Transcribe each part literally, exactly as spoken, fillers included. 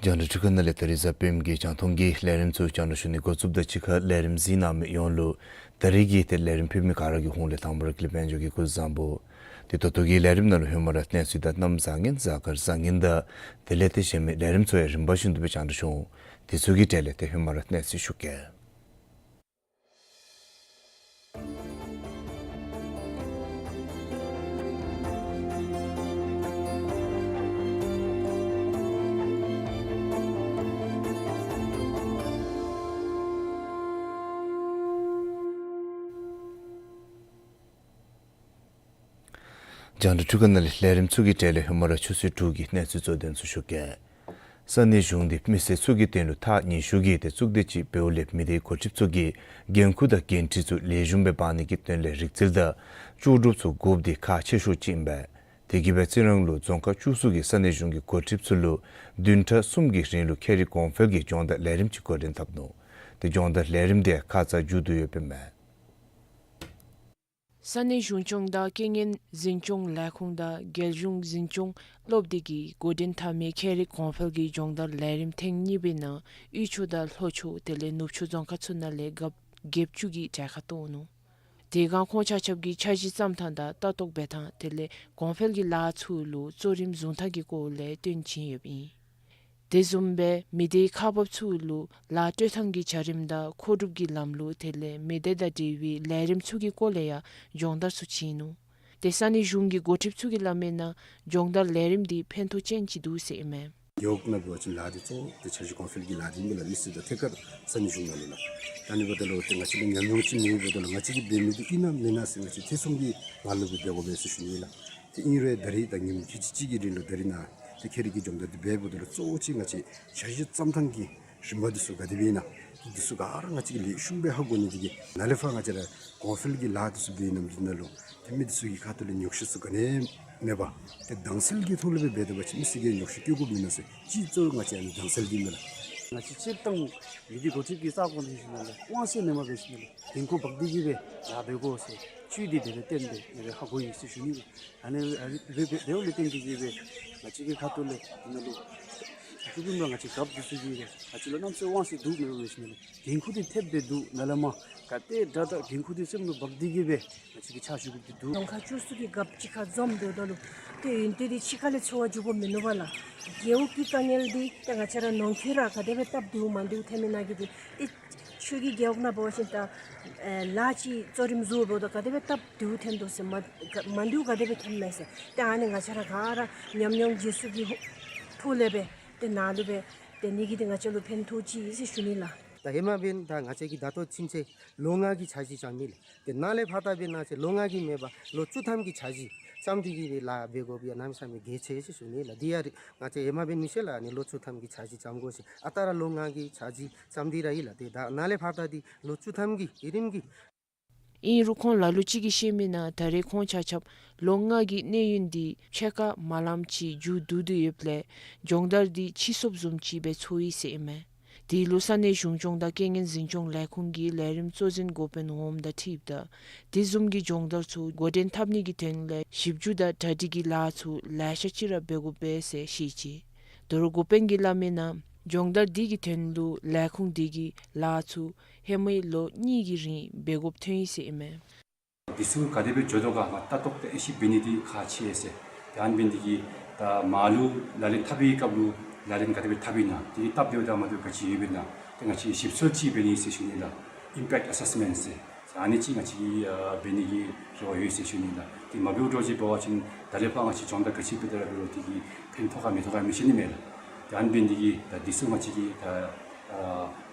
རྒྱང་བསྒྲགས་འཕྲུལ་ཁང་ནང་ལས་ད་རིས་གཟའ་སྤེནམ་གྱི་རྒྱང་མཐོང་གི་ལས་རིམ་ཚུ་རྒྱང་བསྒྲགས་ཞུ་ནི་འགོ་བཙུགསཔ་ད་གཅིག་ཁར་ལས་རིམ་གཟིགས་གནང་མི་ཡོངས་ལུ་ད་རིས་ཀྱི་ཏེ་ལས་རིམ་ཕུལ་མི་ག་ར་གི་ཧོངས་ལས་དང་པ་ར་དགེ་ལེགས་དཔལ་འབྱོར་གྱིས་སྐུ་གཟུགས་བཟང་པོ། ཏེ་ད་ལྟོ་གི་ལས་རིམ་ནང་ལུ་ཧེ་མ་ར་གནས་ཚུལ་དང་གནམ་བཟང་ངན་གཟའ་སྐར་བཟང་ངན་དང་དེ་ལས་ཏེ་གཞན་མི་ལས་རིམ་ཚུ་ཡང་རིམ་པ་བཞིན་དུ་སྦེ་རྒྱང་བསྒྲགས་ཞུ་འོང་། དེ་ཚུ་གི་གྲས་ལས་ཏེ་ཧེ་མ་ར་གནས་ཚུལ་ཞུ་གེ། རྒྱང་བསྒྲགས་འཕྲུལ་ཁང་ནང་ལས་ལས་རིམ་ཚུ་གི་གྲས་ལས་ཧེ་མ་ར་ཆུ་ཚོད་དྲུག་གི་གནས་ཚུལ་གཙོ་དོན་ཚུ་ཞུ་གེ། ས་གནས་གཞུང་འདི་མི་སེར་ཚུ་གི་དོན་ལུ་ཐག་ཉེ་ཤོས་ཀྱི་ཏེ་གཙུག་སྡེ་ཅིག་འབདཝ་ལས་མི་སྡེའི་འགོ་ཁྲིདཔ་ཚུ་གིས་འགན་ཁུར་དང་འགན་འཁྲི་ཚུ་ལེགས་ཤོམ་སྦེ་འབག་ནི་གི་དོན་ལས་རིག་རྩལ་དང་ལྕོགས་གྲུབ་ཚུ་དགོཔ་འདི་ཁག་ཆེ་ཤོས་ཅིག་ཨིན་པས། དེ་གིས་སྦེ་རྩི་རང་ལུ་རྫོང་ཁག་བཅུ་གསུམ་གྱི་ས་གནས་གཞུང་གི་འགོ་ཁྲིདཔ་ཚུ་ལུ་བདུན་ཕྲག་གསུམ་གྱི་རིང་ལུ་ཁྱད་རིག་གོང་འཕེལ་གྱི་སྦྱོང་བརྡར་ལས་རིམ་ཅིག་འགོ་འདྲེན་འཐབ་ནུག། ཏེ་སྦྱོང་བརྡར་ལས་རིམ་དེ་ཁ་ཙ་མཇུག་བསྡུ་ཡོདཔ་ཨིན་མས། ས་གནས་གཞུང་སྐྱོང་དང་རྐྱེན་ངན་འཛིན་སྐྱོང་ལས་ཁུངས་དང་རྒྱལ་གཞུང་འཛིན་སྐྱོང་སློབ་སྡེ་གིས་འགོ་འདྲེན་འཐབ་མི་ཁྱད་རིག་གོང་འཕེལ་གྱི་སྦྱོང་བརྡར་ལས་རིམ་ཐེངས་གཉིས་པའི་ནང་དབུས་ཕྱོགས་དང་ལྷོ་ཕྱོགས་དེ་ལས་ནུབ་ཕྱོགས་རྫོང་ཁག་ཚུ་ནང་ལས་རྒཔོ་བརྒྱད་ཅུ་གིས་གྲལ་ཁར་གཏོགས་ནུག། དེ་སྒང་ཁོང་ཆ་ཁྱབ་ཀྱིས་འཆར་གཞི་བརྩམ་ཐངས་དང་ལྟ་རྟོག་འབད་ཐངས་དེ་ལས་གོང་འཕེལ་གྱི་ལཱ་ཚུ་ལུ་གཙོ་རིམ་བཟུང་ཐངས་ཀྱི་སྐོར་ལས་སྟོན་བྱིན་ཡོདཔ་ཨིན། དེ་བཟུམ་སྦེ་མི་སྡེའི་ཁག་འབགཔ་ཚུ་ལུ་ལཱ་སྤྲོད་ཐངས་ཀྱི་བྱ་རིམ་དང་མཁོ་སྒྲུབ་ཀྱི་ལམ་ལུགས་དེ་ལས་མི་སྡེ་དང་འབྲེལ་བའི་ལས་རིམ་ཚུ་གི་སྐོར་ལས་ཡང་སྦྱོང་བརྡར་ཚུ་བྱིན་ནུག། ཏེ་ས་གནས་གཞུང་གི་འགོ་ཁྲིདཔ་ཚུ་གིས་སླབ་མིའི་ནང་སྦྱོང་བརྡར་ལས་རིམ་འདི་ཕན་ཐོགས་ཅན་ཅིག་འདུག་ཟེར་ཨིན་མས། རྒེད་འོག་ནང་འབད་བ་ཅིན་ལཱ་འདི་གཙོ་བོ་ཏེ་འཆར་གཞི་གོང་འཕེལ་གྱི་ལཱ་འདི་ཨིན་པས་ལགས། མི་སེར་དང་ཐད་ཀར་ས་གནས་གཞུང་ནང་ལུ་ལགས། ད་ཨ་ནི་འབདཝ་ད་ལུ་ཏེ་ང་བཅས་ལུ་ཉམས་མྱོང་ཅིག་མེདཔ་འབདཝ་ད་ལུ་ང་བཅས་ཀྱིས་འབད་མི་འདི་ཨིན་ན་མེན་ན་ཟེར་ང་བཅས་ཐེ་ཚོམ་གྱི་ངང་ལུ་སྦེ་འབད་དགོ་པས་ཟེར་ཞུ་ནི་ལགས། ཏེ་ཨིན་རུང་ད་རིས་ད་ཉིནམ་ཁལ་གཅིག་གཅིག་གི་རིང་ལུ་ད་རིས་ནཱ་ཏེ་ཁྱད་རིག་གི་སྦྱོང་བརྡར་འདི་འབདཝ་ད་ལུ་གཙོ་བོ་ཅིག་ང་བཅས་འཆར་གཞི་བརྩམ་ཐངས་ཀྱི་རིམ་པ་འདི་ཚུ་ག་དེ་སྦེ་ཨིན་ན་ཏེ་འདི་ཚུ་ག་ར་ང་བཅས་ཀྱིས་ལེགས་ཤོམ་སྦེ་ཧ་གོ་ནི་འདི་གིས་ནཱ་ལས་ཕར་ང་བཅས་ར་གོང་འཕེལ་གྱི་ལཱ་འདི་ཚུ་འབད་བའི་ནམ་དུས་ནང་ལུ་ཏེ་མི་འདི་ཚུ་གི་ཁ་ཐུག་ལས་ཉོགས་བཤད་ཚུ་ག་ནི་མེད་པར་ཏེ་དྭངས་གསལ་གྱི་ཐོག་ལས་སྦེ་འབད་དེ་འབད་བ་ཅིན་མི་སེར་གྱིས་ཉོགས་བཤད་བཀོད་དགོཔ་མེད་ན་ཟེར་གཅིག་གཙོ་བོ་ང་བཅས་ཨ་ནི་དྭངས་གསལ་འདི་ཨིན་མས་ལགས། ང་བཅས་སྤྱིར་བཏང་མི་སྡེ་འགོ་ཁྲིདཔ་གི་ས་གོ་འདི་ཞུ་ནི་ལགས། དབང་ཚད་མེད་པར་འབད་ཞིནམ་ལས་འགན་ཁུར་འབག་སྟེ་གིས་སྦེ་ལཱ་འབད་དགོ་ཟེར་བཅུད་འདི་དེ་སྦེ་བསྟན་ཏེ་དེ་སྦེ་ཧ་གོ་ཡི་ཟེར་ཞུ་ནི་ལགས། ཨ་ནི་ཨ་ནི་སྦེ་སྦེ་དེ་འབདཝ་ལས་བརྟེན་ཏེ་གིས་སྦེ་ང་བཅས་ཀྱི་ཁ་ཐུག་ལས་ཨ་ནཱ་ལུ་ཏེ་ང་བཅས་རྒཔོ་འདི་ཚུ་གིས་སྦེ་ང་བཅས་ལུ་གནམ་མེད་ས་མེད་དབང་ཚད་འདུག་མེན་པར་འབད་ཞིནམ་ལས་འགན་ཁུར་འདི་ཐེབས་སྦེ་འདུག། ནཱ་ལས་མར་ག་དེ་དྲག་དྲག་འགན་ཁུར་འདི་སེམས་ལུ་འབག་སྟེ་གིས་སྦེ་ང་བཅས་ཀྱིས་ཕྱག་ཞུ་དགོཔ་འདི་འདུག། རྫོང་ཁག་བཅུ་གསུམ་གྱི་རྒཔོ་གཅིག་ཁར་འཛོམས་སྡོདཔ་ད་ལུ་ཏེ་ཡོན་ཏན་འདི་ཕྱི་ཁ་ལས་འཚོལ་བར་འགྱོ་དགོཔ་མིན་ནུག་པ་ལགས། རྒེད་འོག་གི་དཀའ་ངལ་འདི་ཏེ་ང་བཅས་ར་ནང་འཁོད་ར་ག་དེ་སྦེ་སྟབས་བདེཝ་མ་བདེཝ་ཐོན་མི་ནང་གི་འདི་ཏེ་ཆོས་ཀྱི་རྒེད་འོག་ནང་འབད་བ་ཅིན་ད་ཨེ་ལཱ་ཅིག་གཙོ་རིམ་བཟུང་འབདཝ་ད་ག་དེ་སྦེ་སྟབས་བདེཝ་ཐོན་དོ་ཟེར་མ་ག་མ་བདེཝ་ག་དེ་སྦེ་ཐོན་མས་ཟེར། ཏེ་ཨ་ནི་ང་བཅས་ར་ག་ར་ཉམས་མྱོང་རྗེས་སུ་གི་ཧོ་ཐོག་ལས་སྦེ་ཏེ་ནཱ་ལུ་སྦེ་ཏེ་ཨ་ནི་གིས་ཏེ་ང་བཅས་ལུ་ཕན་ཐོགས་ཅི་ཟེར་ཞུ་ནི་ལགས། ད་ཧེ་མ་འབདན་ད་ང་བཅས་ཀྱིས་ད་ལྟོ་ཚུན་ཚོད་ལོ་ལྔ་གི་འཆར་གཞི་བརྩམས་མི་ལགས། ཏེ་ནཱ་ལས་ཕར་ད་འབདན་ང་བཅས་ལོ་ལྔ་གི་མེན་པར་ལོ་བཅུ་ཐམ་གྱི་འཆར་གཞི་བརྩམས་ཏེ་གིས་སྦེ་ལཱ་འབད་དགོཔ་ཡང་གནམ་མེད་ས་མེད་གལ་ཆེ་ཟེར་ཞུ་ནི་ལགས། འདི་ཡང་ར་ང་བཅས་ཧེ་མ་འབདན་མི་ཤེས་ལགས། ཨ་ནི་ལོ་བཅུ་ཐམ་གྱི་འཆར་གཞི་བརྩམ་དགོ་ཟེར། ཨ་རྟག་ར་ལོ་ལྔ་གི་འཆར་གཞི་བརྩམས་ཏེ་ར་ཡོད་ལགས། ཏེ་ད་ནཱ་ལས་ཕར་ད་འདི་ལོ་བཅུ་ཐམ་གྱི་རིམ་གྱི། ཨིན་རུང་ཁོང་ལ་ལུ་ཅིག་གིས་བཤད་མིའི་ནང་ད་རེས་ཁོང་ཆ་ཁྱབ་ལོ་ལྔ་གི་གནས་ཡུན་འདི་ཕྱེད་ཀ་མ་ལངམ་ཅིག་མཇུག་བསྡུ་སྟེ་ཡོདཔ་ལས་སྦྱོང་བརྡར་འདི་ཕྱིས་སོཔ་བཟུམ་ཅིག་སྦེ་ཚོར་ཡི་ཟེར་ཨིན་མས། དེ་ལུ་ས་གནས་གཞུང་སྐྱོང་དང་རྐྱེན་ངན་འཛིན་སྐྱོང་ལས་ཁུངས་ཀྱི་ལས་རིམ་གཙོ་འཛིན་འགོ་དཔོན་འོགམ་དང་འཁྲིལཝ་ད་དེ་བཟུམ་གྱི་སྦྱོང་བརྡར་ཚུ་འགོ་འདྲེན་འཐབ་ནི་གི་དོན་ལས་ཞིབ་འཇུག་དང་གྲ་སྒྲིག་གི་ལཱ་ཚུ་ལེ་ཤ་ཅིག་ར་འབད་དགོ་པས་ཟེར་བཤད་ཅི། དོ་རུང་འགོ་དཔོན་གྱིས་སླབ་མིའི་ནང་སྦྱོང་བརྡར་འདི་གི་དོན་ལུ་ལས་ཁུངས་འདི་གིས་ལཱ་ཚུ་ཧེ་མའི་ལོ་གཉིས་ཀྱི་རིང་འབད་དགོཔ་ཐོན་ཡི་ཟེར་ཨིན་མས། འདི་ཚུ་ག་དེ་སྦེ་འགྱོ་དོ་ག་ལྟ་རྟོག་དང་དབྱེ་ཞིབ་འབད་ནི་འདི་ཁག་ཆེ་ཟེར། ཏེ་ཨ་ནི་འབད་ནི་འདི་གིས་ད་མར་ལུ་ལག་ལེན་འཐབ་པའི་སྐབས་ལུ་ལག་ལེན་ག་དེ་སྦེ་འཐབ་ཨིན་ན་དེ་གི་སྟབས་བདེཝ་དང་མ་བདེཝ་ག་ཅི་ཡོདཔ་ཨིན་ན་ཏེ་ང་བཅས་ཞིབ་འཚོལ་ཅིག་འབད་ནི་ཟེར་ཞུ་ནི་ལགས། ཨིམ་པེཀཊ་ཨེ་སེསི་མེནཊ་ཟེར། ཨ་ནི་ཅིག་ང་བཅས་ཀྱིས་ཨ་འབད་ནི་གི་རེ་བ་ཡོད་ཟེར་ཞུ་ནི་ལགས། ཏེ་མ་འབདཝ་འདྲཝ་ཅིག་འབད་བ་ཅིན་ད་ལས་ཕར་ང་བཅས་སྦྱོང་བརྡར་ག་ཅི་འབད་དེ་ར་འབད་རུང་དེ་གིས་ཕན་ཐོགས་ག་མི་ཐོགས་ག་མི་ཤེས་ནི་མས་ལགས། ཏེ་ཨ་ནི་འབད་ནི་འདི་གིས་ད་འདི་ཚུ་ང་བཅས་ཀྱིས་ད་ཨ་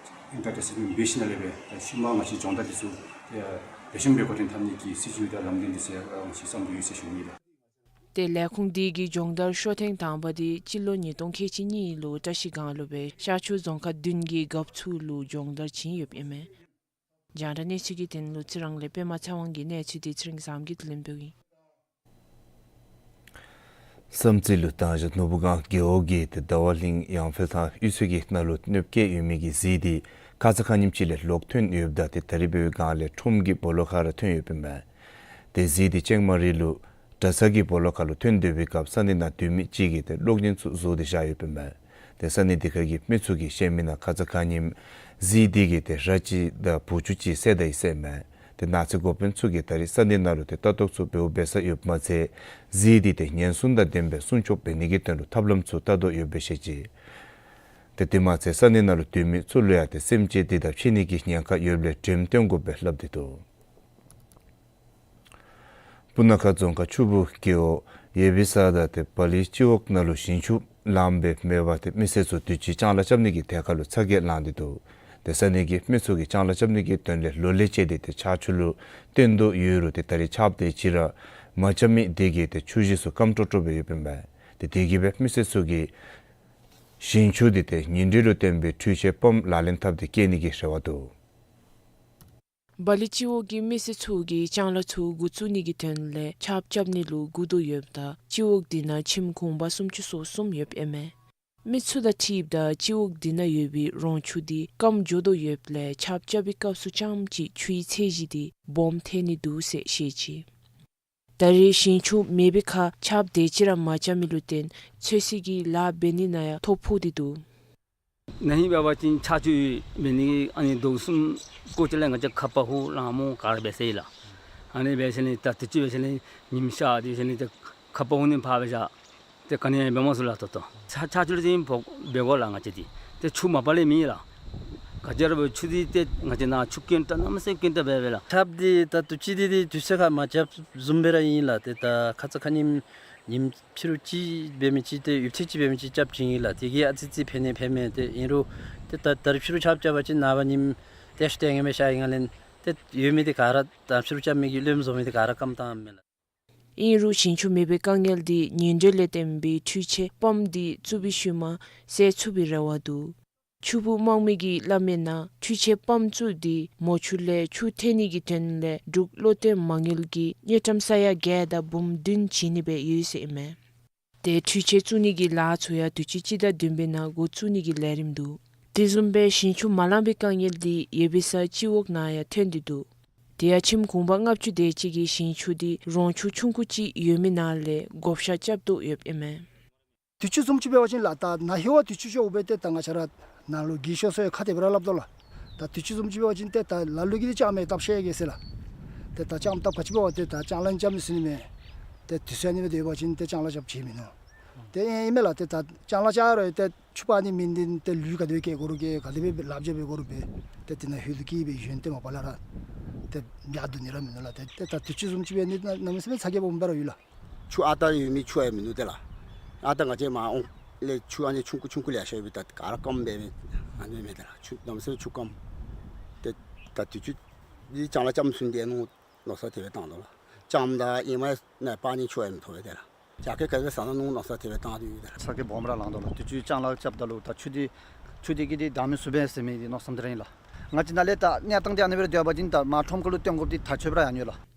ཨིམ་པེཀཊ་ཨེ་སེསི་མེནཊ་འབད་ཞིནམ་ལས་སྦེ་ད་ཤུལ་མ་ང་བཅས་སྦྱོང་བརྡར་འདི་ཚུ་ཏེ་ཨ་ལེགས་ཤོམ་སྦེ་འགོ་འདྲེན་འཐབ་ནི་གི་སྲིད་བྱུས་དང་ལམ་སྟོན་འདི་ཚུ་ཡང་ང་བཅས་བརྩམ་དོ་ཡོད་ཟེར་ཞུ་ནི་ལགས། ཏེ་ལས་ཁུངས་འདི་གི་སྦྱོང་བརྡར་ཤོ་ཐེངས་དང་པ་འདི་སྤྱི་ལོ་ཉིས་སྟོང་ཁལ་གཅིག་གཉིས་ལུ་བཀྲ་ཤིས་སྒང་ལུ་སྦེ་ཤར་ཕྱོགས་རྫོང་ཁག་བདུན་གྱི་རྒཔོ་ཚུ་ལུ་སྦྱོང་བརྡར་བྱིན་ཡོདཔ་ཨིན་མས། རྒྱང་བསྒྲགས་གནས་ཚུལ་གྱི་དོན་ལུ་རྩི་རང་ལས་པདྨ་ཚེ་དབང་གི་གནས་ཚུལ་འདི་ཚེ་རིང་བཟངམོ་གིས་ལེན་འབདཝ་ཨིན། བསམ་རྩེ་ལུ་དང་ཞག་ནོར་བུ་སྒང་རྒེད་འོག་གི་ཏེ་ཟླ་བ་གླིང་ཡང་ཕེལ་ཐང་གཡུས་ཚན་གྱི་ནང་ལུ་གནོད་སྐྱེལ་ཡོད་མི་གི་གཟིག་འདི་ཁ་ཙ་ཁ་ཉིནམ་ཅིག་ལས་ལོག་ཐོན་ཡོདཔ་ད་ཏེ་ད་རིས་འབདཝ་སྒང་ལས་ཁྲོམ་གྱི་སྦོ་ལོགས་ཁར་ར་ཐོན་ཡོདཔ་ཨིན་མས། ཏེ་གཟིག་འདི་ཅང་མ་རི་ལུ་གྲྭ་ཚང་གི་སྦོ་ལོགས་ཁར་ལུ་ཐོན་སྡོད་པའི་སྐབས་ས་གནས་ནང་སྡོད་མི་ཅིག་གིས་ཏེ་གློག་བརྙན་ཚུ་བཟོ་སྟེ་བཞག་ཡོདཔ་ཨིན་མས། ཏེ་ས་གནས་དེ་ཁར་གྱི་མི་ཚུ་གིས་བཤད་མི་ནང་ཁ་ཙ་ཁ་ཉིནམ་གཟིག་འདི་གིས་ཏེ་ར་ཅིག་དང་བུ་ཆུང་ཅིག་བསད་ད་ཡི་ཟེར་ཨིན་མས། ཏེ་ནགས་ཚལ་འགོ་དཔོན་ཚུ་གིས་ད་རིས་ས་གནས་ནང་ལུ་ཏེ་ལྟ་རྟོག་ཚུ་འབདཝ་འབད་ས་ཡོདཔ་མ་ཚད་གཟིག་འདི་ཏེ་ཉེན་སྲུང་དང་ལྡནམ་སྦེ་སྲུང་སྐྱོབ་འབད་ནི་གི་དོན་ལུ་ཐབས་ལམ་ཚུ་བལྟ་དོ་ཡོདཔ་སྦེ་བཤད་ཅི། ཏེ་དེ་མ་ཚད་ས་གནས་ནང་ལུ་སྡོད་མི་ཚུ་ལུ་ཡང་ཏེ་སེམས་ཅན་འདི་དང་ཕྱད་ནི་གི་ཉེན་ཁ་ཡོདཔ་ལས་འགྲེམས་སྟོན་དགོཔ་སྦེ་སླབ་སྟེ་འདུག། སྤུ་ན་ཁ་རྫོང་ཁག་ཆུ་སྦུག་རྒེད་འོག་ཡེ་བི་ས་དང་ཏེ་བ་ལི་སྤྱི་འོག་ནང་ལུ་ཞིང་ཆུ་ལངམ་སྦེ་མེད་པར་ཏེ་མི་སེར་ཚུ་དུས་ཅི་ལྕང་ལཱ་རྐྱབ་ནི་གི་ཐད་ཁར་ལུ་ཚ་གྱང་ལངས་ཏེ་འདུག། ཏེ་ས་གནས་ཀྱི་མི་ཚུ་གིས་ལྕང་ལཱ་རྐྱབ་ནི་གི་དོན་ལས་ལོ་ལེགས་བྱས་ཏེ་ཏེ་ཆར་ཆུ་ལུ་བརྟེན་དོ་ཡོད་རུང་ཏེ་ད་རིས་ཆརཔ་དེ་ཅིག་ར་མ་རྐྱབ་མི་དེ་གིས་ཏེ་ཆུ་གཞི་ཚུ་སྐམ་ཀྲོག་ཀྲོ་སྦེ་ཡོདཔ་ཨིན་མས། ཏེ་དེ་གིས་སྦེ་མི་སེར་ཚུ་གིས་ཞིང་ཆུ་འདི་ཏེ་ཉིང་རྡུལ་ལུ་བརྟེན་པའི་འཕྲུལ་ཆས་པམཔ་ལག་ལེན་འཐབ་སྟེ་སྐྱེལ་ནི་གི་རེ་བ་འདུག། བ་ལི་སྤྱི་འོག་གི་མི་སེར་ཚུ་གིས་ལྕང་ལཱ་ཚུ་འགོ་བཙུགས་ནི་གི་དོན་ལས་ཆརཔ་རྐྱབ་ནི་ལུ་སྒུག་དོ་ཡོདཔ་ད་སྤྱི་འོག་འདི་ནང་ཁྱིམ་གུང་པ་སུམ་ཅུ་སོ་གསུམ་ཡོདཔ་ཨིན་མས། མི་ཚུ་དང་འཁྲིལཝ་ད་སྤྱི་འོག་འདི་ནང་ཡོད་པའི་རོང་ཆུ་འདི་སྐམ་འགྱོ་དོ་ཡོདཔ་ལས་ཆརཔ་རྐྱབ་པའི་སྐབས་སུ་རྐྱངམ་ཅིག་ཆུའི་ཚད་གཞི་འདི་སྦོམ་ཐལ་ནི་འདུག་ཟེར་བཤད་ཅི། ད་རིས་ཞིང་ཆུ་མེད་པའི་ཁར་ཆརཔ་དེ་ཅིག་ར་མ་རྐྱབ་མི་ལུ་བརྟེན་ཚོད་བསྲེ་གི་ལཱ་འབད་ནི་ནང་ཡང་ཐོ་ཕོག་སྟེ་འདུག། ན་ཧིང་འབད་བ་ཅིན་ཆར་ཆུ་མེད་ནི་ཨ་ནི་ཟླཝ་གསུམ་སྐོར་ཅིག་ལས་ང་བཅས་ཁ་པར་ཧུ་ལང་མོ་ག་ར་འབད་ཟེར་ལགས། ཨ་ནི་འབད་ཟེར་ནི་ད་དུས་ཅི་འབད་ཟེར་ནི་ཉིམ་ཤར་དེ་ཟེར་ནི་ད་ཁ་པར་ཧུ་ནི་ཕར་འབད་བཞག། ཏེ་ག་ནི་ཡང་འབད་མ་ཚུགས་ལགས། ད་ལྟོ་ཆར་ཆུ་ལུ་བརྟེན་ཕོག་འབད་དགོ་ལགས། ང་བཅས་འདི་ཏེ་ཆུ་མ་པ་ལས་མེད་ལགས། ག་ཅི་ར་འབད་ཆུ་འདི་ཏེ་ང་བཅས་ནཱ་ཆུ་རྐྱེན་ད་གནམ་མེད་ས་མེད་རྐྱེན་ད་འབད་འབད་ལགས། ཆརཔ་འདི་ད་དུས་ཅི་འདི་ཏེ་དུས་ཚོད་ཁར་མ་རྐྱབ་བཟུམ་སྦེ་ར་ཨིན་ལགས། ཏེ་ད་ཁ་ཙ་ཁ་ཉིནམ་ཉིམ་ཕྱི་རུ་ཅིག་འབད་མི་ཅིག་ཏེ་ཡུདཔ་ཐེངས་ཅིག་འབད་མི་ཅིག་རྐྱབ་བྱིན་ཡི་ལགས། དེ་གིས་ཨ་ཙི་ཙི་ཕན་ནི་ཕན་མས། ཏེ་ཨིན་རུང་ཏེ་ད་ད་རིས་ཕྱི་རུ་ཆརཔ་རྐྱབ་པ་ཅིན་ནངས་པ་ཉིམ་ཏེ་ཤུལ་ཏེ་ངེས་མེད་ཤར་ཡི་སྒང་ལས་ཏེ་ཡོད་མི་འདི་ག་ར་ད་ཕྱི་རུ་རྐྱབ་མི་གིས་རློནམ་བཟོ་མི་འདི་ག་ར་སྐམ་བཏངམ་མས་ལགས། ཨིན་རུང་ཞིང་ཆུ་མེད་པའི་དཀའ་ངལ་འདི་ཉིང་རྡུལ་ལས་བརྟེན་པའི་འཕྲུལ་ཆས་པམཔ་འདི་བཙུགས་པའི་ཤུལ་མ་སེལ་ཚུགས་པའི་རེ་བ་འདུག། ཆུ་སྦུག་དམག་མི་གིས་སླབ་མིའི་ནང་འཕྲུལ་ཆས་པམཔ་བཙུགས་ཏེ་མོ་ཆུ་ལས་ཆུ་ཐལ་ནི་གི་དོན་ལས་འབྲུག་བློ་བརྟན་མ་དངུལ་གྱིས་དངུལ་ཀྲམ་ས་ཡ་བརྒྱད་དང་འབུམ་བདུན་བྱིན་ནི་སྦེ་ཡོད་ཟེར་ཨིན་མས། ཏེ་འཕྲུལ་ཆས་བཙུགས་ནི་གི་ལཱ་ཚུ་ཡང་དུས་ཅི་སྤྱི་ཟླ་བདུན་པའི་ནང་འགོ་བཙུགས་ནི་གི་ལས་རིམ་འདུག། དེ་བཟུམ་སྦེ་ཞིང་ཆུ་མ་ལང་པའི་དཀའ་ངལ་འདི་ཡེ་བི་ས་སྤྱི་འོག་ནང་ཡང་ཐོན་ཏེ་འདུག། དེ་ཡང་ཁྱིམ་གུང་པ་ལྔ་བཅུ་དེ་ཅིག་གི་ཞིང་ཆུ་འདི་རོང་ཆུ་ཆུང་ཀུ་ཅིག་ཡོད་མི་ནང་ལས་བགོ་བཤའ་རྐྱབ་དོ་ཡོདཔ་ཨིན་མས། དུས་ཅི་བཟུམ་ཅིག་འབད་བ་ཅིན་ལགས་ད་ན་ཧིང་བ་དུས་ཅི་ཅིག་འབད་དེ་ད་ང་བཅས་ར་ནང་ལུ་རྒས་ཤོས་ཚུ་ཡང་ཁ་བདེ་སྦེ་ར་སླབ་དོ་ལགས། ད་དུས་ཅི་བཟུམ་ཅིག་འབད་བ་ཅིན་ཏེ་ད་ལ་ལུ་གིས་ཏེ་ལྕངམ་ཡང་བཏབ་ཤེས་གེ་ཟེར་ལགས། ཏེ་ད་ལྕངམ་བཏབ་ག་ཅི་འབད་བ་ཏེ་ད་ལྕང་ལཱ་རྐྱབ་ནི་ཟེར་ནི་མེད། ཏེ་དུས་ཚོད་ཨ་ནི་སྦེ་སྡོད་པ་ཅིན་ཏེ་ལྕང་ལཱ་རྐྱབ་བྱིན་མི་ནུག། ཏེ་ཨིན་མས་ལགས། ཏེ་ད་ལྕང་ལཱ་རྐྱབ་རུང་ཏེ་ཆུ་ཕར་ནི་མེད་ནི་འདི་ཏེ་ལུད་ག་དེ་སྦེ་བཀལ་དགོ་རུང་བཀལ། ག་དེ་སྦེ་ལགཔ་འཇམ་འབད་དགོ་རུང་འབད། ཏེ་དེ་ནང་ཧུད་ལུ་བཀལ་སྦེ་ཞོན་ཏེ་མ་པ་ལས་ར་ཏེ་ཡར་འགྱོ་ནི་ར་མིན་ནུག་ལགས། ཏེ་ཏེ་ད་དུས་ཅི་བཟུམ་ཅིག་འབད་ནི་ད་གནམ་མེད་ས་མེད་ཚ་གྱང་སྦོམ་སྦེ་ར་ཡོད་ལགས། ཆུ་ཨ་རྟག་ཡོད་མི་ཆུ་ཡང་མིན་ནུག་ཏེ་ལགས། ཨ་རྟག་ང་བཅས་མར་འོང་ལས་ཆུ་ཨ་ནི་ཆུང་ཀུ་ཆུང་ཀུ་ལེ་ཤ་ཡོད་པའི་ད་ག་ར་སྐམ་སྦེ་ཨ་ནི་མས་ཏེ་ལགས། ཆུ་གནམ་མེད་ས་མེད་ཆུ་སྐམ། ཏེ་ད་དུས་ཅི་འདི་ལྕང་ལཱ་རྐྱབ་ཚུགས་ནི་དེ་ནོར་མནོ་བསམ་དེ་སྦེ་བཏང་དོ་ལགས། ལྕངམ་དང་ཨེ་མ་ནང་ཕར་ནི་ཆུ་ཡང་མི་ཐོབ་པས་ཏེ་ལགས། རྒྱ་སྐྱེད་ག་དེ་སྦེ་ཟ་ནི་ནོ་མནོ་བསམ་དེ་སྦེ་བཏང་དོ་ཡོད་ཏེ་ལགས། ཚ་གྱང་སྦོམ་ར་ལང་དོ་ལགས། དུས་ཅི་ལྕང་ལཱ་རྐྱབ་ད་ལུ་ད་ཆུ་འདི་ཆུ་འདི་གིས་འདི་འདང་མི་ཚུགས་པས་ཟེར་མི་འདི་མནོ་བསམ་དེ་ར་ཨིན་ལགས། ང་བཅས་ནཱ་ལས་ད་གནས་སྟངས་འདི་ཨ་ནི་སྦེ་ར་སྡོད་པ་ཅིན་ད་མར་ཁྲོམ་ཁ་ལུ་བཏོན་དགོཔ་འདི་ཐག་ཆོད་པ་ར་ཨ་ནི་ལགས།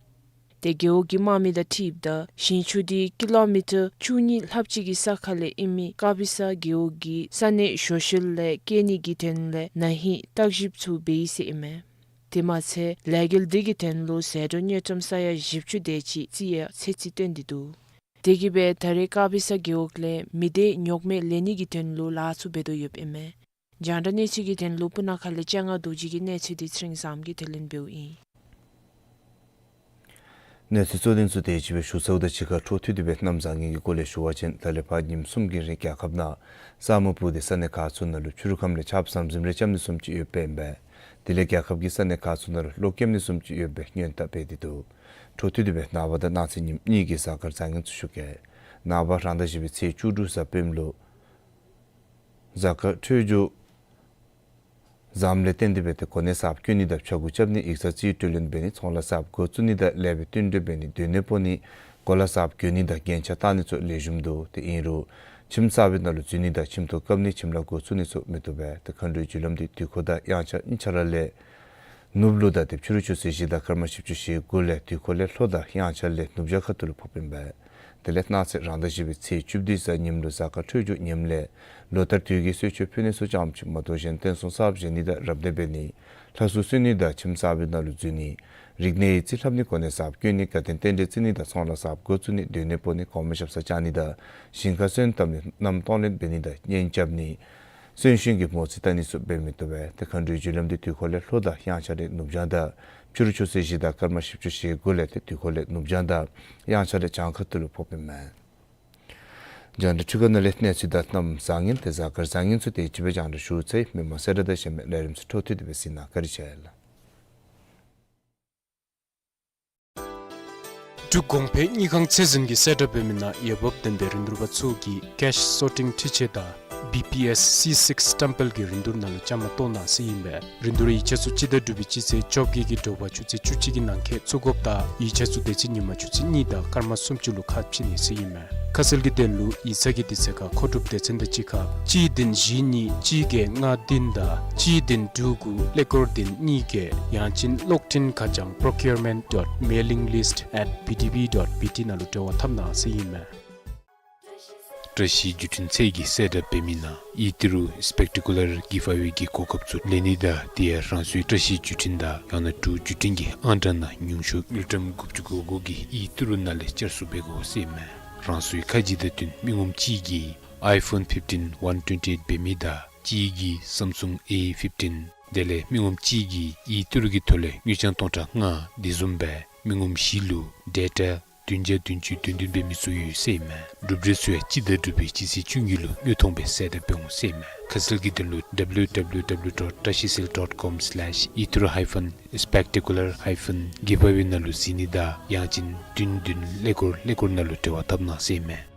ཏེ་རྒེད་འོག་གི་དམག་མི་དང་འཁྲིལཝ་ད་ཞིང་ཆུ་འདི་ཀི་ལོ་མི་ཊར་བཅུ་གཉིས་ལྷགཔ་ཅིག་གི་ས་ཁ་ལས་ཨིན་མི་ཀ་བི་ས་རྒེད་འོག་གི་ས་གནས་ཞོ་ཤུལ་ལས་སྐྱེལ་ནི་གི་དོན་ལས་ན་ཧིང་བརྟག་ཞིབ་ཚུ་འབད་ཡི་ཟེར་ཨིན་མས། དེ་མ་ཚད་ལས་འགུལ་འདི་གི་དོན་ལུ་ཟད་འགྲོ་དངུལ་ཀྲམ་ས་ཡ་བཞི་བཅུ་དེ་ཅིག་རྩིས་ཡང་ཚད་རྩིས་བཏོན་ཏེ་འདུག། དེ་གིས་སྦེ་ད་རེས་ཀ་བི་ས་རྒེད་འོག་ལས་མི་སྡེ་ཉོག་མེད་ལེན་ནི་གི་དོན་ལུ་ལཱ་ཚུ་འབད་དོ་ཡོདཔ་ཨིན་མས། རྒྱང་བསྒྲགས་གནས་ཚུལ་གྱི་དོན་ལུ་སྤུ་ན་ཁ་ལས་སྤྱན་སྔ་རྡོ་རྗེ་གི་གནས་ཚུལ་འདི་ཚེ་རིང་བཟངམོ་གིས་དེ་ལས་འབདཝ་ཨིན། གནས་ཚུལ་གཙོ་དོན་ཚུ་དེ་ཅིག་སྦེ་ཞུ་ཚརཝ་ད་ཅིག་ཁར་འཕྲོ་མཐུད་དེ་སྦེ་གནམ་བཟང་ངན་གྱི་སྐོར་ལས་ཞུ་བ་ཅིན་ད་ལས་ཕར་ཉིནམ་གསུམ་གྱི་རིང་རྒྱལ་ཁབ་ནང་ས་སྨུག་སྤུབས་ཏེ་ས་གནས་ཁག་ཚུ་ནང་ལུ་ཕྱི་རུ་ཁམས་ལས་ཆརཔ་ཟམ་ཟིམ་རེ་རྐྱབ་ནི་བཟུམ་ཅིག་ཡོདཔ་ཨིན་པས། དེ་ལས་རྒྱལ་ཁབ་ཀྱི་ས་གནས་ཁག་ཚུ་ནང་ལུ་གློག་སྐྱེམ་ནི་བཟུམ་ཅིག་ཡོདཔ་སྦེ་སྔོན་བརྡ་སྤེལ་ཏེ་འདུག། འཕྲོ་མཐུད་དེ་སྦེ་ནངས་པ་དང་གནངས་ཚེ་ཉིནམ་གཉིས་ཀྱི་གཟའ་སྐར་བཟང་ངན་ཚུ་ཞུ་གེ། ནངས་པ་རང་ཟླ་བཞི་པའི་ཚེས་བཅུ་དྲུག་གཟའ་སྤེནམ་ལུ་གཟའ་སྐར་འཕྲོད་སྦྱོར་བཟངམ་ལས་བརྟེན་ཏེ་སྦེ་ཏེ་གོ་གནས་གསརཔ་བསྐོ་ནི་དང་ཕྱྭ་འགུགས་རྐྱབ་ནི་ཡིག་ཚང་རྩིས་སྤྲོད་ལེན་འབད་ནི་ཚོང་ལཱ་གསརཔ་འགོ་བཙུགས་ནི་དང་ལེགས་པའི་བསྟུན་གྲོས་འབད་ནི་སྡོད་གནས་སྤོ་ནི་གོ་ལ་གསརཔ་གྱོན་ནི་དང་རྒྱན་ཆ་བཏགས་ནི་ཚུ་ལེགས་ཤོམ་འདུག། ཏེ་ཨིན་རུང་ཁྱིམ་གསར་པའི་ནང་ལུ་འཛུལ་ནི་དང་ཁྱིམ་ཐོག་བཀབ་ནི་ཁྱིམ་ལཱ་འགོ་བཙུགས་ནི་ཚུ་མི་བཏུབ་པས། ཏེ་མཁའ་འགྲོའི་རྒྱུ་ལམ་འདི་དུས་འཁོར་དང་དབྱངས་འཆར་གཉིས་ཆ་ར་ལས་ནུབ་ལུ་དང་ཏེ་ཕྱི་རུ་ཆུ་ཚོད་བཞི་དང་སྐར་མ་བཞི་བཅུ་ཞེ་དགུ་ལས་དུས་འཁོར་ལས་ལྷོ་དང་དབྱངས་འཆར་ལས་ནུབ་བྱང་ཁ་ཐུག་ལུ་ཕོགཔ་ཨིན་པས། དེ་ལས་གནངས་ཚེ་རང་ཟླ་བཞི་པའི་ཚེས་བཅུ་བདུན་གཟའ་ཉིམ་ལུ་གཟའ་སྐར་འཕྲོད་སྦྱོར་ངནམ་ལས་ལོ་ལྟར་དུས་ཀྱི་གསོལ་མཆོད་ཕུལ་ནི་ཚུ་ཙམ་ཅིག་མ་གཏོགས་གཞན་རྟེན་གསུམ་གསརཔ་བཞེངས་ནི་དང་རབ་གནས་འབད་ནི། ལྷ་གསོལ་གསོལ་ནི་དང་ཁྱིམ་གསར་པའི་ནང་ལུ་འཛུལ་ནི། རིག་གནས་ཡིག་རྩིས་ལྷབ་ནི་གོ་གནས་གསརཔ་བསྐོ་ནི་དགའ་སྟོན་རྟེན་འབྲེལ་བརྩི་ནི་དང་ཚོང་ལཱ་གསརཔ་འགོ་བཙུགས་ནི་སྡོད་གནས་སྤོ་ནི་གོང་མ་ཞབས་སར་བཅར་ནི་དང་ཞིང་ཁར་སོན་བཏབ་ནི་མནའམ་གཏོང་ལེན་འབད་ནི་དང་གཉེན་རྐྱབ་ནི། གསོན་གཤིན་གྱི་མོ་རྩིས་བལྟ་ནི་ཚུ་འབད་མི་བཏུབ་པས། ཏེ་མཁའ་འགྲོའི་རྒྱུ་ལམ་འདི་དུས་འཁོར་ལས་ལྷོ་དང་དབྱངས་འཆར་ལས་ནུབ་བྱང་དང་ཕྱི་རུ་ཆུ་ཚོད་བཞི་དང་སྐར་མ་བཞི་བཅུ་ཞེ་དགུ་ལས་ཏེ་དུས་འཁོར་ལས་ནུབ་བྱང་དང་དབྱངས་འཆར་ལས་བྱང་ཁ་ཐུག་ལུ་ཕོགཔ་ཨིན་མས། རྒྱང་བསྒྲགས་འཕྲུལ་ཁང་ནང་ལས་གནས་ཚུལ་དང་གནམ་བཟང་ངན་ཏེ་གཟའ་སྐར་བཟང་ངན་ཚུ་དེ་ཅིག་སྦེ་རྒྱང་བསྒྲགས་ཞུ་ཚར་ཡི། མི་མང་གསལ་བསྒྲགས་དང་གཞན་མི་ལས་རིམ་ཚུ་འཕྲོ་མཐུད་དེ་སྦེ་གཟིགས་གནང་། བཀའ་དྲིན་ཆེ་ལགས། འབྲུག་གོང་འཕེལ་དངུལ་ཁང་ཚད་འཛིན་གྱིས་གསལ་བསྒྲགས་འབད་མི་ནང་འོས་འབབ་ལྡན་པའི་རིན་བསྡུར་པ་ཚུ་གིས་cash sorting འཕྲུལ་ཆས་དང་བི་པི་ཨེསི་སི་སིགསི་སི་ཊམ་པེལ་གྱི་རིན་བསྡུར་ནང་ལུ་བཅའ་མར་གཏོགས་གནང་ཟེར་ཨིན་པས། རིན་བསྡུར་ཡིག་ཆ་ཚུ་སྤྱི་ཟླ་དྲུག་པའི་སྤྱི་ཚེས་བཅོ་བརྒྱད་ཀྱི་དྲོ་པ་ཆུ་ཚོད་བཅུ་གཅིག་གི་ནང་འཁོད་བཙུགས་དགོཔ་དང་ཡིག་ཆ་ཚུ་དེ་ཚེ་ཉིན་མ་ཆུ་ཚོད་གཉིས་དང་སྐར་མ་སུམ་ཅུ་ལུ་ཁ་ཕྱེ་ནི་ཟེར་ཨིན་མས། ཁ་གསལ་གྱི་དོན་ལུ་ཡིག་ཚང་གི་དུས་ཚོད་ཁར་མཁོ་སྒྲུབ་སྡེ་ཚན་དང་གཅིག་ཁར་གཅིག་བདུན་བཞི་གཉིས་གཅིག་བརྒྱད་ལྔ་བདུན་དང་གཅིག་བདུན་དྲུག་དགུ་ཀླད་ཀོར་བདུན་གཉིས་བརྒྱད་ཡང་ཅིན་གློག་འཕྲིན་ཁ་བྱང་procurement dot mailing list at B D B dot B T ནང་ལུ་འབྲེལ་བ་འཐབ་གནང་ཟེར་ཨིན་མས། བཀྲ་ཤིས་བརྒྱུད་འཕྲིན་ཚད་ཀྱིས་གསལ་བསྒྲགས་འབད་མི་ནང་ཨི་ཏི་རུ་སི་པེག་ཊི་ཀུ་ལར་གི་ཕ་ཝེ་གི་གོ་སྐབས་ཚུ་ལེན་ནི་དང་དེ་ཡང་རང་སོའི་བཀྲ་ཤིས་བརྒྱུད་འཕྲིན་དང་ཡང་ན་འབྲུག་བརྒྱུད་འཕྲིན་གྱི་ཨང་གྲངས་ནང་ཉུང་ཤོས་དངུལ་ཀྲམ་དགུ་བཅུ་གོ་དགུ་གི་ཨི་ཏི་རུ་ནང་ལས་བསྐྱར་བཟོ་འབད་དགོ་ཟེར་ཨིན་མས། རང་སོའི་ཁ་གཞི་དང་བསྟུན་མི་ངོམ་གཅིག་གིས་ཨའི་ཕོན་ཕིཕ་ཊིན་ཝན་ཊུ་ཝེན་ཊི་ཨེཊ་འབད་མི་དང་གཅིག་གིས་སམ་སུང་ཨེ་ཕིཕ་ཊིན་དེ་ལས་མི་ངོམ་གཅིག་གིས་ཨི་ཏི་རུ་གི་ཐོག་ལས་དངུལ་རྐྱང་སྟོང་ཕྲག་ལྔ་དེ་བཟུམ་སྦེ་མི་ངོམ་བཞི་ལུ་ཌེ་ཊ་བདུན་བརྒྱ་བདུན་ཅུ་དོན་བདུན་འབད་མི་ཚུ་ཡོད་ཟེར་ཨིན་མས། གྲུབ་འབྲས་ཚུ་ཡང་སྤྱི་ཟླ་དྲུག་པའི་སྤྱི་ཚེས་བཅུ་གཉིས་ལུ་དངོས་མཐོང་སྦེ་གསལ་བསྒྲགས་འབད་འོང་ཟེར་ཨིན་མས། ཁ་གསལ་གྱི་དོན་ལུ་W W W dot tashicell dot com slash itru hyphen spectacular hyphen giveaway ནང་ལུ་གཟིགས་ནི་དང་ཡང་ཅིན་བདུན་བདུན་ཀླད་ཀོར་ཀླད་ཀོར་ནང་ལུ་འབྲེལ་བ་འཐབ་གནང་ཟེར་ཨིན་མས།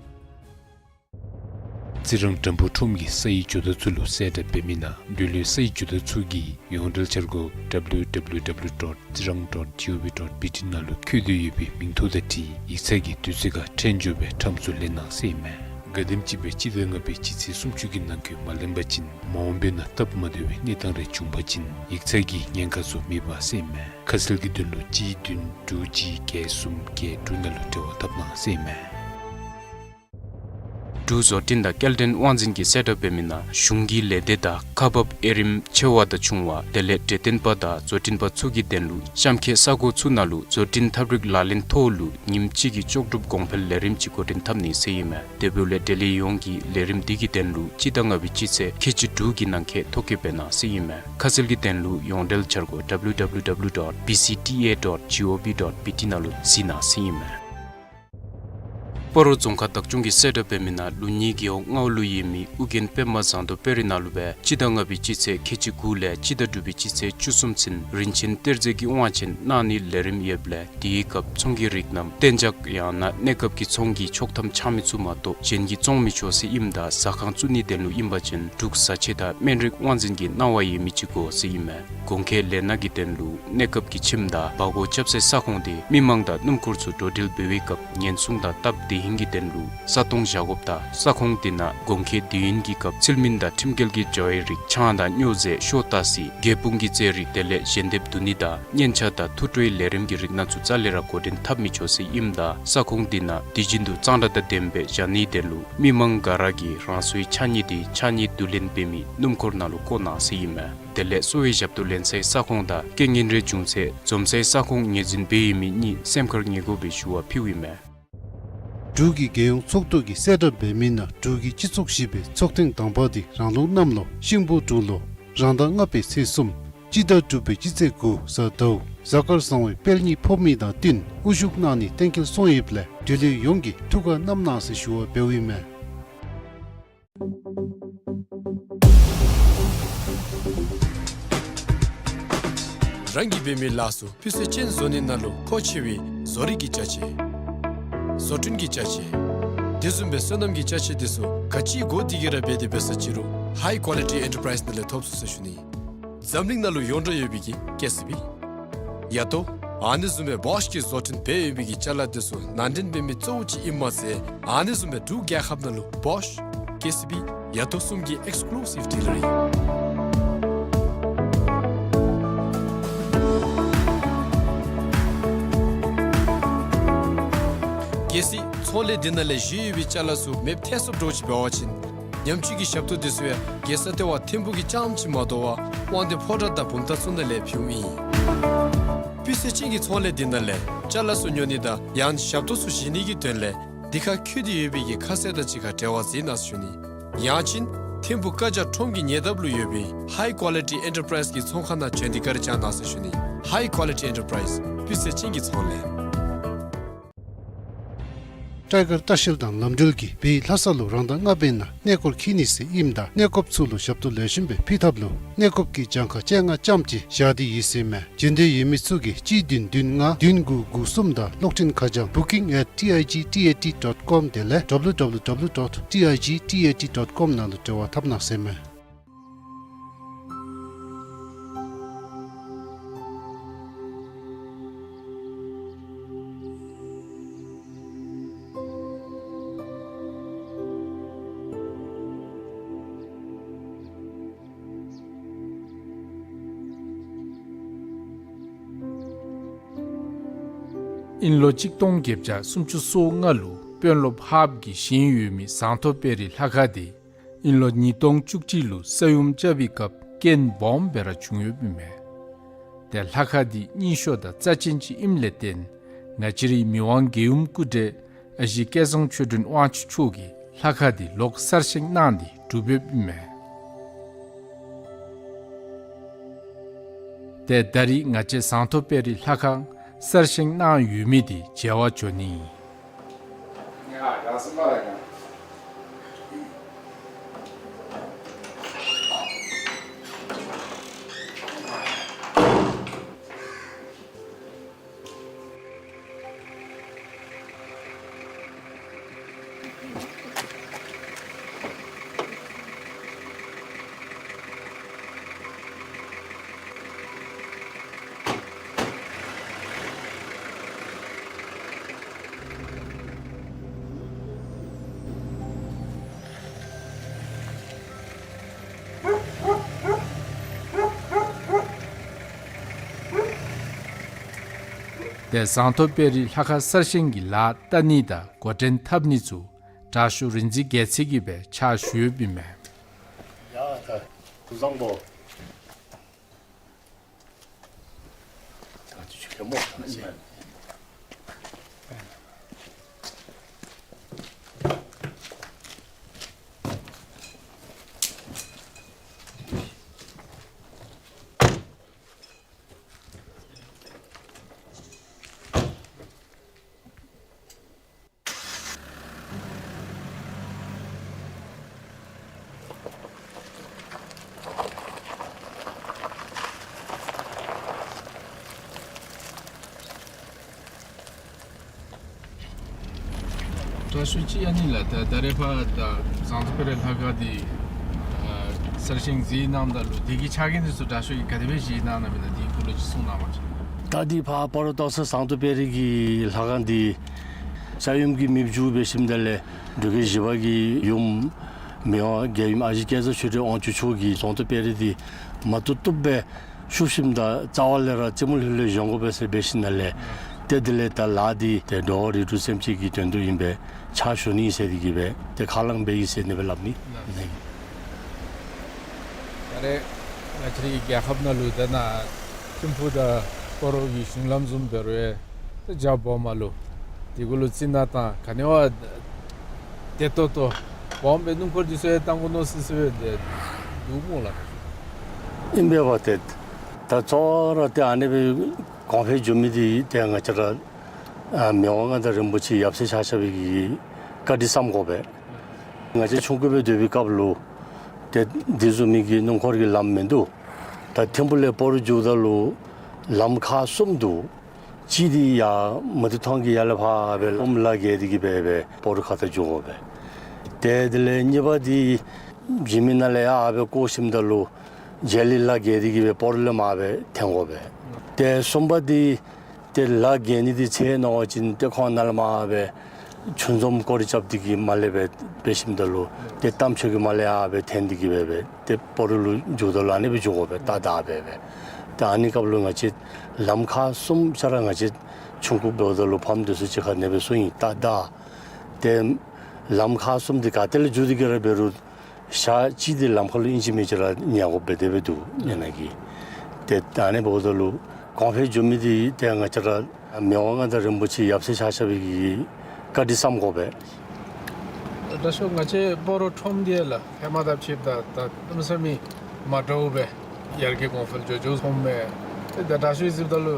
རྩི་རང་དྲམ་ཕུག་ཁྲོམ་གྱི་སའི་ཇོ་བདག་ཚུ་ལུ་གསལ་བསྒྲགས་འབད་མི་ནང་འབྲེལ་ཡོད་སའི་ཇོ་བདག་ཚུ་གི་ཡོངས་འབྲེལ་འཆར་སྒོ་W W W dot tsirang dot gov dot B T ནང་ལུ་བཀོད་དེ་ཡོད་པའི་མིང་ཐོ་དང་འཁྲིལ་ཡིག་ཚང་གི་དུས་ཚོད་ཁར་འཕྲལ་མགྱོགས་སྦེ་ཁྲམ་ཚུ་ལེན་གནང་ཟེར་ཨིན་མས། ག་དེམ་ཅིག་སྦེ་སྤྱི་ཟླ་ལྔ་པའི་སྤྱི་ཚེས་སུམ་ཅུ་གི་ནང་འཁོད་མ་ལེན་པ་ཅིན་མ་འོངས་པའི་ནང་སྟབས་མ་བདེ་བའི་གནས་སྟངས་རེ་བྱུང་པ་ཅིན་ཡིག་ཚང་གི་ཉེན་ཁ་ཚུ་མེད་པ་ཟེར་ཨིན་མས། ཁ་གསལ་གྱི་དོན་ལུ་གཅིག་བདུན་དྲུག་གཅིག་བརྒྱད་གསུམ་བརྒྱད་དྲུག་ནང་ལུ་འབྲེལ་བ་འཐབ་གནང་ཟེར་ཨིན་མས། འབྲུག་བཟོ་སྐྲུན་དང་སྐྱེལ་འདྲེན་དབང་འཛིན་གྱིས་གསལ་བསྒྲགས་འབད་མི་ནང་གཞུང་གི་ལས་སྡེ་དང་ཁག་འབག་དབྱེ་རིམ་ཆེ་བ་དང་ཆུང་བ་དེ་ལས་འབྲས་ལྡན་པ་དང་བཟོ་སྐྲུན་པ་ཚུ་གི་དོན་ལུ་གཤམ་འཁོད་ས་གོ་ཚུ་ནང་ལུ་བཟོ་སྐྲུན་ཐབས་རིག་ལག་ལེན་ཐོག་ལུ་ཉིནམ་གཅིག་གི་ལྕོགས་གྲུབ་གོང་འཕེལ་ལས་རིམ་ཅིག་འགོ་འདྲེན་འཐབ་ནི་ཟེར་ཨིན་མས། དེ་འབདཝ་ལས་འབྲེལ་ཡོད་ཡོངས་ཀྱིས་ལས་རིམ་འདི་གི་དོན་ལུ་སྤྱི་ཟླ་ལྔ་པའི་སྤྱི་ཚེས་ཁལ་གཅིག་དྲུག་གི་ནང་འཁོད་ཐོ་བཀོད་འབད་གནང་ཟེར་ཨིན་མས། ཁ་གསལ་གྱི་དོན་ལུ་ཡོངས་འབྲེལ་འཆར་སྒོ་W W W dot B C T A dot gov dot B T ནང་ལུ་གཟིགས་གནང་ཟེར་ཨིན་མས། སྤ་རོ་རྫོང་ཁག་བདག་སྐྱོང་གིས་གསལ་བསྒྲགས་འབད་མི་ནང་ལུགས་གཉིས་རྒེད་འོག་ལྔ་པ་ལུ་ཡོད་མི་ཨོ་རྒྱན་པདྨ་ཟངས་མདོག་དཔལ་རི་ནང་ལུ་སྦེ་སྤྱི་ཟླ་ལྔ་པའི་སྤྱི་ཚེས་ཁལ་གཅིག་དགུ་ལས་སྤྱི་ཟླ་དྲུག་པའི་སྤྱི་ཚེས་བཅུ་གསུམ་ཚུན་རིན་ཆེན་གཏེར་མཛོད་ཀྱི་དབང་ཆེན་གནང་ནིའི་ལས་རིམ་ཡོདཔ་ལས་དེའི་སྐབས་ཚོང་གི་རིགས་རྣམས་གཏན་འཇགས་ཡང་ན་གནས་སྐབས་ཀྱི་ཚོང་གི་ཆོག་ཐམ་འཆང་མི་ཚུ་མ་གཏོགས་གཞན་གྱིས་བཙོང་མི་ཆོག་ཟེར་ཨིནམ་ད་ཟ་ཁང་བཙུགས་ནིའི་དོན་ལུ་ཨིན་པ་ཅིན་འབྲུག་བཟའ་ཆས་དང་སྨན་རིགས་དབང་འཛིན་གྱི་གནང་བ་ཡོད་མི་ཅིག་དགོ་ཟེར་ཨིན་མས། གོང་འཁོད་ལས་སྣ་གི་དོན་ལུ་གནས་སྐབས་ཀྱི་ཁྱིམ་དང་སྦ་སྒོར་རྐྱབ་སའི་ས་ཁོངས་དེ་མི་མང་དང་སྣུམ་འཁོར་ཚུ་འགྲོ་འགྲུལ་འབད་བའི་སྐབས་ཉེན་སྲུང་དང་སྟབས་བདེ་ཧིང་གི་དོན་ལུ་ས་སྟོང་བཞག་དགོཔ་དང་ས་ཁོངས་དེ་ནང་གོང་འཁོད་དུས་ཡུན་གྱི་སྐབས་ཚུལ་མིན་དང་ཁྲིམས་འགལ་གྱི་བྱ་བའི་རིགས་ཆང་དང་སྨྱོ་རྫས་ཤོ་ཏ་སི་གད་དཔུང་གི་རྫས་རིགས་དེ་ལས་ཞལ་འདེབས་བསྡུ་ནི་དང་སྙན་ཆ་དང་ཐུགས་སྤྲོའི་ལས་རིམ་གྱི་རིགས་སྣ་ཚུ་རྩ་ལས་ར་འགོ་འདྲེན་འཐབ་མི་ཆོག་ཟེར་ཨིནམ་ད་ས་ཁོངས་དེ་ནང་དུས་རྒྱུན་དུ་གཙང་སྦྲ་དང་ལྡནམ་སྦེ་བཞག་ནིའི་དོན་ལུ་མི་མང་ག་ར་གིས་རང་སོའི་ཕྱགས་སྙིགས་དེ་ཕྱགས་སྙིགས་བསྡུ་ལེན་འབད་མི་སྣུམ་འཁོར་ནང་ལུ་བཀོ་གནང་ཟེར་ཨིན་མས། དེ་ལས་གསོ་བའི་ཞབས་ཏོག་ལེན་སའི་ས་ཁོངས་དང་རྐྱེན་ངན་རེ་བྱུང་ཚེ་འཛོམས་སའི་ས་ཁོངས་ངོས་འཛིན་འབད་ཡོད་མི་གཉིས་སེམས་ཁར་ངེས་དགོ་པའི་ཞུ་བ་ཕུལཝ་ཨིན་མས། འབྲུག་གི་རྒྱལ་ཡོངས་ཚོགས་འདུ་གིས་གསལ་བསྒྲགས་འབད་མི་ནང་འབྲུག་གི་སྤྱི་ཚོགས་བཞི་པའི་ཚོགས་ཐེངས་དང་པ་དེ་རང་ལུགས་གནམ་ལོ་ཤིང་ཕོ་འབྲུག་ལོ་རང་ཟླ་ལྔ་པའི་ཚེས་གསུམ་སྤྱི་ཟླ་དྲུག་པའི་སྤྱི་ཚེས་དགུ་གཟའ་ཟླཝ་གཟའ་སྐར་བཟང་བའི་དཔལ་གཉིས་ཕོག་མི་དང་བསྟུན་དབུ་བཞུགས་གནང་ནི་གཏན་འཁེལ་སོང་ཡོདཔ་ལས་འབྲེལ་ཡོད་ཡོངས་ཀྱིས་ཐུགས་ཁར་བསྣམ་གནང་ཟེར་ཞུ་བ་འབདཝ་ཨིན་མས། རང་གིས་འབད་མི་ལཱ་ཚུ་སྤུས་ཚད་ཅན་བཟོ་ནི་ནང་ལུ་མཁོ་ཆེ་བའི་བཟོ་རིག་གི་ཅ་ཆས། བཟོ་སྐྲུན་གྱི་ཅ་ཆས། དེ་བཟུམ་སྦེ་སོ་ནམ་གྱི་ཅ་ཆས་དེ་ཚུ་ག་ཅི་དགོ་དེ་གིས་ར་འབད་དེ་འབད་ས་ཅི་རུང་High Quality Enterprise ནང་ལས་ཐོབ་ཚུགས་ཟེར་ཞུ་ནི། འཛམ་གླིང་ནང་ལུ་ཡོངས་གྲགས་ཡོད་པའི་གི་ཀེ་སི་བི། ཡ་ཏོ། ཨ་ནི་བཟུམ་སྦེ་བོཤ་གིས་བཟོ་སྐྲུན་འབད་ཡོད་པའི་གི་ཅ་ལ་དེ་ཚུ་ནང་འདྲེན་འབད་མི་གཙོ་བོ་ཅིག་ཨིནམ་མ་ཚད་ཨ་ནི་བཟུམ་སྦེ་འབྲུག་རྒྱལ་ཁབ་ནང་ལུ་བོཤ་ཀེ་སི་བི་ཡ་ཏོ་གསུམ་གྱི་Exclusive Dealer ཨིན། ཀེ་སི་བི། ཚོང་ལས་འདི་ནང་ལས་བཞེས་ཡོད་པའི་ཅ་ལ་ཚུ་མེདཔ་ཐལ་སོཔ་འདྲཝ་ཅིག་འབད་བ་ཅིན་ཉམས་བཅོས་ཀྱི་ཞབས་ཏོག་འདི་ཚུ་ཡང་རྒྱལ་ས་ལྟེ་བ་ཐིམ་ཕུག་གིས་རྐྱངམ་ཅིག་མ་དོ་བར་དབང་འདུས་ཕོ་བྲང་དང་བུམ་ཐང་ཚུ་ནང་ལས་ཕུལཝ་ཨིན། སྤུས་ཚད་ཅན་གྱི་ཚོང་ལས་འདི་ནང་ལས་ཅ་ལ་ཚུ་ཉོ་ནི་དང་ཡང་ཞབས་ཏོག་ཚུ་བཞེས་ནི་གི་དོན་ལས་འདི་ཁར་འཁོད་དེ་ཡོད་པའི་གི་ཁ་གསལ་དང་གཅིག་ཁར་འབྲེལ་བ་མཛད་གནང་ཟེར་ཞུ་ནི། ཡང་ཅིན་ཐིམ་ཕུག་ཀ་ཇ་ཁྲོམ་གྱི་ཉེ་འདབས་ལུ་ཡོད་པའི་High Quality Enterprise གི་ཚོང་ཁང་ནང་བྱོན་ཏེ་བཀའ་དྲིན་བསྐྱང་གནང་ཟེར་ཞུ་ནི། High Quality Enterprise སྤུས་ཚད་ཅན་གྱི་ཚོང་ལས། སྤྲོ་གར་ལྟ་བཤལ་དང་ལམ་འགྲུལ་གྱིས་བོད་ལྷ་ས་ལུ་རང་ཟླ་ལྔ་པའི་ནང་གནས་སྐོར་འཁྱིད་ནི་ཟེར་ཨིནམ་ད་གནས་སྐོརཔ་ཚུ་ལུ་ཞབས་ཏོག་ལེགས་ཤོམ་སྦེ་ཕུལ་ཐབས་ལུ་གནས་སྐོརཔ་གིས་གྱངས་ཁ་བཅོ་ལྔ་ཙམ་ཅིག་བཞག་སྟེ་ཡོད་ཟེར་མས། འབྱོན་འདོད་ཡོད་མི་ཚུ་གིས་གཅིག་བདུན་བདུན་ལྔ་བདུན་དགུ་དགུ་གསུམ་དང་གློག་འཕྲིན་ཁ་བྱང་booking at T I G T A T dot com དེ་ལས་W W W dot T I G T A T dot com ནང་ལུ་འབྲེལ་བ་འཐབ་གནང་ཟེར་མས། དབྱིན་ལོ་གཅིག་སྟོང་བརྒྱད་བརྒྱ་སུམ་ཅུ་སོ་ལྔ་ལུ་དཔོན་སློབ་ཧཱཔ་གིས་བཞེངས་ཡོད་མི་ཟངས་མདོག་དཔལ་རི་ལྷ་ཁང་དེ་དབྱིན་ལོ་ཉིས་སྟོང་བཅུ་གཅིག་ལུ་ས་ཡོམ་རྐྱབ་པའི་སྐབས་རྐྱེན་སྦོམ་སྦེ་ར་བྱུང་ཡོདཔ་ཨིན་མས། ཏེ་ལྷ་ཁང་འདི་རྙིང་ཤོས་དང་རྩ་ཅན་ཅིག་ཨིནམ་ལས་བརྟེན་ང་བཅས་རའི་མི་དབང་རྒྱལ་ཡུམ་སྐུ་བགྲེས་ཨ་ཞེ་སྐལ་བཟང་ཆོས་སྒྲོན་དབང་ཕྱུག་མཆོག་གིས་ལྷ་ཁང་འདི་ལོག་གསར་བཞེངས་གནང་སྟེ་གྲུབ་ཡོདཔ་ཨིན་མས། ཏེ་ད་རིས་ང་བཅས་ཟངས་མདོག་དཔལ་རི་ལྷ་ཁང་གསར་བཞེངས་གནང་ཡོད་མི་འདི་མཇལ་བར་འགྱོ་ནི་ཨིན། ཏེ་ཟངས་མདོག་དཔལ་རི་ལྷ་ཁང་གསར་བཞེངས་ཀྱི་ལཱ་བལྟ་ནི་དང་འགོ་འདྲེན་འཐབ་ནི་ཚུ་དྲག་ཤོས་རིག་འཛིན་རྒྱལ་མཚན་གྱིས་སྦེ་ཕྱག་ཞུ་ཡོདཔ་ཨིན་མས། ཡ་ད་སྐུ་གཟུགས་བཟང་པོ། དྲག་ཤོས་ཅིག་ཨ་ནི་ལགས། ད་ད་རེས་ཕར་ད་ཟངས་མདོག་དཔལ་རི་ལྷ་ཁང་འདི་ཨ་གསར་བཞེངས་མཛད་གནངམ་ད་ལུ་དེ་གི་ཆ་རྐྱེན་འདི་ཚུ་དྲག་ཤོས་ཀྱིས་ག་དེ་སྦེ་བཞེས་གནང་གནངམ་ཨིན་ན་དེའི་སྐོར་ལས་ཅིག་གསུང་གནང་བ་ཅིན། ད་འདི་ཕར་སྤ་རོ་སྟག་ཚང་ཟངས་མདོག་དཔལ་རི་གི་ལྷ་ཁང་འདི་ས་ཡོམ་གྱིས་མེདཔ་བཅུག་འབད་ཞིནམ་ད་ལས་འབྲུག་རྒྱལ་བཞི་པ་གི་ཡུམ་མི་དབང་རྒྱལ་ཡུམ་ཨ་ཞེ་སྐལ་བཟང་ཆོས་སྒྲོན་དབང་ཕྱུག་མཆོག་གིས་ཟངས་མདོག་དཔལ་རི་འདི་མ་བཏུབ་བཏུབ་སྦེ་བཤུབ་ཞིནམ་ད་རྩ་བ་ལས་ར་རྩེ་མོ་ལྷོད་ལྷོད་བཞེངས་དགོ་པས་ཟེར་འབད་ཞིནམ་ལས་ཏེ་དེ་ལས་ད་ལཱ་འདི་ཏེ་འགྲོ་བ་རིགས་དྲུག་སེམས་ཅན་གྱི་དོན་དུ་ཨིན་པས། ཕྱག་ཞུ་ནི་ཟེར་དེ་གིས་སྦེ་ཏེ་ཁས་བླངས་འབད་ཡི་ཟེར་ཨ་ནི་སྦེ་སླབ་ནི་ཨིན། ད་རེས་ང་བཅས་རའི་རྒྱལ་ཁབ་ནང་ལུ་ད་ནཱ་ཐིམ་ཕུག་དང་སྤ་རོ་གི་གཞུང་ལམ་བཟུམ་འབད་རུང་ཏེ་རྒྱ་སྦོམ་ལུ་དེ་གུ་ལུ་རྩི་ནག་བཏང་ག་ནི་བ་བདེ་ཏོག་ཏོ་སྦོམ་སྦེ་སྣུམ་འཁོར་འདི་ཚུ་ཡང་བཏང་དགོ་མནོ་སི་སི་སྦེ་འདུག་སྨོ་ལགས། ཨིན་པས་པ་ཏེ། ད་གཙོ་བོ་ར་ཏེ་ཨ་ནི་སྦེ་གོང་འཕེལ་འགྱོ་མི་འདི་ཏེ་ང་བཅས་ར་ཨ་མི་དབང་མངའ་བདག་རིན་པོ་ཆེ་ཡབ་སྲས་ཆ་ཁྱབ་ཀྱི་བཀའ་དྲིན་བསམ་དགོ་པས། ང་བཅས་ཆུང་ཀུ་སྦེ་སྡོད་པའི་སྐབས་ལུ་ཏེ་འདི་བཟུམ་མའི་གི་སྣུམ་འཁོར་གྱི་ལམ་མིན་འདུག། ད་ཐིམ་ཕུག་ལས་སྤ་རོ་འགྱོཝ་ད་ལུ་ལམ་ཁག་གསུམ་འདུག། གཅིག་འདི་ཡར་མུ་ཏིག་ཐང་གི་ཡར་ལས་ཕར་སྦེ་ཨོམ་ལ་བརྒལ་ཏེ་གིས་སྦེ་སྦེ་སྤ་རོ་ཁ་ཐུག་འགྱོ་དགོ་པས། ཏེ་དེ་ལས་གཉིས་པ་འདི་འཇིགས་མེད་ནང་ལས་ཡར་སྦེ་བསྐོར་ཞིནམ་ད་ལུ་རྗེས་ལུ་ལ་བརྒལ་ཏེ་གིས་སྦེ་སྤ་རོ་ལས་མར་སྦེ་འཐེན་དགོ་པས། ཏེ་གསུམ་པ་འདི་ཏེ་ལ་བརྒལ་ནི་འདི་ཚེ་ནང་བ་ཅིན་ཏེ་ཁོང་ནཱ་ལས་མར་སྦེ་ཆུ་འཛོམས་སྐོར་ར་རྐྱབ་སྟེ་གིས་མར་ལས་སྦེ་འབད་ཞིནམ་ད་ལུ་ཏེ་རྟ་མཆོག་གི་མར་ལས་ཡར་སྦེ་འཐེན་ཏེ་གིས་སྦེ་སྦེ་ཏེ་སྤ་རོ་ལུ་འགྱོཝ་ད་ལུ་ཨ་ནི་སྦེ་འགྱོ་དགོ་པས། ཏ་ཏ་སྦེ་སྦེ། ཏེ་ཨ་ནི་སྐབས་ལུ་ང་བཅས་ལམ་ཁག་གསུམ་ཆ་ར་ང་བཅས་ཆུང་ཀུ་འབདཝ་ད་ལུ་ཕམ་འདི་ཚུ་གཅིག་ཁར་ཨ་ནི་སྦེ་སོང་ཡི། ཏ་ཏ་ ཏེ་ལམ་ཁག་གསུམ་འདི་ག་ཏེ་ལས་འགྱོ་སྟེ་གི་ར་འབད་རུང་ཞག་གཅིག་འདི་ལམ་ཁ་ལུ་ཨིན་ཅི་མིན་ཅི་ར་ཉལ་དགོ་པས། དེ་སྦེ་འདུག་ཉལ་ནི་གི། ཏེ་ད་ཨ་ནི་འབདཝ་ད་ལུ་གོང་འཕེལ་འགྱོ་མི་འདི་ཏེ་ང་བཅས་ར་མི་དབང་མངའ་བདག་རིན་པོ་ཆེ་ཡབ་སྲས་ཆ་ཁྱབ་ཀྱིས་བཀའ་དྲིན་བསམ་དགོ་པས། ད་ཤོ་ང་བཅས་སྤ་རོ་ཁྲོམ་འདི་ལགས་ཧེ་མ་དང་ཕྱདཔ་ད་ད་གནམ་མེད་ས་མེད་མ་འདྲཝ་སྦེ་ཡར་རྒྱས་གོང་འཕེལ་འགྱོ་འགྱོཝ་མཐོངམ་མས། ཏེ་ད་དྲག་ཤོས་གཟིགསཔ་ད་ལུ་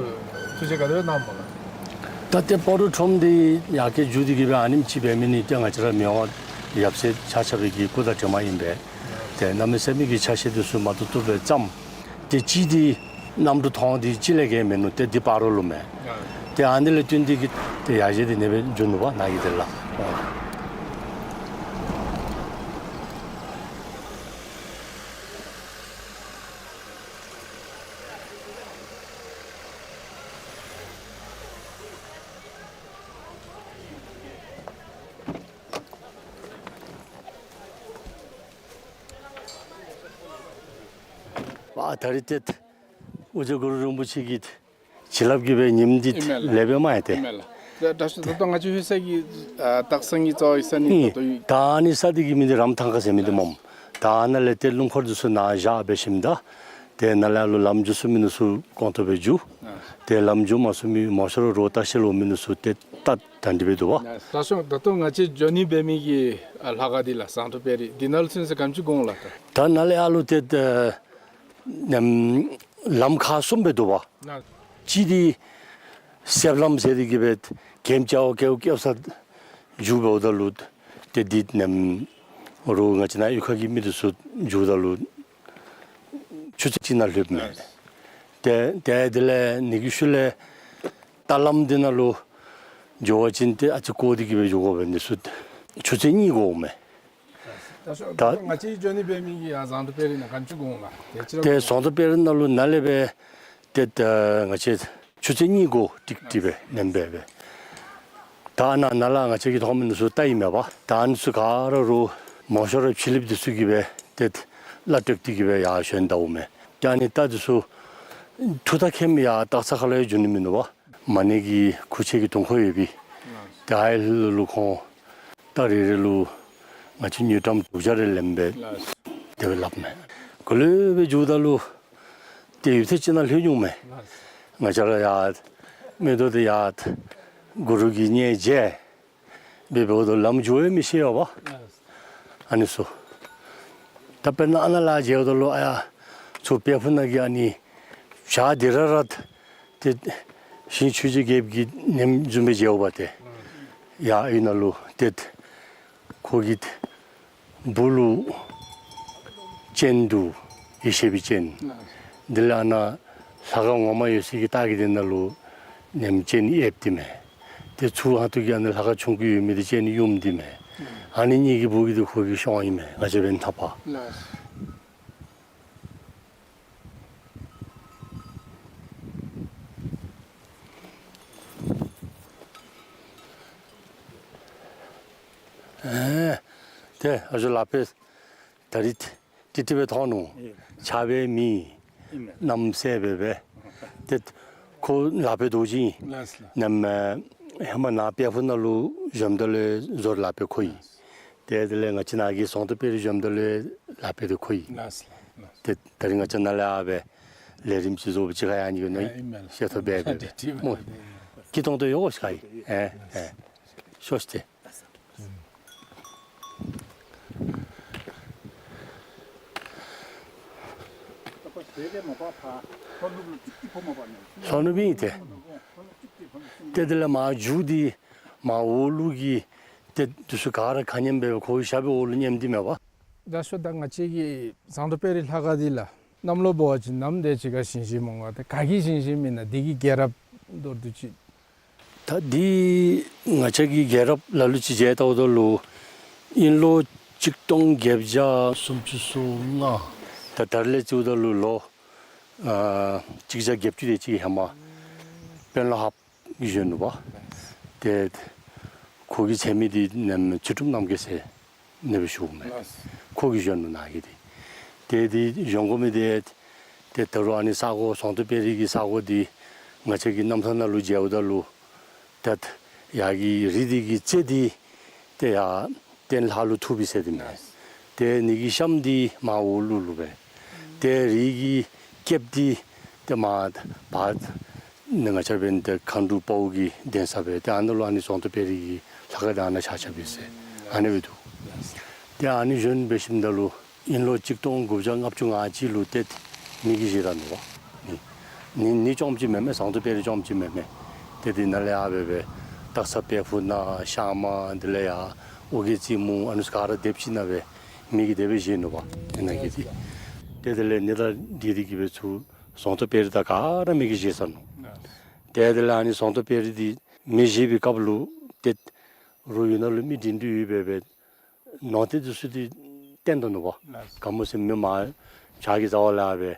ཐུགས་བཞེད་ག་དེ་སྦེ་གནངམ་སྨོ་ལགས། ད་ཏེ་སྤ་རོ་ཁྲོམ་འདི་ཡར་རྒྱས་འགྱོ་སྟེ་གི་སྦེ་ཨ་ནེམ་ཅིག་འབད་མི་འདི་ཏེ་ང་བཅས་ར་མི་དབང་ཡབ་སྲས་ཆ་ཁྱབ་ཀྱི་སྐུ་དང་གྲིབ་མ་ཨིན་པས། ཏེ་གནམ་མེད་ས་མེད་ཀྱི་ཆ་ཤས་འདི་ཚུ་མ་བཏུབ་བཏུབ་སྦེ་བརྩམས། ཏེ་གཅིག་འདི་གནམ་གྲུ་ཐོག་འདི་གཅིག་ལས་བརྒལ་མིན་ནུག། ཏེ་འདི་སྤ་རོ་ལུ་མས། ཏེ་ཨ་ནི་ལས་བརྟེན་ཏེ་གི་ཏེ་ཡར་རྒྱས་འདི་ཨ་ནེ་སྦེ་འགྱོ་ནུག་པ་ནཱ་གི་དེ་ལགས། ཨ་ད་རིས་ཏེ་ཨོ་རྒྱན་གུ་རུ་རིན་པོ་ཆེ་གི་བྱིན་རླབས་ཀྱིས་སྦེ་ཉིནམ་འདི་ཨིན་མས་ལགས། ལེགས་པས་མས་ཏེ། ཨིན་མས་ལགས། ད་ད་ད་ང་བཅས་ལྷོད་ས་གི་ཨ་སྟག་ཚང་གི་རྩ་བའི་ས་གནས་ཨིན། ད་ལྟོ་ཡོད། ད་ཨ་ནི་ས་འདི་གི་མིང་འདི་རམ་ཐང་ཁ་ཟེར་མི་འདི་སྨོ། ད་ཨ་ནཱ་ལས་ཏེ་རླུང་འཁོར་འདི་ཚུ་ནཱ་བཞག་སྦེ་ཞིནམ་ད་ཏེ་ནཱ་ལས་ཨ་ལོ་ལམ་འགྱོ་ཚུགས་མི་འདི་ཚུ་གོང་ཐོག་སྦེ་འགྱོ། ཏེ་ལམ་འགྱོ་མ་ཚུགས་མི་མང་ཤོས་ར་རོགས་ལྟ་བཤལ་འོང་མི་འདི་ཚུ་ཏེ་ད་ད་འདི་སྦེ་འདུག་པ། ད་ཤོ་ད་ལྟོ་ང་བཅས་འགྱོ་ནི་འབད་མི་གི་ཨ་ལྷ་ཁང་འདི་ལགས་ཟངས་མདོག་དཔལ་རི་འདི་ནང་ལུ་ཚུན་ཚོད་ག་དེམ་ཅིག་འགོར་འོང་ལགས། ད་ནཱ་ལས་ཨ་ལོ་ཏེ་ཨ་ནམ་ལམ་ཁག་གསུམ་སྦེ་འདུག་པ། གཅིག་འདི་གསེབ་ལམ་ཟེར་ཏེ་གི་སྦེ་གེམ་ཅ་བ་ཀེའུ་ཀེའུ་ས་འགྱོ་འབདཝ་ད་ལུ་ཏེ་འདི་ནམ་རོགས་ང་བཅས་ནཱ་གཡུས་ཁ་གི་མི་འདི་ཚུ་འགྱོཝ་ད་ལུ་ཆུ་ཚོད་གཅིག་ནང་ལྷོདཔ་མས། ཏེ་ཏེ་དེ་ལས་ཨ་ནི་གི་ཤུལ་ལས་རྟ་ལམ་འདི་ནང་ལུ་འགྱོ་བ་ཅིན་ཏེ་ཨ་ཙི་སྐོར་ཏེ་གི་སྦེ་འགྱོ་དགོ་པས། འདི་ཚུ་ཆུ་ཚོད་གཉིས་འགོརཝ་མས། ད་ད་ང་བཅས་འགྱོ་ནི་འབད་མི་གི་ཨ་ཟངས་མདོག་དཔལ་རི་ནང་ག་དེམ་ཅིག་འགོར་འོང་ལགས། ཏེ་ཟངས་མདོག་དཔལ་རི་ནང་ལུ་ནཱ་ལས་སྦེ་ཏེ་ད་ང་བཅས་ཆུ་ཚོད་གཉིས་འགོར་ཏིག་ཏིག་སྦེ་ཨ་ནེམ་སྦེ་སྦེ། ད་ནཱ་ནཱ་ལས་ང་བཅས་ཀྱིས་མཐོང་མི་འདི་ཚུ་རྟ་ཨིན་མས་པ། ད་ཨ་ནི་ཚུ་ག་ར་རོགས་མང་ཤོས་ར་ཕྱི་གླིངཔ་འདི་ཚུ་གིས་སྦེ་ཏེ་གླ་སྤྲོད་དེ་གི་སྦེ་ཡར་བཞོན་ད་འོང་མས། ཏེ་ཨ་ནི་རྟ་འདི་ཚུ་ཐུགས་ཐག་ཁེམ་ཡར་སྟག་ཚང་ཁ་ལས་ཡང་འགྱོ་ནི་མིན་འདུག་པ། མ་ཎི་གི་ཁུར་ཆེན་གྱི་དུང་ཁོག་ཡོད་པའི་ཏེ་ཨའི་ལུ་ལུ་ཁོང་རྟ་རེ་རེ་ལུ་ང་བཅས་དངུལ་ཀྲམ་དྲུག་བརྒྱ་རེ་ལེནམ་སྦེ་དེ་སྦེ་སླབ་མས། ག་ལུ་སྦེ་འགྱོཝ་ད་ལུ་ཏེ་ཡུདཔ་ཐེངས་ཅིག་ནང་ལྷོད་འོང་མས། ང་བཅས་ར་ཡར་མིག་ཏོ་འདི་ཡར་གུ་རུ་གི་གཉེར་མཇལ་འབད་འབདཝ་ད་ལམ་འགྱོ་ཡང་མི་ཤེས་པ། ཨ་ནི་ཚུ་ད་དཔེར་ན་ཨ་ནཱ་ལས་མཇལཝ་ད་ལུ་ཨ་ཡར་ཚུར་དཔལ་ཕུག་ནང་གི་ཨ་ནི་བྱག་འདི་ར་ར་ཏེ་ཞིང་ཆོས་རྗེ་རྒྱལཔོ་གི་ནེམ་བཟུམ་སྦེ་མཇལཝ་ཏེ་ཡར་ཨ་ནཱ་ལུ་ཏེ་ཁོ་གི་སྦུག་ལུ་སྤྱན་འདུག། ཡེ་ཤེས་པའི་སྤྱན། དེ་ལས་ཨ་ནཱ་ལྷ་ཁང་ངོ་མ་ཡོད་སའི་གི་ལྟག་གི་དེ་ནང་ལུ་ནེམ་སྤྱན་གཡསཔ་འདི་མས། ཏེ་ཚུར་ཧང་ཏོ་གི་ཨ་ནཱ་ལྷ་ཁང་ཆུང་ཀུ་ཡོད་མི་འདི་སྤྱན་གཡོནམ་འདི་མས། ཨ་ནི་གཉིས་ཀྱི་སྦུག་གི་འདི་ཁོ་གི་གཤོང་ཨིན་མས། ང་བཅས་འབདན་ཐག་པ། ཨེ་ཏེ་ཨ་ཞུ་ལག་པས་ད་རིས་ཏིག་ཏིག་སྦེ་མཐོང་ནུག། ཨེ་ཆརཔ་མེད་ཨིན་མས། གནམ་སེརཔོ་སྦེ་ཏེ་ཁོ་ལག་པས་རྡོ་རྗེ་ཨིན། ལགས་ལགས། ནམ་ཧེ་མ་ནཱ་དཔལ་ཕུག་ནང་ལུ་བཞོནམ་ད་ལུ་བཟོ་ལག་པས་ཁོ་ཨིན། ཏེ་དེ་ལས་ང་བཅས་ནཱ་གི་ཟངས་མདོག་དཔལ་རི་བཞོནམ་ད་ལུ་ལག་པས་འདི་ཁོ་ཨིན། ལགས་ལགས། ཏེ་ད་རིས་ང་བཅས་ནཱ་ལས་ཨ་སྦེ་ལས་རིམ་ཅིག་བཟོ་བ་ཅིག་ཁར་ཡང་ཨ་ནི་གི་ནང་ཨིན་མས་ལགས། ཤེས་ཐོབ་སྦེ་སྦེ་ཏེ་སྨོ། སྐྱིད་ཏོང་ཏོ་ཡོད་ཤིག་ཨ་ཨེ་ཨེ་ཤོག་ཤིག་ཏེ། ལྷོ་ནུབ་ཨིན་ཏེ། ཏེ་དེ་ལས་མར་མཇུག་འདི་མར་འོག་ལུ་གི་ཏེ་འདི་ཚུ་ག་ར་ཁ་མཉམ་སྦེ་ཁོ་གི་ཞབས་པད་འོག་ལུ་མཉམ་འདི་མས་པ། ད་ཤོ་ད་ང་བཅས་ཀྱི་ཟངས་མདོག་དཔལ་རི་ལྷ་ཁང་འདི་ལགས་གནམ་ལོ་འབད་བ་ཅིན་ནམ་དེ་ཅིག་ཁར་བཞེངས་བཞེངསམ་འོང་ག། ཏེ་ག་གིས་བཞེངས་བཞེངསམ་ཨིན་ན། འདི་གི་རྒྱལ་རབས་མདོར་བསྡུས་ཅིག། ད་འདི་ང་བཅས་ཀྱི་རྒྱལ་རབས་ལ་ལུ་ཅིག་མཇལ་བལྟཝ་ད་ལུ་དབྱིན་ལོ་གཅིག་སྟོང་བརྒྱད་བརྒྱ་སུམ་ཅུ་སོ་ལྔ། ད་ད་རིས་ལས་བརྩིཝ་ད་ལུ་ལོ་ཨ་གཅིག་བརྒྱ་བརྒྱད་ཅུ་དེ་ཅིག་ཧེ་མ་དཔོན་སློབ་ཧཱཔ་གིས་བཞེངས་ནུག་པ། ཏེ་ཁོ་གི་ཚེ་མི་འདི་ནམ་ཚུལ་ཁྲིམས་རྣམ་རྒྱལ་ཟེར་ཨ་ནེ་སྦེ་ཞུཝ་མས། ལགས། ཁོ་གིས་བཞེངས་ནུག་ནཱ་གི་འདི། ཏེ་འདི་བཞེངས་དགོ་མི་འདི་ཏེ་ད་རུང་ཨ་ནི་ས་གོ་ཟངས་མདོག་དཔལ་རི་གི་ས་གོ་འདི་ང་བཅས་ཀྱི་རྣམ་ཐར་ནང་ལུ་མཇལཝ་ད་ལུ་ཏེ་ཡར་གྱི་རི་འདི་གི་རྩེ་འདི་ ཏེ་ཡར་སྟེང་ལྷ་ལུ་ཐུག་པས་ཟེར་དེ་མས། ཏེ་ཨ་ནི་གི་ཤམ་འདི་མར་འོག་ལུ་ལུ་སྦེ། ཏེ་རི་གི་སྐེདཔ་འདི་ཏེ་མར་ཕར་ནི་ང་བཅས་འབད་ནི་ཏེ་མཁའ་འགྲོ་དཔའ་བོ་གི་གདན་ས་སྦེ་ཏེ་ཨ་ནཱ་ལུ་ཨ་ནི་ཟོང་ཏོ་དཔལ་རི་གི་ལྷ་ཁང་འདི་ཨ་ནཱ་ཆགས་ཆགསཔ་ཨིན་ཟེར་ཨ་ནི་སྦེ་འདུག། ཏེ་ཨ་ནི་བཞོན་འབད་ཞིནམ་ད་ལུ་དབྱིན་ལོ་གཅིག་སྟོང་དགུ་བརྒྱ་ལྔ་བཅུ་ང་གཅིག་ལུ་ཏེ་མེ་གིས་བཞེས་ར་ནུག་པ། ནི་ནི་ནི་རྐྱངམ་ཅིག་མེན་མས། ཟོང་ཏོ་དཔལ་རི་རྐྱངམ་ཅིག་མེན་མས། ཏེ་དེ་ནང་ལས་ཡར་སྦེ་སྦེ་སྟག་ཚང་དཔལ་ཕུག་ནང་ཤང་མ་དེ་ལས་ཡར་ཨོ་རྒྱན་རྩེ་མོ་ཨ་ནི་ཚུ་ག་ར་སྡེབ་ཅིག་ནང་སྦེ་མེ་གིས་དེ་སྦེ་བཞེས་ནུག་པ། ཨ་ནཱ་གི་འདི་ཏེ་དེ་ལས་ནི་དང་འདི་འདི་གིས་སྦེ་ཚུར་ཟོང་ཏོ་དཔལ་རི་དང་ག་ར་མེ་གིས་བཞེས་ཚར་ནུག། ཏེ་དེ་ལས་ཨ་ནི་ཟོང་ཏོ་དཔལ་རི་འདི་མེ་བཞེས་པའི་སྐབས་ལུ་ཏེ་རོགས་ཡུལ་ནང་ལུ་མི་འདྲེན་འདྲེན་ཡོད་པས་སྦེ་ནོར་རྟེན་འདི་ཚུ་འདི་བཏོན་ད་ནུག་པ། ག་མོ་ཟེར་མི་མར་བྱག་གི་རྩ་བ་ལས་སྦེ་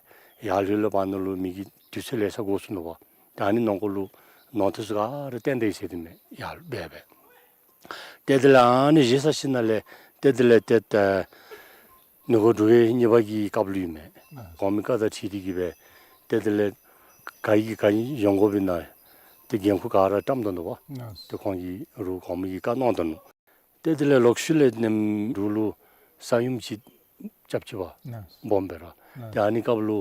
ཡར་ལྷོད་ལྷོདཔ་ད་ནཱ་ལུ་མེ་གི་དུས་ཚོད་ལེ་ཤ་འགོར་སོ་ནུག་པ། ད་ཨ་ནི་ནང་འཁོད་ལུ་ནོར་རྟེན་ཚུ་ག་ར་བཏོན་ད་ཡི་ཟེར་དེ་མས་ཡར་སྦེ་སྦེ། ཏེ་དེ་ལས་ཨ་ནི་བཞེས་ཚར་ཞིནམ་ལས་ཏེ་དེ་ལས་ཏེ་ད་ནི་འགོ་འབྲུག་རྒྱལ་གཉིས་པ་གི་སྐབས་ལུ་ཨིན་མས། གོང་མའི་བཀའ་དང་འཁྲིལ་ཏེ་གིས་སྦེ་ཏེ་དེ་ལས་ག་གིས་ག་ཡོང་དགོ་པས་ན་ཏེ་འགན་ཁུར་ག་ར་བཀྲམ་ད་ནུག་པ། ཏེ་ཁོང་གིས་རོགས་གོང་མ་གིས་བཀའ་གནང་ད་ནུག། ཏེ་དེ་ལས་ལོག་ཤུལ་ལས་ནེམ་འབྲུག་ལུ་ས་ཡོམ་ཅིག་རྐྱབ་ཅི་པ། སྦོམ་སྦེ་ར། ཏེ་ཨ་ནི་སྐབས་ལུ་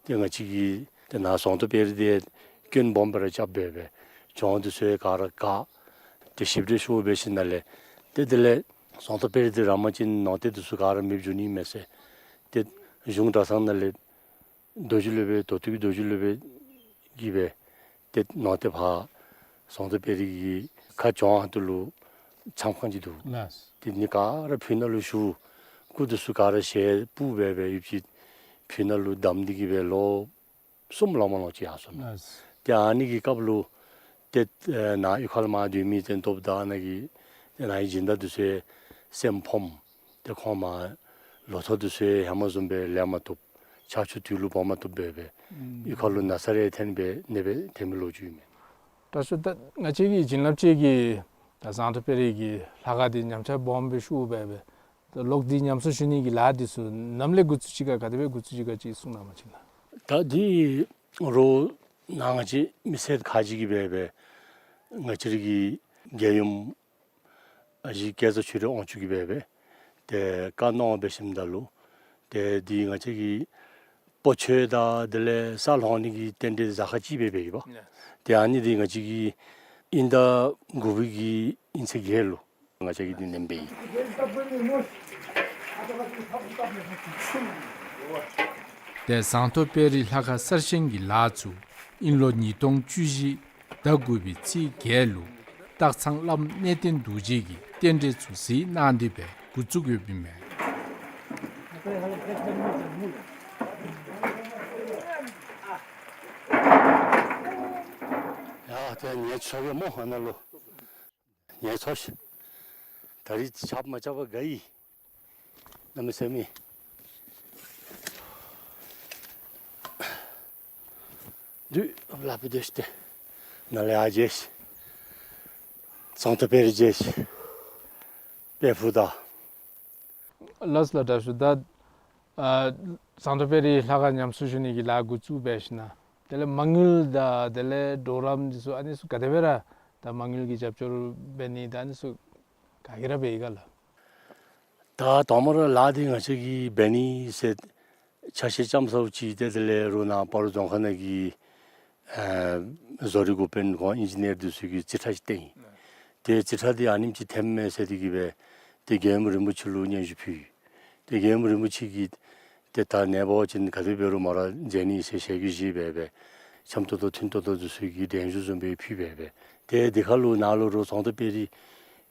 ཏེ་ང་བཅས་ཀྱི་ཏེ་ནཱ་ཟོང་ཏོ་དཔལ་རི་འདི་སྐྱོན་སྦོམ་སྦེ་ར་རྐྱབ་སྦེ་སྦེ་གྱོང་འདི་ཚུ་ག་ར་བཀག། ཏེ་ཞིབ་འགྲེལ་ཞུ་འབད་ཞིནམ་ལས་ཏེ་དེ་ལས་ཟོང་ཏོ་དཔལ་རི་འདི་ར་མ་ཅིན་ནོར་རྟེན་འདི་ཚུ་ག་ར་མེདཔ་འགྱོ་ནི་མས་ཟེར། ཏེ་གཞུང་གྲྭ་ཚང་ནང་ལས་རྡོ་རྗེ་སློབ་དཔོན་མདོ་སྟོད་ཀྱི་རྡོ་རྗེ་སློབ་དཔོན་གྱིས་སྦེ་ཏེ་ནོར་རྟེན་ཕར་ཟོང་ཏོ་དཔལ་རི་གི་ཁ་རྐྱང་ཁ་ཐུག་ལུ་ཆམ་ཁང་ཅིག་འདུག། ཏེ་ཨ་ནི་ག་ར་ཕུ་ནང་ལུ་བཞུགས། སྐུ་འདི་ཚུ་ག་ར་ཞལ་སྤུབས་སྦེ་སྦེ་ཡོདཔ་ཅིག་ཕུ་ནང་ལུ་བསྡམས་ཏེ་གིས་སྦེ་ལོ་གསུམ་ལང་མ་ལང་ཅིག་ཡར་སོ་ནུག། ཏེ་ཨ་ནི་གི་སྐབས་ལུ་ཏེ་ནཱ་གཡུས་ཁ་ལས་མར་སྡོད་མི་ཏེ་སྟོབས་དང་ནཱ་གི་ཏེ་ནཱ་གི་སྦྱིན་བདག་འདི་ཚུ་སེམས་ཕམ། ཏེ་ཁོང་མར་ལོ་ཐོག་འདི་ཚུ་ཧེ་མ་བཟུམ་སྦེ་ལེན་མ་བཏུབ། ཆར་ཆུ་དུས་ལུ་འབབ་མ་བཏུབ་སྦེ་སྦེ་གཡུས་ཁ་ལུ་ན་ཚ་རེ་ཐོན་སྦེ་ནདཔ་སྦེ་ཐོན་མི་ལོ་རྒྱུས་མས། དྲག་ཤོས་ད་ང་བཅས་ཀྱི་བྱིན་རླབས་ཅན་གྱི་ད་ཟོང་ཏོ་དཔལ་རི་གི་ལྷ་ཁང་འདི་ཉམས་ཆག་སྦོམ་སྦེ་ཤོར་སྦེ་སྦེ་ད་ལོག་སྟེ་ཉམས་གསོ་ཞུ་ནི་གི་ལཱ་འདི་ཚུ་ནམ་ལས་འགོ་བཙུགས་ཅི་ག་ག་དེ་སྦེ་འགོ་བཙུགས་ཅི་ག་ཅིག་གསུང་གནང་བ་ཅིན་ལགས། ད་འདི་རོགས་ནཱ་ང་བཅས་མི་སེར་ཁག་ཅིག་གིས་སྦེ་སྦེ་ང་བཅས་ར་གི་རྒྱལ་ཡུམ་ཨ་ཞེ་སྐལ་བཟང་ཆོས་སྒྲོན་དབང་ཕྱུག་གིས་སྦེ་སྦེ་ཏེ་བཀའ་གནང་འབད་ཞིནམ་ད་ལུ་ཏེ་འདི་ང་བཅས་ཀྱི་སྤོ་བྱོལ་དང་དེ་ལས་ས་སློང་ནི་གི་རྟེན་འབྲེལ་གཟའ་སྐར་གཅིག་སྦེ་འབད་ཡི་པ། ཏེ་ཨ་ནི་འདི་ང་བཅས་ཀྱིས་དབྱིན་ཟླ་དགུ་པའི་གི་དབྱིན་ཚེས་བརྒྱད་ལུ་ང་བཅས་ཀྱིས་འདི་ནེམ་འབད་ཡི། ཏེ་ཟོང་ཏོ་དཔལ་རི་ལྷ་ཁང་གསར་བཞེངས་ཀྱི་ལཱ་ཚུ་དབྱིན་ལོ་ཉིས་སྟོང་བཅུ་བཞི་ཟླ་དགུ་པའི་ཚེས་བརྒྱད་ལུ་སྟག་ཚང་བླམ་གནས་བརྟན་རྡོ་རྗེ་གི་རྟེན་འབྲེལ་ཚུ་གཟིགས་གནང་སྟེ་སྦེ་འགོ་བཙུགས་ཡོདཔ་ཨིན་མས། ཡ་ཏེ་ངལ་འཚོ་གེ་སྨོ་ཨ་ནཱ་ལུ། ངལ་འཚོ་ཤིག། ད་རིས་ཆརཔ་མ་རྐྱབ་པར་དགའ་ཡི། གནམ་མེད་ས་མེད། དུས་ལ་ཕུད་དེ་ཤི་སྟེ་ནཱ་ལས་ཡར་མཇལ་ཤིག། ཟོང་ཏོ་དཔལ་རི་མཇལ་ཤིག། དཔལ་ཕུག་དང་། ལགས་ལགས་དྲག་ཤོས། ད་ཨ་ཟོང་ཏོ་དཔལ་རི་ལྷ་ཁང་ཉམས་གསོ་ཞུ་ནི་གི་ལཱ་འགོ་བཙུགས་འབད་ཞིནམ་དེ་ལས་མ་དངུལ་དང་དེ་ལས་གྲོགས་རམ་འདི་ཚུ་ཨ་ནི་ཚུ་ག་དེ་སྦེ་ར་ད་མ་དངུལ་གྱི་རྒྱབ་སྐྱོར་འབད་ནི་དང་ཨ་ནི་ཚུ་ག་གིས་ར་འབད་ཡི་ག་ལགས། ད་དང་པ་ར་ལཱ་འདི་ང་བཅས་ཀྱིས་འབད་ནི་ཟེར་ཆ་ཤས་ཙམ་ཚརཝ་ཅིག་ཏེ་དེ་ལས་རོགས་ནཱ་སྤ་རོ་རྫོང་ཁག་ནང་གི་ཨ་བཟོ་རིག་འགོ་དཔོན་ཁོང་ཨིན་ཇི་ནི་ཡར་འདི་ཚུ་གིས་རྩིས་ཁྲ་ཅིག་བཏོན་ཡི། ཏེ་རྩིས་ཁྲ་འདི་ཨ་ནེམ་ཅིག་ཐོནམ་མས་ཟེར་ཏེ་གིས་སྦེ་ཏེ་རྒྱལ་ཡུམ་རིན་པོ་ཆེ་ལུ་སྙན་ཞུ་ཕུལ་ཡི། ཏེ་རྒྱལ་ཡུམ་རིན་པོ་ཆེ་གིས་ཏེ་ད་ནཱ་འབད་བ་ཅིན་ག་དེ་འབད་རུང་མ་ར་མཛད་ནི་ཟེར་ཞལ་གྱིས་བཞེས་སྦེ་སྦེ་འཆམ་ཏོག་ཏོ་མཐུན་ཏོག་ཏོ་འདི་ཚུ་གི་གདན་ཞུ་བཟུམ་སྦེ་ཕུལ་སྦེ་སྦེ་ཏེ་འདི་ཁར་ལུ་ནཱ་ལུ་རོགས་ཟོང་ཏོ་དཔལ་རི་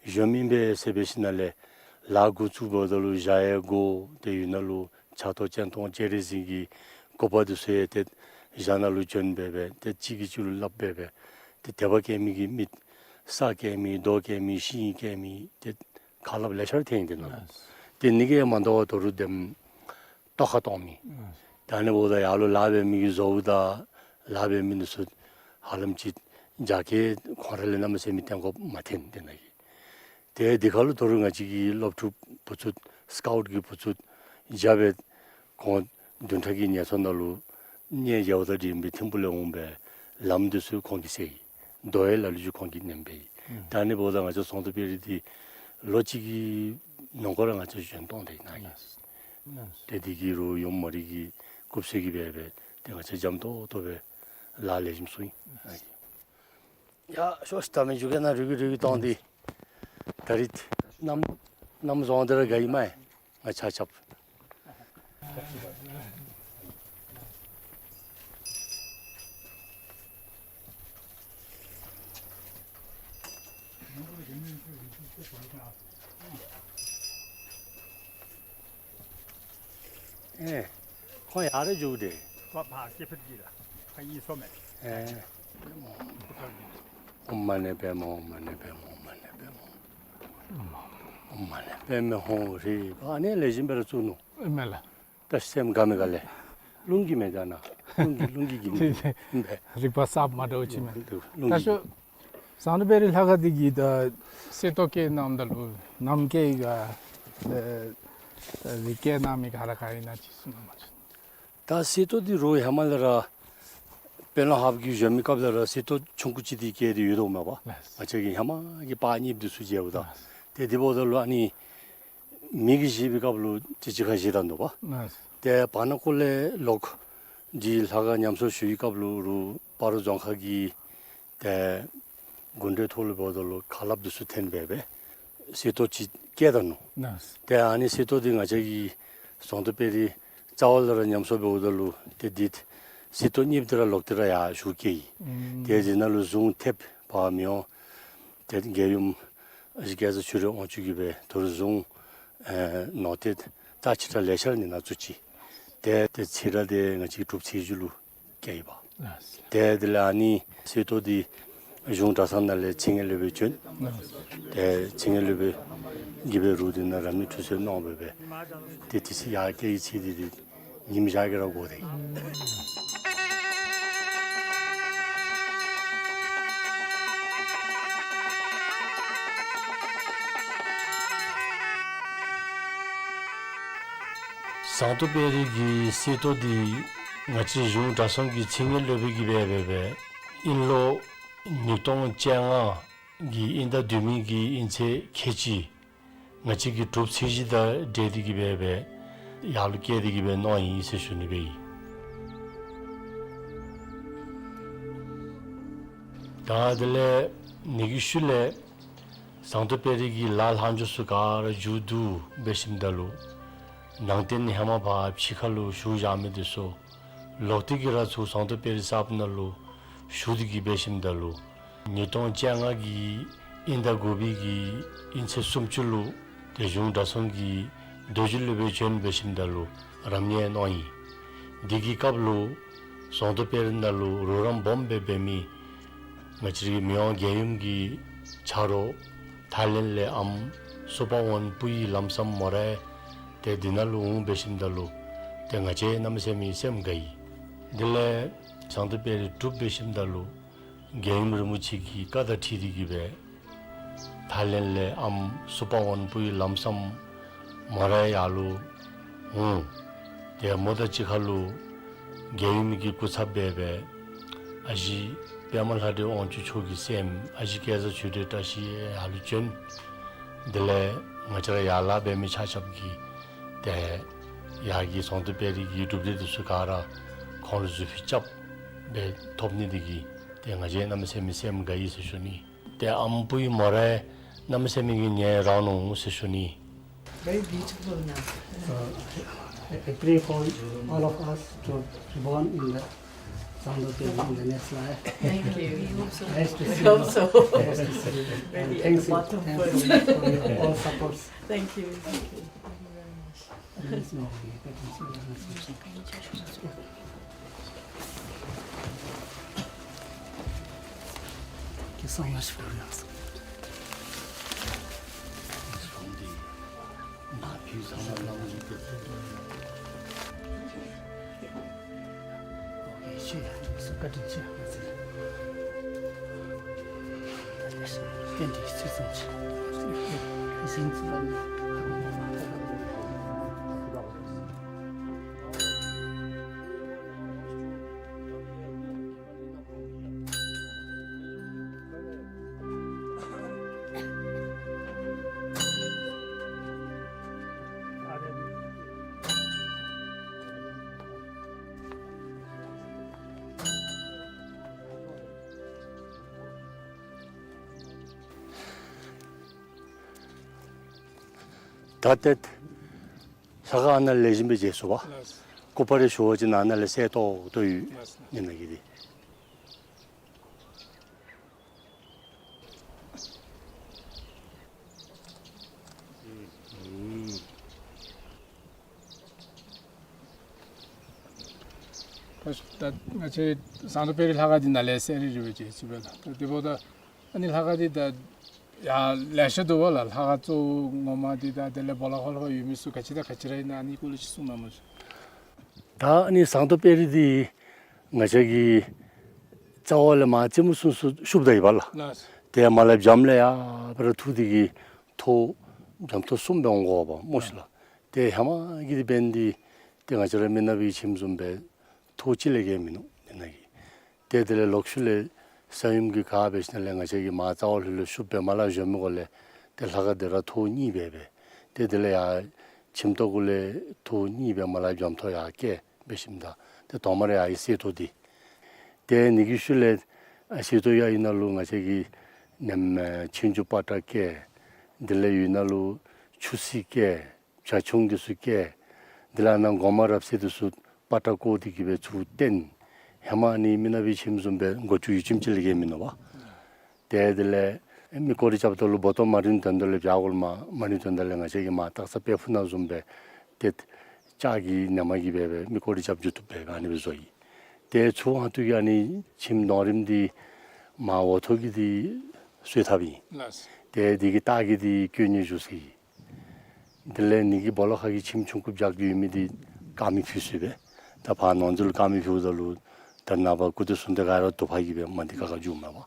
བཞོནམ་ཨིན་པས་ཟེར་འབད་ཞིནམ་ལས་ལཱ་འགོ་བཙུགསཔ་ད་ལུ་ཞག་ཡང་འགོར། ཏེ་ཡུལ་ནང་ལུ་ཆར་གཏོར་ཆེན་གཏོར་སྤྱན་རས་གཟིགས་ཀྱི་སྐུ་པར་འདི་ཚུ་ཡང་ཏེ་ཞག་ནང་ལུ་བྱོན་སྦེ་སྦེ་ཏེ་གཅིག་གིས་གཅིག་ལུ་སླབ་སྦེ་སྦེ་ཏེ་དད་པ་བསྐྱེད་མི་གིས་མི་ས་བསྐྱེད་མི་རྡོ་བསྐྱེད་མི་ཤིང་བསྐྱེད་མི་ཏེ་ཁ་སླབ་ལེ་ཤ་ར་ཐོན་ཡི་འདི་ནང་ལུ། ཏེ་ཨ་ནི་གིས་མ་དོ་བར་ད་རུང་དེམ་ཏོག་ཁ་གཏོང་མི། ད་ཨ་ནི་འབདཝ་ད་ཡར་ལུ་ལཱ་འབད་མི་གི་བཟོ་བོ་དང་ལཱ་འབད་མི་འདི་ཚུ་ཧ་ལམ་ཅིག་རྒྱ་སྐྱེད་ཁོང་ར་ལས་གནམ་མེད་ས་མེད་བརྟན་དགོཔ་མ་ཐོན་འདི་ནང་གི། ཏེ་འདི་ཁར་ལུ་ད་རུང་ང་བཅས་ཀྱི་སློབ་ཕྲུག་བུ་ཚུ་སི་ཀའུཊ་གི་བུ་ཚུ་རྒྱབ་སྦེ་ཁོང་བདུན་ཕྲག་གི་ངལ་འཚོ་ནང་ལུ་གནས་མཇལཝ་དང་འབྲེལ་སྦེ་ཐིམ་ཕུག་ལས་འོང་སྦེ་ལམ་འདི་ཚུ་ཁོང་གིས་བསལ་ཡི། རྡོ་ཡི་ལ་ལུ་ཅིག་ཁོང་གིས་ནེམ་སྦེ་ཡི། ཨུམ། ད་ཨ་ནི་འབདཝ་ད་ང་བཅས་ཟོང་ཏོ་དཔལ་རི་འདི་ ལོ་གཅིག་གི་ནང་འཁོད་ར་ང་བཅས་གཞན་གཏོང་དེ་ན་གི། ཏེ་དེ་གི་རུང་ཡུམ་མོ་རའི་གི་སྐུ་ཚེ་གི་སྦེ་སྦེ་ཏེ་ང་བཅས་འཇམ་ཏོང་ཏོ་སྦེ་ལཱ་ལེགས་ཤོམ་ཚུགས་ཡི། ཡ་ཤོག་ཤིག། ད་མི་འགྱོ་གེ་ན། རུལ་གི་རུལ་གི་གཏོང་དེ། ད་རིས་གནམ་གནམ་བཟང་དེ་ར་དགའ་ཡི་མས། ང་ཆ་ཁྱབ། ཨེ། ཁོང་ཡར་ར་འགྱོ་དེ། ཁོ་ཕར་སྐྱེ་འཕེལ་གྱི་ལ་ཁ་ཡིན་སོ་མེད། ཨེ། ཨོཾ་མ་ཎི་པདྨེ་ཧཱུྃ། ཨོཾ་མ་ཎི་པདྨེ་ཧཱུྃ། ཨོཾ་མ་ཎི་པདྨེ་ཧཱུྃ། ཨོཾ་མ་ཎི་པདྨེ་ཧཱུྃ་ཧྲཱིཿ། ཨ་ནི་ལེགས་ཤོམ་སྦེ་ར་བཙུགས་ནུག། ཨེ་མས་ལགས། ད་སེམས་དགའ་མི་དགའ་ལས། རླུང་གིས་མེན་ད་ན། རླུང་གིས་རླུང་གིས་གིས་མེན་ད། རིག་པ་གསརཔ་མ་འདྲཝ་ཅིག་མས། རླུང་གིས། ད་ཤོག། ཟངས་མདོག་དཔལ་རི་ལྷ་ཁང་འདི་གི་ད་གསེར་ཏོག་བཀལ་གནངམ་ད་ལུ་ནམ་བཀལ་ཡི་ག་ད་རིག་བཀལ་གནང་མི་ག་ར་ག་ཨིན་ན་ཅིག་གསུང་གནང་མ་ཅིག། ད་གསེར་ཏོག་འདི་རུང་ཧེ་མ་ལས་ར་དཔོན་སློབ་ཧཱཔ་གིས་བཞེངས་མི་སྐབས་ལས་ར་གསེར་ཏོག་ཆུང་ཀུ་ཅིག་འདི་བཀལ་ཏེ་ཡོད་དོ་མས་པ། ལགས། ང་བཅས་ཀྱི་ཧེ་མ་གི་པར་རྙིངམ་འདི་ཚུ་མཇལཝ་ད། ལགས། ཏེ་དེ་འབདཝ་ད་ལུ་ཨ་ནི་མི་གིས་བཞེས་པའི་སྐབས་ལུ་ཏེ་གཅིག་ཁར་བཞེས་ད་ནུག་པ། ལགས། ཏེ་བར་ན་ཀོ་ལས་ལོག་འདི་ལྷ་ཁང་ཉམས་གསོ་ཞུ་བའི་སྐབས་ལུ་རུང་སྤ་རོ་རྫོང་ཁག་གི་ཏེ་གུང་ཁྲན་ཐོག་ལུ་འབདཝ་ད་ལུ་ཁ་སླབ་འདི་ཚུ་འཐེན་སྦེ་སྦེ་གསེར་ཏོག་ཅིག་བཀལ་ད་ནུག། ལགས། ཏེ་ཨ་ནི་གསེར་ཏོག་འདི་ང་བཅས་ཀྱི་ཟངས་མདོག་དཔལ་རི་རྩ་བ་ལས་ར་ཉམས་གསོ་འབདཝ་ད་ལུ་ཏེ་འདི་གསེར་ཏོག་རྙིངམ་འདི་ར་ལོག་སྟེ་ར་ཡར་ཞུ་བསྐྱལ་ཡི། ཨུམ། ཏེ་འདི་ནང་ལུ་གཟུངས་ཐེབས་པ་མི་འོང་། ཏེ་རྒྱལ་ཡུམ་ཨ་ཞེ་སྐལ་བཟང་ཆོས་སྒྲོན་དབང་ཕྱུག་གིས་སྦེ་དོ་རུང་གཟུངས་ཨེ་ནོར་ཏེ་རྩ་ཆེ་དྲགས་ལེ་ཤ་ར་ནི་ནང་བཙུགས་ཅི། ཏེ་ཏེ་ཚེ་རབས་འདི་ང་བཅས་ཀྱི་སྒྲུབ་ཚེས་བཅུ་ལུ་བཀལ་ཡི་པ། ལགས། ཏེ་དེ་ལས་ཨ་ནི་གསེར་ཏོག་འདི་གཞུང་གྲྭ་ཚང་ནང་ལས་ཚེ་སྔོན་སློབ་དཔོན་བྱོན། ལགས། ཏེ་ཚེ་སྔོན་སློབ་དཔོན་གྱིས་འབད་རུང་འདི་ནང་རབ་གནས་ཁྲུས་གསོལ་གནང་སྦེ་སྦེ་ཏེ་དེ་ཚེ་ཡར་བཀལ་བའི་ཚེ་འདི་འདི་ཉིམ་ཞག་གིས་ར་འགོར་ཏེ། ཟངས་མདོག་དཔལ་རི་གི་གསེར་ཏོག་འདི་ང་བཅས་གཞུང་གྲྭ་ཚང་གི་ཚེ་སྔོན་སློབ་དཔོན་གྱིས་འབད་སྦེ་སྦེ་དབྱིན་ལོ་ཉིས་སྟོང་བཅོ་ལྔ་གི་དབྱིན་ཟླ་བདུན་པའི་གི་དབྱིན་ཚེས་ཁལ་གཅིག་ང་བཅས་ཀྱི་སྒྲུབ་ཚེས་གཞི་དང་འབྲེལ་ཏེ་གིས་སྦེ་སྦེ་ཡར་ལུ་བསྐྱལ་ཏེ་གིས་སྦེ་གནང་ཡི་ཟེར་ཞུ་ནི་སྦེ་ཨིན། ད་དེ་ལས་ཨ་ནི་གི་ཤུལ་ལས་ཟངས་མདོག་དཔལ་རི་གི་ལཱ་ལྷག་འཕྲོ་ཚུ་ག་ར་མཇུག་བསྡུ་འབད་ཞིནམ་ད་ལུ་ནང་རྟེན་ཧེ་མ་ཕར་ཕྱི་ཁ་ལུ་བཞུགས་བཞག་མི་འདི་ཚུ་ལོག་སྟེ་གིས་ར་ཚུར་ཟངས་མདོག་དཔལ་རི་གསརཔ་ནང་ལུ་བཞུགས་ཏེ་གིས་འབད་ཞིནམ་ད་ལུ་ཉིས་སྟོང་བཅོ་ལྔ་གི་དབྱིན་ཟླ་དགུ་པའི་གི་དབྱིན་ཚེས་སུམ་ཅུ་ལུ་ཏེ་གཞུང་གྲྭ་ཚང་གི་རྡོ་རྗེ་སློབ་དཔོན་བྱོན་འབད་ཞིནམ་ད་ལུ་རབ་གནས་གནང་ཡི། འདི་གི་སྐབས་ལུ་ཟངས་མདོག་དཔལ་རི་ནང་ལུ་རོགས་རམ་སྦོམ་སྦེ་འབད་མི་ང་བཅས་རའི་མི་དབང་རྒྱལ་ཡུམ་གྱི་ཆ་རོགས་ཐའི་ལེནཌ་ལས་ཨམ་སུ་པ་ཝོན་པུའི་ལམ་སམ་མོ་རའི་ཏེ་འདི་ནང་ལུ་འོང་འབད་ཞིནམ་ད་ལུ་ཏེ་ང་བཅས་གནམ་མེད་ས་མེད་སེམས་དགའ་ཡི། དེ་ལས་ཟངས་མདོག་དཔལ་རི་གྲུབ་འབད་ཞིནམ་ད་ལུ་རྒྱལ་ཡུམ་རིན་པོ་ཆེ་གི་བཀའ་དང་འཁྲིལ་ཏེ་གིས་སྦེ་ཐའི་ལེནཌ་ལས་ཨམ་སུ་པ་ཝོན་པུའི་ལམ་སམ་མོ་རའི་ཡར་ལུ་འོང་། ཏེ་མོ་དང་གཅིག་ཁར་ལུ་རྒྱལ་ཡུམ་གྱི་སྐུ་ཚབ་སྦེ་སྦེ་ཨ་ཞེ་པདྨ་ལྷ་འདྲེ་དབང་ཕྱུག་མཆོག་གི་སྲསམོ་ཨ་ཞེ་སྐལ་བཟང་ཆོས་སྒྲོན་བཀྲ་ཤིས་ཡར་ལུ་བྱོན། དེ་ལས་ང་བཅས་ར་ཡར་ལཱ་འབད་མི་ཆ་ཁྱབ་ཀྱིས་ཏེ་ཡར་གྱི་ཟངས་མདོག་དཔལ་རི་གི་གྲུབ་འབྲས་འདི་ཚུ་ག་ར་ཁོང་ལུ་གཟུགས་ཕུད་རྐྱབ་སྦེ་ཐོབ་ནི་འདི་གིས་ཏེ་ང་བཅས་གནམ་མེད་ས་མེད་སེམས་དགའ་ཡི་ཟེར་ཞུ་ནི། ཏེ་ཨམ་པུའི་མོ་རའི་གནམ་མེད་ས་མེད་ཀྱི་ཉེ་རང་ནུག་ཟེར་ཞུ་ནི། Very beautiful now. So, I, I pray for all of us to be born in the Zangdo Tengri in the next life. Thank you. We hope so. Nice to see you. We hope so. Nice to see you. And really at the bottom first. Thanks, thanks for your all supports. Thank you. Thank you. Thank you very much. ད་ཏེ་ལྷ་ཁང་ཨ་ནཱ་ལས་བཞིན་པའི་རྗེས་སུ་བ། ལགས། སྐུ་པར་ཞུ་བ་ཅིན་ཨ་ནཱ་ལས་གསལ་ཏོག་ཏོ་ཡོད། ལགས། ཨ་ནཱ་གི་དེ། ད་ང་བཅས་ཟངས་མདོག་དཔལ་རི་ལྷ་ཁང་འདི་ནཱ་ལས་གསལ་རི་རི་སྦེ་མཇལ་ཚུགས་པས་ལགས། ད་དེ་འབདཝ་ད་ཨ་ནི་ལྷ་ཁང་འདི་ད་ཡང་ལེ་ཤ་འདུག་པ་ལགས། ལྷ་ཁང་གཙོ་བོ་ངོ་མ་འདི་དང་དེ་ལས་སྦོ་ལོགས་ཁར་ལྷོད་ཡོད་མི་ཚུ་ག་ཅི་དང་ག་ཅི་ར་ཨིན་ན་ཨ་ནི་སྐོར་ལས་ཅིག་གསུང་གནང་མ་ཤིག། ད་ཨ་ནི་ཟངས་མདོག་དཔལ་རི་འདི་ང་བཅས་ཀྱི་རྩ་བ་ལས་མར་རྩེ་མོ་ཚུན་ཚོད་ཤུབ་ད་ཡོདཔ་ལགས། ལགས། དེ་མར་ལས་བྱམས་ལས་ཡར་སྦེ་ར་འཐུ་སྟེ་གི་ཐོག་བྱམས་ཐོག་གསུམ་སྦེ་འོང་དགོཔ་སྨོ་ཤིག་ལགས། དེ་ཧེ་མ་གི་དེ་འབད་ནི་འདི་ཏེ་ང་བཅས་ར་མི་ནག་པའི་ཁྱིམ་བཟུམ་སྦེ་ཐོག་གཅིག་ལས་བརྒལ་མིན་ནུག་ཨ་ནཱ་གི། ཏེ་དེ་ལས་ལོག་ཤུལ་ལས་ས་ཡོམ་གྱིས་ག་འབད་ཞིནམ་ལས་ང་བཅས་ཀྱི་མར་རྩ་བ་ལྷོད་ལྷོད་ཤུབ་སྦེ་མར་ལས་བཞོན་མི་གུ་ལས་ཏེ་ལྷ་ཁང་འདི་ར་ཐོག་གཉིས་སྦེ་འབད། ཏེ་དེ་ལས་ཡར་ཁྱིམ་ཐོག་གུ་ལས་ཐོག་གཉིས་སྦེ་མར་ལས་བྱམས་ཐོག་ཡར་བཀལ་འབད་ཞིནམ་ད་ཏེ་ཐོག་མར་ཡར་ཨ་ནི་གསེར་ཏོག་འདི། ཏེ་ཨ་ནི་གི་ཤུལ་ལས་ཨ་གསེར་ཏོག་ཡར་ཨ་ནཱ་ལུ་ང་བཅས་ཀྱི་ནེམ་ཆོས་འབྱུང་པ་ཏྲ་བཀལ། དེ་ལས་ཡར་ཨ་ནཱ་ལུ་ཆུ་སྲིན་བཀལ། བྱ་ཁྱུང་འདི་ཚུ་བཀལ། དེ་ལས་ཨ་ནཱ་སྒོ་མང་རབ་གསལ་འདི་ཚུ་པ་ཏྲ་བཀོ་སྟེ་གི་སྦེ་ཚུར་བཏོན། ཧེ་མ་ཨ་ནི་མི་ནག་པའི་ཁྱིམ་བཟུམ་སྦེ་སྒོ་ཅུང་ཡུད་ཙམ་ཅིག་ལས་བརྒལ་མིན་ནུག་པ། ཏེ་དེ་ལས་མི་སྐོར་ར་རྐྱབ་ད་ལུ་སྦོ་ཏོ་མ་རིལ་དོན་དག་ལས་བྱ་གུ་ལུ་མ་མ་རིལ་དོན་དག་ལས་ང་བཅས་ཀྱིས་མར་སྟག་ཚང་དཔལ་ཕུག་ནང་བཟུམ་སྦེ་ཏེ་ལྕགས་ཀྱི་ནེམ་གིས་སྦེ་སྦེ་མི་སྐོར་ར་རྐྱབ་འགྱོ་བཏུབ་སྦེ་ཨ་ནི་སྦེ་བཟོ་ཡི། ཏེ་ཚུར་ཧོང་ཐུག་གི་ཨ་ནི་ཁྱིམ་ནོར་རིམ་འདི་མར་འོག་ཐོག་གི་འདི་གསོལ་ཐབ་ཨིན། ལགས། ཏེ་འདི་གི་ལྟག་གི་འདི་གྱོན་ནི་བཞུགས་ས་ཨིན། དེ་ལས་ཨ་ནི་གི་སྦོ་ལོགས་ཁ་གི་ཁྱིམ་ཆུང་ཀུ་བརྒྱབ་ཡོད་མི་འདི་དཀར་མེ་ཕུལ་ས་སྦེ། ད་ཕར་ནང་འཛུལ་དཀར་མེ་ཕུལཝ་ད་ལུ་ད་ནངས་པ་སྐུ་དེ་གསུང་དེ་ག་ར་དུ་པ་གིས་སྦེ་མ་འདི་ཁ་ཁ་འགྱོཝ་མས་པ།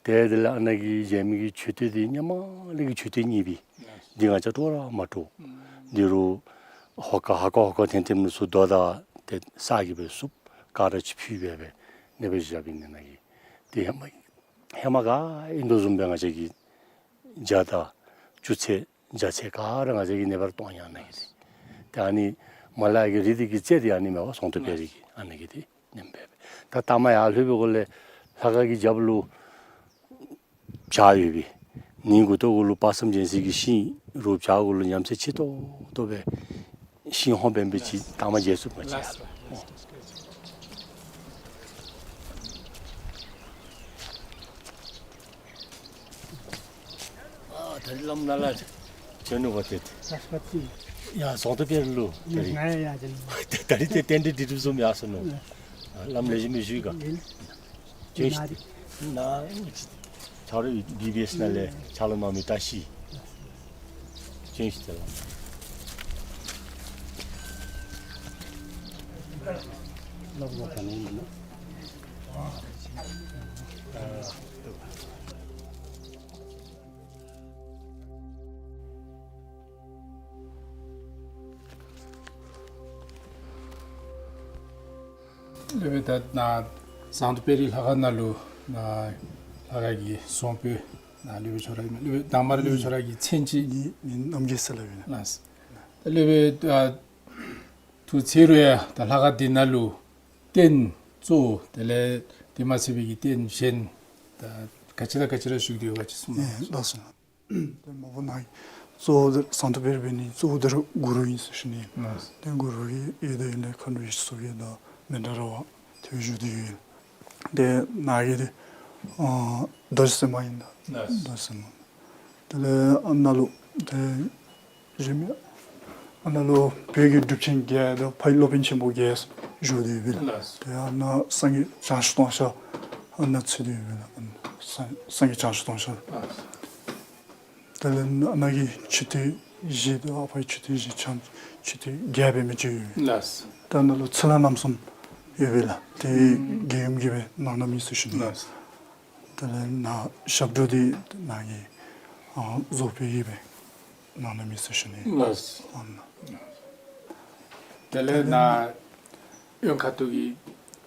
ཏེ་དེ་ལས་ཨ་ནཱ་གི་མཇལ་མི་གི་མཆོད་རྟེན་འདི་ཧེ་མ་ལས་ཀྱི་མཆོད་རྟེན་གཉིས་པའི་འདི་ང་བཅས་སྤྲོ་ར་མ་སྤྲོ། འདི་རུ་ཧོ་ཀ་ཧ་ཀ་ཧོ་ཀ་ཐེམ་ཐེམ་ནི་ཚུ་རྡོ་དང་ཏེ་ས་གིས་སྦེ་བསུབ་ཀ་ར་ཅིག་ཕུལ་སྦེ་སྦེ་ཨ་ནི་སྦེ་བཞགཔ་ཨིན་ནཱ་གི། ཏེ་ཧེ་མ་ཧེ་མ་ག་ཨིན་དོ་བཟུམ་སྦེ་ང་བཅས་ཀྱིས་ཇ་དང་བཅུད་ཚད་ཇ་ཚད་ག་ར་ང་བཅས་ཀྱིས་ཨ་ནི་སྦེ་ར་གཏང་ཡི་ཨ་ནཱ་གི་ཏེ། ཏེ་ཨ་ནི་མར་ལས་ཀྱི་རི་འདི་གི་རྩེ་འདི་ཨ་ནི་མས་པ། ཟངས་མདོག་དཔལ་རི་གི་ཨ་ནཱ་གི་ཏེ་ཨ་ནེམ་སྦེ་སྦེ། ད་ལྟ་མ་ཡར་ལྷོད་པའི་གུ་ལས་ལྷ་ཁང་གི་རྒྱབ་ལུ་བྱག་ཡོད་པས། ཨ་ནི་མགུ་ཏོ་གུ་ལུ་དཔག་བསམ་རྒྱལ་མཚན་གྱི་ཤིང་རུ་བྱག་གུ་ལུ་ཉམས་ཚད་ཆེ་ཏོག་ཏོ་སྦེ་ཤིང་ཧོང་འབེན་སྦེ་ཅིག་ལྟ་མ་མཇལ་ཚུགས་པས་ལགས། ལགས། ཨ་ད་རིས་བླམ་ནཱ་ལས་བྱོན་ནུག་པ་ཏེ། ཡ་ཟངས་མདོག་དཔལ་རི་ལུ་ད་རིས། ད་རིས་ཏེ་རྟེན་འབྲེལ་འགྲིག་གྲུབ་བཟུམ་ཡར་སོང་ནུག། ཨ་བླམ་ལེགས་ཤོམ་སྦེ་བཞུགས་ག། བྱོན་ཤིག། ནཱ་ཆ་རོགས་བི་བི་ཨེསི་ནང་ལས་ཕྱག་ལཱ་གནང་མི་བཀྲ་ཤིས། བྱོན་ཤིག་ཏེ་ལགས། སློབ་དཔོན་ད་ནཱ་ཟངས་མདོག་དཔལ་རི་ལྷ་ཁང་ནང་ལུ་ནཱ་ལྷ་ཁང་གི་གསང་སྤོས་ནཱ་སློབ་དཔོན་ཁྱོད་ར་ཨིན་མས། སློབ་དཔོན་དང་པ་ར་སློབ་དཔོན་ཁྱོད་ར་གི་མཚན་ཅིག། ངེའི་མིང་རྣམ་རྒྱལ་ཟེར་སླབ་ཨིན། ལགས། ད་སློབ་དཔོན་ཨ་ཐུགས་ཚེ་རུ་ཡང་ད་ལྷ་ཁང་འདི་ནང་ལུ་རྟེན་གཙོ་བོ་དེ་ལས་དེ་མ་ཚད་པའི་གི་རྟེན་གཞན་ད་ག་ཅི་དང་ག་ཅི་ར་བཞུགས་ཏེ་ཡོད་པ་ཅིག་གསུང་གནང་། ལགས་སོ། ཏེ་མ་པ་ནཱ་གཙོ་བོ་འདི་ཟངས་མདོག་དཔལ་རི་འབད་ནི་གཙོ་བོ་འདི་ར་གུ་རུ་ཨིན་ཟེར་ཞུ་ནི། ལགས། ཏེ་གུ་རུ་གི་ཡོད་དེ་ཡོད་ལས་མཁའ་འགྲོ་ཡི་ཚོགས་ཀྱི་དང་མཎྜལ་ར་བ་ཏེ་བཞུགས་ཏེ་ཡོད། ཏེ་ནཱ་གི་འདི་ཨ་རྡོ་རྗེ་སེམས་དཔའ་ཨིན་ད། ལགས། རྡོ་རྗེ་སེམས་དཔའ། དེ་ལས་ཨ་ནཱ་ལུ་ཏེ་རིམ་ཨ་ནཱ་ལུ་བོད་ཀྱི་གྲུབ་ཆེན་བརྒྱད་དང་ཕ་ཡི་སློབ་དཔོན་ཆེན་པོ་བརྒྱད་བཞུགས་ཏེ་ཡོད་པས་ལགས། ལགས། ཏེ་ཨ་ནཱ་སངས་རྒྱས་བྱང་ཆུབ་སྟོང་ཤར་ཨ་ནཱ་ཚུད་དེ་ཡོད་པས་ལགས། སངས་སངས་རྒྱས་བྱང་ཆུབ་སྟོང་ཤར། ལགས། དེ་ལས་ཨ་ནཱ་གི་མཆོད་རྟེན་བཞི་དང་ཨ་ཕ་གི་མཆོད་རྟེན་བཞི་བྱམས་མཆོད་རྟེན་བརྒྱད་འབད་མི་ཅིག་ཡོད། ལགས། ད་ཨ་ནཱ་ལུ་ཚེ་ལྷ་རྣམ་གསུམ་ཡོད་པས་ལགས། ཏེ་རྒྱལ་ཡུམ་གྱིས་སྦེ་གནང་གནངམ་ཨིན་ཟེར་ཞུ་ནི། ལགས། དེ་ལས་ནཱ་ཞབས་དྲུང་འདི་ནཱ་གི་ཨ་རྫོགས་པའི་གིས་སྦེ་གནང་གནངམ་ཨིན་ཟེར་ཞུ་ནི། ལགས། ཨ་ནཱ། དེ་ལས་ནཱ་གཡོན་ཁ་ཐུག་གི་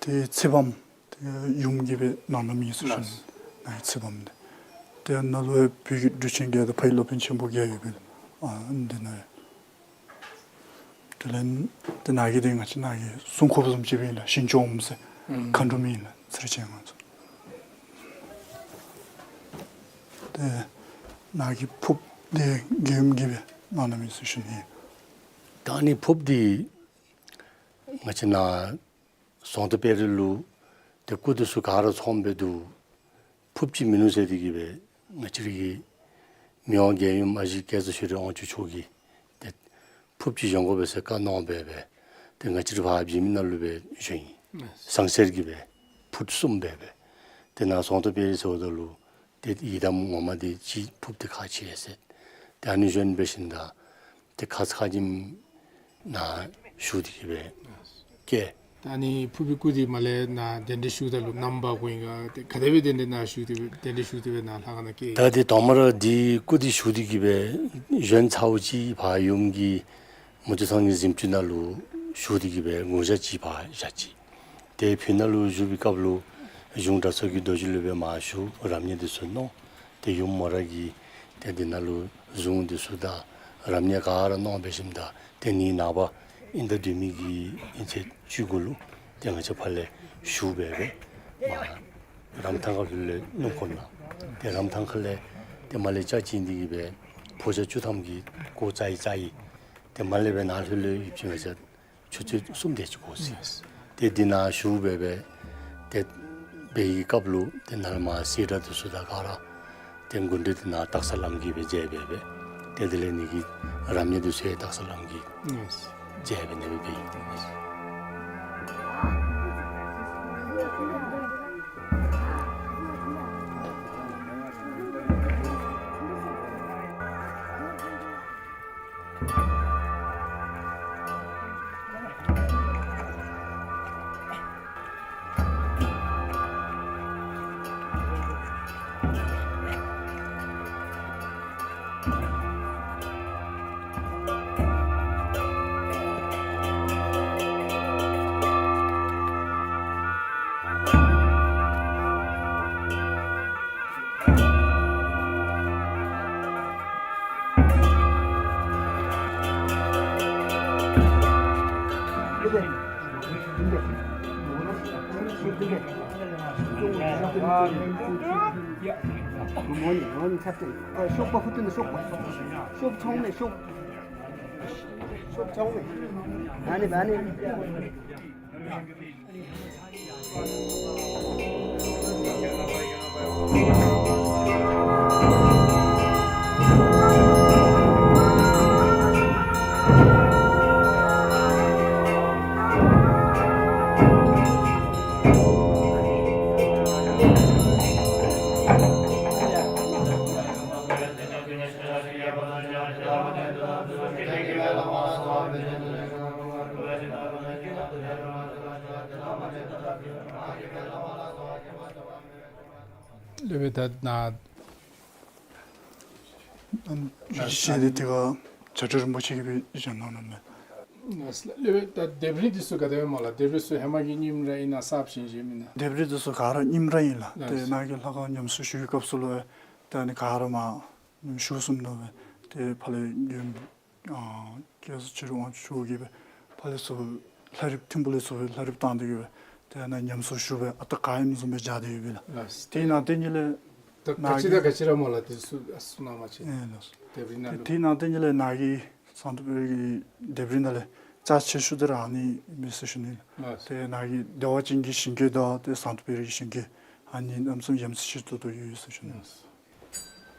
ཏེ་ཚེ་བམ་ཏེ་ཡུམ་གྱིས་སྦེ་གནང་གནངམ་ཨིན་ཟེར་ཞུ་ནི། ལགས། ནཱ་གི་ཚེ་བམ་འདི། ཏེ་ནཱ་ལུ་བོད་ཀྱི་གྲུབ་ཆེན་བརྒྱད་དང་ཕ་ཡི་སློབ་དཔོན་ཆེན་པོ་བརྒྱད་ཡོད་པས། ཨ་འདི་ནང་ཡང་དེ་ལས་ཏེ་ནཱ་གི་འདི་ང་བཅས་ནཱ་གི་སྲུང་འཁོརཔ་བཟུམ་ཅིག་སྦེ་ཨིན་ལགས། ཞིང་སྐྱོང་འོགམ་ཟེར་མཁའ་འགྲོ་མ་ཨིན་ལགས། ཚེ་རིང་ཅན་ང་ཚོ། ཏེ་ནཱ་གི་ཕུརཔ་འདི་རྒྱལ་ཡུམ་གྱིས་སྦེ་ གནང་གནངམ་ཨིན་ཟེར་ཞུ་ནི། ད་ཨ་ནི་ཕོརཔ་འདི་ང་བཅས་ནཱ་ཟོང་དྷ་དཔལ་རི་ལུ་ཏེ་སྐུ་འདི་ཚུ་ག་ར་ཚོགསམ་སྦེ་འདུག། ཕོརཔ་ཅིག་མིན་ནུག་ཟེར་ཏེ་གིས་སྦེ་ང་བཅས་རའི་གི་མི་དབང་རྒྱལ་ཡུམ་ཨ་ཞེ་སྐལ་བཟང་ཆོས་སྒྲོན་དབང་ཕྱུག་མཆོག་གིས་ཏེ་ཕོརཔ་ཅིག་བཞེངས་དགོ་པས་ཟེར་བཀའ་གནང་སྦེ་སྦེ་ཏེ་ང་བཅས་ར་ཕར་བྱིན་མི་ནང་ལུ་སྦེ་བཞེངས་ཡི། ཟངས་གསེར་གྱི་སྦེ་ཕུཊ་གསུམ་སྦེ་སྦེ། ཏེ་ནཱ་ཟོང་དྷ་དཔལ་རི་ཟེརཝ་ད་ལུ་ཏེ་ཡི་དམ་ངོ་མ་འདི་ཅིག་ཕོརཔ་འདི་ཁག་ཆེ་ཟེར། ཏེ་ཨ་ནི་བཞེངས་འབད་ཞིནམ་ད་ཏེ་ཁ་ཙ་ཁ་ཉིནམ་ནཱ་བཞུགས་ཏེ་གིས་སྦེ་བསྐྱལ། ད་ཨ་ནི་ཕོརཔ་གི་སྐུ་འདི་མར་ལས་ནཱ་གདན་འདྲེན་ཞུཝ་ད་ལུ་རྣམ་པ་གོ་ཡི་ག། ཏེ་ག་དེ་སྦེ་གདན་འདྲེན་ནཱ་ཞུ་སྟེ་སྦེ་གདན་འདྲེན་ཞུ་སྟེ་སྦེ་ནཱ་ལྷ་ཁང་ནང་བསྐྱལ་ཡི། ད་ཏེ་དང་པ་ར་འདི་སྐུ་འདི་བཞུགས་ཏེ་གིས་སྦེ་བཞེངས་ཚརཝ་ཅིག་ཕར་ཡུམ་གྱི་མུ་ཏིག་ཚང་གི་གཟིམ་ཅུང་ནང་ལུ་བཞུགས་ཏེ་གིས་སྦེ་དགུང་ཞག་ཅིག་ཕར་བཞག་ཅི། ཏེ་ཕི་ནང་ལུ་བཞུགས་པའི་སྐབས་ལུ་གཞུང་གྲྭ་ཚང་གི་རྡོ་རྗེ་ལུ་སྦེ་མར་ཞུ་རབ་གནས་འདི་ཚུ་གནང་། ཏེ་ཡུམ་མོ་ར་གིས་ཏེ་འདི་ནང་ལུ་གཟུངས་འདི་ཚུ་དང་རབ་གནས་ག་ར་གནང་འབད་ཞིནམ་ད་ཏེ་ནི་ནངས་པ་དབྱིན་ཟླ་བདུན་མའི་གི་དབྱིན་ཚེས་བཅུ་དགུ་ལུ་ཏེ་ང་བཅས་ཕར་ལས་ཞུ་སྦེ་སྦེ་མར་རམ་ཐང་ཁ་ལྷོད་ལས་སྣུམ་འཁོར་ནང་ཏེ་རམ་ཐང་ཁ་ལས་ཏེ་མར་ལས་ལྕགས་བྱིན་ཏེ་གིས་སྦེ་ཕོ་རྒྱས་བཅུ་ཐམ་གྱིས་གོ་བཅའ་ཡི་བཅའ་ཡི། ཏེ་མར་ལས་སྦེ་ནཱ་ལྷོད་ལས་ཡུདཔ་ཅིག་ང་བཅས་ཆུ་ཚོད་གསུམ་དེ་ཅིག་འགོར་ཅི། ཏེ་འདི་ནང་བཞུགས་སྦེ་སྦེ་ཏེ་འབད་བའི་སྐབས་ལུ་ཏེ་ནཱ་མར་སེར་སྒྲེང་འདི་ཚུ་དང་ག་ར་ཏེ་སྐུ་མགྲོན་འདི་ནཱ་སྟག་ཚང་བླམ་གིས་སྦེ་མཇལ་སྦེ་སྦེ་ཏེ་དེ་ལས་ནི་གི་རབ་གནས་འདི་ཚུ་ཡང་སྟག་ཚང་བླམ་གིས་མཇལ་སྦེ་ནི་སྦེ་འབད་ཡི། སློབ་དཔོན་ད་ནཱ་ཨམ་ཞུ་ཅིག་བཤད་དེ་དེ་ཁར་བྱ་སྒྲོལ་རིན་པོ་ཆེ་གིས་སྦེ་བཞེངས་གནང་ནུག་མས། སློབ་དཔོན་ད་ལྡེབས་རིས་འདི་ཚུ་ག་དེ་སྦེ་སྨོ་ལགས། ལྡེབས་རིས་ཚུ་ཧེ་མ་གི་རྙིངམ་ར་ཨིན་ན་གསརཔ་བཞེངས་བཞེངསམ་ཨིན་ན། ལྡེབས་རིས་འདི་ཚུ་ག་ར་རྙིངམ་ར་ཨིན་ལགས། ཏེ་ནཱ་གི་ལྷ་ཁང་ཉམས་གསོ་ཞུ་བའི་སྐབས་སུ་ལུ་ཏེ་ཨ་ནི་ག་ར་མར་ཉམས་གསོ་ཞུ་སོངམ་ནུག་པས། ཏེ་ཕར་ལས་ཡུམ་ཨ་སྐལ་བཟང་ཆོས་སྒྲོན་དབང་ཕྱུག་མཆོག་གིས་སྦེ་ཕར་ལས་ཚུར་ལྷ་རིཔ་ཐིམ་ཕུག་ལས་ཚུར་ལྷ་རིཔ་བཏང་སྟེ་གིས་སྦེ་ཏེ་ཨ་ནཱ་ཉམས་གསོ་ཞུ་སྦེ་ཨ་རྟག་ག་ཨིནམ་བཟུམ་སྦེ་སྦྱར་ཏེ་ཡོད་པས་ལགས། ལགས། ཏེ་ནཱ་ཏེ་ཉིད་ལས་ད་ག་ཅི་དང་ག་ཅི་ར་སྨོ་ལགས། ཏེ་ཚུ་ཨ་ཚུ་ནང་མ་ཅིག་ཨེ་ལགས། ལྡེབས་རིས་ནང་ལུ་ཏེ་ནཱ་ཏེ་ཉིད་ལས་ནཱ་གི་ཟངས་མདོག་དཔལ་རི་གི་ལྡེབས་རིས་ནང་ལས་རྩ་ཆེ་ཤོས་འདི་ར་ཨ་ནི་མས་ཟེར་ཞུ་ནི། ལགས། ཏེ་ནཱ་གི་བདེ་བ་ཅན་གྱི་ཞིང་གི་དང་ཏེ་ཟངས་མདོག་དཔལ་རི་གི་ཞིང་གི་ཨ་ནི་གནམ་མེད་ས་མེད་ཡ་མཚན་ཆེ་ཏོག་ཏོ་ཡོད་ཟེར་ཞུ་ནི།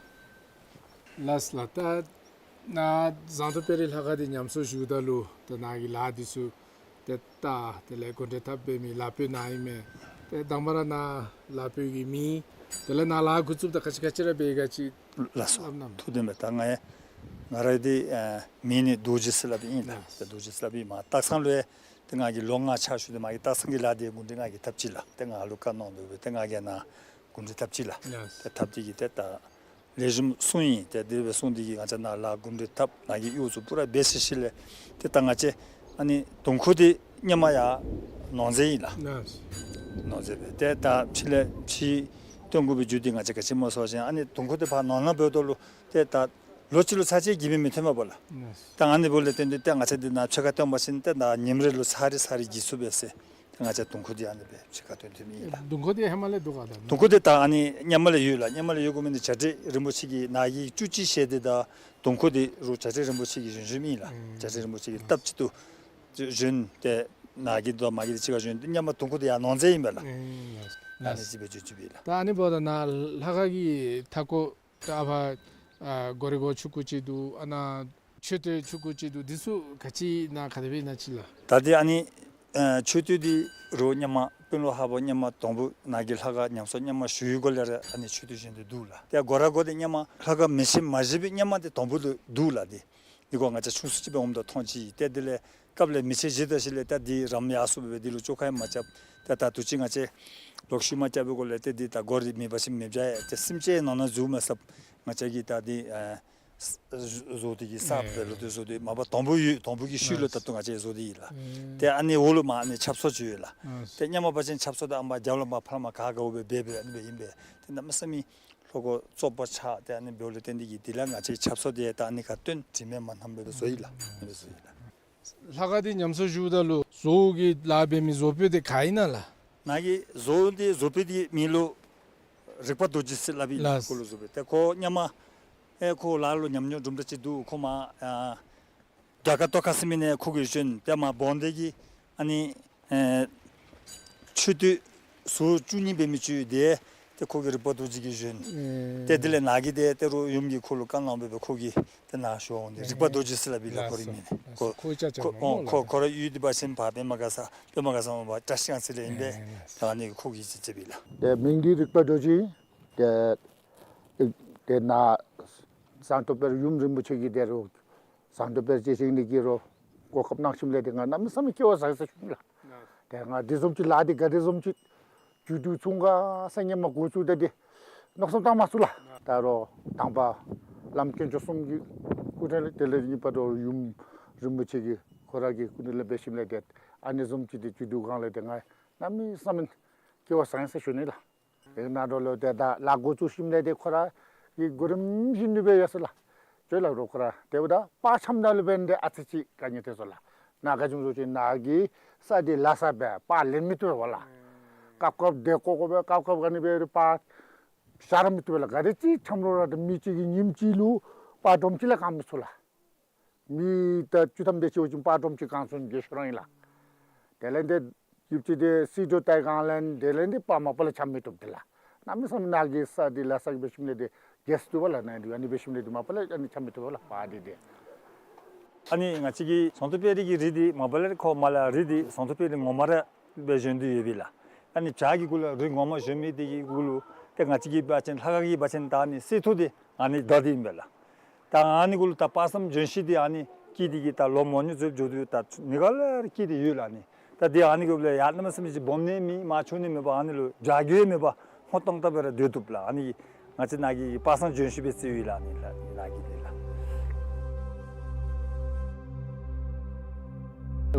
ལགས། ལགས་ལགས། ད་ནཱ་ཟངས་མདོག་དཔལ་རི་ལྷ་ཁང་འདི་ཉམས་གསོ་ཞུཝ་ད་ལུ་ད་ནཱ་གི་ལཱ་འདི་ཚུ་ཏེ་ད་དེ་ལས་གུང་ཁྲན་ཐབ་འབད་མི་ལ་ཕུག་ནཱ་ཨིན་མས། ཏེ་དང་པ་ར་ནཱ་ལ་ཕུག་གི་མི་དེ་ལས་ནཱ་ལཱ་འགོ་བཙུགསཔ་ད་ག་ཅི་ག་ཅི་ར་འབད་ག་ཅི་ལགས་སོ། སླབ་གནང་། ཐུགས་བདེན་པས། ད་ང་ཡང་ང་ར་འདི་ཨ་མིང་ནི་རྡོ་རྗེ་ཟེར་སླབ་ཨིན་ལགས། ལགས། ད་རྡོ་རྗེ་ཟེར་སླབ་ཨིན། མར་སྟག་ཚང་ལུ་ཡང་ཏེ་ང་གིས་ལོ་ལྔ་ཕྱག་ཞུ་སྟེ་མར་གྱི་སྟག་ཚང་གི་ལཱ་འདི་གུང་ཁྲན་ང་གིས་འཐབ་ཅི་ལགས། ཏེ་ང་ལུ་བཀའ་གནང་དོ་སྦེ་ཏེ་ང་གིས་ནཱ་གུང་ཁྲན་འཐབ་ཅི་ལགས། ལགས། ཏེ་འཐབ་སྟེ་གིས་ཏེ་ད་ལེགས་ཤོམ་སོང་ཡི། ཏེ་དེ་སྦེ་སོང་སྟེ་གིས་ང་བཅས་ནཱ་ལཱ་གུང་ཁྲན་འཐབ་ནཱ་གི་གཡོག་ཚུ་པུ་ར་འབད་ཚར་ཞིནམ་ལས་ཏེ་ད་ང་བཅས་ཨ་ནི་དུང་ཁུ་འདི་སྔོན་མ་ཡར་ནོར་རྫས་ཨིན་ལགས། ལགས། ནོར་རྫས་སྦེ་ཏེ་ད་ཕྱི་ལས་ཕྱི་སྟོན་དགོ་པའི་རྒྱུ་འདི་ང་བཅས་ག་ཅི་སྨོ་ཟེར་བ་ཅིན་ཨ་ནི་དུང་ཁུ་འདི་ཕར་ནོར་ནང་འབདཝ་ད་ལུ་ཏེ་ད་ལོ་གཅིག་ལུ་ཚར་གཅིག་བརྒྱུད་མི་མི་ཐོན་པས་ལགས། ལགས། ད་ཨ་ནི་འབདཝ་ལས་བརྟེན་ཏེ་ཏེ་ང་བཅས་འདི་ནཱ་ཕྱེད་ཀ་བཏོན་པ་ཅིན་ཏེ་ད་ཉིནམ་རེ་ལུ་ཚར་རེ་ཚར་རེ་བརྒྱུད་ཚུགས་པས་ཟེར། ང་བཅས་དུང་ཁུ་འདི་ཨ་ནི་སྦེ་ཕྱི་ཁར་བཏོན་བཏོནམ་ཨིན་ལགས། དུང་ཁུ་འདི་ཧེ་མ་ལས་འདུག་ག་ད། དུང་ཁུ་འདི་ད་ཨ་ནི་སྔོན་མ་ལས་ཡོད་ལགས། སྔོན་མ་ལས་ཡོད་དགོ་མི་འདི་བྱ་བྲལ་རིན་པོ་ཆེ་གི་ནཱ་གི་བཅུ་གཅིག་ཞལ་འདི་དང་དུང་ཁུ་འདི་རུང་བྱ་བྲལ་རིན་པོ་ཆེ་གིས་བཞེངས་བཞེངསམ་ཨིན་ལགས། ཨེ། བྱ་བྲལ་རིན་པོ་ཆེ་གིས་སྟབས་གཅིག་ཏུ་བཞེངས་ཏེ་ནཱ་གི་དང་མར་གྱི་འདི་གཅིག་ཁར་བཞེངས་ཏེ་སྔོན་མ་དུང་ཁུ་འདི་ཡར་ནང་རྩེ་ཨིན་པས་ལགས། ཨེ། ཨ་ནི་ཅིག་སྦེ་བྱོན་བྱོནམ་ཨིན་ལགས། ད་ཨ་ནི་འབདཝ་ད་ནཱ་ལྷ་ཁང་གི་མཐའ་སྐོར་ད་ཨ་ཕར་ཨ་སྒོ་རའི་སྒོ་ཆུང་ཀུ་ཅིག་འདུག། ཨ་ནཱ་མཆོད་རྟེན་ཆུང་ཀུ་ཅིག་འདུག། འདི་ཚུ་ག་ཅི་ཨིན་ན་ག་དེ་སྦེ་ཨིན་ན་ཅིག་ལགས། ད་འདི་ཨ་ནི་ཨ་མཆོད་རྟེན་འདི་རུང་སྔོན་མ་དཔོན་སློབ་ཧ་བོ་སྔོན་མ་དང་པོ་ནཱ་གི་ལྷ་ཁང་ཉམས་གསོ་སྔོན་མ་ཞུ་བའི་སྒོ་ལས་ར་ཨ་ནི་མཆོད་རྟེན་བཞེངས་ཏེ་འདུག་ལགས། ཏེ་སྒོ་ར་སྒོ་འདི་སྔོན་མ་ལྷ་ཁང་མེ་ཤིང་མ་བཞེངས་པའི་སྔོན་མ་འདི་དང་པོ་ལུ་འདུག་ལགས། འདི་འདི་སྒོ་ང་བཅས་ཆུང་སུ་ཅིག་སྦེ་འོངམ་ད་མཐོང་ཅི། ཏེ་དེ་ལས་སྐབས་ལས་མེ་ཤིང་བཞེངས་ད་ཞིནམ་ལས་ཏེ་འདི་རམ་ཡར་སོངམ་སྦེ་འདི་ལུ་བཅོ་ཁ་ཡང་མ་རྐྱབ། ཏེ་ད་དུས་ཅི་ང་བཅས་ལོག་ཤུལ་མ་རྐྱབ་པའི་སྒོ་ལས་ཏེ་འདི་ད་སྒོ་ར་མེད་པ་ཅིན་མེདཔ་བྱུང་ཡི། ཏེ་སེམས་ཅན་ནང་ན་འཛུལ་མ་ཚུགསཔ་ང་བཅས་ཀྱིས་ད་འདི་ཨ་བཟོ་སྟེ་གི་གསརཔ་སྦེ་ལོག་སྟེ་བཟོ་སྟེ་མ་པ་དང་པོ་ཡོད། དང་པོ་གི་ཤུལ་ལུ་ད་ལྟོ་ང་བཅས་བཟོ་སྟེ་ཡོད་ལགས། ཏེ་ཨ་ནི་འོག་ལུ་མར་ཨ་ནི་ཆབ་གསང་ཅིག་ཡོད་ལགས། ཏེ་སྔོན་མ་འབད་བ་ཅིན་ཆབ་གསང་འདི་ཨ་མར་རྒྱབ་ལས་མར་ཕར་མར་ག་ག་འོག་སྦེ་འབད་འབད་ཨ་ནི་སྦེ་ཨིན་པས། ཏེ་གནམ་མེད་ས་མེད་ལྷོ་སྒོ་བཙོག་པ་ཆགས། ཏེ་ཨ་ནི་འབདཝ་ལས་བརྟེན་ཏེ་གི་དེ་ལས་ང་བཅས་ཆབ་གསང་འདི་ད་ཨ་ནི་ཁར་བཏོན། དྲི་མེད་མ་ཐངས་སྦེ་བཟོ་ཡི་ལགས། ཨ་ནི་སྦེ་བཟོ་ཡི་ལགས། ལྷ་ཁང་འདི་ཉམས་གསོ་ཞུཝ་ད་ལུ་བཟོ་བོ་གི་ལཱ་འབད་མི་བཟོ་དཔོན་འདི་ག་ཨིན་ན་ལགས། ནཱ་གི་བཟོ་བོ་འདི་བཟོ་དཔོན་འདི་མིང་ལུ་རིག་པ་རྡོ་རྗེ་ཟེར་སླབ་ཨིན་ལགས། ལགས། ཁོ་ལུ་བཟོ་དཔོན་ཏེ་ཁོ་སྔོན་མ་ཨེ་ཁོ་ལཱ་ལུ་ཉམས་མྱོང་གྲུབ་འདྲ་ཅིག་འདུག། ཁོ་མར་ཨ་རྒྱ་གར་ཏོག་ཁ་ཟེར་མི་ནང་ཁོ་གིས་བྱོན། ཏེ་མར་འབངས་སྡེ་གི་ཨ་ནི་ཨེ་མཆོད་རྟེན་ཟུར་བཅུ་གཉིས་འབད་མི་ཅིག་ཡོད། ཏེ་ཏེ་ཁོ་གིས་རིག་པ་རྡོ་རྗེ་གིས་བྱོན། ཨེ། ཏེ་དེ་ལས་ནཱ་གི་ཏེ་ཏེ་རུང་ཡུམ་གྱིས་ཁོ་ལུ་བཀའ་གནང་སྦེ་ཁོ་གིས་ཏེ་ནཱ་བཞེངས་འོང་། ཏེ་ཨེ་རིག་པ་རྡོ་རྗེ་ཟེར་སླབ་ཨིན་ལགས། ལགས་སོ། ཁོ་རའི་མིང་ནི། ལགས་སོ། ཁོ་ཁོ་ཅག་ཅག་ཁོ་མོ་ཨོ་ལགས། ཁོ་ཁོ་ར་ཡུལ་འདི་འབད་བ་ཅིན་ཕར་པདྨ་དགའ་ས་པདྨ་དགའ་ས་མར་བཀྲ་ཤིས་སྒང་ཚུ་ལས་ཨིན་པས། ཨེ་ལགས་སོ། ད་ཨ་ནི་ཁོ་གིས་ཅིག་ཅིག་སྦེ་ལགས། ཏེ་མིང་འདི་རིག་པ་རྡོ་རྗེ། ཏེ་ཏེ་ནཱ་ཟངས་མདོག་དཔལ་ཡུམ་རིན་པོ་ཆེ་གི་ཏེ་རུང་ཟངས་མདོག་དཔལ་སྤྱན་ཤེལ་གྱི་རུང་གོ་སྐབས་གནང་ཞིནམ་ལས་ཏེ་ང་གནམ་མེད་ས་མེད་སྐལ་བ་བཟང་ཟེར་ཞུ་ནི་ལགས། ཏེ་ང་དེ་བཟུམ་ཅིག་ལཱ་འདི་ག་དེ་བཟུམ་ཅིག་མཇུག་བསྡུ་ཚུགས་ག་ཟེར་སྔོན་མ་འགོ་བཙུགས་ད་འདི་མནོ་བསམ་བཏང་མ་ཚུགས་ལགས། ད་རུང་དང་པ་བླམ་དཀོན་མཆོག་གསུམ་གྱི་སྐུ་དྲིན་ལས་དེ་ལས་གཉིས་པ་རུང་ཡུམ་རིན་པོ་ཆེ་གི་ཁོ་ར་གི་སྐུ་དྲིན་ལས་འབད་ཞིནམ་ལས་ཏེ་ཨ་ནི་བཟུམ་ཅིག་འདི་མཇུག་བསྡུ་གང་ལས་ཏེ་ང་གནམ་མེད་ས་མེད་སྐལ་བ་བཟང་ཟེར་ཞུ་ནི་ལགས། དེ་ནང་འགྲོ་ལོ་དེ་ད་ལཱ་འགོ་བཙུགས་ཞིནམ་ལས་དེ་ཁོ་ར་གི་གོ་རིམ་བཞིན་དུ་སྦེ་ཡར་སོང་ལགས། ཅོག་ལགས་རོགས་ཁོ་ར་དེ་འབདཝ་ད་པར་འཆམ་ད་ལུ་འབདན་དེ་ཨ་ཙི་ཅིག་དཀའ་ངལ་ཐོན་སོང་ལགས། ནཱ་ག་ཅི་སྨོ་ཟེར་བ་ཅིན་ནཱ་གི་ས་འདི་ལ་ས་སྦེ་པར་ལེན་མི་བཏུབ་པས་ལགས། སྐབས་སྐབས་དེ་ཀོ་ཀོ་སྦེ་སྐབས་སྐབས་ག་ནི་སྦེ་རུང་པར་བཞག་ར་མི་བཏུབ་པས་ལགས། ག་དེ་ཅིག་འཆམ་རུང་ར་ད་མི་གཅིག་གིས་ཉིནམ་གཅིག་ལུ་པར་སྒྲོམ་གཅིག་ལས་གང་མི་ཚུགས་ལགས། མི་ད་བཅུ་ཐམ་དེ་ཅིག་འབད་བ་ཅིན་པར་སྒྲོམ་གཅིག་གང་ཚུགས་ནི་དེ་ཤོར་ར་ཨིན་ལགས། དེ་ལས་དེ་ཡུདཔ་ཅིག་དེ་སིལ་ཏོག་བཏབ་གང་ལས་དེ་ལས་དེ་པར་མ་པ་ལས་འཆམ་མི་བཏུབ་དེ་ལགས། གནམ་མེད་ས་མེད་ནཱ་གི་ས་འདི་ལ་ས་གི་འབད་ཞིནམ་ལས་དེ་རྒྱས་སུ་བཏུབ་པས་ལགས། ནཱ་འདི་ཨ་ནི་འབད་ཞིནམ་ལས་དེ་མ་པ་ལས་ཨ་ནི་འཆམ་མི་བཏུབ་པས་ལགས་པར་འདི་དེ། ཨ་ནི་ང་བཅས་ཀྱི་ཟངས་མདོག་དཔལ་རི་གི་རི་འདི་མ་པ་ལས་ཁོ་མར་ལས་རི་འདི་ཟངས་མདོག་དཔལ་རི་ངོ་མ་ར་སྦེ་བཞེངས་ཏེ་ཡོད་པས་ལགས། ཨ་ནི་བྱག་གི་གུ་ལུ་རི་ངོ་མ་བཞེངས་མི་དེ་གི་གུ་ལུ་ཏེ་ང་བཅས་ཀྱི་འབད་བ་ཅིན་ལྷ་ཁང་གི་འབད་བ་ཅིན་ད་ཨ་ནི་གསེར་ཐུར་འདི་ཨ་ནི་བདའ་སྟེ་ཨིན་པས་ལགས། ད་ཨ་ནི་གུ་ལུ་ད་དཔག་བསམ་ལྗོན་ཤིང་འདི་ཨ་ནི་སྐྱེས་ཏེ་གི་ད་ལོ་མང་ཉུང་ཟེར་འགྱོ་དོ་ཡོད། ད་ནི་ག་ལས་ར་སྐྱེས་ཏེ་ཡོད་ལགས། ཨ་ནི་ད་འདི་ཨ་ནི་གུ་ལུ་ཡར་གནམ་མེད་ས་མེད་ཅིག་སྦོམ་ནི་མེད་མར་ཆུང་ནི་མེད་པར་ཨ་ནི་ལུ་རྒྱ་རྒོད་མེད་པར་སྔོ་ཏོང་ཏོ་སྦེ་ར་སྡོད་བཏུབ་ལགས། ཨ་ནི་ང་བཅས་ནཱ་གི་དཔག་བསམ་ལྗོན་ཤིང་སྦེ་བརྩིཝ་ཨིན་ལགས། ཨ་ནི་ལགས་ནཱ་གི་འདི་ལགས།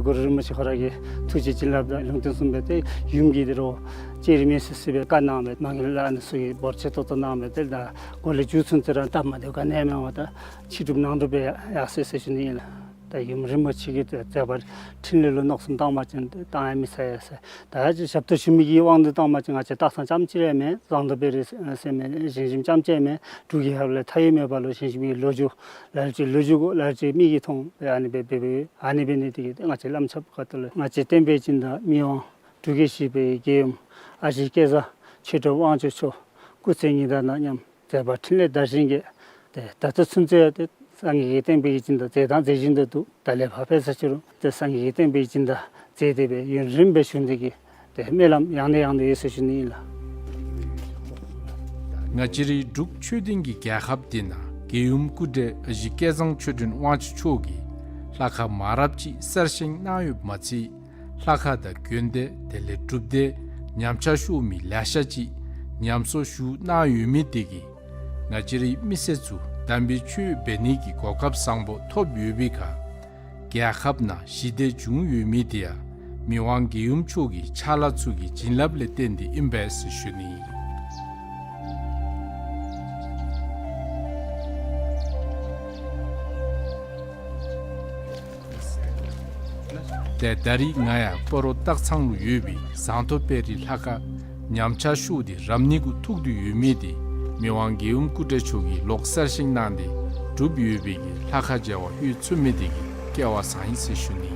གུ་རུ་རིན་པོ་ཆེ་ཁོ་ར་གི་ཐུགས་རྗེ་བྱིན་རླབས་དང་ལུང་བསྟན་གསུམ་སྦེ་ཏེ་ཡུམ་གྱིས་དེ་རུང་ལྕགས་རི་མེ་སྲེག་སྲེག་སྦེ་བཀའ་གནང་སྦེ་མ་གི་ལ་ཨ་ནི་ཚུ་གི་འབོར་ཆེ་ཏོག་ཏོ་གནང་སྦེ་ཏེ་ད་གོ་ལེ་མཇུག་ཚུན་ཚོད་ར་སྟབས་མ་བདེཝ་ག་ནི་ཡང་མེད་པར་ད་ཕྱི་སྒྲུབ་ནང་སྒྲུབ་སྦེ་ཡར་སོ་ཟེར་ཞུ་ནི་ཨིན་ལགས། ད་ཡུམ་རིན་པོ་ཆེ་གི་མཛད་པ་འཕྲིན་ལས་ལུ་མནོ་བསམ་བཏང་བ་ཅིན་ཏེ་བཏང་ཡང་མི་ཚར་ཡ་ཟེར། ད་ཅི་ཞབས་ཏོག་ཞུ་མི་གི་དབང་དུ་བཏང་བ་ཅིན་ང་བཅས་སྟག་ཚང་རྐྱངམ་གཅིག་ར་མེན། ཟངས་མདོག་དཔལ་རི་ཟེར་མི་ཞིང་ཁྱིམ་རྐྱངམ་གཅིག་མེན། འབྲུག་གི་ཧབ་ལས་མཐའ་ཡས་མེད་པ་ལུ་ཞིང་ཁྱིམ་གྱི་ལོ་རྒྱུས་ལ་ལུ་ཅིག་ལོ་རྒྱུས་གོ་ལ་ལུ་ཅིག་མིག་གིས་མཐོང་སྦེ་ཨ་ནི་སྦེ་འབད་འབདཝ་ཨ་ནི་འབད་ནི་དེ་གིས་ཏེ་ང་བཅས་བླམ་ཆོསཔ་ཁ་ཐུག་ལས་ང་བཅས་བསྟན་པའི་སྦྱིན་བདག་མི་དབང་འབྲུག་རྒྱལ་བཞི་པའི་རྒྱལ་ཡུམ་ཨ་ཞེ་སྐལ་བཟང་ཆོས་གྲགས་དབང་ཕྱུག་མཆོག་སྐུ་ཚེ་ཉི་ཟླ་ནང་མཉམ་མཛད་པ་འཕྲིན་ལས་དར་ཞིང་རྒྱས། ཏེ་ད་ལྟོ་ཚུན་ཚོད་ཏེ་སངས་རྒྱས་ཀྱི་བསྟན་པའི་སྦྱིན་བདག་མཛད་དང་མཛད་བཞིན་དུ་འདུག། ད་ལས་ཕར་འབད་ས་ཅི་རུང་ཏེ་སངས་རྒྱས་ཀྱི་བསྟན་པའི་སྦྱིན་བདག་མཛད་དེ་སྦེ་ཡུན་རིངམོ་སྦེ་བཞུགས་ནི་དེ་གིས་ཏེ་སྨོན་ལམ་ཡང་ནས་ཡང་དུ་ཡོད་ཟེར་ཞུ་ནི་ཨིན་ལགས། ང་བཅས་རའི་འབྲུག་ཆོས་ལྡན་གྱི་རྒྱལ་ཁབ་འདི་ནང་རྒྱལ་ཡུམ་སྐུ་བགྲེས་ཨ་ཞེ་སྐལ་བཟང་ཆོས་སྒྲོན་དབང་ཕྱུག་མཆོག་གིས་ལྷ་ཁང་མང་རབས་ཅིག་གསར་བཞེངས་གནང་ཡོདཔ་མ་ཚད་ལྷ་ཁང་དང་དགོན་སྡེ་དེ་ལས་སྒྲུབ་སྡེ་ཉམས་ཆག་ཤོར་མི་ལེ་ཤ་ཅིག་ཉམས་གསོ་ཞུ་གནང་ཡོད་མི་དེ་གིས་ང་བཅས་རའི་མི་སེར་ཚུ་དམ་པའི་ཆོས་འབད་ནི་གི་གོ་སྐབས་བཟང་པོ་ཐོབ་ཡོད་པའི་ཁར་རྒྱལ་ཁབ་ནང་ཞི་བདེ་བྱུང་ཡོད་མི་དེ་ཡང་མི་དབང་རྒྱལ་ཡུམ་མཆོག་གི་ཕྱག་ལཱ་ཚུ་གི་བྱིན་རླབས་ལས་བརྟེན་ཏེ་ཨིན་པས་ཟེར་ཞུ་ནི་ཨིན། ཏེ་ད་རིས་ང་ཡང་སྤ་རོ་སྟག་ཚང་ལུ་ཡོད་པའི་ཟངས་མདོག་དཔལ་རི་ལྷ་ཁང་ཉམས་ཆག་ཤོར་ཏེ་རབ་གནས་གུ་ཐུག་སྟེ་ཡོད་མི་དེ་མི་དབང་རྒྱལ་ཡུམ་སྐུ་བགྲེས་མཆོག་གིས་ལོག་གསར་བཞེངས་གནང་སྟེ་གྲུབ་ཡོད་པའི་གི་ལྷ་ཁང་མཇལ་བར་ལྷོད་ཚུགས་མི་དེ་གིས་སྐལ་བ་བཟང་ཡི་ཟེར་ཞུ་ནི།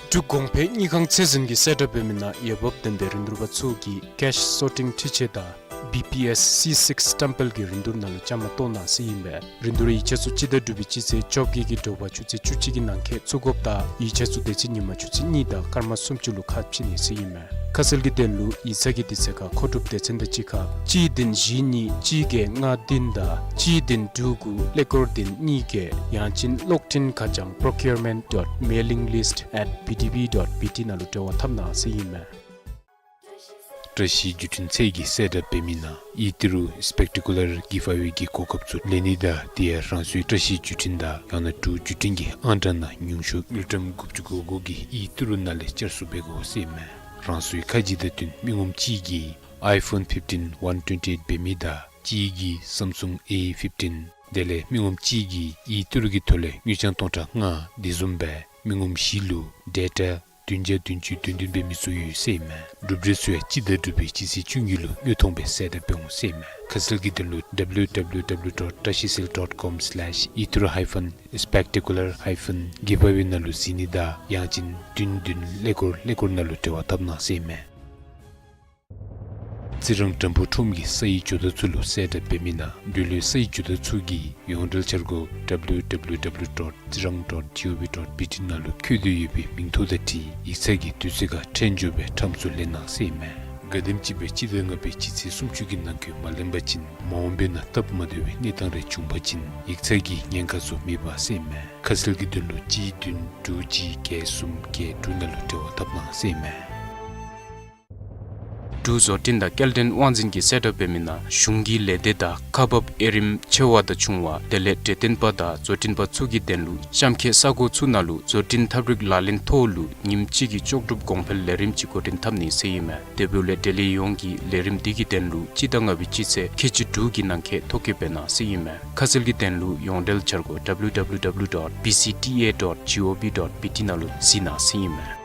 འབྲུག་གོང་འཕེལ་དངུལ་ཁང་ཚད་འཛིན་གྱིས་གསལ་བསྒྲགས་འབད་མི་ནང་འོས་འབབ་ལྡན་པའི་རིན་བསྡུར་པ་ཚུ་གིས་cash sorting འཕྲུལ་ཆས་དང་བི་པི་ཨེསི་སི་སིགསི་སི་ཊེམ་པལ་གྱི་རིན་བསྡུར་ནང་ལུ་བཅའ་མར་གཏོགས་གནང་ཟེར་ཨིན་པས། རིན་བསྡུར་ཡིག་ཆ་ཚུ་སྤྱི་ཟླ་དྲུག་པའི་སྤྱི་ཚེས་བཅོ་བརྒྱད་ཀྱི་དྲོ་པ་ཆུ་ཚོད་བཅུ་གཅིག་གི་ནང་འཁོད་བཙུགས་དགོཔ་དང་ཡིག་ཆ་ཚུ་དེ་ཚེ་ཉིན་མ་ཆུ་ཚོད་གཉིས་དང་སྐར་མ་སུམ་ཅུ་ལུ་ཁ་ཕྱེ་ནི་ཟེར་ཨིན་མས། ཁ་གསལ་གྱི་དོན་ལུ་ཡིག་ཚང་གི་དུས་ཚོད་ཁར་མཁོ་སྒྲུབ་སྡེ་ཚན་དང་གཅིག་ཁར་གཅིག་བདུན་བཞི་གཉིས་གཅིག་བརྒྱད་ལྔ་བདུན་དང་གཅིག་བདུན་དྲུག་དགུ་ཀླད་ཀོར་བདུན་གཉིས་བརྒྱད། ཡང་ཅིན་གློག་འཕྲིན་ཁ་བྱང་procurement dot mailing list at B D B dot B T ནང་ལུ་འབྲེལ་བ་འཐབ་གནང་ཟེར་ཨིན་མས། བཀྲ་ཤིས་བརྒྱུད་འཕྲིན་ཚད་ཀྱིས་གསལ་བསྒྲགས་འབད་མི་ནང་ཨི་ཏི་རུ་སི་པེག་ཊི་ཀུ་ལར་གི་ཕ་ཝེ་གི་གོ་སྐབས་ཚུ་ལེན་ནི་དང་དེ་ཡང་རང་སོའི་བཀྲ་ཤིས་བརྒྱུད་འཕྲིན་དང་ཡང་ན་འབྲུག་བརྒྱུད་འཕྲིན་གྱི་ཨང་གྲངས་ནང་ཉུང་ཤོས་དངུལ་ཀྲམ་དགུ་བཅུ་གོ་དགུ་གི་ཨི་ཏི་རུ་ནང་ལས་བསྐྱར་གསོ་འབད་དགོ་ཟེར་ཨིན་མས། རང་སོའི་ཁ་རྗེ་དང་བསྟུན་མི་ངོམ་གཅིག་གིས་ཨའི་ཕོན་ཕིཕ་ཊིན་ཝན་ཊུ་ཝེན་ཊི་ཨེཊ་འབད་མི་དང་གཅིག་གིས་སམ་སུང་ཨེ་ཕིཕ་ཊིན། དེ་ལས་མི་ངོམ་གཅིག་གིས་ཨི་ཏི་རུ་གི་ཐོག་ལས་དངུལ་རྐྱང་སྟོང་ཕྲག་ལྔ། དེ་བཟུམ་སྦེ་མི་ངོམ་བཞི་ལུ་ཌེ་ཊ་བདུན་བརྒྱ་བདུན་ཅུ་དོན་བདུན་འབད་མི་ཚུ་ཡོད་ཟེར་ཨིན་མས། གྲུབ་འབྲས་ཚུ་ཡང་སྤྱི་ཟླ་དྲུག་པའི་སྤྱི་ཚེས་བཅུ་གཉིས་ལུ་དངོས་མཐོང་སྦེ་གསལ་བསྒྲགས་འབད་འོང་ཟེར་ཨིན་མས། ཁ་གསལ་གྱི་དོན་ལུ་W W W dot trashicell dot com slash itru hyphen spectacular hyphen giveaway ནང་ལུ་གཟིགས་ནི་དང་ཡང་ཅིན་བདུན་བདུན་ཀླད་ཀོར་ཀླད་ཀོར་ནང་ལུ་འབྲེལ་བ་འཐབ་གནང་ཟེར་ཨིན་མས། རྩི་རང་དྲམ་ཕུ་ཁྲོམ་གྱི་སའི་ཇོ་བདག་ཚུ་ལུ་གསལ་བསྒྲགས་འབད་མི་ནང་འབྲེལ་ཡོད་སའི་ཇོ་བདག་ཚུ་གིས་ཡོངས་འབྲེལ་འཆར་སྒོ་W W W dot tsirang dot gov dot B T ནང་ལུ་འཁོད་དེ་ཡོད་པའི་མིང་ཐོ་དང་འཁྲིལ་ཡིག་ཚང་གི་དུས་ཚོད་ཁར་འཕྲལ་མགྱོགས་སྦེ་ཁྲམ་ཚུ་ལེན་གནང་ཟེར་ཨིན་མས། ག་དེམ་ཅིག་སྦེ་སྤྱི་ཟླ་ལྔ་པའི་སྤྱི་ཚེས་སུམ་ཅུ་གི་ནང་འཁོད་མ་ལེན་པ་ཅིན་མ་འོངས་པའི་ནང་སྟབས་མ་བདེ་བའི་གནས་སྟངས་རེ་བྱུང་པ་ཅིན་ཡིག་ཚང་གིས་ཉེན་ཁ་བཟོ་མི་འབག་ཟེར་ཨིན་མས། ཁ་གསལ་གྱི་དོན་ལུ་གཅིག་བདུན་དྲུག་གཅིག་བརྒྱད་གསུམ་བརྒྱད་དྲུག་ནང་ལུ་འབྲེལ་བ་འཐབ་གནང་ཟེར་ཨིན་མས། འབྲུག་བཟོ་སྐྲུན་དང་སྐྱེལ་འདྲེན་དབང་འཛིན་གྱིས་གསལ་བསྒྲགས་འབད་མི་ནང་གཞུང་གི་ལས་སྡེ་དང་ཁག་འབག་དབྱེ་རིམ་ཆེ་བ་དང་ཆུང་བ་དེ་ལས་འབྲས་ལྡན་པ་དང་བཟོ་སྐྲུན་པ་ཚུ་གི་དོན་ལུ་གཤམ་འཁོད་ས་གོ་ཚུ་ནང་ལུ་བཟོ་སྐྲུན་ཐབས་རིག་ལག་ལེན་ཐོག་ལུ་ཉིནམ་གཅིག་གི་ལྕོགས་གྲུབ་གོང་འཕེལ་ལས་རིམ་ཅིག་འགོ་འདྲེན་འཐབ་ནི་ཟེར་ཨིན་མས། དེ་འབདཝ་ལས་འབྲེལ་ཡོད་ཡོངས་ཀྱིས་ལས་རིམ་འདི་གི་དོན་ལུ་སྤྱི་ཟླ་ལྔ་པའི་སྤྱི་ཚེས་ཁལ་གཅིག་དྲུག་གི་ནང་འཁོད་ཐོ་བཀོད་འབད་གནང་ཟེར་ཨིན་མས། ཁ་གསལ་གྱི་དོན་ལུ་ཡོངས་འབྲེལ་འཆར་སྒོ་W W W dot B C T A dot gov dot B T ནང་ལུ་གཟིགས་གནང་ཟེར་ཨིན་མས།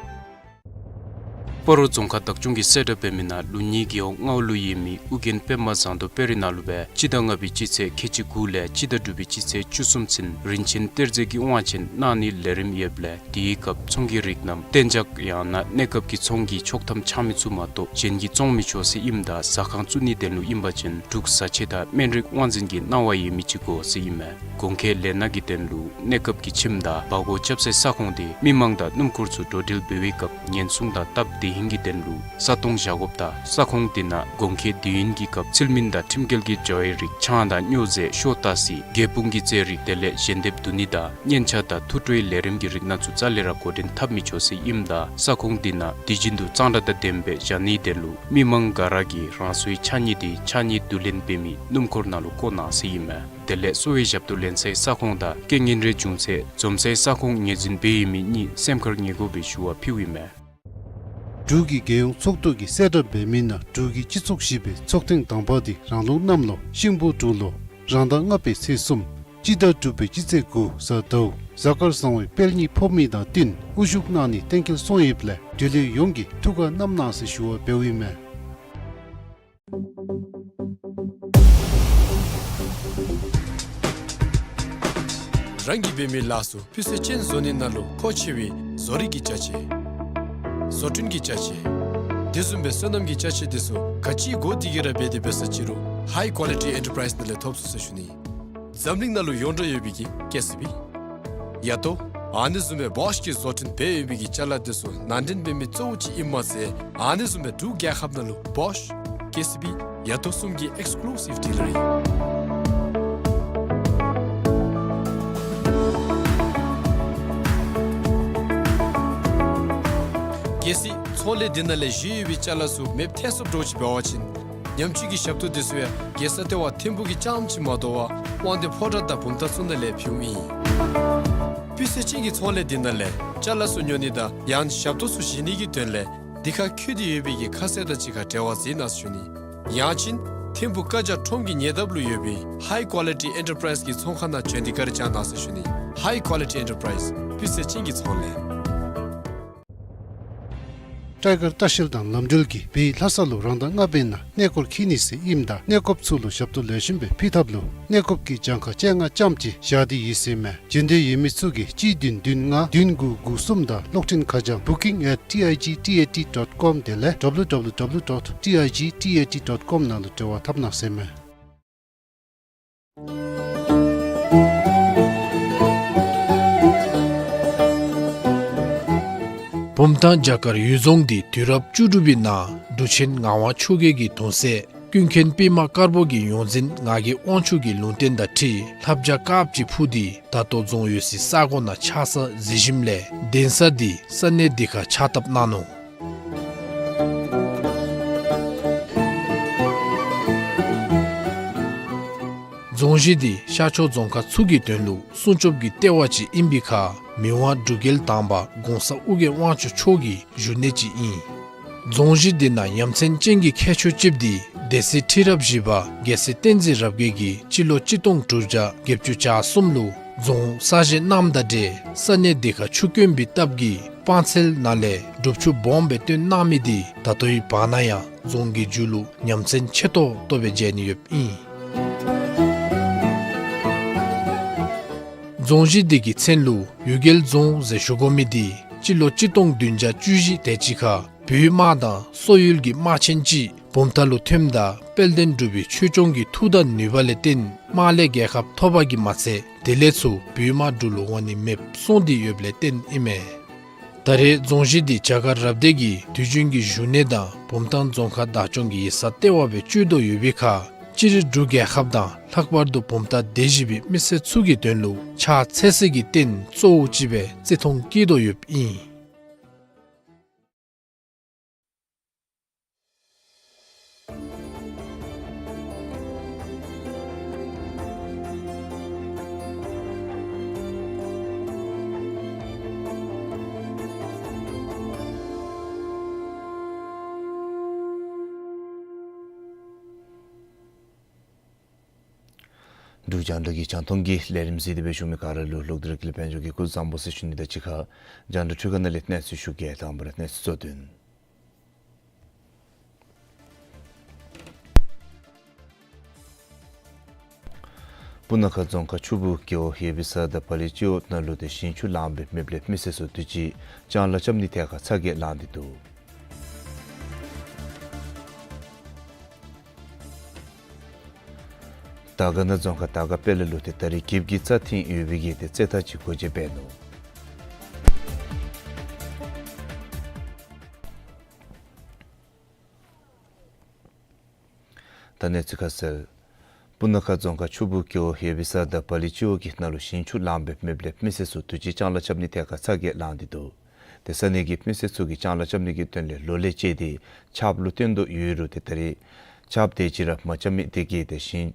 སྤ་རོ་རྫོང་ཁག་བདག་སྐྱོང་གིས་གསལ་བསྒྲགས་འབད་མི་ནང་ལུགས་གཉིས་རྒེད་འོག་ལྔ་པ་ལུ་ཡོད་མི་ཨོ་རྒྱན་པདྨ་ཟངས་མདོག་དཔལ་རི་ནང་ལུ་སྦེ་སྤྱི་ཟླ་ལྔ་པའི་སྤྱི་ཚེས་ཁལ་གཅིག་དགུ་ལས་སྤྱི་ཟླ་དྲུག་པའི་སྤྱི་ཚེས་བཅུ་གསུམ་ཚུན་རིན་ཆེན་གཏེར་རྫས་ཀྱི་དབང་ཆེན་གནང་ནིའི་ལས་རིམ་ཡོདཔ་ལས་དེའི་སྐབས་ཚོང་གི་རིགས་རྣམས་གཏན་འཇགས་ཡང་ན་གནས་སྐབས་ཀྱི་ཚོང་གི་ཆོག་ཐམ་འཆང་མི་ཚུ་མ་གཏོགས་གཞན་གྱིས་བཙོང་མི་ཆོག་ཟེར་ཨིནམ་ད་ཟ་ཁང་བཙུགས་ནིའི་དོན་ལུ་ཨིན་པ་ཅིན་འབྲུག་བཟའ་ཆས་དང་སྨན་རིགས་དབང་འཛིན་གྱི་གནང་བ་ཡོད་མི་ཅིག་དགོ་ཟེར་ཨིན་མས། གོང་འཁོད་ལས་སྣ་གི་དོན་ལུ་གནས་སྐབས་ཀྱི་ཁྱིམ་དང་སྦ་སྒོར་རྐྱབ་སའི་ས་ཁོངས་དེ་མི་མང་དང་སྣུམ་འཁོར་ཚུ་འགྲོ་འགྲུལ་འབད་བའི་སྐབས་ཉེན་སྲུང་དང་སྟབས་བདེ་ཧིང་གི་དོན་ལུ་ས་སྟོང་བཞག་དགོཔ་དང་ས་ཁོངས་དེ་ནང་གོང་འཁོད་དུས་ཡུན་གྱི་སྐབས་ཚུལ་མིན་དང་ཁྲིམས་འགལ་གྱི་བྱ་བའི་རིགས་ཆང་དང་སྨྱོ་རྫས་ཤོ་ཏ་སི་རྒྱལ་སྤུངས་ཀྱི་རྫས་རིགས་དེ་ལས་ཞལ་འདེབས་བསྡུ་ནི་དང་སྙན་ཆ་དང་ཐུགས་སྤྲོའི་ལས་རིམ་གྱི་རིགས་སྣ་ཚུ་རྩ་ལས་ར་འགོ་འདྲེན་འཐབ་མི་ཆོག་ཟེར་ཨིནམ་ད་ས་ཁོངས་དེ་ནང་དུས་རྒྱུན་དུ་གཙང་སྦྲ་དང་ལྡནམ་སྦེ་བཞག་ནིའི་དོན་ལུ་མི་མང་ག་ར་གིས་རང་སོའི་ཕྱགས་སྙིགས་དེ་ཕྱགས་སྙིགས་བསྡུ་ལེན་འབད་མི་སྣུམ་འཁོར་ནང་ལུ་བཀོ་གནང་ཟེར་ཨིན་མས། དེ་ལས་གསོ་བའི་ཞབས་ཏོག་ལེན་སའི་ས་ཁོངས་དང་རྐྱེན་ངན་རེ་བྱུང་ཚེ་འཛོམས་སའི་ས་ཁོངས་ངོས་འཛིན་འབད་ཡོད་མི་གཉིས་སེམས་ཁར་ངེས་དགོ་པའི་ཞུ་བ་ཕུལཝ་ཨིན་མས། འབྲུག་གི་རྒྱལ་ཡོངས་ཚོགས་འདུ་གིས་གསལ་བསྒྲགས་འབད་མི་ནང་འབྲུག་གི་སྤྱི་ཚོགས་བཞི་པའི་ཚོགས་ཐེངས་དང་པ་དེ་རང་ལུགས་གནམ་ལོ་ཤིང་ཕོ་འབྲུག་ལོ་རང་ཟླ་ལྔ་པའི་ཚེས་གསུམ་སྤྱི་ཟླ་དྲུག་པའི་སྤྱི་ཚེས་དགུ་གཟའ་ཟླཝ་གཟའ་སྐར་བཟང་བའི་དཔལ་གཉིས་ཕོག་མི་དང་བསྟུན་དབུ་བཞུགས་གནང་ནི་གཏན་འཁེལ་སོང་ཡོདཔ་ལས་འབྲེལ་ཡོད་ཡོངས་ཀྱིས་ཐུགས་ཁར་བསྣམ་གནང་ཟེར་ཞུ་བ་འབདཝ་ཨིན་མས། རང་གིས་འབད་མི་ལཱ་ཚུ་སྤུས་ཚད་ཅན་བཟོ་ནི་ནང་ལུ་མཁོ་ཆེ་བའི་བཟོ་རིག་གི་ཅ་ཆས་བཟོ་སྐྲུན་གྱི་ཅ་ཆས་དེ་བཟུམ་སྦེ་སོ་ནམ་གྱི་ཅ་ཆས་དེ་ཚུ་ག་ཅི་དགོ་དེ་གི་ར་འབད་དེ་འབད་ས་ཅི་རུང་High Quality Enterprise ནང་ལས་ཐོབ་ཚུགས་ཟེར་ཞུ་ནི། འཛམ་གླིང་ནང་ལུ་ཡོངས་གྲགས་ཡོད་པའི་གི་ཀེ་སི་བི་ཡ་ཏོ་ ཨ་ནི་བཟུམ་སྦེ་བོཤ་གི་བཟོ་སྐྲུན་འབད་ཡོད་པའི་གི་ཅ་ལ་དེ་ཚུ་ནང་འདྲེན་འབད་མི་གཙོ་བོ་ཅིག་ཨིནམ་མ་ཚད་ཨ་ནི་བཟུམ་སྦེ་འབྲུག་རྒྱལ་ཁབ་ནང་ལུ་བོཤ་ཀེ་སི་བི་ཡ་དོ་གསུམ་གྱི་ཨེགསི་ཀུ་ལུ་སིབ་ཌི་ལར་ཨིན། གལ་སྲིད་ཚོང་ལས་འདི་ནང་ལས་བཞེས་ཡོད་པའི་ཅ་ལ་ཚུ་མེདཔ་ཐལ་སོངམ་འདྲཝ་ཅིག་འབད་བ་ཅིན་ཉམས་བཅོས་ཀྱི་ཞབས་ཏོག་དེ་ཚུ་ཡང་རྒྱལ་ས་ལྟེ་བ་ཐིམ་ཕུག་གི་རྐྱངམ་ཅིག་མ་དོ་བར་དབང་འདུས་ཕོ་བྲང་དང་བུམ་ཐང་ཚུ་ནང་ལས་ཕུལཝ་ཨིན། སྤུས་ཚད་ཅན་གྱི་ཚོང་ལས་འདི་ནང་ལས་ཅ་ལ་ཚུ་ཉོ་ནི་དང་ཡང་ཞབས་ཏོག་ཚུ་བཞེས་ནི་གི་དོན་ལས་འདི་ཁར་འཁོད་དེ་ཡོད་པའི་གི་ཁ་གསལ་དང་གཅིག་ཁར་འབྲེལ་བ་མཛད་གནང་ཟེར་ཞུ་ནི། ཡང་ཅིན་ཐིམ་ཕུག་བཀའ་རྒྱ་ཁྲོམ་གྱི་ཉེ་འདབས་ལུ་ཡོད་པའི་ཧའི་ཀོ་ལི་ཊི་ཨེན་ཊར་པ་རའིཛ་གི་ཚོང་ཁང་ནང་བྱོན་ཏེ་བཀའ་དྲིན་བསྐྱང་གནང་ཟེར་ཞུ་ནི། ཧའི་ཀོ་ལི་ཊི་ཨེན་ཊར་པ་རའིཛ་སྤུས་ཚད་ཅན་གྱི་ཚོང་ལས། སྤྲེལ་དཀར་ལྟ་བཤལ་དང་ལམ་འགྲུལ་གྱིས་བོད་ལྷ་ས་ལུ་རང་ཟླ་ལྔ་པའི་ནང་གནས་སྐོར་འཁྱིད་ནི་ཟེར་ཨིནམ་ད་གནས་སྐོརཔ་ཚུ་ལུ་ཞབས་ཏོག་ལེགས་ཤོམ་སྦེ་ཕུལ་ཐབས་ལུ་གནས་སྐོརཔ་གི་གྱངས་ཁ་བཅོ་ལྔ་ཙམ་ཅིག་བཞག་སྟེ་ཡོད་ཟེར་མས། འབྱོན་འདོད་ཡོད་མི་ཚུ་གིས་གཅིག་བདུན་བདུན་ལྔ་བདུན་དགུ་དགུ་གསུམ་དང་གློག་འཕྲིན་ཁ་བྱང་booking at T I G T A T dot com དེ་ལས་W W W dot T I G T A T dot com ནང་ལུ་འབྲེལ་བ་འཐབ་གནང་ཟེར་མས། བུམ་ཐང་བྱ་དཀར་གཡུལ་རྫོང་འདི་དུས་རབས་བཅུ་དྲུག་པའི་ནང་འབྲུག་ཆེན་ངག་དབང་ཆོས་རྒྱལ་གྱི་གདུང་སྲས་ཀུན་མཁྱེན་པདྨ་དཀར་པོ་གི་ཡོངས་འཛིན་ངག་གི་དབང་ཕྱུག་གི་ལུང་བསྟན་དང་འཁྲིལ་ལྷ་བྱ་དཀརཔོ་ཅིག་འཕུར་ཏེ་ད་ལྟོ་རྫོང་ཡོད་སའི་ས་གོ་ནང་ཆགས་ས་གཟིགས་ཞིནམ་ལས་གདན་ས་འདི་ས་གནས་འདི་ཁར་ཕྱག་བཏབ་གནང་ནུག། རྫོང་གཞི་འདི་ཤར་ཕྱོགས་རྫོང་ཁག་ཚུ་གི་དོན་ལུ་སྲུང་སྐྱོབ་ཀྱི་ལྟེ་བ་ཅིག་ཨིན་པའི་ཁར་མི་དབང་འབྲུག་རྒྱལ་དང་པ་གོང་ས་ཨོ་རྒྱན་དབང་ཕྱུག་མཆོག་གི་བཞུགས་གནས་ཅིག་ཨིན། རྫོང་གཞི་འདི་ནང་ཡ་མཚན་ཅན་གྱི་ཁྱད་ཆོས་ཅིག་འདི་སྡེ་སྲིད་ཁྲི་རབས་བཞི་པ་རྒྱལ་སྲས་བསྟན་འཛིན་རབ་རྒྱས་ཀྱིས་སྤྱི་ལོ་གཅིག་སྟོང་དྲུག་བརྒྱ་བརྒྱད་ཅུ་གྱ་གསུམ་ལུ་རྫོང་གསར་བཞེངས་གནངམ་དང་འབྲེལ་ས་གནས་འདི་ཁར་ཆུ་དཀོན་པའི་སྟབས་ཀྱིས་སྤང་ཚལ་ནང་ལས་སྒྲུབ་ཆུ་སྦོམ་སྦེ་བཏོན་གནང་མི་འདི་ད་ལྟོའི་བར་ན་ཡང་རྫོང་གི་མཇུག་ལུ་ཡ་མཚན་ཆེ་ཏོག་ཏོ་སྦེ་མཇལ་ནི་ཡོདཔ་ཨིན། རྫོང་གཞི་འདི་གི་མཚན་ལུ་གཡུལ་རྒྱལ་རྫོང་ཟེར་ཞུ་དགོ་མི་འདི་སྤྱི་ལོ་གཅིག་སྟོང་བདུན་བརྒྱ་བཅུ་བཞི་དེ་ཅིག་ཁར་བོད་དམག་དང་སོག་ཡུལ་གྱི་དམག་ཆེན་ཅིག་བུམ་ཐང་ལུ་ཐོནམ་ད་དཔལ་ལྡན་འབྲུག་པའི་ཆོས་སྐྱོང་གི་མཐུ་དང་ནུས་པ་ལས་བརྟེན་དམག་ལས་རྒྱལ་ཁ་ཐོབ་པ་གིས་མ་ཚད་དེ་ལས་ཚུར་བོད་དམག་འབྲུག་ལུ་འོང་ནི་མེདཔ་སོང་སྟེ་ཡོདཔ་ལས་བརྟེན་ཨིན་མས། ད་རེས་རྫོང་གཞི་འདི་བྱ་དཀར་རབ་སྡེ་གི་དུས་རྒྱུན་གྱི་བཞུགས་གནས་དང་བུམ་ཐང་རྫོང་ཁག་བདག་སྐྱོང་གི་ཡིག་ཚང་ལྟེ་བ་སྦེ་སྤྱོད་དོ་ཡོད་པའི་ཁར་སྤྱིར་འབྲུག་རྒྱལ་ཁབ་དང་ལྷག་པར་དུ་བུམ་ཐང་སྡེ་བཞི་པའི་མི་སེར་ཚུ་གི་དོན་ལུ་ཕྱག་འཚལ་སའི་རྟེན་གཙོ་བོ་ཅིག་སྦེ་བརྩི་མཐོང་བསྐྱེད་དོ་ཡོདཔ་ཨིན། འབྲུག་རྒྱང་བསྒྲགས་ཀྱི་རྒྱང་མཐོང་གི་ལས་རིམ་གཟིགས་ཏེ་སྦེ་བཞུགས་མི་ག་ར་ལུ་ལོག་སྟེ་ར་ཀུན་ལེགས་དཔལ་འབྱོར་གྱིས་སྐུ་གཟུགས་བཟང་པོ་ཟེར་ཞུ་ནི་དང་གཅིག་ཁར་རྒྱང་བསྒྲགས་འཕྲུལ་ཁང་ནང་ལས་གནས་ཚུལ་ཞུ་གེ། དང་པ་ར་གནས་ཚུལ་གཙོ་དོན། སྤུ་ན་ཁ་རྫོང་ཁག་ཆུ་སྦུག་རྒེད་འོག་ཡེ་བི་ས་དང་བ་ལི་སྤྱི་འོག་ནང་ལུ་ཏེ་ཞིང་ཆུ་ལངམ་སྦེ་མེདཔ་ལས་མི་སེར་ཚུ་དུས་ཅི་ལྕང་ལཱ་རྐྱབ་ནིའི་ཐད་ཁར་ཚ་གྱང་ལང་སྟེ་འདུག། དར་དཀར་ན་རྫོང་ཁག་དར་དཀར་དཔལ་ལ་ལུ་ཏེ་ད་རིས་གྱིབ་ཀྱི་རྩྭ་འཐེན་ཡོད་པའི་གི་ཏེ་རྩེད་ཐང་ཅིག་སྒོ་འབྱེད་འབད་ནུག། ད་གནས་ཚུལ་ཁ་གསལ། སྤུ་ན་ཁ་རྫོང་ཁག་ཆུ་སྦུག་རྒེད་འོག་ཡེ་བི་ས་དང་བ་ལི་སྤྱི་འོག་གི་ནང་ལུ་ཞིང་ཆུ་ལངམ་སྦེ་མེདཔ་ལས་མི་སེར་ཚུ་དུས་ཅི་ལྕང་ལཱ་རྐྱབ་ནིའི་ཐད་ཁར་ཚ་གྱང་ལང་སྟེ་འདུག། ཏེ་ས་གནས་ཀྱི་མི་སེར་ཚུ་གིས་ལྕང་ལཱ་རྐྱབ་ནི་གི་དོན་ལས་ལོ་ལེགས་བཅད་དེ་ཆརཔ་ལུ་བརྟེན་དོ་ཡོད་རུང་ཏེ་ད་རིས་ཆརཔ་དེ་ཅིག་ར་མ་རྐྱབ་མི་དེ་གིས་ཏེ་ཞིང་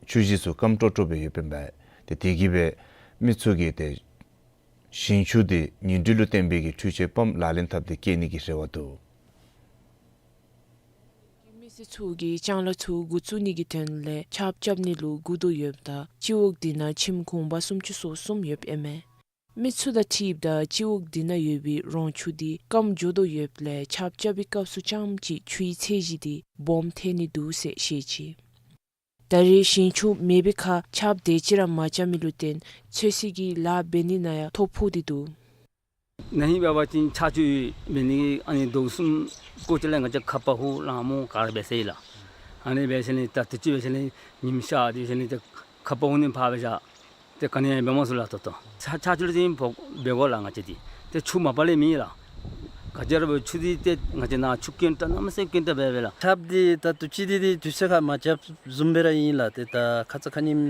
ཆུ་གཞི་ཚུ་སྐམ་ཀྲོག་ཀྲོ་སྦེ་ཡོདཔ་ཨིན་པས། ཏེ་དེ་གིས་སྦེ་མི་ཚུ་གིས་ཏེ་ཞིང་ཆུ་དེ་ཉིང་འབྲུ་ལུ་བརྟེན་པའི་གི་འཕྲུལ་ཆས་པམཔ་ལག་ལེན་འཐབ་སྟེ་བསྐྱལ་ནི་གི་རེ་བ་འདུག། མི་སེར་ཚུ་གིས་ལྕང་ལཱ་ཚུ་འགོ་བཙུགས་ནི་གི་དོན་ལས་ཆརཔ་རྐྱབ་ནི་ལུ་སྒུག་དོ་ཡོདཔ་ད་སྤྱི་འོག་འདི་ནང་ཁྱིམ་གུང་པ་སུམ་ཅུ་སོ་གསུམ་ཡོདཔ་ཨིན་མས། མི་ཚུ་དང་འཁྲིལཝ་ད་སྤྱི་འོག་འདི་ནང་ཡོད་པའི་རོང་ཆུ་འདི་སྐམ་འགྱོ་དོ་ཡོདཔ་ལས་ཆརཔ་རྐྱབ་པའི་སྐབས་སུ་རྐྱངམ་ཅིག་ཆུའི་ཚད་གཞི་འདི་སྦོམ་ཐལ་ནི་འདུག་ཟེར་བཤད་ཅི། ད་རེས་ཞིང་ཆུ་མེད་པའི་ཁར་ཆརཔ་དེ་ཅིག་ར་མ་རྐྱབ་མི་ལུ་བརྟེན་ཚོད་བསྲེ་གི་ལཱ་འབད་ནི་ནང་ཡང་ཐོ་ཕོག་སྟེ་འདུག། ན་ཧིང་འབད་བ་ཅིན་ཆར་ཆུ་འབད་ནི་ཨ་ནི་ཟླཝ་གསུམ་སྐོར་ཅིག་ལས་ང་བཅས་ཁ་པར་ཧུ་ལང་མོ་ག་ར་འབད་ཟེར་ཡི་ལགས། ཨ་ནི་འབད་ཟེར་ནི་ད་དུས་ཅི་འབད་ཟེར་ནི་ཉིམ་ཤར་དེ་འབད་ཟེར་ནི་ད་ཁ་པར་ཧུ་ནི་ཕར་འབད་བཞག། ཏེ་ག་ནི་འབད་མ་ཚུགས་ལགས། ད་ལྟོ་ཆར་ཆར་ཆུ་ལུ་ཅིག་འབད་དགོ་ལགས། ང་བཅས་འདི་ཏེ་ཆུ་མ་པ་ལས་མེད་ལགས། ག་ཅི་ར་འབད་ཆུ་འདི་ཏེ་ང་བཅས་ནཱ་ཆུ་ཀུན་ཏ་གནམ་མེད་ས་མེད་ཀུན་ཏ་འབད་བས་ལགས། ཆརཔ་འདི་ད་དུས་ཅི་འདི་འདི་དུས་ཚོད་ཁར་མ་རྐྱབ་བཟུམ་སྦེ་ར་ཨིན་ལགས། ཏེ་ད་ཁ་ཙ་ཁ་ཉིནམ་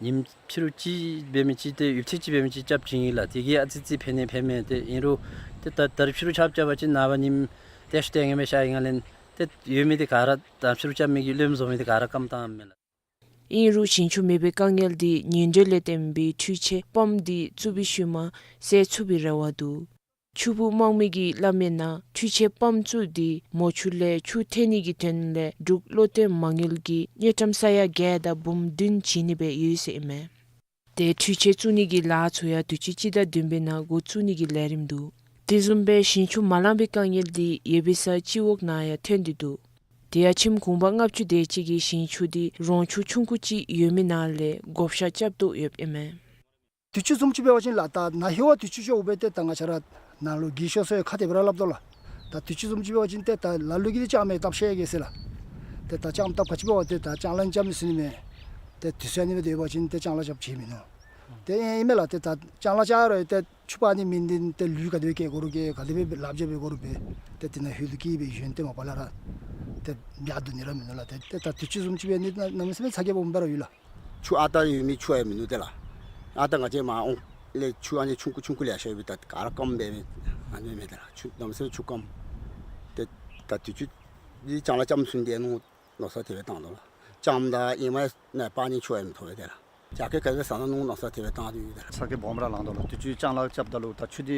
ཉིནམ་ཕྱི་རུ་ཅིག་འབད་མི་ཅིག་ཏེ་ཡུདཔ་ཐེངས་ཅིག་འབད་མི་ཅིག་རྐྱབ་བྱིན་ཡི་ལགས། དེ་གིས་ཨ་ཙི་ཙི་ཕན་ནི་ཕན་མས། ཏེ་ཨིན་རུང་ཏེ་ད་ད་རིས་ཕྱི་རུ་ཆརཔ་རྐྱབ་པ་ཅིན་ནངས་པ་ཉིནམ་ཏེ་ཤུལ་ཏེ་ངེས་མེད་ཤར་ཡི་ག་ལས་ཏེ་ཡོད་མི་འདི་ག་ར་ད་ཕྱི་རུ་རྐྱབ་མི་གིས་རློནམ་བཟོ་མི་འདི་ག་ར་སྐམ་བཏངམ་མས་ལགས། ཨིན་རུང་ཞིང་ཆུ་མེད་པའི་དཀའ་ངལ་འདི་ཉིང་འགྲོས་ལས་བརྟེན་པའི་འཕྲུལ་ཆས་པམཔ་འདི་བཙུགས་པའི་ཤུལ་མ་སེལ་ཚུགས་པའི་རེ་བ་འདུག། ཆུ་སྦུག་དམག་མི་གིས་སླབ་མིའི་ནང་འཕྲུལ་ཆས་པམཔ་བཙུགས་ཏེ་མོ་ཆུ་ལས་ཆུ་འཐེན་ནི་གི་དོན་ལས་འབྲུག་བློ་བརྟན་མ་དངུལ་གྱིས་དངུལ་ཀྲམ་ས་ཡ་བརྒྱད་དང་འབུམ་བདུན་བྱིན་ནི་སྦེ་ཡོད་ཟེར་ཨིན་མས། ཏེ་འཕྲུལ་ཆས་བཙུགས་ནི་གི་ལཱ་ཚུ་ཡང་དུས་ཅི་སྤྱི་ཟླ་བདུན་པའི་ནང་འགོ་བཙུགས་ནི་གི་ལས་རིམ་འདུག། དེ་བཟུམ་སྦེ་ཞིང་ཆུ་མ་ལང་པའི་དཀའ་ངལ་འདི་ཡོད་པའི་ས་སྤྱི་འོག་ནང་ཡང་ཐོན་ཏེ་འདུག། དེ་ཡང་ཁྱིམ་གུང་པ་ལྔ་བཅུ་དེ་ཅིག་གི་ཞིང་ཆུ་འདི་རོང་ཆུ་ཆུང་ཀུ་ཅིག་ཡོད་མི་ནང་ལས་བགོ་བཤའ་རྐྱབ་དོ་ཡོདཔ་ཨིན་མས། དུས་ཅི་བཟུམ་ཅིག་འབད་བ་ཅིན་ལགས་ད་ནཱ་ཧེ་བ་དུས་ཅི་ཤོར་འབད་ཏེ་ད་ང་བཅས་ར་ནཱ་ལུ་གི་ཤོར་སོ་ཡི་ཁ་ཏེ་སྦེ་ར་སླབ་དོ་ལགས། ད་དུས་ཅི་བཟུམ་ཅིག་འབད་བ་ཅིན་ཏེ་ད་ལ་ལུ་གིས་ཏེ་ལྕང་མེ་བཏབ་ཤེས་གེ་ཟེར་ལགས། ཏེ་ད་ལྕང་བཏབ་ག་ཅི་འབད་བ་ཏེ་ད་ལྕང་ལཱ་རྐྱབ་མི་ཚུགས་ནི་མས། ཏེ་དུས་ཚོད་ཨ་ནི་སྦེ་སྡོད་པ་ཅིན་ཏེ་ལྕང་ལཱ་རྐྱབ་བྱིན་མི་ནུག། ཏེ་ཨིན་མས་ལགས། ཏེ་ད་ལྕང་ལཱ་རྐྱབ་རུང་ཏེ་ཆུ་པ་ནི་མེད་ནི་འདི་ཏེ་ལུད་ག་དེ་སྦེ་བཀལ་དགོ་རུང་བཀལ། ག་དེ་སྦེ་ལགཔ་འཇལ་འབད་དགོ་རུང་འབད། ཏེ་དེ་ནང་ཧོད་ལུ་བཀལ་སྦེ་ཡོན་ཏེ་མ་པ་ལས་ར་ཏེ་ཡར་བསྡུ་ནི་ར་མིན་ནུག་ལགས། ཏེ་ཏེ་ད་དུས་ཅི་བཟུམ་ཅིག་འབད་ནི་ད་གནམ་མེད་ས་མེད་ཚ་གྱང་སྦོམ་སྦེ་ར་ཡོད་ལགས། ཆུ་ཨ་རྟག་ཡོད་མི་ཆུ་ཡང་མིན་ནུག་ཏེ་ལགས། ཨ་རྟག་ང་བཅས་མར་འོང་ལས་ཆུ་ཨ་ནི་ཆུང་ཀུ་ཆུང་ཀུ་ལེ་ཤ་ཡོད་པས། ད་ག་ར་སྐམ་སྦེ་མས། ཨ་ནི་མས་ཏེ་ལགས། ཆུ་གནམ་མེད་ས་མེད་ཆུ་སྐམ། ཏེ་ད་དུས་ཅི་འདི་ལྕང་ལཱ་རྐྱབ་མི་ཚུགས་ནི་འདི་ནོར་མནོ་བསམ་དེ་སྦེ་བཏང་དོ་ལགས། ལྕང་དང་ཨེ་མ་ནང་སྤར་ནི་ཆུ་ཡང་མི་ཐོབ་པས་ཏེ་ལགས། རྒྱ་སྐྱེད་ག་དེ་སྦེ་ཟ་ནི་ནོར་མནོ་བསམ་དེ་སྦེ་བཏང་སྟེ་ཡོད་ཏེ་ལགས། ཚ་གྱང་སྦོམ་ར་ལང་དོ་ལགས། དུས་ཅི་ལྕང་ལཱ་རྐྱབ་ད་ལུ་ད་ཆུ་འདི་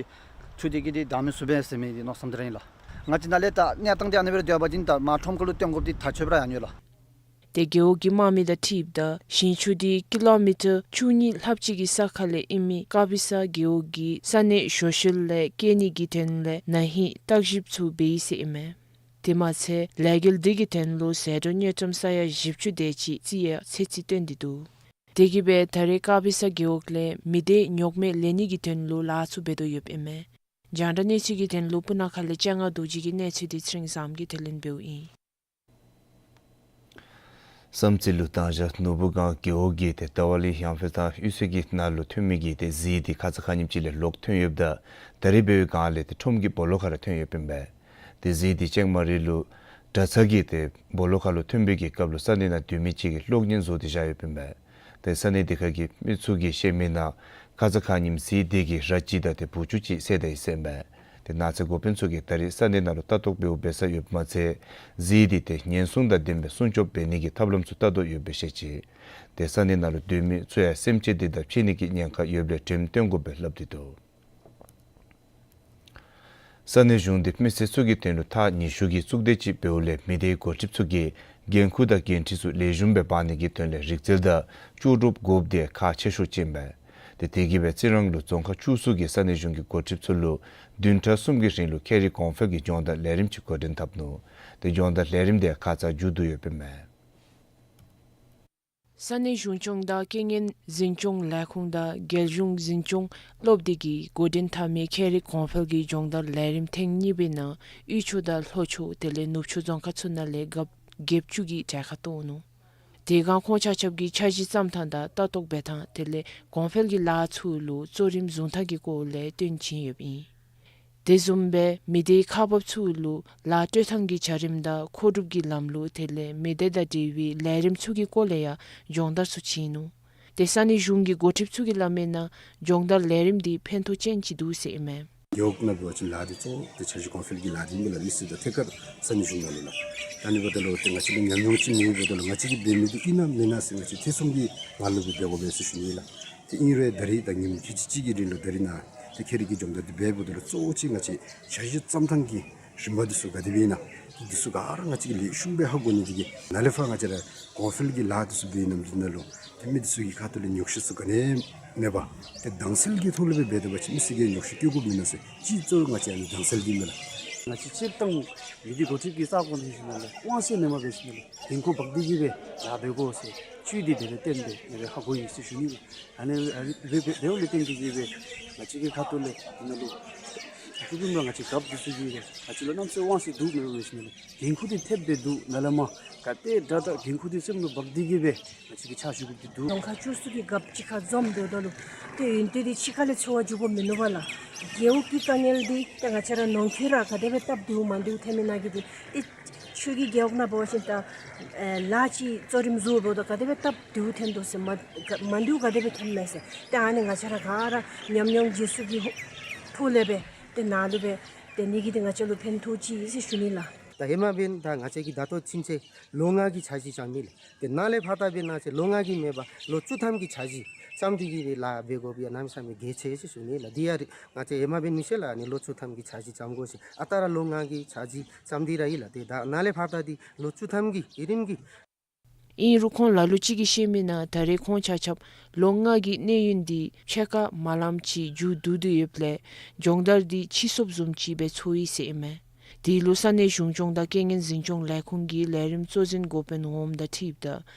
ཆུ་འདི་གིས་འདི་འདང་མི་ཚུགས་པས་ཟེར་མི་འདི་མནོ་བསམ་དེ་ར་ཨིན་ལགས། ང་བཅས་ནཱ་ལས་ད་གནས་སྟངས་འདི་ཨ་ནི་སྦེ་ར་སྡོད་པ་ཅིན་ད་མར་ཁྲོམ་ཁ་ལུ་བཏོན་དགོཔ་འདི་ཐག་ཆོད་པ་ར་ཨིན་ལགས། ཏེ་རྒེད་འོག་གི་དམག་མི་དང་འཁྲིལཝ་ད་ཞིང་ཆུ་འདི་ཀི་ལོ་མི་ཊར་བཅུ་གཉིས་ལྷགཔ་ཅིག་གི་ས་ཁ་ལས་ཨིན་མི་ཀ་པི་ས་རྒེད་འོག་གིས་ས་གནས་ཞོ་ཤུལ་ལས་སྐྱེལ་ནི་གི་དོན་ལས་ན་ཧིང་བརྟག་ཞིབ་ཚུ་འབད་ཡི་ཟེར་ཨིན་མས། དེ་མ་ཚད་ལས་འགུལ་འདི་གི་དོན་ལུ་ཟད་འགྲོ་དངུལ་ཀྲམ་ས་ཡ་བཞི་བཅུ་དེ་ཅིག་རྩིས་ཡང་ཚད་རྩིས་བཏོན་ཏེ་འདུག། དེ་གིས་སྦེ་ད་རེས་ཀ་པི་ས་རྒེད་འོག་ལས་མི་སྡེའི་ཉོག་མེད་ལེན་ནི་གི་དོན་ལུ་ལཱ་ཚུ་འབད་དོ་ཡོདཔ་ཨིན་མས། རྒྱང་བསྒྲགས་གནས་ཚུལ་གྱི་དོན་ལུ་སྤུ་ན་ཁ་ལས་སྤྱན་སྔ་རྡོ་རྗེ་གི་གནས་ཚུལ་འདི་ཚེ་རིང་བཟངམོ་གིས་དེ་ལས་འབདཝ་ཨིན། བསམ་རྩེ་ལུ་ཐང་བཞག་ནོར་བུ་སྒང་རྒེད་འོག་གིས་ཏེ་ཏ་ཝ་ལི་ཡང་ཕེ་དང་གཡུས་ཚན་གྱི་ནང་ལུ་ཐོན་མི་གི་ཏེ་གཟིག་འདི་ཁ་ཙ་ཁ་ཉིནམ་ཅིག་ལས་ལོག་ཐོན་ཡོདཔ་ད་ད་རིས་འབདཝ་སྒང་ལས་ཏེ་ཁྲོམ་གྱི་སྦོ་ལོགས་ཁར་ར་ཐོན་ཡོདཔ་ཨིན་པས། ཏེ་གཟིག་འདི་ཅང་མ་རིལ་ལུ་གྲྭ་ཚང་གི་ཏེ་སྦོ་ལོགས་ཁར་ལུ་ཐོན་པའི་གི་སྐབས་ལུ་ས་གནས་ནང་སྡོད་མི་ཅིག་གིས་གློག་བརྙན་བཟོ་སྟེ་བཞག་ཡོདཔ་ཨིན་པས། ཏེ་ས་གནས་དེ་ཁ་གི་མི་ཚུ་གིས་བཤད་མིའི་ནང་ཁ་ཙ་ཁ་ཉིནམ་གཟིག་འདི་གིས་ར་གཅིག་དང་ཏེ་བུ་ཆུང་ཅིག་བསད་ད་ཡི་ཟེར་ཨིན་པས། ཏེ་ནགས་ཚལ་འགོ་དཔོན་ཚུ་གིས་ད་རིས་ས་གནས་ནང་ལུ་ལྟ་རྟོག་འབདཝ་འབད་ས་ཡོདཔ་མ་ཚད་གཟིག་འདི་ཏེ་ཉེན་སྲུང་དང་ལྡན་པའི་སྲུང་སྐྱོབ་འབད་ནི་གི་ཐབས་ལམ་ཚུ་བལྟ་དོ་ཡོདཔ་སྦེ་བཤད་ཅི། ཏེ་ས་གནས་ནང་ལུ་སྡོད་མི་ཚུ་ཡང་སེམས་ཅན་འདི་དང་ཕྱད་ནི་གི་ཉེན་ཁ་ཡོདཔ་ལས་དྲནམ་བཏོན་དགོ་པའི་སླབ་སྟེ་འདུག། ས་གནས་གཞུང་འདི་མི་སེར་ཚུ་གི་དོན་ལུ་ཐག་ཉེ་ཤོས་ཀྱི་གཙུག་སྡེ་ཅིག་འབདཝ་ལས་མི་སྡེའི་འགོ་ཁྲིདཔ་ཚུ་གིས་འགན་ཁུར་དང་འགན་འཁྲི་ཚུ་ལེགས་ཤོམ་སྦེ་འབག་ནི་གི་དོན་ལས་རིག་རྩལ་དང་ལྕོགས་གྲུབ་དགོཔ་འདི་ཁག་ཆེ་ཤོས་ཅིག་ཨིན་པས། ཏེ་དེ་གིས་སྦེ་རྩི་རང་ལུ་རྫོང་ཁག་བཅུ་གསུམ་གྱི་ས་གནས་གཞུང་གི་འགོ་ཁྲིདཔ་ཚུ་ལུ་བདུན་ཕྲག་གསུམ་གྱི་རིང་ལུ་ཁྱད་རིག་གོང་འཕེལ་གྱི་སྦྱོང་བརྡར་ལས་རིམ་ཅིག་འགོ་འདྲེན་འཐབ་ནུག། ཏེ་སྦྱོང་བརྡར་ལས་རིམ་འདི་ཁ་ཙ་མཇུག་བསྡུ་ཡོདཔ་ཨིན་མས། ས་གནས་གཞུང་སྐྱོང་དང་རྐྱེན་ངན་འཛིན་སྐྱོང་ལས་ཁུངས་དང་རྒྱལ་གཞུང་འཛིན་སྐྱོང་སློབ་སྡེ་གིས་འགོ་འདྲེན་འཐབ་མི་ཁྱད་རིག་གོང་འཕེལ་གྱི་སྦྱོང་བརྡར་ལས་རིམ་ཐེངས་གཉིས་པའི་ནང་དབུས་ཕྱོགས་དང་ལྷོ་ཕྱོགས་དེ་ལས་ནུབ་ཕྱོགས་རྫོང་ཁག་ཚུ་ནང་ལས་རྒཔོ་བརྒྱད་ཅུ་གིས་གྲལ་ཁར་གཏོགས་ནུག། དེ་སྒང་ཁོང་ཆ་ཁྱབ་ཀྱིས་འཆར་གཞི་བརྩམ་ཐངས་དང་ལྟ་རྟོག་འབད་ཐངས་དེ་ལས་གོང་འཕེལ་གྱི་ལཱ་ཚུ་ལུ་གཙོ་རིམ་བཟུང་ཐངས་ཀྱི་སྐོར་ལས་སྟོན་བྱིན་ཡོདཔ་ཨིན། དེ་བཟུམ་སྦེ་མི་སྡེའི་ཁག་འབགཔ་ཚུ་ལུ་ལཱ་སྤྲོད་ཐངས་ཀྱི་བྱ་རིམ་དང་མཁོ་སྒྲུབ་ཀྱི་ལམ་ལུགས་དེ་ལས་མི་སྡེ་དང་འབྲེལ་བའི་ལས་རིམ་ཚུ་གི་སྐོར་ལས་ཡང་སྦྱོང་བརྡར་ཚུ་བྱིན་ནུག། ཏེ་ས་གནས་གཞུང་གི་འགོ་ཁྲིདཔ་ཚུ་གིས་སླབ་མིའི་ནང་སྦྱོང་བརྡར་ལས་རིམ་འདི་ཕན་ཐོགས་ཅན་ཅིག་འདུག་ཟེར་ཨིན་མས། རྒེད་འོག་ནང་འབད་བ་ཅིན་ལཱ་འདི་གཙོ་བོ་འདི་འཆར་གཞི་གོང་འཕེལ་གྱི་ལཱ་འདི་ཨིན་པས་ལགས། མི་སེར་དང་ཐད་ཀར་ས་གནས་གཞུང་ནང་ལུ་ལགས། ད་ཨ་ནི་འབདཝ་ད་ལུ་ཏེ་ང་བཅས་ལུ་ཉམས་མྱོང་ཅིག་མེདཔ་འབདཝ་ད་ལུ་ང་བཅས་ཀྱིས་འབད་མི་འདི་ཨིན་ན་མེན་ན་ཟེར་ང་བཅས་ཐེ་ཚོམ་གྱི་ངང་ལུ་སྦེ་འབད་དགོ་པས་ཟེར་ཞུ་ནི་ལགས། ཏེ་ཨིན་རུང་ད་རིས་ད་ཉིནམ་ཁལ་གཅིག་གཅིག་གི་རིང་ལུ་ད་རིས་ནཱ་ཏེ་ཁྱད་རིག་གི་སྦྱོང་བརྡར་འདི་འབདཝ་ད་ལུ་གཙོ་བོ་ཅིག་ང་བཅས་འཆར་གཞི་བརྩམ་ཐངས་ཀྱི་རིམ་པ་འདི་ཚུ་ག་དེ་སྦེ་ཨིན་ན་ཏེ་འདི་ཚུ་ག་ར་ང་བཅས་ཀྱིས་ལེགས་ཤོམ་སྦེ་ཧ་གོ་ནི་འདི་གིས་ནཱ་ལས་ཕར་ང་བཅས་ར་གོང་འཕེལ་གྱི་ལཱ་འདི་ཚུ་འབད་ནི་འདི་ནང་ལུ་ཏེ་མི་འདི་ཚུ་གི་ཁ་ཐུག་ལས་ཉོགས་བཤད་ཚུ་ག་ནི་མེད་པར་ཏེ་དྭངས་གསལ་གྱི་ཐོག་ལས་སྦེ་འབད་དེ་འབད་བ་ཅིན་མི་སེར་གྱིས་ཉོགས་བཤད་བཀལ་དགོཔ་མེད་ན་ཟེར་གཅིག་གཙོ་བོ་ང་བཅས་ཨ་ནི་དྭངས་གསལ་འདི་ཨིན་མས་ལགས། ང་བཅས་སྤྱིར་བཏང་མི་སྡེ་འགོ་ཁྲིདཔ་གི་ས་གོ་འདི་ཞུ་ནི་ལགས། དབང་ཚད་མེན་པར་འབད་ཞིནམ་ལས་འགན་ཁུར་འབག་སྟེ་གིས་སྦེ་ལཱ་འབད་དགོ་ཟེར་བཅུད་འདི་དེ་ལས་བརྟེན་ཏེ་ཨ་ནི་སྦེ་ཧ་གོ་ཡི་ཟེར་ཞུ་ནི་ལགས། ཨ་ནི་ཨ་ནི་སྦེ་འབདཝ་ལས་བརྟེན་ཏེ་གིས་སྦེ་ང་བཅས་ཀྱི་ཁ་ཐུག་ལས་ཨ་ནཱ་ལུ་ ཨ་ཀུ་བིམ་ར་ང་བཅས་རྒཔོ་འདི་ཚུ་གིས་ང་བཅས་ལུ་གནམ་མེད་ས་མེད་དབང་ཤེད་འདུག་མེན་པར་འབད་ཞིནམ་ལས་འགན་ཁུར་འདི་ཐེབས་སྦེ་འདུག། ནཱ་ལས་མར་ག་དེ་དྲག་དྲག་འགན་ཁུར་འདི་སེམས་ལུ་འབག་སྟེ་གིས་སྦེ་ང་བཅས་ཀྱིས་ཕྱག་ཞུ་དགོཔ་འདི་འདུག། རྫོང་ཁག་བཅུ་གསུམ་གྱི་རྒཔོ་གཅིག་ཁར་འཛོམས་སྡོདཔ་ད་ལུ་ཏེ་ཡོན་ཏན་འདི་གཅིག་ཁར་ལས་འཚོལ་བར་འགྱོ་དགོཔ་མིན་འདུག་པ་ལགས། རྒེད་འོག་གི་དཀའ་ངལ་འདི་ཏེ་ང་བཅས་ར་ནང་འཁོད་ར་ག་དེ་སྦེ་སྟབས་བདེཝ་མ་བདེཝ་ཐོན་མི་ནང་གི་འདི་ཏེ་ཆོས་ཀྱི་རྒེད་འོག་ནང་འབད་བ་ཅིན་ད་ཨེ་ལཱ་ཅིག་གཙོ་རིམ་བཟུང་འབདཝ་ད་ག་དེ་སྦེ་སྟབས་བདེཝ་ཐོན་དོ་ཟེར་མ་ག་མ་བདེཝ་ག་དེ་སྦེ་ཐོནམ་མས་ཟེར། ཏེ་ཨ་ནི་ང་བཅས་ར་ག་ར་ཉམས་མྱོང་རྗེས་སུ་གི་ཧོ་ཐོག་ལས་སྦེ་ཏེ་ནཱ་ལུ་སྦེ་ཏེ་ནི་གིས་ཏེ་ང་བཅས་ལུ་ཕན་ཐོགས་ཅི་ཟེར་ཞུ་ནི་ལགས། ད་ཧེ་མ་འབདན་ད་ང་བཅས་ཀྱིས་ད་ལྟོ་ཚུན་ཚོད་ལོ་ལྔ་གི་འཆར་གཞི་བརྩམས་མི་ལགས། ཏེ་ནཱ་ལས་ཕར་ད་འབདན་ང་བཅས་ལོ་ལྔ་གི་མེན་པར་ལོ་བཅུ་ཐམ་གྱི་འཆར་གཞི་བརྩམས་ཏེ་གིས་སྦེ་ལཱ་འབད་དགོཔ་ཡང་གནམ་མེད་ས་མེད་གལ་ཆེ་ཟེར་ཞུ་ནི་ལགས། དེ་ཡང་རེ་ང་བཅས་ཧེ་མ་འབད་མི་ཤེས་ལགས། ཨ་ནི་ལོ་བཅུ་ཐམ་གྱི་འཆར་གཞི་བརྩམ་དགོ་ཟེར། ཨ་རྟག་ར་ལོ་ལྔ་གི་འཆར་གཞི་བརྩམས་ཏེ་ར་ཡོད་ལགས། ཏེ་ད་ནཱ་ལས་ཕར་ད་འདི་ལོ་བཅུ་ཐམ་གྱི་ཨིན་རུང་གི། ཨིན་རུང་ཁོང་ལ་ལུ་ཅིག་གིས་བཤད་མི་ནང་ད་རེས་ཁོང་ཆ་ཁྱབ་ལོ་ལྔ་གི་གནས་ཡུན་འདི་ཕྱེད་ཀ་མ་ལངམ་ཅིག་མཇུག་བསྡུ་སྟེ་ཡོདཔ་ལས་སྦྱོང་བརྡར་འདི་ཕྱིས་སོཔ་བཟུམ་ཅིག་སྦེ་ཚོར་ཡི་ཟེར་ཨིན་མས། དེ་ལུ་ས་གནས་གཞུང་སྐྱོང་དང་རྐྱེན་ངན་འཛིན་སྐྱོང་ལས་ཁུངས་ཀྱི་ལས་རིམ་གཙོ་འཛིན་འགོ་དཔོན་འོངམ་དང་འཁྲིལཝ་ད་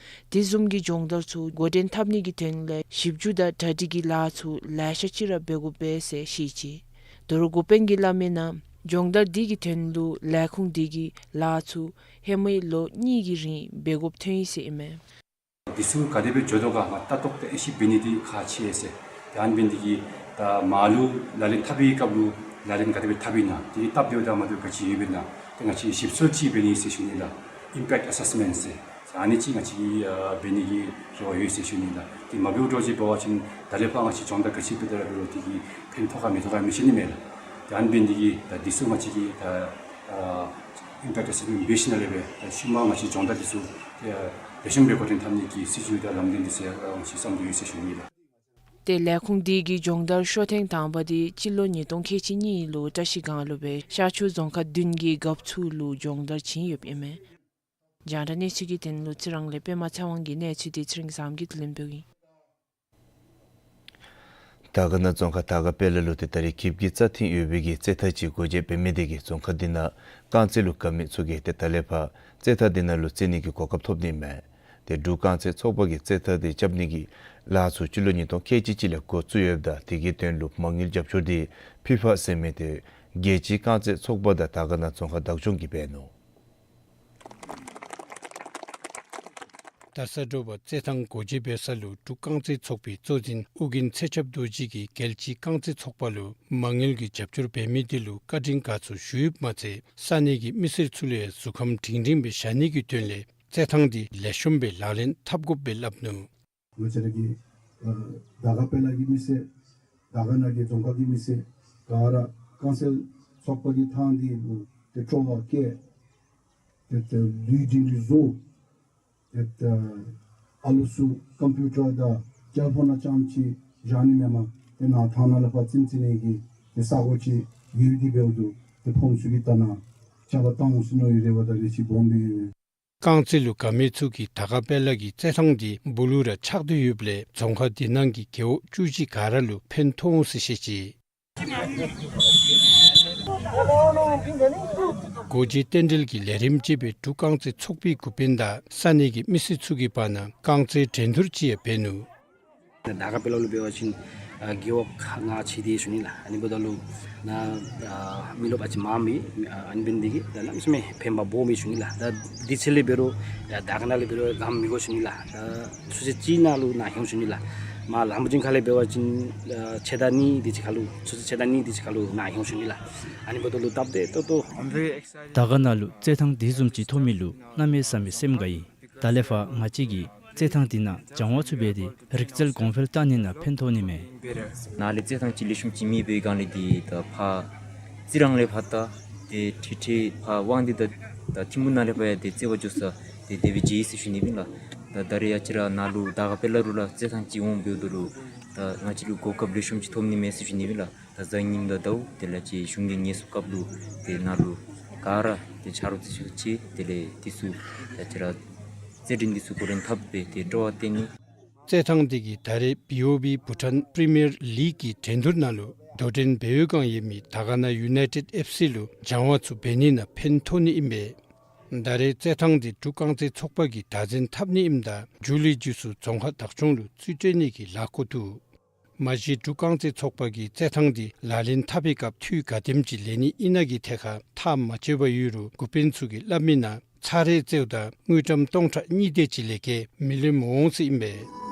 དེ་བཟུམ་གྱི་སྦྱོང་བརྡར་ཚུ་འགོ་འདྲེན་འཐབ་ནི་གི་དོན་ལས་ཞིབ་འཇུག་དང་གྲ་སྒྲིག་གི་ལཱ་ཚུ་ལེ་ཤ་ཅིག་ར་འབད་དགོ་པས་ཟེར་བཤད་ཅི། དོ་རུང་འགོ་དཔོན་གྱིས་སླབ་མི་ནང་སྦྱོང་བརྡར་འདི་གི་དོན་ལུ་ལས་ཁུངས་འདི་གིས་ལཱ་ཚུ་ཧེ་མའི་ལོ་གཉིས་ཀྱི་རིང་འབད་དགོཔ་ཐོན་ཡི་ཟེར་ཨིན་མས། འདི་ཚུ་ག་དེ་སྦེ་འགྱོ་དོ་ག་ང་ལྟ་རྟོག་དང་དབྱེ་ཞིབ་འབད་ནི་འདི་ཁག་ཆེ་ཟེར། ཏེ་ཨ་ནི་འབད་ནི་འདི་གིས་ད་མར་ལུ་ལག་ལེན་འཐབ་པའི་སྐབས་ལུ་ལག་ལེན་ག་དེ་སྦེ་འཐབ་ཨིན་ན་དེ་སྟབས་བདེཝ་དང་མ་བདེཝ་ག་ཅི་ཡོདཔ་ཨིན་ན་ཏེ་ང་བཅས་ཞིབ་འཚོལ་ཅིག་འབད་ནི་ཟེར་ཞུ་ནི་ལགས། Impact Assessment ཟེར་ཨ་ནི་ཅིག་ང་བཅས་ཀྱིས་ཨ་འབད་ནི་གི་རེ་བ་ཡོད་ཟེར་ཞུ་ནི་ལགས། ཏེ་མ་འབདཝ་འདྲཝ་ཅིག་འབད་བ་ཅིན་ད་ལས་ཕར་ང་བཅས་སྦྱོང་བརྡར་ག་ཅི་འབད་དེ་ར་འབད་རུང་དེ་གིས་ཕན་ཐོགས་ག་མི་ཐོགས་ག་མི་ཤེས་ནི་མས་ལགས། ཏེ་ཨ་ནི་འབད་ནི་འདི་གིས་ད་འདི་ཚུ་ང་བཅས་ཀྱིས་ད་ཨ་Impact Assessment འབད་ཞིནམ་ལས་སྦེ་ད་ཤུལ་མ་ང་བཅས་སྦྱོང་བརྡར་འདི་ཚུ་ཨ་ལེགས་ཤོམ་སྦེ་འགོ་འདྲེན་འཐབ་ནི་གི་སྲིད་བྱུས་དང་ལམ་སྟོན་འདི་ཚུ་ཡང་ང་བཅས་བརྩམས་ཏེ་ཡོད་ཟེར་ཞུ་ནི་ལགས། ཏེ་ལས་ཁུངས་འདི་གི་སྦྱོང་བརྡར་ཤོ་ཐེངས་དང་པ་འདི་སྤྱི་ལོ་ཉིས་སྟོང་ཁལ་གཅིག་གཉིས་ལུ་བཀྲིས་སྒང་ལུ་སྦེ་ཤར་ཕྱོགས་རྫོང་ཁག་བདུན་གྱི་རྒཔོ་ཚུ་ལུ་སྦྱོང་བརྡར་བྱིན་ཡོདཔ་ཨིན་མས། རྒྱང་བསྒྲགས་གནས་ཚུལ་གྱི་དོན་ལུ་རྩི་རང་ལས་པདྨ་ཚེ་དབང་གི་གནས་ཚུལ་འདི་ཚེ་རིང་བཟངམོ་གིས་དྲི་ལན་འབདཝ་ཨིན། དར་དཀར་ན་རྫོང་ཁག་དར་དཀར་དཔལ་ལ་ལུ་ཏེ་ད་རེས་གིབ་ཀྱི་རྩ་ཐིམ་ཡོད་པའི་གི་རྩེད་ཐང་ཅིག་སྒོ་འབྱེད་འབད་མི་དེ་གིས་རྫོང་ཁག་འདི་ནང་རྐང་རྩེད་ལུ་དགའ་མི་ཚུ་གིས་ཏེ་ད་ལས་ཕར་རྩེད་ཐང་འདི་ནང་ལུ་རྩེད་ནི་གི་གོ་སྐབས་ཐོབ་ནི་མས། ཏེ་འབྲུག་རྐང་རྩེད་ཚོགས་པ་གིས་རྩེད་ཐང་འདི་རྐྱབ་ནི་གི་ལཱ་ཚུ་སྤྱི་ལོ་ཉིས་སྟོང་ཁལ་གཅིག་གཅིག་ལས་འགོ་བཙུགས་ཡོདཔ་ད་དེ་གི་དོན་ལུ་མ་དངུལ་རྒྱབ་སྐྱོར་འདི་ཕི་ཕ་ཟེར་མི་ཏེ་རྒྱལ་སྤྱིའི་རྐང་རྩེད་ཚོགས་པ་དང་དར་དཀར་ན་རྫོང་ཁག་བདག་སྐྱོང་གིས་འབད་ནུག། ད་ས་དྲོ་པ་རྩེད་ཐང་སྒོ་འབྱེད་འབད་ས་ལུ་འབྲུག་རྐང་རྩེད་ཚོགས་པའི་གཙོ་འཛིན་ཨོ་རྒྱན་ཚེ་ཞབས་རྡོ་རྗེ་གིས་རྒྱལ་སྤྱིའི་རྐང་རྩེད་ཚོགས་པ་ལུ་མ་དངུལ་གྱི་རྒྱབ་སྐྱོར་འབད་མི་དེ་ལུ་བཀའ་དྲིན་དགའ་ཚོར་ཞུ་ཡོདཔ་མ་ཚད་ས་གནས་ཀྱི་མི་སེར་ཚུ་ལུ་ཡང་གཟུགས་ཁམས་སྒྲིང་སྒྲིང་སྦེ་བཞག་ནི་གི་དོན་ལས་རྩེད་ཐང་འདི་ལེགས་ཤོམ་སྦེ་ལག་ལེན་འཐབ་དགོཔ་སྦེ་སླབ་ནུག། ང་བཅས་ར་གི་ཨ་དར་དཀར་དཔལ་ལ་གི་མི་སེར་དར་དཀར་ན་གི་རྫོང་ཁག་གི་མི་སེར་ག་ར་རྐང་རྩེད་ཚོགས་པ་གི་ཐང་འདི་ལུ་ཏེ་སྤྲོ་བ་བསྐྱེད་ཏེ་ཏེ་ལུས་སྒྲིལ་བཟོ། ཏེ་ད་ཨ་ལུ་ཚུ་ཀམ་པིའུ་ཊར་དང་ཀལ་ཕོན་ནང་རྐྱངམ་ཅིག་བཞག་ནི་མེན་པར་ཏེ་ནཱ་ཐང་ནང་ལས་ཕར་རྩེད་རྩེད་ནི་གི་ཏེ་ས་གོ་ཅིག་ཡོད་དེ་འབདཝ་ད་ཏེ་ཕམ་ཚུ་གིས་ད་ནཱ་རྐྱབ་པར་བཏང་འོང་ཟེར་མནོ་བའི་རེ་བ་དང་རེ་ཆེ་སྦོམ་སྦེ་ཡོད། རྐང་རྩེད་ལུ་དགའ་མི་ཚུ་གིས་དར་དཀར་དཔལ་ལ་གི་རྩེད་ཐང་འདི་སྦུག་ལུ་ར་ཆགས་ཏེ་ཡོདཔ་ལས་རྫོང་ཁག་འདི་ནང་གི་རྒེད་འོག་བཅུ་གཅིག་ག་ར་ལུ་ཕན་ཐོགས་འོང་ཟེར་བཤད་ཅི། སྒོ་འབྱེད་རྟེན་འབྲེལ་གྱི་ལས་རིམ་ཅིག་སྦེ་འབྲུག་རྐང་རྩེད་ཚོགས་པའི་འགོ་དཔོན་དང་ས་གནས་ཀྱི་མི་སེར་ཚུ་གི་བར་ན་རྐང་རྩེད་འགྲན་བསྡུར་ཅིག་ཡང་འབད་ནུག། དར་དཀར་དཔལ་ལ་ལུ་འབད་བ་ཅིན་ཨ་རྒེད་འོག་ཁག་ལྔ་ཕྱེ་སྟེ་ཞུ་ནི་ལགས། ཨ་ནི་འབདཝ་ད་ལུ་ནཱ་ཨ་མི་རློབས་ཨ་ཙི་མངམ་མས། ཨ་ནི་འབད་ནི་དེ་གིས་ད་གནམ་མེད་ས་མེད་ཕན་པ་སྦོམ་མས་ཞུ་ནི་ལགས། ད་དེ་ཚུ་ལས་འབད་རུང་ཡ་དར་དཀར་ན་ལས་འབད་རུང་ག་མི་དགོ་ཞུ་ནི་ལགས། ད་ཆུ་ཚོད་གཅིག་ནང་ལུ་ནཱ་ལྷོད་འོང་ཞུ་ནི་ལགས། མར་ལམ་བུ་ཅན་ཁ་ལས་འབད་བ་ཅིན་ཨ་ཕྱེད་དང་གཉིས་དེ་ཅིག་ཁར་ལུ་ཆུ་ཚོད་ཕྱེད་དང་གཉིས་དེ་ཅིག་ཁར་ལུ་ནཱ་ལྷོད་འོང་ཞུ་ནི་ལགས། ཨ་ནི་འབདཝ་ད་ལུ་སྟབས་བདེ་ཏོག་ཏོ། དར་དཀར་ན་ལུ་རྩེད་ཐང་དེ་བཟུམ་ཅིག་ཐོབ་མི་ལུ་གནམ་མེད་ས་མེད་སེམས་དགའ་ཡི། ད་ལས་ཕར་ང་བཅས་ཀྱིས་རྩེད་ཐང་འདི་ནང་སྦྱང་བ་ཚུ་འབད་དེ་རིག་རྩལ་གོང་འཕེལ་གཏང་ནི་ནང་ཕན་ཐོགས་ནི་མས། ནཱ་ལས་རྩེད་ཐང་ཅིག་ལེགས་ཤོམ་ཅིག་མེད་པའི་སྒང་ལས་འདི་ད་ཕར་རྩི་རང་ལས་ཕར་ད་ཏེ་ཁྲིག་ཁྲི་ཕར་དབང་འདུས་དང་ད་ཐིམ་ཕུ་ནང་ལས་ཕར་ཡང་ཏེ་རྩེད་པར་འགྱོ་ས་ཏེ་དེ་སྦེ་མཇལ་ཡི་ཟེར་ཞུ་ནི་ཨིན་ལགས། ད་ད་རེས་ཡ་ཅིག་ར་ནཱ་ལུ་དར་དཀར་དཔལ་ལ་ལུ་ར་རྩེད་ཐང་ཅིག་འོང་འབདཝ་ད་ལུ་ད་ང་བཅས་ལུ་གོ་སྐབས་ལེགས་ཤོམ་ཅིག་ཐོབ་ནི་མས་ཟེར་ཞུ་ནི་ཨིན་ལགས། ད་གཟའ་ཉིམ་དང་ཟླཝ་དེ་ལས་ཅིག་གཞུང་གི་ངལ་གསོ་སྐབས་ལུ་ཏེ་ནཱ་ལུ་ག་ར་ཏེ་ཆ་རོགས་ཏེ་ཚུ་ཅིག་དེ་ལས་དེ་ཚུ་ད་ཅི་ར་རྩེད་འགྲན་འདི་ཚུ་འགོ་འདྲེན་འཐབ་སྦེ་ཏེ་སྤྲོ་བ་བསྟན་ནི། རྩེད་ཐང་འདི་གིས་ད་རེས་བི་ཨོ་བི་བྷུ་ཊཱན་པི་རི་མི་ཡར་ལིག་གི་འགྲན་བསྡུར་ནང་ལུ་དོ་འགྲན་འབད་བའི་སྒང་ཡོད་མི་དར་དཀར་ན་ཡུ་ནའི་ཊེཌ་ཨེཕ་སི་ལུ་སྦྱང་བ་ཚུ་འབད་ནི་ནང་ཕན་ཐོགས་ནི་ཨིན་པས། ད་རེས་རྩེད་ཐང་འདི་འབྲུག་རྐང་རྩེད་ཚོགས་པ་གིས་བདག་འཛིན་འཐབ་ནི་ཨིནམ་ད་མཇུག་ལས་མཇུག་སུ་རྫོང་ཁག་བདག་སྐྱོང་ལུ་རྩིས་སྤྲོད་ནི་གི་ལཱ་བཀོད་འདུག། མ་གཞི་འབྲུག་རྐང་རྩེད་ཚོགས་པ་གིས་རྩེད་ཐང་འདི་ལག་ལེན་འཐབ་པའི་སྐབས་འཐུས་ག་དེམ་ཅིག་ལེན་ནི་ཨིན་ན་གི་ཐད་ཁར་ཐག་མ་བཅད་པར་ཡོད་རུང་འགོ་དཔོན་ཚུ་གིས་སླབ་མི་ནང་ཚར་རེ་རྩེདཔ་དང་དངུལ་ཀྲམ་སྟོང་ཕྲག་གཉིས་དེ་ཅིག་ལས་བརྒལ་མི་ལེན་འོང་ཟེར་ཨིན་པས།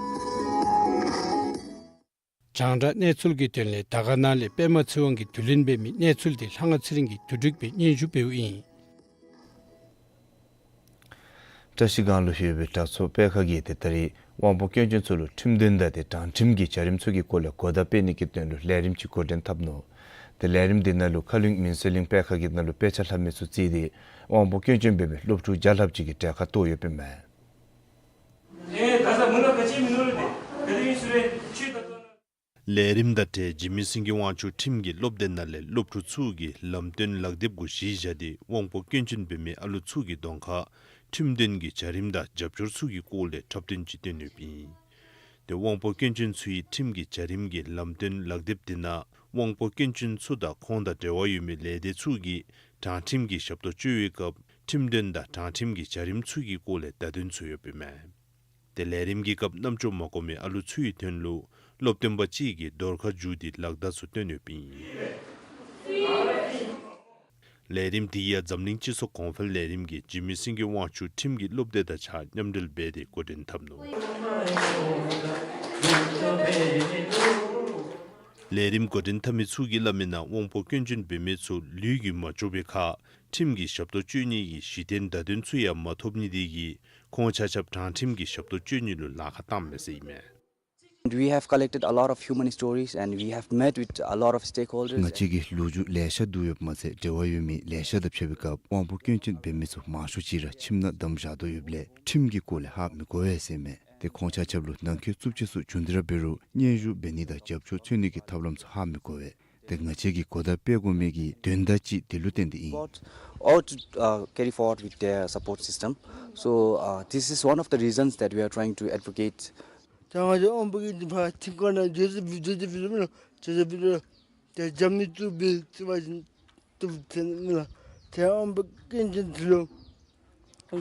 རྒྱང་བསྒྲགས་གནས་ཚུལ་གྱི་དོན་ལས་དར་དཀར་ནང་ལས་པདྨ་ཚེ་དབང་གིས་བསྡུ་ལེན་འབད་མི་གནས་ཚུལ་འདི་ལྷ་དབང་ཚེ་རིང་གིས་བསྡུ་སྒྲིག་འབད་སྙན་ཞུ་འབདཝ་ཨིན། བཀྲ་ཤིས་སྒང་ལུ་ཡོད་པའི་དྲག་ཚོགས་སྤེལ་ཁང་གིས་ཏེ་ད་རིས་དབང་པོ་སྐྱོན་ཅན་ཚུ་ལུ་ཁྲིམས་དོན་དང་ཏེ་དྲང་ཁྲིམས་ཀྱི་བྱ་རིམ་ཚུ་གི་སྐོར་ལས་གོ་བརྡ་སྤེལ་ནི་གི་དོན་ལུ་ལས་རིམ་ཅིག་འགོ་འདྲེན་འཐབ་ནུག། ཏེ་ལས་རིམ་འདི་ནང་ལུ་ཁ་གླིང་མུན་སེལ་གླིང་སྤེལ་ཁང་གི་ནང་ལུ་དཔེ་ཆ་ལྷབ་མི་ཚུ་བརྩིས་ཏེ་དབང་པོ་སྐྱོན་ཅན་འབད་མི་སློབ་ཕྲུག་བརྒྱ་ལྷགཔ་ཅིག་གིས་གྲལ་ཁར་གཏོགས་ཡོདཔ་ཨིན་མས། ལས་རིམ་དང་འབྲེལ་འཇིགས་མེད་སེང་གེ་དབང་ཕྱུག་ཁྲིམས་ཀྱི་སློབ་སྡེ་ནང་ལས་སློབ་ཕྲུག་ཚུ་གིས་ལམ་སྟོན་ལག་དེབ་གུ་གཞི་བཞག་སྟེ་དབང་པོ་སྐྱོན་ཅན་འབད་མི་ཨ་ལུ་ཚུ་གི་གདོང་ཁར་ཁྲིམས་དོན་གྱི་བྱ་རིམ་དང་རྒྱབ་སྐྱོར་ཚུ་གི་སྐོར་ལས་འཁྲབ་སྟོན་ཅིག་སྟོན་ཡོདཔ་ཨིན། ཏེ་དབང་པོ་སྐྱོན་ཅན་ཚུ་གི་ཁྲིམས་ཀྱི་བྱ་རིམ་གྱི་ལམ་སྟོན་ལག་དེབ་འདི་ནང་དབང་པོ་སྐྱོན་ཅན་ཚུ་དང་ཁོང་དང་འབྲེལ་བ་ཡོད་མི་ལས་སྡེ་ཚུ་གིས་དྲང་ཁྲིམས་ཀྱི་ཞབས་ཏོག་སྤྱོད་པའི་སྐབས་ཁྲིམས་དོན་དང་དྲང་ཁྲིམས་ཀྱི་བྱ་རིམ་ཚུ་གི་སྐོར་ལས་བརྡ་སྟོན་ཚུ་ཡོདཔ་ཨིན་མས། ཏེ་ལས་རིམ་གྱི་སྐབས་རྣམ་ཅོག་མ་གོ་མི་ཨ་ལུ་ཚུ་གི་དོན་ལུ་སློབ་སྟོན་པ་ཅིག་གིས་རྡོར་ཁ་བརྒྱུད་དེ་ལག་བརྡ་ཚུ་སྟོན་ཡོདཔ་ཨིན། ལས་རིམ་འདི་ཡང་འཛམ་གླིང་སྤྱི་ཚོགས་གོང་འཕེལ་ལས་རིམ་གྱིས་འཇིགས་མེད་སེང་གེ་དབང་ཕྱུག་ཁྲིམས་ཀྱི་སློབ་སྡེ་དང་གཅིག་ཁར་མཉམ་འབྲེལ་འབད་དེ་འགོ་འདྲེན་འཐབ་ནུག། ལས་རིམ་འགོ་འདྲེན་འཐབ་མི་ཚུ་གིས་སླབ་མི་ནང་དབང་པོ་སྐྱོན་ཅན་འབད་མི་ཚུ་ལུས་ཀྱིས་མ་ལྕོགས་པའི་ཁར་ཁྲིམས་ཀྱི་ཞབས་ཏོག་སྤྱོད་ནི་གི་གཞི་རྟེན་བརྡ་དོན་ཚུ་ཡང་མ་ཐོབ་ནི་དེ་གིས་ཁོང་ཆ་ཁྱབ་དྲང་ཁྲིམས་ཀྱི་ཞབས་ཏོག་སྤྱོད་ནི་ལུ་ལཱ་ཁག་བཏངམ་མས་ཟེར་ཨིན་མས། We have collected a lot of human stories and we have met with a lot of stakeholders. ང་བཅས་ཀྱིས་ལོ་རྒྱུས་ལེ་ཤ་བསྡུ་ཡོདཔ་མ་ཚད་འབྲེལ་བ་ཡོད་མི་ལེ་ཤ་དང་འཕྱད་པའི་སྐབས་དབང་པོ་སྐྱོན་ཅན་འབད་མི་ཚུ་མང་ཤོས་ཅིག་ར་ཁྱིམ་ནང་བསྡམས་བཞག་དོ་ཡོདཔ་ལས་ཁྲིམས་ཀྱི་སྐོར་ལས་ཧ་མི་གོ་བས་ཟེར་མས། ཏེ་ཁོང་ཆ་ཁྱབ་ལུ་ནང་འཁོད་རྩུབ་སྤྱོད་ཚུ་བྱུང་སྟེ་ར་འབད་རུང་སྙན་ཞུ་འབད་ནི་དང་རྒྱབ་སྐྱོར་འཚོལ་ནི་གི་ཐབས་ལམ་ཚུ་ཧ་མི་གོ་བས། ཏེ་ང་བཅས་ཀྱིས་གོ་བརྡ་སྤེལ་དགོ་མི་གི་དོན་དག་ཅིག་དེ་ལུ་བརྟེན་ཏེ་ཨིན། Or to, uh, carry forward with their support system. So, uh, this is one of the reasons that we are trying to advocate. ད་ང་བཅས་དབང་པོ་སྐྱོན་ཅན་ཕར་ཁྲིམས་ཁང་ནང་འགྱོ་ཟེར་འབད་འགྱོ་ཟེར་འབད་མི་ལུ་འགྱོ་ཟེར་འབད་རུང་ཏེ་རྒྱབ་མི་བཏུབ་པས་ཟེར་བ་ཅིན་བཏུབ་ཟེར་མི་ལགས། ཏེ་དབང་པོ་སྐྱོན་ཅན་འདི་ལུ་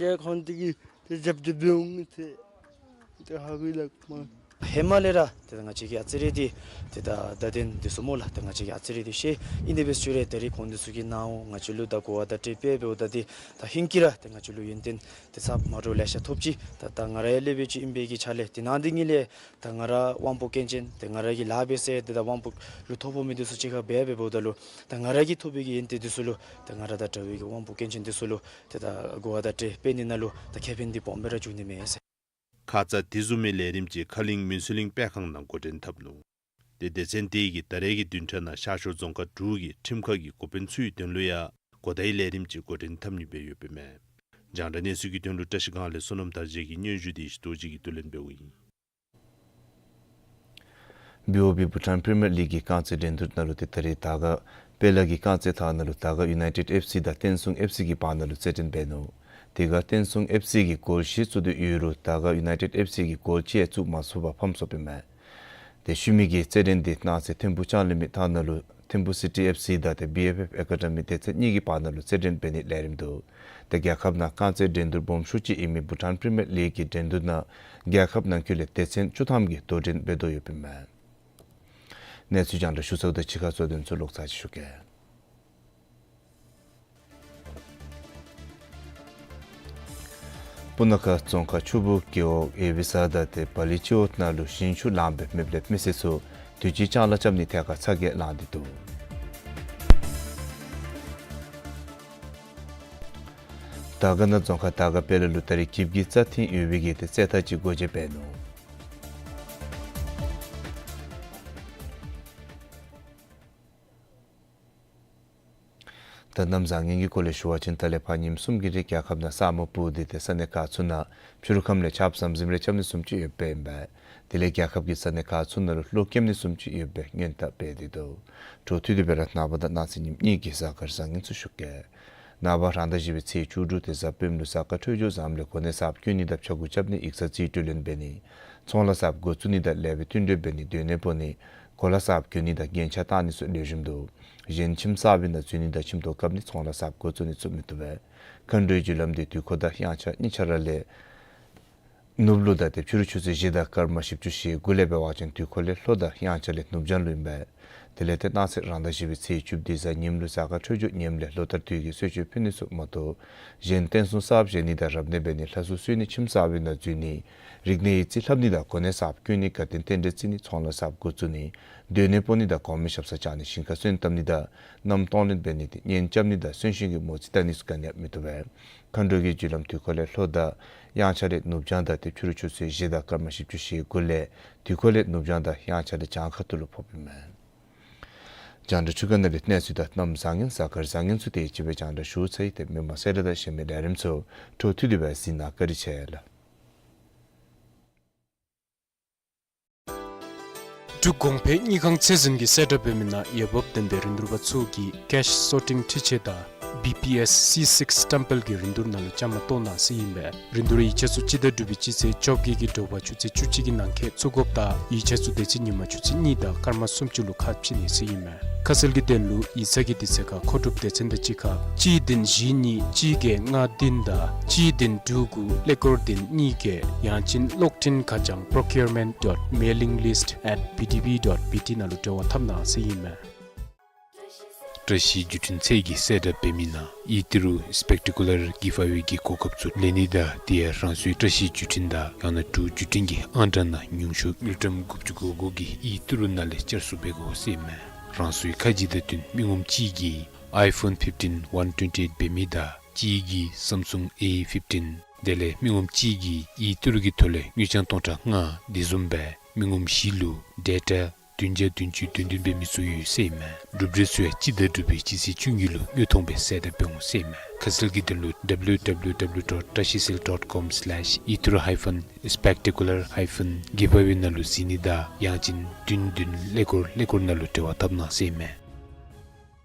ཏེ་ཁོང་འདི་གིས་ཏེ་རྒྱབ་སྐྱོར་འབད་འོང་མི་ཏེ་ཏེ་ཧ་གོ་ཡི་ལགས་མ། ཧེ་མ་ལས་ར་ཏེ་ད་ང་བཅས་ཀྱི་ཨ་ཙི་རེ་འདི་ཏེ་ད་བརྡ་དོན་འདི་ཚུ་སྨོ་ལགས། ཏེ་ང་བཅས་ཀྱི་ཨ་ཙི་རེ་འདི་ཤེས་ཨིན། དེ་འབད་ཞུ་རུང་ད་རིས་ཁོང་འདི་ཚུ་གིས་ནཱ་འོང་ང་བཅས་ལུ་ད་གོ་བ་བརྡ་སྤྲོད་འབད་འབདཝ་ད་འདི་ད་ཧིང་གིས་ར་ཏེ་ང་བཅས་ལུ་ཡོན་ཏན་ཏེ་ཚབ་མ་འདྲཝ་ལེ་ཤ་ཐོབ་ཅི། ད་ད་ང་ར་ཡང་སློབ་དཔོན་ཅིག་ཨིན་པའི་གི་ཆ་ལས་ཏེ་ནཱ་འདི་ཉིད་ལས་ད་ང་ར་དབང་པོ་སྐྱོན་ཅན་ཏེ་ང་ར་གིས་ལཱ་འབད་ས་ཏེ་ད་དབང་པོ་ལུ་ཐོ་ཕོག་མི་འདི་ཚུ་གཅིག་ཁར་འབད་འབདཝ་ད་ལུ་ད་ང་ར་གིས་ཐོབ་པའི་གི་ཡོན་ཏན་འདི་ཚུ་ལུ་ད་ང་ར་དང་འདྲ་བའི་གི་དབང་པོ་སྐྱོན་ཅན་འདི་ཚུ་ལུ་ཏེ་ད་གོ་བ་བརྡ་སྤྲོད་འབད་ནི་ནང་ལུ་ད་ཁེ་ཕན་འདི་སྦོམ་སྦེ་ར་འབྱུང་ནི་མས་ཟེར། ཁ་ཙ་དེ་བཟུམ་མའི་ལས་རིམ་ཅིག་ཁ་གླིང་མུན་སེལ་གླིང་སྤེལ་ཁང་ནང་འགོ་འདྲེན་འཐབ་ནུག། ཏེ་སྡེ་ཚན་དེ་གིས་ད་རེས་ཀྱི་བདུན་ཕྲག་ནང་ཤར་ཕྱོགས་རྫོང་ཁག་དྲུག་གི་ཁྲིམས་ཁང་གི་འགོ་དཔོན་ཚུའི་དོན་ལུ་ཡང་གོ་བརྡའི་ལས་རིམ་ཅིག་འགོ་འདྲེན་འཐབ་ནི་སྦེ་ཡོདཔ་ཨིན་མས། རྒྱང་བསྒྲགས་གནས་ཚུལ་གྱི་དོན་ལུ་བཀྲ་ཤིས་སྒང་ལས་བསོད་ནམས་དར་རྒྱས་ཀྱིས་སྙན་ཞུ་འདི་ཡེ་ཤེས་རྡོ་རྗེ་གིས་བསྡུ་ལེན་འབདཝ་ཨིན། བི་ཨོ་བི་བྷུ་ཊཱན་པི་རི་མི་ཡར་ལིག་གི་རྐང་རྩེད་འགྲན་བསྡུར་ནང་ལུ་ཏེ་ད་རེས་དར་དཀར་དཔལ་ལ་གི་རྐང་རྩེད་ཐང་ནང་ལུ་དར་དཀར་ཡུ་ནའི་ཊེཌ་ཨེཕ་སི་དང་བསྟན་སྲུང་ཨེཕ་སི་གི་བར་ན་ལུ་རྩེད་འགྲན་འབད་ནུག། དེ་ཁར་བསྟན་སྲུང་ཨེཕ་སི་གིས་གོལ་བཞི་བཙུགས་ཏེ་ཡོད་རུང་དར་དཀར་ཡུ་ནའི་ཊེཌ་ཨེཕ་སི་གིས་གོལ་གཅིག་ཡང་བཙུགས་མ་ཚུགས་པར་ཕམ་སོཔ་ཨིན་མས། ཏེ་ཤུལ་མའི་གི་རྩེད་འགྲན་འདི་གནངས་ཚེ་ཐིམ་ཕུ་ལྕང་གླིང་མའི་ཐང་ནང་ལུ་ཐིམ་ཕུ་སི་ཊི་ཨེཕ་སི་དང་ཏེ་བི་ཨེཕ་ཨེཕ་ཨེ་ཀ་ཌི་མི་སྡེ་ཚན་གཉིས་ཀྱི་བར་ན་ལུ་རྩེད་འགྲན་འབད་ནིའི་ལས་རིམ་འདུག། ཏེ་རྒྱལ་ཁབ་ནང་རྐང་རྩེད་འགྲན་བསྡུར་སྦོམ་ཤོས་ཅིག་ཨིན་མི་བྷུ་ཊཱན་པི་རི་མི་ཡར་ལིག་གི་འགྲན་བསྡུར་ནང་རྒྱལ་ཁབ་ནང་འཁོད་ལས་སྡེ་ཚན་བཅུ་ཐམ་གྱིས་དོ་འགྲན་འབད་དོ་ཡོདཔ་ཨིན་མས། གནས་ཚུལ་རྒྱང་བསྒྲགས་ཞུ་ཚརཝ་དང་གཅིག་ཁར་གཙོ་དོན་ཚུ་ལོག་ཚར་ཅིག་ཞུ་གེ། སྤུ་ན་ཁ་རྫོང་ཁག་ཆུ་སྦུག་རྒེད་འོག་ཨེ་བི་ས་དང་ཏེ་བ་ལི་སྤྱི་འོག་ནང་ལུ་ཞིང་ཆུ་ལངམ་སྦེ་མེདཔ་ལས་མི་སེར་ཚུ་དུས་ཅི་ལྕང་ལཱ་རྐྱབ་ནིའི་ཐད་ཁར་ཚ་གྱང་ལང་སྟེ་འདུག། དར་དཀར་ན་རྫོང་ཁག་དར་དཀར་དཔལ་ལ་ལུ་ད་རེས་གིབ་ཀྱི་རྩ་ཐིམ་ཡོད་པའི་གི་ཏེ་རྩེད་ཐང་ཅིག་སྒོ་འབྱེད་འབད་ནུག། ད་གནམ་བཟང་ངན་གྱི་སྐོར་ལས་ཞུ་བ་ཅིན་ད་ལས་ཕར་ཉིནམ་གསུམ་གྱི་རིང་རྒྱལ་ཁབ་ནང་ས་སྨུག་སྤུབས་ཏེ་ཏེ་ས་གནས་ཁག་ཚུ་ནང་ཕྱི་རུ་ཁམས་ལས་ཆརཔ་ཟམ་ཟིམ་རེ་རྐྱབ་ནི་བཟུམ་ཅིག་ཡོདཔ་ཨིན་པས། དེ་ལས་རྒྱལ་ཁབ་ཀྱི་ས་གནས་ཁག་ཚུ་ནང་ལུ་གློག་འཁྱུག་ནི་བཟུམ་ཅིག་ཡོད་པའི་སྔོན་བརྡ་སྤེལ་ཏེ་འདུག། འཕྲོ་མཐུད་དེ་སྦེ་ར་ནངས་པ་དང་གནངས་ཚེ་ཉིནམ་གཉིས་ཀྱི་གཟའ་སྐར་བཟང་ངན་ཚུ་ཞུ་གེ། ནངས་པ་རང་ཟླ་བཞི་པའི་ཚེས་བཅུ་དྲུག་སྟེ་གཟའ་སྤེནམ་ལུ་གཟའ་སྐར་འཕྲོད་སྦྱོར་བཟངམ་ལས་གོ་གནས་གསརཔ་བསྐྱོད་ནི་དང་ཕྱྭ་འགུགས་རྐྱབ་ནི་ཡིག་ཚང་རྩིས་སྤྲོད་ལེན་འབད་ནི། ཚོང་ལཱ་གསརཔ་འགོ་བཙུགས་ནི་དང་ལེགས་པའི་བསྟུན་གྲོས་འབད་ནི་སྡོད་གནས་སྤོ་ནི། གོ་ལ་གསརཔ་གྱོན་ནི་དང་རྒྱན་ཆ་བཏགས་ནི་ཚུ་ལེགས་ཤོམ་འདུག། གཞན་ཁྱིམ་གསར་པའི་ནང་འཛུལ་ནི་དང་ཁྱིམ་ཐོག་བཀབ་ནི་ཚོང་ལཱ་གསརཔ་འགོ་བཙུགས་ནི་ཚུ་མི་བཏུབ་པས། མཁའ་འགྲོའི་རྒྱུ་ལམ་འདི་དུས་འཁོར་དང་དབྱངས་འཆར་གཉིས་ཆ་ར་ལས་ ནུབ་ལུགས་ཟླ་དེབ་ཕྱི་རུ་ཆུ་ཚོད་བཞི་དང་སྐར་མ་བཞི་བཅུ་ཞེ་དགུ་ལས་འབད་བ་ཅིན་དུས་འཁོར་ལས་ལྷོ་དང་དབྱངས་འཆར་ལས་ནུབ་བྱང་ལུ་ཨིན་པས། དེ་ལས་ཏེ་གནངས་ཚེ་རང་ཟླ་བཞི་པའི་ཚེས་བཅུ་བདུན་གཟའ་ཉིམ་ལུ་གཟའ་སྐར་འཕྲོད་སྦྱོར་ངནམ་ལས་ལོ་ལྟར་དུས་ཀྱི་གསོལ་མཆོད་ཕུལ་ནི་ཚུ་མ་གཏོགས་གཞན་རྟེན་གསུམ་གསརཔ་བཞེངས་ནི་དང་རབ་གནས་འབད་ནི་ལྷ་གསོལ་གསོལ་ནི་ཁྱིམ་གསར་པའི་ནང་འཛུལ་ནི་རིག་གནས་ཡིག་རྩིས་ལྷབ་ནི་དང་གོ་གནས་གསརཔ་བསྐོ་ནི་དགའ་སྟོན་རྟེན་འབྲེལ་བརྩི་ནི་ཚོང་ལཱ་གསརཔ་འགོ་བཙུགས་ནི་སྡོད་གནས་སྤོ་ནི་དང་གོང་མའི་ཞབས་སར་བཅར་ནི་ཞིང་ཁར་སོན་བཏབ་ནི་དང་གནམ་གཏོང་ལེན་འབད་ནི་དེ་གཉེན་རྐྱབ་ནི་དང་གསོན་གཤིན་གྱི་མོ་རྩིས་བལྟ་ནི་ཚུ་ག་ནི་ཡང་མི་བཏུབ་པས། མཁའ་འགྲོ་གི་རྒྱུ་ལམ་དུས་འཁོར་ལས་ལྷོ་དང་དབྱངས་འཆར་ལས་ནུབ་བྱང་ཟླ་དེབ་ཕྱི་རུ་ཆུ་ཚོད་བཞི་དང་སྐར་མ་བཞི་བཅུ་ཞེ་དགུ་ལས་དུས་འཁོར་ལས་ནུབ་བྱང་ཟླ་དབྱངས་འཆར་ལས་བྱང་ཁ་ཐུག་ལུ་ཕོགཔ་ཨིན་མས། རྒྱང་བསྒྲགས་འཕྲུལ་ཁང་ནང་ལས་གནས་ཚུལ་དང་གནམ་བཟང་ངན་གཟའ་སྐར་བཟང་ངན་ཚུ་དེ་ཅིག་སྦེ་རྒྱང་བསྒྲགས་ཞུ་ཚར་ཡི། ཏེ་མི་མང་གསལ་བསྒྲགས་དང་གཞན་མི་ལས་རིམ་ཚུ་འཕྲོ་མཐུད་དེ་སྦེ་གཟིགས་གནང་། བཀའ་དྲིན་ཆེ་ལགས། འབྲུག་གོང་འཕེལ་དངུལ་ཁང་ཚད་འཛིན་གྱིས་གསལ་བསྒྲགས་འབད་མི་ནང་འོས་འབབ་ལྡན་པའི་རིན་བསྡུར་པ་ཚུ་གིས་cash sorting འཕྲུལ་ཆས་དང་བི་པི་ཨེསི་སི་སིཀསི་སི་ཊེམ་པལ་གྱི་རིན་བསྡུར་ནང་ལུ་བཅའ་མར་གཏོགས་གནང་ཟེར་ཨིན་པས། རིན་བསྡུར་ཡིག་ཆ་ཚུ་སྤྱི་ཟླ་དྲུག་པའི་སྤྱི་ཚེས་བཅོ་བརྒྱད་ཀྱི་དྲོ་པ་ཆུ་ཚོད་བཅུ་གཅིག་གི་ནང་འཁོད་བཙུགས་དགོཔ་དང་ཡིག་ཆ་ཚུ་དེ་ཚེ་ཉིན་མ་ཆུ་ཚོད་གཉིས་དང་སྐར་མ་སུམ་ཅུ་ལུ་ཁ་ཕྱེ་ནི་ཟེར་ཨིན་མས། ཁ་གསལ་གྱི་དོན་ལུ་ཡིག་ཚང་གི་དུས་ཚོད་ཁར་མཁོ་སྒྲུབ་སྡེ་ཚན་དང་གཅིག་ཁར་གཅིག་བདུན་བཞི་གཉིས་གཅིག་བརྒྱད་ལྔ་བདུན་དང་གཅིག་བདུན་དྲུག་དགུ་ཀླད་ཀོར་བདུན་གཉིས་བརྒྱད། ཡང་ཅིན་གློག་འཕྲིན་ཁ་བྱང་procurement dot mailing list at B D B dot B T ནང་ལུ་འབྲེལ་བ་འཐབ་གནང་ཟེར་ཨིན་མས། བཀྲ་ཤིས་བརྒྱུད་འཕྲིན་ཚད་ཀྱིས་གསལ་བསྒྲགས་འབད་མི་ནང་ཨི་ཏི་རུ་སི་པེག་ཊི་ཀུ་ལར་གི་ཕ་ཝེ་གི་གོ་སྐབས་ཚུ་ལེན་ནི་དང་དེ་ཡང་རང་སོའི་བཀྲ་ཤིས་བརྒྱུད་འཕྲིན་དང་ཡང་ན་འབྲུག་བརྒྱུད་འཕྲིན་གྱི་ཨང་གྲངས་ནང་ཉུང་ཤོས་དངུལ་ཀྲམ་དགུ་བཅུ་གོ་དགུ་གི་ཨི་ཏི་རུ་ནང་ལས་བསྐྱར་གསོ་འབད་དགོ་ཟེར་ཨིན་མས། རང་སོའི་ཁ་རྗེ་དང་བསྟུན་མི་ངོམ་གཅིག་གིས་iPhone fifteen one twenty eight འབད་མི་དང་གཅིག་གིས་Samsung A fifteen། དེ་ལས་མི་ངོམ་གཅིག་གིས་ཨི་ཏི་རུ་གི་ཐོག་ལས་དངུལ་རྐྱང་སྟོང་ཕྲག་ལྔ། དེ་བཟུམ་སྦེ་མི་ངོམ་བཞི་ལུ་ཌེ་ཊ་བདུན་བརྒྱ་བདུན་ཅུ་དོན་བདུན་འབད་མི་ཚུ་ཡོད་ཟེར་ཨིན་མས། གྲུབ་འབྲས་ཚུ་ཡང་སྤྱི་ཟླ་དྲུག་པའི་སྤྱི་ཚེས་བཅུ་གཉིས་ལུ་དངོས་མཐོང་སྦེ་གསལ་བསྒྲགས་འབད་འོང་ཟེར་ཨིན་མས། ཁ་གསལ་གྱི་དོན་ལུ W W W dot trashicell dot com slash itru hyphen spectacular hyphen giveaway ནང་ལུ་གཟིགས་ནི་དང་ཡང་ཅིན་བདུན་བདུན་ཀླད་ཀོར་ཀླད་ཀོར་ནང་ལུ་འབྲེལ་བ་འཐབ་གནང་ཟེར་ཨིན་མས།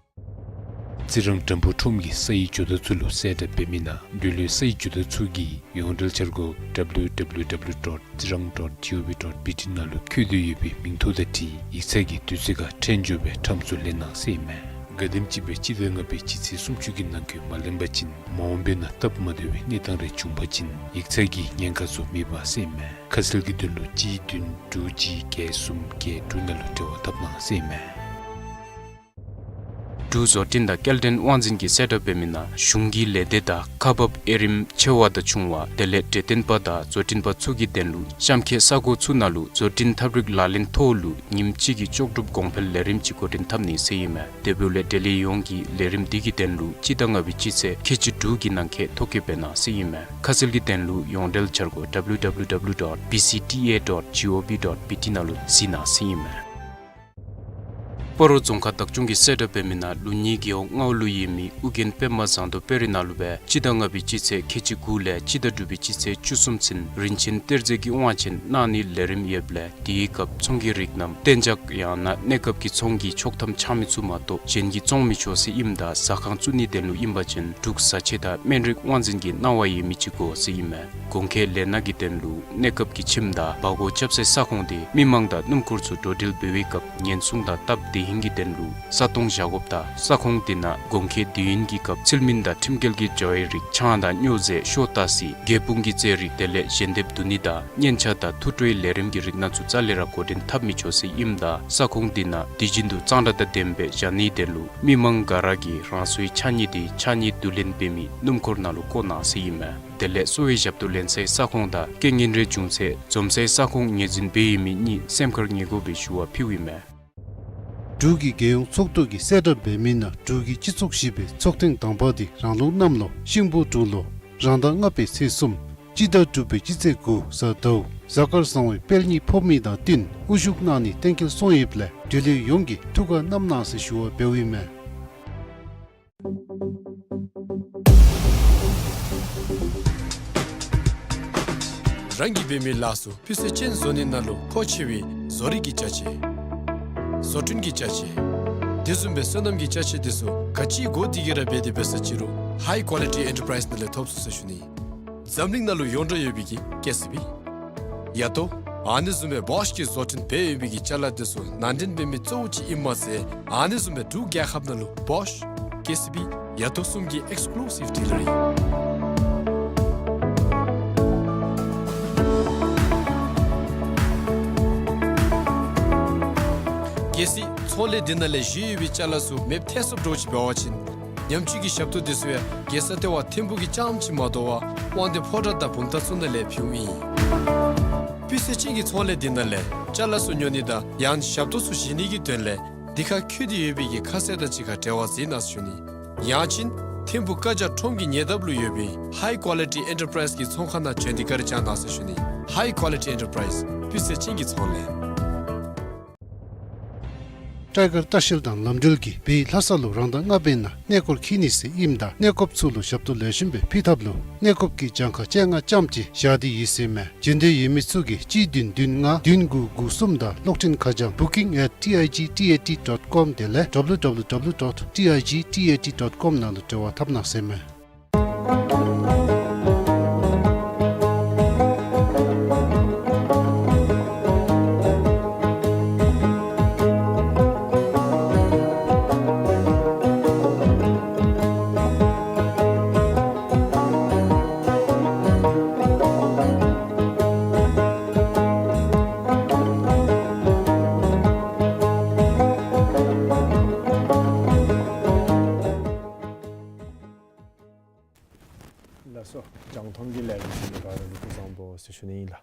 རྩི་རང་དྲམ་ཕུག་ཁྲོམ་གྱི་སའི་ཇོ་བདག་ཚུ་ལུ་གསལ་བསྒྲགས་འབད་མི་ནང་འབྲེལ་ཡོད་སའི་ཇོ་བདག་ཚུ་གིས་ཡོངས་འབྲེལ་འཆར་སྒོ་W W W dot tsirang dot gov dot B T ནང་ལུ་བཀོད་དེ་ཡོད་པའི་མིང་ཐོ་དང་འཁྲིལ་ཡིག་ཚང་གི་དུས་ཚོད་ཁར་འཕྲལ་མགྱོགས་སྦེ་ཁྲམ་ཚུ་ལེན་གནང་ཟེར་ཨིན་མས། ག་དེམ་ཅིག་སྦེ་སྤྱི་ཟླ་ལྔ་པའི་སྤྱི་ཚེས་སུམ་ཅུ་གི་ནང་འཁོད་མ་ལེན་པ་ཅིན་མ་འོངས་པའི་ནང་སྟབས་མ་བདེ་བའི་གནས་སྟངས་རེ་འབྱུང་པ་ཅིན་ཡིག་ཚང་གི་ཉེན་ཁ་ཚུ་མེད་པ་ཟེར་ཨིན་མས། ཁ་གསལ་གྱི་དོན་ལུ་གཅིག་བདུན་དྲུག་གཅིག་བརྒྱད་གསུམ་བརྒྱད་དྲུག་ནང་ལུ་འབྲེལ་བ་འཐབ་གནང་ཟེར་ཨིན་མས། འབྲུག་བཟོ་སྐྲུན་དང་སྐྱེལ་འདྲེན་དབང་འཛིན་གྱིས་གསལ་བསྒྲགས་འབད་མི་ནང་གཞུང་གི་ལས་སྡེ་དང་ཁག་འབག་དབྱེ་རིམ་ཆེ་བ་དང་ཆུང་བ་དེ་ལས་འབྲེལ་ལྡན་པ་དང་བཟོ་སྐྲུན་པ་ཚུ་གི་དོན་ལུ་གཤམ་འཁོད་ས་གོ་ཚུ་ནང་ལུ་བཟོ་སྐྲུན་ཐབས་རིག་ལག་ལེན་ཐོག་ལུ་ཉིནམ་གཅིག་གི་ལྕོགས་གྲུབ་གོང་འཕེལ་ལས་རིམ་ཅིག་འགོ་འདྲེན་འཐབ་ནི་ཟེར་ཨིན་མས། དེ་འབདཝ་ལས་འབྲེལ་ཡོད་ཡོངས་ཀྱིས་ལས་རིམ་འདི་གི་དོན་ལུ་སྤྱི་ཟླ་ལྔ་པའི་སྤྱི་ཚེས་ཁལ་གཅིག་དྲུག་གི་ནང་འཁོད་ཐོ་བཀོད་འབད་གནང་ཟེར་ཨིན་མས། ཁ་གསལ་གྱི་དོན་ལུ་ཡོངས་འབྲེལ་འཆར་སྒོ་W W W dot B C T A dot gov dot B T ནང་ལུ་གཟིགས་གནང་ཟེར་ཨིན་མས། སྤ་རོ་རྫོང་ཁག་བདག་སྐྱོང་གིས་གསལ་བསྒྲགས་འབད་མི་ནང་ལུགས་གཉིས་རྒེད་འོག་ལྔ་པ་ལུ་ཡོད་མི་ཨོ་རྒྱན་པདྨ་ཟངས་མདོག་དཔལ་རི་ནང་ལུ་སྦེ་སྤྱི་ཟླ་ལྔ་པའི་སྤྱི་ཚེས་ཁལ་གཅིག་དགུ་ལས་སྤྱི་ཟླ་དྲུག་པའི་སྤྱི་ཚེས་བཅུ་གསུམ་ཚུན་རིན་ཆེན་གཏེར་རྫས་ཀྱི་དབང་ཆེན་གནང་ནིའི་ལས་རིམ་ཡོདཔ་ལས་དེའི་སྐབས་ཚོང་གི་རིགས་རྣམས་གཏན་འཇགས་ཡང་ན་གནས་སྐབས་ཀྱི་ཚོང་གི་ཆོག་ཐམ་འཆང་མི་ཚུ་མ་གཏོགས་གཞན་གྱིས་བཙོང་མི་ཆོག་ཟེར་ཨིནམ་ད་ཟ་ཁང་བཙུགས་ནིའི་དོན་ལུ་ཨིན་པ་ཅིན་འབྲུག་བཟའ་ཆས་དང་སྨན་རིགས་དབང་འཛིན་གྱི་གནང་བ་ཡོད་མི་ཅིག་དགོ་ཟེར་ཨིན་མས། གོང་འཁོད་ལས་སྣ་གི་དོན་ལུ་གནས་སྐབས་ཀྱི་ཁྱིམ་དང་བ་གོ་རྐྱབ་སའི་ས་ཁོངས་དེ་མི་མང་དང་སྣུམ་འཁོར་ཚུ་འགྲོ་འགྲུལ་འབད་བའི་སྐབས་ཉེན་སྲུང་དང་སྟབས་བདེ་ཧིང་གི་དོན་ལུ་ས་སྟོང་བཞག་དགོཔ་དང་ས་ཁོངས་དེ་ནང་གོང་འཁོད་དུས་ཡུན་གྱི་སྐབས་ཚུལ་མིན་དང་ཁྲིམས་འགལ་གྱི་བྱ་བའི་རིགས་ཆང་དང་སྨྱོ་རྫས་ཤོ་ཏ་སི་རྒྱལ་སྤུངས་ཀྱི་རྫས་རིགས་དེ་ལས་ཞལ་འདེབས་བསྡུ་ནི་དང་སྙན་ཆ་དང་ཐུགས་སྤྲོའི་ལས་རིམ་གྱི་རིགས་སྣ་ཚུ་རྩ་ལས་ར་འགོ་འདྲེན་འཐབ་མི་ཆོག་ཟེར་ཨིནམ་ད་ས་ཁོངས་དེ་ནང་དུས་རྒྱུན་དུ་གཙང་སྦྲ་དང་ལྡནམ་སྦེ་བཞག་ནིའི་དོན་ལུ་མི་མང་ག་ར་གིས་རང་སོའི་ཕྱགས་སྙིགས་དེ་ཕྱགས་སྙིགས་བསྡུ་ལེན་འབད་མི་སྣུམ་འཁོར་ནང་ལུ་བཀོ་གནང་ཟེར་ཨིན་མས། དེ་ལས་གསོ་བའི་ཞབས་ཏོག་ལེན་སའི་ས་ཁོངས་དང་རྐྱེན་ངན་རེ་བྱུང་ཚེ་འཛོམས་སའི་ས་ཁོངས་ངོས་འཛིན་འབད་ཡོད་མི་གཉིས་སེམས་ཁར་ངེས་དགོ་པའི་ཞུ་བ་ཕུལཝ་ཨིན་མས། འབྲུག་གི་རྒྱལ་ཡོངས་ཚོགས་འདུ་གིས་གསལ་བསྒྲགས་འབད་མི་ནང་འབྲུག་གི་སྤྱི་ཚོགས་བཞི་པའི་ཚོགས་ཐེངས་དང་པ་དེ་རང་ལུགས་གནམ་ལོ་ཤིང་ཕོ་འབྲུག་ལོ་རང་ཟླ་ལྔ་པའི་ཚེས་གསུམ་སྤྱི་ཟླ་དྲུག་པའི་སྤྱི་ཚེས་དགུ་གཟའ་ཟླཝ་གཟའ་སྐར་བཟང་བའི་དཔལ་གཉིས་ཕོག་མི་དང་བསྟུན་དབུ་བཞུགས་གནང་ནི་གཏན་འཁེལ་སོང་ཡོདཔ་ལས་འབྲེལ་ཡོད་ཡོངས་ཀྱིས་ཐུགས་ཁར་བསྣམ་གནང་ཟེར་ཞུ་བ་འབདཝ་ཨིན་མས། རང་གིས་འབད་མི་ལཱ་ཚུ་སྤུས་ཚད་ཅན་བཟོ་ནི་ནང་ལུ་མཁོ་ཆེ་བའི་བཟོ་རིག་གི་ཅ་ཆས། བཟོ་སྐྲུན་གྱི་ཅ་ཆས། དེ་བཟུམ་སྦེ་སོ་ནམ་གྱི་ཅ་ཆས་དེ་ཚུ་ག་ཅི་དགོ་དེ་གི་ར་འབད་དེ་འབད་ས་ཅི་རུང་High Quality Enterprise ནང་ལས་ཐོབ་ཚུགས་ཟེར་ཞུ་ནི། འཛམ་གླིང་ནང་ལུ་ཡོངས་གྲགས་ཡོད་པའི་གི་ཀེ་སི་བི། ཡ་ཏོ། ཨ་ནི་བཟུམ་སྦེ་བོཤ་གིས་བཟོ་སྐྲུན་འབད་ཡོད་པའི་གི་ཅ་ལ་དེ་ཚུ་ནང་འདྲེན་འབད་མི་གཙོ་བོ་ཅིག་ཨིནམ་མ་ཚད་ཨ་ནི་བཟུམ་སྦེ་འབྲུག་རྒྱལ་ཁབ་ནང་ལུ་བོཤ་ཀེ་སི་བི་ཡ་ཏོ་གསུམ་གྱི་ཨེགསི་ཀུ་ལུ་སིབ་ཌི་ལར་ཨིན། གལ་སྲིད་ཚོང་ལས་འདི་ནང་ལས་བཞེས་ཡོད་པའི་ཅ་ལ་ཚུ་མེདཔ་ཐལ་སོངམ་འདྲཝ་ཅིག་འབད་བ་ཅིན་ཉམས་བཅོས་ཀྱི་ཞབས་ཏོག་འདི་ཚུ་ཡང་རྒྱལ་ས་ལྟེ་བ་ཐིམ་ཕུག་གི་རྐྱངམ་ཅིག་མ་དོ་བར་དབང་འདུས་ཕོ་བྲང་དང་བུམ་ཐང་ཚུ་ནང་ལས་ཕུལཝ་ཨིན། སྤུས་ཚད་ཅན་གྱི་ཚོང་ལས་འདི་ནང་ལས་ཅ་ལ་ཚུ་ཉོ་ནི་དང་ཡང་ཞབས་ཏོག་ཚུ་བཞེས་ནི་གི་དོན་ལས་འདི་ཁར་བཀོད་དེ་ཡོད་པའི་གི་ཁ་གསལ་དང་གཅིག་ཁར་འབྲེལ་བ་མཛད་གནང་ཟེར་ཞུ་ནི། ཡང་ཅིན་ཐིམ་ཕུག་བཀའ་རྒྱ་ཁྲོམ་གྱི་ཉེ་འདབས་ལུ་ཡོད་པའི་High Quality Enterprise གི་ཚོང་ཁང་ནང་བྱོན་ཏེ་བཀའ་དྲིན་བསྐྱང་གནང་ཟེར་ཞུ་ནི། High Quality Enterprise སྤུས་ཚད་ཅན་གྱི་ཚོང་ལས། སྤྲོ་སྐྱིད་ལྟ་བཤལ་དང་ལམ་འགྲུལ་གྱིས་བོད་ལྷ་ས་ལུ་རང་ཟླ་ལྔ་པའི་ནང་གནས་སྐོར་འཁྱིད་ནི་ཟེར་ཨིནམ་ད་གནས་སྐོརཔ་ཚུ་ལུ་ཞབས་ཏོག་ལེགས་ཤོམ་སྦེ་ཕུལ་ཐབས་ལུ་གནས་སྐོརཔ་གི་གྱངས་ཁ་སྤྱན་སྔ་རྐྱངམ་ཅིག་བཞག་སྟེ་ཡོད་ཟེར་མས། བྱོན་འདོད་ཡོད་མི་ཚུ་གིས་གཅིག་བདུན་བདུན་ལྔ་བདུན་དགུ་དགུ་གསུམ་དང་གློག་འཕྲིན་ཁ་བྱང་booking at T I G T A T dot com དེ་ལས་W W W dot T I G T A T dot com ནང་ལུ་འབྲེལ་བ་འཐབ་གནང་ཟེར་མས། ལགས་སོ། རྒྱང་མཐོང་གི་ལས་རིམ་གཟིགས་མི་ག་ར་ལུ་སྐུ་གཟུགས་བཟང་པོ་ཟེར་ཞུ་ནི་ཨིན་ལགས།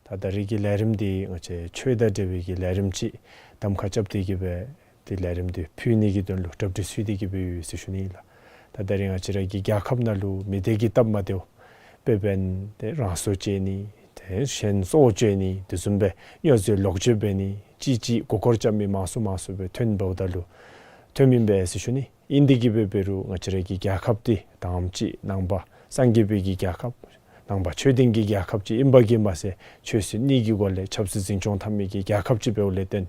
ད་ད་རིས་ཀྱི་ལས་རིམ་འདི་ང་བཅས་ཆོས་དང་འབྲེལ་བའི་གི་ལས་རིམ་ཅིག་གདམ་ཁ་རྐྱབ་སྟེ་གི་སྦེ་ཏེ་ལས་རིམ་འདི་ཕུལ་ནི་གི་དོན་ལུ་གྲ་སྒྲིག་ཞུ་སྟེ་གི་སྦེ་ཡོད་ཟེར་ཞུ་ནི་ཨིན་ལགས། ད་ད་རིས་ང་བཅས་ར་གི་རྒྱལ་ཁབ་ནང་ལུ་མི་སྡེ་གི་སྟབས་མ་བདེཝ་དཔེ་འབད་ན་ཏེ་རང་སྲོག་བཅད་ནི་ཏེ་གཞན་སྲོག་གཅོད་ནི་དེ་བཟུམ་སྦེ་སྨྱོ་རྫས་ལོག་སྤྱོད་འབད་ནི་ཅིག་ཅིག་མགུ་སྐོར་རྐྱབ་མི་མང་སུ་མང་སུ་སྦེ་ཐོན་འབདཝ་ད་ལུ་ཐོནམ་ཨིན་པས་ཟེར་ཞུ་ནི། ཨིན་ཏེ་གི་སྦེ་འབད་རུང་ང་བཅས་ར་གི་རྒྱལ་ཁབ་འདི་དང་པ་ཅིག་ནང་པ་སངས་རྒྱས་པའི་གི་རྒྱལ་ཁབ་ནང་པ་ཆོས་ལྡན་གྱི་རྒྱལ་ཁབ་ཅིག་ཨིན་པ་གིས་མ་ཚད་ཆོས་སྲིད་གཉིས་ཀྱི་སྒོ་ལས་ཆབ་སྲིད་འཛིན་སྐྱོང་འཐབ་མི་གི་རྒྱལ་ཁབ་ཅིག་འབདཝ་ལས་བརྟེན་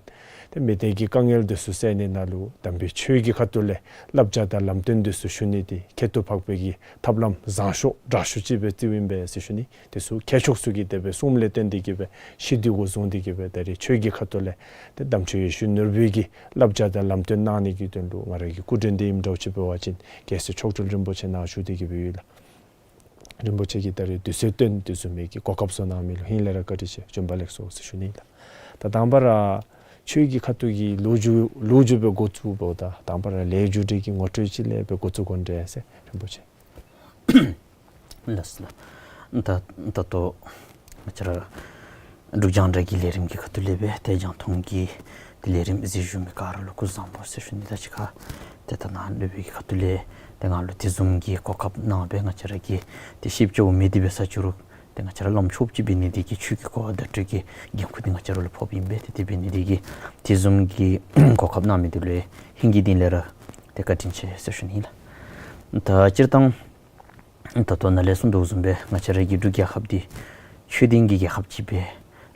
ཏེ་མི་སྡེ་གི་དཀའ་ངལ་འདི་ཚུ་སེལ་ནི་ནང་ལུ་དམ་པའི་ཆོས་ཀྱི་ཁ་ཐུག་ལས་བསླབ་བྱ་དང་ལམ་སྟོན་འདི་ཚུ་ཞུ་ནི་འདི་ཁྱད་དུ་འཕགས་པའི་གི་ཐབས་ལམ་བཟང་ཤོས་དྲག་ཤོས་ཅིག་སྦེ་བརྩིཝ་ཨིན་པས་ཟེར་ཞུ་ནི། དེ་ཚུ་མཁས་མཆོག་ཚུ་གིས་དེ་སྦེ་གསུངམ་ལས་བརྟེན་ཏེ་གི་སྦེ་ཤེས་འདོད་འགོ་བཟུང་སྟེ་གི་སྦེ་ད་རིས་ཆོས་ཀྱི་ཁ་ཐུག་ལས་ཏེ་དམ་ཆོས་ཡེ་ཤེས་ནོར་བུའི་གི་བསླབ་བྱ་དང་ལམ་སྟོན་གནང་ནི་གི་དོན་ལུ་ང་ར་གི་སྐུ་མགྲོན་འདི་ཨིནམ་འདྲཝ་ཅིག་འབད་བ་ཅིན་རྒྱལ་སྲས་མཆོག་སྤྲུལ་རིན་པོ་ཆེ་ནཱ་བཞུགས་ཏེ་གི་སྦེ་ཡོད་ལགས། རིན་པོ་ཆེ་གིས་ད་རིས་དུས་ཚོད་བཏོན་དེ་བཟུམ་མའི་གི་གོ་སྐབས་བཟོ་གནང་མི་ལུ་ཧིང་ལས་ར་བཀའ་དྲིན་ཆེ། བྱོན་པ་ལེགས་སོ་ཟེར་ཞུ་ནི་ལགས། ད་དང་པ་ར་ཆོས་ཀྱི་ཁ་ཐུག་གི་ལོ་རྒྱུས་ལོ་རྒྱུས་སྦེ་འགོ་བཙུགས་འབདཝ་ད་དང་པ་ར་ལས་རྒྱུ་འབྲས་ཀྱི་ངོ་སྤྲོད་ཅིག་ལས་སྦེ་འགོ་བཙུགས་དགོ་འདྲས་ཟེར་རིན་པོ་ཆེ། ལགས་སོ་ལགས། ད་ད་ལྟོ་ང་བཅས་ར་འབྲུག་རྒྱང་བསྒྲགས་ཀྱི་ལས་རིམ་གྱི་ཁ་ཐུག་ལས་སྦེ་ཏེ་རྒྱང་མཐོང་གི་ཏེ་ལས་རིམ་གཟིགས་བཞུགས་མི་ག་ར་ལུ་སྐུ་གཟུགས་བཟང་པོ་ཟེར་ཞུ་ནི། ད་ཅི་ཁ་ཏེ་ད་ནཱ་ལུ་སྦེ་གི་ཁ་ཐུག་ལས་ཏེ་ང་ལུ་དེ་བཟུམ་གྱི་གོ་སྐབས་གནང་སྦེ་ང་བཅས་ར་གི་ཏེ་ཤེས་བྱ་འོང་མི་འདི་འབད་ས་ཅིག་རུང་ཏེ་ང་བཅས་ར་བླམ་ཆོསཔ་ཅིག་འབད་ནི་འདི་གིས་ཆོས་ཀྱི་གོ་བ་བརྡ་སྤྲོད་ཀྱི་འགན་ཁུར་འདི་ང་བཅས་ར་ལུ་ཕོགཔ་ཨིན་པས། ཏེ་དེ་འབད་ནི་འདི་གིས་དེ་བཟུམ་གྱི་གོ་སྐབས་གནང་མི་འདི་ལུ་ཧིང་གི་གཏིང་ལས་ར་ཏེ་བཀའ་དྲིན་ཆེ་ཟེར་ཞུ་ནི་ལགས། ད་སྤྱིར་བཏང་ད་ལྟོ་ནཱ་ལས་གསུངས་དོ་བཟུམ་སྦེ་ང་བཅས་ར་གི་འབྲུག་རྒྱལ་ཁབ་འདི་ཆོས་ལྡན་གྱི་རྒྱལ་ཁབ་ཅིག་སྦེ་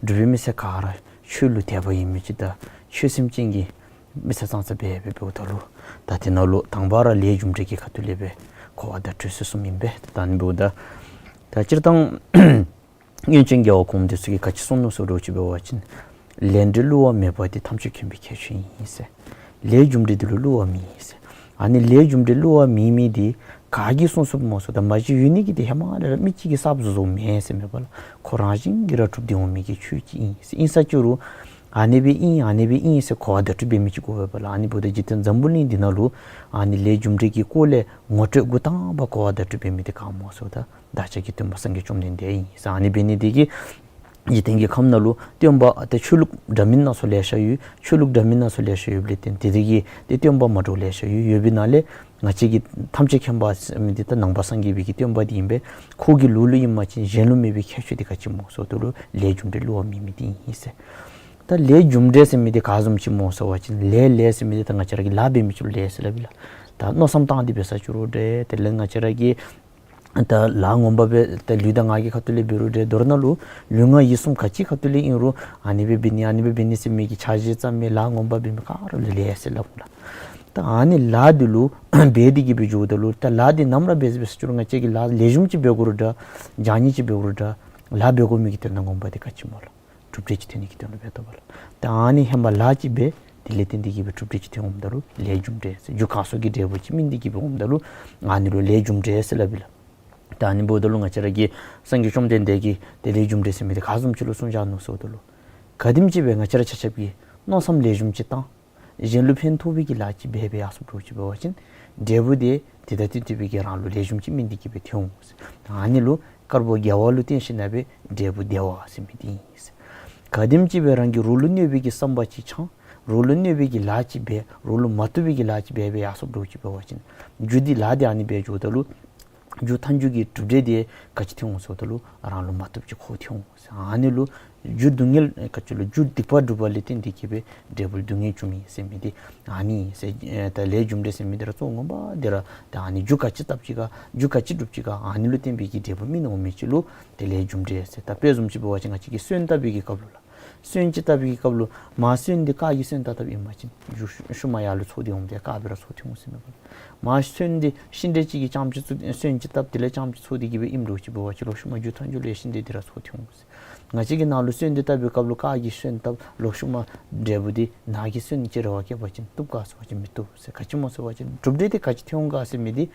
འབྲུག་པའི་མི་སེར་ག་ར་ཆོས་ལུ་དད་པ་ཡོད་མི་ཅིག་དང་ཆོས་སེམས་ཅན་གྱི་མི་སེར་ཙང་ཙ་སྦེ་འབད་འབདཝ་ད་ལུ་ད་དེ་ནང་ལུ་དང་པ་ར་ལས་རྒྱུ་འབྲས་ཀྱི་ཁ་ཐུག་ལས་སྦེ་གོ་བ་བརྡ་སྤྲོད་ཟེར་གསུངམ་ཨིན་པས། ད་ཨ་ནི་འབདཝ་ད་ད་སྤྱིར་བཏང་སྔོན་བྱོན་རྒྱལ་བ་གོངམ་འདི་ཚུ་གིས་ག་ཅི་གསུངས་ནུག་ཟེར་འདྲཝ་ཅིག་འབད་བ་ཅིན་ལས་འབྲས་བསླུ་བ་མེད་པ་འདི་ཐམས་ཅད་མཁྱེན་པའི་ཁྱད་ཆོས་ཨིན་ཟེར། ལས་རྒྱུ་འབྲས་འདི་ལུ་བསླུ་བ་མེད་ཟེར། ཨ་ནི་ལས་རྒྱུ་འབྲས་བསླུ་བ་མེད་མི་འདི་ག་གིས་གསུངས་གསུངསམ་སྨོ་ཟེརཝ་ད་མ་གཞི་ཡོད་ནི་གི་འདི་ཧེ་མ་ལས་ར་མི་གཅིག་གིས་གསརཔ་བཟོ་བཟོཝ་མེན་ཟེར་མེན་པ་ལགས། ཁོ་རང་བཞིན་གྱིས་ར་གྲུབ་སྟེ་འོང་མི་གི་ཆོས་ཅིག་ཨིན་ཟེར། ཨིན་ས་ཅིག་རུང་ཨ་ནི་སྦེ་ཨིན་ཨ་ནི་སྦེ་ཨིན་ཟེར་གོ་བ་བརྡ་སྤྲོད་འབད་མི་ཅིག་དགོ་པས་ལགས། ཨ་ནི་འབདཝ་ད་འཇིག་རྟེན་འཛམ་བུ་གླིང་འདི་ནང་ལུ་ཨ་ནི་ལས་རྒྱུ་འབྲས་ཀྱི་སྐོར་ལས་ངོ་སྤྲོད་འགོ་དང་པ་གོ་བ་བརྡ་སྤྲོད་འབད་མི་འདི་ག་སྨོ་ཟེརཝ་ད་བདག་ཅག་གི་སྟོན་པ་སངས་རྒྱས་བཅོམ་ལྡན་འདས་ཨིན་ཟེར། ཨ་ནི་འབད་ནི་འདི་གིས་འཇིག་རྟེན་གྱི་ཁམས་ནང་ལུ་སྟོན་པ་ཏེ་ཆོས་ལུགས་འདྲ་མིན་སྣ་ཚོགས་ལེ་ཤ་ཡོད། ཆོས་ལུགས་འདྲ་མིན་སྣ་ཚོགས་ལེ་ཤ་ཡོདཔ་ལས་བརྟེན་ཏེ་དེ་གི་ཏེ་སྟོན་པ་མ་འདྲཝ་ལེ་ཤ་ཡོད། ཡོད་པའི་ནང་ལས་ང་བཅས་ཀྱི་ཐམས་ཅད་མཁྱེན་པ་ཟེར་མི་འདི་ད་ནང་པ་སངས་རྒྱས་པའི་གི་སྟོན་པ་འདི་ཨིན་པས། ཁོ་གི་ལུགས་ལུ་ཨིན་པ་ཅིན་གཞན་ལུ་མེད་པའི་ཁྱད་ཆོས་འདི་ག་ཅི་སྨོ་ཟེརཝ་ད་ལུ་ལས་རྒྱུ་འབྲས་བསླུ་བ་མེད་མི་འདི་ཨིན་ཟེར། ད་ལས་རྒྱུ་འབྲས་ཟེར་མི་འདི་ག་བཟུམ་ཅིག་སྨོ་ཟེར་བ་ཅིན་ལས་ལས་ཟེར་མི་འདི་ད་ང་བཅས་ར་གིས་ལཱ་འབད་མི་ཅིག་ལུ་ལས་ཟེར་སླབ་ཨིན་ལགས། ད་མནོ་བསམ་བཏང་སྟེ་འབད་ས་ཅིག་རུང་འདྲ་དེ་ལས་ང་བཅས་ར་གིས་ད་ལཱ་ངོ་མ་སྦེ་ད་ལུས་དང་ངག་གི་ཁ་ཐུག་ལས་འབད་རུང་འདྲ་མདོར་ན་ལུ་ལུས་ངག་ཡིད་གསུམ་ག་ཅི་ཁ་ཐུག་ལས་ཨིན་རུང་ཨ་ནི་སྦེ་འབད་ནི་ཨ་ནི་སྦེ་འབད་ནི་ཟེར་མི་གི་འཆར་གཞི་བརྩམ་མི་ལཱ་ངོ་མ་འབད་མི་ག་ར་ལུ་ལས་ཟེར་སླབ་ལགས། ད་ཨ་ནི་ལཱ་འདི་ལུ་འབད་དེ་གི་སྦེ་འགྱོཝ་ད་ལུ་ད་ལཱ་འདི་ནམ་ར་འབད་འབད་ས་ཅིག་རུང་ང་བཅས་ཀྱིས་ལཱ་ལེགས་ཤོམ་ཅིག་འབད་དགོ་རུང་འདྲ་བྱང་ཉེས་ཅིག་འབད་དགོ་རུང་འདྲ་ལཱ་འབད་དགོ་མི་གི་དོན་དག་ངོ་མ་འདི་ག་ཅི་སྨོ་ལགས། གྲུབ་འབྲས་ཅིག་ཐོན་ནི་གི་དོན་ལུ་འབད་དོ་བ་ལགས། ད་ཨ་ནི་ཧེ་མ་ལཱ་ཅིག་འབད་དེ་ལས་བརྟེན་ཏེ་གི་སྦེ་གྲུབ་འབྲས་ཅིག་ཐོན་འོངམ་ད་ལུ་ལས་རྒྱུ་འབྲས་ཟེར། རྒྱུ་གང་སོགས་ཀྱི་འབྲས་བུ་ཅིག་སྨིན་ཏེ་གི་སྦེ་འོངམ་ད་ལུ་ཨ་ནི་ལུ་ལས་རྒྱུ་འབྲས་ཟེར་སླབ་ཨིན་ལགས། ད་ཨ་ནི་འབདཝ་ད་ལུ་ང་བཅས་ར་གི་སངས་རྒྱས་བཅོམ་ལྡན་འདས་ཀྱིས་ཏེ་ལས་རྒྱུ་འབྲས་ཟེར་མི་འདི་ག་བཟུམ་ཅིག་ལུ་གསུངས་བཞག་ནུག་ཟེརཝ་ད་ལུ་ག་དེམ་ཅིག་སྦེ་ང་བཅས་ར་ཆ་ཁྱབ་ཀྱིས་མནོ་བསམ་ལེགས་ཤོམ་ཅིག་བཏང་། གཞན་ལུ་ཕན་ཐོགས་པའི་གི་ལཱ་ཅིག་འབད་འབད་ཡར་སོཔ་འདྲཝ་ཅིག་འབད་བ་ཅིན་འབྲས་བུ་དེ་དེ་དང་བསྟུན་བསྟུན་པའི་གི་རང་ལུ་ལེགས་ཤོམ་ཅིག་སྨིན་ཏེ་གི་སྦེ་ཐོན་འོང་ཟེར། ཨ་ནི་ལུ་དཀར་པོ་དགེ་བ་ལུ་བརྟེན་ཞིན་ན་སྦེ་འབྲས་བུ་བདེ་བ་ཟེར་མི་འདི་ཨིན་ཟེར། ག་དེམ་ཅིག་སྦེ་རང་གིས་རོགས་ལུ་གནོད་པའི་གི་བསམ་པ་ཅིག་འཆང་། རོགས་ལུ་གནོད་པའི་གི་ལཱ་ཅིག་འབད། རོགས་ལུ་མ་བཏུབ་པའི་གི་ལཱ་ཅིག་འབད་འབད་ཡར་སོཔ་འདྲཝ་ཅིག་འབད་བ་ཅིན་རྒྱུ་འདི་ལཱ་འདི་ཨ་ནི་འབད་འགྱོཝ་ད་ལུ་རྒྱུ་མཐའ་མཇུག་གི་གྲུབ་འབྲས་དེ་ག་ཅི་ཐོན་འོང་ཟེརཝ་ད་ལུ་རང་ལུ་མ་བཏུབ་ཅིག་ཁོ་ཐོན་འོང་ཟེར། ཨ་ནི་ལུ་རྒྱུ་སྡུག་བསྔལ་ག་ཅི་ལོ་རྒྱུ་སྡིག་པ་སྒྲུབ་པ་ལས་བརྟེན་ཏེ་གི་སྦེ་འབྲས་བུ་སྡུག་བསྔལ་འབྱུང་མི་ཟེར་མི་འདི་ཨ་ནི་ཟེར། ཨེ་ད་ལས་རྒྱུ་འབྲས་ཟེར་མི་འདི་ར་གཙོ་བོ་ངོ་མ་འདི་ར་ད་ཨ་ནི་རྒྱུ་ག་ཅི་བཏབ་ཅི་ག་རྒྱུ་ག་ཅི་སྒྲུབ་ཅི་ག་ཨ་ནི་ལུ་བརྟེན་པའི་གི་འབྲས་བུ་སྨིན་འོང་མི་ཅིག་ལུ་ཏེ་ལས་རྒྱུ་འབྲས་ཟེར། ད་དཔེ་བཟུམ་ཅིག་འབད་བ་ཅིན་ང་བཅས་ཀྱིས་སོན་བཏབ་པའི་གི་སྐབས་ལུ་ལགས། སོན་ཅིག་བཏབ་པའི་གི་སྐབས་ལུ་མར་སོན་འདི་དཀར་གྱི་སོན་བཏབ་བཏབ་ཨིན་པ་ཅིན་རྒྱུ་ཤུ་ཤུལ་མ་ཡར་ལུ་ཚོགས་ཏེ་འོངམ་དེ་དཀར་སྦེ་ར་ཚོགས་ཏེ་འོང་ཟེར་མས་པ་ལགས། མར་སོན་འདི་ཤིང་འབྲས་ཅིག་གིས་རྐྱངམ་ཅིག་ཚོགས་སོན་ཅིག་བཏབ་དེ་ལས་རྐྱངམ་ཅིག་ཚོགས་ཏེ་གི་སྦེ་ཨིནམ་འདྲཝ་ཅིག་འབད་བ་ཅིན་ལོག་ཤུལ་མ་རྒྱུ་མཐའ་མཇུག་ལུ་ཡང་ཤིང་འབྲས་འདི་ར་ཚོགས་ཏེ་འོང་ཟེར། ང་བཅས་ཀྱིས་ནཱ་ལུ་སོན་འདི་བཏབ་པའི་སྐབས་ལུ་དཀར་གྱི་སོན་བཏབ། ལོག་ཤུལ་མ་འབྲས་བུ་འདི་ནག་གི་སོན་ཅིག་རེ་བ་བསྐྱེད་པ་ཅིན་བཏུབ་ག་ཟེར་བ་ཅིན་མི་བཏུབ་ཟེར། ག་ཅི་སྨོ་ཟེར་བ་ཅིན་གྲུབ་འབྲས་འདི་ག་ཅི་ཐོན་འོང་ག་ཟེར་མི་འདི་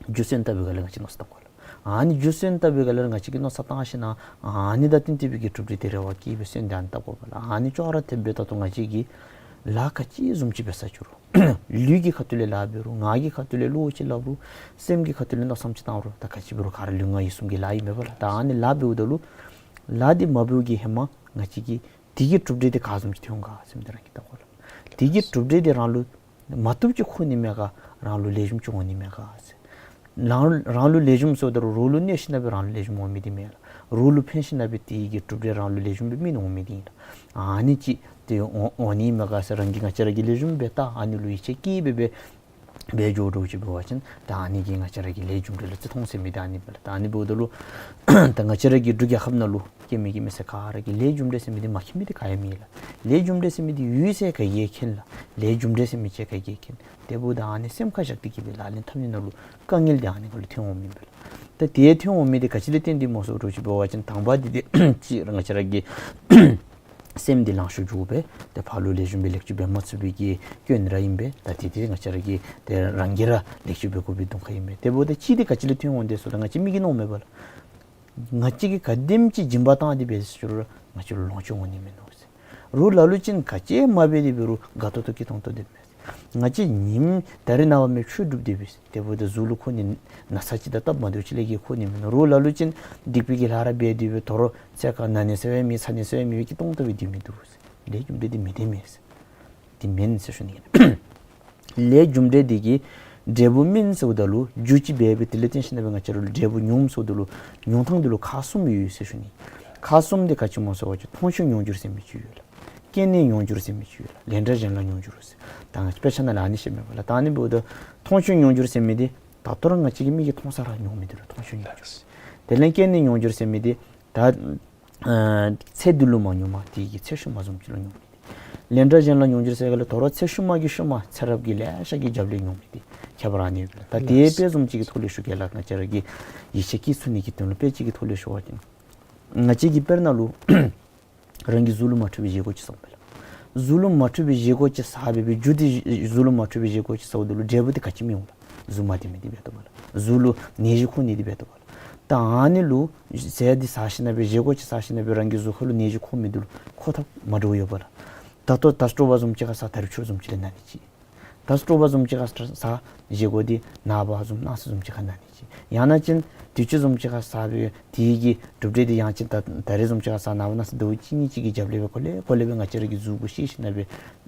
རྒྱུ་སོན་བཏབ་པའི་སྒང་ལས་ང་བཅས་མནོ་བསམ་བཏང་དགོ་ལགས། ཨ་ནི་རྒྱུ་སོན་བཏབ་པའི་སྒང་ལས་ང་བཅས་ཀྱིས་མནོ་བསམ་བཏང་ཞིན་ན་ཨ་ནི་དང་བསྟུན་ཏེ་སྦེ་གི་གྲུབ་འབྲས་དེ་རེ་བ་བསྐྱེད་སྦེ་སོན་འདི་ཨ་ནི་བཏབ་དགོ་པས་ལགས། ཨ་ནི་ཅོག་ར་འཐདཔ་སྦེ་ད་ལྟོ་ང་བཅས་ཀྱིས་ལཱ་ག་ཅི་བཟུམ་ཅིག་འབད་ས་ཅི་རུང་ལུས་ཀྱི་ཁ་ཐུག་ལས་ལཱ་འབད་རུང་ངག་གི་ཁ་ཐུག་ལས་བློ་ཅིག་སླབ་རུང་སེམས་ཀྱི་ཁ་ཐུག་ལས་མནོ་བསམ་ཅིག་བཏང་རུང་ད་ག་ཅི་འབད་རུང་ག་ར་ལུས་ངག་ཡིད་གསུམ་གྱི་ལཱ་ཨིན་མས་པ་ལགས། ད་ཨ་ནི་ལཱ་འབདཝ་ད་ལུ་ལཱ་འདི་མ་འབདཝ་གི་ཧེ་མ་ང་བཅས་ཀྱིས་དེ་གི་གྲུབ་འབྲས་དེ་ག་བཟུམ་ཅིག་ཐོན་འོང་ག་ཟེར་མི་འདི་རང་གིས་བལྟ་དགོ་ལགས། དེ་གི་གྲུབ་འབྲས་དེ་རང་ལུ་མ་བཏུབ་ཅིག་ཁོ་ནི་མས་ག་རང་ལུ་ལེགས་ཤོམ་ཅིག་འོང་ནི་མས་ག་ཟེར། རང་རང་ལུ་ལེགས་ཤོམ་ཟེརཝ་ད་རུང་རོགས་ལུ་གནོད་ཞིན་ན་སྦེ་རང་ལུ་ལེགས་ཤོམ་འོང་མི་འདི་མེན་ལགས། རོགས་ལུ་ཕན་ཞིན་ན་སྦེ་དེ་གི་གྲུབ་འབྲས་རང་ལུ་ལེགས་ཤོམ་སྦེ་སྨིན་འོང་མི་འདི་ཨིན་ལགས། ཨ་ནི་ཅིག་དེ་འོང་འོང་ནི་མས་ག་ཟེར་རང་གིས་ང་བཅས་ར་གིས་ལེགས་ཤོམ་སྦེ་བལྟ། ཨ་ནི་ལུ་ཡིད་ཆེས་བསྐྱེད་སྦེ་འབད་འབད་འགྱོ་འགྱོཝ་ཅིག་འབད་བ་ཅིན་ད་ཨ་ནི་གིས་ང་བཅས་ར་གི་ལས་རྒྱུ་འབྲས་ལུ་བརྩི་མཐོང་ཟེར་མི་འདི་ཨ་ནི་མས་ལགས། ད་ཨ་ནི་འབདཝ་ད་ལུ་ད་ང་བཅས་ར་གི་འབྲུག་རྒྱལ་ཁབ་ནང་ལུ་སྐྱེ་མི་སྐྱེ་མི་ཟེར་ག་ར་གིས་ལས་རྒྱུ་འབྲས་ཟེར་མི་འདི་མ་མཁྱེན་མི་འདི་ག་ཡང་མེད་ལགས། ལས་རྒྱུ་འབྲས་ཟེར་མི་འདི་ཡོད་ཟེར་ག་གིས་མཁྱེན་ལགས། ལས་རྒྱུ་འབྲས་ཟེར་མི་ཅིག་ག་གིས་མཁྱེན། དེ་འབདཝ་ད་ཨ་ནི་སེམས་ཁར་བཞག་སྟེ་གི་སྦེ་ལག་ལེན་འཐབ་ནི་ནང་ལུ་དཀའ་ངལ་འདི་ཨ་ནི་ཁར་ལུ་ཐོན་འོང་མི་མས་ལགས། ད་དེ་ཐོན་འོང་མི་འདི་ག་ཅི་ལས་བརྟེན་ཏེ་སྨོ་ཟེར་འདྲཝ་ཅིག་འབད་བ་ཅིན་དང་པ་འདི་འདི་ཅིག་ར་ང་བཅས་ར་གི་སེམས་འདི་ལང་ཤོར་འགྱོ་སྦེ་ཏེ་ཕར་ལུ་ལེགས་ཤོམ་སྦེ་ལེགས་བཅོས་འབད་མ་ཚུགས་པའི་གི་སྐྱོན་ར་ཨིན་པས། ད་དེ་འདི་ང་བཅས་ར་གིས་ཏེ་རང་གིས་ར་ལེགས་བཅོས་འབད་དགོ་པའི་གདོང་ཁ་ཨིན་པས། དེ་འབདཝ་ད་གཅིག་འདི་ག་ཅི་ལས་ཐོན་འོང་དེ་ཟེརཝ་ད་ང་བཅས་མི་གིས་མནོཝ་མས་པ་ལགས། ང་བཅས་ཀྱིས་ག་དེམ་ཅིག་སྦྱིན་པ་བཏང་སྟེ་འབད་ཟེར་རུང་ང་བཅས་ལུ་ལོངས་སྤྱོད་འོང་ནི་མིན་ནུག་ཟེར། རོགས་ལ་ལུ་ཅིག་ག་ཅི་མ་འབད་དེ་འབད་རུང་དགའ་ཏོག་ཏོ་སྐྱིད་ཏོང་ཏོ་སྡོདཔ་མས། ང་བཅས་ཉིནམ་ད་རིས་ནངས་པ་མེན་ཆོས་སྒྲུབ་སྡོད་པས། དེ་འབདཝ་ད་གཟུགས་ལུ་ཁོ་ནི་ན་ཚ་ཅིག་དང་སྟབས་མ་བདེཝ་ཅིག་ལས་བརྒལ་ཁོ་ནི་མིན་ནུག། རོགས་ལ་ལུ་ཅིག་སྡིག་པའི་གི་ལཱ་ར་འབད་དེ་འབད་དོ་རུང་ཚེ་ག་ན་ནི་ཟེར་བའི་མེད་ཚ་ནི་ཟེར་བའི་མེད་སྐྱིད་ཏོང་ཏོ་སྦེ་སྡོད་མི་འདུག་ཟེར། ལས་རྒྱུ་འབྲས་འདི་མི་བདེན་མས་ཟེར། འདི་མེན་ཟེར་ཞུ་ནི་ཨིན། ལས་རྒྱུ་འབྲས་འདི་གིས་འབྲས་བུ་སྨིན་ཟེརཝ་ད་ལུ་རྒྱུ་ཅིག་འབད་འབད་དེ་ལས་བརྟེན་ཞིན་ན་སྦེ་ང་བཅས་ར་ལུ་འབྲས་བུ་མྱོངམ་ཟེརཝ་ད་ལུ་མྱོང་ཐངས་འདི་ལུ་ཁག་གསུམ་ཡོད་ཟེར་ཞུ་ནི། ཁག་གསུམ་འདི་ག་ཅི་སྨོ་ཟེར་བ་ཅིན་མཐོང་ཆོས་མྱོང་འགྱུར་ཟེར་མི་ཅིག་ཡོད་ལགས། སྐྱེས་ནས་མྱོང་འགྱུར་ཟེར་མི་ཅིག་ཡོད་ལགས། ལན་གྲངས་གཞན་ལ་མྱོང་འགྱུར་ཟེར། ད་ང་བཅས་དཔེ་ཆ་ནང་ལུ་ཨ་ནི་བཤད་མས་པ་ལགས། ད་ཨ་ནི་འབདཝ་ད་མཐོང་ཆོས་མྱོང་འགྱུར་ཟེར་མི་འདི་ད་ལྟོ་ར་ང་བཅས་ཀྱི་མིག་གིས་མཐོང་ས་ར་མྱོང་མི་འདི་ལུ་མཐོང་ཆོས་མྱོང་འགྱུར་ཟེར། དེ་ལས་སྐྱེས་ནས་མྱོང་འགྱུར་ཟེར་མི་འདི་ད་ཨ་ཚེ་འདི་ལུ་མ་མྱོང་མ་དེ་གི་ཚེ་ཤུལ་མ་བཟུམ་ཅིག་ལུ་མྱོང་མི་འདི། ལན་གྲངས་གཞན་ལ་མྱོང་འགྱུར་ཟེར་ག་ལས་དོ་རུང་ཚེ་ཤུལ་མ་གི་ཤུལ་མ་ཚེ་རབས་ཀྱི་ལེ་ཤ་གི་རྒྱབ་ལས་མྱོང་མི་འདི་ཁྱད་པར་ཨ་ནི་ཡོད་པས་ལགས། ད་དེ་དཔེ་བཟུམ་ཅིག་གི་ཐོག་ལས་ཞུ་གེ་ལགས། ང་བཅས་ར་གི་ཡིད་ཆེས་བསྐྱེད་ཚུགས་ནི་གི་དོན་ལུ་དཔེ་ཅིག་གི་ཐོག་ལས་ཞུ་བ་ཅིན་ང་བཅས་ཀྱིས་དཔེར་ན་ལུ་རང་གི་གཟུགས་ལུ་མ་འཕྲོད་པའི་བཞེས་སྒོ་ཅིག་བཟའཝ་མས་ལགས། གཟུགས་ལུ་མ་འཕྲོད་པའི་བཞེས་སྒོ་ཅིག་བཟའ་འབད་བའི་རྒྱུ་འདི་གཟུགས་ལུ་མ་འཕྲོད་པའི་བཞེས་སྒོ་ཅིག་བཟའཝ་ད་ལུ་འབྲས་བུ་འདི་ག་ཅི་སྨིན་འོང་ལགས། གཟུགས་མ་བདེ་མི་འདི་འབད་དོ་པ་ལགས། གཟུགས་ལུ་ནད་གཞི་འཁོར་ནི་འདི་འབད་དོ་པ་ལགས། ད་ཨ་ནི་ལུ་ཟས་འདི་བཟའ་ཞིན་ན་སྦེ་བཞེས་སྒོ་ཅིག་བཟའ་ཞིན་ན་སྦེ་རང་གི་གཟུགས་ཁ་ལུ་ནད་གཞི་འཁོར་མི་འདི་ལུ་འཁོར་ཐབས་མ་འདྲཝ་ཡོད་པ་ལགས། ད་ལྟོ་ད་རིས་དྲོ་པ་བཟུམ་ཅིག་ཁར་བཟའ་ད་རིས་ཕྱི་རུ་བཟུམ་ཅིག་ལས་ན་ནི་ཅིག། ད་རིས་དྲོ་པ་བཟུམ་ཅིག་ཁར་བཟའ་བཞེས་སྒོ་འདི་ནངས་པ་བཟུམ་གནངས་ཚེ་བཟུམ་ཅིག་ཁར་ན་ནི་ཅིག། ཡང་ན་ཅིན་དུས་ཅི་བཟུམ་ཅིག་ཁར་བཟའ་སྦེ་དེ་གི་གྲུབ་འབྲས་འདི་ཡང་ཅིན་ད་ད་རིས་བཟུམ་ཅིག་ཁར་བཟའ་ནངས་པ་གནངས་ཚེ་ཟླཝ་གཅིག་གཉིས་ཅིག་གི་རྒྱབ་ལས་སྦེ་གོ་ལེ་གོ་ལེ་སྦེ་ང་བཅས་ར་གི་གཟུགས་པོ་ཤེས་ཞིན་ན་སྦེ་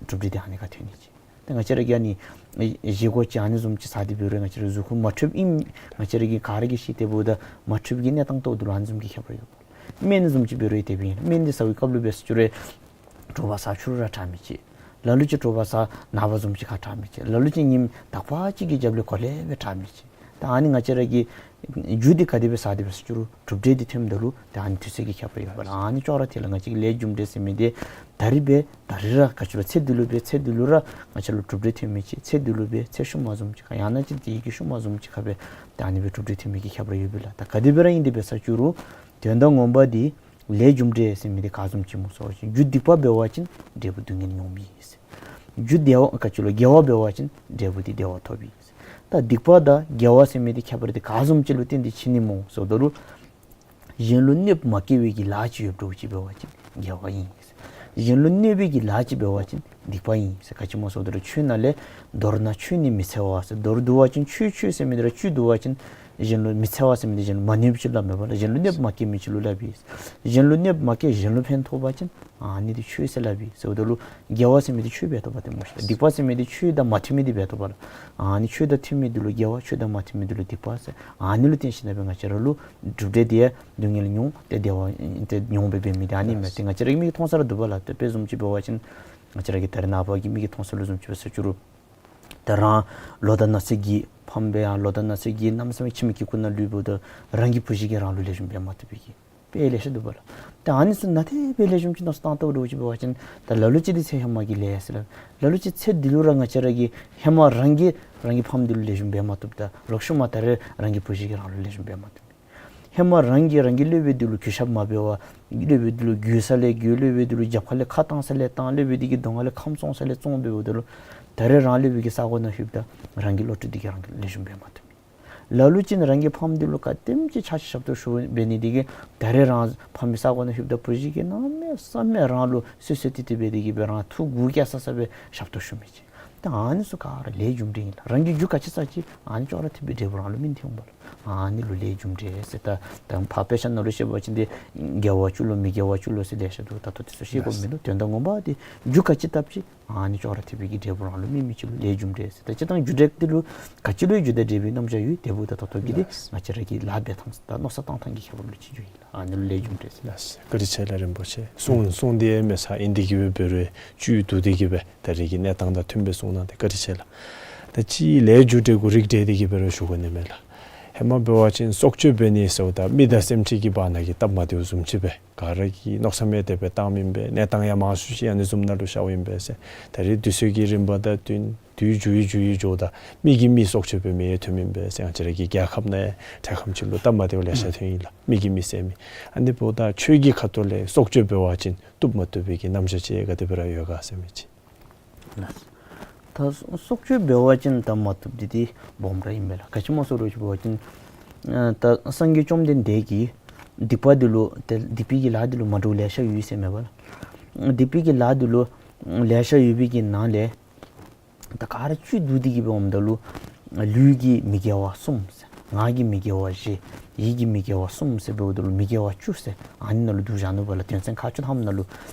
གྲུབ་འབྲས་འདི་ཨ་ནི་ཁར་ཐོན་ནི་ཅིག། ཏེ་ང་བཅས་ར་གིས་ཨ་ནི་བཞེས་སྒོ་ཅིག་ཨ་ནི་བཟུམ་ཅིག་བཟའ་སྟེ་འབད་རུང་ང་བཅས་ར་གཟུགས་ཁར་མ་འཕྲོདཔ་ཨིན། ང་བཅས་ར་གིས་ག་ར་གིས་ཤེས། དེ་འབདཝ་ད་མ་འཕྲོདཔ་གི་གནས་སྟངས་ཐོག་ཏུ་ལུ་ཨ་ནི་བཟུམ་གྱི་ཁྱད་པར་ཡོད་པ། སྨན་བཟུམ་ཅིག་འབད་རུང་དེ་སྦེ་ཨིན། སྨན་འདི་བཟའ་བའི་སྐབས་ལུ་འབད་ཟེར་ཞུ་རུང་དྲོ་པ་བཟའ་ཕྱི་རུ་ར་དྲག་མི་ཅིག། ལ་ལུ་ཅིག་དྲོ་པ་བཟའ་ནངས་པ་བཟུམ་ཅིག་ཁར་དྲག་མི་ཅིག། ལ་ལུ་ཅིག་ཉིནམ་དག་པ་ཅིག་གི་རྒྱབ་ལས་གོ་ལེ་སྦེ་དྲག་མི་ཅིག། ད་ཨ་ནི་ང་བཅས་ར་གིས་རྒྱུ་འདི་ག་དེ་སྦེ་བཟའ་སྟེ་འབད་ཟེར་ཞུ་རུང་གྲུབ་འབྲས་འདི་ཐོནམ་ད་ལུ་ད་ཨ་ནི་དུས་ཚོད་ཀྱི་ཁྱད་པར་ཡོད་པ་ལགས། ཨ་ནི་ཅོག་ར་འཐདཔ་ལས་ང་བཅས་ཀྱི་ལས་རྒྱུ་འབྲས་ཟེར་མི་འདི་ད་རིས་འབད་ད་རིས་ར་ག་ཅི་ལོ་ཚེ་འདི་ལུ་འབད་ཚེ་འདི་ལུ་ར་ང་བཅས་ལུ་གྲུབ་འབྲས་ཐོན་མི་ཅིག། ཚེ་འདི་ལུ་འབད་ཚེ་ཤུལ་མ་བཟུམ་ཅིག་ཁར་ཡང་ན་ཅིན་དེ་གི་ཤུལ་མ་བཟུམ་ཅིག་ཁར་འབད་ད་ཨ་ནི་སྦེ་གྲུབ་འབྲས་ཐོན་མི་གི་ཁྱད་པར་ཡོད་པས་ལགས། ད་ག་དེ་སྦེ་ར་ཨིན་ཏེ་འབད་ཟེར་ཞུ་རུང་དོན་དག་ངོ་མ་འདི་ལས་རྒྱུ་འབྲས་ཟེར་མི་འདི་ག་བཟུམ་ཅིག་སྨོ་ཟེར་བ་ཅིན་རྒྱུ་སྡིག་པ་འབད་བ་ཅིན་འབྲས་བུ་སྡུག་བསྔལ་མྱོང་མི་ཨིན་ཟེར། རྒྱུ་བདེ་བ་ག་ཅི་ལོ་དགེ་བ་འབད་བ་ཅིན་འབྲས་བུ་འདི་བདེ་བ་ཐོབ་ཨིན་ཟེར། ད་སྡིག་པ་དང་དགེ་བ་ཟེར་མི་འདི་ཁྱད་པར་འདི་ག་བཟུམ་ཅིག་ལུ་བརྟེན་ཏེ་ཕྱེ་ནི་སྨོ་ཟེརཝ་ད་ལུ་གཞན་ལུ་གནོདཔ་མ་བཀལ་བའི་གི་ལཱ་ཅིག་ཡོདཔ་འདྲཝ་ཅིག་འབད་བ་ཅིན་དགེ་བ་ཨིན་ཟེར། གཞན་ལུ་གནོད་པའི་གི་ལཱ་ཅིག་འབད་བ་ཅིན་སྡིག་པ་ཨིན་ཟེར། ག་ཅི་སྨོ་ཟེར་བ་ཅིན་ཆོས་ནང་ལས་མདོར་ན་ཆོས་ནི་མི་འཚེ་བ་ཟེར། མདོར་བསྡུ་བ་ཅིན་ཆོས་ཆོས་ཟེར་མི་འདི་ར་བཅུད་བསྡུ་བ་ཅིན་གཞན་ལུ་མི་འཚེ་བ་ཟེར་མི་འདི་གཞན་ལུ་མ་གནོད་པ་ཅིག་ལུ་སླབ་མས་པ་ལགས། གཞན་ལུ་གནོད་པ་མ་བཀལ་མི་ཅིག་ལུ་སླབ་ཨིན། གཞན་ལུ་གནོད་པ་མ་བཀལ་གཞན་ལུ་ཕན་ཐོགས་པ་ཅིན་ཨ་ནི་འདི་ཆོས་ཟེར་སླབ་ཨིན་ཟེར་བ་ད་ལུ་དགེ་བ་ཟེར་མི་འདི་ཆོས་འབད་དོ་བ་ཏེ་སྨོ་ཤིག། སྡིག་པ་ཟེར་མི་འདི་ཆོས་དང་མ་མཐུན་མི་འདི་འབད་དོ་བ་ལགས། ཨ་ནི་ཆོས་དང་མཐུན་མི་འདི་ལུ་དགེ་བ། ཆོས་དང་མ་མཐུན་མི་འདི་ལུ་སྡིག་པ་ཟེར། ཨ་ནི་ལུ་བརྟེན་ཞིནམ་ལས་ང་བཅས་ར་ལུ་གྲུབ་འབྲས་འདི་ཡང་སྡུག་བསྔལ་མྱོང་། ཏེ་བདེ་བ་ཏེ་མྱོང་སྦེ་འབད་མི་འདི་ཨ་ནི་མས། ཏེ་ང་བཅས་ར་གི་མིག་གིས་མཐོང་ས་ར་འདུག་པ་ལགས། ཏེ་དཔེ་བཟུམ་ཅིག་འབད་བ་ཅིན་ང་བཅས་ར་གི་ད་རེས་ནངས་པ་གི་མིག་གིས་མཐོང་ས་ལུ་བཟུམ་ཅིག་འབད་ས་ཅིག་རུང་ད་རང་ལོ་དང་ན་ཚོད་ཀྱི་ཕམ་སྦེ་ཡང་ལོ་དང་ན་ཚོད་ཀྱི་གནམ་མེད་ས་མེད་ཁྱིམ་གྱི་ཁུག་ནང་ལུས་འབདཝ་ད་རང་གི་བུ་གཞི་གིས་རང་ལུ་ལེགས་ཤོམ་འབད་མ་བཏུབ་པའི་གི་དཔེ་ལེ་ཤ་འདུག་པ་ལགས། ཏེ་ཨ་ནི་ཚུ་ནང་ཏེ་དཔེ་ལེགས་ཤོམ་ཅིག་མནོ་བསམ་བཏང་བལྟཝ་ཅིག་འབད་བ་ཅིན་ད་ལ་ལུ་ཅིག་འདི་ཚེ་ཧེ་མ་གི་ལས་ཟེར་ལགས། ལ་ལུ་ཅིག་ཚེ་འདི་ལུ་ར་ང་བཅས་ར་གིས་ཧེ་མ་རང་གིས་རང་གི་ཕམ་འདི་ལུ་ལེགས་ཤོམ་འབད་མ་བཏུབ། ད་རོགས་ཤུལ་མ་ད་རེས་རང་གི་བུ་གཞི་གིས་རང་ལུ་ལེགས་ཤོམ་འབད་མ་བཏུབ། ཧེ་མ་རང་གིས་རང་གི་སློབ་དཔོན་འདི་ལུ་གུས་ཞབས་མ་འབད་བར་སློབ་དཔོན་འདི་ལུ་རྒོལ་ས་ལས་རྒོལ། སློབ་དཔོན་འདི་ལུ་རྒྱབ་ཁ་ལས་ཁ་བཏང་ས་ལས་བཏང་། སློབ་དཔོན་འདི་གི་གདོང་ཁ་ལས་ཁམས་བཙོང་ས་ལས་བཙོང་འབདཝ་ད་ལུ་ད་རེས་རང་སློབ་དཔོན་གྱི་ས་གོ་ནང་ལྷོདཔ་ད་རང་གི་བློ་གྲོས་འདི་གིས་རང་ལུ་ལེགས་ཤོམ་འབད་མ་བཏུབ། ལ་ལུ་ཅིག་ནི་རང་གི་ཕམ་འདི་ལུ་ག་དེམ་ཅིག་ཆ་ཤས་ཞབས་ཏོག་ཞུ་འབད་ནི་འདི་གིས་ད་རེས་རང་ཕམ་གྱི་ས་གོ་ནང་ལྷོདཔ་ད་བུ་གཞི་གིས་གནམ་མེད་ས་མེད་རང་ལུ་བསོད་བསོད་ཏེ་ཏེ་འབད་དེ་གིས་སྦེ་རང་ཐུགས་མགུ་སྐྱེ་ས་ས་སྦེ་ཞབས་ཏོག་ཞུ་མི་ཅིག། ད་ཨ་ནི་ཚུ་ག་ར་ལས་རྒྱུ་འབྲས་ཨིན་ལགས། རང་གིས་རྒྱུ་ག་ཅི་བསགས་ཅི་ཨ་ནི་ཅོག་ར་འཐདཔ་སྦེ་འབྲས་བུ་རང་ལུ་སྨིན་ཏེ་འོང་པ་ལགས། ཨ་ནི་ལུ་ལས་རྒྱུ་འབྲས་ཟེར། ད་ད་ཕར་དཔེ་ཆ་ནང་ལུ་བཤད་པ་ཅིན་ཏེ་དགེ་བ་བཅུ་ལོ་མི་དགེ་བ་བཅུ་ལོ་ཟེར་ལེ་ཤ་འདུག། ད་ལྟོ་དེ་ཚུ་བཤད་དགོཔ་མིན་འདུག། དོན་དག་ངོ་མ་འདི་རྒྱུ་ག་ཅི་བཏབ་ཅི་ཨ་ནི་ཅོག་ར་འཐདཔ་གི་འབྲས་བུ་རང་ལུ་སྨིན་མི་ཅིག་ལུ་ལས་རྒྱུ་འབྲས་ཟེར། ད་སྤྱིར་བཏང་རྒྱུ་འབྲས་འདི་ལུ་ག་ཅི་ལུ་རྒྱུ་དང་འབྲས་བུའི་རྣམ་གཞག་ཡོད། དེ་འབདཝ་ད་ད་ལྟོ་གི་འདི་ང་བཅས་ར་གིས་ལཱ་འབད་ཐངས་དང་མནོ་བསམ་བཏང་ཐངས་ཀྱི་ཁྱད་པར་ལུ་ཅིག་འགྱོཝ་ཨིན་ལགས། ཨ་ནི་ལུ་ལས་རྒྱུ་འབྲས་ཟེར། ལགས་སོ། བཀའ་དྲིན་ཆེ་ལགས་རིན་པོ་ཆེ། གསུང་གསུང་འདི་ཡང་མེད་ས་ཨིན་ཏེ་གིས་སྦེ་འབད་རུང་བཅུད་བསྡུ་སྟེ་གིས་སྦེ་ད་རེས་ཀྱི་གནས་སྟངས་དང་མཐུནམ་སྦེ་གསུངས་གནང་སྟེ་བཀའ་དྲིན་ཆེ་ལགས། ད་ཅི་ལས་རྒྱུ་འབྲས་གུ་རིགས་བསྒྲེས་ཏེ་གིས་སྦེ་ར་ཞུ་དགོ་ནི་མས་ལགས། ཧེ་མ་འབད་བ་ཅིན་སྲོག་གཅོད་འབད་ནི་ཟེརཝ་ད་མི་དང་སེམས་ཅན་གྱི་བར་ན་གི་སྟབས་མ་བདེཝ་བཟུམ་ཅིག་སྦེ་ག་ར་གིས་མནོ་བསམ་ཡང་དེ་སྦེ་བཏངམ་ཨིན་པས། གནས་སྟངས་ཡང་མང་སུ་ཅིག་ཨ་ནི་བཟུམ་ནང་ལུ་ཤརཝ་ཨིན་པས་ཟེར། ད་རེས་དུས་ཚོད་ཀྱི་རིམ་པ་དང་བསྟུན་དུས་འགྱུར་ཡི་འགྱུར་ཡི་འགྱོཝ་ད་མི་གིས་མི་སྲོག་གཅོད་པའི་མི་ཡང་ཐོནམ་ཨིན་པས་ཟེར། ང་བཅས་ར་གི་རྒྱལ་ཁབ་ནང་ཡང་ཐད་ཁམས་ཅིག་ལུ་སྟབས་མ་བདེཝ་ལེ་ཤ་ཐོན་ཡི་ལགས། མི་གིས་མི་བསད་མི། ཨ་ནི་འབདཝ་ད་ཆོས་ཀྱི་ཁ་ཐུག་ལས་སྲོག་གཅོད་འབད་བ་ཅིན་བཏུབ་མ་བཏུབ་པའི་གི་རྣམ་གཞག་ཅིག་ག་དེ་སྦེ་ར་ཡོད་ག་ཟེར་མི་ཅིག། ལགས། ད་སྲོག་གཅོད་འབད་བ་ཅིན་ད་མ་བཏུབ་འདི་འདི་སྦོམ་ར་ཨིན་མས་ལགས། ག་ཅི་སྨོ་ཟེར་བ་ཅིན་འབད་བ་ཅིན་ཨ་ད་སངས་རྒྱས་བཅོམ་ལྡན་འདས་ཀྱིས་སྡིག་པ་འདི་ལུ་ཏེ་སྡིག་པའི་གི་ལཱ་འདི་ལུ་མ་འདྲཝ་ལེ་ཤ་ཡོད་ཟེར་མས་པ་ལགས། སྡིག་པའི་གི་ལཱ་འདི་ལུ་ལེ་ཤ་ཡོད་པའི་གི་ནང་ལས་ད་ག་ར་བཅུད་བསྡུ་སྟེ་གིས་སྦེ་འོངམ་ད་ལུ་ལུས་ཀྱི་མི་དགེ་བ་གསུམ་ཟེར། ངག་གི་མི་དགེ་བ་བཞི། ཡིད་ཀྱི་མི་དགེ་བ་གསུམ་ཟེར་འབདཝ་ད་ལུ་མི་དགེ་བ་བཅུ་ཟེར་ཨ་ནི་ནང་ལུ་བསྡུ་བཞག་ནུག་པ་ལགས། དོན་ཚན་ཁག་བཅུ་ཐམ་ནང་ལུ་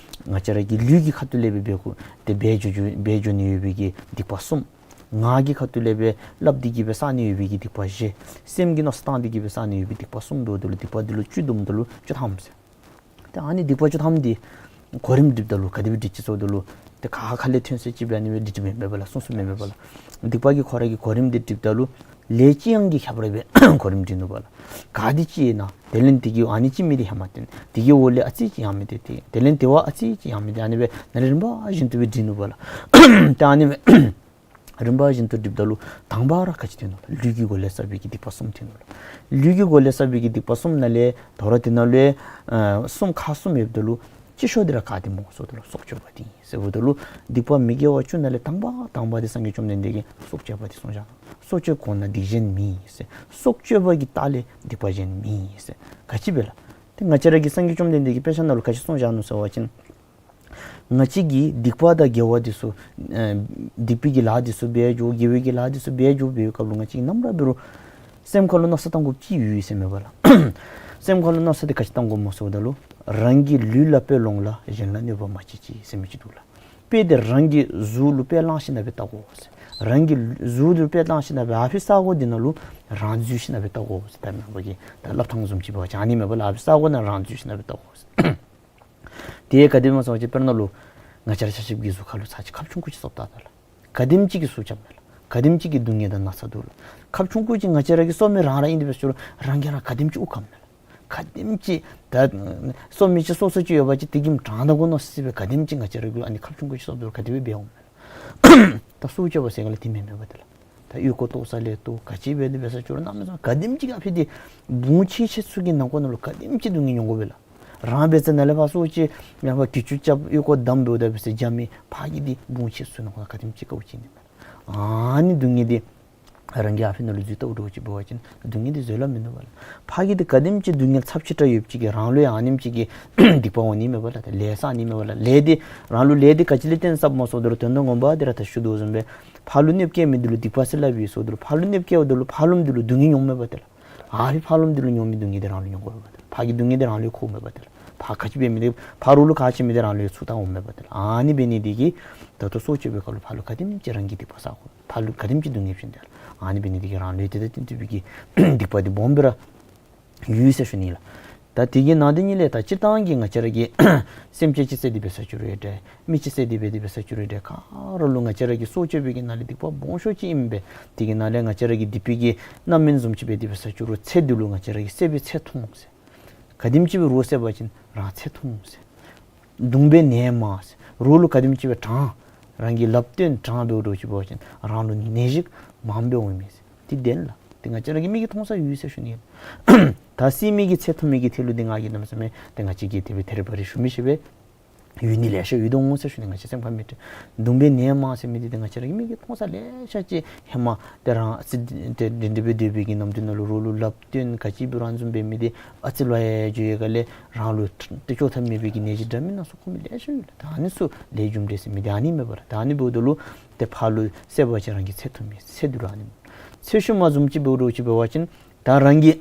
ང་བཅས་ར་གི་ལུས་ཀྱི་ཁ་ཐུག་ལས་སྦེ་འབད་དགོ་ཏེ་འབད་འགྱོ་འགྱོ་འབད་འགྱོ་ནི་ཡོད་པའི་གི་སྡིག་པ་གསུམ། ངག་གི་ཁ་ཐུག་ལས་སྦེ་སླབ་སྟེ་གིས་སྦེ་བསག་ནི་ཡོད་པའི་གི་སྡིག་པ་བཞི། སེམས་ཀྱིས་མནོ་བསམ་བཏང་སྟེ་གིས་སྦེ་བསག་ནི་ཡོད་པའི་སྡིག་པ་གསུམ་འབདཝ་ད་ལུ་སྡིག་པ་འདི་ལུ་བཅུ་བསྡོམས་ད་ལུ་བཅུ་ཐམ་ཟེར། ཏེ་ཨ་ནི་སྡིག་པ་བཅུ་ཐམ་འདི་གོ་རིམ་སྒྲིགཔ་ད་ལུ་ག་དེ་སྦེ་སྒྲིག་ཅི་ཟེརཝ་ད་ལུ་ཏེ་ག་ཁ་ལས་ཐོན་ཟེར་ཅིག་སྦེ་ཨ་ནི་སྦེ་སྒྲིག་སྒྲིགཔ་མེན་པས་པ་ལགས། གསུང་གསུངམ་མེན་པས་པ་ལགས། སྡིག་པ་གི་ཁོ་ར་གི་གོ་རིམ་འདི་སྒྲིགཔ་ད་ལུ་ལས་ལྕི་ཡང་གི་ཁྱད་པར་སྦེ་གོ་རིམ་སྒྲིག་ནུག་པ་ལགས། ག་འདི་ལྕི་ཨིན་ན་དེ་ལས་དེ་གི་ཨ་ནི་ལྕི་མི་འདི་ཧེ་མ་བཏོན། དེ་གི་འོག་ལས་ཨ་ཙི་ཅིག་ཡང་མི་འདི་བཏོན། དེ་ལས་དེ་བ་ཨ་ཙི་ཅིག་ཡང་མི་འདི་ཨ་ནི་སྦེ་ནཱ་ལས་རིམ་པ་བཞིན་དུ་སྦེ་སྒྲིག་ནུག་པ་ལགས། ཏེ་ཨ་ནི་སྦེ་རིམ་པ་བཞིན་དུ་སྒྲིགཔ་ད་ལུ་དང་པ་ར་ག་ཅི་ཐོན་ནུག་ལགས། ལུས་ཀྱི་སྒོ་ལས་བསགས་པའི་གི་སྡིག་པ་གསུམ་ཐོན་ནུག་ལགས། ལུས་ཀྱི་སྒོ་ལས་བསགས་པའི་གི་སྡིག་པ་གསུམ་ནང་ལས་དོ་རུང་དེ་ནང་ལས་ཨ་གསུམ་ཁག་གསུམ་ཡོདཔ་ད་ལུ་ལྕི་ཤོས་འདི་ར་ག་འདི་སྨོ་ཟེརཝ་ད་ལུ་སྲོག་གཅོད་པ་འདི་ཨིན་ཟེརཝ་ད་ལུ་སྡིག་པ་མི་དགེ་བ་བཅུ་ནང་ལས་དང་པ་དང་པ་འདི་སངས་རྒྱས་བཅོམ་ལྡན་འདས་ཀྱིས་སྲོག་གཅོད་པ་འདི་གསུངས་བཞག་ནུག། སྲོག་གཅོད་གོང་ན་སྡིག་གཞན་མེད་ཟེར། སྲོག་གཅོད་པ་གི་ལྟག་ལས་སྡིག་པ་གཞན་མེད་ཟེར། ག་ཅི་སྦེ་ལགས། ཏེ་ང་བཅས་ར་གི་སངས་རྒྱས་བཅོམ་ལྡན་འདས་ཀྱིས་དཔེ་ཆ་ནང་ལུ་ག་ཅི་གསུངས་བཞག་ནུག་ཟེར་བ་ཅིན་ང་བཅས་ཀྱིས་སྡིག་པ་དང་དགེ་བ་འདི་ཚུ་ཨེ་སྡིག་པའི་གི་ལཱ་འདི་ཚུ་འབད་འགྱོ། དགེ་བའི་གི་ལཱ་འདི་ཚུ་འབད་འགྱོ་འབད་བའི་སྐབས་ལུ་ང་བཅས་ནམ་ར་འབད་རུང་སེམས་ཁ་ལུ་མནོ་བསམ་བཏང་དགོཔ་ཅིག་ཡོད་ཟེར་མས་པ་ལགས། སེམས་ཁ་ལུ་མནོ་བསམ་འདི་ག་ཅི་བཏང་དགོཔ་སྨོ་ཟེརཝ་ད་ལུ་རང་གི་ལུས་ལ་དཔེ་ལོངས་ལ་གཞན་ལ་གནོད་པ་མ་བྱེད་ཅིག་ཟེར་མི་ཅིག་འདུག་ལགས། དཔེ་འདི་རང་གི་གཟུགས་ལུ་དཔེ་བླངས་ཞིནམ་ལས་འབད་བལྟ་དགོ་ཟེར། རང་གི་གཟུགས་ལུ་དཔེ་བླངས་ཞིནམ་ལས་འབད་ཨ་ཕི་ས་གོ་འདི་ནང་ལུ་རང་འཛུལ་ཞིནམ་ལས་འབད་བལྟ་དགོ་ཟེར། ད་རེས་ནངས་པ་གི་ད་སླབ་ཐངས་བཟུམ་ཅིག་འབད་བ་ཅིན་ཨ་ནི་མས་པ་ལགས། ཨ་ཕི་ས་གོ་ནང་རང་འཛུལ་ཞིནམ་ལས་འབད་བལྟ་དགོ་ཟེར། དེ་ག་དེ་སྦེ་སྨོ་ཟེར་བ་ཅིན་དཔེར་ན་ལུ་ང་བཅས་ར་ཆ་ཁྱབ་ཀྱི་གཟུགས་ཁ་ལུ་ཚར་གཅིག་ཁབ་ཆུང་ཀུ་ཅིག་བཙོ་བལྟ་ད་ལགས། ག་དེམ་ཅིག་གིས་སྲོག་སྐྱབས་མས་ལགས། ག་དེམ་ཅིག་གི་སྡུག་བསྔལ་དང་ན་ཚ་འདུག་ལགས། ཁབ་ཆུང་ཀུ་ཅིག་ང་བཅས་ར་གིས་གསོ་མི་རང་ར་ཨིན་ཏེ་འབད་ས་ཅིག་རུང་རང་གིས་རང་ག་དེམ་ཅིག་དབུགས་ཁམས་མས་ལགས། ག་དེམ་ཅིག་ད་གསོ་མི་ཅིག་གསོ་ས་ཅིག་ཡོད་པ་ཅིན་དེ་གིས་དྲང་ད་དགོ་མནོ་སི་སྦེ་ག་དེམ་ཅིག་ང་བཅས་ར་གིས་ཨ་ནི་ཁབ་ཆུང་ཀུ་ཅིག་བཙོ་བལྟ་རུང་ག་དེ་སྦེ་འབད་འོང་མས་ལགས། ད་སྲོག་སྐྱབས་པ་ཟེར་ག་ལས་དེ་མེན་མས་པ་ཏེ་ལགས། ད་ཨོལ་ཀོ་བཏོག་ས་ལས་བཏོག་ག་ཅི་འབད་ནི་འབད་ས་ཅིག་རུང་གནམ་མེད་ས་མེད་ག་དེམ་ཅིག་ཨ་ཕི་འདི་བུང་ཆེ་ཆེ་ཚུ་གི་ནང་འཁོད་ནང་ལུ་ག་དེམ་ཅིག་སྡུག་བསྔལ་མྱོང་དགོ་པས་ལགས། རང་འབད་ས་ནཱ་ལས་ཕར་སྲོག་ཅིག་ཡང་ཕར་གྱི་ཅུ་རྐྱབ་ཨོལ་ཀོ་བསྡམ་འབདཝ་ད་འབད་ས་རྒྱ་མི་ཕར་གྱི་འདི་བུང་ཆེ་ཚུ་ནང་འཁོད་ག་དེམ་ཅིག་དཀའཝ་སྤྱད་ནི་མས། ཨ་ནི་སྡུག་བསྔལ་འདི་ རང་གི་ཨ་ཕི་ནང་ལུ་འཛུལ་བལྟཝ་འདྲཝ་ཅིག་འབད་བ་ཅིན་སྡུག་བསྔལ་འདི་བཟོད་གླགས་མིན་འདུག་པ་ལགས། ཕར་གྱི་འདི་ག་དེམ་ཅིག་སྡུག་བསྔལ་ཚབས་ཆེ་དྲགས་ཡོདཔ་ཅིག་གིས་རང་ལུ་ཡང་ཨ་ནེམ་ཅིག་གི་སྡིག་པ་འོང་ནི་མས་པ་ལགས། ད་ལས་བསགས་ནི་མས་པ་ལགས། ལས་འདི་རང་ལུ་ལས་འདི་ག་ཅི་ལས་བརྟེན་བསགསཔ་སྨོ་ཟེརཝ་ད་ལུ་དོན་དག་ངོ་མ་འདི་ར་ད་ཞུ་དོ་བཟུམ་སྦེ་ཕར་ལུ་གནོདཔ་བཀལ་མི་འདི་ལུ་སྡིག་པ་ཟེར་སླབ་ཨིན་ཟེརཝ་ད་ལུ་ཕར་ལུ་གནོདཔ་བཀལཝ་ད་ལུ་ཕར་ལུ་མི་འདི་ལུ་སྡུག་བསྔལ་མྱོངམ་མས་པ་ཏེ་ལགས། ཨ་ཕི་ཕར་ལུ་མི་འདི་ལུ་མྱོང་མི་སྡུག་བསྔལ་འདི་རང་ལུ་མྱོང་དགོ་པས་པ་ཏེ་ལགས། ཕར་གྱི་སྡུག་བསྔལ་འདི་རང་ལུ་ཡང་འཁོརཝ་མས་པ་ཏེ་ལགས། ཕར་ག་ཅི་འབད་མི་འདི་ཕར་རོགས་ལུ་ག་ཅི་མི་འདི་རང་ལུ་ཡང་ཚུར་ལྟ་འོངམ་མས་པ་ཏེ་ལགས། ཨ་ནི་འབད་ནི་འདི་གིས་ད་ལྟོ་སྲོག་གཅོད་པའི་སྐབས་ལུ་ཕར་ལུ་ག་དེམ་ཅིག་རང་གིས་སྡིག་པ་བསག་དགོ། ཕར་ལུ་ག་དེམ་ཅིག་སྡུག་བསྔལ་བྱིན་ཏེ་ལགས། ཨ་ནི་འབད་ནི་འདི་གིས་རང་ལུ་ཡང་དེ་དང་བསྟུན་ཏེ་སྦེ་གི་སྡིག་པ་འདི་སྦོམ་སྦེ་ར་ཡོད་ཟེར་ཞུ་ནི་ལགས། ད་དེ་གི་ནང་དེ་ཉིད་ལས་ད་སྤྱིར་བཏང་གི་ང་བཅས་ར་གི་སེམས་ཅན་ཅིག་བསད་དེ་འབད་ས་ཅིག་རུང་ཡང་འདྲ། མི་ཅིག་བསད་དེ་འབད་དེ་འབད་ས་ཅིག་རུང་ཡང་འདྲ། ག་ར་ལུ་ང་བཅས་ར་གིས་སྲོག་གཅོད་པའི་གི་ནང་ལས་སྡིག་པ་སྦོམ་ཤོས་ཅིག་ཨིན་པས། དེ་གི་ནང་ལས་ང་བཅས་ར་གི་སྡིག་པའི་གི་རྣམ་སྨིན་བཟུམ་ཅིག་འབད་དེ་འབད་ས་ཅིག་རུང་ཚེ་འདི་ལུ་ང་བཅས་ར་གིས་བསད་པའི་ཚེ་ཐུང་ཟེར། ག་དེམ་ཅིག་སྦེ་རོགས་བསད་པ་ཅིན་རང་ཚེ་ཐུང་ཟེར། གདུང་བའི་ནད་མང་ཟེར། རོགས་ལུ་ག་དེམ་ཅིག་སྦེ་དྲང་། རང་གིས་སླབ་སྟོན་དྲང་འབདཝ་འདྲཝ་ཅིག་འབད་བ་ཅིན་རང་ལུ་ནད་གཞི་མངམ་སྦེ་འོང་མས་ཟེར། དེ་བདེན་ལགས། དེ་ང་བཅས་ར་གི་མིག་གིས་མཐོང་ས་ཡོད་ཟེར་ཞུ་ནི། ད་བསད་མི་གི་ཚེ་ཐུང་མི་གི་ཐད་ལུ་འདི་ང་གིས་གནམ་མེད་ས་མེད་ཏེ་ང་བཅས་ཀྱིས་དེ་སྦེ་ཐེ་རེ་བ་རེ་ཞུ་མི་ཤེས་པས། ཡོད་ནི་ལེ་ཤ་ཡོད་དོ་འོང་ཟེར་ཞུ་ནི། ང་བཅས་སེམས་ཁར་མི་སྤྲོ། གདུང་བའི་ནད་མང་ཟེར་མི་འདི་ཏེ་ང་བཅས་ར་གི་མིག་གིས་མཐོང་ས་ལེ་ཤ་ཅིག་ཧེ་མ་ཏེ་རང་ཨ་ཙི་ཏེ་འདྲན་འདྲ་སྦེ་སྡོད་པའི་གི་ནམ་དུས་ནང་ལུ་རོགས་ལུ་སླབ་སྟོན་ག་ཅི་འབད་རུང་བཟུམ་འབད་མི་འདི་ཨ་ཙི་ལུ་ཡང་འགྱོ་བའི་སྒང་ལས་རང་ལུ་ཏེ་བཅོ་ཐབས་མེད་པའི་གི་ནད་གཞི་འདྲ་མིན་སྣ་ཚོགས་འཁོར་མི་ལེ་ཤ་ཡོད་ལགས། ད་ཨ་ནི་ཚུ་ལས་རྒྱུ་འབྲས་ཟེར་མི་འདི་ཨ་ནི་མས་པ་ལགས། ད་ཨ་ནི་འབདཝ་ད་ལུ་ཏེ་ཕར་ལུ་བསད་པ་ཅིན་རང་གི་ཚེ་ཐུང་མི་ཚེ་འདི་ལུ་ཨ་ནི་སྨོ། ཚེ་ཤུལ་མ་བཟུམ་ཅིག་འབདཝ་འདྲཝ་ཅིག་འབད་བ་ཅིན་ད་རང་གི་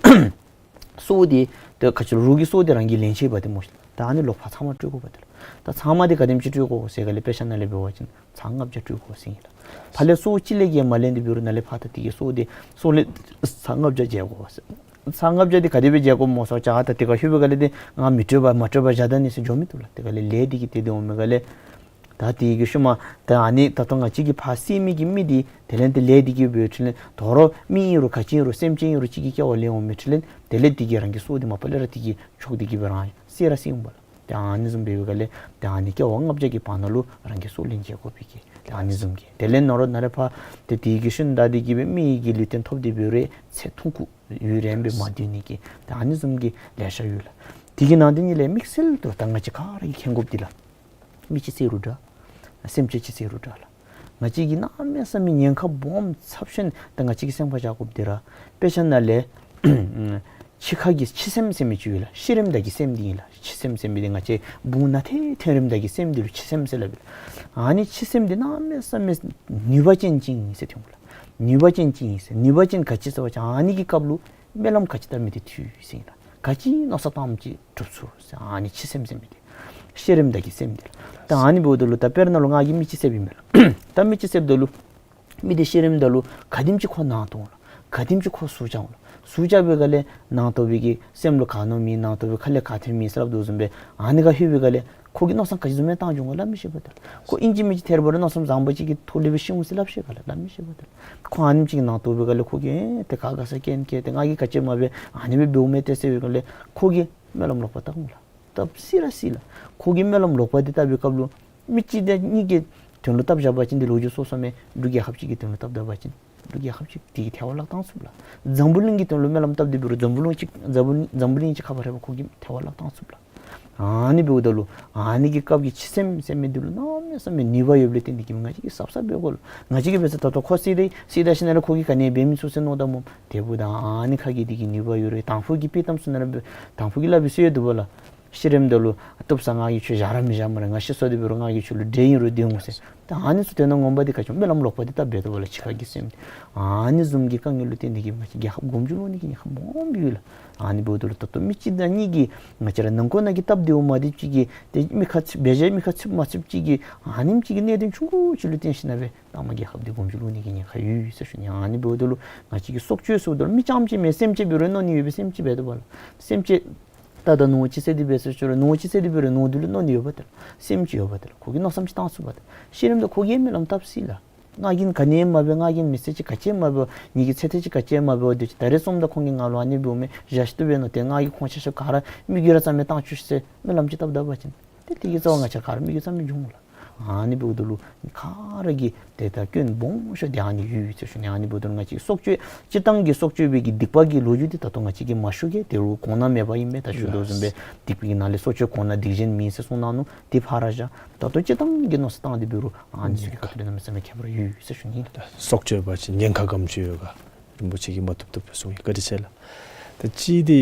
སྲོག་འདི་ཏེ་ག་ཅི་ལོ་རོགས་ཀྱི་སྲོག་འདི་རང་གིས་ལེན་ཆི་འབད་དེ་སྨོ་ཤིག། ད་ཨ་ནི་ལོག་ཕར་ཚབ་མ་སྤྲོད་དགོ་པ་ཏེ་ལགས། ད་ཚབ་མ་འདི་ག་དེམ་ཅིག་སྤྲོད་དགོ་ཟེར་ག་ལས་དཔེ་ཆ་ནང་ལས་འབད་བ་ཅིན་ཚར་ལྔ་བརྒྱ་སྤྲོད་དགོ་ཟེར་ཨིན་ལགས། ཕར་ལས་སྲོག་གཅིག་ལས་བརྒལ་མ་ལེན་ཏེ་འབད་རུང་ནཱ་ལས་ཕར་ད་དེ་གི་སྲོག་འདི་སྲོག་ལན་ཚར་ལྔ་བརྒྱ་འཇལ་དགོ་ཟེར། ཚར་ལྔ་བརྒྱ་འདི་ག་དེ་སྦེ་འཇལ་དགོཔ་སྨོ་ཟེར་བ་ཅིན་ད་དེ་ཁར་ལྷོད་པའི་སྒང་ལས་ཏེ་ང་མི་སྤྲོད་པར་མ་སྤྲོད་པར་བཞག་ད་ནི་ཟེར་འགྱོ་མི་བཏུབ་ལགས། དེ་ཁར་ལས་ལས་འདི་གིས་ཏེ་དེ་འོང་མི་སྒང་ལས་ད་དེ་གི་ཤུལ་མ་ད་ཨ་ནི་ད་ལྟོ་ང་བཅས་ཀྱིས་ཕར་བསད་མི་གི་མི་འདི་དེ་ལས་ཏེ་ལས་འདི་གིས་འབད་འཕྲོ་ལས་དོ་རུང་མི་ཨིན་རུང་ག་ཅི་ཨིན་རུང་སེམས་ཅན་ཨིན་རུང་གཅིག་གི་སྐྱེ་བ་ལེན་འོང་མི་འཕྲོ་ལས་དེ་ལས་དེ་གིས་རང་གི་སྲོག་འདི་མ་པ་ལས་ར་དེ་གི་ཕྱོགས་དེ་གིས་སྦེ་རང་བསད་ར་བསད་འོང་པ་ལགས། ཏེ་ཨ་ནི་བཟུམ་འབད་བའི་སྒང་ལས་ཏེ་ཨ་ནི་སྐྱེ་བ་ལྔ་བརྒྱ་གི་བར་ན་ལུ་རང་གི་སྲོག་ལན་འཇལ་དགོ་པའི་གི་ཏེ་ཨ་ནི་བཟུམ་གྱི་དེ་ལས་ནཱ་རོགས་ནཱ་ལས་ཕར་ཏེ་དེ་གི་ཤུལ་ད་དེ་གིས་སྦེ་མི་གི་ལུས་རྟེན་ཐོབ་སྟེ་འབད་རུང་ཚེ་ཐུང་ཀུ་ཡུན་རིངམོ་སྦེ་མ་སྡོད་ནི་གི་ཏེ་ཨ་ནི་བཟུམ་གྱི་ལེ་ཤ་ཡོད་ལགས། དེ་གི་ནང་དེ་ཉིད་ལས་དམིགས་བསལ་དུ་ད་ང་བཅས་ག་ར་གིས་མཁྱེན་དགོཔ་འདི་ལགས། མི་ཅིག་བསད་རུང་འདྲ། སེམས་ཅན་ཅིག་བསད་རུང་འདྲ་ལགས། ང་བཅས་ཀྱིས་གནམ་མེད་ས་མེད་ཉེན་ཁ་སྦོམ་ཚབས་ཆེན་ད་ང་བཅས་ཀྱིས་སེམས་ཁར་བཞག་དགོཔ་འདི་ར་དཔེ་ཆ་ནང་ལས་འཆི་ཁ་གི་འཆི་སེམས་ཟེར་མི་ཅིག་ཡོད་ལགས། ཤི་རནམ་ད་གི་སེམས་འདི་ཨིན་ལགས། འཆི་སེམས་ཟེར་མི་འདི་ང་བཅས་བུང་ནང་ཐོན་ཐོན་རནམ་ད་གི་སེམས་འདི་ལུ་འཆི་སེམས་ཟེར་སླབ་ཨིན་ལགས། ཨ་ནི་འཆི་སེམས་འདི་གནམ་མེད་ས་མེད་ནུས་པ་ཅན་ཅིག་ཨིན་ཟེར་ཐོན་འོང་ལགས། ནུས་པ་ཅན་ཅིག་ཨིན་ཟེར། ནུས་པ་ཅན་ག་ཅི་ཟེར་བ་ཅིན་ཨ་ནི་གི་སྐབས་ལུ་སྨོན་ལམ་ག་ཅི་བཏབ་མི་འདི་འཐུས་ཟེར་ཨིན་ལགས། ག་ཅི་མནོ་བསམ་བཏངམ་ཅིག་གྲུབ་ཚུགས་ཟེར། ཨ་ནི་འཆི་སེམས་ཟེར་མི་འདི་ཤི་རནམ་ད་གི་སེམས་འདི་ལགས། ད་ཨ་ནི་འབདཝ་ད་ལུ་ད་དཔེར་ན་ལུ་ང་གིས་མི་ཅིག་བསདཔ་ཨིན་མས་ལགས། ད་མི་ཅིག་བསདཔ་ད་ལུ་མི་འདི་ཤི་རནམ་ད་ལུ་ག་དེམ་ཅིག་ཁོ་ནང་དོག་འོང་ལགས། ག་དེམ་ཅིག་ཁོ་ཟུག་རྐྱབ་འོང་ལགས། ཟུག་རྐྱབ་པའི་སྒང་ལས་ནང་དོག་པའི་གི་སེམས་ལུ་ག་མནོ་མི་ནང་དོག་པའི་ཁ་ལས་ག་ཐོན་མི་ཟེར་སླབ་དོ་བཟུམ་སྦེ་ཨ་ནི་ཁར་ལྷོད་པའི་སྒང་ལས་ཁོ་གིས་མནོ་བསམ་ག་ཅི་བཟུམ་མའི་བཏང་འགྱོ་འོང་ག་སླབ་མི་ཤེས་པ་ཏེ་ལགས། ཁོ་ཨིན་ཅི་མིན་ཅི་ཐེར་བ་རེ་མནོ་བསམ་བཟང་པོ་ཅིག་གི་ཐོག་ལས་སྦེ་ཤི་འོང་ཟེར་སླབ་ཤེས་ག་ལགས། སླབ་མི་ཤེས་པ་ཏེ་ལགས། ཁོ་ཨ་ནེམ་ཅིག་གི་ནང་དོག་པའི་སྒང་ལས་ཁོ་གིས་ཨེ་ཏེ་ག་དགའ་ས་རྐྱེན་བཀལ་ཏེ་ང་གིས་ག་ཅི་མ་འབད་ཨ་ནི་སྦེ་འབདཝ་མས་ཏེ་ཟེར་བའི་སྒང་ལས་ཁོ་གིས་སྨོན་ལམ་ལོག་པ་བཏབ་འོང་ལགས། བཏབ་སྲིད་ར་སྲིད་ལགས། ཁོ་གིས་སྨོན་ལམ་ལོག་པ་འདི་བཏབ་པའི་སྐབས་ལུ་མི་གཅིག་དང་གཉིས་ཀྱི་དོན་ལུ་བཏབ་བཞག་པ་ཅིན་འདི་ལོ་རྒྱུས་སོ་སོ་མས། འབྲུག་རྒྱལ་ཁབ་ཅིག་གི་དོན་ལུ་བཏབ་ད་པ་ཅིན་འབྲུག་རྒྱལ་ཁབ་ཅིག་དེ་གིས་ཐལ་བ་བརླག་བཏང་ཚུགས་ལགས། འཛམ་བུ་གླིང་གི་དོན་ལུ་སྨོན་ལམ་བཏབ་སྟེ་འབད་རུང་འཛམ་བུ་གླིང་ཅིག་འཛམ་བུ་འཛམ་བུ་གླིང་ཅིག་ཁར་ཕར་རེ་བ་ཁོ་གིས་ཐལ་བ་བརླག་བཏང་ཚུགས་ལགས། ཨ་ནི་འབདཝ་ད་ལུ་ཨ་ནི་གི་སྐབས་ཀྱི་འཆི་སེམས་ཟེར་མི་འདི་ལུ་གནམ་མེད་ས་མེད་ནུས་པ་ཡོདཔ་ལས་བརྟེན་ཏེ་གིས་ང་བཅས་ཀྱིས་གཟབ་གཟབ་འབད་དགོ་ལགས། ང་བཅས་ཀྱིས་འབད་ས་ད་ལྟོ་ཁོ་བསད་དེ་བསད་ད་ཞིནམ་ལས་ཁོ་གིས་ག་ནི་འབད་མི་ཚུགས་ཟེར་མནོ་ད་སྨོ། དེ་འབདཝ་ད་ཨ་ནི་ཁ་གི་འདི་གི་ནུས་པ་ཡོད་རུང་དང་ཕུ་གི་དཔེ་གཏམ་ཚུ་ནང་ར་འབད་དང་ཕུ་གིས་སླབ་པའི་སྲོལ་ཡོད་འདུག་པ་ལགས། ཤི་རནམ་ད་ལུ་བཏུབ་ས་ང་གིས་ཁྱོད་བཞག་ར་མི་བཞག་སྨ་རེ། ང་ཤི་སོང་སྟེ་འབད་རུང་ང་གིས་ཁྱོད་ལུ་འདྲེ་ཨིན་རུང་སྡོད་འོང་ཟེར། ད་ཨ་ནི་ཚུ་དོན་དག་ངོ་མ་འདི་ག་ཅི་སྨོན་ལམ་ལོག་པ་འདི་བཏབ་འབད་དོ་བ་ལགས། འཆི་ཁ་གི་སེམས་འདི། ཨ་ནི་བཟུམ་གྱི་དཀའ་ངལ་ལུ་བརྟེན་ཏེ་གིས་ང་བཅས་རྒྱལ་ཁབ་གོམ་བརྗིད་ལོག་ནི་གི་ཉེན་ཁ་སྦོམ་ཡོད་ལགས། ཨ་ནི་འབདཝ་ད་ལུ་ད་ལྟོ་མི་གཅིག་དང་གཉིས་ཀྱིས་ང་བཅས་ར་ནང་འཁོད་ནང་གི་སྟབས་བདེཝ་མ་བདེཝ་ཅིག་གིས་ཏེ་མི་ཁ་ཚིག་འབད་བཞག་མི་ཁ་ཚིག་མ་ཚིག་ཅིག་གིས་ཨ་ནེམ་ཅིག་གི་གནད་དོན་ཆུང་ཀུ་ཅིག་ལུ་བརྟེན་ཞིནམ་ལས་ད་མ་རྒྱལ་ཁབ་འདི་གོམ་བརྗིད་ལོག་ནི་གི་ཉེན་ཁ་ཡོད་ཟེར་ཞུ་ནི། ཨ་ནི་འབདཝ་ད་ལུ་ང་བཅས་ཀྱིས་སྲོག་གཅོད་ཟེརཝ་ད་ལུ་མི་རྐྱངམ་ཅིག་མེན། སེམས་ཅན་འབད་རུང་མནོ་ནི་ཡོད་པས། སེམས་ཅན་འབད་དོ་བ་ལགས། སེམས་ཅན་ད་ད་ནོར་ཅིག་བསད་དེ་འབད་ཟེར་ཞུ་རུང་ནོར་ཅིག་བསད་དེ་འབད་རུང་ནོར་འདི་ལུ་མནོ་ནི་ཡོད་པ་ཏེ་ལགས། སེམས་ཅིག་ཡོད་པ་ཏེ་ལགས། ཁོ་གིས་མནོ་བསམ་ཅིག་བཏང་ཚུགས་པ་ཏེ་ལགས། ཤི་རནམ་ད་ཁོ་གིས་སྨོན་ལམ་བཏབ་སྲིད་ལགས། ང་གིས་ག་ནི་མ་འབད། ང་གིས་མི་ཚེ་ཅིག་ག་ཅི་མ་འབད། ངེ་གི་ཚེ་ཐེངས་ཅིག་ག་ཅི་མ་འབད། དེ་ཅིག་ད་རེས་སོངམ་ད་ཁོང་གིས་ང་ལུ་ཨ་ནི་འབདཝ་མས། བཞག་ཤིག་ཏུ་འབད་མནོ་སྟེ་ང་གིས་ཁོང་ཆ་ཁྱབ་ག་ར་མི་གུ་ར་རྩ་མེད་བཏང་བཅུག་ཟེར་སྨོན་ལམ་ཅིག་བཏབ་ད་པ་ཅིན་ཏེ་དེ་གི་རྩ་བ་ང་བཅས་ག་ར་མི་གུ་རྩ་མེད་འགྱོ་འོང་ལགས། ཨ་ནི་འབདཝ་ད་ལུ་ག་ར་གིས་ཏེ་ད་སྐྱོན་སྦོམ་ཤོས་འདི་ཨ་ནི་ཡོད་ཟེར་ཞུ་ནི། ཨ་ནི་འབདཝ་ད་ལུ་ང་བཅས་སྲོག་གཅོད་སྤྱིར་བཏང་གི་སྲོག་གཅོད་པའི་གི་སྡིག་པ་གི་ལོ་རྒྱུས་འདི་ད་ལྟོ་ང་བཅས་ཀྱིས་མ་ཞུ་གེ། དེ་རུང་གོང་ན་མེད་པ་ཨིན་པས། ད་ཞུ་དོ་བཟུམ་སྦེ་སྡིག་པའི་ནང་ལས་སྲོག་གཅོད་གོང་ན་སྡིག་གཞན་མིན་ཟེར་གསུངས་གནང་ནུག། དེ་ཕར་བཞག། ད་ལྟོ་སྤྱིར་བཏང་གི་མནོ་བསམ་བཏང་སྟེ་འབད་རུང་ཨ་ནི་ཚུ་གི་ཁ་ཐུག་ལས་གནམ་མེད་ས་མེད་ཁྱད་པར་ཡོད་ཟེར་ཞུ་ནི་ལགས། སྲོག་གཅོད་པ་ཅིན་ཉེན་ཁ་ག་དེམ་ཅིག་ཡོད་ག་རིན་པོ་ཆེ་གིས་མ་བཏུབ་བཏུབ་སྦེ་གསུངས་ཡི། བཀའ་དྲིན་ཆེ་ལགས། ད་ཅི་འདི་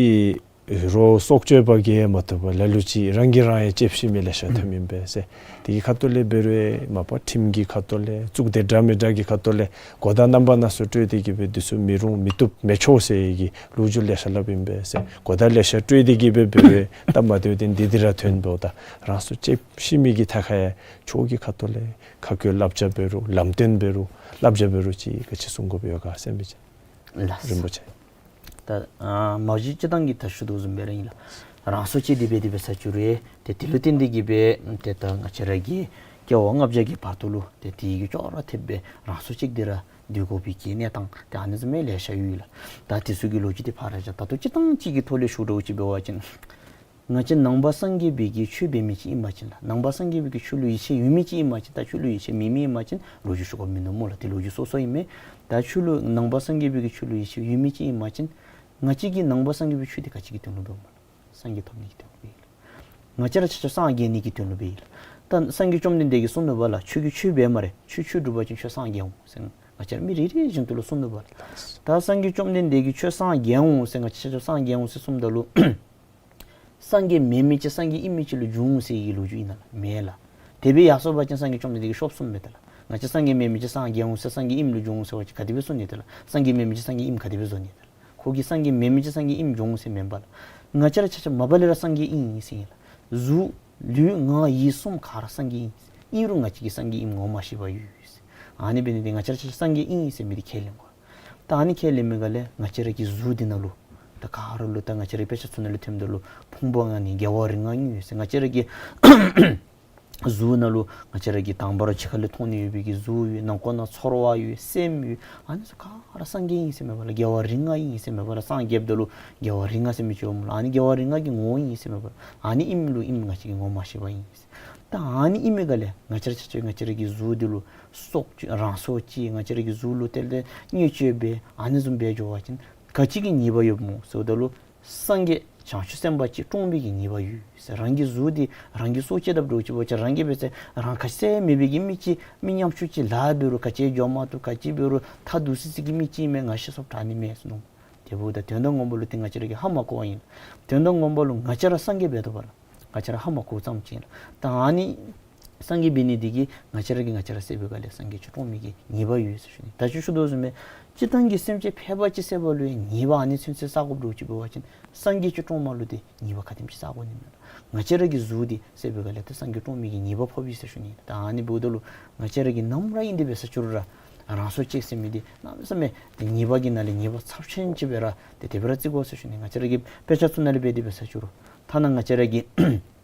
རོགས་སྲོག་གཅོད་པ་གིས་མ་བཏུབ་པར་ལ་ལུ་ཅིག་རང་གིས་རང་ཡང་ལྕེབས་ཤི་མི་ལེ་ཤ་ཐོནམ་ཨིན་པས་ཟེར། དེ་གི་ཁ་ཐུག་ལས་འབད་རུང་མ་པ་ཁྲིམས་ཀྱི་ཁ་ཐུག་ལས་གཙུག་སྡེ་འདྲ་མི་འདྲ་གི་ཁ་ཐུག་ལས་གོ་བརྡ་རྣམ་པ་སྣ་ཚོགས་སྤྲོད་དེ་གིས་སྦེ་འདི་ཚུ་མི་རུང་མི་བཏུབ་མི་ཆོག་ཟེར་གྱི་ལོ་རྒྱུས་ལེ་ཤ་སླབ་ཨིན་པས་ཟེར། གོ་བརྡ་ལེ་ཤ་སྤྲོད་དེ་གིས་སྦེ་འབད་རུང་སྟབས་མ་བདེཝ་འདི་འདི་ར་ཐོན་འབདཝ་ད་རང་སྲོག་ལྕེབས་ཤི་མི་གི་ཐད་ཁར་ཡང་ཕྱོགས་ཀྱི་ཁ་ཐུག་ལས་ཁ་བཀོད་བསླབ་བྱ་འབད་རུང་ལམ་སྟོན་འབད་རུང་བསླབ་བྱ་འབད་རུང་ཅིག་ག་ཅི་གསུང་དགོཔ་ཡོད་ག་ཟེར་མི་ཅིག། ལགས། རིན་པོ་ཆེ། ད་ཨ་མ་གཞི་སྤྱིར་བཏང་གི་ད་ཞུ་དོ་བཟུམ་སྦེ་ར་ཨིན་ལགས། རང་སྲོག་བཅད་དེ་འབད་དེ་འབད་ས་ཅིག་རུང་ཏེ་དེ་ལུ་བརྟེན་ཏེ་གིས་སྦེ་ཏེ་ད་ང་བཅས་ར་གི་སྐྱེ་བ་ལྔ་བརྒྱ་གི་བར་དུ་ལུ་ཏེ་དེ་གི་ཅོག་ར་འཐདཔ་སྦེ་རང་སྲོག་བཅད་དེ་ར་སྡོད་དགོ་པའི་གི་གནས་སྟངས་ཏེ་ཨ་ནི་བཟུམ་མའི་ལེ་ཤ་ཡོད་ལགས། ད་དེ་ཚུ་གི་ལོ་རྒྱུས་འདི་ཕར་བཞག། ད་ལྟོ་སྤྱིར་བཏང་ཅིག་གི་ཐོག་ལས་ཞུ་དགོཔ་ཅིག་འབད་བ་ཅིན་ང་བཅས་ནང་པ་སངས་རྒྱས་པའི་གི་ཆོས་འབད་མི་ཅིག་ཨིན་པ་ཅིན་ལགས། ནང་པ་སངས་རྒྱས་པའི་གི་ཆོས་ལུ་ཡིད་ཆེས་ཡོད་མི་ཅིག་ཨིན་པ་ཅིན། ད་ཆོས་ལུ་ཡིད་ཆེས་མེད་མི་ཨིན་པ་ཅིན་ལོ་རྒྱུས་ཞུ་དགོཔ་མིན་ནུག་སྨོ་ལགས། དེ་ལོ་རྒྱུས་སོ་སོ་ཨིན་མས། ད་ཆོས་ལུ་ནང་པ་སངས་རྒྱས་པའི་གི་ཆོས་ལུ་ཡིད་ཆེས་ཡོད་མི་ཅིག་ཨིན་པ་ཅིན་ང་བཅས་ཀྱིས་ནང་པ་སངས་རྒྱས་པའི་ཆོས་འདི་ག་ཅི་གི་དོན་ལུ་འབདཝ་སྨོ་ལགས། སངས་རྒྱས་ཐོབ་ནི་གི་དོན་ལུ་འབདཝ་ཨིན་ལགས། ང་བཅས་ར་ཆ་ཁྱབ་སངས་རྒྱས་ནི་གི་དོན་ལུ་འབདཝ་ཨིན་ལགས། ད་སངས་རྒྱས་བཅོམ་ལྡན་འདས་ཀྱིས་གསུངས་ནུག་པ་ལགས། ཁྱོད་ཀྱིས་ཆོས་འབད་སྨ་རེ། ཁྱོད་ཆོས་སྒྲུབ་པ་ཅིན་ཁྱོད་སངས་རྒྱས་འོང་ཟེར་ང་བཅས་ར་མི་རེ་རེ་བཞིན་དུ་ལུ་གསུངས་ནུག་པ་ལགས། ད་སངས་རྒྱས་བཅོམ་ལྡན་འདས་ཀྱིས་ཁྱོད་སངས་རྒྱས་འོང་ཟེར་ང་བཅས་ཆ་ཁྱབ་སངས་རྒྱས་འོང་ཟེར་གསུངམ་ད་ལུ་སངས་རྒྱས་མེན་མི་ཅིག་སངས་རྒྱས་ཨིན་མི་ཅིག་ལུ་འགྱུར་འོང་ཟེར་གྱི་ལོ་རྒྱུས་ཨིན་ན་ལགས། མེན་ལགས། དེ་སྦེ་ཡར་སོང་པ་ཅིན་སངས་རྒྱས་བཅོམ་ལྡན་འདས་ཀྱིས་ཤོབ་གསུངམ་མས་ད་ལགས། ང་བཅས་སངས་རྒྱས་མེན་མི་ཅིག་སངས་རྒྱས་འོང་ཟེར་སངས་རྒྱས་ཨིནམ་ལུ་འགྱུར་འོང་ཟེར་བ་ཅིན་ག་དེ་སྦེ་གསུང་ནི་ད་ལགས། སངས་རྒྱས་མེན་མི་ཅིག་སངས་རྒྱས་ཨིནམ་ག་དེ་སྦེ་བཟོ་ནི་ད་ལགས། ཁོ་གིས་སངས་རྒྱས་མེན་མི་ཅིག་སངས་རྒྱས་ཨིནམ་འགྱུར་འོང་ཟེར་མེན་པ་ལགས། ང་བཅས་ར་ཆ་ཁྱབ་མ་པ་ལས་ར་སངས་རྒྱས་ཨིན་ཟེར་ཨིན་ལགས། གཟུགས་ལུས་ངག་ཡིད་གསུམ་ག་ར་སངས་རྒྱས་ཨིན། ཨིན་རུང་ང་བཅས་ཀྱིས་སངས་རྒྱས་ཨིནམ་ངོ་མ་ཤེས་པར་ཡོད་ཟེར། ཨ་ནི་འབད་ནི་འདི་ང་བཅས་ར་ཆ་ཁྱབ་སངས་རྒྱས་ཨིན་ཟེར་མི་འདི་ཁས་ལེན་དགོ། ད་ཨ་ནི་ཁས་ལེན་མི་ག་ལས་ང་བཅས་ར་གི་གཟུགས་འདི་ནང་ལུ་ད་ག་ར་ལུ་ད་ང་བཅས་ར་དཔེ་ཆ་ཚུ་ནང་ལུ་ཐོནམ་ད་ལུ་ཕུང་པོ་ལྔ་ནི་རྒྱལ་བ་རིགས་ལྔ་ཡོད་ཟེར། ང་བཅས་ར་གི་གཟུགས་ནང་ལུ་ང་བཅས་ར་གི་དང་པ་ར་ཕྱི་ཁ་ལས་མཐོང་ནི་ཡོད་པའི་གི་གཟུགས་ཡོད། ནང་ཁོག་ནང་ཚོར་བ་ཡོད། སེམས་ཡོད། ཨ་ནི་ཚུ་ག་ར་སངས་རྒྱས་ཨིན་ཟེར་མས་པ་ལགས། རྒྱལ་བ་རིགས་ལྔ་ཨིན་ཟེར་མས་པ་ལགས། སངས་རྒྱསཔ་ད་ལུ་རྒྱལ་བ་རིགས་ལྔ་ཟེར་མི་ཅིག་འོངམ་ལགས། ཨ་ནི་རྒྱལ་བ་རིགས་ལྔ་གི་ངོ་བོ་ཨིན་ཟེར་མས་པ་ལགས། ཨ་ནི་ཨིནམ་ལུ་ཨིནམ་ང་བཅས་ཀྱིས་ངོ་མ་ཤེས་པར་ཨིན་ཟེར། ད་ཨ་ནི་ཨིན་མི་ག་ལས་ང་བཅས་ར་ཆ་ཁྱབ་ང་བཅས་ར་གི་གཟུགས་འདི་ལུ་སྲོག་གཅོད་རང་སྲོག་བཅད་ང་བཅས་ར་གི་གཟུགས་ལུ་ཏེ་ལས་བརྙས་བཅོས་འབད་ཨ་ནི་བཟུམ་འབད་འགྱོ་བ་ཅིན་ག་ཅི་གི་ཉེས་པ་ཡོདཔ་སྨོ་ཟེརཝ་ད་ལུ་སངས་རྒྱས་བྱང་ཆུབ་སེམས་དཔའ་ཅིག་བཀྲོངས་པའི་གི་ཉེས་པ་ཡོད་ཟེར། རང་གི་གཟུགས་འདི་རང་གིས་སྲོག་བཅད་དཔ་འདྲཝ་ཅིག་འབད་བ་ཅིན་རང་གིས་འབད་ཚེ་རང་ཁ་ཟས་མེད་པའི་གི་མི་ཅིག་མི་ཉམ་ཆུང་ཅིག་ལཱ་འབད་རུང་ག་ཅི་འགྱོ་མ་བཏུབ་ག་ཅི་འབད་རུང་ཐ་དུ་སི་སི་གི་མི་ཅིག་མས། ང་ཤི་སོངམ་དྲག་ནི་མས་ཟེར་མནོ། དེ་འབདཝ་ད་དོན་དག་ངོ་མ་ལུ་ཏེ་ང་བཅས་ར་གིས་ཧ་མ་གོ་བ་ཨིན། དོན་དག་ངོ་མ་ལུ་ང་བཅས་ར་སངས་རྒྱས་འབད་དོ་བ་ལགས། ང་བཅས་ར་ཧ་མ་གོཝ་ཙམ་ཅིག་ཨིན་ལགས། ད་ཨ་ནི་སངས་རྒྱས་འབད་ནི་འདི་གིས་ང་བཅས་ར་གིས་ང་བཅས་ར་བསད་པའི་སྒང་ལས་སངས་རྒྱས་ཅིག་བཀྲོངས་མི་གི་ཉེས་པ་ཡོད་ཟེར་ཞུ་ནི། ད་ཅི་ཞུ་དོ་བཟུམ་སྦེ་སྤྱིར་བཏང་གི་སེམས་ཅན་ཕལ་པ་ཅིག་བསད་པ་ལུ་ཡང་ཉེས་པ་ཨ་ནི་ཚུན་ཚོད་བསག་དགོཔ་འདྲཝ་ཅིག་འབད་བ་ཅིན་སངས་རྒྱས་ཅིག་བཀྲོངསམ་ལུ་ཏེ་ཉེས་པ་ག་དེམ་ཅིག་བསག་དགོ་ནི་མས། ང་བཅས་ར་གི་གཟུགས་འདི་བསད་པའི་སྒང་ལས་ཏེ་སངས་རྒྱས་བཀྲོངས་མི་གི་ཉེས་པ་ཕོག་པས་ཟེར་ཞུ་ནི། ད་ཨ་ནི་འབདཝ་ད་ལུ་ང་བཅས་ར་གིས་ནམ་ར་ཨིན་ཏེ་འབད་ས་ཅིག་རུང་ར་རང་སྲོག་བཅད་ཟེར་མི་འདི་གནམ་མེད་ས་མེད་ཏེ་ཉེས་པ་གི་ནང་ལས་ཉེས་པ་ཚབས་ཆེན་ཅིག་སྦེ་ར་ཏེ་དེ་སྦེ་ར་བརྩི་དགོ་ཟེར་ཞུ་ནི། ང་བཅས་ར་གི་དཔེ་ཆ་ཚུ་ནང་ལས་འབད་དེ་འབད་ས་ཅིག་རུང་ཐ་ན་ང་བཅས་ར་གི་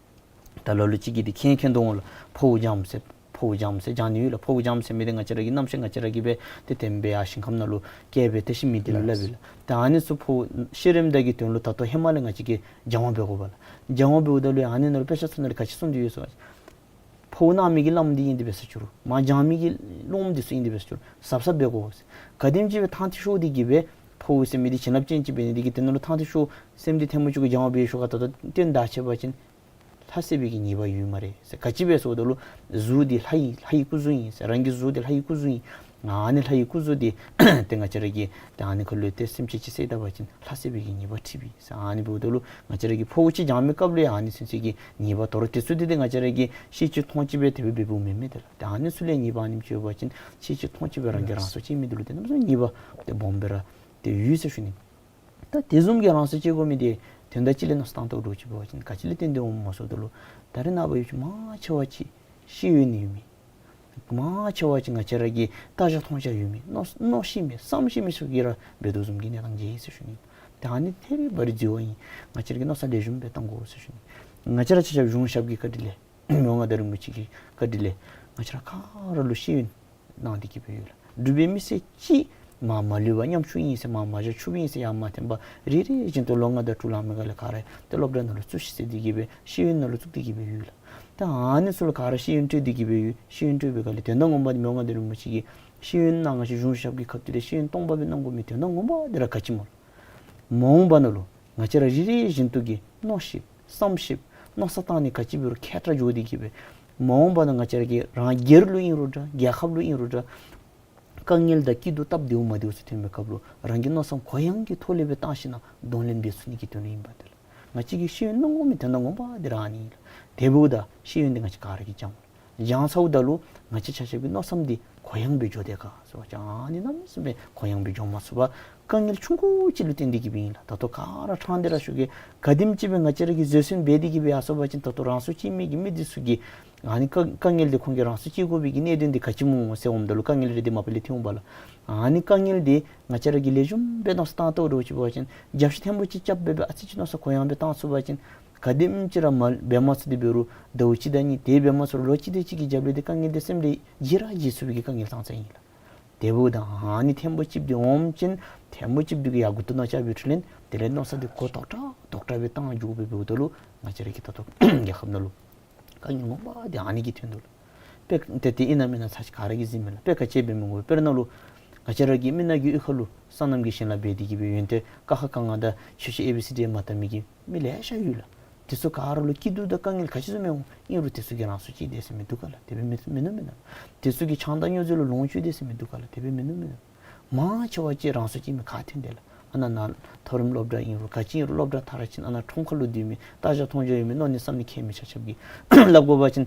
ད་ལ་ལུ་ཅིག་གིས་འདི་མཁྱེན་མཁྱེན་དོ་འོང་ལགས། ཕོཝ་སྦྱངམ་ཟེར་ཕོཝ་སྦྱངམ་ཟེར་སྦྱང་ནི་ཡོད་ལགས། ཕོཝ་སྦྱངམ་ཟེར་མི་འདི་ང་བཅས་ར་གིས་རྣམ་ཤེས་ང་བཅས་ར་གིས་འབད་དེ་དེམ་སྦེ་ཡར་ཞིང་ཁམས་ནང་ལུ་བསྐྱལ་སྦེ་ཏེ་ཤི་མི་འདི་ལུ་སླབ་ཨིན་ལགས། ད་ཨ་ནི་ཚུ་ཕོཝ་ཤི་རནམ་ད་གི་དོན་ལུ་ད་ལྟོ་ཧེ་མ་ལས་ང་བཅས་ཀྱིས་སྦྱང་བ་འབད་དགོ་པ་ལགས། སྦྱང་བ་འབདཝ་ད་ལུ་ཡང་ཨ་ནི་ནང་ལུ་དཔེ་ཆ་ཚུ་ནང་ལས་ག་ཅི་གསུངས་ཏེ་ཡོད་ཟེར་བ་ཅིན་ཕོཝ་གནང་མི་གི་བླམ་འདི་ཨིན་ཏེ་འབད་ས་ཅིག་རུང་མར་སྦྱང་མི་གི་སློབམ་འདི་ཚུ་ཨིན་ཏེ་འབད་ས་ཅིག་རུང་གཟབ་གཟབ་འབད་དགོ་ཟེར། ག་དེམ་ཅིག་སྦེ་ཐང་ཐིག་ཤོར་ཏེ་གིས་སྦེ་ཕོཝ་ཟེར་མི་འདི་བྱིན་རླབས་ཅན་ཅིག་འབད་ནི་འདི་གིས་དེ་ནང་ལུ་ཐང་ཐིག་ཤོར་སེམས་འདི་ཐལ་མོ་སྦྱར་གིས་སྦྱང་བ་འབད་ཞོར་ཁར་ད་ལྟོ་རྟེན་དག་ཆད་པ་ཅིན་ལྷ་བསད་པའི་གི་ཉེས་པ་ཡོད་སྨ་རེ་ཟེར། ག་ཅི་སྦེ་ཟེརཝ་ད་ལུ་གཟུགས་འདི་ལྷ་ཡི་ལྷ་ཡི་སྐུ་གཟུགས་ཨིན་ཟེར། རང་གི་གཟུགས་འདི་ལྷ་ཡི་སྐུ་གཟུགས་ཨིན། ཨ་ནི་ལྷ་ཡི་སྐུ་གཟུགས་འདི་ཏེ་ང་བཅས་ར་གིས་ཏེ་ཨ་ནི་ཁར་ལུ་ཏེ་སེམས་ཅན་ཅིག་བསད་ད་པ་ཅིན་ལྷ་བསད་པའི་གི་ཉེས་པ་འཁྲི་བས་ཟེར། ཨ་ནི་འབདཝ་ད་ལུ་ང་བཅས་ར་གིས་ཕོཝ་ཅིག་སྦྱང་མི་སྐབས་ལུ་ཡང་ཨ་ནི་ཚུན་ཚོད་ཀྱི་ཉེས་པ་དོ་རུང་དེ་ཚུ་འདི་ཏེ་ང་བཅས་ར་གིས་ཤེས་ཅི་མཐོང་ཅི་སྦེ་དེ་སྦེ་འབདཝ་མེན་མས། ཏེ་ལགས་ཏེ་ཨ་ནི་ཚུ་ལས་ཉེས་པ་ཨ་ནེམ་ཅིག་ཡོད་པ་ཅིན་ཤེས་ཅི་མཐོང་ཅི་སྦེ་རང་གིས་རང་སྲོག་བཅད་མི་འདི་ལུ་ཏེ་གནམ་མེད་ས་མེད་ཉེས་པ་ཏེ་སྦོམ་སྦེ་ར་ཏེ་ཡོད་ཟེར་ཞུ་ནི། ད་དེ་བཟུམ་གྱི་རང་སྲོག་བཅད་དགོ་མི་འདི་དོན་དག་ཅིག་ལས་མནོ་བསམ་བཏང་དོ་འདྲཝ་ཅིག་འབད་བ་ཅིན་ག་ཅི་ལས་བརྟེན་ཏེ་འོངམ་སྨོ་ཟེརཝ་ད་ལུ་ད་རེས་ནངས་པ་ཡུལ་ཅིག་མང་ཆེ་བ་ཅིག་ཤེས་ཡོན་ཡོད་མི་མང་ཆེ་བ་ཅིག་ང་བཅས་ར་གི་ལྟ་རྒྱ་མཐོང་རྒྱ་ཡོད་མི་མནོ་མནོ་ཤེས་མི་བསམ་ཤེས་མི་ཚུ་གིས་ར་འབད་དོ་བཟུམ་གྱི་གནས་སྟངས་ཅིག་ཨིན་ཟེར་ཞུ་ནི། ད་ཨ་ནི་ཐད་རི་བ་རི་བརྩི་བ་ཨིན། ང་བཅས་ར་གིས་མནོ་བསམ་ལེགས་ཤོམ་སྦེ་བཏང་དགོ་ཟེར་ཞུ་ནི། ང་བཅས་ར་ཆ་ཁྱབ་གཞུང་ཞབས་ཀྱི་བཀའ་དྲིན་ལས་མི་དབང་མངའ་བདག་རིན་པོ་ཆེ་གི་བཀའ་དྲིན་ལས་ང་བཅས་ར་ག་ར་ལུ་ཤེས་ཡོན་གནང་སྟེ་གིས་སྦེ་ཡོད་ལགས། འབྲུག་པའི་མི་སེར་གཅིག་ མ་མ་ལུས་པ་ཉམ་ཆུང་ཨིན་ཟེར་མ་མ་བཞག་ཆུང་ཨིན་ཟེར་ཡང་མ་འཐེན་པར་རེ་རེ་བཞིན་དུ་ལོ་ལྔ་དང་དྲུག་ལང་མི་ག་ལས་ག་ར་ཏེ་སློབ་གྲྭ་ནང་ལུ་བཙུགས་ཤིག་ཟེར་ཏེ་གི་སྦེ་ཤེས་ཡོན་ནང་ལུ་བཙུགས་ཏེ་གི་སྦེ་ཡོད་ལགས། ད་ཨ་ནི་ཚུ་ལུ་ག་ར་ཤེས་ཡོན་སྤྲོད་དེ་གི་སྦེ་ཡོད། ཤེས་ཡོན་སྤྲོད་པའི་ག་ལས་དོན་དག་ངོ་མ་འདི་མི་དབང་མངའ་བདག་རིན་པོ་ཆེ་གིས་ཤེས་ཡོན་ནང་ང་བཅས་གཞུང་ཞབས་ཀྱི་ཁ་ཐུག་ལས་ཤེས་ཡོན་སྟོང་པ་སྦེ་གནང་དགོ་མི་དོན་དག་ངོ་མ་འདི་ར་ག་ཅི་སྨོ་ལགས། མ་འོངས་པ་ནང་ལུ་ང་བཅས་ར་རེ་རེ་བཞིན་དུ་གིས་མནོ་ཤེསཔ་བསམ་ཤེསཔ་མནོ་བསམ་བཏང་ནི་ག་ཅི་འབད་རུང་མཁས་དྲགས་འགྱོ་སྟེ་གི་སྦེ་མ་འོངས་པ་ནང་ང་བཅས་ར་གི་རང་སྒེར་ལུ་ཨིན་རུང་འདྲ་རྒྱལ་ཁབ་ལུ་ཨིན་རུང་འདྲ་དཀའ་ངལ་དང་སྐྱིད་སྡུག་སྟབས་བདེཝ་མ་བདེཝ་ཚུ་ཐོན་པའི་སྐབས་ལུ་རང་གི་མནོ་བསམ་གུ་ཡངས་ཀྱི་ཐོག་ལས་སྦེ་བཏང་ཞིནམ་གདོང་ལེན་འབད་ཚུགས་ནི་གི་དོན་ལུ་ཨིན་པ་དེ་ལགས། ང་བཅས་ཀྱིས་ཤེས་ཡོན་གནང་དགོ་མི་དོན་དག་ངོ་མ་འདི་ར་ཨ་ནི་ཨིན་ལགས། དེ་འབདཝ་ད་ཤེས་ཡོན་འདི་ང་བཅས་ག་ར་གིས་སྦྱང་དགོ། སྦྱང་ཚརཝ་ད་ལུ་ང་བཅས་ཆ་ཁྱབ་ཀྱི་མནོ་བསམ་འདི་གུ་ཡངས་སྦེ་འགྱོ་དེས་ག་ཟེར་བ་ཅིན་ཨ་ནི་གནམ་མེད་ས་མེད་གུ་ཡངས་སྦེ་འགྱོ་མ་ཚུགས་པར་དཀའ་ངལ་ཆུང་ཀུ་ཅིག་ལུ་བརྟེན་ཏེ་གི་སྦེ་ཨིན་ལགས། ད་ལྟོ་ག་ར་ཕྲང་སྟེ་ར་ཞུ་གེ། ག་དེམ་ཅིག་སྦེ་ང་བཅས་ར་གིས་བཟོད་བསྲན་འབད་དེ་གི་སྦེ་ཡར་སོང་པ་ཅིན་ད་ལྟོ་རང་སྲོག་བཅད་མི་གི་མི་འདི་ཚུ་གིས་ཨ་ནི་དཀའ་དཀའ་ངལ་འདི་ཁོང་གིས་རང་སྲོག་བཅད་དགོ་པའི་གི་གནད་དོན་འདི་ག་ཅི་སྨོ་ཟེར་འོངམ་ད་ལུ་དཀའ་ངལ་རེ་འདི་མ་པ་ལས་ཐོན་འོང་པ་ལགས། ཨ་ནི་དཀའ་ངལ་འདི་ང་བཅས་ར་གིས་ལེགས་ཤོམ་སྦེ་མནོ་བསམ་བཏང་བཏང་འགྱོ་ཅི་འབད་བ་ཅིན་རྒྱབ་བཤུད་ཐེངས་པོ་ཅིག་རྐྱབ་སྦེ་སྦེ་ཨ་ཙི་ཅིག་མནོ་བསམ་གུ་ཡངས་སྦེ་བཏང་ཚུགས་པ་ཅིན་ག་དེམ་ཅིག་ར་མ་འབད་མ་ཚུགས་ཏེ་འབད་རུང་ཟླཝ་གཅིག་དང་གཉིས་དེ་འབད་མ་ཚུགས་རུང་ལོ་གཅིག་དེ་ཅིག་གི་རྒྱབ་ལས་འདི་དཀའ་ངལ་འདི་སེམས་ལས་བརྗེད་ར་བརྗེད་ཚུགས་པའི་གི་དཀའ་ངལ་ཙང་ཙང་ཨིན་ལགས། དེ་འབདཝ་ད་ཨ་ནི་ཐེངས་པོ་གཅིག་འདི་འོངམ་ཅིན་ཐེངས་པོ་གཅིག་འདི་གིས་ཡར་མགུ་ཏོ་ནང་རྐྱབ་སྦེ་འཁྲུལ་ལེན། དེ་ལས་མནོ་བསམ་འདི་གུ་དོག་དྲགས་དོག་དྲགས་སྦེ་བཏང་འགྱོ་སྦེ་འབདཝ་ད་ལུ་ང་བཅས་ར་གི་ད་ལྟོ་རྒྱལ་ཁབ་ནང་ལུ་དཀའ་ངལ་ངོ་མ་འདི་ཨ་ནི་གིས་ཐོན་དོ་ལགས། དཔེ་ཏེ་དེ་ཨིན་ན་མེན་ན་ཚར་གཅིག་ག་ར་གིས་གཟིགས་མས་ལགས། དཔེ་ག་ཅི་འབད་མི་དགོ། དཔེར་ན་ལུ་ང་བཅས་ར་གི་མི་ནང་གི་གཡུས་ཁ་ལུ་སོ་ནམ་གྱི་ཞིང་ལཱ་འབད་དེ་གི་སྦེ་ཡོན་ཏན་ཀ་ཁ་ག་ང་དང་ཆོས་ཆོས་ཨེ་བི་སི་ཌི་ཡང་མ་བལྟ་མི་གི་མི་ལེ་ཤ་ཡོད་ལགས། དེ་ཚུ་ག་ར་ལུ་སྐྱིད་སྡུག་དང་དཀའ་ངལ་ག་ཅི་བཟུམ་མའི་འོང་ཨིན་རུང་དེ་ཚུ་གིས་རང་སྲོག་བཅད་དེས་ཟེར་མི་འདུག་ག་ལགས། དེ་སྦེ་མིན་མིན་ནུག་མེན་ན། དེ་ཚུ་གིས་ཆང་དང་སྨྱོ་རྫས་ལུ་ལོངས་སྤྱོད་དེས་ཟེར་མི་འདུག་ག་ལགས། དེ་སྦེ་མིན་ནུག་མེན་ན། མང་ཆེ་བ་ཅིག་རང་སྲོག་བཅད་མི་ག་ཐོན་དེས་ལགས། ཨ་ནཱ་ནཱ་མཐོ་རིམ་སློབ་གྲྭ་ཨིན་རུང་ག་ཅི་ཨིན་རུང་སློབ་གྲྭ་མཐར་ཕྱིན་ཨ་ནཱ་ཁྲོམ་ཁ་ལུ་སྡོད་མི་ལྟ་རྒྱ་མཐོང་རྒྱ་ཡོད་མི་མནོ་ནི་བསམ་ནི་མཁས་མི་ཆ་ཁྱབ་ཀྱིས་སླབ་དགོ་པ་ཅིན་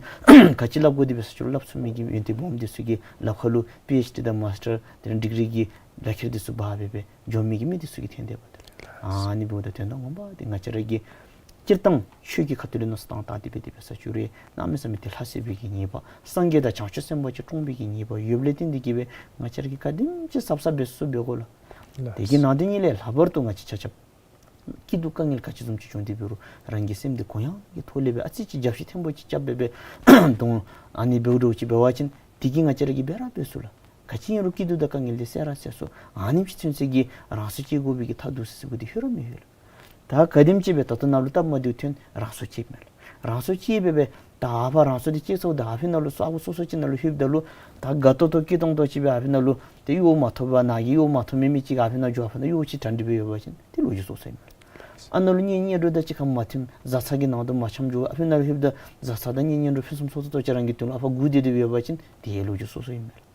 ག་ཅི་སླབ་དགོ་དེ་སྦེ་ས་ཅིག་ལུ་སླབ་ཚུགས་མི་གི་ཡོན་ཏན་སྦོམ་དེ་ཚུ་གིས་ལག་ཁ་ལུ་པི་ཨེཆ་ཌི་དང་མཱས་ཊར་དེ་ལས་ཌིག་རི་གི་ལག་ཁྱེར་དེ་ཚུ་འབག་སྦེ་སྦེ་འགྱོ་མི་གི་མི་དེ་ཚུ་གིས་ཐོན་དེས་པ་ཏེ། ཨ་ནི་འབདཝ་ད་དོན་དག་ངོ་མ་འདི་ང་བཅས་ར་གིས་སྤྱིར་བཏང་ཆོས་ཀྱི་ཁ་ཐུག་ལས་མནོ་བསམ་བཏང་བཏང་སྟེ་སྦེ་དེ་སྦེ་ས་ཅིག་ར་གནམ་མེད་ས་མེད་ཏེ་ལྷག་སྲིད་པའི་གི་ཉེས་པ་སངས་རྒྱས་དང་བྱང་ཆུབ་སེམས་དཔའ་ཅིག་བཀྲོངས་པའི་གི་ཉེས་པ་ཡོདཔ་ལས་བརྟེན་ཏེ་གི་སྦེ་ང་བཅས་ར་གིས་ག་དེམ་ཅིག་གཟབ་གཟབ་འབད་ཚུགས་འབད་དགོ་ལགས། དེ་གི་ནང་དོན་ཉིད་ལས་ལྷག་པར་དུ་ང་བཅས་ཆ་ཁྱབ་སྐྱིད་སྡུག་དཀའ་ངལ་ག་ཅི་བཟུམ་ཅིག་བྱུང་སྟེ་འབད་རུང་རང་གི་སེམས་འདི་གུ་ཡངས་ཀྱི་ཐོག་ལས་སྦེ་ཨ་ཙི་ཅིག་རྒྱབ་བཤུད་ཐེངས་པོ་ཅིག་རྐྱབ་སྦེ་སྦེ་གདོང་ཨ་ནི་འབདཝ་འདྲཝ་ཅིག་འབད་བ་ཅིན་དེ་གིས་ང་བཅས་ར་གིས་འབད་ར་འབད་ཚུགས་ལགས། ག་ཅི་ཨིན་རུང་སྐྱིད་སྡུག་དང་དཀའ་ངལ་འདི་སེལ་ར་སེལ་ཚུགས། ཨ་ནེམ་ཅིག་ཚུན་ཚོད་ཀྱི་རང་སྲོག་བཅད་དགོ་པའི་གི་ཐབས་སྡུག་སི་སི་བུ་འདི་ལྷོད་ར་མི་ལྷོད་ལགས། ད་ག་དེམ་ཅིག་སྦེ་ད་ལྟོ་ནཱ་ལུ་སྟབས་མ་བདེཝ་ཐོན་རང་སྲོག་བཅད་མས་ལགས། རང་སྲོག་བཅད་སྦེ་སྦེ་ད་ཨ་ཕ་རང་སྲོག་འདི་བཅད་ཚརཝ་ད་ཨ་ཕི་ནང་ལུ་ས་གོ་སོ་སོ་ཅིག་ནང་ལུ་ལྷོདཔ་ད་ལུ་ད་དགའ་ཏོག་ཏོ་སྐྱིད་ཏོང་ཏོ་ཅིག་སྦེ་ཨ་ཕི་ནང་ལུ་ཏེ་གཡོག་མ་ཐོབ་པར་ནཱ་གི་གཡོག་མ་ཐོབ་མི་མི་ཅིག་གིས་ཨ་ཕི་ནང་འགྱོ་ཨ་ཕ་ནང་གཡོག་ཅིག་གྲ་སྒྲིག་འབད་ཡོད་པ་ཅིན་ཏེ་ལོ་རྒྱུས་སོ་སོ་ཨིན་མས་ལགས། ཨ་ནཱ་ལུ་གཉེན་གཉེན་གྲོགས་དང་གཅིག་ཁར་མ་མཐུན་བཟའ་ཚང་གི་ནང་དུ་མ་འཆམ་འགྱོ་ཨ་ཕི་ནང་ལུ་ལྷོདཔ་ད་བཟའ་ཚང་དང་གཉེན་གཉེན་གྲོགས་ཕུན་སུམ་ཚོགས་ཚོགས་ཏོ་ཅིག་རང་གི་དོན་ལུ་ཨ་ཕ་སྒུག་སྡོད་སྡོདཔ་ཡོད་པ་ཅིན་ཏེ་ལོ་རྒྱུས་སོ་སོ་ཨིན་མས་ལགས།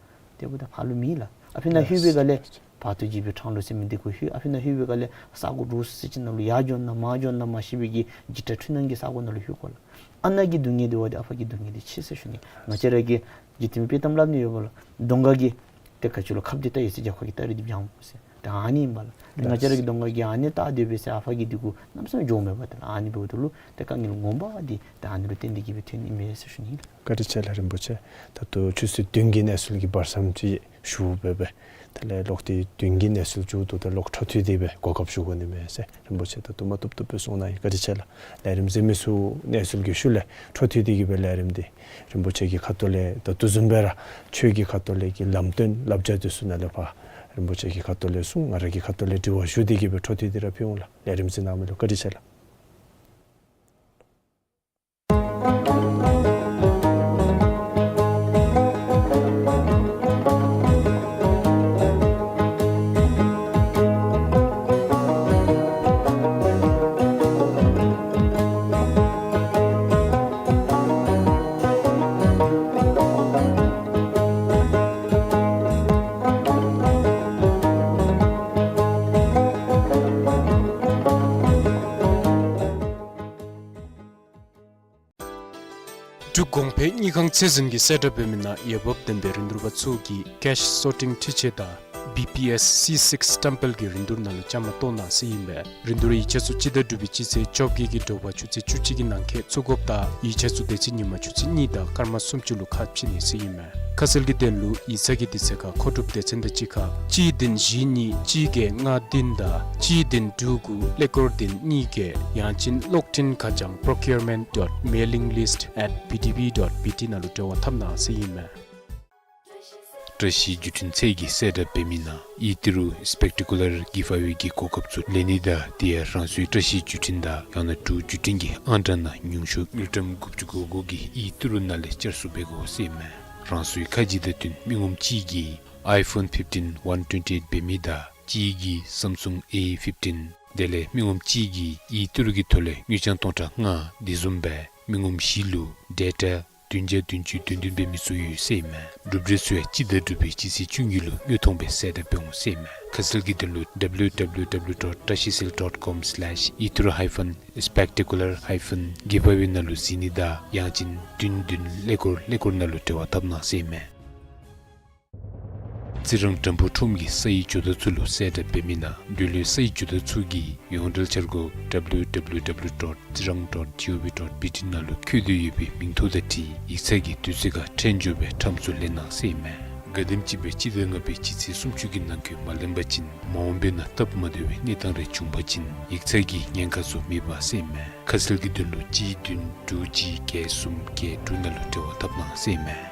དེ་འབདཝ་ད་ཕར་ལུ་མེད་ལགས། ཨ་ཕི་ནང་ལྷོད་པའི་སྒང་ལས་བར་དོ་འཇིགས་པའི་འཕྲང་ལུ་ཟེར་མི་འདི་གུ་ལྷོད། ཨ་ཕི་ནང་ལྷོད་པའི་སྒང་ལས་ས་གོ་འདྲོག་སི་སི་ཅིག་ནང་ལུ་ཡར་འགྱོ་ན་མར་འགྱོ་ན་མ་ཤེས་པའི་གི་འཇིགས་སྐྲག་འཁྲུལ་སྣང་གི་ས་གོ་ནང་ལུ་ལྷོད་དགོ་ལགས། ཨ་ནཱ་གི་སྡུག་བསྔལ་འདི་བ་འདི་ཨ་ཕ་གི་སྡུག་བསྔལ་འདི་ཆེ་ཟེར་ཞུ་ནི། ང་བཅས་ར་གིས་འཇིག་རྟེན་པའི་དཔྱེ་གཏམ་སླབ་ནི་ཡོད་པ་ལགས། གདོང་ཁ་གི་ཏེ་ག་ཅི་ལོ་ཁབ་འདི་བལྟ་ཡི་ཟེར་རྒྱབ་ཁ་གི་སྟ་རེ་འདི་བརྒྱངམ་ཟེར། ད་ཨ་ནི་ཨིན་པ་ལགས། ང་བཅས་ར་གི་གདོང་ཁ་གིས་ཨ་ནི་བལྟ་སྡོད་པས་ཟེར་ཨ་ཕ་གི་འདི་གུ་གནམ་མེད་ས་མེད་འགྱོཝ་མས་པ་ཏེ་ལགས། ཨ་ནི་འབདཝ་ད་ལུ་ཏེ་དཀའ་ངལ་ངོ་མ་འདི་ད་ཨ་ནི་ལུ་བརྟེན་ཏེ་གི་སྦེ་ཐོན་ནི་མས་ཟེར་ཞུ་ནི་ཨིན། བཀའ་དྲིན་ཆེ་ལགས་རིན་པོ་ཆེ། ད་ལྟོ་ཆུ་ཚོད་བདུན་གྱི་གནས་ཚུལ་གྱི་བར་མཚམས་ཅིག་ཞུ་སྦེ་སྦེ་དེ་ལས་ལོག་སྟེ་བདུན་གྱི་གནས་ཚུལ་མཇུག་བསྡུཝ་ད་ལོག་འཕྲོ་མཐུད་དེ་སྦེ་གོ་སྐབས་ཞུ་དགོ་ནི་མས་ཟེར་རིན་པོ་ཆེ་ད་ལྟོ་མ་བཏུབ་བཏུབ་སྦེ་གསུངས་གནང་ཡི། བཀའ་དྲིན་ཆེ་ལགས། ལས་རིམ་གཟིགས་མི་ཚུ་གནས་ཚུལ་གྱི་ཤུལ་ལས་འཕྲོ་མཐུད་དེ་གི་སྦེ་ལས་རིམ་འདི་རིན་པོ་ཆེ་གི་ཁ་ཐུག་ལས་ད་ལྟོ་བཟུམ་སྦེ་ར་ཆོས་ཀྱི་ཁ་ཐུག་ལས་ཀྱི་ལམ་སྟོན་བསླབ་བྱ་འདི་ཚུ་ནཱ་ལས་ཕར་རིན་པོ་ཆེ་གི་ཁ་ཐུག་ལས་གསུངས། ང་ར་གི་ཁ་ཐུག་ལས་དྲི་བ་ཞུ་སྟེ་གི་སྦེ་འཕྲོ་མཐུད་དེ་ར་ཕུལ་འོང་ལགས། ལས་རིམ་གཟིགས་གནང་མི་ལུ་བཀའ་དྲིན་ཆེ་ལགས། འབྲུག་གོང་འཕེལ་དངུལ་ཁང་ཚད་འཛིན་གྱིས་གསལ་བསྒྲགས་འབད་མི་ནང་འོས་འབབ་ལྡན་པའི་རིན་བསྡུར་པ་ཚུ་གིས་ཀེཤ་སོར་ཊིང་འཕྲུལ་ཆས་དང་བི་པི་ཨེསི་སི་སིགསི་སི་ཊེམ་པལ་གྱི་རིན་བསྡུར་ནང་ལུ་བཅའ་མར་གཏོགས་གནང་ཟེར་ཨིན་པས། རིན་བསྡུར་ཡིག་ཆ་ཚུ་སྤྱི་ཟླ་དྲུག་པའི་སྤྱི་ཚེས་བཅོ་བརྒྱད་ཀྱི་དྲོ་པ་ཆུ་ཚོད་བཅུ་གཅིག་གི་ནང་འཁོད་བཙུགས་དགོཔ་དང་ཡིག་ཆ་ཚུ་དེ་ཚེ་ཉིན་མ་ཆུ་ཚོད་གཉིས་དང་སྐར་མ་སུམ་ཅུ་ལུ་ཁ་ཕྱེ་ནི་ཟེར་ཨིན་མས། ཁ་གསལ་གྱི་དོན་ལུ་ཡིག་ཚང་གི་དུས་ཚོད་ཁར་མཁོ་སྒྲུབ་སྡེ་ཚན་དང་གཅིག་ཁར་གཅིག་བདུན་བཞི་གཉིས་གཅིག་བརྒྱད་ལྔ་བདུན་དང་གཅིག་བདུན་དྲུག་དགུ་ཀླད་ཀོར་བདུན་གཉིས་བརྒྱད་ཡང་ཅིན་གློག་འཕྲིན་ཁ་བྱང་procurement dot mailing list at B D B dot B T ནང་ལུ་འབྲེལ་བ་འཐབ་གནང་ཟེར་ཨིན་མས། བཀྲ་ཤིས་བརྒྱུད་འཕྲིན་ཚད་ཀྱིས་གསལ་བསྒྲགས་འབད་མི་ནང་ཨི་ཏི་རུ་སི་པེག་ཊི་ཀུ་ལར་གིབ་ཨ་ཝེ་གི་གོ་སྐབས་ཚུ་ལེན་ནི་དང་དེ་ཡང་རང་སོའི་བཀྲ་ཤིས་བརྒྱུད་འཕྲིན་དང་ཡང་ན་འབྲུག་བརྒྱུད་འཕྲིན་གྱི་ཨང་གྲངས་ནང་ཉུང་ཤོས་དངུལ་ཀྲམ་དགུ་བཅུ་གོ་དགུ་གི་ཨི་ཏི་རུ་ནང་ལས་བསྐྱར་བཟོ་འབད་དགོ་ཟེར་ཨིན་མས། རང་སོའི་ཁ་ལྗེ་དང་བསྟུན་མི་ངོམ་གཅིག་གིས་ཨའི་ཕོན་ཕིཕ་ཊིན་ཝན་ཊུ་ཝེན་ཊི་ཨེཊ་འབད་མི་དང་གཅིག་གིས་སམ་སུང་ཨེ་ཕིཕ་ཊིན། དེ་ལས་མི་ངོམ་གཅིག་གིས་ཨི་ཏི་རུ་གི་ཐོག་ལས་དངུལ་རྐྱང་སྟོང་ཕྲག་ལྔ། དེ་བཟུམ་སྦེ་མི་ངོམ་བཞི་ལུ་ཌེ་ཊ་བདུན་བརྒྱ་བདུན་ཅུ་དོན་བདུན་འབད་མི་ཚུ་ཡོད་ཟེར་ཨིན་མས། གྲུབ་འབྲས་ཚུ་ཡང་སྤྱི་ཟླ་དྲུག་པའི་སྤྱི་ཚེས་བཅུ་གཉིས་ལུ་དངོས་མཐོང་སྦེ་གསལ་བསྒྲགས་འབད་འོང་ཟེར་ཨིན་མས། ཁ་གསལ་གྱི་དོན་ལུ་ཌབ་ལིའུ་ཌབ་ལིའུ་ཌབ་ལིའུ་ཌོཊ་བཀྲ་ཤིས་སེལ་ཌོཊ་ཀོམ་སི་ལེཤ་ཨི་ཏི་རུ་ཧའི་ཕན་སི་པེག་ཊི་ཀུ་ལར་ཧའི་ཕན་གིབ་ཨ་ཝེ་ནང་ལུ་གཟིགས་ནི་དང་ཡང་ཅིན་བདུན་བདུན་ཀླད་ཀོར་ཀླད་ཀོར་ནང་ལུ་འབྲེལ་བ་འཐབ་གནང་ཟེར་ཨིན་མས། རྩི་རང་དྲམ་ཕུ་ཁྲོམ་གྱི་སའི་ཇོ་བདག་ཚུ་ལུ་གསལ་བསྒྲགས་འབད་མི་ནང་འབྲུག་ལུ་སའི་ཇོ་བདག་ཚུ་གིས་ཡོངས་འབྲེལ་འཆར་སྒོ་ཌབ་ལིའུ་ཌབ་ལིའུ་ཌབ་ལིའུ་ཌོཊ་ཙི་རང་ཌོཊ་ཇི་ཨོ་ཝི་ཌོཊ་བི་ཊི་ནང་ལུ་བཀོད་དེ་ཡོད་པའི་མིང་ཐོ་དང་འཁྲིལ་ཡིག་ཚང་གི་དུས་ཚོད་ཁར་འཕྲལ་མགྱོགས་སྦེ་ཁྲམ་ཚུ་ལེན་གནང་ཟེར་ཨིན་མས། ག་དེམ་ཅིག་སྦེ་སྤྱི་ཟླ་ལྔ་པའི་སྤྱི་ཚེས་སུམ་ཅུ་གི་ནང་འཁོད་མ་ལེན་པ་ཅིན་མ་འོངས་པའི་ནང་སྟབས་མ་བདེ་བའི་གནས་སྟངས་རེ་བྱུང་པ་ཅིན་ཡིག་ཚང་གིས་ཉེན་ཁ་བཟོ་མི་འབག་ཟེར་ཨིན་མས། ཁ་གསལ་གྱི་དོན་ལུ་གཅིག་བདུན་དྲུག་གཅིག་བརྒྱད་གསུམ་བརྒྱད་དྲུག་ནང་ལུ་འབྲེལ་བ་འཐབ་གནང་ཟེར་ཨིན་མས།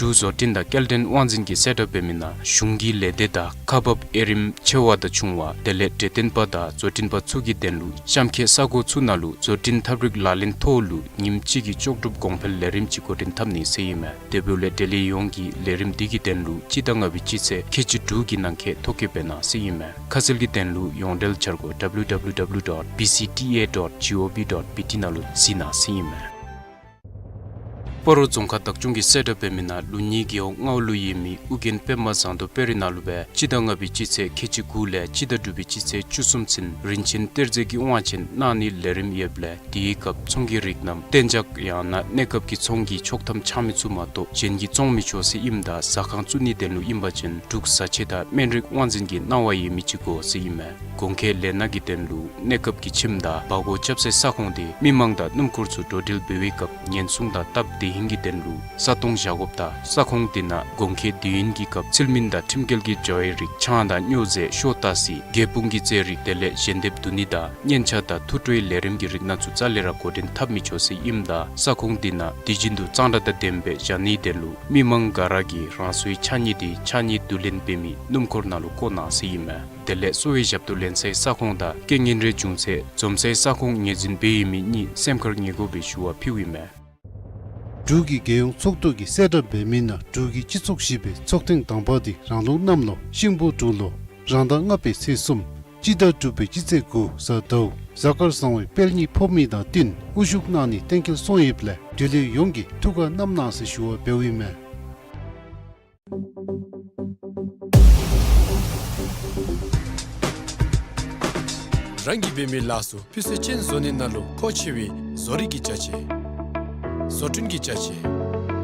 འབྲུག་བཟོ་སྐྲུན་དང་སྐྱེལ་འདྲེན་དབང་འཛིན་གྱིས་གསལ་བསྒྲགས་འབད་མི་ནང་གཞུང་གི་ལས་སྡེ་དང་ཁག་འབག་དབྱེ་རིམ་ཆེ་བ་དང་ཆུང་བ་དེ་ལས་འབྲེལ་ལྡན་པ་དང་བཟོ་སྐྲུན་པ་ཚུ་གི་དོན་ལུ་གཤམ་འཁོད་ས་གོ་ཚུ་ནང་ལུ་བཟོ་སྐྲུན་ཐབས་རིག་ལག་ལེན་ཐོག་ལུ་ཉིནམ་གཅིག་གི་ལྕོགས་གྲུབ་གོང་འཕེལ་ལས་རིམ་ཅིག་འགོ་འདྲེན་འཐབ་ནི་ཟེར་ཨིན་མས། དེ་འབདཝ་ལས་འབྲེལ་ཡོད་ཡོངས་ཀྱིས་ལས་རིམ་འདི་གི་དོན་ལུ་སྤྱི་ཟླ་ལྔ་པའི་སྤྱི་ཚེས་ཁལ་གཅིག་དྲུག་གི་ནང་འཁོད་ཐོ་བཀོད་འབད་གནང་ཟེར་ཨིན་མས། ཁ་གསལ་གྱི་དོན་ལུ་ཡོངས་འབྲེལ་འཆར་སྒོ་ཌབ་ལིའུ་ཌབ་ལིའུ་ཌབ་ལིའུ་ཌོཊ་བི་སི་ཊི་ཨེ་ཌོཊ་ཇི་ཨོ་ཝི་ཌོཊ་བི་ཊི་ནང་ལུ་གཟིགས་གནང་ཟེར་ཨིན་མས། སྤ་རོ་རྫོང་ཁག་བདག་སྐྱོང་གིས་གསལ་བསྒྲགས་འབད་མི་ནང་ལུགས་གཉིས་རྒེད་འོག་ལྔ་པ་ལུ་ཡོད་མི་ཨོ་རྒྱན་པདྨ་ཟངས་མདོག་དཔལ་རི་ནང་ལུ་སྦེ་སྤྱི་ཟླ་ལྔ་པའི་སྤྱི་ཚེས་ཁལ་གཅིག་དགུ་ལས་སྤྱི་ཟླ་དྲུག་པའི་སྤྱི་ཚེས་བཅུ་གསུམ་ཚུན་རིན་ཆེན་གཏེར་རྫས་ཀྱི་དབང་ཆེན་གནང་ནིའི་ལས་རིམ་ཡོདཔ་ལས་དེའི་སྐབས་ཚོང་གི་རིགས་རྣམས་གཏན་འཇགས་ཡང་ན་གནས་སྐབས་ཀྱི་ཚོང་གི་ཆོག་ཐམ་འཆང་མི་ཚུ་མ་གཏོགས་གཞན་གྱིས་བཙོང་མི་ཆོག་ཟེར་ཨིནམ་ད་ཟ་ཁང་བཙུགས་ནིའི་དོན་ལུ་ཨིན་པ་ཅིན་འབྲུག་བཟའ་ཆས་དང་སྨན་རིགས་དབང་འཛིན་གྱི་གནང་བ་ཡོད་མི་ཅིག་དགོ་ཟེར་ཨིན་མས། གོང་འཁོད་ལས་སྣ་གི་དོན་ལུ་གནས་སྐབས་ཀྱི་ཁྱིམ་དང་སྦ་སྒོར་རྐྱབ་སའི་ས་ཁོངས་དེ་མི་མང་དང་སྣུམ་འཁོར་ཚུ་འགྲོ་འགྲུལ་འབད་བའི་སྐབས་ཉེན་སྲུང་དང་སྟབས་བདེ་ཧིང་གི་དོན་ལུ་ས་སྟོང་བཞག་དགོཔ་དང་ས་ཁོངས་དེ་ནང་གོང་འཁོད་དུས་ཡུན་གྱི་སྐབས་ཚུལ་མིན་དང་ཁྲིམས་འགལ་གྱི་བྱ་བའི་རིགས་ཆང་དང་སྨྱོ་རྫས་ཤོ་ཏ་སི་རྒྱལ་སྤུངས་ཀྱི་རྫས་རིགས་དེ་ལས་ཞལ་འདེབས་བསྡུ་ནི་དང་སྙན་ཆ་དང་ཐུགས་སྤྲོའི་ལས་རིམ་གྱི་རིགས་སྣ་ཚུ་རྩ་ལས་ར་འགོ་འདྲེན་འཐབ་མི་ཆོག་ཟེར་ཨིནམ་ད་ས་ཁོངས་དེ་ནང་དུས་རྒྱུན་དུ་གཙང་སྦྲ་དང་ལྡནམ་སྦེ་བཞག་ནིའི་དོན་ལུ་མི་མང་ག་ར་གིས་རང་སོའི་ཕྱགས་སྙིགས་དེ་ཕྱགས་སྙིགས་བསྡུ་ལེན་འབད་མི་སྣུམ་འཁོར་ནང་ལུ་བཀོ་གནང་ཟེར་ཨིན་མས། དེ་ལས་གསོ་བའི་ཞབས་ཏོག་ལེན་སའི་ས་ཁོངས་དང་རྐྱེན་ངན་རེ་བྱུང་ཚེ་འཛོམས་སའི་ས་ཁོངས་ངོས་འཛིན་འབད་ཡོད་མི་གཉིས་སེམས་ཁར་ངེས་དགོ་པའི་ཞུ་བ་ཕུལཝ་ཨིན་མས། འབྲུག་གི་རྒྱལ་ཡོངས་ཚོགས་འདུ་གིས་གསལ་བསྒྲགས་འབད་མི་ནང་འབྲུག་གི་སྤྱི་ཚོགས་བཞི་པའི་ཚོགས་ཐེངས་དང་པ་དེ་རང་ལུགས་གནམ་ལོ་ཤིང་ཕོ་འབྲུག་ལོ་རང་ཟླ་ལྔ་པའི་ཚེས་གསུམ་སྤྱི་ཟླ་དྲུག་པའི་སྤྱི་ཚེས་དགུ་གཟའ་ཟླཝ་གཟའ་སྐར་བཟང་བའི་དཔལ་གཉིས་ཕོག་མི་དང་བསྟུན་དབུ་བཞུགས་གནང་ནི་གཏན་འཁེལ་སོང་ཡོདཔ་ལས་འབྲེལ་ཡོད་ཡོངས་ཀྱིས་ཐུགས་ཁར་བསྣམ་གནང་ཟེར་ཞུ་བ་འབདཝ་ཨིན་མས། རང་གིས་འབད་མི་ལཱ་ཚུ་སྤུས་ཚད་ཅན་བཟོ་ནི་ནང་ལུ་མཁོ་ཆེ་བའི་བཟོ་རིག་གི་ཅ་ཆས་བཟོ་སྐྲུན་གྱི་ཅ་ཆས་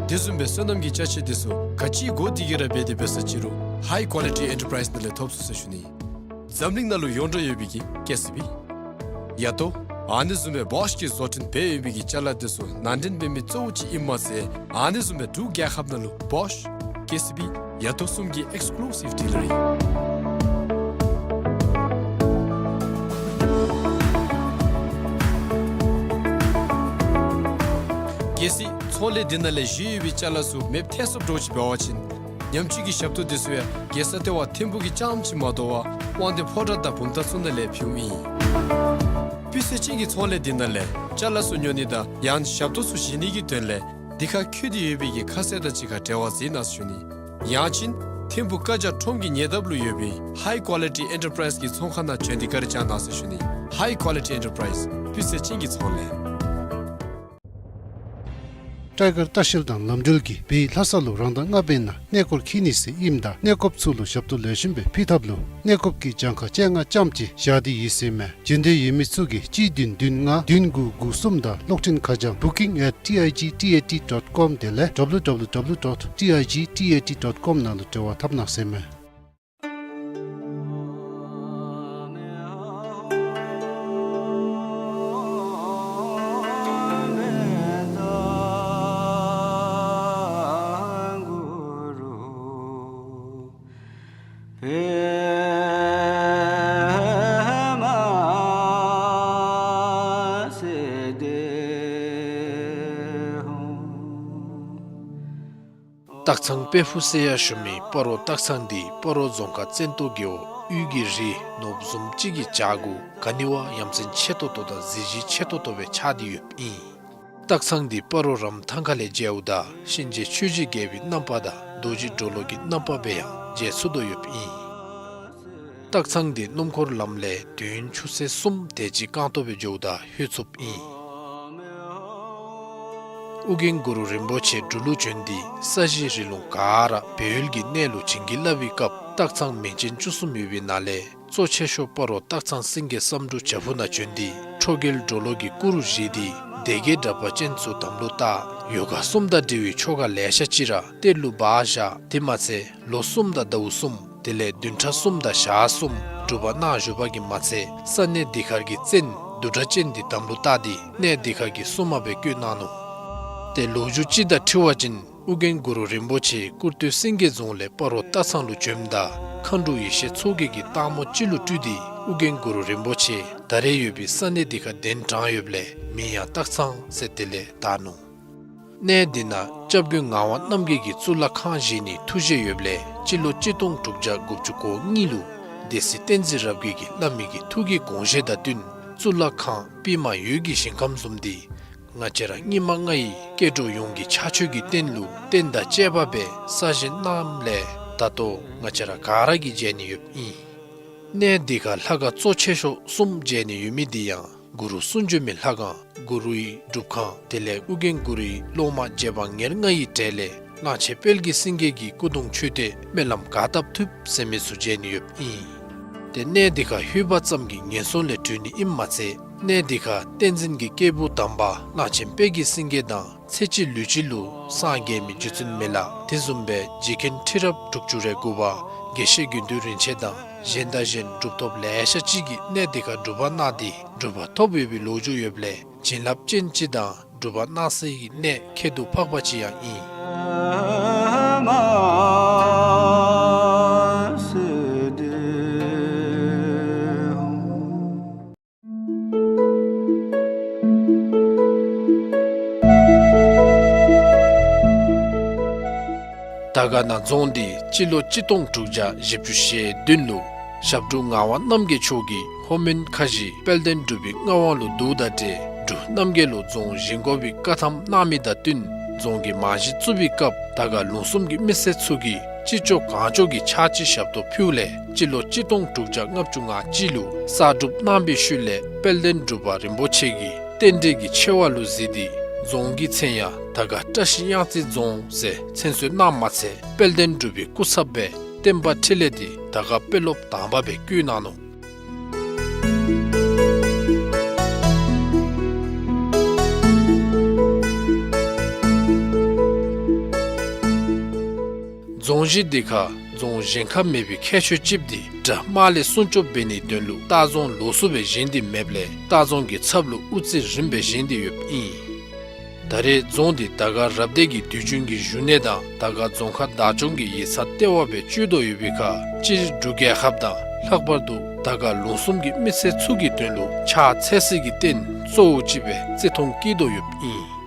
དེ་བཟུམ་སྦེ་སོ་ནམ་གྱི་ཅ་ཆས་དེ་ཚུ་ག་ཅི་དགོ་དེ་གིས་ར་འབད་དེ་འབད་ས་ཅི་རུང་High Quality Enterprise ནང་ལས་ཐོབ་ཚུགས་ཟེར་ཞུ་ནི། འཛམ་གླིང་ནང་ལུ་ཡོངས་གྲགས་ཡོད་པའི་གི་ཀེ་སི་བི་ཡ་ཏོ་ཨ་ནི་བཟུམ་སྦེ་བོཤ་གིས་བཟོ་སྐྲུན་འབད་ཡོད་པའི་གི་ཅ་ལ་དེ་ཚུ་ནང་འདྲེན་འབད་མི་གཙོ་བོ་ཅིག་ཨིནམ་མ་ཚད་ཨ་ནི་བཟུམ་སྦེ་འབྲུག་རྒྱལ་ཁབ་ནང་ལུ་བོཤ་ཀེ་སི་བི་ཡ་ཏོ་གསུམ་གྱི་ཨེགསི་ཀུ་ལུ་སིབ་ཌི་ལར་ཨིན། གལ་སྲིད་ཚོང་ལས་འདི་ནང་ལས་བཞེས་ཡོད་པའི་ཅ་ལ་ཚུ་མེདཔ་ཐལ་སོངམ་འདྲཝ་ཅིག་འབད་བ་ཅིན་ཉམས་བཅོས་ཀྱི་ཞབས་ཏོག་དེ་ཚུ་ཡང་རྒྱལ་ས་ལྟེ་བ་ཐིམ་ཕུག་གི་རྐྱངམ་ཅིག་མ་དོ་བར་དབང་འདུས་ཕོ་བྲང་དང་བུམ་ཐང་ཚུ་ནང་ལས་ཕུལཝ་ཨིན། སྤུས་ཚད་ཅན་གྱི་ཚོང་ལས་འདི་ནང་ལས་ཅ་ལ་ཚུ་ཉོ་ནི་དང་ཡང་ཞབས་ཏོག་ཚུ་བཞེས་ནི་གི་དོན་ལས་འདི་ཁར་བཀོད་དེ་ཡོད་པའི་གི་ཁ་གསལ་དང་གཅིག་ཁར་འབྲེལ་བ་མཛད་གནང་ཟེར་ཞུ་ནི། ཡང་ཅིན་ཐིམ་ཕུག་ཀ་ཇ་ཁྲོམ་གྱི་ཉེ་འདབས་ལུ་ཡོད་པའི་High Quality Enterprise གི་ཚོང་ཁང་ནང་བྱོན་ཏེ་བཀའ་དྲིན་བསྐྱང་གནང་ཟེར་ཞུ་ནི། High Quality Enterprise སྤུས་ཚད་ཅན་གྱི་ཚོང་ལས། སྤྲོ་སྐར་ལྟ་བཤལ་དང་ལམ་འགྲུལ་གྱིས་བོད་ལྷ་ས་ལུ་རང་ཟླ་ལྔ་པའི་ནང་གནས་སྐོར་འཁྱིད་ནི་ཟེར་ཨིནམ་ད་གནས་སྐོརཔ་ཚུ་ལུ་ཞབས་ཏོག་ལེགས་ཤོམ་སྦེ་ཕུལ་ཐབས་ལུ་གནས་སྐོརཔ་གི་གྱངས་ཁ་བཅོ་ལྔ་ཙམ་ཅིག་བཞག་སྟེ་ཡོད་ཟེར་མས། འབྱོན་འདོད་ཡོད་མི་ཚུ་གིས་གཅིག་བདུན་བདུན་ལྔ་བདུན་དགུ་དགུ་གསུམ་དང་གློག་འཕྲིན་ཁ་བྱང་booking at T I G T A T dot com དེ་ལས་W W W dot T I G T A T dot com ནང་ལུ་འབྲེལ་བ་འཐབ་གནང་ཟེར་མས། སྟག་ཚང་དཔལ་ཕུག་ཟེར་ཡང་ཞུ་མི་སྤ་རོ་སྟག་ཚང་འདི་སྤ་རོ་རྫོང་ཁག་བཙན་ཏོ་རྒེད་འོག་དབུས་ཀྱི་རི་ནོར་བུ་བཟུམ་ཅིག་གི་བྱག་གུ་ག་ནི་བ་ཡ་མཚན་ཆེ་ཏོག་ཏོ་དང་གཟི་བརྗིད་ཆེ་ཏོག་ཏོ་སྦེ་ཆགས་ཏེ་ཡོདཔ་ཨིན། སྟག་ཚང་འདི་སྤ་རོ་རམ་ཐང་ཁ་ལས་མཇལཝ་ད་གཤིན་རྗེ་ཆོས་ཀྱི་རྒྱལ་པོའི་རྣམ་པ་དང་རྡོ་རྗེ་གྲོ་ལོད་ཀྱི་རྣམ་པ་སྦེ་ཡང་མཇལ་ཚུགས་དོ་ཡོདཔ་ཨིན། སྟག་ཚང་འདི་སྣུམ་འཁོར་ལམ་ལས་དུས་ཡུན་ཆུ་ཚོད་གསུམ་དེ་ཅིག་རྐང་སྟོང་སྦེ་འགྱོཝ་ད་ལྷོད་ཚུགསཔ་ཨིན། ཨོ་རྒྱན་གུ་རུ་རིན་པོ་ཆེ་འབྲུག་ལུ་བྱོན་ཏེ་ས་གཞི་རི་ལུང་ག་ར་སྦས་ཡུལ་གྱི་གནས་ལུ་བྱིན་གྱིས་བརླབས་པའི་སྐབས་སྟག་ཚང་མིང་ཅན་བཅུ་གསུམ་ཡོད་པའི་ནང་ལས་གཙོ་ཆེ་ཤོས་སྤ་རོ་སྟག་ཚང་སེང་གེ་བསམ་འགྲུབ་བྱག་ཕུག་ནང་བྱོན་ཏེ་ཁྲོ་རྒྱལ་གྲོ་ལོད་ཀྱི་སྐུ་རུ་བཞེངས་ཏེ་སྡེ་བརྒྱད་དྲེགས་པ་ཅན་ཚུ་དམ་ལུ་བཏགས། ཡོ་ག་གསུམ་དང་འབྲེལ་བའི་ཆོ་ག་ལེ་ཤ་ཅིག་ར་གཏེར་ལུ་སྦ་བཞག། དེ་མ་ཚད་ལོ་གསུམ་དང་ཟླཝ་གསུམ་དེ་ལས་བདུན་ཕྲག་གསུམ་དང་ཞག་གསུམ་སྒྲུབ་པ་གནང་བཞུགས་པ་གིས་མ་ཚད་ས་གནས་འདི་ཁར་གྱི་བཙན་བདུད་དྲེགས་ཅན་འདི་དམ་ལུ་བཏགས་ཏེ་གནས་འདི་ཁར་གྱི་སྲུང་མ་སྦེ་བསྐོས་གནང་ནུག། ཏེ་ལོ་རྒྱུས་ཅིག་དང་འཁྲིལ་བ་ཅིན་ཨོ་རྒྱན་གུ་རུ་རིན་པོ་ཆེ་སྐུར་སྟོད་སེང་གེ་རྫོང་ལས་སྤ་རོ་སྟག་ཚང་ལུ་བྱོནམ་ད་མཁའ་འགྲོ་ཡེ་ཤེས་མཚོ་རྒྱལ་གྱིས་སྟག་མོ་ཅིག་ལུ་སྤྲུལ་ཏེ་ཨོ་རྒྱན་གུ་རུ་རིན་པོ་ཆེ་ད་རེས་ཡོད་པའི་ས་གནས་འདི་ཁར་གདན་དྲངས་ཡོདཔ་ལས་མིང་ཡང་སྟག་ཚང་ཟེར་དེ་ལས་བཏགས་ནུག། གནས་འདི་ནང་སྐྱབས་མགོན་ངག་དབང་རྣམ་རྒྱལ་གྱིས་གཙུག་ལག་ཁང་བཞེངས་ནིའི་ཐུགས་བཞེད་ཡོདཔ་ལས་སྤྱི་ལོ་གཅིག་སྟོང་དྲུག་བརྒྱ་དགུ་བཅུ་གོ་གཉིས་ལུ་སྡེ་སྲིད་བསྟན་འཛིན་རབ་རྒྱས་ཀྱིས་བླ་མའི་གི་ཐུགས་ཀྱི་དགོངས་བཞེད་དང་བསྟུན་གཙུག་ལག་ཁང་པདྨ་འོད་ཀྱི་ཞིང་ཁམས་བཟུམ་འདི་ང་བཅས་ར་སྙིགས་མ་ལྔ་ཡི་སྐྱེ་འགྲོ་ཡོངས་ཀྱི་ཕྱག་མཆོད་ཀྱི་རྟེན་ལུ་རྟེན་དང་བཅས་པ་སྦེ་གསར་བཞེངས་གནངམ་ལས་ད་ལྟོ་ང་བཅས་ར་ག་ར་གིས་མཇལ་ནི་ཡོདཔ་ཨིན། གནས་འདི་ཁར་ལྷ་ཁང་གཙོ་ཆེ་ཤོས་གསུམ་མཇལ་ནི་ཡོད་མི་འདི་ཡང་གུ་རུ་གསུང་བྱོན་མའི་ལྷ་ཁང་གུ་རུའི་སྒྲུབ་ཁང་དེ་ལས་ཨོ་རྒྱན་གུ་རུའི་སློབ་མ་རྗེ་འབངས་ཉེར་ལྔ་ཡི་གྲས་ལས་གླང་ཆེན་དཔལ་གྱི་སེང་གེ་གི་སྐུ་གདུང་མཆོད་རྟེན་སྨོན་ལམ་ག་བཏབ་ཐུབ་ཟེར་མི་ཚུ་མཇལ་ནི་ཡོདཔ་ཨིན། ཏེ་གནས་འདི་ཁར་ལྷོད་པ་ཙམ་གྱིས་ངན་སོང་ལས་གྲོལ་ནི་ཨིནམ་མ་ཚད་གནས་འདི་ཁར་བསྟན་འཛིན་གྱི་སྐྱེས་བུ་དམ་པ་གླང་ཆེན་དཔལ་གྱི་སེང་གེ་དང་ཚེ་གཅིག་ལུས་གཅིག་ལུ་སངས་རྒྱས་མི་རྗེ་བཙུན་མི་ལ་དེ་བཟུམ་སྦེ་རྗེ་མཁན་ཁྲི་རབས་དྲུག་ཅུ་རེ་དགུ་པ་དགེ་བཤེས་དགེ་འདུན་རིན་ཆེན་དང་གཞན་དང་གཞན་གྲུབ་ཐོབ་ལེ་ཤ་ཅིག་གིས་གནས་འདི་ཁར་སྒྲུབ་པ་གནང་སྟེ་གྲུབ་པ་ཐོབ་ཡོད་པའི་ལོ་རྒྱུས་ཡོདཔ་ལས་བྱིན་རླབས་ཅན་ཅིག་དང་གྲུབ་པ་གནང་སའི་གནས་ཁྱད་དུ་འཕགས་པ་ཅིག་ཡང་ཨིན། དར་དཀར་ན་རྫོང་འདི་སྤྱི་ལོ་གཅིག་སྟོང་དྲུག་བརྒྱ་བཞི་བཅུ་ཞེ་བདུན་ལུ་ཞབས་དྲུང་ངག་དབང་རྣམ་རྒྱལ་མཆོག་གིས་ལྷོ་མོན་ཁ་བཞི་དཔལ་ལྡན་འབྲུག་པའི་མངའ་དབང་ལུ་བསྡུཝ་དང་འབྲེལ་འབྲུག་རྣམ་རྒྱལ་ལུ་རྫོང་བཞེངས་དགོ་པའི་བཀའ་ཐམ་གནང་མི་དང་བསྟུན་རྫོང་གི་རྨང་གཞི་བཙུགས་པའི་སྐབས་དར་དཀར་ལུང་གསུམ་གྱི་མི་སེར་ཚུ་གིས་ཅི་ལྕོགས་གང་ལྕོགས་ཀྱིས་ཕྱག་ཕྱི་ཞབས་ཏོག་ཕུལཝ་ལས་སྤྱི་ལོ་གཅིག་སྟོང་དྲུག་བརྒྱ་ལྔ་བཅུ་ང་གཅིག་ལུ་གསར་སྒྲུབ་གནང་བའི་ཤུལ་ལས་དཔལ་ལྡན་འབྲུག་པ་རིན་པོ་ཆེ་གིས་རྟེན་འབྲེལ་གྱི་ཆེ་བ་ལུ་གཟིགས་ཏེ་རྫོང་གི་མཚན་ཡང་དར་དཀར་བཀྲ་ཤིས་གཡང་རྩེ་རྫོང་ཟེར་མཚན་གསོལ་གནངམ་མ་ཚད་དཔལ་ལྡན་འབྲུག་པའི་སྐུ་ཚབ་སྦེ་བསྟན་པ་འཕྲིན་ལས་འདི་དར་དཀར་དཔོན་སློབ་དང་པ་སྦེ་བསྐོས་གནང་ནུག། རྫོང་གཞི་འདི་ཁར་རྫོང་གཞན་ཁར་མེད་པའི་ཁྱད་ཆོས་ཅིག་འདི་དགྲ་དམག་ལས་སྲུང་སྐྱོབ་འབད་ནིའི་དོན་ལུ་ལྟ་རྫོང་ལོགས་སུ་སྦེ་བཞེངས་ཏེ་མེདཔ་ལས་ལྟ་རྫོང་གི་ཚབ་ལུ་དབུ་རྩེ་རིམ་པས་བཞེངས་ཏེ་ཡོདཔ་ཨིན། ད་རེས་རྫོང་འདི་དར་དཀར་རབ་སྡེ་གི་དུས་རྒྱུན་གྱི་བཞུགས་གནས་དང་དར་དཀར་རྫོང་ཁག་བདག་སྐྱོང་གི་ཡིག་ཚང་ལྟེ་བ་སྦེ་སྤྱོད་དོ་ཡོད་པའི་ཁར་སྤྱིར་འབྲུག་རྒྱལ་ཁབ་དང་ལྷག་པར་དུ་དར་དཀར་ལུང་གསུམ་གྱི་མི་སེར་ཚུ་གི་དོན་ལུ་ཕྱག་འཚལ་སའི་གི་རྟེན་གཙོ་བོ་ཅིག་སྦེ་བརྩི་མཐོང་བསྐྱེད་དོ་ཡོདཔ་ཨིན།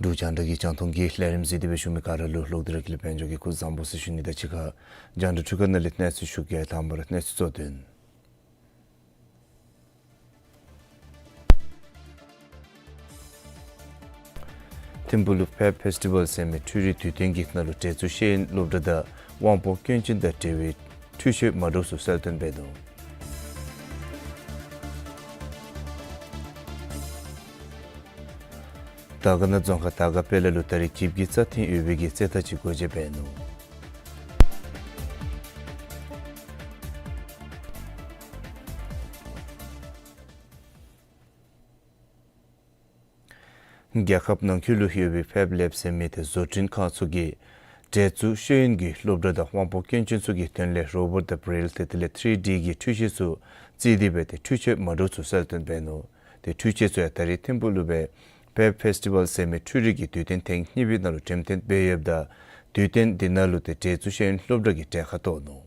འབྲུག་རྒྱང་བསྒྲགས་ཀྱི་རྒྱང་མཐོང་གི་ལས་རིམ་གཟིགས་ཏེ་སྦེ་བཞུགས་མི་ག་ར་ལུ་ལོག་སྟེ་ར་དགེ་ལེགས་དཔལ་འབྱོར་གྱིས་སྐུ་གཟུགས་བཟང་པོ་ཟེར་ཞུ་ནི་དང་གཅིག་ཁར་རྒྱང་བསྒྲགས་འཕྲུལ་ཁང་ནང་ལས་གནས་ཚུལ་ཞུ་གེ། དང་པ་ར་གནས་ཚུལ་གཙོ་དོན། ཐིམ་ཕུག་ལུ་ཕེབ་ཕེསི་ཊི་བཱལ་ཟེར་མི་འཕྲུལ་རིག་དུས་སྟོན་གྱི་ནང་ལུ་འབྲེལ་ཚུལ་ཤེས་ཡོན་སློབ་གྲྭ་དང་དབང་པོ་སྐྱོན་ཅན་དང་འབྲེལ་བའི་འཕྲུལ་ཆས་མ་འདྲཝ་ཚུ་གསལ་སྟོན་འབད་ནུག། དར་དཀར་ན་རྫོང་ཁག་དར་དཀར་དཔལ་ལ་ལུ་ད་རིས་གྱིབ་ཀྱི་རྩྭ་ཐང་ཡོད་པའི་གི་རྩེད་ཐང་ཅིག་སྒོ་འབྱེད་འབད་ནུག། རྒྱལ་ཁབ་ནང་འཁོད་ལུ་ཡོད་པའི་ཕེབ་ལེབ་ཟེར་མི་དེ་བཟོ་སྐྲུན་ཁང་ཚུ་གིས་ གྲལ་བཙུགས་ཤེས་ཡོན་གྱི་སློབ་གྲྭ་དང་དབང་པོ་སྐྱོན་ཅན་ཚུ་གི་དོན་ལས་རོ་བོཊ་དང་བྲེལ་ཏེ་དེ་ལས་ཐི་རི་ཌི་གི་འཕྲུལ་ཆས་ཚུ་བརྩིས་ཏེ་སྦེ་ཏེ་འཕྲུལ་ཆས་མ་འདྲཝ་ཚུ་གསལ་སྟོན་འབད་ནུག། ཏེ་འཕྲུལ་ཆས་ཚུ་ཡང་ད་རེས་ཐིམ་ཕུག་ལུ་སྦེ་ཕེབ་ཕེསི་ཊི་བཱལ་ཟེར་མི་འཕྲུལ་རིག་གི་དུས་སྟོན་ཐེངས་གཉིས་པའི་ནང་ལུ་འགྲེམས་སྟོན་འབད་ཡོདཔ་ད་དུས་སྟོན་འདི་ནང་ལུ་ཏེ་གྲལ་བཙུགས་ཤེས་ཡོན་སློབ་གྲྭ་གི་གྲལ་ཁར་གཏོགས་ནུག།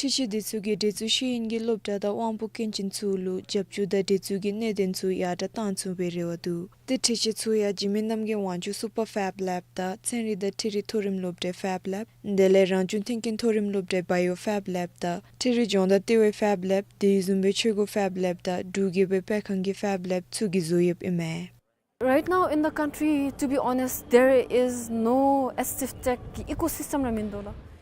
འཕྲུལ་ཆས་འདི་ཚུ་གིས་གྲལ་བཙུགས་ཤེས་ཡོན་གྱི་སློབ་གྲྭ་དང་དབང་པོ་སྐྱོན་ཅན་ཚུ་ལུ་རྒྱབ་སྐྱོར་དང་གྲལ་བཙུགས་ཀྱི་གནད་དོན་ཚུ་ཡར་དྲག་བཏང་ཚུགས་པའི་རེ་བ་འདུག། ཏེ་འཕྲུལ་ཆས་ཚུ་ཡང་འཇིགས་མེད་རྣམ་རྒྱལ་དབང་ཕྱུག་སུ་པར་ཕེབ་ལེབ་དང་ཚན་རིག་དང་འཕྲུལ་རིག་མཐོ་རིམ་སློབ་གྲྭའི་ཕེབ་ལེབ་དེ་ལས་རང་བྱུང་མཐུན་རྐྱེན་མཐོ་རིམ་སློབ་གྲྭའི་བཱའི་ཡོ་ཕེབ་ལེབ་དང་འཕྲུལ་རིག་སྦྱོང་བརྡར་ལྟེ་བའི་ཕེབ་ལེབ་དེ་བཟུམ་སྦེ་ཆོས་སྒོ་ཕེབ་ལེབ་དང་འབྲུག་རྒྱལ་པོའི་དཔེ་ཁང་གི་ཕེབ་ལེབ་ཚུ་གིས་བཟོ་ཡོདཔ་ཨིན་མས། Right now in the country, to be honest, there is no assistive tech ecosystem ར་མིན་འདུག་ལགས།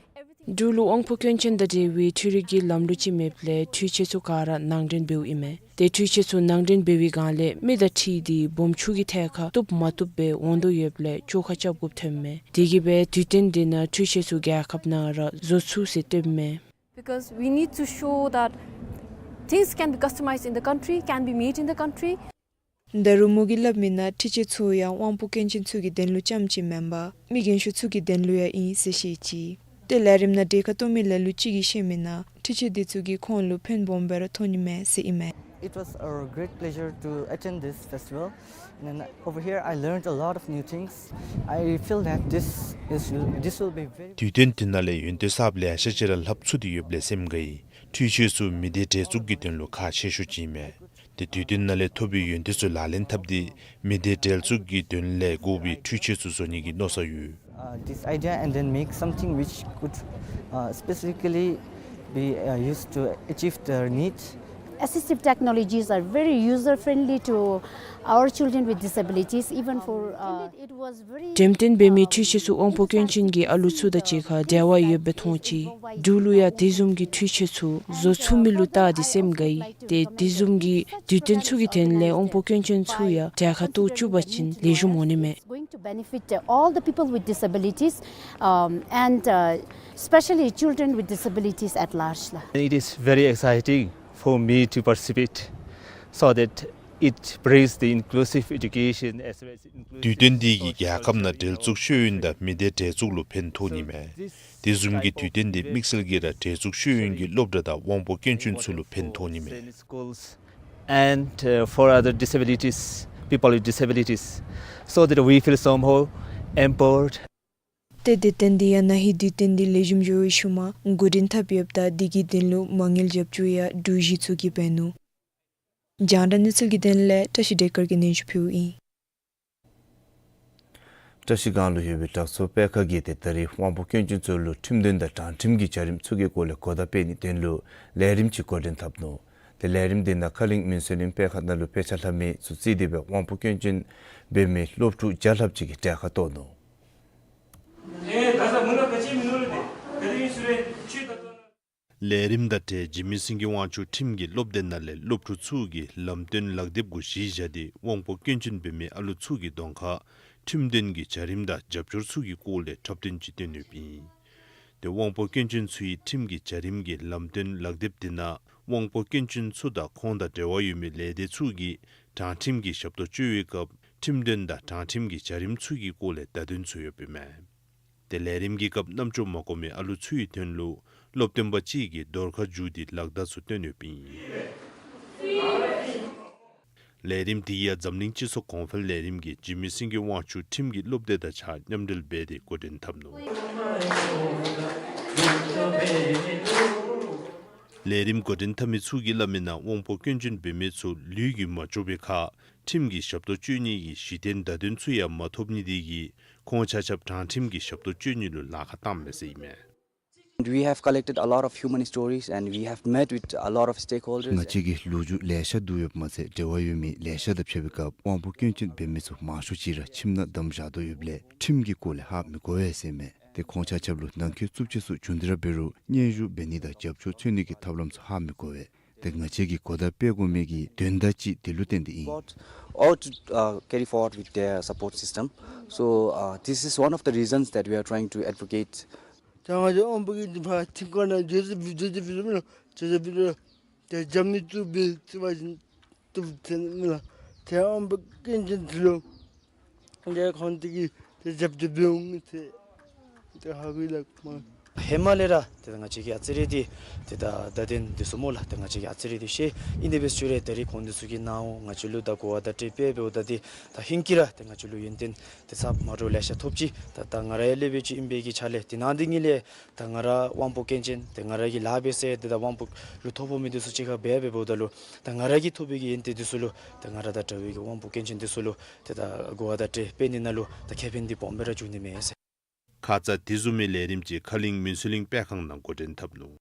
འབྲུག་ལུ་དབང་པོ་སྐྱོན་ཅན་དང་འབྲེལ་བའི་འཕྲུལ་རིག་གི་ལམ་ལུགས་ཅིག་མེདཔ་ལས་འཕྲུལ་ཆས་ཚུ་ག་ར་ནང་འདྲེན་འབདཝ་ཨིན་མས། ཏེ་འཕྲུལ་ཆས་ཚུ་ནང་འདྲེན་འབད་བའི་སྒང་ལས་མི་དང་འཁྲིལ་ཏེ་སྦོམ་ཆུང་གི་ཐད་ཁར་བཏུབ་མ་བཏུབ་སྦེ་འོང་དོ་ཡོདཔ་ལས་བཅོ་ཁ་རྐྱབ་དགོཔ་ཐོནམ་མས། དེ་གིས་སྦེ་དུས་སྟོན་འདི་ནང་འཕྲུལ་ཆས་ཚུ་རྒྱལ་ཁབ་ནང་ར་བཟོ་ཚུགས་ཟེར་སྟོནམ་མས། Because we need to show that things can be customized in the country, can be made in the country. ད་རུང་མོ་གིས་སླབ་མི་ནང་འཕྲུལ་ཆས་ཚུ་ཡང་དབང་པོ་སྐྱོན་ཅན་ཚུ་གི་དོན་ལུ་རྐྱངམ་ཅིག་མེན་པར་མི་རྒན་ཤོས་ཚུ་གི་དོན་ལུ་ཡང་ཨིན་ཟེར་བཤད་ཅི། ཏེ་ལས་རིམ་ནང་གྲལ་ཁར་གཏོགས་མི་ལ་ལུ་ཅིག་གིས་བཤད་མི་ནང་འཕྲུལ་ཆས་འདི་ཚུ་གིས་ཁོང་ལུ་ཕན་སྦོམ་སྦེ་ར་ཐོགས་ནི་མས་ཟེར་ཨིན་མས། It was a great pleasure to attend this festival. And over here, I learned a lot of new things. I feel that this is, this will be very དུས་སྟོན་འདི་ནང་ལས་ཡོན་ཏན་གསརཔ་ལེ་ཤ་ཅིག་ར་ལྷབ་ཚུགས་ཏེ་ཡོདཔ་ལས་སེམས་དགའ་ཡི། འཕྲུལ་ཆས་ཚུ་མི་སྡེ་གྲལ་བཙུགས་ཀྱི་དོན་ལུ་ཁག་ཆེ་ཤོས་ཅིག་ཨིན་མས། ཏེ་དུས་སྟོན་ནང་ལས་ཐོབ་པའི་ཡོན་ཏན་ཚུ་ལག་ལེན་འཐབ་སྟེ་མི་སྡེ་གྲལ་བཙུགས་ཀྱི་དོན་ལས་དགོ་པའི་འཕྲུལ་ཆས་ཚུ་བཟོ་ནི་གི་མནོ་བསམ་ཡོད། Uh, this idea and then make something which could, uh, specifically be, uh, used to achieve their needs. Assistive technologies are very user friendly to our children with disabilities, even for, uh, it was very, འགྲེམས་སྟོན་འབད་མི་འཕྲུལ་ཆས་ཚུ་དབང་པོ་སྐྱོན་ཅན་གྱི་ཨ་ལུ་ཚུ་དང་གཅིག་ཁར་འབྲེལ་བ་ཡོདཔ་སྦེ་མཐོང་ཅི། འབྲུག་ལུ་ཡང་དེ་བཟུམ་གྱི་འཕྲུལ་ཆས་ཚུ་བཟོ་ཚུགས་མི་ལུ་བལྟ་སྟེ་སེམས་དགའ་ཡི། ཏེ་དེ་བཟུམ་གྱི་དུས་སྟོན་ཚུ་གི་དོན་ལས་དབང་པོ་སྐྱོན་ཅན་ཚུ་ཡང་གྲལ་ཁར་གཏོགས་བཅུག་པ་ཅིན་ལེགས་ཤོམ་འོང་ནི་མས། It's going to benefit, uh, all the people with disabilities, um, and, uh, especially children with disabilities at large ལགས། It is very exciting for me to participate so that it brings the inclusive education as well as དུས་སྟོན་འདི་གིས་རྒྱལ་ཁབ་ནང་གྲལ་བཙུགས་ཤེས་ཡོན་དང་མི་སྡེ་གྲལ་བཙུགས་ལུ་ཕན་ཐོགས་ནི་མས། དེ་བཟུམ་གྱི་དུས་སྟོན་འདི་དམིགས་བསལ་གྱིས་ར་གྲལ་བཙུགས་ཤེས་ཡོན་གྱི་སློབ་གྲྭ་དང་དབང་པོ་སྐྱོན་ཅན་ཚུ་ལུ་ཕན་ཐོགས་ནི་མས། Schools and, uh, for other disabilities, people with disabilities, so that we feel somehow empowered. ཏེ་དུས་སྟོན་འདི་ཡང་ན་ཧིང་དུས་སྟོན་འདི་ལེགས་ཤོམ་འགྱོ་བའི་ཤུལ་མ་འགོ་འདྲེན་འཐབ་ཡོདཔ་ད་དེ་གི་དོན་ལུ་མ་དངུལ་རྒྱབ་སྐྱོར་ཡང་འབྲུག་གཞུང་ཚུ་གིས་འབད་ནུག། རྒྱང་བསྒྲགས་གནས་ཚུལ་གྱི་དོན་ལས་བཀྲ་ཤིས་བདེ་དཀར་གྱིས་སྙན་ཞུ་ཕུལཝ་ཨིན། བཀྲ་ཤིས་སྒང་ལུ་ཡོད་པའི་དྲག་ཚོགས་སྤེལ་ཁང་གིས་ཏེ་ད་རིས་དབང་པོ་སྐྱོན་ཅན་ཚུ་ལུ་ཁྲིམས་དོན་དང་དྲང་ཁྲིམས་ཀྱི་བྱ་རིམ་ཚུ་གི་སྐོར་ལས་གོ་བརྡ་སྤེལ་ནིའི་དོན་ལུ་ལས་རིམ་ཅིག་འགོ་འདྲེན་འཐབ་ནུག། ཏེ་ལས་རིམ་འདི་ནང་ཁ་གླིང་མུན་སེལ་གླིང་སྤེལ་ཁང་ནང་ལུ་དཔེ་ཆ་ལྷབ་མི་ཚུ་བརྩིས་ཏེ་སྦེ་དབང་པོ་སྐྱོན་ཅན་འབད་མི་སློབ་ཕྲུག་བརྒྱ་ལྷགཔ་ཅིག་གིས་གྲལ་ཁར་གཏོགས་ནུག། ལས་རིམ་དང་འབྲེལ་འཇིགས་མེད་སེང་གེ་དབང་ཕྱུག་ཁྲིམས་ཀྱི་སློབ་སྡེ་ནང་ལས་སློབ་ཕྲུག་ཚུ་གིས་ལམ་སྟོན་ལག་དེབ་གུ་གཞི་བཞག་སྟེ་དབང་པོ་སྐྱོན་ཅན་འབད་མི་ཨ་ལུ་ཚུ་གི་གདོང་ཁར་ཁྲིམས་དོན་གྱི་བྱ་རིམ་དང་རྒྱབ་སྐྱོར་ཚུ་གི་སྐོར་ལས་འཁྲབ་སྟོན་ཅིག་སྟོན་ཡོདཔ་ཨིན། ཏེ་དབང་པོ་སྐྱོན་ཅན་ཚུ་གི་ཁྲིམས་ཀྱི་བྱ་རིམ་གྱི་ལམ་སྟོན་ལག་དེབ་འདི་ནང་དབང་པོ་སྐྱོན་ཅན་ཚུ་དང་ཁོང་དང་འབྲེལ་བ་ཡོད་མི་ལས་སྡེ་ཚུ་གིས་དྲང་ཁྲིམས་ཀྱི་ཞབས་ཏོག་སྤྱོད་པའི་སྐབས་ཁྲིམས་དོན་དང་དྲང་ཁྲིམས་ཀྱི་བྱ་རིམ་ཚུ་གི་སྐོར་ལས་བརྡ་དོན་ཚུ་ཡོདཔ་ཨིན་མས། ཏེ་ལས་རིམ་གྱི་སྐབས་རྣམ་ཅོ་མ་གོ་མི་ཨ་ལུ་ཚུ་གི་དོན་ལུ་སློབ་སྟོན་པ་ཅིག་གིས་རྡོར་ཁ་བརྒྱུད་དེ་ལག་རྟགས་ཚུ་སྟོན་ཡོདཔ་ཨིན། ལས་རིམ་འདི་ཡང་འཛམ་གླིང་སྤྱི་ཚོགས་གོང་འཕེལ་ལས་རིམ་གྱིས་འཇིགས་མེད་སེང་གེ་དབང་ཕྱུག་ཁྲིམས་ཀྱི་སློབ་སྡེ་དང་གཅིག་ཁར་མཉམ་འབྲེལ་འབད་དེ་འགོ་འདྲེན་འཐབ་ནུག། ལས་རིམ་འགོ་འདྲེན་འཐབ་མི་ཚུ་གིས་སླབ་མི་ནང་དབང་པོ་སྐྱོན་ཅན་འབད་མི་ཚུ་ལུས་ཀྱིས་མ་ལྕོགས་པའི་ཁར་ཁྲིམས་ཀྱི་ཞབས་ཏོག་སྤྱོད་ནི་གི་གཞི་རྟེན་བརྡ་དོན་ཚུ་ཡང་མ་ཐོབ་ནི་དེ་གིས་ཁོང་ཆ་ཁྱབ་དྲང་ཁྲིམས་ཀྱི་ཞབས་ཏོག་སྤྱོད་ནི་ལུ་ལཱ་ཁག་བཏངམ་མས་ཟེར་ཨིན་མས། We have collected a lot of human stories and we have met with a lot of stakeholders. ང་བཅས་ཀྱིས་ལོ་རྒྱུས་ལེ་ཤ་བསྡུ་ཡོདཔ་མ་ཚད་འབྲེལ་བ་ཡོད་མི་ལེ་ཤ་དང་ཕྱད་པའི་སྐབས་དབང་པོ་སྐྱོན་ཅན་འབད་མི་ཚུ་མང་ཤོས་ཅིག་ར་ཁྱིམ་ནང་བསྡམས་བཞག་དོ་ཡོདཔ་ལས་ཁྲིམས་ཀྱི་སྐོར་ལས་ཧ་མི་གོ་བས་ཟེར་ཨིན་མས། ཏེ་ཁོང་ཆ་ཁྱབ་ལུ་ནང་འཁོད་རྩུབ་སྤྱོད་ཚུ་བྱུང་སྟེ་ར་འབད་རུང་སྙན་ཞུ་འབད་ནི་དང་རྒྱབ་སྐྱོར་འཚོལ་ནི་གི་ཐབས་ལམ་ཚུ་ཧ་མི་གོ་བས། ཏེ་ང་བཅས་ཀྱིས་གོ་བརྡ་སྤེལ་དགོ་མི་གི་དོན་དག་ཅིག་དེ་ལུ་བརྟེན་ཏེ་ཨིན། Or to, uh, carry forward with their support system. So, uh, this is one of the reasons that we are trying to advocate. ད་ང་བཅས་དབང་པོ་སྐྱོན་ཅན་ཕར་ཁྲིམས་ཁང་ནང་འགྱོ་ཟེར་འབུལ་འགྱོ་ཟེར་འབུལ་མི་ལ་འགྱོ་ཟེར་འབུལ་ལ་ཏེ་རྒྱབ་ནི་བཙུགས་སྦེ་བརྩི་བ་ཅིན་བཏུབ་ཟེར་མི་ལ་ཏེ་དབང་པོ་སྐྱོན་ཅན་ཚུ་ལུ་ཏེ་ཁོང་དེ་གི་ ཏེ་རྒྱབ་སྐྱོར་འབད་འོང་ཟེར་ཏེ་ཧ་གོ་ཡི་ལགས། ཧེ་མ་ལས་ར་ཏེ་ད་ང་བཅས་ཀྱི་ཨ་ཙི་རེ་འདི་ཏེ་ད་བརྡ་དོན་འདི་ཚུ་སྨོ་ལགས། ཏེ་ང་བཅས་ཀྱིས་ཨ་ཙི་རེ་འདི་ཤེས་ཨིན། དེ་འབད་ཞུ་རུང་ད་རིས་ཁོང་འདི་ཚུ་གིས་ནཱ་ང་བཅས་ལུ་ད་གོ་བ་བརྡ་སྤྲོད་འབད་འབདཝ་ད་འདི་ད་ཧིང་གིས་ར་ཏེ་ང་བཅས་ལུ་ཡོན་ཏན་ཏེ་ཚབ་མ་འདྲཝ་ལེ་ཤ་ཐོབ་ཅི། ད་ད་ང་ར་ཡང་སློབ་དཔོན་ཅིག་ཨིན་པའི་གི་ཆ་ལས་ཏེ་ནཱ་འདི་ཉིད་ལས་ད་ང་ར་དབང་པོ་སྐྱོན་ཅན་ཏེ་ང་ར་གིས་ལཱ་འབད་ཟེར་ཏེ་ད་དབང་པོ་ལུ་ཐོ་ཕོག་མི་འདི་ཚུ་གཅིག་ཁར་འབད་འབདཝ་ད་ལུ་ད་ང་ར་གིས་ཐོབ་པའི་གི་ཡོན་ཏན་འདི་ཚུ་ལུ་ད་ང་ར་དང་འདྲ་བའི་གི་དབང་པོ་སྐྱོན་ཅན་འདི་ཚུ་ལུ་ཏེ་ད་གོ་བ་བརྡ་སྤྲོད་འབད་ནི་ནང་ལུ་ད་ཁེ་ཕན་འདི་སྦོམ་སྦེ་ར་འབྱུང་ནི་མས་ཟེར། ཁ་ཙ་དེ་བཟུམ་མའི་ལས་རིམ་ཅིག་ཁ་གླིང་མུན་སེལ་གླིང་སྤེལ་ཁང་ནང་འགོ་འདྲེན་འཐབ་ནུག།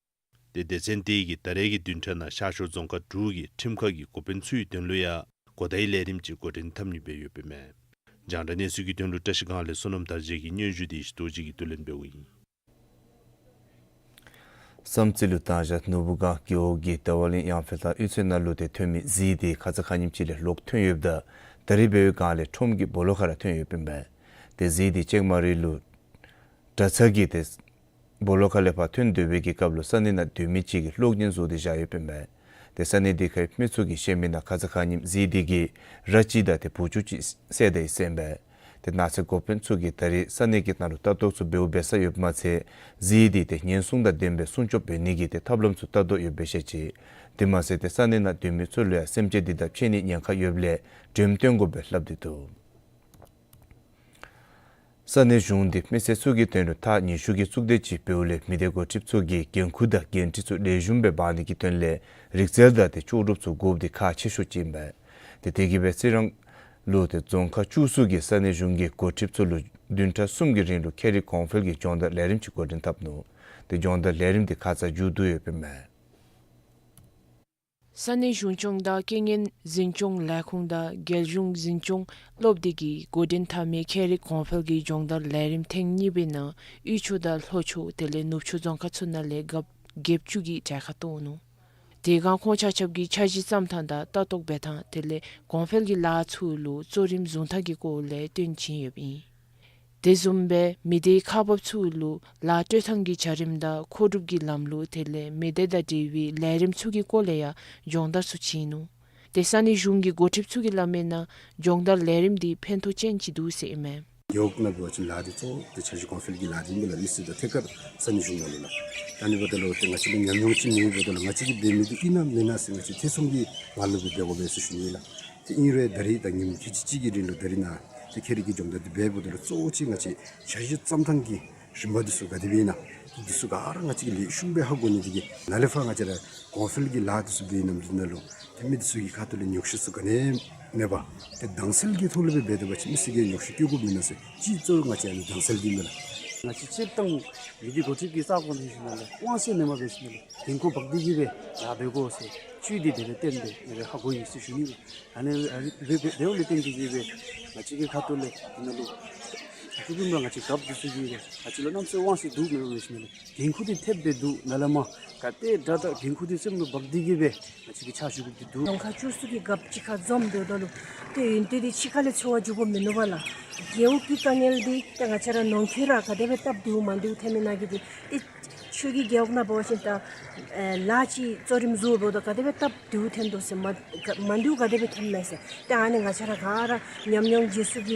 ཏེ་སྡེ་ཚན་དེ་གིས་ད་རེས་ཀྱི་བདུན་ཕྲག་ནང་ཤར་ཕྱོགས་རྫོང་ཁག་དྲུག་གི་ཁྲིམས་ཁང་གི་འགོ་དཔོན་ཚུ་གི་དོན་ལུ་ཡང་གོ་བརྡའི་ལས་རིམ་ཅིག་འགོ་འདྲེན་འཐབ་ནི་སྦེ་ཡོདཔ་ཨིན་མས། རྒྱང་བསྒྲགས་གནས་ཚུལ་གྱི་དོན་ལུ་བཀྲ་ཤིས་སྒང་ལས་བསོད་ནམས་དར་རྒྱས་ཀྱི་སྙན་ཞུ་དེ་ཡེ་ཤེས་རྡོ་རྗེ་གིས་བསྡུ་ལེན་འབདཝ་ཨིན། བསམ་རྩེ་ལུ་ཐང་བཞག་ནོར་བུ་སྒང་རྒེད་འོག་གི་ཟླ་བ་གླིང་གཡང་འཕེལ་ཐང་གཡུས་ཚན་ནང་ལུ་ཏེ་ཐོན་མི་གཟིག་འདི་ཁ་ཙ་ཁ་ཉིནམ་ཅིག་ལས་ལོག་ཐོན་ཡོདཔ་ད་ད་རིས་འབདཝ་སྒང་ལས་ཁྲོམ་གྱི་སྦོ་ལོགས་ཁར་ར་ཐོན་ཡོདཔ་ཨིན་པས། ཏེ་གཟིག་འདི་ཅེང་མ་རི་ལུ་གྲྭ་ཚང་གི་ཏེ་སྦོ་ལོགས་ཁ་ལས་ཕར་ཐོན་སྡོད་པའི་གི་སྐབས་ལུ་ས་གནས་ནང་སྡོད་མི་ཅིག་གིས་གློག་བརྙན་བཟོ་སྟེ་བཞག་ཡོདཔ་ཨིན་པས། ཏེ་ས་གནས་དེ་ཁའི་མི་ཚུ་གིས་བཤད་མི་ནང་ཁ་ཙ་ཁ་ཉིནམ་གཟིག་འདི་གིས་ར་གཅིག་དང་ཏེ་བུ་ཆུང་ཅིག་བསད་དེ་ཡི་ཟེར་ཨིན་པས། ཏེ་ནགས་ཚལ་འགོ་དཔོན་ཚུ་གིས་ད་རིས་ས་གནས་ཀྱི་ནང་ལུ་ལྟ་རྟོག་ཚུ་འབདཝ་འབད་ས་ཡོདཔ་མ་ཚད་གཟིག་འདི་ཏེ་ཉེན་སྲུང་དང་ལྡན་པའི་སྲུང་སྐྱོབ་འབད་ནི་གི་ཏེ་ཐབས་ལམ་ཚུ་ལྟ་རྟོག་ཡོདཔ་སྦེ་བཤད་ཅི། དེ་མ་ཚད་ཏེ་ས་གནས་ནང་སྡོད་མི་ཚུ་ལུ་ཡང་སེམས་ཅན་འདི་དང་ཕྱད་ནིའི་ཉེན་ཁ་ཡོདཔ་ལས་འགྲེམས་སྟོན་དགོ་པའི་སླབ་སྟེ་འདུག། ས་གནས་གཞུང་འདི་མི་སེར་ཚུ་གི་དོན་ལུ་ཐག་ཉེ་ཤོས་ཀྱི་གཙུག་སྡེ་ཅིག་འབདཝ་ལས་མི་སྡེ་འགོ་ཁྲིདཔ་ཚུ་གིས་འགན་ཁུར་དང་འགན་འཁྲི་ཚུ་ལེགས་ཤོམ་སྦེ་འབག་ནི་གི་དོན་ལས་རིག་རྩལ་དང་ཏེ་ལྕོགས་གྲུབ་ཚུ་དགོཔ་འདི་ཁག་ཆེ་ཤོས་ཅིག་ཨིན་པས། ཏེ་དེ་གིས་སྦེ་རྩི་རང་ལུ་ཏེ་རྫོང་ཁག་བཅུ་གསུམ་གྱི་ས་གནས་གཞུང་གི་འགོ་ཁྲིདཔ་ཚུ་ལུ་བདུན་ཕྲག་གསུམ་གྱི་རིང་ལུ་ཁེ་རིག་གོང་འཕེལ་གྱི་སྦྱོང་བརྡར་ལས་རིམ་ཅིག་འགོ་འདྲེན་འཐབ་ནུག། ཏེ་སྦྱོང་བརྡར་ལས་རིམ་འདི་ཁ་ཙ་མཇུག་བསྡུ་ཡོདཔ་ཨིན་མས། ས་གནས་གཞུང་སྐྱོང་དང་རྐྱེན་ངན་འཛིན་སྐྱོང་ལས་ཁུངས་དང་རྒྱལ་གཞུང་འཛིན་སྐྱོང་སློབ་སྡེ་གིས་འགོ་འདྲེན་འཐབ་མི་ཁེ་རིག་གོང་འཕེལ་གྱི་སྦྱོང་བརྡར་ལས་རིམ་ཐེངས་གཉིས་པའི་ནང་དབུས་ཕྱོགས་དང་ལྷོ་ཕྱོགས་དེ་ལས་ནུབ་ཕྱོགས་རྫོང་ཁག་ཚུ་ནང་ལས་རྒཔོ་བརྒྱད་ཅུ་གིས་གྲལ་ཁར་གཏོགས་ནུག། དེ་སྒང་ཁོང་ཆ་ཁྱབ་ཀྱིས་འཆར་གཞི་བརྩམ་ཐངས་དང་ལྟ་རྟོག་འབད་ཐངས་དེ་ལས་གོང་འཕེལ་གྱི་ལཱ་ཚུ་ལུ་གཙོ་རིམ་བཟུང་ཐངས་ཀྱི་སྐོར་ལས་སྟོན་བྱིན་ཡོདཔ་ཨིན། དེ་བཟུམ་སྦེ་མི་སྡེའི་ཁག་འབགཔ་ཚུ་ལུ་ལཱ་སྤྲོད་ཐངས་ཀྱི་བྱ་རིམ་དང་མཁོ་སྒྲུབ་ཀྱི་ལམ་ལུགས་དེ་ལས་མི་སྡེ་དང་འབྲེལ་བའི་ལས་རིམ་ཚུ་གི་སྐོར་ལས་ཡང་སྦྱོང་བརྡར་ཚུ་བྱིན་ནུག། ཏེ་ས་གནས་གཞུང་གི་འགོ་ཁྲིདཔ་ཚུ་གིས་སླབ་མིའི་ནང་སྦྱོང་བརྡར་ལས་རིམ་འདི་ཕན་ཐོགས་ཅན་ཅིག་འདུག་ཟེར་ཨིན་མས། རྒེད་འོག་ནང་འབད་བ་ཅིན་ལཱ་འདི་གཙོ་བོ་ཏེ་འཆར་གཞི་གོང་འཕེལ་གྱི་ལཱ་འདི་ཨིན་པས་ལགས། མི་སེར་དང་ཐད་ཀར་ས་གནས་གཞུང་ནང་ལུ་ལགས། ད་ཨ་ནི་འབདཝ་ད་ལུ་ཏེ་ང་བཅས་ལུ་ཉམས་མྱོང་ཅིག་མེད་འབདཝ་ད་ལུ་ང་བཅས་ཀྱིས་འབད་མི་འདི་ཨིན་ན་མེན་ན་ཟེར་ང་བཅས་ཐེ་ཚོམ་གྱི་བར་ལུ་སྦེ་འབད་དགོ་པས་ཟེར་ཞུ་ནི་ལགས། ཏེ་ཨིན་རུང་ད་རིས་ད་ཉིནམ་ཁལ་གཅིག་གཅིག་གི་རིང་ལུ་ད་རིས་ནཱ་ཏེ་ཁེ་རིག་གི་སྦྱོང་བརྡར་འདི་འབད་འབདཝ་ད་ལུ་གཙོ་བོ་ཅིག་ང་བཅས་འཆར་གཞི་བརྩམ་ཐངས་ཀྱི་རིམ་པ་འདི་ཚུ་ག་དེ་སྦེ་ཨིན་ན་ཏེ་འདི་ཚུ་ག་ར་ང་བཅས་ཀྱིས་ལེགས་ཤོམ་སྦེ་ཧ་གོ་ནི་འདི་གིས་ནཱ་ལས་ཕར་ང་བཅས་ར་གོང་འཕེལ་གྱི་ལཱ་འདི་ཚུ་འབད་ནི་ནང་ལུ་ཏེ་མི་འདི་ཚུ་གི་ཁ་ཐུག་ལས་ཉོགས་བཤད་ཚུ་ག་ནི་མེད་པར་ཏེ་དྭངས་གསལ་གྱི་ཐོག་ལས་སྦེ་འབད་དེ་འབད་བ་ཅིན་མི་སེར་གྱིས་ཉོགས་བཤད་བཀོད་དགོཔ་མེན་ན་ཟེར། གཅིག་གཙོ་བོ་ང་བཅས་ཨ་ནི་དྭངས་གསལ་འདི་ཨིན་མས་ལགས། ང་བཅས་སྤྱིར་བཏང་མི་སྡེ་འགོ་ཁྲིདཔ་གི་ས་གོ་འདི་ཞུ་ནི་ལགས། དབང་ཚད་མེད་པར་འབད་ཞུ་ནི་ལགས། འགན་ཁུར་འབག་སྟེ་གིས་སྦེ་ཡར་འབད་དགོ་ཟེར་བཅུད་འདི་དེ་སྦེ་བསྟན་ཏེ་ཨ་ནི་སྦེ་ཧ་གོ་ཡི་ཟེར་ཞུ་ནི་ལགས། ཨ་ནི་ཨ་ནི་འབད་འབད་འབདཝ་ལས་བརྟེན་ཏེ་གིས་སྦེ་ང་བཅས་ཀྱི་ཁ་ཐུག་ལས་ཨ་ནཱ་ལུ་ཨ་ཁུ་ཀུན་ལུ་ང་བཅས་རྒཔོ་འདི་ཚུ་གིས་སྦེ་ང་བཅས་ལུ་གནམ་མེད་ས་མེད་དབང་ཚད་འདུག་མེད་པར་འབད་ཞུ་ནི་ལགས། འགན་ཁུར་འདི་ཐེབས་སྦེ་འདུག། ནཱ་ལས་མར་ག་དེ་དྲག་དྲག་འགན་ཁུར་འདི་སེམས་ལུ་འབག་སྟེ་གིས་སྦེ་ང་བཅས་ཀྱིས་ཕྱག་ཞུ་དགོཔ་འདི་འདུག། རྫོང་ཁག་བཅུ་གསུམ་གྱི་རྒཔོ་གཅིག་ཁར་འཛོམས་སྡོདཔ་ད་ལུ་ཏེ་ཡོན་ཏན་འདི་གཅིག་ཁར་ལས་འཚོལ་བར་འགྱོ་དགོཔ་མིན་ནུག་པ་ལགས། རྒེད་འོག་གི་དཀའ་ངལ་འདི་ཏེ་ང་བཅས་ར་ནང་འཁོད་ར་ག་དེ་སྦེ་སྟབས་བདེཝ་མ་བདེཝ་ཐོན་མི་ནང་གི་འདི་ཏེ་ཆོས་ཀྱི་རྒེད་འོག་ནང་འབད་བ་ཅིན་ད་ཨེ་ལཱ་ཅིག་གཙོ་རིམ་བཟུང་འབདཝ་ད་ག་དེ་སྦེ་སྟབས་བདེཝ་ཐོན་དོ་ཟེར་མ་ག་མ་བདེཝ་ག་དེ་སྦེ་ཐོནམ་མས་ཟེར། ཏེ་ཨ་ནི་ང་བཅས་ར་ག་ར་ཉམས་མྱོང་རྗེས་སུ་གི་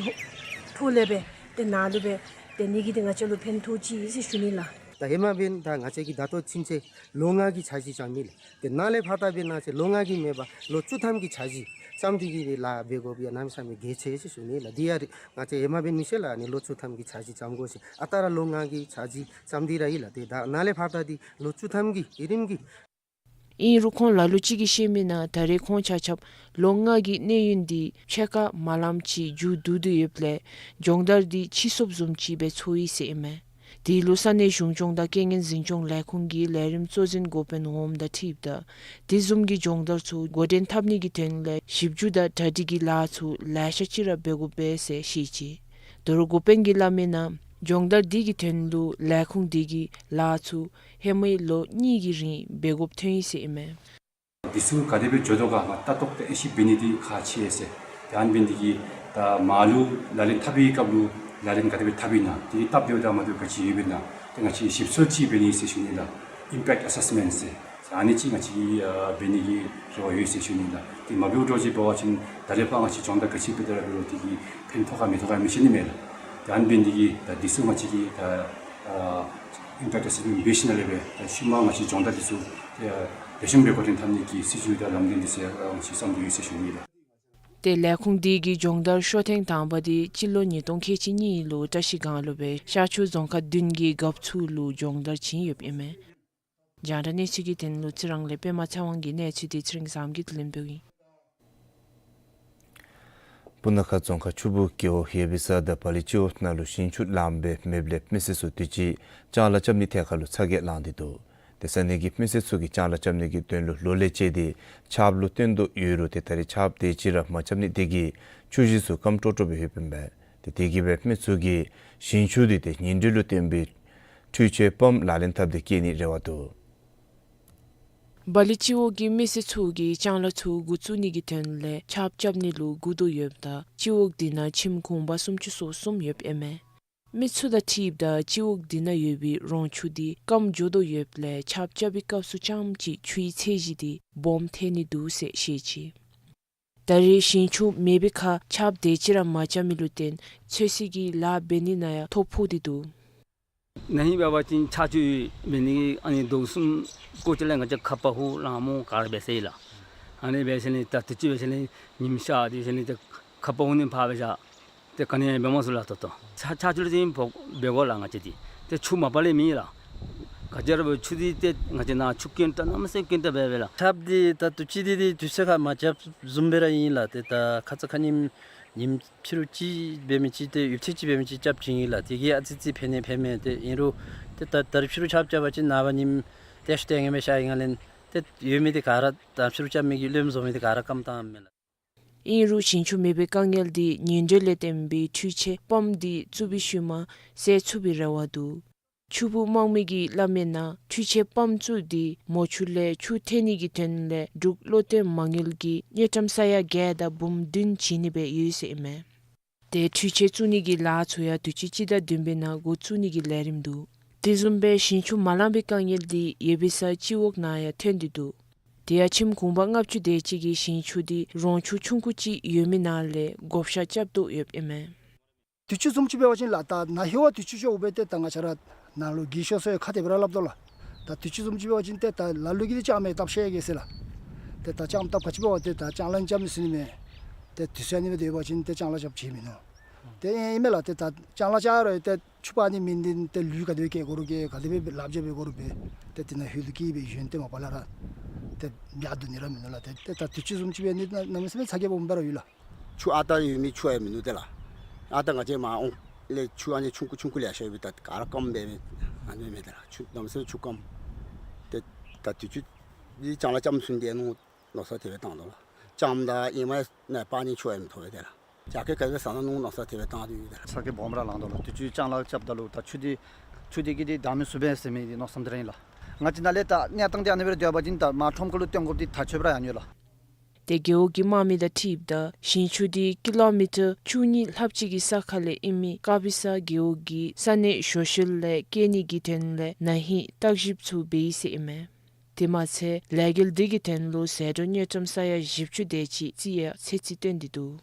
ཐོག་ལས་སྦེ་ཏེ་ནཱ་ལུ་སྦེ་ཏེ་ནི་གི་འདི་ང་བཅས་ལུ་ཕན་ཐོགས་ཅི་ཟེར་ཞུ་ནི་ལགས། ད་ཧེ་མ་འབདན་ད་ང་བཅས་ཀྱི་ད་ལྟོ་ཚུན་ཚོད་ལོ་ལྔ་གི་འཆར་གཞི་བརྩམས་མི་ལགས། ཏེ་ནཱ་ལས་ཕར་ད་འབདན་ང་བཅས་ལོ་ལྔ་གི་མེན་པར་ལོ་བཅུ་ཐམ་གྱི་འཆར་གཞི་བརྩམས་ཏེ་གིས་སྦེ་ལཱ་འབད་དགོཔ་ཡང་གནམ་མེད་ས་མེད་གལ་ཆེ་ཟེར་ཞུ་ནི་ལགས། འདི་ཡང་ར་ང་བཅས་ཧེ་མ་འབད་མི་ཤེས་ལགས། ཨ་ནི་ལོ་བཅུ་ཐམ་གྱི་འཆར་གཞི་བརྩམ་དགོ་ཟེར་ཨ་རྟག་ར་ལོ་ལྔ་གི་འཆར་གཞི་བརྩམས་ཏེ་ར་ཡོད་ལགས། ཏེ་ད་ནཱ་ལས་ཕར་ད་འདི་ལོ་བཅུ་ཐམ་གྱི་ཡུན་རིང་གི། ཨིན་རུང་ཁོང་ལ་ལུ་ཅིག་གིས་བཤད་མིའི་ནང་ད་རེས་ཁོང་ཆ་ཁྱབ་ལོ་ལྔ་གི་གནས་ཡུན་འདི་ཕྱེད་ཀ་མ་ལངམ་ཅིག་མཇུག་བསྡུ་སྟེ་ཡོདཔ་ལས་སྦྱོང་བརྡར་འདི་ཕྱིས་སོཔ་བཟུམ་ཅིག་སྦེ་ཚོར་ཡི་ཟེར་ཨིན་མས། དེ་ལུ་ས་གནས་གཞུང་སྐྱོང་དང་རྐྱེན་ངན་འཛིན་སྐྱོང་ལས་ཁུངས་ཀྱི་ལས་རིམ་གཙོ་འཛིན་འགོ་དཔོན་འོགམ་དང་འཁྲིལཝ་ད་དེ་བཟུམ་གྱི་སྦྱོང་བརྡར་ཚུ་འགོ་འདྲེན་འཐབ་ནི་གི་དོན་ལས་ཞིབ་འཇུག་དང་གྲ་སྒྲིག་གི་ལཱ་ཚུ་ལེ་ཤ་ཅིག་ར་འབད་དགོ་པས་ཟེར་བཤད་ཅི། དོ་རུང་འགོ་དཔོན་གྱིས་སླབ་མིའི་ནང་སྦྱོང་བརྡར་འདི་གི་དོན་ལུ་ལས་ཁུངས་འདི་གིས་ལཱ་ཚུ་ཧེ་མའི་ལོ་གཉིས་ཀྱི་རིང་འབད་དགོཔ་ཐོན་ཡི་ཟེར་ཨིན་མས། འདི་ཚུ་ག་དེ་སྦེ་འགྱོ་དོ་ག་ང་ལྟ་རྟོག་དང་དབྱེ་ཞིབ་འབད་ནི་འདི་ཁག་ཆེ་ཟེར། ཏེ་ཨ་ནི་འབད་ནི་འདི་གིས་ད་མར་ལུ་ལག་ལེན་འཐབ་པའི་སྐབས་ལུ་ལག་ལེན་ག་དེ་སྦེ་འཐབ་ཨིན་ན་དེ་སྟབས་བདེཝ་དང་མ་བདེཝ་ག་ཅི་ཡོདཔ་ཨིན་ན་ཏེ་ང་བཅས་ཞིབ་འཚོལ་ཅིག་འབད་ནི་ཟེར་ཞུ་ནི་ལགས། ཨིམ་པེཀཊ་ཨེ་སེསི་མེནཊ་ཟེར་ཨ་ནི་ཅིག་ང་བཅས་ཨ་འབད་ནི་གི་རེ་བ་ཡོད་ཟེར་ཞུ་ནི་ལགས། དེ་མ་འབདཝ་འདྲཝ་ཅིག་འབད་བ་ཅིན་ད་ལས་ཕར་ང་བཅས་སྦྱོང་བརྡར་ག་ཅི་འབད་དེ་ར་འབད་རུང་དེ་གིས་ཕན་ཐོགས་ག་མི་ཐོགས་ག་མི་ཤེས་ནི་མས་ལགས། ཡང་འབད་ནི་འདི་གིས་ད་འདི་ཚུ་ང་བཅས་ཀྱིས་ད་ཨ་ཨིན་ཊར་ཊེ་སི་ཊིང་འབད་ཞིནམ་ལས་སྦེ་ད་ཤུལ་མ་ང་བཅས་སྦྱོང་བརྡར་འདི་ཚུ་ཨ་ལེགས་ཤོམ་སྦེ་འགོ་འདྲེན་འཐབ་ནི་གི་སྲིད་བྱུས་དང་ལམ་སྟོན་འདི་ཚུ་ཡང་ང་བཅས་བསམ་དོན་ཡོད་ཟེར་ཞུ་ནི་ལགས། ཏེ་ལས་ཁུངས་འདི་གི་སྦྱོང་བརྡར་ཤོག་ཐེངས་དང་པ་འདི་སྤྱི་ལོ་ཉིས་སྟོང་ཁལ་གཅིག་གཉིས་ལུ་བཀྲིས་སྒང་ལུ་སྦེ་ཤར་ཕྱོགས་རྫོང་ཁག་བདུན་གྱི་རྒཔོ་ཚུ་ལུ་སྦྱོང་བརྡར་བྱིན་ཡོདཔ་ཨིན་མས། རྒྱང་བསྒྲགས་གནས་ཚུལ་གྱི་དོན་ལུ་རྩི་རང་ལས་པདྨ་ཚེ་དབང་གི་གནས་ཚུལ་འདི་ཚེ་རིང་བཟངམོ་གིས་དྲི་ལན་འབདཝ་ཨིན། སྤུ་ན་ཁ་རྫོང་ཁག་ཆུ་སྦུག་རྒེད་འོག་ཡེ་བི་ས་དང་བ་ལི་སྤྱི་འོག་ནང་ལུ་ཞིང་ཆུ་ལངམ་སྦེ་མེདཔ་ལས་མི་སེར་ཚུ་དུས་ཅི་ལྕང་ལཱ་རྐྱབ་ནི་ཐད་ཁར་ལུ་ཚ་གྱང་ལང་སྟེ་འདུག། ཏེ་ས་གནས་ཀྱི་མི་སེར་ཚུ་གིས་ལྕང་ལཱ་རྐྱབ་ནི་གི་དོན་ལུ་ལོ་ལས་བཅད་དེ་ཆརཔ་ལུ་བརྟེན་དོ་ཡོད་རུང་ཏེ་ད་རེས་ཆརཔ་དེ་ཅིག་ར་མ་རྐྱབ་ནི་དེ་གིས་ཆུ་ཞིང་ཚུ་སྐམ་ཀྲོག་ཀྲོ་སྦེ་ཡོདཔ་ཨིན་པས། ཏེ་དེ་གིས་སྦེ་མི་ཚུ་གིས་ཞིང་ཆུ་དེ་ཏེ་ཉིང་རྡུལ་ལུ་བརྟེན་པའི་འཕྲུལ་ཆས་པམཔ་ལག་ལེན་འཐབ་སྟེ་བསྐྱལ་ནི་རེ་བ་འདུག། བ་ལི་སྤྱི་འོག་གི་མི་སེར་ཚུ་གིས་ལྕང་ལཱ་ཚུ་འགོ་བཙུགས་ནི་གི་དོན་ལས་ཆརཔ་རྐྱབ་ནི་ལུ་སྒུག་དོ་ཡོདཔ་ད་སྤྱི་འོག་འདི་ནང་ཁྱིམ་གུང་པ་སུམ་ཅུ་སོ་གསུམ་ཡོདཔ་ཨིན་མས། མི་ཚུ་དང་འཁྲིལཝ་ད་སྤྱི་འོག་འདི་ནང་ཡོད་པའི་རོང་ཆུ་འདི་སྐམ་འགྱོ་དོ་ཡོདཔ་ལས་ཆརཔ་རྐྱབ་པའི་སྐབས་སུ་རྐྱངམ་ཅིག་ཆུའི་ཚད་གཞི་འདི་སྦོམ་ཐལ་ནི་འདུག་ཟེར་བཤད་ཅི། ད་རེས་ཞིང་ཆུ་མེད་པའི་ཁར་ཆརཔ་དེ་ཅིག་ར་མ་རྐྱབ་མི་ལུ་བརྟེན་ཚོད་བསྲེ་གི་ལཱ་འབད་ནི་ནང་ཡང་ཐོ་ཕོག་སྟེ་འདུག། ན་ཧིང་འབད་བ་ཅིན་ཆར་ཆུ་མེད་ནི་གིས་ཨ་ནི་དུས་གསུམ་སྐོར་ཅིག་ལས་ང་བཅས་ཁ་པར་ཧུ་གླང་མོ་ག་ར་འབད་ཟེར་ཡི་ལགས། ཨ་ནི་འབད་ཟེར་ནི་ད་དུས་ཅི་འབད་ཟེར་ནི་ཉིམ་ཤར་དེ་ཟེར་ནི་ད་ཁ་པར་ཧུ་ནི་ཕར་འབད་བཞག། ཏེ་ག་ནི་ཡང་འབད་མ་ཚུགས་ལགས། ད་ལྟོ་ཆར་ཆར་ཆུ་ལུ་བརྟེན་འབད་དགོ་ལགས། ང་བཅས་འདི་ཏེ་ཆུ་མ་པ་ལས་མེད་ལགས། ག་ཅི་ར་འབད་ཆུ་འདི་ཏེ་ང་བཅས་ནཱ་ཆུ་རྐྱེན་ད་གནམ་མེད་ས་མེད་རྐྱེན་ད་འབད་འབད་ལགས། ཆརཔ་འདི་ད་དུས་ཅི་འདི་འདི་དུས་ཚོད་ཁར་མ་རྐྱབ་བཟུམ་སྦེ་ར་ཨིན་ལགས། ཏེ་ད་ཁ་ཙ་ཁ་ཉིནམ་ཉིནམ་ཕྱི་རུ་ཅིག་འབད་མི་ཅིག་ཏེ་ཡུདཔ་ཐེངས་ཅིག་འབད་མི་ཅིག་རྐྱབ་བྱིན་ཡི་ལགས། དེ་གིས་ཨ་ཙི་ཙི་ཕན་ནི་ཕན་མས། ཏེ་ཨིན་རུང་ཏེ་ད་ད་རིས་ཕྱི་རུ་ཆརཔ་རྐྱབ་པ་ཅིན་ནངས་པ་ཉིནམ་ཏེ་ཤུལ་ཏེ་ངེས་མེད་ཤར་ཡི་ག་ལས་ཏེ་ཡོད་མི་འདི་ག་ར་ད་ཕྱི་རུ་རྐྱབ་མི་གིས་རློནམ་བཟོ་མི་འདི་ག་ར་སྐམ་བཏངམ་མས་ལགས། ཨིན་རུང་ཞིང་ཆུ་མེད་པའི་དཀའ་ངལ་འདི་ཉིང་རྡུལ་ལས་བརྟེན་པའི་འཕྲུལ་ཆས་པམཔ་འདི་བཙུགས་པའི་ཤུལ་མ་སེལ་ཚུགས་པའི་རེ་བ་འདུག། ཆུ་སྦུག་དམངས་མི་གིས་སླབ་མིའི་ནང་འཕྲུལ་ཆས་པམཔ་བཙུགས་ཏེ་མོ་ཆུ་ལས་ཆུ་འཐེན་ནི་གི་དོན་ལས་འབྲུག་བློ་བརྟན་མ་དངུལ་གྱིས་དངུལ་ཀྲམ་ས་ཡ་བརྒྱད་དང་འབུམ་བདུན་བྱིན་ནི་སྦེ་ཡོད་ཟེར་ཨིན་མས། ཏེ་འཕྲུལ་ཆས་བཙུགས་ནི་གི་ལཱ་ཚུ་ཡང་དུས་ཅི་སྤྱི་ཟླ་བདུན་པའི་ནང་འགོ་བཙུགས་ནི་གི་ལས་རིམ་འདུག། དེ་བཟུམ་སྦེ་ཞིང་ཆུ་མ་ལང་པའི་དཀའ་ངལ་འདི་ཡེ་བི་ས་སྤྱི་འོག་ནང་ཡང་ཐོན་ཏེ་འདུག། དེ་ཡང་ཁྱིམ་གུང་པ་ལྔ་བཅུ་དེ་ཅིག་གི་ཞིང་ཆུ་འདི་རོང་ཆུ་ཆུང་ཀུ་ཅིག་ཡོད་མི་ནང་ལས་བགོ་བཤའ་རྐྱབ་དོ་ཡོདཔ་ཨིན་མས། དུས་ཅི་བཟུམ་ཅིག་འབད་བ་ཅིན་ལགས་ད་ནཱ་ཧེ་བ་དུས་ཅི་ཤོརཝ་སྦེ་ཏེ་ད་ང་བཅས་ར་ནཱ་ལུ་གི་ཤོ་སོ་ཡང་ཁ་ཏེ་སྦེ་ར་སླབ་དོ་ལགས། ད་དུས་ཅི་བཟུམ་ཅིག་འབད་བ་ཅིན་ཏེ་ད་ལ་ལུ་གིས་ཏེ་ལྕངམ་ཡང་བཏབ་ཤེས་གེ་ཟེར་ལགས། ཏེ་ད་ལྕངམ་བཏབ་ག་ཅི་འབད་བ་ཏེ་ད་ལྕང་ལཱ་རྐྱབ་མི་ཚུགས་ནི་མས། ཏེ་དུས་ཚོད་ཨ་ནི་སྦེ་སྡོད་པ་ཅིན་ཏེ་ལྕང་ལཱ་རྐྱབ་བྱིན་མི་ནུག། ཏེ་ཨིན་མས་ལགས། ཏེ་ད་ལྕང་ལཱ་རྐྱབ་རུང་ཏེ་ཆུ་འབག་ནི་མེད་ནི་ཏེ་ལུད་ག་དེ་སྦེ་བཀལ་དགོ་རུང་བཀལ། ག་དེ་སྦེ་ལགཔ་འཇལ་འབད་དགོ་རུང་འབད། ཏེ་དེ་ནང་ཧོད་ལུ་བཀལ་སྦེ་ཡོན་ཏན་མ་པ་ལས་ར་ཏེ་ཡར་བསྡུ་ནི་ར་མིན་ནུག་ལགས། ཏེ་ཏེ་ད་དུས་ཅི་བཟུམ་ཅིག་འབད་ནི་ན་གནམ་མེད་ས་མེད་ཚ་གྱང་སྦོམ་སྦེ་ར་ཡོད་ལགས། ཆུ་ཨ་རྟག་ཡོད་མི་ཆུ་ཡང་མིན་ནུག་ཏེ་ལགས། ཨ་རྟག་ང་བཅས་མར་འོང་ལས་ཆུ་ཨ་ནི་ཆུང་ཀུ་ཆུང་ཀུ་ལེ་ཤ་ཡོད་པའི་ད་ག་ར་སྐམ་སྦེ་མས། ཨ་ནི་མས་ཏེ་ལགས། ཆུ་གནམ་མེད་ས་མེད་ཆུ་སྐམ། ཏེ་ད་དུས་ཅི་འདི་ལྕང་ལཱ་རྐྱབ་ཚུགས་ནི་དེ་ནུག་མནོ་བསམ་དེ་སྦེ་བཏང་དོ་ལགས། ལྕངམ་དང་ཨེ་མ་ནཱ་སྤར་ནི་ཆུ་ཡང་མི་ཐོབ་པས་ཏེ་ལགས། རྒྱ་སྐྱེད་ག་དེ་སྦེ་བཟའ་ནི་ནུག་མནོ་བསམ་དེ་སྦེ་བཏང་སྟེ་ཡོད་ཏེ་ལགས། ཚ་གྱང་སྦོམ་ར་ལང་དོ་ལགས། དུས་ཅི་ལྕང་ལཱ་རྐྱབ་ད་ལུ་ད་ཆུ་འདི་ཆུ་འདི་གིས་འདི་འདང་མི་ཚུགས་པས་ཟེར་མི་འདི་མནོ་བསམ་འདི་ར་ཨིན་ལགས། ང་བཅས་ནཱ་ལས་ད་གནས་སྟངས་འདི་ཨ་ནི་སྦེ་ར་སྡོད་པ་ཅིན་ད་མར་ཁྲོམ་ཁ་ལུ་བཏོན་དགོཔ་འདི་ད་ཆོད་པ་ར་ཡང་ཡོད་ལགས། ཏེ་རྒེད་འོག་གི་དམངས་མི་དང་འཁྲིལཝ་ད་ཞིང་ཆུ་འདི་ཀི་ལོ་མི་ཊར་བཅུ་གཉིས་ལྷགཔ་ཅིག་གི་ས་ཁ་ལས་ཨིན་མི་དཀར་སྦི་ས་རྒེད་འོག་གི་ས་གནས་ཞོ་ཤུལ་ལས་བསྐྱལ་ནི་གི་དོན་ལས་ན་ཧིང་བརྟག་ཞིབ་ཚུ་འབད་ཡི་ཟེར་ཨིན་མས། དེ་མ་ཚད་ལས་འགུལ་འདི་གི་དོན་ལུ་ཟད་འགྲོ་དངུལ་ཀྲམ་ས་ཡ་བཞི་བཅུ་དེ་ཅིག་རྩིས་ཡང་ཚད་རྩིས་སྟོན་ཏེ་འདུག།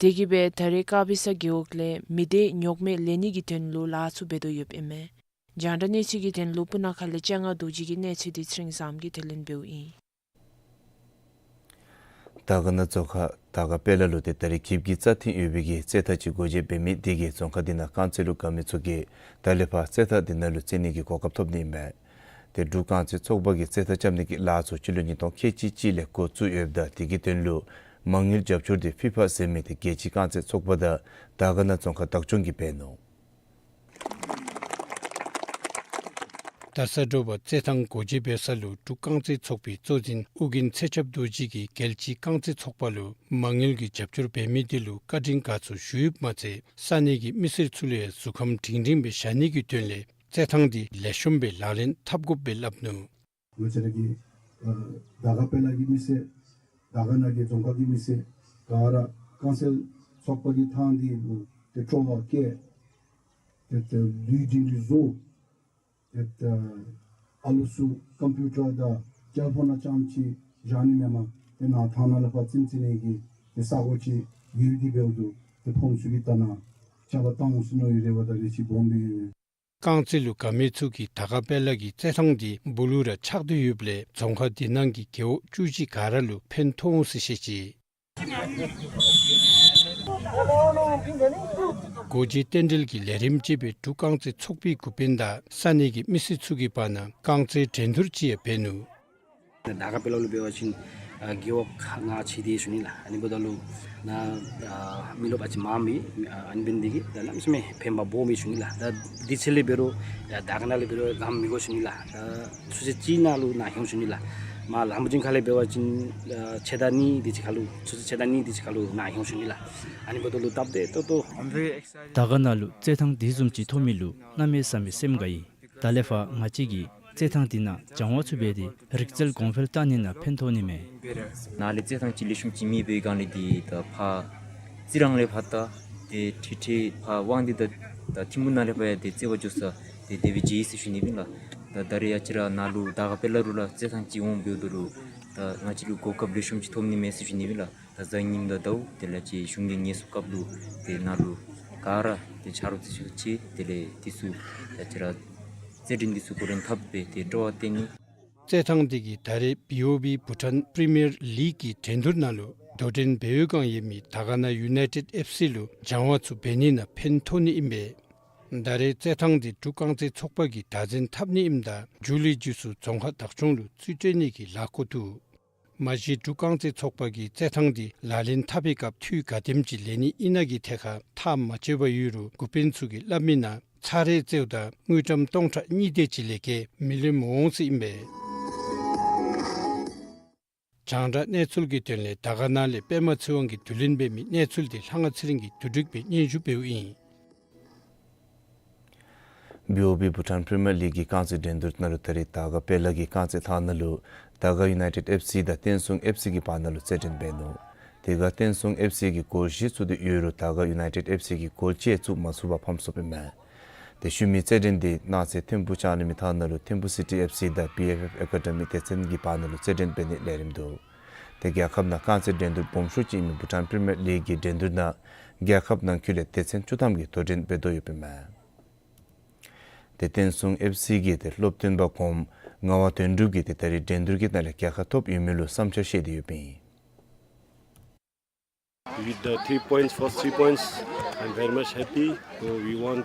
དེ་གིས་སྦེ་ད་རེས་དཀར་སྦི་ས་རྒེད་འོག་ལས་མི་སྡེ་ཉོག་མེད་ལེན་ནི་གི་དོན་ལུ་ལཱ་ཚུ་འབད་དོ་ཡོདཔ་ཨིན་མས། རྒྱང་བསྒྲགས་གནས་ཚུལ་གྱི་དོན་ལུ་སྤུ་ན་ཁ་ལས་སྤྱན་སྔ་རྡོ་རྗེ་གི་གནས་ཚུལ་འདི་ཚེ་རིང་བཟངམོ་གིས་དྲི་ལན་འབདཝ་ཨིན། དར་དཀར་ན་རྫོང་ཁག་དར་དཀར་དཔལ་ལ་ལུ་ཏེ་ད་རེས་གིབ་ཀྱི་རྩ་ཐིམ་ཡོད་པའི་གི་རྩེད་ཐང་ཅིག་སྒོ་འབྱེད་འབད་མི་དེ་གིས་རྫོང་ཁག་དེ་ནང་རྐང་རྩེད་ལུ་དགའ་མི་ཚུ་གིས་ད་ལས་ཕར་རྩེད་ཐང་དེ་ནང་ལུ་རྩེད་ནི་གི་གོ་སྐབས་ཐོབ་ནི་ཨིན་པས། ཏེ་འབྲུག་རྐང་རྩེད་ཚོགས་པ་གིས་རྩེད་ཐང་རྐྱབ་ནི་གི་ལཱ་ཚུ་སྤྱི་ལོ་ཉིས་སྟོང་ཁལ་གཅིག་གཅིག་ལས་འགོ་བཙུགས་ཡོདཔ་ད་དེ་གི་དོན་ལུ་མ་དངུལ་རྒྱབ་སྐྱོར་དེ་ཕི་ཕ་ཟེར་མི་དེ་རྒྱལ་སྤྱི་རྐང་རྩེད་ཚོགས་པ་དང་དར་དཀར་ན་རྫོང་ཁག་བདག་སྐྱོང་གིས་འབད་ནུག། ད་ས་དྲོ་པ་རྩེད་ཐང་སྒོ་འབྱེད་འབད་ས་ལུ་འབྲུག་རྐང་རྩེད་ཚོགས་པའི་གཙོ་འཛིན་ཨོ་རྒྱན་ཚེ་ཞབས་རྡོ་རྗེ་གིས་རྒྱལ་སྤྱིའི་རྐང་རྩེད་ཚོགས་པ་ལུ་མ་དངུལ་གྱི་རྒྱབ་སྐྱོར་འབད་མི་དེ་ལུ་བཀའ་དྲིན་དགའ་ཚོར་ཞུ་ཡོདཔ་མ་ཚད་ས་གནས་ཀྱི་མི་སེར་ཚུ་ལུ་ཡང་གཟུགས་ཁམས་སྒྲིང་སྒྲིང་སྦེ་བཞག་ནི་གི་དོན་ལས་རྩེད་ཐང་དེ་ལེགས་ཤོམ་སྦེ་ལག་ལེན་འཐབ་དགོཔ་སྦེ་སླབ་ནུག། ང་བཅས་ར་གི་ཨ་དར་དཀར་དཔལ་ལ་གི་མི་སེར་དར་དཀར་ན་གི་རྫོང་ཁག་གི་མི་སེར་ག་ར་རྐང་རྩེད་ཚོགས་པ་གི་ཐང་དེ་ལུ་ཏེ་སྤྲོ་བ་བསྐྱེད། ཏེ་ཏེ་ལུས་སྒྲིང་སྒྲིང་བཟོ། ཏེ་ཏེ་ཨ་ལུ་ཚུ་ཀམ་པིའུ་ཊར་དང་ཊེ་ལི་ཕོན་ནང་རྐྱངམ་ཅིག་བཞག་ནི་མེན་པར་ཏེ་ནཱ་ཐང་ནང་ལས་ཕར་རྩེད་རྩེད་ནི་གི་ཏེ་ས་གོ་ཅིག་ཡོད་དེ་འབདཝ་ད་ཏེ་ཕོན་ཚུ་གི་ད་ནཱ་ ཆརཔ་བཏང་འོང་ཟེར་མནོ་ཡི། རེ་བ་དང་རེ་ཆེ་སྦོམ་སྦེ་ཡོད། རྐང་རྩེད་ལུ་དགའ་མི་ཚུ་གིས་དར་དཀར་དཔལ་ལ་གི་རྩེད་ཐང་འདི་སྦུག་ལུ་ར་ཆགས་ཏེ་ཡོདཔ་ལས་རྫོང་ཁག་འདི་ནང་གི་རྒེད་འོག་བཅུ་གཅིག་ག་ར་ལུ་ཕན་ཐོགས་འོང་ཟེར་བཤད་ཅི། སྒོ་འབྱེད་རྟེན་འབྲེལ་གྱི་ལས་རིམ་ཅིག་སྦེ་འབྲུག་རྐང་རྩེད་ཚོགས་པའི་འགོ་དཔོན་དང་ས་གནས་ཀྱི་མི་སེར་ཚུ་གི་བར་ན་རྐང་རྩེད་འགྲན་བསྡུར་ཅིག་ཡང་འབད་ནུག། དར་དཀར་དཔལ་ལ་ལུ་འབད་བ་ཅིན་ཨ་རྒེད་འོག་ཁག་ལྔ་ཕྱེ་སྟེ་ཞུ་ནི་ལགས། ཨ་ནི་འབདཝ་ད་ལུ་ནཱ་ཨ་མི་རློབས་ཨ་ཙི་མངམ་མས། ཨ་ནི་འབད་ནི་དེ་གིས་ད་གནམ་མེད་ས་མེད་ཕན་པ་སྦོམ་མས་ཞུ་ནི་ལགས། ད་དུས་ཚོད་ལས་འབད་རུང་ཡ་དར་དཀར་ནང་ལས་འབད་རུང་ལངམ་མི་དགོ་ཞུ་ནི་ལགས། ད་ཚུན་ཚོད་ཅིག་ནང་ལུ་ནཱ་ལྷོད་ཞུ་ནི་ལགས། མར་ལམ་བུ་ཅན་ཁ་ལས་འབད་བ་ཅིན་ཨ་ཕྱེད་དང་གཉིས་དེ་ཅིག་ཁར་ལུ་ཚུན་ཚོད་ཕྱེད་དང་གཉིས་དེ་ཅིག་ཁར་ལུ་ནཱ་ལྷོད་ཞུ་ནི་ལགས། ཨ་ནི་འབདཝ་ད་ལུ་སྟབས་བདེ་ཏོག་ཏོ། དར་དཀར་ནང་ལུ་རྩེད་ཐང་འདི་བཟུམ་ཅིག་ཐོབ་མི་ལུ་གནམ་མེད་ས་མེད་སེམས་དགའ་ཡི། ད་ལས་ཕར་ང་བཅས་ཀྱིས་རྩེད་ཐང་འདི་ནང་སྦྱང་བ་ཚུ་འབད་དེ་རིག་རྩལ་གོང་འཕེལ་གཏང་ནི་ནང་ཕན་ཐོགས་ནི་མས། ནཱ་ལས་རྩེད་ཐང་ཅིག་ལེགས་ཤོམ་ཅིག་མེད་པའི་སྒང་ལས་འདི་ད་ཕར་རྩི་རང་ལས་ཕར་ད་ཏེ་ཁྲིག་ཁྲི་ཕར་དབང་འདུས་དང་ད་ཐིམ་ཕུ་ནང་ལས་ཕར་ཡང་ཏེ་རྩེད་པ་འགྱོ་ས་ཏེ་དེ་སྦེ་མཇལ་ཡི་ཟེར་ཞུ་ནི་ཨིན་ལགས། ད་ད་རེས་ཡ་ཅིག་ར་ནཱ་ལུ་དར་དཀར་དཔལ་ལ་ལུ་ར་རྩེད་ཐང་ཅིག་འོང་འབདཝ་ད་ལུ་ད་ང་བཅས་ལུ་གོ་སྐབས་ལེགས་ཤོམ་ཅིག་ཐོབ་ནི་མས་ཟེར་ཞུ་ནི་ཨིན་ལགས། ད་གཟའ་ཉིམ་དང་ཟླཝ་དེ་ལས་ཅིག་གཞུང་གི་ངལ་གསོ་སྐབས་ལུ་ཏེ་ནཱ་ལུ་ག་ར་ཏེ་ཆ་རོགས་རྩེད་ཤོག་ཅིག་དེ་ལས་འདི་ཚུ་ད་ཅི་ར་རྩེད་འགྲན་འདི་ཚུ་འགོ་འདྲེན་འཐབ་སྦེ་ཏེ་སྤྲོ་བ་བརྟན་ནི། རྩེད་ཐང་འདི་གིས་ད་རེས་བི་ཨོ་བི་བྷུ་ཊཱན་པི་རི་མི་ཡར་ལིག་གི་འགྲན་བསྡུར་ནང་ལུ་དོ་འགྲན་འབད་བའི་སྒང་ཡོད་མི་དར་དཀར་ན་ཡུ་ནའི་ཊེཌ་ཨེཕ་སི་ལུ་སྦྱང་བ་ཚུ་འབད་ནི་ནང་ཕན་ཐོགས་ནི་ཨིན་པས། ད་རེས་རྩེད་ཐང་འདི་འབྲུག་རྐང་རྩེད་ཚོགས་པ་གིས་བདག་འཛིན་འཐབ་ནི་ཨིནམ་ད་མཇུག་ལས་མཇུག་སུ་རྫོང་ཁག་བདག་སྐྱོང་ལུ་རྩིས་སྤྲོད་ནི་གི་ལཱ་འགོ་འདུག། མ་གཞི་འབྲུག་རྐང་རྩེད་ཚོགས་པ་གིས་རྩེད་ཐང་འདི་ལག་ལེན་འཐབ་པའི་སྐབས་འཐུས་ག་དེམ་ཅིག་ལེན་ནི་ཨིན་ན་གི་ཐད་ཁར་ཐག་མ་བཅད་པར་ཡོད་རུང་འགོ་དཔོན་ཚུ་གིས་སླབ་མི་ནང་ཚར་རེ་རྩེདཝ་ད་དངུལ་ཀྲམ་སྟོང་ཕྲག་གཉིས་དེ་ཅིག་ལས་བརྒལ་མི་ལེན་འོང་ཟེར་ཨིན་པས། རྒྱང་བསྒྲགས་གནས་ཚུལ་གྱི་དོན་ལས་དར་དཀར་ན་ལས་པདྨ་ཚེ་དབང་གིས་བསྡུ་ལེན་འབད་མི་གནས་ཚུལ་འདི་ལྷ་དབང་ཚེ་རིང་གིས་བསྡུ་སྒྲིག་འབད་སྙན་ཞུ་འབདཝ་ཨིན། བི་ཨོ་བི་བྷུ་ཊཱན་པི་རི་མི་ཡར་ལིག་གི་རྐང་རྩེད་འགྲན་བསྡུར་ནང་ལུ་ད་རེས་དར་དཀར་དཔལ་ལ་གི་རྐང་རྩེད་ཐང་ནང་ལུ་དར་དཀར་ཡུ་ནའི་ཊེཌ་ཨེཕ་སི་དང་བསྟན་སྲུང་ཨེཕ་སི་གི་བར་ན་ལུ་རྩེད་འགྲན་འབད་ནུག། དེ་ཁར་བསྟན་སྲུང་ཨེཕ་སི་གིས་གོལ་བཞི་བཙུགས་ཏེ་ཡོད་རུང་དར་དཀར་ཡུ་ནའི་ཊེཌ་ཨེཕ་སི་གིས་གོལ་གཅིག་བཙུགས་མ་ཚུགས་པར་ཕམ་སོངམ་ཨིན་མས། དེ་ཤུལ་མའི་རྩེད་འགྲན་འདི་གནངས་ཚེ་ཐིམ་ཕུ་ལྕང་གླིང་མི་ཐང་ནང་ལུ་ཐིམ་ཕུ་སི་ཊི་ཨེཕ་སི་དང་བི་ཨེཕ་ཨེཕ་ཨེ་ཀ་ཌི་མི་སྡེ་ཚན་གྱི་བར་ན་ལུ་རྩེད་འགྲན་འབད་ནིའི་ལས་རིམ་འདུག། དེ་རྒྱལ་ཁབ་ནང་རྐང་རྩེད་འགྲན་བསྡུར་སྦོམ་ཤོས་ཅིག་ཨིན་མི་བྷུ་ཊཱན་པི་རི་མི་ཡར་ལིག་གི་འགྲན་བསྡུར་ནང་རྒྱལ་ཁབ་ནང་འཁོད་ལས་སྡེ་ཚན་བཅུ་ཐམ་གྱིས་དོ་འགྲན་འབད་དོ་ཡོདཔ་ཨིན་མས། དེ་བསྟན་སྲུང་ཨེཕ་སི་གི་དེ་སློབ་སྟོན་པ་གོངམ་ངག་དབང་དོན་གྲུབ་ཀྱིས་དེ་ད་རེས་འགྲན་བསྡུར་གྱི་ནང་ལས་རྒྱལ་ཁ་ཐོབ་ཡོད་མི་ལུ་བསམ་འཆར་བཤད་དེ་ཡོདཔ་ཨིན། With the three points, first three points, I'm very much happy. So we want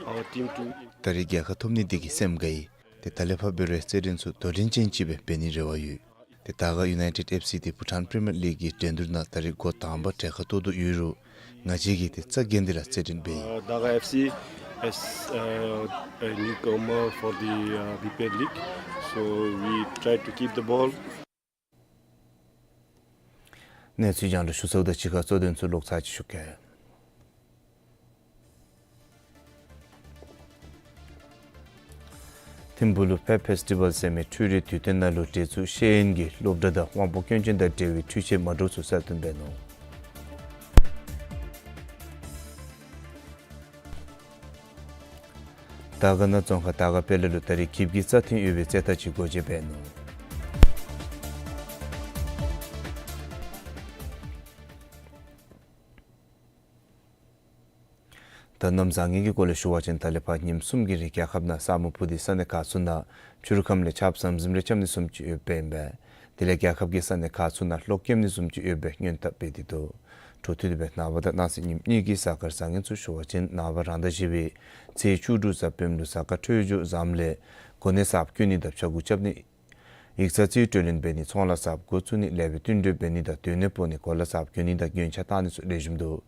our team to. ད་རེས་རྒྱལ་ཁ་ཐོབ་ནི་འདི་གིས་སེམས་དགའ་ཡི། དེ་ད་ལས་ཕར་འབད་རུང་རྩེད་འགྲན་ཚུ་དོ་འགྲན་ཅན་ཅིག་སྦེ་འབད་ནིའི་རེ་བ་ཡོད། དེ་དར་དཀར་ཡུ་ནའི་ཊེཌ་ཨེཕ་སི་དེ་བྷུ་ཊཱན་པི་རི་མི་ཡར་ལིག་གི་འགྲན་བསྡུར་ནང་ད་རེས་འགོ་དང་པ་གྲལ་ཁར་གཏོགས་དོ་ཡོད་རུང་ང་བཅས་ཀྱིས་དེ་རྩ་འགེངས་ཏེ་ར་རྩེད་འགྲན་འབད་ཡི། Uh, Daga F C as uh, a newcomer for the uh, B P L league, so we try to keep the ball. གནས་ཚུལ་རྒྱང་བསྒྲགས་ཞུ་ཚརཝ་དང་གཅིག་ཁར་གཙོ་དོན་ཚུ་ལོག་ཚར་ཅིག་ཞུ་གེ། ཐིམ་ཕུག་ལུ་ཕེཊ་ཕེསི་ཊི་བཱལ་ཟེར་མི་འཕྲུལ་རིག་དུས་སྟོན་ནང་ལུ་འབྲེལ་ཚུགས་ཤེས་ཡོན་གྱི་སློབ་གྲྭ་དང་དབང་པོ་སྐྱོན་ཅན་དང་འབྲེལ་བའི་འཕྲུལ་ཆས་མ་འདྲཝ་ཚུ་གསར་བཏོན་འབད་ནུག། དར་དཀར་ན་རྫོང་ཁག་དར་དཀར་དཔལ་ལ་ལུ་ད་རེས་གིབ་ཀྱི་རྩ་ཐིམ་ཡོད་པའི་རྩེད་ཐང་ཅིག་སྒོ་འབྱེད་འབད་ནུག། ད་གནམ་བཟང་ངན་གྱི་སྐོར་ལས་ཞུ་བ་ཅིན་ད་ལས་ཕར་ཉིནམ་གསུམ་གྱི་རིང་རྒྱལ་ཁབ་ནང་ས་སྨུག་ཕུབ་སྟེ་ས་གནས་ཁག་ཚུ་ནང་ཕྱི་རུ་ཁམས་ལས་ཆརཔ་ཟམ་ཟིམ་རེ་རྐྱབ་ནི་བཟུམ་ཅིག་ཡོདཔ་ཨིན་པས། དེ་ལས་རྒྱལ་ཁབ་ཀྱི་ས་གནས་ཁག་ཚུ་ནང་གློག་སྐྱེམ་ནི་བཟུམ་ཅིག་ཡོད་པའི་སྔོན་བརྡ་འབད་དེ་འདུག། འཕྲོ་མཐུད་དེ་སྦེ་ནངས་པ་དང་གནངས་ཚེ་ཉིནམ་གཉིས་ཀྱི་གཟའ་སྐར་བཟང་ངན་ཚུ་ཞུ་བ་ཅིན་ནངས་པ་རང་ཟླ་བཞི་པའི་ཚེས་བཅུ་དྲུག་གཟའ་སྤེནམ་ལུ་གཟའ་སྐར་འཕྲོད་སྦྱོར་བཟངམ་ལས་གོ་གནས་གསརཔ་བསྐོ་ནི་དང་ཕྱྭ་འགུགས་རྐྱབ་ནི་ཡིག་ཚང་རྩིས་སྤྲོད་ལེན་འབད་ནི་ཚོང་ལཱ་གསརཔ་འགོ་བཙུགས་ནི་ལེགས་པའི་བསྟུན་གྲོས་འབད་ནི་དང་སྡོད་གནས་སྤོ་ནི་གོ་ལ་གསརཔ་གྱོན་ནི་དང་རྒྱན་ཆ་བཏགས་ནི་ཚུ་ལེགས་ཤོམ་འདུག།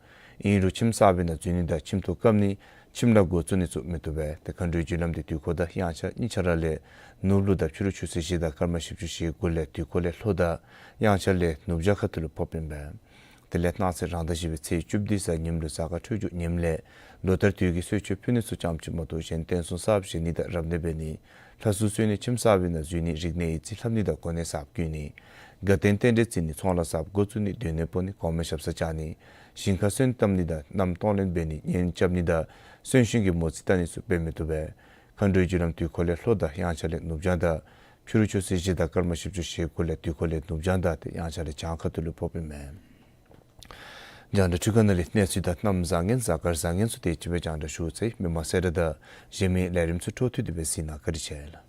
ཨིན་རུང་ཁྱིམ་གསར་པའི་ནང་འཛུལ་ནི་དང་ཁྱིམ་ཐོག་བཀབ་ནི་ཁྱིམ་ལཱ་འགོ་བཙུགས་ནི་ཚུ་མི་བཏུབ་པས། དེ་མཁའ་འགྲོའི་རྒྱུ་ལམ་དེ་དུས་འཁོར་དང་དབྱངས་འཆར་གཉིས་ཆ་ར་ལས་ནུབ་ལུགས་དང་ཕྱི་རུ་ཆུ་ཚོད་བཞི་དང་སྐར་མ་བཞི་བཅུ་ཞེ་དགུ་ལས་དུས་འཁོར་ལས་ལྷོ་དང་དབྱངས་འཆར་ལས་ནུབ་བྱང་ཁ་ཐུག་ལུ་ཕོགཔ་ཨིན་པས། དེ་ལས་གནངས་ཚེ་རང་ཟླ་བཞི་པའི་ཚེས་བཅུ་བདུན་གཟའ་ཉིམ་ལུ་གཟའ་སྐར་འཕྲོད་སྦྱོར་ཉིམ་ལས་ལོ་ལྟར་དུས་ཀྱི་གསོལ་མཆོད་ཕུལ་ནི་ཚུ་ཙམ་ཅིག་མ་གཏོགས་གཞན་རྟེན་གསུམ་གསརཔ་བཞེངས་ནི་དང་རབ་གནས་འབད་ནི་ལྷ་གསོལ་གསོལ་ནི་ཁྱིམ་གསར་པའི་ནང་འཛུལ་ནི་རིག་གནས་ཡིག་རྩིས་ལྷབ་ནི་དང་གོ་གནས་གསརཔ་བསྐོ་ནི་དགའ་སྟོན་རྟེན་འབྲེལ་བརྩི་ནི་ཚོང་ལཱ་གསརཔ་འགོ་བཙུགས་ནི་སྡོད་གནས་སྤོ་ནི་གོང་མའི་ཞབས་སར་བཅར་ནི་ཞིང་ཁར་སོན་བཏབ་ནི་དང་མནའམ་གཏོང་ལེན་འབད་ནི་གཉེན་རྐྱབ་ནི་དང་གསོན་གཤིན་གྱི་མོ་རྩིས་བལྟ་ནི་ཚུ་འབད་མི་བཏུབ་པས། མཁའ་འགྲོའི་རྒྱུ་ལམ་དུས་འཁོར་ལས་ལྷོ་དང་དབྱངས་འཆར་ལས་ནུབ་བྱང་དང་ཕྱི་རུ་ཆུ་ཚོད་བཞི་དང་སྐར་མ་བཞི་བཅུ་ཞེ་དགུ་ལས་དུས་འཁོར་ལས་ནུབ་བྱང་དང་དེ་དབྱངས་འཆར་ལས་བྱང་ཁ་ཐུག་ལུ་ཕོགཔ་ཨིན་མས། རྒྱང་བསྒྲགས་འཕྲུལ་ཁང་ནང་ལས་གནས་ཚུལ་དང་གནམ་བཟང་ངན་གཟའ་སྐར་བཟང་ངན་ཚུ་དེ་ཅིག་སྦེ་རྒྱང་བསྒྲགས་ཞུ་ཚར་ཡི། མི་མང་གསལ་བསྒྲགས་དང་གཞན་མི་ལས་རིམ་ཚུ་འཕྲོ་མཐུད་དེ་སྦེ་གཟིགས་གནང་། བཀའ་དྲིན་ཆེ་ལགས།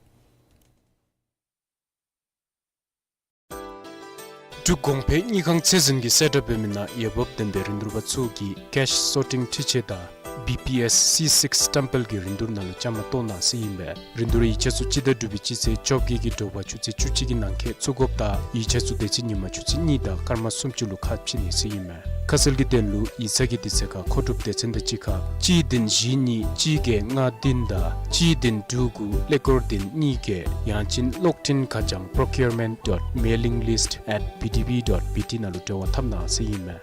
འབྲུག་གོང་འཕེལ་དངུལ་ཁང་ཚད་འཛིན་གྱིས་གསལ་བསྒྲགས་འབད་མི་ནང་འོས་འབབ་ལྡན་པའི་རིན་བསྡུར་པ་ཚུ་གིས་ཀེཤ་སོར་ཊིང་འཕྲུལ་ཆས་དང་བི་པི་ཨེསི་སི་སིཀསི་སི་ཊེམ་པལ་གྱི་རིན་བསྡུར་ནང་ལུ་བཅའ་མར་གཏོགས་གནང་ཟེར་ཨིན་པས། རིན་བསྡུར་ཡིག་ཆ་ཚུ་སྤྱི་ཟླ་དྲུག་པའི་སྤྱི་ཚེས་བཅོ་བརྒྱད་ཀྱི་དྲོ་པ་ཆུ་ཚོད་བཅུ་གཅིག་གི་ནང་འཁོད་བཙུགས་དགོཔ་དང་ཡིག་ཆ་ཚུ་དེ་ཚེ་ཉིན་མ་ཆུ་ཚོད་གཉིས་དང་སྐར་མ་སུམ་ཅུ་ལུ་ཁ་ཕྱེ་ནི་ཟེར་ཨིན་མས། ཁ་གསལ་གྱི་དོན་ལུ་ཡིག་ཚང་གི་དུས་ཚོད་ཁར་མཁོ་སྒྲུབ་སྡེ་ཚན་དང་གཅིག་ཁར་གཅིག་བདུན་བཞི་གཉིས་གཅིག་བརྒྱད་ལྔ་བདུན་དང་གཅིག་བདུན་དྲུག་དགུ་ཀླད་ཀོར་བདུན་གཉིས་བརྒྱད་ཡང་ཅིན་གློག་འཕྲིན་ཁ་བྱང་procurement dot mailing list at B D B dot B T ནང་ལུ་འབྲེལ་བ་འཐབ་གནང་ཟེར་ཨིན་མས།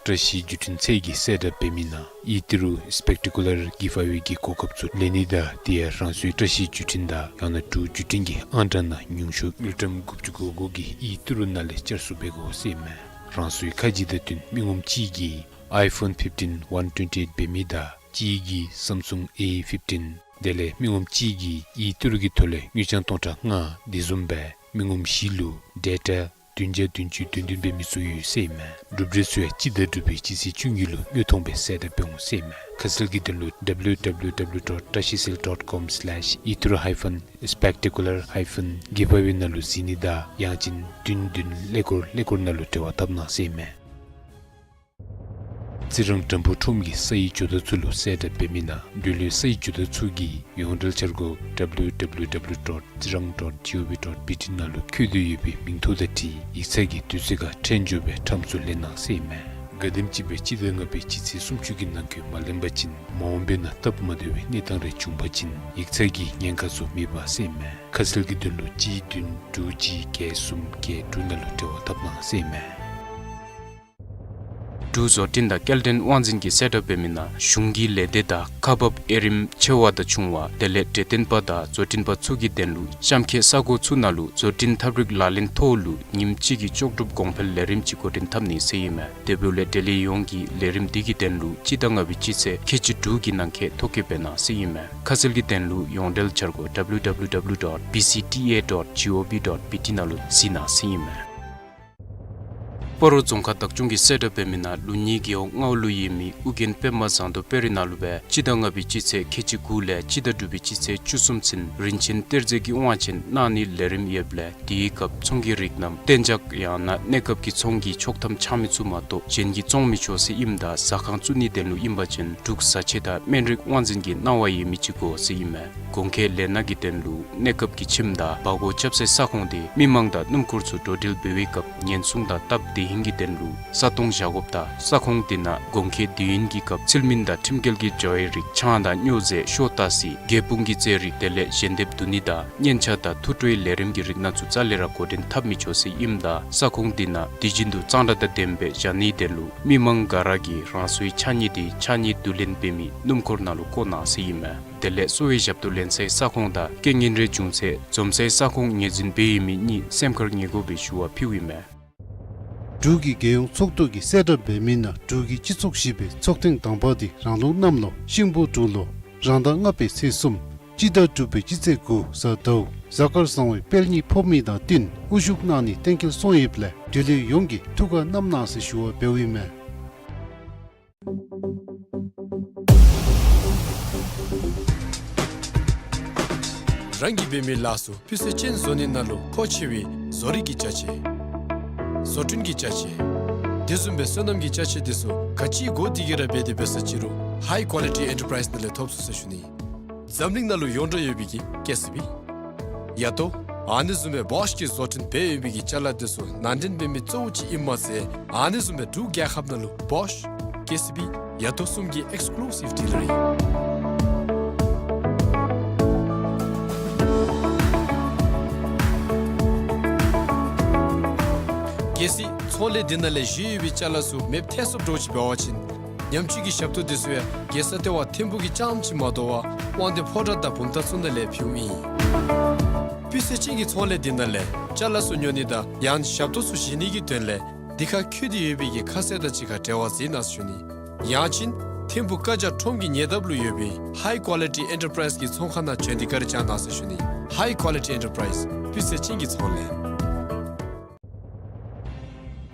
བཀྲ་ཤིས་བརྒྱུད་འཕྲིན་ཚད་ཀྱིས་གསལ་བསྒྲགས་འབད་མི་ནང་ཨི་ཏི་རུ་སི་པེག་ཊི་ཀུ་ལར་གི་ཕ་ཝེ་གི་གོ་སྐབས་ཚུ་ལེན་ནི་དང་དེ་ཡང་རང་སོའི་བཀྲ་ཤིས་བརྒྱུད་འཕྲིན་དང་ཡང་ན་འབྲུག་བརྒྱུད་འཕྲིན་གྱི་ཨང་གྲངས་ནང་ཉུང་ཤོས་དངུལ་ཀྲམ་དགུ་བཅུ་གོ་དགུ་གི་ཨི་ཏི་རུ་ནང་ལས་བསྐྱར་བཟོ་འབད་དགོ་ཟེར་ཨིན་མས། རང་སོའི་ཁ་རྗེ་དང་བསྟུན་མི་ངོམ་གཅིག་གིས་ཨའི་ཕོན་ཕིཕ་ཊིན་ཝན་ཊུ་ཝེན་ཊི་ཨེཊ་འབད་མི་དང་གཅིག་གིས་སམ་སུང་ཨེ་ཕིཕ་ཊིན་དེ་ལས་མི་ངོམ་གཅིག་གིས་ཨི་ཏི་རུ་གི་ཐོག་ལས་དངུལ་རྐྱང་སྟོང་ཕྲག་ལྔ་དེ་བཟུམ་སྦེ་མི་ངོམ་བཞི་ལུ་ཌེ་ཊ་བདུན་བརྒྱ་བདུན་ཅུ་དོན་བདུན་འབད་མི་ཚུ་ཡོད་ཟེར་ཨིན་མས། གྲུབ་འབྲས་ཚུ་ཡང་སྤྱི་ཟླ་དྲུག་པའི་སྤྱི་ཚེས་བཅུ་གཉིས་ལུ་དངོས་མཐོང་སྦེ་གསལ་བསྒྲགས་འབད་འོང་ཟེར་ཨིན་མས། ཁ་གསལ་གྱི་དོན་ལུ་W W W dot tashicell dot com slash itru hyphen spectacular hyphen giveaway ནང་ལུ་གཟིགས་ནི་དང་ཡང་ཅིན་བདུན་བདུན་ཀླད་ཀོར་ཀླད་ཀོར་ནང་ལུ་འབྲེལ་བ་འཐབ་གནང་ཟེར་ཨིན་མས། རྩི་རང་དྲམ་ཕུག་ཁྲོམ་གྱི་སའི་ཇོ་བདག་ཚུ་ལུ་གསལ་བསྒྲགས་འབད་མི་ནང་འབྲེལ་ཡོད་སའི་ཇོ་བདག་ཚུ་གིས་ཡོངས་འབྲེལ་འཆར་སྒོ་W W W dot tsirang dot gov dot B T ནང་ལུ་བཀོད་དེ་ཡོད་པའི་མིང་ཐོ་དང་འཁྲིལ་ཡིག་ཚང་གི་དུས་ཚོད་ཁར་འཕྲལ་མགྱོགས་སྦེ་ཁྲམ་ཚུ་ལེན་གནང་ཟེར་ཨིན་མས། ག་དེམ་ཅིག་སྦེ་སྤྱི་ཟླ་ལྔ་པའི་སྤྱི་ཚེས་སུམ་ཅུ་གི་ནང་འཁོད་མ་ལེན་པ་ཅིན་མ་འོངས་པའི་ནང་སྟབས་མ་བདེ་བའི་གནས་སྟངས་རེ་བྱུང་པ་ཅིན་ཡིག་ཚང་གིས་ཉེན་ཁ་ཚུ་མི་འབག་ཟེར་ཨིན་མས། ཁ་གསལ་གྱི་དོན་ལུ་གཅིག་བདུན་དྲུག་གཅིག་བརྒྱད་གསུམ་བརྒྱད་དྲུག་ནང་ལུ་འབྲེལ་བ་འཐབ་གནང་ཟེར་ཨིན་མས། འབྲུག་བཟོ་སྐྲུན་དང་སྐྱེལ་འདྲེན་དབང་འཛིན་གྱིས་གསལ་བསྒྲགས་འབད་མི་ནང་གཞུང་གི་ལས་སྡེ་དང་ཁག་འབག་དབྱེ་རིམ་ཆེ་བ་དང་ཆུང་བ་དེ་ལས་འབྲས་ལྡན་པ་དང་བཟོ་སྐྲུན་པ་ཚུ་གི་དོན་ལུ་གཤམ་འཁོད་ས་གོ་ཚུ་ནང་ལུ་བཟོ་སྐྲུན་ཐབས་རིག་ལག་ལེན་ཐོག་ལུ་ཉིནམ་གཅིག་གི་ལྕོགས་གྲུབ་གོང་འཕེལ་ལས་རིམ་ཅིག་འགོ་འདྲེན་འཐབ་ནི་ཟེར་ཨིན་མས། དེ་འབདཝ་ལས་འབྲེལ་ཡོད་ཡོངས་ཀྱིས་ལས་རིམ་འདི་གི་དོན་ལུ་སྤྱི་ཟླ་ལྔ་པའི་སྤྱི་ཚེས་ཁལ་གཅིག་དྲུག་གི་ནང་འཁོད་ཐོ་བཀོད་འབད་གནང་ཟེར་ཨིན་མས། ཁ་གསལ་གྱི་དོན་ལུ་ཡོངས་འབྲེལ་འཆར་སྒོ་W W W dot B C T A dot gov dot B T ནང་ལུ་གཟིགས་གནང་ཟེར་ཨིན་མས། སྤ་རོ་རྫོང་ཁག་བདག་སྐྱོང་གིས་གསལ་བསྒྲགས་འབད་མི་ནང་ལུགས་གཉིས་རྒེད་འོག་རྔ་བ་ལུ་ཡོད་མི་ཨོ་རྒྱན་པདྨ་ཟངས་མདོག་དཔལ་རི་ནང་ལུ་སྦེ་སྤྱི་ཟླ་ལྔ་པའི་སྤྱི་ཚེས་ཁལ་གཅིག་དགུ་ལས་སྤྱི་ཟླ་དྲུག་པའི་སྤྱི་ཚེས་བཅུ་གསུམ་ཚུན་རིན་ཆེན་གཏེར་མཛོད་ཀྱི་དབང་ཆེན་གནང་ནིའི་ལས་རིམ་ཡོདཔ་ལས་དེའི་སྐབས་ཚོང་གི་རིགས་རྣམས་གཏན་འཇགས་ཡང་ན་གནས་སྐབས་ཀྱི་ཚོང་གི་ཆོག་ཐམ་འཆང་མི་ཚུགས་མ་གཏོགས་གཞན་གྱིས་བཙོང་མི་ཆོག་ཟེར་ཨིནམ་ད་ཟ་ཁང་བཙུགས་ནིའི་དོན་ལུ་ཨིན་པ་ཅིན་འབྲུག་བཟའ་ཆས་དང་སྨན་རིགས་དབང་འཛིན་གྱི་གནང་བ་ཡོད་མི་ཅིག་དགོ་ཟེར་ཨིན་མས། གོང་འཁོད་ལས་སྣ་གི་དོན་ལུ་གནས་སྐབས་ཀྱི་ཁྱིམ་དང་སྦ་སྒོར་རྐྱབ་སའི་ས་ཁོངས་དེ་མི་མང་དང་སྣུམ་འཁོར་ཚུ་འགྲོ་འགྲུལ་འབད་བའི་སྐབས་ཉེན་སྲུང་དང་སྟབས་བདེ་ཧིང་གི་དོན་ལུ་ས་སྟོང་བཞག་དགོཔ་དང་ས་ཁོངས་དེ་ནང་གོང་འཁོད་དུས་ཡུན་གྱི་སྐབས་ཚུལ་མིན་དང་ཁྲིམས་འགལ་གྱི་བྱ་བའི་རིགས་ཆང་དང་སྨྱོ་རྫས་ཤོ་ཏ་སི་རྒྱལ་སྤུངས་ཀྱི་རྫས་རིགས་དེ་ལས་ཞལ་འདེབས་བསྡུ་ནི་དང་སྙན་ཆ་དང་ཐུགས་སྤྲོའི་ལས་རིམ་གྱི་རིགས་སྣ་ཚུ་རྩ་ལས་ར་འགོ་འདྲེན་འཐབ་མི་ཆོག་ཟེར་ཨིནམ་ད་ས་ཁོངས་དེ་ནང་དུས་རྒྱུན་དུ་གཙང་སྦྲ་དང་ལྡནམ་སྦེ་བཞག་ནིའི་དོན་ལུ་མི་མང་ག་ར་གིས་རང་སོའི་ཕྱགས་སྙིགས་དེ་ཕྱགས་སྙིགས་བསྡུ་ལེན་འབད་མི་སྣུམ་འཁོར་ནང་ལུ་བཀོ་གནང་ཟེར་ཨིན་མས། དེ་ལས་གསོ་བའི་ཞབས་ཏོག་ལེན་སའི་ས་ཁོངས་དང་རྐྱེན་ངན་རེ་བྱུང་ཚེ་འཛོམས་སའི་ས་ཁོངས་ངོས་འཛིན་འབད་ཡོད་མི་གཉིས་སེམས་ཁར་ངེས་དགོ་པའི་ཞུ་བ་ཕུལཝ་ཨིན་མས། འབྲུག་གི་རྒྱལ་ཡོངས་ཚོགས་འདུ་གིས་གསལ་བསྒྲགས་འབད་མི་ནང་འབྲུག་གི་སྤྱི་ཚོགས་བཞི་པའི་ཚོགས་ཐེངས་དང་པ་དེ་རང་ལུགས་གནམ་ལོ་ཤིང་ཕོ་འབྲུག་ལོ་རང་ཟླ་ལྔ་པའི་ཚེས་གསུམ་སྤྱི་ཟླ་དྲུག་པའི་སྤྱི་ཚེས་དགུ་གཟའ་ཟླཝ་གཟའ་སྐར་བཟང་བའི་དཔལ་གཉིས་ཕོག་མི་དང་བསྟུན་དབུ་བཞུགས་གནང་ནི་གཏན་འཁེལ་སོང་ཡོདཔ་ལས་འབྲེལ་ཡོད་ཡོངས་ཀྱིས་ཐུགས་ཁར་བསྣམ་གནང་ཟེར་ཞུ་བ་འབདཝ་ཨིན་མས། རང་གིས་འབད་མི་ལཱ་ཚུ་སྤུས་ཚད་ཅན་བཟོ་ནི་ནང་ལུ་མཁོ་ཆེ་བའི་བཟོ་རིག་གི་ཅ་ཆས། བཟོ་སྐྲུན་གྱི་ཅ་ཆས། དེ་བཟུམ་སྦེ་སོ་ནམ་གྱི་ཅ་ཆས་དེ་ཚུ་ག་ཅི་དགོ་དེ་གི་ར་འབད་དེ་འབད་ས་ཅི་རུང་High Quality Enterprise ནང་ལས་ཐོབ་ཚུགས་ཟེར་ཞུ་ནི། འཛམ་གླིང་ནང་ལུ་ཡོངས་གྲགས་ཡོད་པའི་གི་ཀེ་སི་བི། ཡ་ཏོ། ཨ་ནི་བཟུམ་སྦེ་བོཤ་གིས་བཟོ་སྐྲུན་འབད་ཡོད་པའི་གི་ཅ་ལ་དེ་ཚུ་ནང་འདྲེན་འབད་མི་གཙོ་བོ་ཅིག་ཨིནམ་མ་ཚད་ཨ་ནི་བཟུམ་སྦེ་འབྲུག་རྒྱལ་ཁབ་ནང་ལུ་བོཤ། ཀེ་སི་བི། ཡ་ཏོ་གསུམ་གྱི་ཨེགསི་ཀུ་ལུ་སིབ་ཌི་ལར་ཨིན། གལ་སྲིད་ཚོང་ལས་འདི་ནང་ལས་བཞེས་ཡོད་པའི་ཅ་ལ་ཚུ་མེདཔ་ཐལ་སོཔ་འདྲཝ་ཅིག་འབད་བ་ཅིན་ཉམས་བཅོས་ཀྱི་ཞབས་ཏོག་དེ་ཚུ་ཡང་རྒྱལ་ས་ལྟེ་བ་ཐིམ་ཕུག་གི་རྐྱངམ་ཅིག་མ་དོ་བར་དབང་འདུས་ཕོ་བྲང་དང་བུམ་ཐང་ཚུ་ནང་ལས་ཕུལཝ་ཨིན། སྤུས་ཚད་ཅན་གྱི་ཚོང་ལས་འདི་ནང་ལས་ཅ་ལ་ཚུ་ཉོ་ནི་དང་ཡང་ཞབས་ཏོག་ཚུ་བཞེས་ནི་གི་དོན་ལས་འདི་ཁར་འཁོད་དེ་ཡོད་པའི་གི་ཁ་གསལ་དང་གཅིག་ཁར་འབྲེལ་བ་མཛད་གནང་ཟེར་ཞུ་ནི། ཡང་ཅིན་ཐིམ་ཕུག་ཀ་ཇ་ཁྲོམ་གྱི་ཉེ་འདབས་ལུ་ཡོད་པའི་High Quality Enterprise གི་ཚོང་ཁང་ནང་བྱོན་ཏེ་བཀའ་དྲིན་བསྐྱང་གནང་ཟེར་ཞུ་ནི། High Quality Enterprise སྤུས་ཚད་ཅན་གྱི་ཚོང་ལས།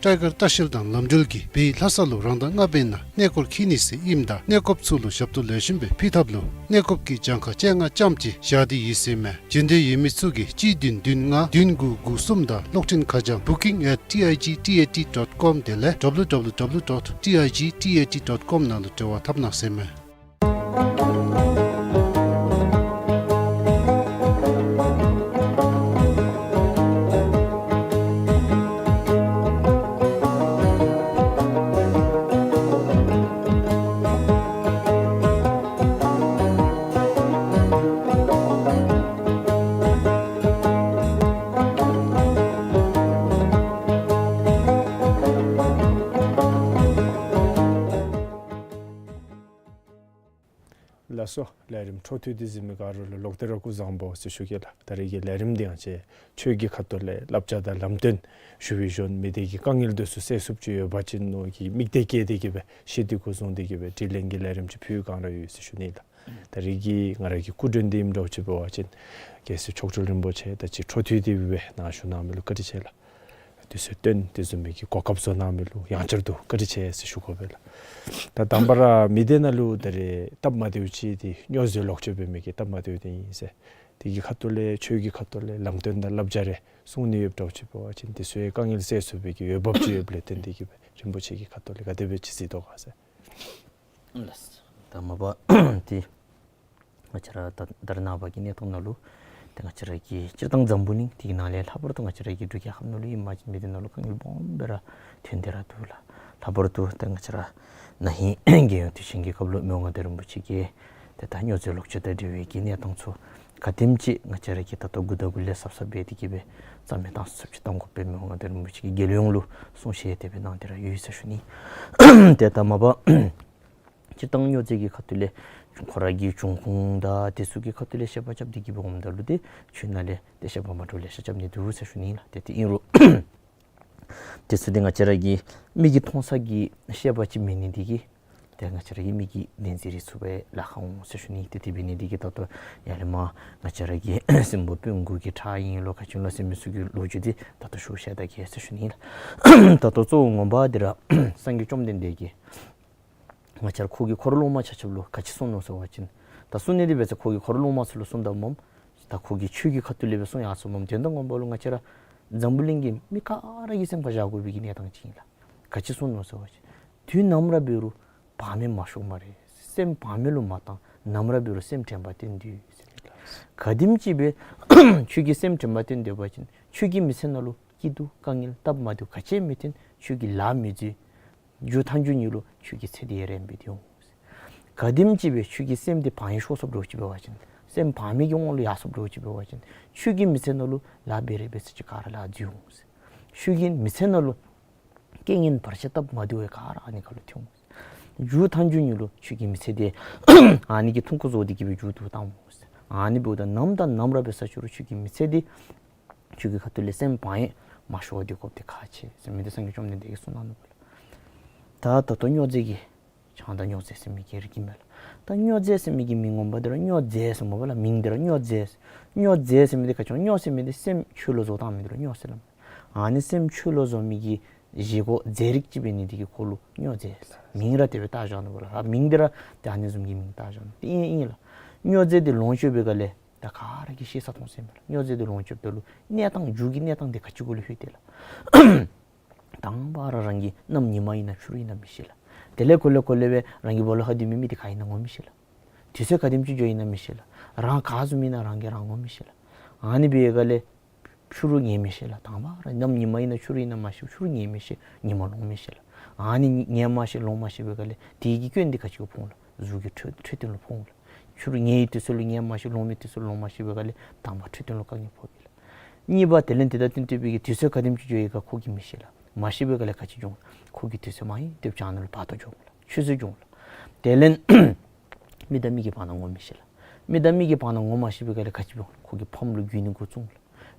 པད་དཀར་ལྟ་བཤལ་དང་ལམ་འགྲུལ་གྱིས་བོད་ལྷ་ས་ལུ་རང་ཟླ་ལྔ་པའི་ནང་གནས་སྐོར་འཁྱིད་ནི་ཟེར་ཨིནམ་ད་གནས་སྐོརཔ་ཚུ་ལུ་ཞབས་ཏོག་ལེགས་ཤོམ་སྦེ་ཕུལ་ཐབས་ལུ་གནས་སྐོརཔ་གི་གྱངས་ཁ་བཅོ་ལྔ་ཙམ་ཅིག་བཞག་སྟེ་ཡོད་ཟེར་མས། འབྱོན་འདོད་ཡོད་མི་ཚུ་གིས་གཅིག་བདུན་བདུན་ལྔ་བདུན་དགུ་དགུ་གསུམ་དང་གློག་འཕྲིན་ཁ་བྱང་booking at T I G T A T dot com དེ་ལས་W W W dot T I G T A T dot com ནང་ལུ་འབྲེལ་བ་འཐབ་གནང་ཟེར་མས། ལགས་སོ། ལས་རིམ་འཕྲོ་མཐུད་དེ་གཟིགས་མི་ག་ར་ལུ་ལོག་སྟེ་ར་སྐུ་གཟུགས་བཟང་པོ་ཟེར་ཞུ་གེ་ལགས། ད་རེས་ཀྱི་ལས་རིམ་འདི་ཡང་ཅིག་ཆོས་ཀྱི་ཁ་ཐུག་ལས་བསླབ་བྱ་དང་ལམ་སྟོན་ཞུ་བའི་ཞོར་མི་སྡེ་གི་དཀའ་ངལ་འདི་ཚུ་སེལ་ཚུགསཔ་ཅིག་ཡོད་པ་ཅིན་མནོ་གི་དམིགས་གཏད་བསྐྱེད་དེ་གི་སྦེ་ཤེས་འདོད་སྐུ་གཟུགས་འདི་གི་སྦེ་དྲི་ལན་གྱི་ལས་རིམ་ཅིག་ཕུལ་གང་ར་ཡོད་ཟེར་ཞུ་ནི་ལགས། ད་རེས་ཀྱི་ང་ར་གི་སྐུ་མགྲོན་འདི་ཨིནམ་འདྲཝ་ཅིག་འབད་བ་ཅིན་རྒྱལ་སྲས་མཆོག་སྤྲུལ་རིན་པོ་ཆེ་དང་ཅིག་འཕྲོ་མཐུད་དེ་སྦེ་ནཱ་བཞུགས་གནང་མི་ལུ་བཀའ་དྲིན་ཆེ་ལགས། དུས་ཚོད་བཏོན་དེ་བཟུམ་མའི་གི་གོ་སྐབས་བཟོ་གནང་མི་ལུ་ཡང་བསྐྱར་དུ་བཀའ་དྲིན་ཆེ་ཟེར་ཞུ་དགོ་པས་ལགས། ད་དང་པ་ར་མི་སྡེ་ནང་ལུ་ད་རེས་སྟབས་མ་བདེཝ་ཅིག་འདི་སྨྱོ་རྫས་ལོག་སྤྱོད་འབད་མི་གི་སྟབས་མ་བདེཝ་འདི་ཨིན་ཟེར། དེ་གི་ཁ་ཐུག་ལས་ཆོས་ཀྱི་ཁ་ཐུག་ལས་ལམ་སྟོན་དང་བསླབ་བྱ་རེ་གསུང་ནི་ཡོདཔ་འདྲཝ་ཅིག་འབད་བ་ཅིན་དེ་ཚུ་ཡང་དཀའ་ངལ་སེལ་ཚུགས་པའི་གི་འོས་འབབ་ཅིག་ཡོདཔ་ལས་བརྟེན་དེ་གི་སྦེ་རིན་པོ་ཆེ་གི་ཁ་ཐུག་ལས་ག་དེ་སྦེ་ཅིག་གཟིགས་དོ་ག་ཟེར། ལགས། ད་མ་པ་ཏེ་ང་བཅས་ར་ད་ད་རེས་ནངས་པ་གི་གནས་སྟངས་ནང་ལུ་ཏེ་ང་བཅས་ར་གི་སྤྱིར་བཏང་འཛམ་བུ་གླིང་འདི་གི་ནང་ལས་ལྷག་པར་དུ་ང་བཅས་ར་གི་འབྲུག་རྒྱལ་ཁབ་ནང་ལུ་ཨིན་པ་ཅིན་མི་སྡེ་ནང་ལུ་དཀའ་ངལ་སྦོམ་སྦེ་ར་ཐོན་ཏེ་ར་འདུག་ལགས། ལྷག་པར་དུ་ད་ང་བཅས་ར་ན་ཧིང་རྒྱལ་ཡོངས་དུས་ཆེན་གྱི་སྐབས་ལུ་མི་དབང་མངའ་བདག་རིན་པོ་ཆེ་གིས་ཏེ་ད་སྨྱོ་རྫས་ལོག་སྤྱོད་དང་འབྲེལ་བའི་གི་གནས་སྟངས་ཚུ་ག་དེམ་ཅིག་ང་བཅས་ར་གིས་ད་ལྟོ་འགོ་དང་འགོ་ལས་གཟབ་གཟབ་འབད་དེ་གི་སྦེ་རྩ་མེད་བཏང་ཚུགསཔ་ཅིག་བཏང་དགོ་པའི་མི་དབང་མངའ་བདག་རིན་པོ་ཆེ་གིས་རྒྱལ་ཡོངས་ལུ་གསུང་བཤད་དེ་སྦེ་གནང་སྟེ་ར་ཡོད་ཟེར་ཞུ་ནི། ཏེ་ད་མ་པ་སྤྱིར་བཏང་སྨྱོ་རྫས་ཀྱི་ཁ་ཐུག་ལས་ཁོ་ར་གི་འབྱུང་ཁུངས་དང་དེ་ཚུ་གི་ཁ་ཐུག་ལས་བཤད་པ་རྐྱབ་སྟེ་གི་སྦེ་འོངམ་ད་ལུ་ཏེ་ཆོས་ནང་ལས་ཏེ་བཤད་པ་མ་འདྲཝ་ལེ་ཤ་རྐྱབ་ནི་འདུག་ཟེར་ཞུ་ནི་ལགས། ཏེ་དེ་ཨིན་རུང་དེ་ཚུ་ཏེ་ང་བཅས་ར་གི་མིག་གིས་མཐོང་ས་གི་བཤད་པ་ཅིག་མེད་ནི་འདི་གིས་ཏེ་ང་བཅས་ར་གི་མིག་གི་བདེན་རྫུན་རིག་ཚུགས་པའི་ལཱ་ཁག་འོང་ཟེར་ཞུ་ནི། ཏེ་དེ་འབད་ནི་འདི་གིས་ད་ལྟོ་ཡར་ལས་མར་ང་བཅས་ར་གི་སྲིན་པོ་དཔོན་དགུ་གི་ཁྲག་ཨིན་ལོ་ག་ཅི་ལོ་ཟེར་མི་ཚུ་གི་ལོ་རྒྱུས་འདི་ད་ལྟོ་ཞུ་བཤད་ད་གེ་ཟེར་ཞུ་ནི་ལགས། ད་ལྟོ་གཙོ་བོ་ངོ་མ་འདི་ར་སངས་རྒྱས་བཅོམ་ལྡན་འདས་ཀྱིས་ང་བཅས་ར་ཁོ་གི་འཁོར་སློབ་མ་ཆ་ཁྱབ་ལུ་ག་ཅི་གསུངས་ནུག་ཟེར་བ་ཅིན་ད་གསུང་ནི་འདི་འབད་ཚེ་ཁོ་གི་འཁོར་སློབ་མ་ཚུ་ལུ་གསུངམ་ད་སྨོ། ད་ཁོ་གིས་ཆོས་ཀྱི་ཁ་ཐུག་ལས་སྦེ་གསུང་ཡར་སོངམ་སྨོ། དོན་དག་ངོ་མ་ལུ་ང་བཅས་ར་འཛམ་བུ་གླིང་གི་མི་ག་ར་གིས་སེམས་ཁར་བཞག་དགོ་པའི་གི་གནས་སྟངས་ཅིག་ཨིན་ལགས། ག་ཅི་གསུངས་ནུག་ཟེར་བ་ཅིན་དུས་ནམ་ར་འབད་རུང་བག་མེད་མ་ཤོར་སྨ་རེ། སེམས་བག་མེད་ལུ་མ་བཏང་། ནམ་ར་འབད་རུང་སེམས་དྲན་པ་བསྟེན་སྡོད་ཟེར་ཨིན་ལགས། ག་དེམ་ཅིག་སྦེ་ཁྱོད་ཀྱིས་སེམས་དྲན་པ་བསྟེན་སྡོད་པ་ཅིན་ཁྱོད་ཀྱི་མི་ཚེ་ནང་ལུ་སྐྱིད་སྡུག་དཀའ་ངལ་སྟབས་མ་བདེཝ་ག་ཅི་ཡང་མི་ཐོན། ཁྱོད་ཀྱིས་ལཱ་མི་འཛོལ། མཇུག་མཐའ་མཇུག་ཉིད་ལུ་ཁྱོད་ཀྱི་ཚེ་འདི་ཡང་རིངམོ་སྦེ་སྡོད་འོང་། ག་དེམ་ཅིག་སྦེ་ཁྱོད་ཀྱི་སེམས་འདི་བག་གཡེང་ཤོར་སོངམ་འདྲཝ་ཅིག་འབད་བ་ཅིན་སེམས་བག་མེད་ཀྱི་དབང་ལུ་ཡར་སོངམ་འདྲཝ་ཅིག་འབད་བ་ཅིན་ཁྱོད་ཀྱི་མི་ཚེ་ནང་ལུ་ལཱ་འབད་རུང་འབད་ས་ཅིག་ག་ར་ལཱ་འཛོལ་འོང་། ཁྱོད་ཀྱི་མི་ཚེ་ནང་ལུ་རྐྱེན་ངན་བར་ཆད་སྟབས་མ་བདེཝ་ག་ར་ཨ་ནི་ཁར་ལུ་ཐོན་འོང་། མཇུག་མཐའ་མཇུག་ཉིད་ལུ་ཁྱོད་ཀྱི་མི་ཚེ་འདི་ཨ་ནི་གི་ཐུང་ཀུ་བཟོ་སྟེ་གི་སྦེ་མཇུག་བསྡུ་བཏང་འོང་། ཨ་ནི་འབདཝ་ད་ནམ་དང་ནམ་ར་འབད་ས་ཅིག་རུང་ཁྱོད་ཀྱི་མི་ཚེ་འདི་ཁྱོད་ཀྱི་ཁ་ཐུག་ལས་སེམས་བག་གཡེང་མ་ཤོར་བར་སྡོད་དགོཔ་འདི་ཁག་ཆེ་ཟེར་མི་འདི་སངས་རྒྱས་བཅོམ་ལྡན་འདས་ཀྱིས་གསུངས་གནང་ནུག་པ་ལགས། ད་ད་ལྟོ་སྨྱོ་རྫས་ཀྱི་ཆང་དང་སྨྱོ་རྫས་ཟེར་མི་གི་རིགས་ཨིན་མས་ལགས། ད་སྨྱོ་རྫས་ཟེར་མི་གི་མིང་ངོ་མ་འདི་ར་སྨྱོ་རྫས་ཟེར་སྨོ་པ་ལགས། མིང་འདི་ར་སྨྱོ་རྫས། སྨྱོ་རྫས་ཟེར་མི་འདི་ག་ཅི་སྨྱོ་ཟེར་མི་འདི་སེམས་འཆོལ་ལོ་བཟོ་བཏང་མི་འདི་ལུ་སྨྱོ་ཟེར་སླབ་མས། ཨ་ནི་སེམས་འཆོལ་ལོ་བཟོ་མི་གི་བཞེས་སྒོ་རྫས་རིགས་ཅིག་འབད་ནི་འདི་གིས་ཁོ་ལུ་སྨྱོ་རྫས་ཟེར་མིང་ར་དེ་སྦེ་བཏགས་བཞག་ནུག་པ་ལགས། མིང་འདི་ར་ཏེ་ཨ་ནི་བཟུམ་གྱི་མིང་བཏགས་བཞག་ནུག། ཏེ་ཨིན་ཨིན་ལགས། སྨྱོ་རྫས་འདི་ལོངས་སྤྱོད་པའི་སྒང་ལས་ད་ག་ར་གིས་ཤེས་ས་མཐོང་ས་ཨིན་མས་ལགས། སྨྱོ་རྫས་འདི་ལོངས་སྤྱོདཔ་ད་ལུ་གནས་སྟངས་མཇུག་གི་གནས་སྟངས་འདི་ག་ཅི་གུ་ལུ་ལྷོད་དེ་ལགས། དང་པ་ར་རང་གི་གནམ་ཉི་མ་ཨིན་ན་ཆུ་རུད་ཨིན་ན་མི་ཤེས་ལགས། དེ་ལས་གོ་ལེ་གོ་ལེ་སྦེ་རང་གི་སྦོ་ལོགས་ཁར་སྡོད་མི་མི་འདི་ག་ཨིན་ན་ངོ་མི་ཤེས་ལགས། དུས་ཚོད་ག་དེམ་ཅིག་འགྱོ་ཨིན་ན་མི་ཤེས་ལགས། རང་ག་བཟུམ་ཨིན་ན་རང་གིས་རང་ངོ་མི་ཤེས་ལགས། ཨ་ནི་འབད་བའི་སྒང་ལས་ཆུ་རུད་ངལ་མི་ཤེས་ལགས། དང་པ་ར་གནམ་ཉི་མ་ཨིན་ན་ཆུ་རུད་ཨིན་ན་མ་ཤེས། ཆུ་རུད་ངལ་མི་ཤེས། ཉི་མ་ལོང་མི་ཤེས་ལགས། ཨ་ནི་ངལ་མ་ཤེས་ལོང་མ་ཤེས་པའི་སྒང་ལས་དེ་གི་སྐྱོན་འདི་ག་ཅི་གུ་ཕོག་འོང་ལགས། གཟུགས་ཀྱི་འཕྲོད་འཕྲོད་བསྟེན་ལུ་ཕོག་འོང་ལགས། ཆུ་རུད་ངལ་བའི་དུས་ཚོད་ལུ་ངལ་མ་ཤེས། ལོང་མི་དུས་ཚོད་ལུ་ལོང་མ་ཤེས་པའི་སྒང་ལས་དང་པ་འཕྲོད་བསྟེན་ལུ་དཀའ་ངལ་ཕོག་གེ་ལགས། གཉིས་པ་དེ་ལས་དེ་དང་བསྟུན་ཏེ་སྦེ་གི་དུས་ཚོད་ག་དེམ་ཅིག་འགྱོ་ཡི་ག་ཁོ་གིས་མི་ཤེས་ལགས། མ་ཤེས་པའི་སྒང་ལས་ག་ཅི་འབྱུང་། ཁོ་གི་དུས་ཚོད་མ་ཡིན་ཏེ་བྱང་ན་ལུ་བར་དོ་འགྱོ་འོང་ལགས། ཆུད་ཟོས་འགྱོ་འོང་ལགས། དེ་ལས་མི་དང་མི་གི་བར་ན་ངོ་མི་ཤེས་ལགས། མི་དང་མི་གི་བར་ན་ངོ་མ་ཤེས་པའི་སྒང་ལས་ག་ཅི་འབྱུང་། ཁོ་གི་ཕམ་ལུ་རྒུད་ནི་འགོ་བཙུགས་འོང་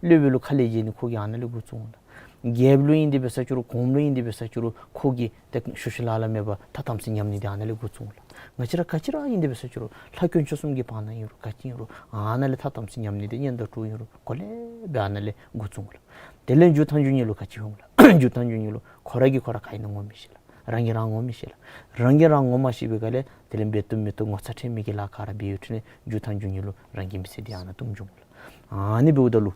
ལགས། སློབ་དཔོན་ལུ་ཁ་ལས་བརྗེད་ནི་ཁོ་གིས་ཨ་ནཱ་ལས་འགོ་བཙུགས་འོང་ལགས། རྒྱལཔོ་ལུ་ཨིན་ཏེ་འབད་ས་ཅིག་རུང་གོངམ་ལུ་ཨིན་ཏེ་འབད་ས་ཅིག་རུང་ཁོ་གིས་ཏེ་ཤུལ་ཤུལ་ལཱ་ལཱ་མེད་པར་ཐ་དམ་ཚིག་ཉམས་ནི་འདི་ཨ་ནཱ་ལས་འགོ་བཙུགས་འོང་ལགས། ང་བཅས་ར་ག་ཅི་ར་ཨིན་ཏེ་འབད་ས་ཅིག་རུང་ལྷ་དཀོན་མཆོག་གསུམ་གྱི་བར་ན་ཨིན་རུང་ག་ཅི་ཨིན་རུང་ཨ་ནཱ་ལས་ཐ་དམ་ཚིག་ཉམས་ནི་འདི་གཉེན་དང་གྲོགས་ཨིན་རུང་གོ་ལེ་སྦེ་ཨ་ནཱ་ལས་འགོ་བཙུགས་འོང་ལགས། དེ་ལས་མཇུག་མཐའ་མཇུག་ཉིད་ལུ་ག་ཅི་འོང་ལགས། མཇུག་དང་མཇུག་ཉིད་ལུ་ཁོ་ར་གིས་ཁོ་ར་ག་ཨིན་ན་ངོ་མི་ཤེས་ལགས། རང་གིས་རང་ངོ་མི་ཤེས་ལགས། རང་གིས་རང་ངོ་མ་ཤེས་པའི་སྒང་ལས་དེ་ལས་འབད་བཏུབ་མི་བཏུབ་ངོ་ཚ་ཁྲེལ་མེད་ཀྱི་ལཱ་ག་ར་འབད་ཡོད་དེ་ལས་མཇུག་དང་མཇུག་ཉིད་ལུ་རང་གི་མི་ཚེ་འདི་ཨ་ནཱ་བཏུམ་འགྱོཝ་མས་ལགས། ཨ་ནི་འབདཝ་ད་ལུ་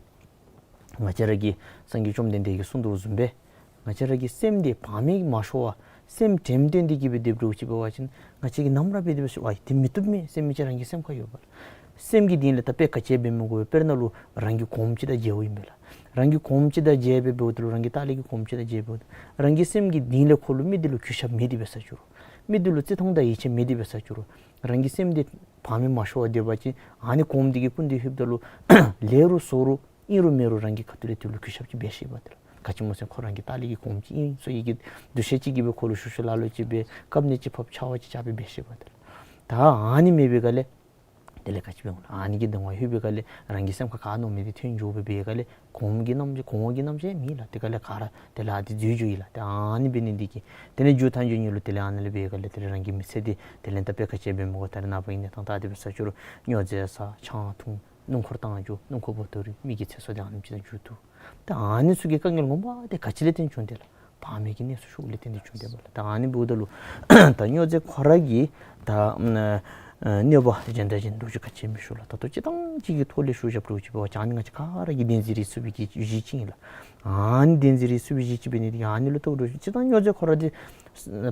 ང་བཅས་ར་གི་སངས་རྒྱས་བཅོམ་ལྡན་འདས་ཀྱིས་གསུངས་དོ་བཟུམ་སྦེ་ང་བཅས་ར་གི་སེམས་འདི་བག་མེད་མ་ཤོར་བར་སེམས་དྲནམ་བཏོན་ཏེ་གི་སྦེ་སྡོདཔ་འདྲཝ་ཅིག་འབད་བ་ཅིན་ང་བཅས་ཀྱིས་ནམ་ར་འབད་དེ་འབད་ཞུ་ཨ་དེ་མི་བཏུབ་མས་ཟེར་མི་ཅིག་རང་གི་སེམས་ཁར་ཡོད་པས་ལགས། སེམས་ཀྱི་གཏིང་ལས་ད་དཔེ་ག་ཅི་འབད་མི་དགོ་པས། དཔེར་ན་ལུ་རང་གི་གོངམ་ཅིག་དང་མཇལཝ་ཨིན་པས་ལགས། རང་གི་གོངམ་ཅིག་དང་མཇལ་སྦེ་འབདཝ་ད་ལུ་རང་གི་ལྟག་ལས་ཀྱི་གོངམ་ཅིག་དང་མཇལ་འབདཝ་ད་རང་གི་སེམས་ཀྱི་གཏིང་ལས་ཁོ་ལུ་མི་འདི་ལུ་གུས་ཞབས་མེད་དེ་འབད་ས་ཅིག་རུང་མི་འདི་ལུ་བརྩི་མཐོང་དང་ཡིད་ཆེས་མེད་དེ་འབད་ས་ཅིག་རུང་རང་གི་སེམས་འདི་བག་མེད་མ་ཤོར་བར་སྡོད་པ་ཅིན་ཨ་ནི་གོངམ་འདི་གི་སྐུ་མདུན་ལྷོདཔ་ད་ལུ་ལེགས་རུང་བཙོག་རུང་ཨིན་རུང་མེན་རུང་རང་གི་ཁ་ཐུག་ལས་དེ་ལུ་གུས་ཞབས་ཅིག་འབད་ཤེས་པས་ཏེ་ལགས། ག་ཅི་སྨོ་ཟེར་ཁོ་རང་གི་ལྟག་ལས་ཀྱི་གོངམ་ཅིག་ཨིན་ཟེར་བའི་གི་འདུ་ཤེས་ཅིག་གིས་སྦེ་ཁོ་ལུ་ཞུ་ཞུ་ལཱ་ལོ་ཅིག་འབད་བཀབ་ནི་ཅིག་ཕབ་ཕྱག་དཔེ་ཅིག་རྐྱབ་སྦེ་འབད་ཤེས་པས་ཏེ་ལགས། ད་ཨ་ནི་མེད་པའི་སྒང་ལས་དེ་ལས་ག་ཅི་འབད་འོང་ལགས། ཨ་ནི་གི་གདིང་བ་ལྷོད་པའི་སྒང་ལས་རང་གི་སེམས་ཁར་ག་མནོ་མི་འདི་ཐོན་འགྱོ་སྦེ་འབད་བའི་སྒང་ལས་གོངམ་གི་རྣམ་གོངམ་གི་རྣམ་ཤེས་མེད་ལགས། དེ་སྒང་ལས་ག་ར་དེ་ལས་ཨ་དེ་འཛོལ་འགྱོཝ་ཨིན་ལགས། ཏེ་ཨ་ནི་འབད་ནི་འདི་གིས་དེ་ལས་མཇུག་དང་མཇུག་ཉིད་ལུ་དེ་ལས་ཨ་ནཱ་ལས་འབད་བའི་སྒང་ལས་དེ་ལས་རང་གི་མི་ཚེ་འདི་དེ་ལས་ད་དཔེ་ག་ཅི་འབད་མི་དགོ། ད་རེས་ནངས་པ་གི་གནས་སྟངས་ད་དེ་འབད་ས་ཅིག་རུང་སྨྱོ་རྫས་ཟ་ཆང་འཐུང་སྣུམ་འཁོར་བཏང་འགྱོ་སྣུམ་འཁོར་བོ་ཏོ་རི་མི་གི་ཚེ་སྲོག་འདི་ཨ་ནེམ་ཅིག་དང་འགྱོ་དོ། ད་ཨ་ནི་ཚུ་གི་དཀའ་ངལ་ངོ་མ་འདི་ག་ཅི་ལས་བརྟེན་བྱུང་དེ་ལགས། བག་མེད་ཀྱི་གནས་སུ་ཞུགསཔ་ལས་བརྟེན་ཏེ་བྱུང་དེ་སྦེ་ལགས། ད་ཨ་ནི་འབདཝ་ད་ལུ་ད་སྨྱོ་རྫས་ཁོ་ར་གི་ད་ཨ་གནོད་པ་གཞན་དང་གཞན་འདྲཝ་ཅིག་ག་ཅི་མི་ཞུ་ལགས། ད་ལྟོ་སྤྱིར་བཏང་ཅིག་གི་ཐོག་ལས་ཞུ་བཞགཔ་འདྲཝ་ཅིག་འབད་བ་ཅིན་ཨ་ནི་ང་བཅས་ག་ར་གི་བདེན་འཛིན་རིགས་སུ་བའི་གི་གཞི་ཅིག་ཨིན་ལགས། ཨ་ནི་བདེན་འཛིན་རིགས་སུ་བའི་གཞི་ཅིག་འབད་ནི་འདི་གིས་ཨ་ནི་ལུ་ལྟོ་འདྲཝ་ཅིག་སྤྱིར་བཏང་སྨྱོ་རྫས་ཁོ་ར་འདི་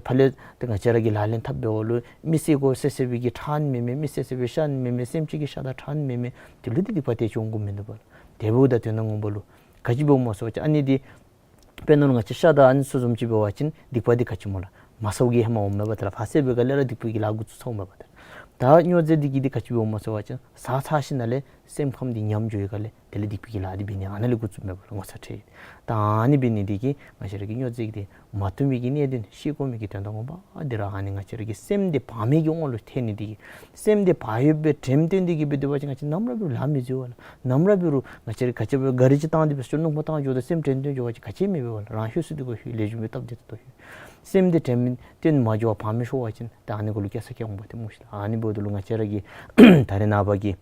ཕར་ལས་ཏེ་ང་བཅས་ར་གིས་ལག་ལེན་འཐབ་འབདཝ་ལུ་མི་བསད་དགོ་བསད་བསད་པའི་གི་ཁྲག་ཨིན་མས་མས། མི་བསད་བསད་པའི་ཤ་ཨིན་མས་མས། སེམས་ཅན་གྱི་ཤ་དང་ཁྲག་ཨིན་མས་མས། དེ་ལུ་འདི་སྡིག་པ་དེ་ཅིག་འོང་དགོཔ་མིན་འདུག་པ་ལགས། དེ་འབདཝ་ད་དོན་དག་ངོ་མ་ལུ་ག་ཅི་འབདཝ་སྨོ་ཟེར་བ་ཅིན་ཨ་ནི་འདི་དཔེར་ན་ལུ་ང་བཅས་ཤ་དང་ཨ་ནི་ཚུ་བཟུམ་ཅིག་འབད་བ་ཅིན་སྡིག་པ་འདི་ག་ཅི་སྨོ་ལགས། མ་ཟཝ་གི་ཧེ་མ་འོངམ་མས་པ་ཏེ་ལགས། ཕར་བསད་པའི་སྒང་ལས་ར་སྡིག་པའི་གི་ལཱ་འགོ་བཙུགས་ཚརཝ་མས་པ་ཏེ་ལགས། ད་སྨྱོ་རྫས་འདི་གིས་འདི་ག་ཅི་འབདཝ་སྨོ་ཟེར་བ་ཅིན་ཟ་ཚར་ཞིནམ་ལས་སེམས་ཁམས་འདི་ཉམས་འགྱོ་བའི་སྒང་ལས་དེ་ལས་སྡིག་པའི་གི་ལཱ་འདི་འབད་ནི་ཨ་ནཱ་ལས་འགོ་བཙུགསཔ་མས་པ་ལགས། ངོ་ཚ་ཁྲེལ། ད་ཨ་ནི་འབད་ནི་འདི་གིས་ང་བཅས་ར་གིས་སྨྱོ་རྫས་འདི་མ་བཏུབ་མི་གི་གནད་དོན་ཤེས་དགོ་མི་གི་དོན་དག་ངོ་མ་འདི་ར་ཨ་ནི་ང་བཅས་ར་གི་སེམས་འདི་བག་མེད་ཀྱི་དབང་ལུ་ཐལ་ནི་འདི་གིས་སེམས་འདི་བག་ཡོད་པའི་དྲནམ་བཏོན་ཏེ་གི་སྦེ་སྡོད་པ་ཅིན་ང་བཅས་ནམ་ར་འབད་རུང་ལཱ་མི་འཛོལ་བ་ལགས། ནམ་ར་འབད་རུང་ང་བཅས་ར་ག་ཅི་འབད་ག་རི་ཅིག་བཏང་སྟེ་འབད་ཞུ་སྣུམ་འཁོར་བཏང་འགྱོཝ་ད་སེམས་དྲན་དྲན་འགྱོ་བ་ཅིན་ག་ཅི་མེད་པས་པ་ལགས། རང་ལྷོད་ས་འདི་གུ་ལྷོད། ལེགས་ཤོམ་སྦེ་སྟབས་བདེ་ཏོག་ཏོ་ལྷོད། སེམས་འདི་དྲནམ་བཏོན་མ་འགྱོ་བར་བག་མེད་ཤོར་བ་ཅིན་ད་ཨ་ནི་གུ་ལུ་སྐྱེ་ས་སྐྱེ་འོང་པ་ཏེ་སྨོ་ཤེས་ལགས། ཨ་ནི་འབདཝ་ད་ལུ་ང་བཅས་ར་གི་ད་རེས་ནངས་པ་གི་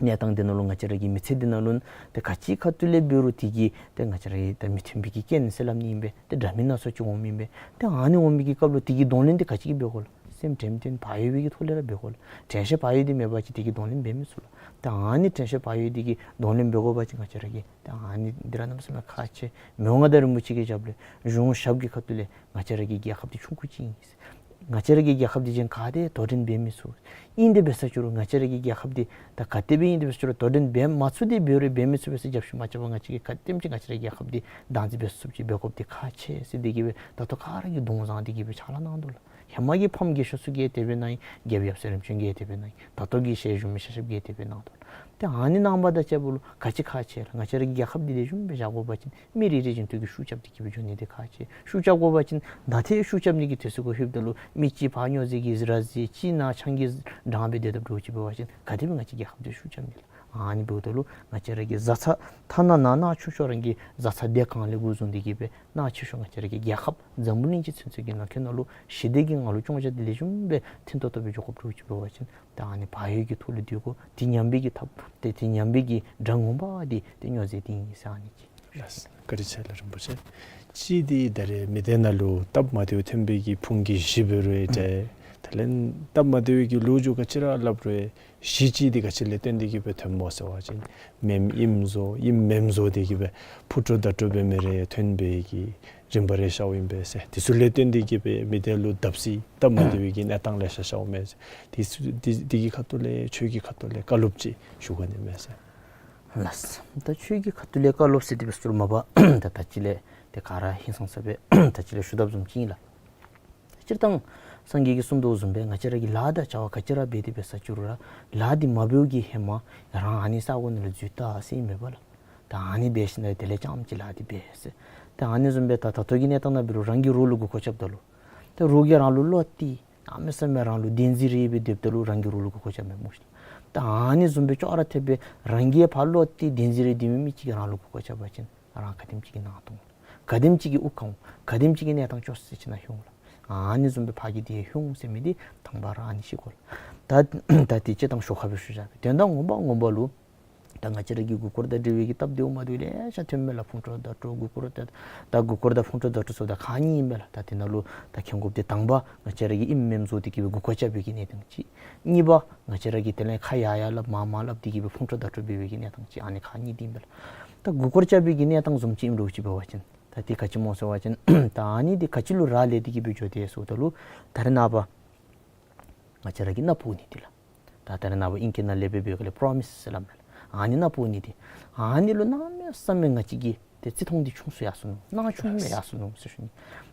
གནས་སྟངས་འདི་ནང་ལུ་ང་བཅས་ར་གི་མི་ཚེ་འདི་ནང་ལུ་ཏེ་ག་ཅི་ཁ་ཐུག་ལས་འབད་རུང་དེ་གིས་ཏེ་ང་བཅས་ར་གི་ད་མི་མཐུན་པའི་གི་རྐྱེན་ཟེར་སླབ་ནི་ཨིན་པས། ཏེ་འདྲ་མིན་སྣ་ཚོགས་ཅིག་འོངམ་ཨིན་པས། ཏེ་ཨ་ནི་འོང་མི་གི་སྐབས་ལུ་དེ་གི་གདོང་ལེན་འདི་ག་ཅི་གིས་འབད་དགོ་ལགས། སེམས་དྲནམ་བཏོན་བག་ཡོད་པའི་གི་ཐོག་ལས་ར་འབད་དགོ་ལགས། དྲན་ཤེས་བག་ཡོད་འདི་མེད་པ་ཅིན་དེ་གི་གདོང་ལེན་འབད་མི་ཚུགས་ལགས། ཏེ་ཨ་ནི་དྲན་ཤེས་བག་ཡོད་འདི་གི་གདོང་ལེན་འབད་དགོ་པ་ཅིན་ང་བཅས་ར་གིས་ཏེ་ཨ་ནི་འདི་ར་གནམ་མེད་ས་མེད་ཁག་ཆེ། མི་དབང་མངའ་བདག་རིན་པོ་ཆེ་གི་ཞབས་ལས་གཞུང་ཞབས་ཀྱི་ཁ་ཐུག་ལས་ང་བཅས་ར་གི་རྒྱལ་ཁབ་འདི་ཆུང་ཀུ་ཅིག་ཨིན། ང་བཅས་ར་གི་རྒྱལ་ཁབ་འདི་གཞན་ག་དེ་དོ་འགྲན་འབད་མི་ཚུགས། ཨིན་དེ་འབད་ས་ཅིག་རུང་ང་བཅས་ར་གི་རྒྱལ་ཁབ་འདི་ད་ག་དེ་སྦེ་ཨིན་དེ་འབད་ས་ཅིག་རུང་དོ་འགྲན་འབད་མ་ཚུགས་དེ་འབད་རུང་འབད་མི་ཚུགས་པས་ཟེར་རྒྱབ་ཤུལ་མ་རྐྱབ་པར་ང་བཅས་ཀྱིས་ག་དེམ་ཅིག་ང་བཅས་ར་རྒྱལ་ཁབ་འདི་བདག་འཛིན་འབད་ཚུགསཔ་ཅིག་འབད་དགོཔ་འདི་ཁག་ཆེ་ཟེར་འདི་གིས་སྦེ་ད་ལྟོ་ག་ར་གིས་གདོང་བཟང་འདི་གིས་སྦེ་ཕྱག་ལཱ་གནང་དོ་ལགས། ཧེ་མ་གི་ཕམ་རྒས་ཤོས་ཚུ་གིས་དེ་སྦེ་གནང་ཡི། རྒྱལཔོ་ཡབ་སྲས་རིམ་བྱོན་གྱིས་དེ་སྦེ་གནང་ཡི། ད་ལྟོ་གི་ཞལ་བཞུགས་མི་ཤེས་ཤེསཔ་གིས་དེ་སྦེ་གནང་དོ་ལགས། ཏེ་ཨ་ནི་གནང་བ་དང་བཅསཔ་ལུ་ག་ཅི་ཁག་ཆེ་ལགས། ང་བཅས་ར་གི་རྒྱལ་ཁབ་འདི་ལེགས་ཤོམ་སྦེ་བཞག་དགོ་པ་ཅིན་མི་རེ་རེ་བཞིན་དུ་གིས་ཤུགས་རྐྱབ་སྟེ་གི་སྦེ་འགྱོ་ནི་འདི་ཁག་ཆེ། ཤུགས་རྐྱབ་དགོ་པ་ཅིན་ད་ཏེ་ཤུགས་རྐྱབ་ནི་གི་དུས་ཚོད་གུ་ལྷོདཔ་ད་ལུ་མི་གཅིག་ཕར་སྨྱོ་རྫས་ཀྱིས་ར་བཟི་གཅིག་ནཱ་ཆང་གིས་འགྲངས་སྦེ་སྡོད་དོ་འདྲཝ་ཅིག་འབད་བ་ཅིན་ག་དེ་སྦེ་ང་བཅས་རྒྱལ་ཁབ་འདི་ཤུགས་རྐྱབ་ནི་ལགས། ཨ་ནི་འབདཝ་ད་ལུ་ང་བཅས་ར་གི་བཟའ་ཚང་ཐ་ན་ནང་ན་ཆུང་ཤོས་རང་གི་བཟའ་ཚང་སྡེ་གང་ལས་འགོ་བཟུང་སྟེ་གི་སྦེ་ནང་ཆེ་ཤོས་ང་བཅས་ར་གི་རྒྱལ་ཁབ་འཛམ་བུ་གླིང་སྤྱི་ཚུན་ཚོད་ཀྱི་ནང་འཁོད་ནང་ལུ་ཞི་བདེ་གི་ངང་ལུ་སྐྱོང་བཞག་སྟེ་ལེགས་ཤོམ་སྦེ་མཐུན་ཏོག་ཏོ་སྦེ་འགྱོ་དགོཔ་འདྲཝ་ཅིག་འབད་བ་ཅིན་ད་ཨ་ནི་བག་ཡོད་ཀྱི་ཐོག་ལུ་སྡོད་དགོ། དེ་ཉམས་པའི་གི་ཐབས་ཏེ་དེ་ཉམས་པའི་གི་དགྲ་ངོ་མ་འདི་ཏེ་སྨྱོ་རྫས་འདི་ཨིན་ཟེར་ཨ་ནི་ཅིག། ལགས། བཀའ་དྲིན་ཆེ་ལགས་རིན་པོ་ཆེ། གཅིག་འདི་ད་རེས་མི་སྡེ་ནང་ལུ་སྟབས་མ་བདེཝ་ཐོན་པའི་གི་ཕུང་གི་གཞི་འབད་རུང་ཨེ་འདྲ། དེ་ལས་སྟབས་མ་བདེ་བའི་གི་ལོ་རྒྱུས་ག་ཅི་ར་སླབ་རུང་གཞི་གཅིག་འདི་ག་ཅི་ལས་བརྟེན་ཏེ་གི་སྦེ་ཐོནམ་སྨོ་ཟེར་བ་ཅིན་མེནམ་ཨིནམ་བཟོ་ཨིནམ་མེནམ་བཟོ་སྟེ་གི་སྦེ་ཕུ་དཀྲོག་བརྡ་དཀྲོག་འབད་མི་རེ་ཐོན་པའི་གི་རིམ་པ་རེ་ཤརཝ་ཨིན་པས་ཟེར། དེ་ཚུ་ལས་བརྟེན་ཏེ་གི་སྦེ་མི་སྡེ་ལུ་བརྡབ་གསིག་སྟབས་མ་བདེ་བའི་གི་གནས་སྟངས་ལེ་ཤ་ཤརཝ་མས་ཟེར། དེ་ཚུ་དེ་དེ་གི་ཁ་ཐུག་ལས་ཆོས་ཀྱི་ཁ་ཐུག་ལས་བཀའ་སློབ་ཅིག་ཞུ་དགོ་ནི་མས་ཟེར། ལགས། ད་ཆོས་ཀྱི་ཁ་ཐུག་ལས་བཀའ་སློབ་ཟེར་དེ་སྦེ་ཟེར་མ་པ་ད་ད་ཅི་ལས་དེ་ག་ར་ཧིང་སངས་ས་སྦེ་ད་ཅི་ལས་ཞུ་དཔ་བཟུམ་ཅིག་ཨིན་ལགས། སྤྱིར་བཏང་སངས་རྒྱས་ཀྱིས་གསུངས་དོ་བཟུམ་སྦེ་ང་བཅས་ར་གིས་ལཱ་དང་བྱ་བ་ག་ཅི་ར་འབད་དེ་འབད་ས་ཅིག་རུང་ར་ལཱ་འདི་མ་འབདཝ་གི་ཧེ་མ་རང་ཨ་ནི་ས་གོ་ནང་ལུ་འཛུལ་ད་ཟེར་ཨིན་མས་པ་ལགས། ད་ཨ་ནི་འབད་ཞིནམ་ལས་དེ་ལས་རྐྱངམ་ཅིག་ལཱ་འདི་འབད་ཟེར། ད་ཨ་ནི་བཟུམ་སྦེ་ད་ད་ལྟོ་གི་གནས་སྟངས་ནང་འབད་རུང་རང་གི་རོགས་ལུ་མགུ་སྐོར་རྐྱབ་ད་ལུ་ད་རོགས་ཀྱིས་རང་ལུ་བློ་གཏད་གནམ་མེད་ས་མེད་རང་ལུ་བདེན་འཛིན་རེ་སྦེ་སྡོདཔ་ད་ལུ་རང་གི་རོགས་ལུ་མགུ་སྐོར་རྐྱབ་མས་སྨོ་ཤེས། ད་ཨ་ནི་བཟུམ་སྦེ་ཅོག་ར་འཐདཔ་སྦེ་རང་གིས་ཕར་བློ་གཏད་བདེན་འཛིན་རེ་སྡོད་མི་མི་ཅིག་གིས་རང་ལུ་མགུ་སྐོར་རྐྱབ་པ་ཅིན་རང་ག་དེམ་ཅིག་གི་ནང་དོག་ག་དེམ་ཅིག་གི་དབུགས་གང་འོང་། ག་དེམ་ཅིག་གི་གནས་སྟངས་སྐྱོ་ས་ཅིག་ནང་ལྷོད་འོང་ལགས། ཨ་ནི་བཟུམ་སྦེ་ཕར་གི་དེ་ལྷོད་འོང་ཟེར་མི་འདི་དང་པ་ར་ཨ་ནི་ཤེས་དགོ་ལགས། ད་ད་དེ་སྤྱིར་བཏང་ཞོར་ཁ་སྦེ་ཞུ་བཞག་པས། དོན་དག་ངོ་མ་ངོ་མ་ལུ་ ད་ང་བཅས་ར་གི་མགུ་སྐོར་དང་འབྲེལ་བའི་གི་སྟབས་བདེཝ་མ་བདེཝ་ལེ་ཤ་ཐོནམ་མས་ལགས། ཕུང་ཁྲོལ་བརྡ་སྤྲོད་མགུ་སྐོར་ད་ད་མགུ་སྐོར་དང་ཕུང་ཁྲོལ་བརྡ་སྤྲོད་ཟེརཝ་ད་ཁག་གཉིས་ཨིན་མས་ལགས། ད་དེ་ནང་ལུ་ད་མཁྱེན་དགོཔ་འདི་དང་པ་ང་བཅས་ར་གིས་ཨིནམ་མེནམ་བཟོ་སྟེ་གི་སྦེ་མགུ་སྐོར་རྐྱབ་པའི་གི་གནས་སྟངས་ཅིག། གཉིས་པ་ང་བཅས་ར་གིས་དེ་ལས་ཁ་ཡར་ཡར་སླབ་མར་མར་སླབ་སྟེ་གི་སྦེ་ཕུང་ཁྲོལ་བརྡ་སྤྲོད་འབད་བའི་གི་གནས་སྟངས་ཅིག། ཨ་ནི་ཁག་གཉིས་འདི་ཨིན་པས་ལགས། ད་མགུ་སྐོར་རྐྱབ་པའི་གི་གནས་སྟངས་བཟུམ་ཅིག་ཨིནམ་འདྲཝ་ཅིག་འབད་བ་ཅིན་ད་འདི་ག་ཅི་སྨོ་ཟེར་བ་ཅིན་ད་ཨ་ནི་འདི་ག་ཅི་ལུ་རག་ལས་ཏེ་གི་སྦེ་འགྱོ་དེས་ཟེརཝ་ད་ལུ་ད་རེས་ནངས་པ་ང་བཅས་ར་གིས་མནའ་བོར་ནི་འདི་ལགས། ད་ད་རེས་ནངས་པ་ཨིང་སྐད་ནང་ལས་འབད་བའི་སྒང་ལས་པྲོ་མིས་ཟེར་སླབ་མས་ལགས། ཨ་ནི་མནའ་བོར་ནི་འདི་ཨ་ནི་ལུ་གནམ་མེད་ས་མེད་ང་བཅས་ཀྱི་ཏེ་བརྩི་མཐོང་འདི་ཆུང་སུ་ཡར་སོ་ནུག། སྣང་ཆུང་སྦེ་ཡར་སོ་ནུག་ཟེར་ཞུ་ནི།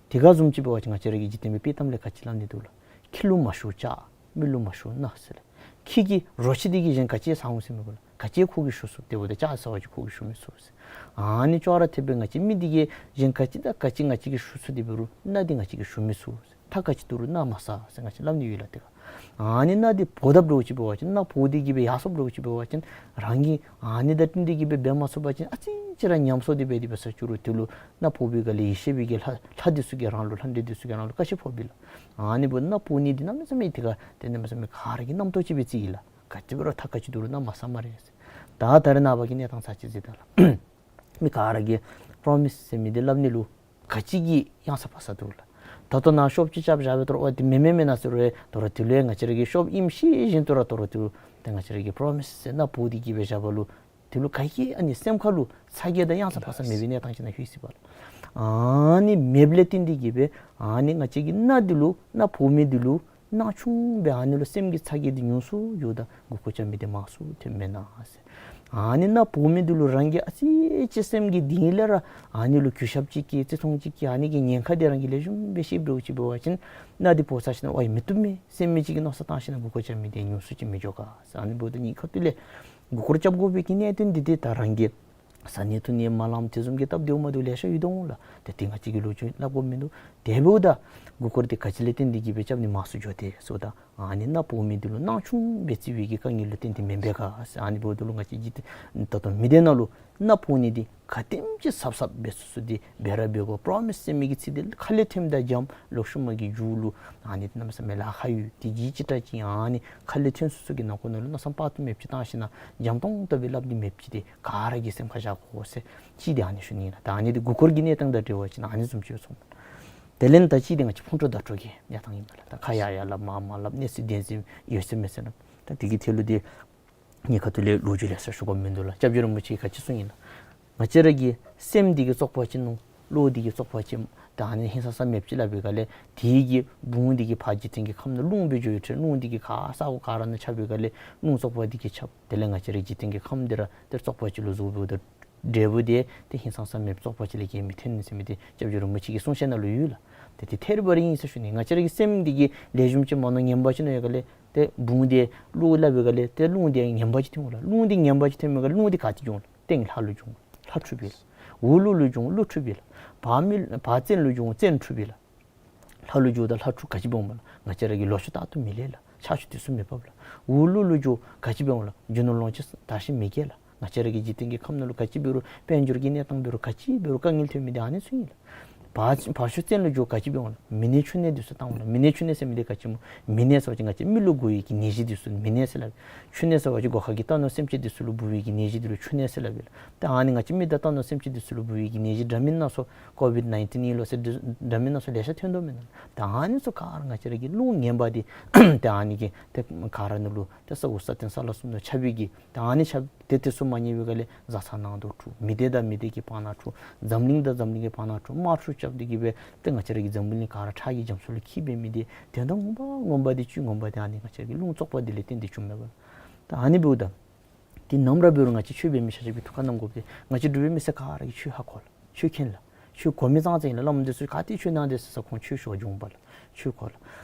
དེ་ག་བཟུམ་ཅིག་འབད་བ་ཅིན་ང་བཅས་ར་གི་འཇིག་རྟེན་པའི་དཔྱེ་གཏམ་ལས་ག་ཅི་སླབ་ནི་འདུག་ལགས། ཁྱི་ལུ་མ་ཞུ་ལྕགས། མི་ལུ་མ་ཞུ་མནའ་ཟེར་ལགས། ཁྱི་གི་རོ་ཁྱི་འདི་གིས་གཞན་ག་ཅི་ཟ་འོང་ཟེར་མི་དགོ་ལགས། ག་ཅི་ཁོ་གིས་ཞུ་ཚུགས། དེ་འབདཝ་ད་ལྕགས་ཟ་བ་ཅིན་ཁོ་གིས་ཞུ་མི་ཚུགས་ཟེར། ཨ་ནི་ཅོག་ར་འཐདཔ་སྦེ་ང་བཅས་མི་འདི་གིས་གཞན་ག་ཅི་དང་ག་ཅི་ང་བཅས་ཀྱིས་ཞུ་ཚུགས། དེ་འབད་རུང་མནའ་འདི་ང་བཅས་ཀྱིས་ཞུ་མི་ཚུགས་ཟེར། མཐའ་ག་ཅི་ཐུག་རུང་མནའ་མ་ཟ་ཟེར་ང་བཅས་སླབ་ནི་ཡོད་ལགས། དེ་ག་ཨ་ནི་མནའ་འདི་བོར་དཔ་འདྲཝ་ཅིག་འབད་བ་ཅིན་མནའ་བོར་ཏེ་གི་སྦེ་ཡར་སོཔ་འདྲཝ་ཅིག་འབད་བ་ཅིན་རང་གིས་ཨ་ནི་དང་བསྟུན་ཏེ་གི་སྦེ་འབད་མ་ཚུགས་པ་ཅིན་ཨ་ཙི་ཅིག་ར་ཉམས་སོང་སྟེ་འབད་དེ་འབད་ས་ཅིག་རུང་དེ་ལུ་མནའ་བོར་བའི་སྒང་ལས་ཡེ་ཤེས་པའི་གི་ལྷ་ལྷ་འདི་ཚུ་གིས་རང་ལུ་ལྷ་འདྲེ་འདི་ཚུ་གིས་རང་ལུ་བཀའ་ཆད་ཕོགཔ་ཨིན་ལགས། ཨ་ནི་འབདཝ་ད་མནའ་བོར་ནི་འདི་གནམ་མེད་ས་མེད་དེ་ག་དེ་གནམ་མེད་ས་མེད་ག་ར་གིས་རྣམ་རྟོག་ཅིག་སྦེ་བརྩི་ཡི་ལགས། ག་ཅི་འབད་རུང་མཐའ་ག་ཅི་ཐུག་རུང་མནའ་མ་ཟ་སྨ་རེ་ཟེར། ད་ད་རེས་ནངས་པ་གི་གནས་སྟངས་ཚར་ཅིག་གཟིགས་ད་ལགས། མི་ག་ར་གིས་པྲོ་མིས་ཟེར་མི་འདི་སླབ་ནི་ལུ་ག་ཅི་གི་གཡང་ས་བབས་ས་འདུག་ལགས། ད་ལྟོ་ནཱ་ཤོབ་ཅིག་རྐྱབ་བཞག་སྦེ་དོ་རུང་འོ་འདི་མེན་མེན་མེན་ན་ཟེར་རུང་དོ་རུང་དེ་ལུ་ཡང་ང་བཅས་ར་གིས་ཤོབ་ཨིནམ་ཤེས་བཞིན་དུ་ར་དོ་རུང་དེ་ལུ་ཏེ་ང་བཅས་ར་གིས་པྲོ་མིས་ཟེར་མནའ་བོར་ཏེ་གི་སྦེ་བཞག་པ་ལུ་དེ་ལུ་ག་གི་ཨ་ནི་སེམས་ཁ་ལུ་ཚ་གྱང་དང་གཡང་ས་བབས་ས་མེད་པའི་གནས་སྟངས་ཅིག་ནང་ལྷོད་ཅི་པ་ལགས། ཨ་ནི་མེདཔ་ལས་བརྟེན་ཏེ་གི་སྦེ་ཨ་ནི་ང་བཅས་ཀྱིས་མནའ་འདི་ལུ་མནའ་བོར་མི་འདི་ལུ་སྣང་ཆུང་སྦེ་ཨ་ནི་ལུ་སེམས་ཀྱི་ཚ་གྱང་འདི་ཉུང་སུ་འགྱོཝ་ད་མགུ་སྐོར་རྐྱབ་མི་འདི་མང་སུ་ཐོནམ་མེན་ན་ཟེར། ཨ་ནི་མནའ་བོར་མི་འདི་ལུ་རང་གིས་ཨ་ཙི་ཅིག་སེམས་ཀྱི་གཏིང་ལས་ར་ཨ་ནི་ལུ་གུས་ཞབས་ཅིག་སྐྱེ་བརྩི་མཐོང་ཅིག་སྐྱེ་ཨ་ནི་གི་ཉེན་ཁ་འདི་རང་གིས་ལེགས་ཤོམ་སྦེ་ཤེསཔ་འདྲཝ་ཅིག་འབད་བ་ཅིན་མནའ་འདི་བོར་ཚར་ཞིནམ་ལས་ཨོ་ཡ་མི་བཏུབ་མས་ཟེར་མི་ཅིག་གི་མནོ་བསམ་བཏང་ཞིནམ་ལས་མགུ་སྐོར་རྐྱབ་མི་འདི་ཉུང་སུ་ཅིག་མི་འགྱོ་ག་ཟེར། ཨ་ནི་འབདཝ་ད་གཉིས་ཁ་ཐུག་ལས་མགུ་སྐོར་རྐྱབ་དགོ་པའི་གི་གནད་དོན་འདི་ཏེ་ད་རང་གིས་ཟ་ནི་འཐུང་ནི་མ་ལངམ་དེ་བཟུམ་གྱི་སྟབས་བདེཝ་མ་བདེཝ་ལེ་ཤ་ཡོད་དོ་འོང་ལགས། ཏེ་དེ་ང་བཅས་ཀྱིས་ལོ་རྒྱུས་སླབ་དགོཔ་མིན་འདུག། དེ་འབདཝ་ད་མགུ་སྐོར་འདི་ག་ཅི་ལས་བརྟེན་ཏེ་གི་སྦེ་རྐྱབ་ནི་མང་སུ་འགྱོ་དེས་ཟེརཝ་ད་ཨ་ནི་མནའ་བོར་མི་འདི་ལུ་སྣང་ཆུང་སྦེ་བརྩི་བའི་གི་དཀའ་ངལ་ལུ་བརྟེན་ཏེ་མེན་པས་ག་ཟེར། ཨ་ནི་འབདཝ་ད་ལུ་ང་བཅས་ཀྱི་ད་ལྟོ་མི་སྡེ་ནང་ལུ་མནའ་བོར་ནི་འདི་ག་དེམ་ཅིག་ཟབ་ཟབ་སྦེ་ཚུ་ཚུ་འདི་འབད་ར་འབད་དགོ། པྲོ་མིས་ཟེར་མི་གི་ཚིག་འདི་ཁ་ལས་ཐོནམ་ད་འཇམ། ལོག་ཤུལ་མ་གི་མཇུག་ལུ་ཨ་ནི་གནམ་མེད་ས་མེད་ལཱ་ཁག་ཡོད། དེ་གི་ཅིག་ད་ཅིག་ཨ་ནི་ཁ་ལས་ཐོན་སོ་སོ་གི་ནང་ཁོག་ནང་ལུ་མནོ་བསམ་དཔག་ཏུ་མེདཔ་ཅིག་བཏང་ཞིནམ་ལས་འཇམ་ཏོང་ཏོ་སྦེ་སླབ་ནི་མེདཔ་ཅིག་འདི་ག་ར་གིས་སེམས་ཁར་བཞག་དགོ་ཟེར་ཅིག་འདི་ཨ་ནི་ཞུ་ནི་ཨིན་ལགས། ད་ཨ་ནི་འདི་མགུ་སྐོར་གྱི་གནས་སྟངས་དང་འབྲེལ་བ་ཅིན་ཨ་ནི་བཟུམ་ཅིག་སྦེ་སོང་། དེ་ལས་ད་ཅི་འདི་ང་བཅས་ཕུང་ཁྲོལ་བརྡ་སྤྲོད་ཀྱི་གནས་སྟངས་ཨིན་པས་ལགས། ད་ཁ་ཡར་ཡར་སླབ་མར་མར་སླབ་གནས་ཚུལ་བདེན་འཛིན་ཡོད་ཚད་མེད་ཚད་ནང་ད་དེ་གི་ཐད་ལུ་འདི་གཉིས་ཁ་ཐུག་ལས་ལོ་རྒྱུས་ལེ་ཤ་ཞུ་དགོཔ་མིན་འདུག་ལགས། སྐྱབས་རྗེ་རིན་པོ་ཆེ་གིས་ག་ཅི་གསུངས་ཡི་ལགས། ང་བཅས་ར་གི་སེམས་འདི་གིས་བཙོག་པ་ཅིན་རླུང་བློ་འདི་གིས་བཙོག་པ་ཅིན་ད་ཨ་ནི་ཧིང་སངས་ས་མེདཔ་ཅིག་སླབ་པའི་སྒང་ལས་དེ་གིས་བུང་འདི་གིས་ཕར་འཇིག་རྟེན་གྱི་ཁམས་ནང་རླུང་སྦེ་འགྱོ་ཡི་ཕྱིར་རླུང་འདི་གིས་ག་ས་གོ་ག་ར་ནང་ཁྱབ་པའི་སྒང་ལས་རླུང་བཙོག་པ་འདི་གིས་ཁྱབ། དེ་ལས་ང་བཅས་ར་འཇིག་རྟེན་གྱི་ཁམས་འདི་ར་ཏེ་བཙོག་པ་ཅིག་ལུ་བཟོ་བའི་ད་འབྲས་བུ་འདི་ཏེ་ཧིང་སངས་ས་མེདཔ་བཙོག་པ་ཅིག་ལས་གཞན་མི་ཐོན་ཟེར་མི་འདི་སྐྱབས་རྗེ་རིན་པོ་ཆེ་གི་གསུང་བཤད་ནང་ལུ་ཡོད་ལགས། ཏེ་དེ་ཐད་རི་བ་རི་ཨིན་ཟེར་ཞུ་ནི། ང་བཅས་ར་གི་སེམས་འདི་གིས་ལེགས་ཤོམ་ཅིག་མ་མནོ་ངན་པ་ཅིག་མནོ་བའི་སྒང་ལས་ཏེ་བུང་འདི་རླུང་སླབ་པའི་སྒང་ལས་ཏེ་རླུང་འདི་ངན་པ་ཅིག་ཐོན་འོང་ལགས། རླུང་འདི་ངན་པ་ཅིག་ཐོན་པའི་སྒང་ལས་རླུང་འདི་ག་ཏེ་འགྱོ་འོང་ལགས། སྟེང་ལྷ་ལུ་འགྱོ་འོང་། ལྷ་འཁྲུགས་པས་ལགས། འོག་རླུང་ལུ་འགྱོ་འོང་། ཀླུ་འཁྲུགས་པས་ལགས། བར་མི་བར་བཙན་ལུ་འགྱོ་འོང་། བཙན་འཁྲུགས་པས་ལགས། ལྷ་ལུ་འགྱོཝ་ད་ལྷ་འཁྲུགས་ག་ཅི་འབད་འོང་མས་ལགས། ང་བཅས་ར་གི་ལོ་ཕྱུགས་རྟག་ཏུ་མི་ལེགས་ལགས། ཆར་ཆུ་དུས་སུ་མི་འབབ་ལགས། འོག་རླུང་ལུ་འགྱོ་ག་ཅི་འབད་འོང་ལགས། རྒྱུ་ནོར་ལོངས་སྤྱོད་དར་ཞིང་མི་རྒྱས་ལགས། ང་བཅས་ར་གི་འཇིག་རྟེན་གྱི་ཁམས་ནང་ལུ་ག་ཅི་འབད་རུང་དཔལ་འབྱོར་གྱི་གནས་སྟངས་འབད་རུང་ག་ཅི་འབད་རུང་དཀའ་ངལ་ཐོན་མི་འདི་ཨ་ནི་ཚུ་ཨིན་ལགས། བར་བར་ཤུག་བཙན་ལུ་འགྱོ་ག་ཅི་འབད་འོང་ལགས། མི་ནད་ཕྱུགས་ནད་འདི་ཚུ་བཏང་འོང་ལགས། མི་ནད་ཕྱུགས་ནད་ཟེར་མི་འདི་ག་ཅི་སྨོ། མི་ནད་ཟེར་བ་ཅིན་ང་བཅས་མི་ལུ་འགོ་བའི་གི་ནད་གཞི་འདི་ཚུ་མི་ནད་ཟེར་སླབ། ཕྱུགས་ནད་ཟེར་བ་ཅིན་སྒོ་ཁ་གི་རྟ་ནོར་སེམས་ཅན་འདི་ཚུ་ལུ་འབུ་བའི་གི་ནད་གཞི་འདི་ལུ་ཕྱུགས་ནད་ཟེར་སླབ་ཨིན་ལགས། ཏེ་ཨ་ནི་ང་བཅས་མི་དང་རྟ་ནོར་སེམས་ཅན་འདི་ཚུ་ལུ་འབུ་བའི་གི་ནད་གཞི་འདྲ་མིན་སྣ་ཚོགས་ཀོ་བིཌ་ནའིན་ཊིན་ཨིན་ལོ་ཟེར་འདི་འདྲ་མིན་སྣ་ཚོགས་ལེ་ཤ་ཐོན་དོ་མེན་ན། ཏེ་ཨ་ནི་ཚུ་ག་ར་ང་བཅས་ར་གི་རླུང་ངན་པ་འདི་ཏེ་ཨ་ནི་གིས་ཏེ་ག་ར་ནང་ལུ་ཏེ་ས་འོག་ས་སྟེང་ས་བླ་གསུམ་ནང་ཁྱབ་པའི་གི་ཏེ་ཨ་ནི་ཁྱབ་ཏེ་དེ་ཚུ་མ་ཉན་པའི་སྒང་ལས་བཟའ་ཚང་ནང་དོག་འཁྲུག། མི་སྡེ་དང་མི་སྡེ་གི་བར་ན་འཁྲུག། འཛམ་གླིང་དང་འཛམ་གླིང་གི་བར་ན་འཁྲུག། དམག་འཁྲུག་རྐྱབ་སྟེ་གི་སྦེ་ཏེ་ང་བཅས་ར་གི་འཛམ་བུ་གླིང་ག་ར་ཁྲག་གིས་རྒྱ་མཚོ་ལུ་འཁྱིལ་འབད་མི་འདི་དོན་དག་ངོ་མ་ངོ་མ་འདི་ཆོས་ངོ་མ་འདི་ཨ་ནི་ང་བཅས་ར་གི་རླུང་བཙོག་པ་འདི་ལས་བརྟེན་ཏེ་བྱུངམ་མས་པ། ཏེ་ཨ་ནི་འབདཝ་ད་འདི་ནམ་ར་འབད་རུང་ང་བཅས་ཆོས་འབད་མི་ཆ་ཁྱབ་ཀྱིས་ཐུགས་ཁར་བསྣམ་དགོཔ་འདི་ང་བཅས་འབྲུག་པའི་མི་སེར་ག་ར་གིས་ཆོས་ཧ་གོ་ལགས། ཆོས་མཁྱེན་ལགས། ཆོས་གོ་མི་ཙང་ཙ་ཨིན་ལགས། བླམ་འདི་ཚུ་ག་ཏེ་ཆོས་གནང་དེས་ཟེར་ཁོང་ཆོས་ཞུ་བར་འགྱོཝ་མས་པ་ལགས། ཆོས་གོ་ལགས།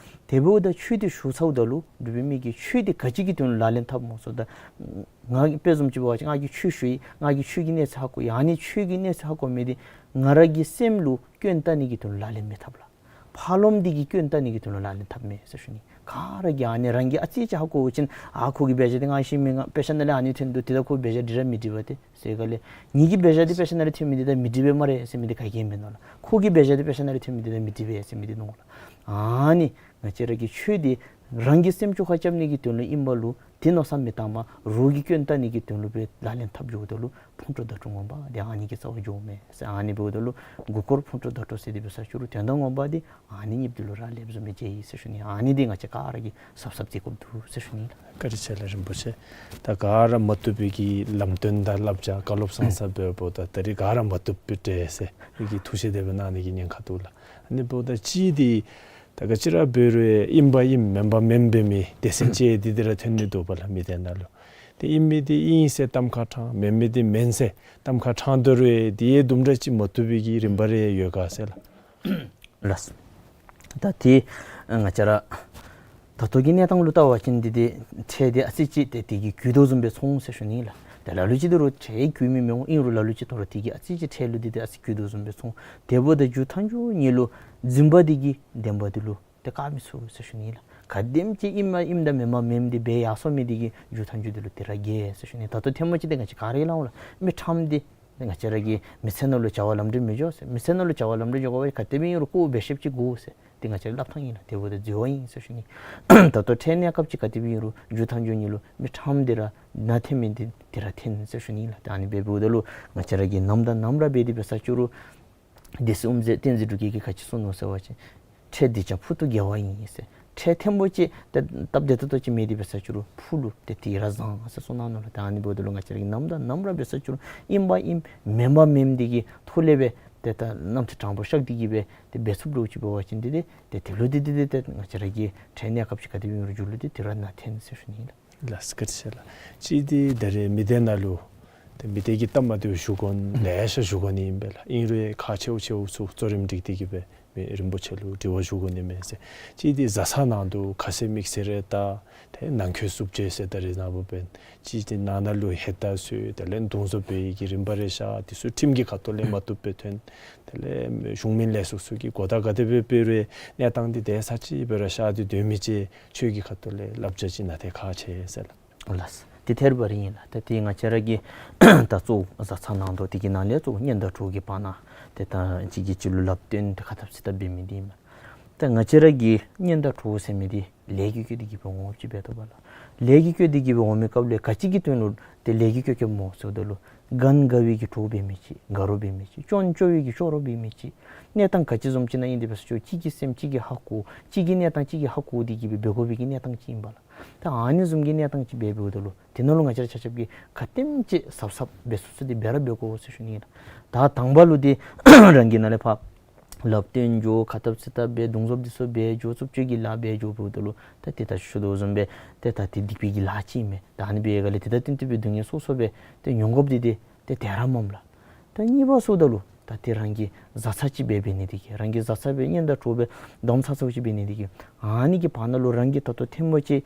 དེ་འབདཝ་ད་ཆོས་འདི་ཞུ་ཚརཝ་ད་ལུ་འབྲུག་པའི་མི་གིས་ཆོས་འདི་ག་ཅི་གི་དོན་ལུ་ལག་ལེན་འཐབ་སྨོ་ཟེརཝ་ད་ང་གིས་དཔེ་བཟུམ་ཅིག་འབད་བ་ཅིན་ང་གིས་ཆོས་ཞུ་ཡི། ང་གིས་ཆོས་ཀྱི་གནས་ཚད་ཧ་གོ་ཡི། ཨ་ནི་ཆོས་ཀྱི་གནས་ཚད་ཧ་གོ་མི་འདི་ང་ར་གི་སེམས་ལུ་སྐྱོན་བཏགས་ནི་གི་དོན་ལུ་ལག་ལེན་མི་འཐབ་ལགས། ཕར་ལོགམ་འདི་གིས་སྐྱོན་བཏགས་ནི་གི་དོན་ལུ་ལག་ལེན་འཐབ་མས་ཟེར་ཞུ་ནི། ག་ར་གིས་ཨ་ནི་རང་གིས་ཨ་ཙི་ཅིག་ཧ་གོ་བ་ཅིན་ཨ་ཁོ་གི་འབད་བཞག་འདི་ང་ཤེས་མི་ང་དཔེ་ཆ་ནང་ལས་ཨ་ནི་ཐོན་འདུག། དེ་དང་ཁོ་འབད་བཞག་འདི་ར་མི་འགྲིག་པ་ཏེ་ཟེར་སྒང་ལས་ངེ་གི་འབད་བཞག་འདི་དཔེ་ཆ་ནང་ལས་ཐོན་མི་འདི་དང་མི་འགྲིག་པས་སྨ་རེ་ཟེར་མི་འདི་ག་གིས་མིན་ནུག་ལགས། ཁོ་གི་འབད་བཞག་འདི་དཔེ་ཆ་ནང་ལས་ཐོན་མི་འདི་དང་མི་འགྲིག་པས་ཟེར་མི་འདི་ནུག་ལགས། ཨ་ནི་ང་བཅས་ར་གི་ཆོས་འདི་ རང་གི་སེམས་མཆོག་ཁ་སྐྱབས་ནི་གི་དོན་ལུ་ཨིན་པ་ལུ་དེ་མནོ་བསམ་མི་བཏང་པར་རོགས་ཀྱི་སྐྱོན་བལྟ་ནི་གི་དོན་ལུ་སྦེ་ལག་ལེན་འཐབ་འགྱོཝ་ད་ལུ་ཕུང་ཁྲོལ་བརྡ་སྤྲོད་ངོ་མ་འདི་ཨ་ནི་གི་རྩ་བར་འགྱོཝ་མས་ཟེར། ཨ་ནི་འབདཝ་ད་ལུ་མགུ་སྐོར་ཕུང་ཁྲོལ་བརྡ་སྤྲོད་ཟེར་དེ་སྦེ་ས་ཅིག་རུང་དོན་དག་ངོ་མ་འདི་ཨ་ནི་གཉིས་འདི་ལུ་རག་ལསཔ་བཟུམ་སྦེ་མཇལ་ཡི་ཟེར་ཞུ་ནི། ཨ་ནི་འདི་ང་བཅས་ག་ར་གིས་གཟབ་གཟབ་མཛད་དགོཔ་འདུག་ཟེར་ཞུ་ནི་ལགས། བཀའ་དྲིན་ཆེ་ལགས་རིན་པོ་ཆེ། ད་ག་ར་མ་བཏུབ་པའི་གི་ལམ་སྟོན་དང་བསླབ་བྱ་བཀའ་སློབ་བཟང་ས་འབདཝ་ད་ད་རིས་ག་ར་མ་བཏུབ་པའི་འདྲས་ཟེར་གྱི་ཐུགས་བཞེད་དེ་སྦེ་གནང་ནི་གི་ཉེན་ཁ་འདུག་ལགས། ཨ་ནི་འབདཝ་ད་གཅིག་འདི་ད་ག་ཅི་ར་འབད་རུང་ཨིན་པ་ཨིནམ་མེན་པ་མེནམ་འབད་མི་སྡེ་ཚན་ཅིག་འདི་འདི་ར་ཐོན་ནི་འདུག་པ་ལགས་མི་སྡེ་ནང་ལུ། ཏེ་ཨིན་མི་འདི་ཨིན་ཟེར་གཏམ་ཁ་དྲངས། མེན་མི་འདི་མེན་ཟེར་གཏམ་ཁ་དྲངས་དོ་རུང་འདི་ཡང་དུམ་གྲ་ཅིག་མ་བཏུབ་པའི་གི་རིམ་པ་རེ་ཡོད་ག་ཟེར་ལགས། ལགས། ད་ཏེ་ང་བཅས་ར་ད་ལྟོ་གི་གནས་སྟངས་ལུ་བལྟ་བ་ཅིན་འདི་ཏེ་ཁྲལ་འདི་ཨ་ཙི་ཅིག་ཏེ་དེ་གིས་རྒུད་དོ་བཟུམ་སྦེ་མཐོང་ཟེར་ཞུ་ནི་ལགས། ད་ལ་ལུ་ཅིག་འདི་རུང་ཁྲལ་རྒུད་མི་མི་འོང་། ཨིན་རུང་ལ་ལུ་ཅིག་ད་རུང་དེ་གིས་ཨ་ཙི་ཅིག་ཁྲལ་ལུ་འདི་ཏེ་ཨ་ཙི་རྒུད་དོ་བཟུམ་སྦེ་མཐོང་། དེ་འབདཝ་ད་མཇུག་མཐའ་མཇུག་ཉིད་ལུ་འཛིན་པ་འདི་གིས་བདེན་པ་འདི་ལུ་ཏེ་བཀག་མི་ཚུགས་ཟེར་ཞུ་ནི་ལགས། ག་དེམ་ཅིག་ཨིནམ་ཨིནམ་དང་མེནམ་མེནམ་འདི་འབད་ཡར་སོང་མི་འདི་གིས་མཇུག་མཐའ་མཇུག་འདི་ལུ་ཏེ་ར་རྒྱལ་ཟེར་ཞུ་ནི། ད་ལྟོ་ཐེངས་མ་ཅིག་ཏེ་ང་བཅས་ག་ར་ཡང་སླབ་འོང་ལགས། མི་ཁྲམ་འདི་ང་བཅས་ར་གི་མི་ཚེ་ནང་ལུ་བྱ་བ་ལམ་འགྲོ་མི་འགྱོ་ཟེར། མི་ཚེ་ནང་ལུ་བྱ་བ་ལམ་འགྲོ་འགྱོ་དགོ་པ་ག་དེ་སྦེ་ཨིན་རུང་ཁོ་འབད་ཤེསཔ་ཅིག་དགོ་ཟེར། ཏེ་ང་བཅས་ར་སླབ་ཐངས་ཨིན་ལགས། དེ་འབདཝ་ད་འཛོལ་བ་ཨིན་ཟེར་ཞུ་ནི། ད་ལྟོ་ཁྲལ་གནས་སྐབས་ཅིག་ག་དེ་སྦེ་ཨིན་རུང་མཇུག་མཐའ་མཇུག་ཉིད་ལུ་མི་ཁྲམ་འདི་ར་ནང་འཐོན་མི་འདི་འདི་ར་འཐོན་ཟེར་ཞུ་ནི་ལགས། ཏེ་ཨ་ནི་འབདཝ་ད་ལུ་ང་བཅས་ར་གིས་ནམ་དང་ནམ་ར་འབད་དེ་འབད་ས་ཅིག་རུང་སྡེ་སྲིད་དབུ་མཛད་བསྟན་འཛིན་འབྲུག་རྒྱལ་གྱིས་ག་ཅི་གསུངས་ནུག་ཟེར་བ་ཅིན་ཁྲལ་འདི་ཀྱང་ཕུག་ཏུ་དགེ་བ་ཡིན་ཟེར། ཁྲལ་ཐེངས་པོ་ཅིག་ཏེ་སྟབས་བདེ་ཏོག་ཏོ་ཅིག་མེད་དེ་འབད་ས་ཅིག་རུང་ཕུག་ལུ་ཏེ་དེ་ར་བཟང་ཟེར་གསུངས་གནང་ནུག་ལགས། ཏེ་ཨ་ནི་འབདཝ་ད་ལུ་ང་བཅས་ར་གིས་ནམ་དང་ནམ་ར་འབད་ས་ཅིག་རུང་ཨིན་པ་ཨིནམ་མེན་པ་མེནམ་འདི་གི་ཐོག་ལས་སྦེ་ཏེ་ད་རྣམ་ཅོ་དྲང་པོ་བཞག་སྟེ་གི་སྦེ་ཏེ་འབད་ཚུགསཔ་འདྲཝ་ཅིག་འབད་བ་ཅིན་འདི་ཏེ་ཏེ་དེ་ལུ་འདི་འདི་འདི་ཏེ་ང་བཅས་ར་གི་ཁྲལ་གནས་སྐབས་ཅིག་ག་དེ་སྦེ་ཨིན་རུང་མཇུག་ལུ་འདི་དེ་ར་ནང་འཐོན་ཟེར་ཞུ་ནི་ལགས། ལགས་སོ། བཀའ་དྲིན་ཆེ་ལགས། གཅིག་འདི་ད་རེས་མི་སྡེ་ནང་ལུ་ཏེ་མི་སྡེ་གི་སྟབས་མ་བདེཝ་ཞུ་དགོ་ནི་ལེ་ཤ་ཞུ་དགོ་ནི་ཨིན་པས་ལགས། ཨིན་རུང་ཁག་ཆེཝ་ཆེཝ་ཚུ་གཙོ་རིམ་སྒྲིག་སྟེ་གི་སྦེ་མི་རིན་པོ་ཆེ་ལུ་དྲི་བ་ཞུ་དགོ་ནི་མས་ཟེར། གཅིག་འདི་བཟའ་ཚང་ནང་དུ་ཁ་ཟས་མིག་ཟས་རེ་བལྟ། ཏེ་ནང་འཁོད་རྩུབ་སྤྱོད་ཟེར་ད་རེས་ནངས་པ་འབད་བ་ཅིན་ཅིག་ནང་ན་ལུ་ཧེ་ད་ཚུ་དེ་ལས་འདུ་འཛོམས་འབད་བའི་གི་རིམ་པ་རེ་ཤར། དེ་ཚུ་ཁྲིམས་ཀྱི་ཁ་ཐུག་ལས་མ་བཏུབ་སྦེ་ཐོན། དེ་ལས་གཞུང་མིན་ལས་ཚོགས་ཚུ་གིས་གོ་བརྡ་ག་དེ་སྦེ་སྤེལ་རུང་གནས་སྟངས་འདི་དེ་ས་ཅིག་སྦེ་ར་ཤར་ཏེ་སྡོད་མི་ཅིག་ཁྱོད་ཀྱི་ཁ་ཐུག་ལས་བསླབ་བྱ་ཅིག་གནང་སྟེ་ཁག་ཆེ་ཟེར་ལགས། ལགས། དེ་ཐད་རི་བ་རི་ཨིན་ལགས། ད་དེ་ང་བཅས་ར་གི་ད་གཙོ་བོ་བཟའ་ཚང་ནང་དོག་དེ་གི་ནང་ལས་གཙོ་བོ་གཉེན་དང་གྲོགས་ཀྱི་བར་ན་ཏེ་ད་གཅིག་གིས་གཅིག་ལུ་ལགཔ་སྟོན་ཏེ་ཁ་འཐབ་ཚིག་འཐབ་འབད་མི་འདི་ཨིན་མས། ད་ང་བཅས་ར་གི་གཉེན་དང་གྲོགས་ཟེར་མི་འདི་ལས་ཀྱི་བཀོད་དེ་གི་སྦེ་འོངམ་ཅིག་འབད་དོ་བ་ལགས། ལས་ཀྱི་བཀོད་དེ་གི་སྦེ་འོང་མི་སྐབས་ལས་ག་ཅི་གི་དོན་ལུ་ཏེ་ལས་ཀྱི་བཀོད་བཀོདཔ་སྨོ་ཟེརཝ་ད་ལུ་གན་དགའ་བའི་གི་གྲོགས་འབད་མི་ཅིག་དགའ་རོགས་འབད་མི་ཅིག། སྐྱོན་སྐྱོ་བའི་གི་སྐྱོ་རོགས་འབད་མི་ཅིག། གནས་སྟངས་ག་ཅི་བཟུམ་ཅིག་ནང་ཨིན་དེ་འབད་ས་ཅིག་རུང་གཅིག་གི་སེམས་གཅིག་གིས་ཧ་གོ། གཅིག་གི་གནས་སྟངས་གཅིག་གིས་ཧ་གོ་སྟེ་གི་སྦེ་འབད་དགོ་པའི་གི་གནས་སྟངས་ཅིག་ཨིན་པས་ལགས། ད་ཨ་ནི་བཟུམ་གྱི་གནས་སྟངས་ཅིག་སྦེ་འབདཝ་ད་ལུ་དེ་ནང་ལུ་ང་བཅས་ར་ཆ་ཁྱབ་ཀྱིས་ག་དེམ་ཅིག་གཟབ་གཟབ་འབད་ཚུགས་ཚུགས་འདི་འབད་ར་འབད་དགོ་ཟེར་ཞུ་ནི་ཨིན་ལགས། ད་དང་པ་ལུ་འདི་རང་གིས་ནཱ་ལས་ཕར་ལགཔ་སྟོན་འགྱོ། ཁ་འཐབ་ཚིག་འཐབ་འབད། འདུ་འཛོམས་འདི་ཚུ་འབད་འགྱོ། རྩུབ་སྤྱོད་ཀྱི་ལཱ་འབད་འགྱོ་འབདཝ་ད་ལུ་ད་དེ་ད་ཞུ་དོ་བཟུམ་སྦེ་ཏེ་ད་དེ་སྡིག་པའི་གི་ལཱ་ཅིག་ཨིན་མས། ད་ཨ་ནི་འབད་བའི་སྒང་ལས་དེ་དང་བསྟུན་ཏེ་སྦེ་སྡུག་བསྔལ་སོ་སོ་སྦེ་ཏེ་མྱོང་དགོཔ་འདི་ཏེ་ཏེ་དེ་ར་མས་ལགས། ད་གཉིས་པ་ཟེརཝ་ད་ལུ་ད་ཏེ་རང་གི་བཟའ་ཚང་ཅིག་སྦེ་འབད་ནི་དེ་གིས་རང་གི་བཟའ་ཚང་སྦེ་གཉེན་དང་གྲོགས་སྦེ་དམ་ཚ་ཚཝ་ཅིག་འབད་ནི་དེ་གིས་ཨ་ནི་གི་བར་ན་ལུ་རང་གིས་ད་ལྟོ་ཐེངས་མ་ཅིག་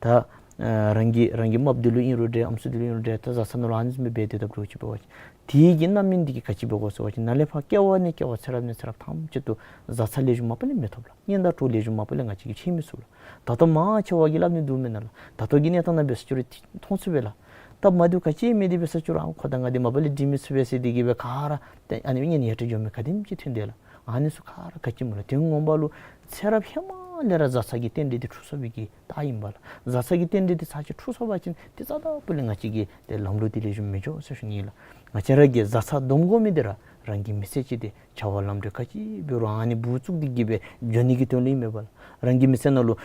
ད་ཨ་རང་གི་རང་གི་རྨགཔ་འདི་ལུ་ཨིན་རུང་འདྲ་ཨམ་སྲུ་འདི་ལུ་ཨིན་རུང་འདྲ་ད་བཟའ་ཚང་ནང་ལུ་ཨ་ནི་བཟུམ་སྦེ་འབད་དེ་ད་འབད་རུང་ཅིག་འབད་བ་ཅིན་དེ་གི་རྣམ་སྨིན་འདི་གིས་ག་ཅི་འབད་དགོ་ཟེར་བ་ཅིན་ནཱ་ལས་ཕར་སྐྱེ་བ་ནས་སྐྱེ་བ་ཚེ་རབས་ནས་ཚེ་རབས་ཐམས་ཅད་དུ་བཟའ་ཚང་ལེགས་ཤོམ་མ་པ་ལས་མི་ཐོབ་ལགས། གཉེན་དང་གྲོགས་ལེགས་ཤོམ་མ་པ་ལས་ང་བཅས་ཀྱིས་འཕྱད་མི་ཚུགས་ལགས། ད་ལྟོ་མང་ཆེ་བ་གིས་སླབ་ནི་འདུག་མེན་ན་ལགས། ད་ལྟོ་གི་གནས་སྟངས་ནང་འབད་ས་ཅིག་རུང་མཐོང་ཚུགས་པས་ལགས། སྟབས་མ་བདེཝ་ག་ཅི་མེད་དེ་འབད་ས་ཅིག་རུང་ཨ་ཁོ་དང་ང་འདི་མ་པ་ལས་འགྲིག་མི་ཚུགས་པས་ཟེར་དེ་གིས་སྦེ་ག་ར་ཏེ་ཨ་ནི་གཉེན་ཡ་བྲལ་འགྱོ་མི་ག་དེམ་ཅིག་ཐོན་དེས་ལགས། ཨ་ནི་ཚུ་ག་ར་ག་ཅི་སྨོ་ལགས། དོན་ངོ་མ་ལུ་ཚེ་རབས་ཧེ་མ་ལས་ར་བཟའ་ཚང་གི་རྟེན་འབྲེལ་འདི་འཁྲུགས་སོང་བའི་གི་རྟགས་ཨིན་པས་ལགས། བཟའ་ཚང་གི་རྟེན་འབྲེལ་འདི་ཚར་གཅིག་འཁྲུགས་སོང་པ་ཅིན་ཏེ་རྩ་དང་པོ་ལས་ང་བཅས་ཀྱི་ཏེ་ལམ་འགྲོ་འདི་ལེགས་ཤོམ་མི་འགྱོ་ཟེར་ཞུ་ནི་ཨིན་ལགས། ང་བཅས་ར་གིས་བཟའ་ཚང་སྡོམ་དགོ་མི་འདི་ར་རང་གི་མི་ཚེ་ཅིག་ཏེ་བྱ་བ་ལམ་འགྲོ་ག་ཅི་འབད་རུང་ཨ་ནི་སྦུག་བཙུགས་ཏེ་གིས་སྦེ་འགྱོ་ནི་གི་དོན་ལུ་ཨིན་མས་པ་ལགས། རང་གི་མི་ཚེ་ནང་ལུ་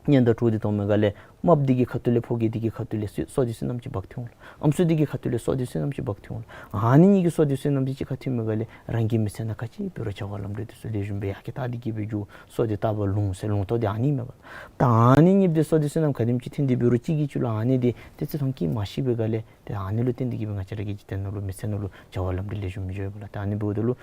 གཉེན་དང་གྲོགས་འདི་མཐོང་མི་སྒང་ལས་རྨགཔ་འདི་གི་ཁ་ཐུག་ལས་ཕོ་རྒྱས་འདི་གི་ཁ་ཐུག་ལས་བསོད་བསོད་བདེ་བསོད་ནམས་ཅིག་འབག་སྟེ་འོང་ལགས། ཨམ་སྲུ་འདི་གི་ཁ་ཐུག་ལས་བསོད་བདེ་བསོད་ནམས་ཅིག་འབག་སྟེ་འོང་ལགས། ཨ་ནི་གཉིས་ཀྱི་བསོད་བདེ་བསོད་ནམས་འདི་གཅིག་ཁར་ཐུག་མི་སྒང་ལས་རང་གི་མི་ཚེ་ནང་ག་ཅི་འབད་རུང་བྱ་བ་ལམ་འགྲོ་འདི་ཚུ་ལེགས་ཤོམ་སྦེ་ཡར་རྒྱས་བཏང་སྟེ་གིས་སྦེ་འགྱོ། བསོད་བདེ་ལྟ་བ་ལོངས་ཟེར་ལོངས་སྤྱོད་འདི་ཨ་ནི་ཨིན་མས་པ། ད་ཨ་ནི་གཉིས་འདི་བསོད་བདེ་བསོད་ནམས་ག་དེམ་ཅིག་ཐོན་ཏེ་འབད་རུང་གཅིག་གིས་གཅིག་ལུ་ཨ་ནི་འདི་ཏེ་བརྩི་མཐོང་བསྐྱེད་མ་ཤེས་པའི་སྒང་ལས་ཏེ་ཨ་ནི་ལུ་བརྟེན་ཏེ་གིས་སྦེ་ང་བཅས་ར་གི་འཇིག་རྟེན་ནང་ལུ་མི་ཚེ་ནང་ལུ་བྱ་བ་ལམ་འགྲོ་ལེགས་ཤོམ་མི་འགྱོ་བས་ལགས། ད་ཨ་ནི་འབདཝ་ད་ལུ་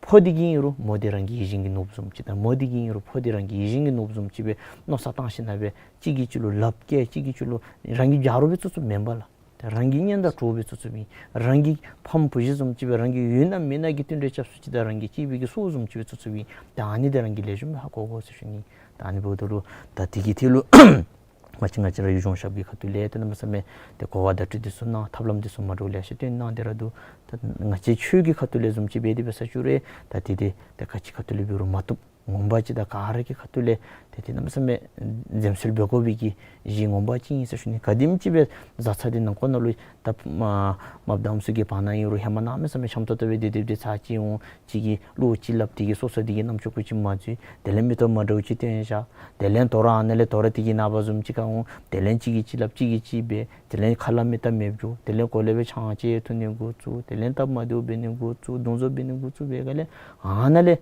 ཕོ་འདི་གིས་ཨིན་རུང་མོ་འདི་རང་གི་ཡིད་བཞིན་གྱི་ནོར་བུ་བཟུམ་ཅིག་དང་མོ་འདི་གིས་ཨིན་རུང་ཕོ་འདི་རང་གི་ཡིད་བཞིན་གྱི་ནོར་བུ་བཟུམ་ཅིག་སྦེ་མནོ་བསམ་བཏང་ཞིནམ་སྦེ་གཅིག་གིས་གཅིག་ལུ་ལགཔ་བཀལ། གཅིག་གིས་གཅིག་ལུ་རང་གི་རྒྱབ་རོགས་སྦེ་བཙུགས་བཙུགསཔ་མེན་པ་ལགས། ཏེ་རང་གི་གཉེན་དང་གྲོགས་སྦེ་བཙུགས་བཙུགསཔ་ཨིན། རང་གི་ཕམ་བུ་གཞི་བཟུམ་ཅིག་སྦེ་རང་གི་ཡོད་ན་མེད་ན་གི་བསྟུན་གྲོས་རྐྱབ་སུ་ཅིག་དང་རང་གི་གཅེས་པའི་གི་སྲོག་བཟུམ་ཅིག་སྦེ་བཙུགས་བཙུགསཔ་ཨིན། ཏེ་ཨ་ནི་འདི་རང་གིས་ལེགས་ཤོམ་སྦེ་ཧ་གོ་དགོ་ཟེར་ཞུ་ནི། ད་ཨ་ནི་འབདཝ་ད་ལུ་ད་དེ་གི་ཐད་ལུ་ང་བཅས་ང་བཅས་ར་ཡུལ་གཞུང་ཞབས་ཀྱི་ཁ་ཐུག་ལས་ཏེ་གནམ་མེད་ས་མེད་ཏེ་གོ་བ་བརྡ་སྤྲོད་འདི་ཚུ་གནང་། ཐབས་ལམ་འདི་ཚུ་མ་འདྲཝ་ལེ་ཤ་སྟོན་གནང་སྟེ་ར་འདུག། ད་ང་བཅས་ཆོས་ཀྱི་ཁ་ཐུག་ལས་བཟུམ་ཅིག་འབད་དེ་འབད་ས་ཅིག་རུང་ད་དེ་འདི་ད་ག་ཅི་ཁ་ཐུག་ལས་འབད་རུང་མ་བཏུབ། ངོ་མ་ཅིག་དང་ག་ར་གི་ཁ་ཐུག་ལས་ཏེ་ཏེ་གནམ་མེད་ས་མེད་འཛེམ་ཟོན་འབད་དགོ་པའི་གི་གཞི་ངོ་མ་ཅིག་ཨིན་ཟེར་ཞུ་ནི། ག་དེམ་ཅིག་སྦེ་བཟའ་ཚང་འདི་ནང་འཁོད་ནང་ལུ་ད་མ་མ་བདམས་ཚུ་གི་བར་ན་ཨིན་རུང་ཧེ་མ་གནམ་མེད་ས་མེད་འཆམ་ཏོག་ཏོ་སྦེ་སྡོད་སྡོདཔ་འདི་ཚར་ཅིག་འོང་གཅིག་གིས་བློ་ཅིག་སླབ་སྟེ་གིས་སོ་སོ་འདི་གི་རྣམ་ཅོ་ཀུ་ཅིག་མ་འཛོལ། དེ་ལས་མིག་ཏོ་མ་འདྲཝ་ཅིག་སྟོན་བཞག། དེ་ལས་དོ་རུང་ཨ་ནཱ་ལས་དོ་རུང་དེ་གི་ནངས་པ་བཟུམ་ཅིག་ཁར་འོང་། དེ་ལས་གཅིག་གིས་གཅིག་སླབ་གཅིག་གིས་གཅིག་འབད། དེ་ལས་ཁ་སླབ་མི་སྟབས་མེདཔ་འགྱོ། དེ་ལས་གོ་ལེ་སྦེ་ཆང་ཅིག་འཐུང་ནི་འགོ་བཙུགས། དེ་ལས་སྟབས་མ་བདེཝ་འབད་ནི་འགོ་བཙུགས། རྡུང་རྩོད་འབད་ནི་འགོ་བཙུགས་འབད་ག་ལས་ཨ་ནཱ་ལས་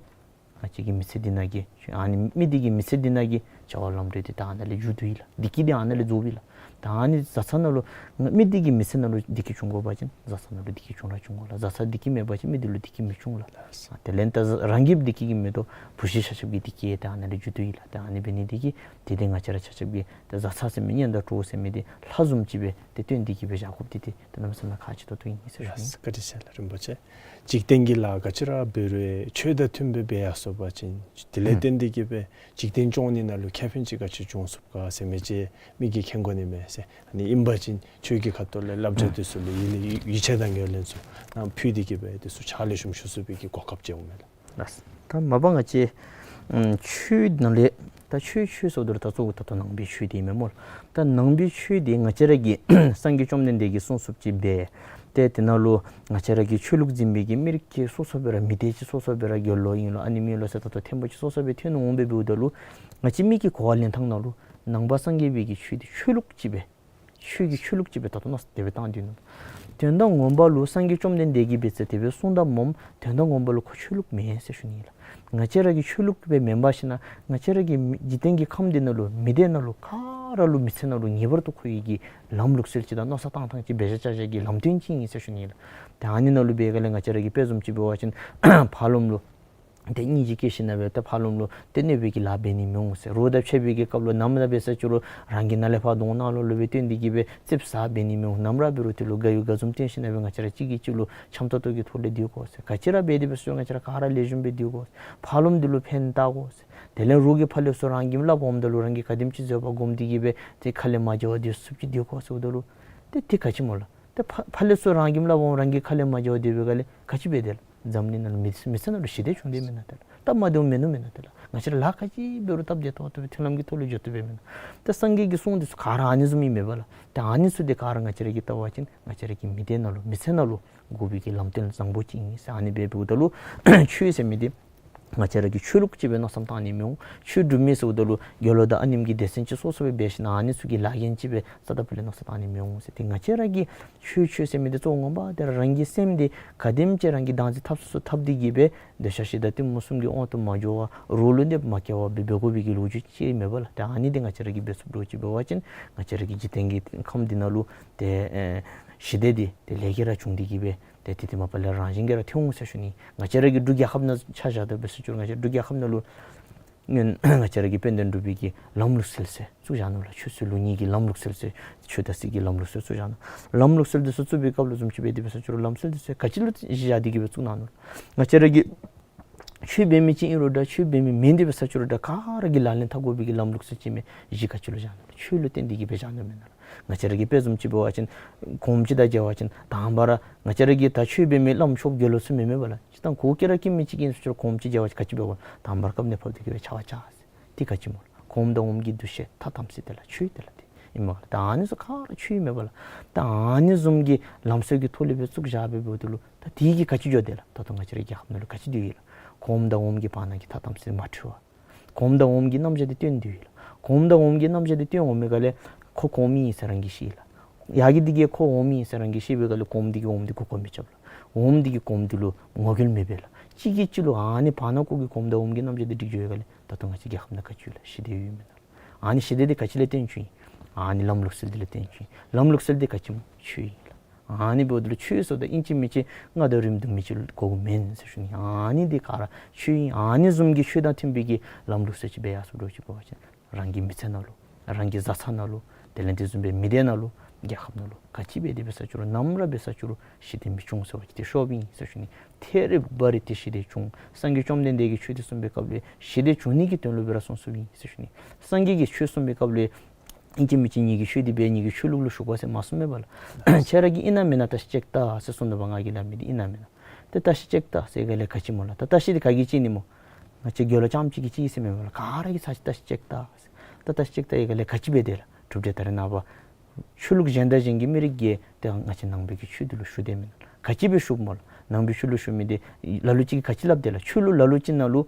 ང་བཅས་ཀྱི་མི་ཚེ་འདི་ནང་གི་ཨ་ནི་མི་འདི་གི་མི་ཚེ་འདི་ནང་གི་བྱ་བ་ལམ་འགྲོ་འདི་ད་ཨ་ནཱ་ལས་མཇུག་བསྡུ་ཡི་ལགས། བདེ་སྐྱིད་འདི་ཨ་ནཱ་ལས་རྫོགས་པས་ལགས། ད་ཨ་ནི་བཟའ་ཚང་ནང་ལུ་མི་འདི་གི་མི་ཚེ་ནང་ལུ་བདེ་སྐྱིད་འབྱུང་དགོ་པ་ཅིན་བཟའ་ཚང་ནང་ལུ་བདེ་སྐྱིད་འབྱུང་ར་འབྱུང་དགོ་ལགས། བཟའ་ཚང་བདེ་སྐྱིད་མེད་པ་ཅིན་མི་འདི་ལུ་བདེ་སྐྱིད་མི་འབྱུང་ལགས། དེ་ལས་ད་རང་གི་བདེ་སྐྱིད་ཀྱི་མེད་དོ་བུ་གཞི་ཆ་ཁྱབ་ཀྱི་བདེ་སྐྱིད་ད་ཨ་ནཱ་ལས་མཇུག་བསྡུ་ཡི་ལགས། ད་ཨ་ནི་འབད་ནི་འདི་གིས་དེ་འདི་ང་བཅས་ར་ཆ་ཁྱབ་ཀྱིས་ད་བཟའ་ཚང་ཟེར་མི་གཉེན་དང་གྲོགས་ཟེར་མི་འདི་ལྷ་བཟུམ་ཅིག་སྦེ་ཏེ་བསྟེན་ཏེ་གིས་སྦེ་བཞག་དགོཔ་འདི་ཏེ་ད་གནམ་མེད་ས་མེད་ཁག་ཆེ་ཏོག་ཏོ་ཨིན་ཟེར་ཞུ་ནི། ལགས་སོ། བཀའ་དྲིན་ཆེ་ལགས་རིན་པོ་ཆེ། འཇིག་རྟེན་གྱི་ལཱ་ག་ཅི་ར་འབད་རུང་ཆོས་དང་མཐུན་པའི་སྦེ་ཡར་སོང་པ་ཅིན་དེ་ལས་ཨུམ་བརྟེན་ཏེ་གིས་སྦེ་འཇིག་རྟེན་སྐྱོང་ནི་ནང་ལུ་ཁེ་ཕན་ཅིག་ག་ཅི་འབྱུང་ཚུགས་ག་ཟེར་མི་ཅིག་མི་གིས་མཁྱེན་དགོ་ནི་མས་ཟེར། ཨ་ནི་ཨིན་པ་ཅིན་ཆོས་ཀྱི་ཁ་ཐུག་ལས་བསླབ་བྱ་འདི་ཚུ་ལུ་ཡིད་ལུ་ཡིད་ཆེས་དང་ངོས་ལེན་ཚུ་གནང་ཕུལ་ཏེ་གིས་སྦེ་འདི་ཚུ་ཕྱག་ལེགས་ཤོམ་ཞུ་ཚུགས་པའི་གི་གོ་སྐབས་ཅིག་འོང་མས་ལགས། ལགས། ད་མ་པ་ང་བཅས་ཨམ་ཆོས་ནང་ལས་ད་ཆོས་ཆོས་ཟེརཝ་ད་ལུ་ད་གཙོ་བོ་ད་ལྟོ་ནང་པའི་ཆོས་འདི་ཨིན་མས་སྨོ་ལགས། ད་ནང་པའི་ཆོས་འདི་ང་བཅས་ར་གི་སངས་རྒྱས་བཅོམ་ལྡན་འདས་ཀྱིས་གསུངས་གསུངསཔ་ཅིག་འབད། ཏེ་དེ་ནང་ལུ་ང་བཅས་ར་གི་ཆོས་ལུགས་འཛིན་པའི་གི་མི་རིགས་ཀྱི་སོ་སོ་སྦེ་ར་མི་སྡེ་ཅིག་སོ་སོ་སྦེ་ར་དགེ་སློང་ཨིན་ལོ་ཨ་ནེམ་ཨིན་ལོ་ཟེར་ད་ལྟོ་ཐེམ་པོ་ཅིག་སོ་སོ་སྦེ་ཐོན་འོང་སྦེ་འབདཝ་ད་ལུ་ང་བཅས་མི་གི་གོ་བ་ལེན་ཐངས་ནང་ལུ་ནང་པ་སངས་རྒྱས་པའི་གི་ཆོས་འདི་ཆོས་ལུགས་ཅིག་སྦེ་ཆོས་ཀྱི་ཆོས་ལུགས་ཅིག་སྦེ་ད་ལྟོ་མནོ་བསམ་དེ་སྦེ་བཏང་སྡོད་ནུག། དོན་དག་ངོ་མ་ལུ་སངས་རྒྱས་བཅོམ་ལྡན་འདས་ཀྱིས་འབད་ཟེར་དེ་སྦེ་གསུངས་དོ་སྨོ། དོན་དག་ངོ་མ་ལུ་ཁོ་ཆོས་ལུགས་མེན་ཟེར་ཞུ་ནི་ལགས། ང་བཅས་ར་གི་ཆོས་ལུགས་སྦེ་མེན་པར་ཞིན་ན་ང་བཅས་ར་གི་མི་འཇིག་རྟེན་གྱི་ཁམས་འདི་ནང་ལུ་མི་སྡེ་ནང་ལུ་ག་ར་ལུ་མི་ཚེ་ནང་ལུ་ངེས་པར་དུ་མཁོ་བའི་གི་ལམ་ལུགས་སྲོལ་ཅིག་དང་མནོ་བསམ་བཏང་ཐངས་ཅིག་འབད་བཞག་བཞག་གི་ལམ་སྟོན་ཅིག་ཨིན་ཟེར་ཞུ་ནི་ལགས། ཏེ་ཨ་ནི་ནང་ལུ་འབད་ག་ལས་ང་བཅས་ར་གི་དཔེ་བཟུམ་ཅིག་འབད་བ་ཅིན་ཕར་ལོགམ་ལུ་ཏེ་སྙིང་རྗེ་སྐྱེས་ཞིན་ན་སྦེ་ཏེ་ཕར་ལོགམ་ལུ་ཏེ་གནོད་པའི་གི་ལཱ་འབད་ནི་མི་འོང་ཟེར། རོགས་དང་ཕྱད་པའི་གི་སྐབས་ལུ་ནམ་ར་འབད་ས་ཅིག་རུང་རང་གི་ནང་ལས་ཕར་གདོང་ནང་ལོགས་ལུ་སྦེ་སྟོན་ཏེ་གིས་སྦེ་ཙིགཔ་ཟ་འབད་ནི་མི་འོང་། ནམ་ར་འབད་རུང་དེ་ལུ་དགའ་ཡུལ་དགའ་འཛུམ་སྟོན་ཞིན་ན་སྦེ་ང་བཅས་ར་གཅིག་གིས་གཅིག་ལུ་འཆམ་ཏོག་ཏོ་གི་ཐོག་ལས་སྡོད་དགོ་ཟེར། ག་ཅི་ར་འབད་དེ་འབད་ས་ཅིག་རུང་ང་བཅས་ར་ག་ར་ལེགས་ཤོམ་སྦེ་སྡོད་དགོ་ཟེར། ཕར་ལོགམ་འདི་ལུ་ཕན་བཏགས་དགོ་ཟེར། དེ་ལས་རོགས་ཀྱིས་ཕར་ལས་ཚུར་རང་གི་སླབ་འོངམ་ད་ལུ་རང་གིས་ག་དེམ་ཅིག་བཟོད་པ་སྒོམ་སྟེ་གིས་སྦེ་ཏེ་ཁ་ལས་མ་འགྱོ་བར་སྡོད་ཚུགསཔ་ཅིག་སྡོད་དགོ་ཟེརཝ་ད་ལུ་ཏེ་དེ་ག་ཅི་སྨོ་ལགས། ཏེ་ཕར་ཕར་ལས་ཚུར་རང་གིས་སླབ་འོང་རང་གི་ཁ་ལས་མ་འགྱོ་བར་སྡོད་པའི་སྒང་ལས་ག་ཅི་འབད་དེ་ལགས། འཛམ་གླིང་ནང་ལུ་མི་མི་ཚེ་ནང་ལུ་ཞི་བདེ་བྱུང་སྟེ་མེན་ན་ཏེ་ལགས། སྟབས་མ་བདེཝ་མིན་ནུག་མེན་ན་ཏེ་ལགས། ང་བཅས་ར་ལཱ་ག་ཅི་འབད་རུང་སྟབས་བདེ་ཏོག་ཏོ་སྦེ་མཐུན་ལམ་གྱི་ཐོག་ལུ་འགྱོ་བཏུབ་པས་མེན་ན། ཏེ་སངས་རྒྱས་ཀྱི་གསུང་འདི་ཚུ་ག་ར་ཨ་ནི་བཟུམ་ཨིན་མས་པ་ལགས། ཏེ་ཨ་ནི་ཚུ་འདི་ག་ར་ང་བཅས་ར་གིས་བལྟ་བ་ཅིན་ང་བཅས་ར་གི་མི་སྡེ་ནང་ལུ་མི་ཚེ་ནང་ལུ་དགོ་པའི་གི་ལམ་སྟོན་བཟང་པོ་ཅིག་ཨིན་ཟེར། ཨ་ནི་སྦེ་འབདཝ་ད་ལུ་ཆོས་ཟེར་མི་འདི་ང་བཅས་ར་གི་ཆོས་ལུགས་ཅིག་སྦེ་མནོ་བསམ་བཏང་ནི་མི་འོང་། ཆོས་སྒྲུབ་མི་ཟེརཝ་ད་ལུ་དགེ་སློང་དང་ཨ་ནེམ་གྱི་སྡེ་ཚན་ཅིག་སོ་སོ་སྦེ་འབད་ཞིན་ན་ཨ་ནི་ཚུ་གི་ལཱ་འགན་ཅིག་སྦེ་རྩ་དང་པོ་ལས་མནོ་བསམ་བཏང་ནི་མི་འོང་ཟེར། ཏེ་ང་བཅས་ར་གི་ཆོས་ཆོས་ཟེར་མི་འདི་གཙོ་བོ་ངོ་མ་འདི་ར་རང་གི་སེམས་འདི་ག་དེམ་ཅིག་རང་གིས་བདག་འཛིན་འཐབ་ཚུགས་ཚུགས་འཐབ་སྟེ་གིས་སྦེ་འདོད་ཆགས་ཞེ་སྡང་གཏི་མུག་གསུམ་གྱི་དབང་དུ་མ་འགྱོ་བར་རོགས་ལུ་གནོདཔ་མ་བཀལ་བར་སྦེ་འབད་དགོ་པའི་གི་ལོ་རྒྱུས་ཅིག་མས་པ་ལགས། ཏེ་ཨ་ནི་འདི་ང་བཅས་ར་གིས་འབད་ཚུགསཔ་འདྲཝ་ཅིག་འབད་བ་ཅིན་ང་བཅས་ར་གི་འཇིག་རྟེན་གྱི་ཁམས་འདི་ནང་ལུ་ཏེ་ཨེ་ཞི་བདེ་འདི་ཏེ་ལེགས་ཀྱིས་ར་བྱུང་སྟེ་གིས་སྦེ་ཏེ་དེ་དེ་མ་པ་ལས་རང་བཞིན་གྱིས་ར་ཐོན་འོང་ཟེར་ཞུ་ནི། ང་བཅས་ར་གི་འབྲུག་རྒྱལ་ཁབ་ནང་ཆ་བཞག་སྟེ་འབད་ས་ཅིག་རུང་ང་བཅས་འབྲུག་རྒྱལ་ཁབ་ནང་ལུ་སྔོན་ང་བཅས་ར་གི་དཔལ་ལྡན་འབྲུག་པའི་གི་ལམ་ལུགས་སྲོལ་ཟེར་བཙུགས་བཞག་ནུག་ལགས། ཆོས་སྲིད་ལུགས་གཉིས་ཀྱི་ལམ་ལུགས་སྲོལ་ཟེར་ཆོས་དང་སྲིད་ཀྱི་ལམ་ལུགས་སྲོལ་བཙུགས་བཞག་ནུག། ལམ་ལུགས་སྲོལ་འདི་ཚུ་བཙུགས་པའི་སྐབས་ལུ་བཟུམ་ཅིག་འབད་དེ་འབད་ས་ཅིག་རུང་ལམ་སྲོལ་འདི་ཚུ་ག་ཅི་ལུ་གཞི་བཞག་སྟེ་གིས་སྦེ་བཙུགས་གནང་ནུག། ང་བཅས་ར་གི་ཆོས་འབད་མི་ཅིག་ཨིན་རུང་འདྲ་ཆོས་འབད་མི་མེན་ཏེ་འབད་ས་ཅིག་རུང་འདྲ་ག་ར་གིས་ལག་ལེན་འཐབ་དགོ་པའི་གི་ལམ་ལུགས་སྲོལ་ཅིག་མས། གཞི་ག་ཅི་ལུ་བཞག་ནུག། ཆོས་ལུ་བརྟེན་ཏེ་གིས་སྦེ་བཞག་ནུག་མེན་ན་ལགས། ང་བཅས་ར་གི་དཔེ་བཟུམ་ཅིག་འབད་བ་ཅིན་གོངམ་ཅིག་དང་མཇལ་བ་ཅིན་དང་པ་ར་ང་བཅས་ར་གི་ད་ཆོས་འབད་མི་བླམ་ཆོསཔ་དགེ་སློང་ཚུ་མེན་མས་པ་ལགས། ཅིག་དང་གོ་སྐྱེ་ར་སྐྱེ་མི་ཅིག་ཨིན་ཟེར་ཅི་རུང་གོངམ་ཅིག་མཇལ་བ་ཅིན་ག་ཅི་འབད་དགོ། དང་པ་ར་བཀབ་ནེ་ཕབ་སྟེ་གིས་སྦེ་ཕྱག་ཕྱག་ཟེར། དེ་ག་ཅི་སྨོ་ལགས། གོངམ་དང་འོགམ་གྱི་འདུ་ཤེས་ཐ་དམ་ཚིག་དེ་ལགས་ཆོས་དེ་ལགས་དེ་ཨིན་མས་ལགས། ད་ཨ་ནི་ཚུ་ག་ར་ཆོས་ཨིན་མས་པ་ལགས། ད་ཨ་ནི་བཟུམ་གྱི་ལམ་སྲོལ་གྱི་ཐོག་ལས་སྦེ་བཙུགས་བཞག་སྦེ་འབདཝ་ད་ལུ་ད་དེ་གིས་ག་ཅི་འགྱོ་དེ་ལགས། ད་ལྟོ་ང་བཅས་རའི་རྒྱལ་ཁབ་ནང་ལུ་ག་ཅི་སྡོད་ཡི་ལགས། གོངམ་དང་འོགམ་གྱི་བར་ན་གི་ཐ་དམ་ཚིག་མ་འཁྲུལ་བར་གོངམ་དང་འོགམ་གྱི་རྣམ་གཞག་འདི་སྟོན་ཏེ་ཡོད་ལགས། གོངམ་དང་འོགམ་གྱི་རྣམ་གཞག་འདི་སྟོན་འོང་མི་ག་ལས་ཁོ་གོངམ་ཨིན་ཟེར་རང་གིས་ཤེས་ལགས། ཡ་གི་འདི་གིས་ཁོ་འོགམ་ཨིན་ཟེར་རང་གིས་ཤེས་པའི་ག་ལས་གོངམ་འདི་གིས་འོགམ་འདི་མགུ་སྐོར་མི་རྐྱབ་ལགས། འོགམ་འདི་གིས་གོངམ་འདི་ལུ་ངོ་རྒོལ་མི་འབད་ལགས། གཅིག་གིས་གཅིག་ལུ་ཨ་ནི་བར་ན་ཀོ་གི་གོངམ་དང་འོགམ་གྱི་རྣམ་གཞག་འདི་འགྲིག་འགྱོ་བའི་ག་ལས་ད་ལྟོ་ང་བཅས་རྒྱལ་ཁབ་ནང་ག་ཅི་ཡོད་ལགས། ཞི་བདེ་ཡོད་མེན་ན་ལགས། ཨ་ནི་ཞི་བདེ་འདི་ག་ཅི་ལས་བརྟེན་བྱུང་ཡི། ཨ་ནི་ལམ་ལུགས་སྲོལ་འདི་ལས་བརྟེན་བྱུང་ཡི། ལམ་ལུགས་སྲོལ་འདི་ག་ཅི་སྨོ། ཆོས་ཨིན་ལགས། ཨ་ནི་འབདཝ་ད་ལུ་ཆོས་ཟེརཝ་ད་ཨིན་ཅི་མིན་ཅི་རྔ་དང་རིམ་གྲོ་མི་ཅིག་དགོཔ་མེན་ཟེར་ཞུ་ནི། ཨ་ནི་འདི་ག་ར་ཆོས་ཨིན། ཨ་ནི་བཟུམ་གྱི་ཆོས་དང་མཐུན་པའི་གི་ལམ་ལུགས་སྲོལ་ཅིག་སྦེ་ཡར་སོང་འགྱོ་ཅིག་འབད་བ་ཅིན་རང་གི་མི་ཚེ་ནང་ལུ་རང་གི་བཟའ་ཚང་ནང་ལུ་དེ་ལས་དེ་བཟུམ་སྦེ་མི་སྡེ་ནང་ལུ་རྒྱལ་ཁབ་ནང་ལུ་ག་ཅི་འབད་དེ་འབད་ས་ཅིག་རུང་ནམ་ར་འབད་ས་ཅིག་རུང་ཞི་བདེ་མི་འབྱུང་ཟེར་བ་ཅིན་ཏེ་ཤོབ་ཨིན་ཟེར་ཞུ་ནི། ཐད་རི་བ་རི་ཏེ་ཞི་བདེ་འབྱུང་། སངས་རྒྱས་བཅོམ་ལྡན་འདས་ཀྱིས་ཆོས་འདི་གསུངས་པའི་སྐབས་ལུ་ཞི་བདེ་འབྱུང་ནི་གི་དོན་ལུ་སྦེ་ར་གསུངས་གསུངསམ་ཨིན་ཟེར་ཞུ་ནི། སངས་རྒྱས་ཀྱིས་ཆོས་གསུངས་པའི་སྐབས་ལུ་ཨིན་ཅི་མིན་ཅི་ངེ་གི་ཆོས་འདི་འབད་ངེ་གི་ཆོས་ལུགས་ལུ་ཞུགས་པ་ཟེར་མ་གསུངས་མས་པ་ལགས། ཁྱེད་ར་གིས་ཨིན་ན་མེན་ན་བརྟག་ཞིབ་ཅིག་བལྟ་ཟེར་གསུངས་ནུག་པ། ང་གིས་སླབ་མི་འདི་ཨིན་ན་མེན་ན། ཏེ་བརྟག་ཞིབ་ཅིག་བལྟ་ཟེར་ག་ལས་ག་ཅི་སྨོ་ལགས། ད་བརྟག་ཞིབ་འདི་ག་གིས་བྱིན་ནི་སྨོ། ང་བཅས་དགེ་བ་ལུ་རྐྱངམ་ཅིག་གིས་ཅིག་ཟེར་མེན་པས་ལགས། ག་ར་གིས་ཚར་ཅིག་བལྟ་ཅིག་ཅིག་བལྟ། ད་བལྟ་ཅིག་ཅིག་བལྟ་ཡི་ག་ལས་ག་ཅི་འབད་དེ་ལགས། གྲུབ་འབྲས་ད་རེས་ནངས་པ་ཆོས་ལུགས་གཞན་དང་གཞན་གྱི་མི་རིགས་ཀྱིས་ཏེ་ང་བཅས་ནང་པའི་གི་ཆོས་འདི་ལུ་ཞུགས་དེས་མེན་ན། ག་ཅི་སྦེ་ཞུགསཔ་སྨོ་ལགས། ནང་པའི་ཆོས་ལུ་ཞུགས་མི་འདི་ལ་ལུ་ཅིག་གིས་ག་ཅི་སླབ་དེས་ལགས། ཆོས་ལུགས་ལ་ལུ་ཅིག་ནང་ལུ་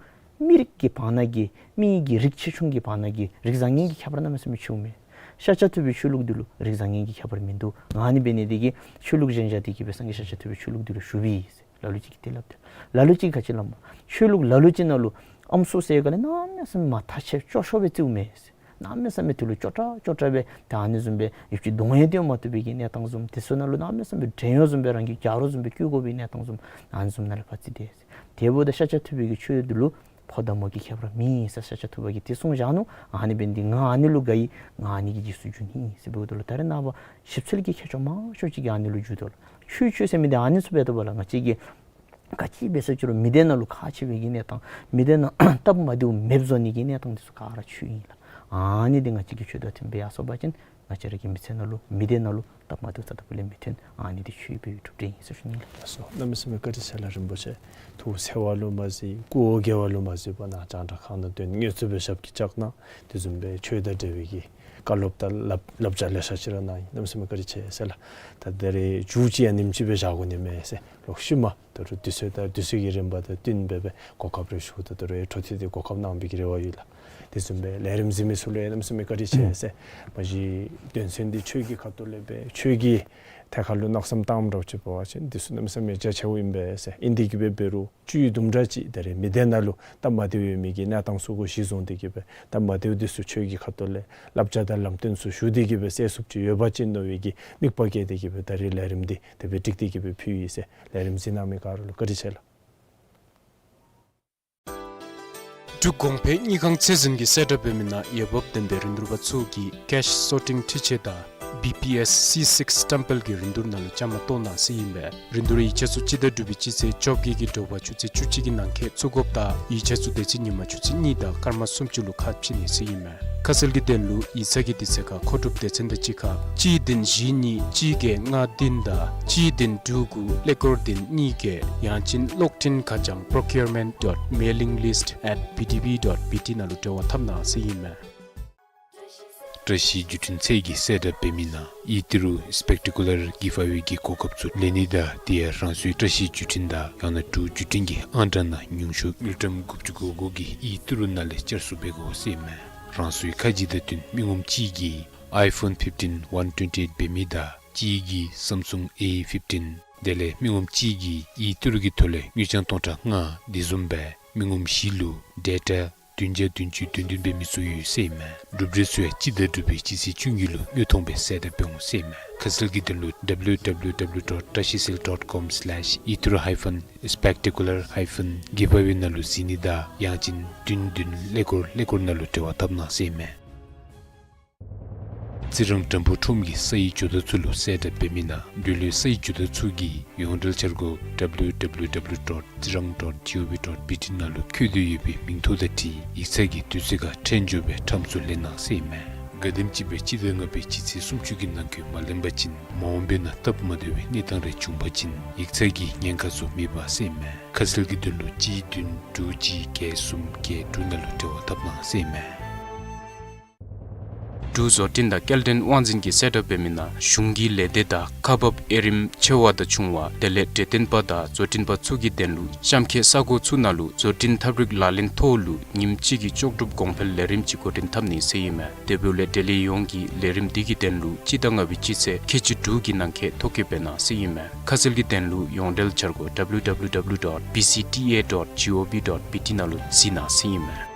མི་རིགས་ཀྱི་བར་ན་གི་མི་གི་རིགས་ཆེ་ཆུང་གི་བར་ན་གི་རིགས་བཟང་ངན་གྱི་ཁྱད་པར་གནམ་མེད་ས་མེད་ཆེཝ་མས། ཤཱཀྱ་ཐུབ་པའི་ཆོས་ལུགས་འདི་ལུ་རིགས་བཟང་ངན་གྱི་ཁྱད་པར་མིན་འདུག། ཨ་ནི་འབད་ནི་འདི་གིས་ཆོས་ལུགས་གཞན་བཞག་སྟེ་གིས་སྦེ་སངས་རྒྱས་ཤཱཀྱ་ཐུབ་པའི་ཆོས་ལུགས་འདི་ལུ་ཞུགས་པས་ཟེར་ལ་ལུ་ཅིག་གིས་དེ་སླབ་དེས། ལ་ལུ་ཅིག་གིས་ག་ཅི་སླབ་སྨོ། ཆོས་ལུགས་ལ་ལུ་ཅིག་ནང་ལུ་ཨམ་སྲུ་ཟེར་ག་ལས་གནམ་མེད་ས་མེད་མ་ཐག་ཆད་སྐྱོ་ཤོས་སྦེ་རྩིཝ་མས་ཟེར། གནམ་མེད་ས་མེད་དེ་ལུ་སྐྱོ་དྲགས་སྐྱོ་དྲགས་སྦེ་ད་ཨ་ནི་བཟུམ་སྦེ་ཡུདཔ་ཅིག་གདོང་ཡང་སྟོན་མ་བཏུབ་པའི་གི་གནས་སྟངས་བཟུམ། དེ་ཚུ་ནང་ལུ་གནམ་མེད་ས་མེད་བྲན་གཡོག་བཟུམ་སྦེ་རང་གི་རྒྱ་རོགས་བཟུམ་སྦེ་བཀོལ་དགོ་པའི་གནས་སྟངས་བཟུམ་ཨ་ནི་བཟུམ་ནང་ལུ་ཕར་རྩིས་དེས་ཟེར། དེ་འབདཝ་ད་ཤཱཀྱ་ཐུབ་པའི་གི་ཆོས་འདི་ལུ་ཕོ་དང་མོ་གི་ཁྱད་པར་མེད་ཟེར་ཤཱཀྱ་ཐུབ་པ་གིས་དེ་གསུངས་བཞག་ནུག། ཨ་ནི་འབད་ནི་འདི་ང་ཨ་ནི་ལུ་དགའ་ཡི། ང་ཨ་ནི་གི་རྗེས་སུ་འཇུག་ནི་ཟེར་འབདཝ་ད་ལུ་ད་རེས་ནངས་པ་ཞིབ་འཚོལ་གྱི་མཁས་མཆོག་མང་ཤོས་ཅིག་གིས་ཨ་ནི་ལུ་འཇུག་དོ་ལགས། ཆོས་ཆོས་ཟེར་མི་འདི་ཨ་ནི་ཚུ་འབད་དོ་བ་ལགས། ང་བཅས་ཀྱིས་ག་ཅི་འབད་ཟེར་ཅི་རུང་མི་སྡེ་ནང་ལུ་ཁག་ཆེ་བའི་གི་གནས་སྟངས། མི་སྡེ་ནང་སྟབས་མ་བདེཝ་མེདཔ་བཟོ་ནི་གི་གནས་སྟངས་འདི་ཚུ་ག་ར་ཆོས་ཨིན་ལགས། ཨ་ནི་འདི་ང་བཅས་ཀྱིས་ཆོས་དང་མཐུནམ་སྦེ་ཡར་སོང་པ་ཅིན་ང་བཅས་ར་གི་མི་ཚེ་ནང་ལུ་མི་སྡེ་ནང་ལུ་སྟབས་མ་བདེཝ་རྩ་དང་པོ་ལས་མི་ཐོན། ཨ་ནི་འདི་ཆོས་འབད་བའི་གྲུབ་འབྲས་ཨིན་ཟེར་ཞུ་ནི་ལགས། ལགས་སོ། གནམ་མེད་ས་མེད་བཀའ་དྲིན་ཆེ་ལགས་རིན་པོ་ཆེ། ཐུགས་འཚེར་བ་ལུ་མ་གཟིགས་སྐུ་འོ་བརྒྱལ་བ་ལུ་མ་གཟིགས་པར་ནཱ་རྒྱང་བསྒྲགས་ཁང་ནང་དོན་དངོས་གཙོ་སྦེ་ཞབས་ཀྱིས་བཅགས་གནང་། དེ་བཟུམ་སྦེ་ཆོས་དང་འབྲེལ་བའི་གི་བཀའ་སློབ་དང་བསླབ་བསླབ་བྱ་ལེ་ཤ་ཅིག་ར་གནང་ཡི། གནམ་མེད་ས་མེད་བཀའ་དྲིན་ཆེ་ཟེར་ལགས། ད་ད་རེས་མཇུག་ཅིག་ཡང་ཉིནམ་ཅིག་སྦེ་བཞག་དགོ་ནི་མས་ཟེར། ལོག་ཤུལ་མ་ད་རུང་དུས་ཚོད་དང་དུས་ཚོད་ཀྱི་རིམ་པ་དང་བསྟུན་སྦེ་སྦེ་གོ་སྐབས་རེ་ཞུ་ད་ད་རུང་འཕྲོ་མཐུད་དེ་གོ་སྐབས་གནང་བའི་གི་རེ་བ་ཡོད་ལགས། དེ་བཟུམ་སྦེ་ལས་རིམ་གཟིགས་མི་ཚུ་ལུ་ཡང་གནམ་མེད་ས་མེད་བཀའ་དྲིན་ཆེ་ཟེར། མ་གཞི་དོན་ཚན་འདི་ཆོས་ཀྱི་ཁ་ཐུག་ལས་སྦེ་ཆོས་ཀྱི་ཐད་ཁར་ལུ་གནང་བསམ་བཏངམ་འདྲཝ་ཅིག་འབད་བ་ཅིན་འདི་ཚུ་གནམ་མེད་ས་མེད་རྒྱ་ཆེཝ་ཨིན་པས་ཟེར། ཨིན་ཏེ་གིས་སྦེ་འབད་རུང་བཅུད་དུམ་གྲ་ཅིག་ད་རེས་མི་སྡེ་ནང་ལུ་སྟབས་མ་བདེཝ་ཡོད་མི་གི་གནས་སྟངས་ཚུ་གུ་གཞི་བཟུང་སྟེ་གིས་སྦེ་སྟབས་མ་བདེཝ་འདི་ཚུ་ཆོས་ཀྱི་ཁ་ཐུག་ལས་བསླབ་བྱ་དང་ལམ་སྟོན་ཚུ་ཞུ་སྟེ་གིས་སྦེ་སེལ་ཚུགསཔ་ཅིག་ཡོད་པ་ཅིན་མནོ་བའི་གི་དམིགས་པ་བསྐྱེད་དེ་གིས་སྦེ་ད་རེས་ལས་རིམ་འདི་དེ་སྦེ་བསྒྲིགས་ཏེ་གིས་སྦེ་ཕུལ་ཡི་ཟེར། ལས་རིམ་གཟིགས་གནང་མི་ག་ར་ལུ་བཀའ་དྲིན་ཆེ་ལགས། འབྲུག་གོང་འཕེལ་དངུལ་ཁང་ཚད་འཛིན་གྱིས་གསལ་བསྒྲགས་འབད་མི་ནང་འོས་འབབ་ལྡན་པའི་རིན་བསྡུར་པ་ཚུ་གིས་ཀེཤ་སོར་ཊིང་འཕྲུལ་ཆས་དང་བི་པི་ཨེསི་སི་སིཀསི་ཊེམ་པལ་གྱི་རིན་བསྡུར་ནང་ལུ་བཅའ་མར་གཏོགས་གནང་ཟེར་ཨིན་པས། རིན་བསྡུར་ཡིག་ཆ་ཚུ་སྤྱི་ཟླ་དྲུག་པའི་སྤྱི་ཚེས་བཅོ་བརྒྱད་ཀྱི་དྲོ་པ་ཆུ་ཚོད་བཅུ་གཅིག་གི་ནང་འཁོད་བཙུགས་དགོཔ་དང་ཡིག་ཆ་ཚུ་དེ་ཚེ་ཉིན་མ་ཆུ་ཚོད་གཉིས་དང་སྐར་མ་སུམ་ཅུ་ལུ་ཁ་ཕྱེ་ནི་ཟེར་ཨིན་མས། ཁ་གསལ་གྱི་དོན་ལུ་ཡིག་ཚང་གི་དུས་ཚོད་ཁར་མཁོ་སྒྲུབ་སྡེ་ཚན་དང་གཅིག་ཁར་གཅིག་བདུན་བཞི་གཉིས་གཅིག་བརྒྱད་ལྔ་བདུན་དང་གཅིག་བདུན་དྲུག་དགུ་ཀླད་ཀོར་བདུན་གཉིས་བརྒྱད། ཡང་ཅིན་གློག་འཕྲིན་ཁ་བྱང་procurement dot mailing list at B T B dot B T ནང་ལུ་འབྲེལ་བ་འཐབ་གནང་ཟེར་ཨིན་མས། བཀྲ་ཤིས་བརྒྱུད་འཕྲིན་ཚད་ཀྱིས་གསལ་བསྒྲགས་འབད་མི་ནང་ཨི་ཏི་རུ་སི་པེག་ཊི་ཀུ་ལར་གི་ཕ་ཝེ་གི་གོ་སྐབས་ཚུ་ལེན་ནི་དང་དེ་ཡང་རང་སོའི་བཀྲ་ཤིས་བརྒྱུད་འཕྲིན་དང་ཡང་ན་འབྲུག་བརྒྱུད་འཕྲིན་གྱི་ཨང་གྲངས་ནང་ཉུང་ཤོས་དངུལ་ཀྲམ་དགུ་བཅུ་གོ་དགུ་གི་ཨི་ཏི་རུ་ནང་ལས་བསྐྱར་བཟོ་འབད་དགོ་ཟེར་ཨིན་མས། རང་སོའི་ཁ་རྗེ་དང་བསྟུན་མི་ངོམ་གཅིག་གིས་ཨའི་ཕོན་ཕིཕ་ཊིན་ཝན་ཊུ་ཝེན་ཊི་ཨེཊ་འབད་མི་དང་གཅིག་གིས་སམ་སུང་ཨེ་ཕིཕ་ཊིན། དེ་ལས་མི་ངོམ་གཅིག་གིས་ཨི་ཏི་རུ་གི་ཐོག་ལས་དངུལ་རྐྱང་སྟོང་ཕྲག་ལྔ། དེ་བཟུམ་སྦེ་མི་ངོམ་བཞི་ལུ་ཌེ་ཊ་བདུན་བརྒྱ་བདུན་ཅུ་དོན་བདུན་འབད་མི་ཚུ་ཡོད་ཟེར་ཨིན་མས། གྲུབ་འབྲས་ཚུ་ཡང་སྤྱི་ཟླ་དྲུག་པའི་སྤྱི་ཚེས་བཅུ་གཉིས་ལུ་དངོས་མཐོང་སྦེ་གསལ་བསྒྲགས་འབད་འོང་ཟེར་ཨིན་མས། ཁ་གསལ་གྱི་དོན་ལུ་W W W dot trashicell dot com slash itru hyphen spectacular hyphen giveaway ནང་ལུ་གཟིགས་ནི་དང་ཡང་ཅིན་བདུན་བདུན་ཀླད་ཀོར་ཀླད་ཀོར་ནང་ལུ་འབྲེལ་བ་འཐབ་གནང་ཟེར་ཨིན་མས། རྩི་རང་དྲམ་ཕུག་ཁྲོམ་གྱི་སའི་ཇོ་བདག་ཚུ་ལུ་གསལ་བསྒྲགས་འབད་མི་ནང་འདོད་ལུས་སའི་ཇོ་བདག་ཚུ་གིས་ཡོངས་འབྲེལ་འཆར་སྒོ་W W W dot tsirang dot gov dot B T ནང་ལུ་འཁོད་དེ་ཡོད་པའི་མིང་ཐོ་དང་འཁྲིལ་ཡིག་ཚང་གི་དུས་ཚོད་ཁར་འཕྲལ་མགྱོགས་སྦེ་ཁྲམ་ཚུ་ལེན་གནང་ཟེར་ཨིན་མས། ག་དེམ་ཅིག་སྦེ་སྤྱི་ཟླ་ལྔ་པའི་སྤྱི་ཚེས་སུམ་ཅུ་གི་ནང་འཁོད་མ་ལེན་པ་ཅིན་མ་འོངས་པའི་ནང་སྟབས་མ་བདེ་བའི་གནས་སྟངས་རེ་བྱུང་པ་ཅིན་ཡིག་ཚང་གིས་ཉེན་ཁ་ཚུ་མི་འབག་ཟེར་ཨིན་མས། ཁ་གསལ་གྱི་དོན་ལུ་གཅིག་བདུན་དྲུག་གཅིག་བརྒྱད་གསུམ་བརྒྱད་དྲུག་ནང་ལུ་འབྲེལ་བ་འཐབ་གནང་ཟེར་ཨིན་མས། འབྲུག་བཟོ་སྐྲུན་དང་སྐྱེལ་འདྲེན་དབང་འཛིན་གྱིས་གསལ་བསྒྲགས་འབད་མི་ནང་གཞུང་གི་ལས་སྡེ་དང་ཁག་འབགཔ་དབྱེ་རིམ་ཆེ་བ་དང་ཆུང་བ་དེ་ལས་འབྲས་ལྡན་པ་དང་བཟོ་སྐྲུན་པ་ཚུ་གི་དོན་ལུ་གཤམ་འཁོད་ས་གོ་ཚུ་ནང་ལུ་བཟོ་སྐྲུན་ཐབས་རིག་ལག་ལེན་ཐོག་ལུ་ཉིནམ་གཅིག་གི་ལྕོགས་གྲུབ་གོང་འཕེལ་ལས་རིམ་ཅིག་འགོ་འདྲེན་འཐབ་ནི་ཟེར་ཨིན་མས། དེ་འབདཝ་ལས་འབྲེལ་ཡོད་ཡོངས་ཀྱིས་ལས་རིམ་འདི་གི་དོན་ལུ་སྤྱི་ཟླ་ལྔ་པའི་སྤྱི་ཚེས་ཁལ་གཅིག་དྲུག་གི་ནང་འཁོད་ཐོ་བཀོད་འབད་གནང་ཟེར་ཨིན་མས། ཁ་གསལ་གྱི་དོན་ལུ་ཡོངས་འབྲེལ་འཆར་སྒོ་W W W dot B C T A dot gov dot B T ནང་ལུ་གཟིགས་གནང་ཟེར་ཨིན་མས།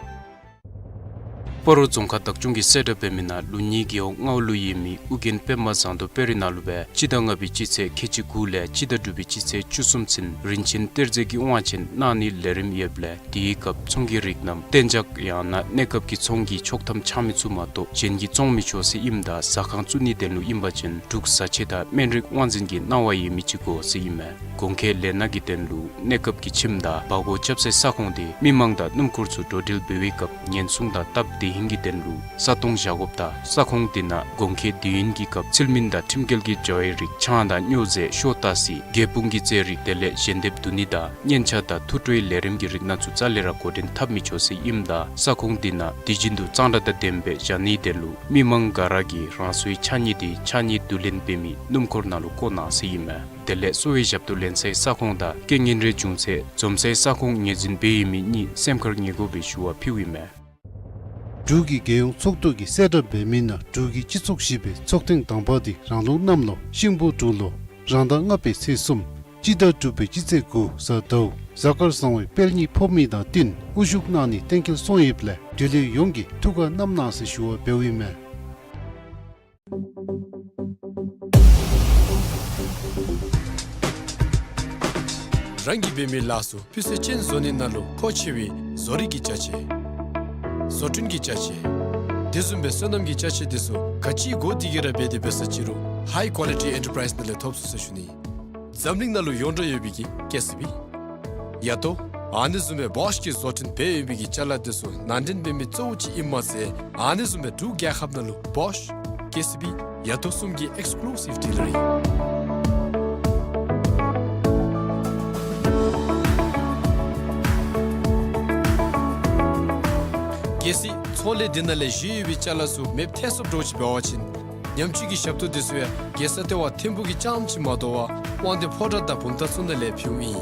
སྤ་རོ་རྫོང་ཁག་བདག་སྐྱོང་གིས་གསལ་བསྒྲགས་འབད་མི་ནང་ལུགས་གཉིས་རྒེད་འོག་ལྔ་པ་ལུ་ཡོད་མི་ཨོ་རྒྱན་པདྨ་ཟངས་མདོག་དཔལ་རི་ནང་ལུ་སྦེ་སྤྱི་ཟླ་ལྔ་པའི་སྤྱི་ཚེས་ཁལ་གཅིག་དགུ་ལས་སྤྱི་ཟླ་དྲུག་པའི་སྤྱི་ཚེས་བཅུ་གསུམ་ཚུན་རིན་ཆེན་གཏེར་རྫས་ཀྱི་དབང་ཆེན་གནང་ནིའི་ལས་རིམ་ཡོདཔ་ལས་དེའི་སྐབས་ཚོང་གི་རིགས་རྣམས་གཏན་འཇགས་ཡང་ན་གནས་སྐབས་ཀྱི་ཚོང་གི་ཆོག་ཐམ་འཆང་མི་ཚུ་མ་གཏོགས་གཞན་གྱིས་བཙོང་མི་ཆོག་ཟེར་ཨིནམ་ད་ཟ་ཁང་བཙུགས་ནིའི་དོན་ལུ་ཨིན་པ་ཅིན་འབྲུག་བཟའ་ཆས་དང་སྨན་རིགས་དབང་འཛིན་གྱི་གནང་བ་ཡོད་མི་ཅིག་དགོ་ཟེར་ཨིན་མས། གོང་འཁོད་ལས་སྣ་གི་དོན་ལུ་གནས་སྐབས་ཀྱི་ཁྱིམ་དང་སྦ་སྒོར་རྐྱབ་སའི་ས་ཁོངས་དེ་མི་མང་དང་སྣུམ་འཁོར་ཚུ་འགྲོ་འགྲུལ་འབད་བའི་སྐབས་ཉེན་སྲུང་དང་སྟབས་བདེ་ ཨིན་གྱི་དོན་ལུ་ས་སྟོང་བཞག་དགོཔ་དང་ས་ཁོངས་དེ་ནང་གོང་འཁོད་དུས་ཡུན་གྱི་སྐབས་ཚུལ་མིན་དང་ཁྲིམས་འགལ་གྱི་བྱ་བའི་རིགས་ཆང་དང་སྨྱོ་རྫས་ཤོ་ཏ་སི་གད་དཔུང་གི་རྩེད་རིགས་དེ་ལས་ཞལ་འདེབས་བསྡུ་ནི་དང་སྙན་ཆ་དང་ཐུགས་སྤྲོའི་ལས་རིམ་གྱི་རིགས་སྣ་ཚོགས་རྩ་ལས་ར་འགོ་འདྲེན་འཐབ་མི་ཆོག་ཟེར་ཨིནམ་ད་ས་ཁོངས་དེ་ནང་དུས་རྒྱུན་དུ་གཙང་སྦྲ་དང་ལྡནམ་སྦེ་བཞག་ནིའི་དོན་ལུ་མི་མང་ག་ར་གིས་རང་སོའི་ཕྱགས་སྙིགས་དེ་ཕྱགས་སྙིགས་བསྡུ་ལེན་འབད་མི་སྣུམ་འཁོར་ནང་ལུ་བཀོ་གནང་ཟེར་ཨིན་མས། དེ་ལས་གསོ་བའི་ཞབས་ཏོག་ལེན་སའི་ས་ཁོངས་དང་རྐྱེན་ངན་རེ་བྱུང་ཚེ་འཛོམས་སའི་ས་ཁོངས་ངོས་འཛིན་འབད་ཡོད་མི་གཉིས་སེམས་ཁར་ངེས་དགོ་པའི་ཞུ་བ་ཕུལཝ་ཨིན་མས། འབྲུག་གི་རྒྱལ་ཡོངས་ཚོགས་འདུ་གིས་གསལ་བསྒྲགས་འབད་མི་ནང་འབྲུག་གི་སྤྱི་ཚོགས་བཞི་པའི་ཚོགས་ཐེངས་དང་པ་དེ་རང་ལུགས་གནམ་ལོ་ཤིང་ཕོ་འབྲུག་ལོ་རང་ཟླ་ལྔ་པའི་ཚེས་གསུམ་སྤྱི་ཟླ་དྲུག་པའི་སྤྱི་ཚེས་དགུ་གཟའ་ཟླཝ་གཟའ་སྐར་བཟང་བའི་དཔལ་གཉིས་ཕོག་མི་དང་བསྟུན་དབུ་བཞུགས་གནང་ནི་གཏན་འཁེལ་སོང་ཡོདཔ་ལས་འབྲེལ་ཡོད་ཡོངས་ཀྱིས་ཐུགས་ཁར་བསྣམ་གནང་ཟེར་ཞུ་བ་འབདཝ་ཨིན་མས། རང་གིས་འབད་མི་ལཱ་ཚུ་སྤུས་ཚད་ཅན་བཟོ་ནི་ནང་ལུ་མཁོ་ཆེ་བའི་བཟོ་རིག་གི་ཅ་ཆས། བཟོ་སྐྲུན་གྱི་ཅ་ཆས། དེ་བཟུམ་སྦེ་སོ་ནམ་གྱི་ཅ་ཆས་དེ་ཚུ་ག་ཅི་དགོ་དེ་གིས་ར་འབད་དེ་འབད་ས་ཅི་རུང་High Quality Enterprise ནང་ལས་ཐོབ་ཚུགས་ཟེར་ཞུ་ནི། འཛམ་གླིང་ནང་ལུ་ཡོངས་གྲགས་ཡོད་པའི་གི་ཀེ་སི་བི། ཡ་ཏོ། ཨ་ནི་བཟུམ་སྦེ་བོཤ་གིས་བཟོ་སྐྲུན་འབད་ཡོད་པའི་གི་ཅ་ལ་དེ་ཚུ་ནང་འདྲེན་འབད་མི་གཙོ་བོ་ཅིག་ཨིནམ་མ་ཚད་ཨ་ནི་བཟུམ་སྦེ་འབྲུག་རྒྱལ་ཁབ་ནང་ལུ་བོཤ་ཀེ་སི་བི་ཡ་ཏོ་གསུམ་གྱི་Exclusive Dealer ཨིན། གལ་སྲིད་ཚོང་ལས་འདི་ནང་ལས་བཞེས་ཡོད་པའི་ཅ་ལ་ཚུ་མེདཔ་ཐལ་སོངམ་འདྲཝ་ཅིག་འབད་བ་ཅིན་ཉམས་བཅོས་ཀྱི་ཞབས་ཏོག་དེ་ཚུ་ཡང་རྒྱལ་ས་ལྟེ་བ་ཐིམ་ཕུག་གི་རྐྱངམ་ཅིག་མ་དོ་བར་དབང་འདུས་ཕོ་བྲང་དང་བུམ་ཐང་ཚུ་ནང་ལས་ཕུལཝ་ཨིན།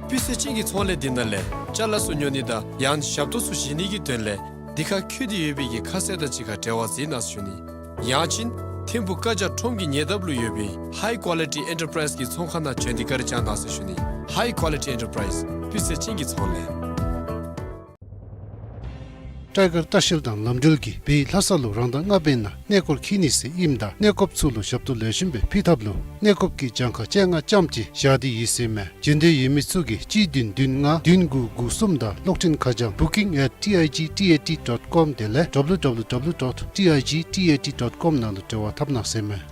སྤུས་ཚད་ཅན་གྱི་ཚོང་ལས་འདི་ནང་ལས་ཅ་ལ་ཚུ་ཉོ་ནི་དང་ཡང་ཞབས་ཏོག་ཚུ་བཞེས་ནི་གི་དོན་ལས་འདི་ཁར་འཁོད་དེ་ཡོད་པའི་གི་ཁ་གསལ་དང་གཅིག་ཁར་འབྲེལ་བ་མཛད་གནང་ཟེར་ཞུ་ནི། ཡང་ཅིན་ཐིམ་ཕུག་བཀའ་རྒྱ་ཁྲོམ་གྱི་ཉེ་འདབས་ལུ་ཡོད་པའི་High Quality Enterprise གི་ཚོང་ཁང་ནང་བྱོན་ཏེ་བཀའ་དྲིན་བསྐྱང་གནང་ཟེར་ཞུ་ནི། High Quality Enterprise སྤུས་ཚད་ཅན་གྱི་ཚོང་ལས། ཊའི་གར་ལྟ་བཤལ་དང་ལམ་འགྲུལ་གྱིས་བོད་ལྷ་ས་ལུ་རང་ཟླ་ལྔ་པའི་ནང་གནས་སྐོར་འཁྱིད་ནི་ཟེར་ཨིནམ་ད་གནས་སྐོརཔ་ཚུ་ལུ་ཞབས་ཏོག་ལེགས་ཤོམ་སྦེ་ཕུལ་ཐབས་ལུ་གནས་སྐོརཔ་གི་གྱངས་ཁ་སྤྱན་སྔ་ཙམ་ཅིག་བཞག་སྟེ་ཡོད་ཟེར་མས། འབྱོན་འདོད་ཡོད་མི་ཚུ་གིས་གཅིག་བདུན་བདུན་ལྔ་བདུན་དགུ་དགུ་གསུམ་དང་གློག་འཕྲིན་ཁ་བྱང་booking at T I G T A T dot com དེ་ལས་W W W dot T I G T A T dot com ནང་ལུ་འབྲེལ་བ་འཐབ་གནང་ཟེར་མས།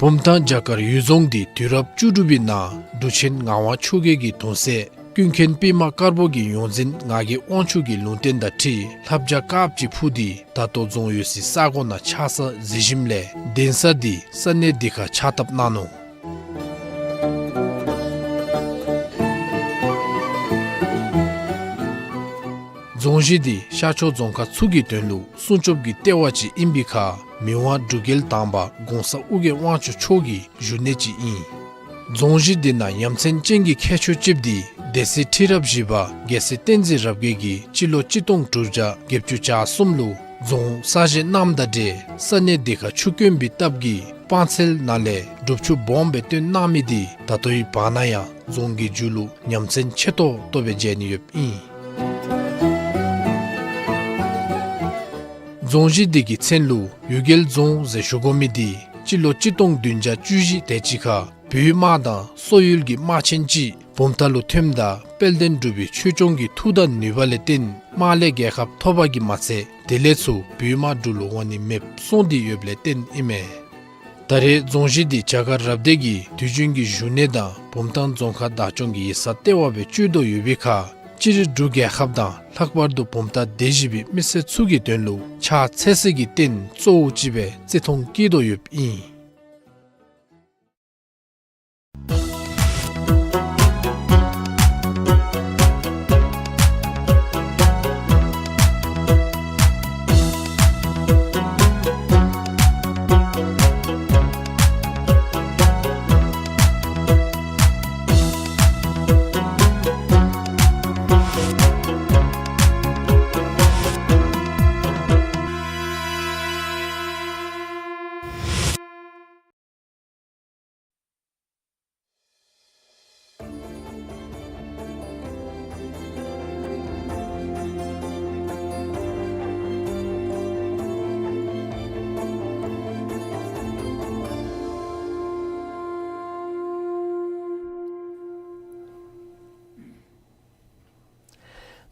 བུམ་ཐང་བྱ་དཀར་གཡུལ་རྫོང་འདི་དུས་རབས་བཅུ་དྲུག་པའི་ནང་འབྲུག་ཆེན་ངག་དབང་ཆོས་རྒྱལ་གྱི་གདུང་སྲས་ཀུན་མཁྱེན་པདྨ་དཀར་པོ་གི་ཡོངས་འཛིན་ངག་གི་དབང་ཕྱུག་གི་ལུང་བསྟན་དང་འཁྲིལ་ལྷ་བྱ་དཀརཔོ་ཅིག་འཕུར་ཏེ་ད་ལྟོ་རྫོང་ཡོད་སའི་ས་གོ་ནང་ཆགས་ས་གཟིགས་ཞིནམ་ལས་གདན་ས་འདི་ས་གནས་འདི་ཁར་ཕྱག་བཏབ་གནང་ནུག། རྫོང་གཞི་འདི་ཤར་ཕྱོགས་རྫོང་ཁག་ཚུ་གི་དོན་ལུ་སྲུང་སྐྱོབ་ཀྱི་ལྟེ་བ་ཅིག་ཨིན་པའི་ཁར་མི་དབང་འབྲུག་རྒྱལ་དང་པ་གོང་ས་ཨོ་རྒྱན་དབང་ཕྱུག་མཆོག་གི་བཞུགས་གནས་ཅིག་ཨིན། རྫོང་གཞི་འདི་ནང་ཡ་མཚན་ཅན་གྱི་ཁྱད་ཆོས་ཅིག་འདི་སྡེ་སྲིད་ཁྲི་རབས་བཞི་པ་རྒྱལ་སྲས་བསྟན་འཛིན་རབ་རྒྱས་ཀྱིས་སྤྱི་ལོ་གཅིག་སྟོང་དྲུག་བརྒྱ་བརྒྱད་ཅུ་གྱ་གསུམ་ལུ་རྫོང་གསར་བཞེངས་གནངམ་དང་འབྲེལ་ས་གནས་འདི་ཁར་ཆུ་དཀོན་པའི་སྟབས་ཀྱིས་སྤང་ཚལ་ནང་ལས་སྒྲུབ་ཆུ་སྦོམ་སྦེ་བཏོན་གནང་མི་འདི་ད་ལྟོའི་བར་ན་ཡང་རྫོང་གི་མཇུག་ལུ་ཡ་མཚན་ཆེ་ཏོག་ཏོ་སྦེ་མཇལ་ནི་ཡོདཔ་ཨིན། རྫོང་གཞི་འདི་གི་མཚན་ལུ་གཡུལ་རྒྱལ་རྫོང་ཟེར་ཞུ་དགོ་མི་འདི་སྤྱི་ལོ་གཅིག་སྟོང་བདུན་བརྒྱ་བཅུ་བཞི་དེ་ཅིག་ཁར་བོད་དམག་དང་སོག་ཡུལ་གྱི་དམག་ཆེན་ཅིག་བུམ་ཐང་ལུ་ཐོནམ་ད་དཔལ་ལྡན་འབྲུག་པའི་ཆོས་སྐྱོང་གི་མཐུ་དང་ནུས་པ་ལས་བརྟེན་དམག་ལས་རྒྱལ་ཁ་ཐོབ་པ་གིས་མ་ཚད་དེ་ལས་ཚུར་བོད་དམག་འབྲུག་ལུ་འོང་ནི་མེདཔ་སོང་སྟེ་ཡོདཔ་ལས་བརྟེན་ཨིན་མས། ད་རེས་རྫོང་གཞི་འདི་བྱ་དཀར་རབ་སྡེ་གི་དུས་རྒྱུན་གྱི་བཞུགས་གནས་དང་བུམ་ཐང་རྫོང་ཁག་བདག་སྐྱོང་གི་ཡིག་ཚང་ལྟེ་བ་སྦེ་སྤྱོད་དོ་ཡོད་པའི་ཁར་སྤྱིར་འབྲུག་རྒྱལ་ཁབ་དང་ལྷག་པར་དུ་བུམ་ཐང་སྡེ་བཞི་པའི་མི་སེར་ཚུ་གི་དོན་ལུ་ཕྱག་འཚལ་སའི་གི་རྟེན་གཙོ་བོ་ཅིག་སྦེ་བརྩི་མཐོང་བསྐྱེད་དོ་ཡོདཔ་ཨིན།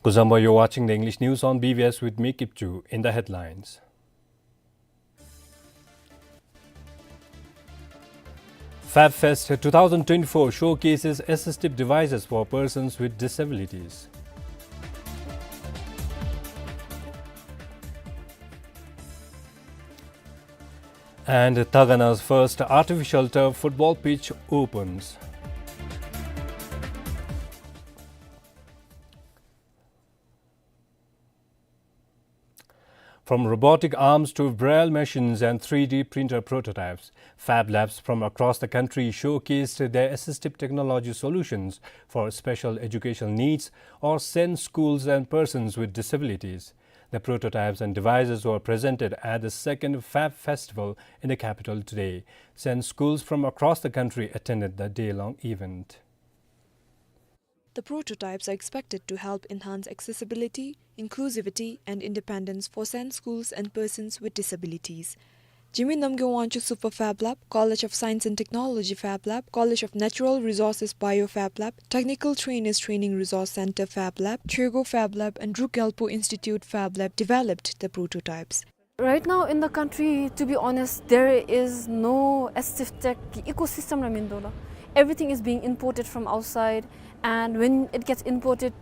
Kuzuzangpo, you're watching the English news on B B S with me, Kipchu. In the headlines. FabFest two thousand twenty-four showcases assistive devices for persons with disabilities. And Tagana's first artificial turf football pitch opens. From robotic arms to braille machines and three D printer prototypes, fab labs from across the country showcased their assistive technology solutions for special educational needs or SEND schools and persons with disabilities. The prototypes and devices were presented at the second Fab Festival in the capital today. SEND schools from across the country attended the day-long event. The prototypes are expected to help enhance accessibility, inclusivity, and independence for SEND schools and persons with disabilities. Jigme Namgay Wangchuk Super Fab Lab, College of Science and Technology Fab Lab, College of Natural Resources Bio Fab Lab, Technical Trainers Training Resource Center Fab Lab, Choegoe Fab Lab, and Druk Gyalpo Institute Fab Lab developed the prototypes. Right now in the country, to be honest, there is no assistive tech ecosystem la mendo la. Everything is being imported from outside, and when it gets imported,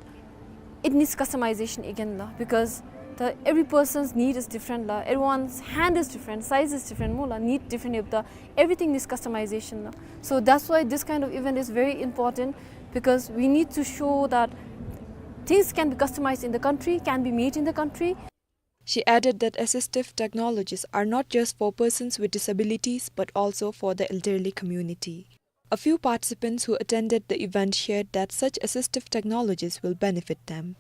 it needs customization again la, because the, every person's need is different la, everyone's hand is different, size is different, mo la, need different, yep, the, everything needs customization la. So that's why this kind of event is very important, because we need to show that things can be customized in the country, can be made in the country. She added that assistive technologies are not just for persons with disabilities, but also for the elderly community. A few participants who attended the event shared that such assistive technologies will benefit them.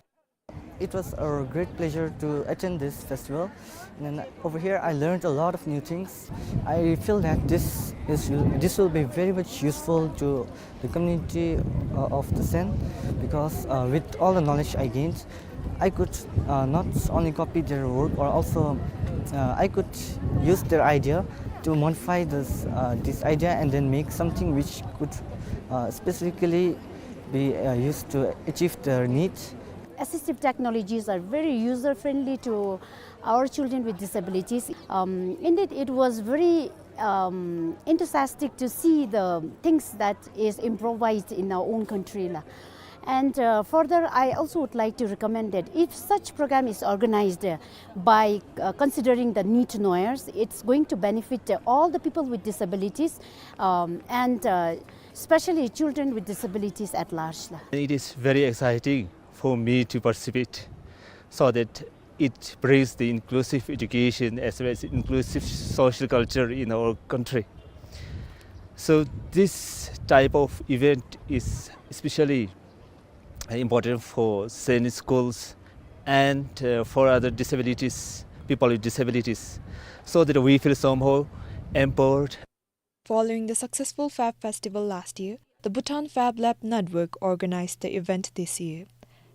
It was a great pleasure to attend this festival. And over here, I learned a lot of new things. I feel that this is, this will be very much useful to the community, uh, of the SEND, because, uh, with all the knowledge I gained, I could, uh, not only copy their work, or also, uh, I could use their idea to modify this, uh, this idea and then make something which could, uh, specifically be, uh, used to achieve their need. Assistive technologies are very user-friendly to our children with disabilities. Um, indeed, it was very, um, enthusiastic to see the things that is improvised in our own country la. And, uh, further, I also would like to recommend that if such program is organized, uh, by, uh, considering the need knowers, it's going to benefit, uh, all the people with disabilities, um, and, uh, especially children with disabilities at large la. It is very exciting for me to participate, so that it brings the inclusive education as well as inclusive social culture in our country. So this type of event is especially important for SEND schools and, uh, for other disabilities, people with disabilities, so that we feel somehow empowered. Following the successful Fab Festival last year, the Bhutan Fab Lab Network organized the event this year.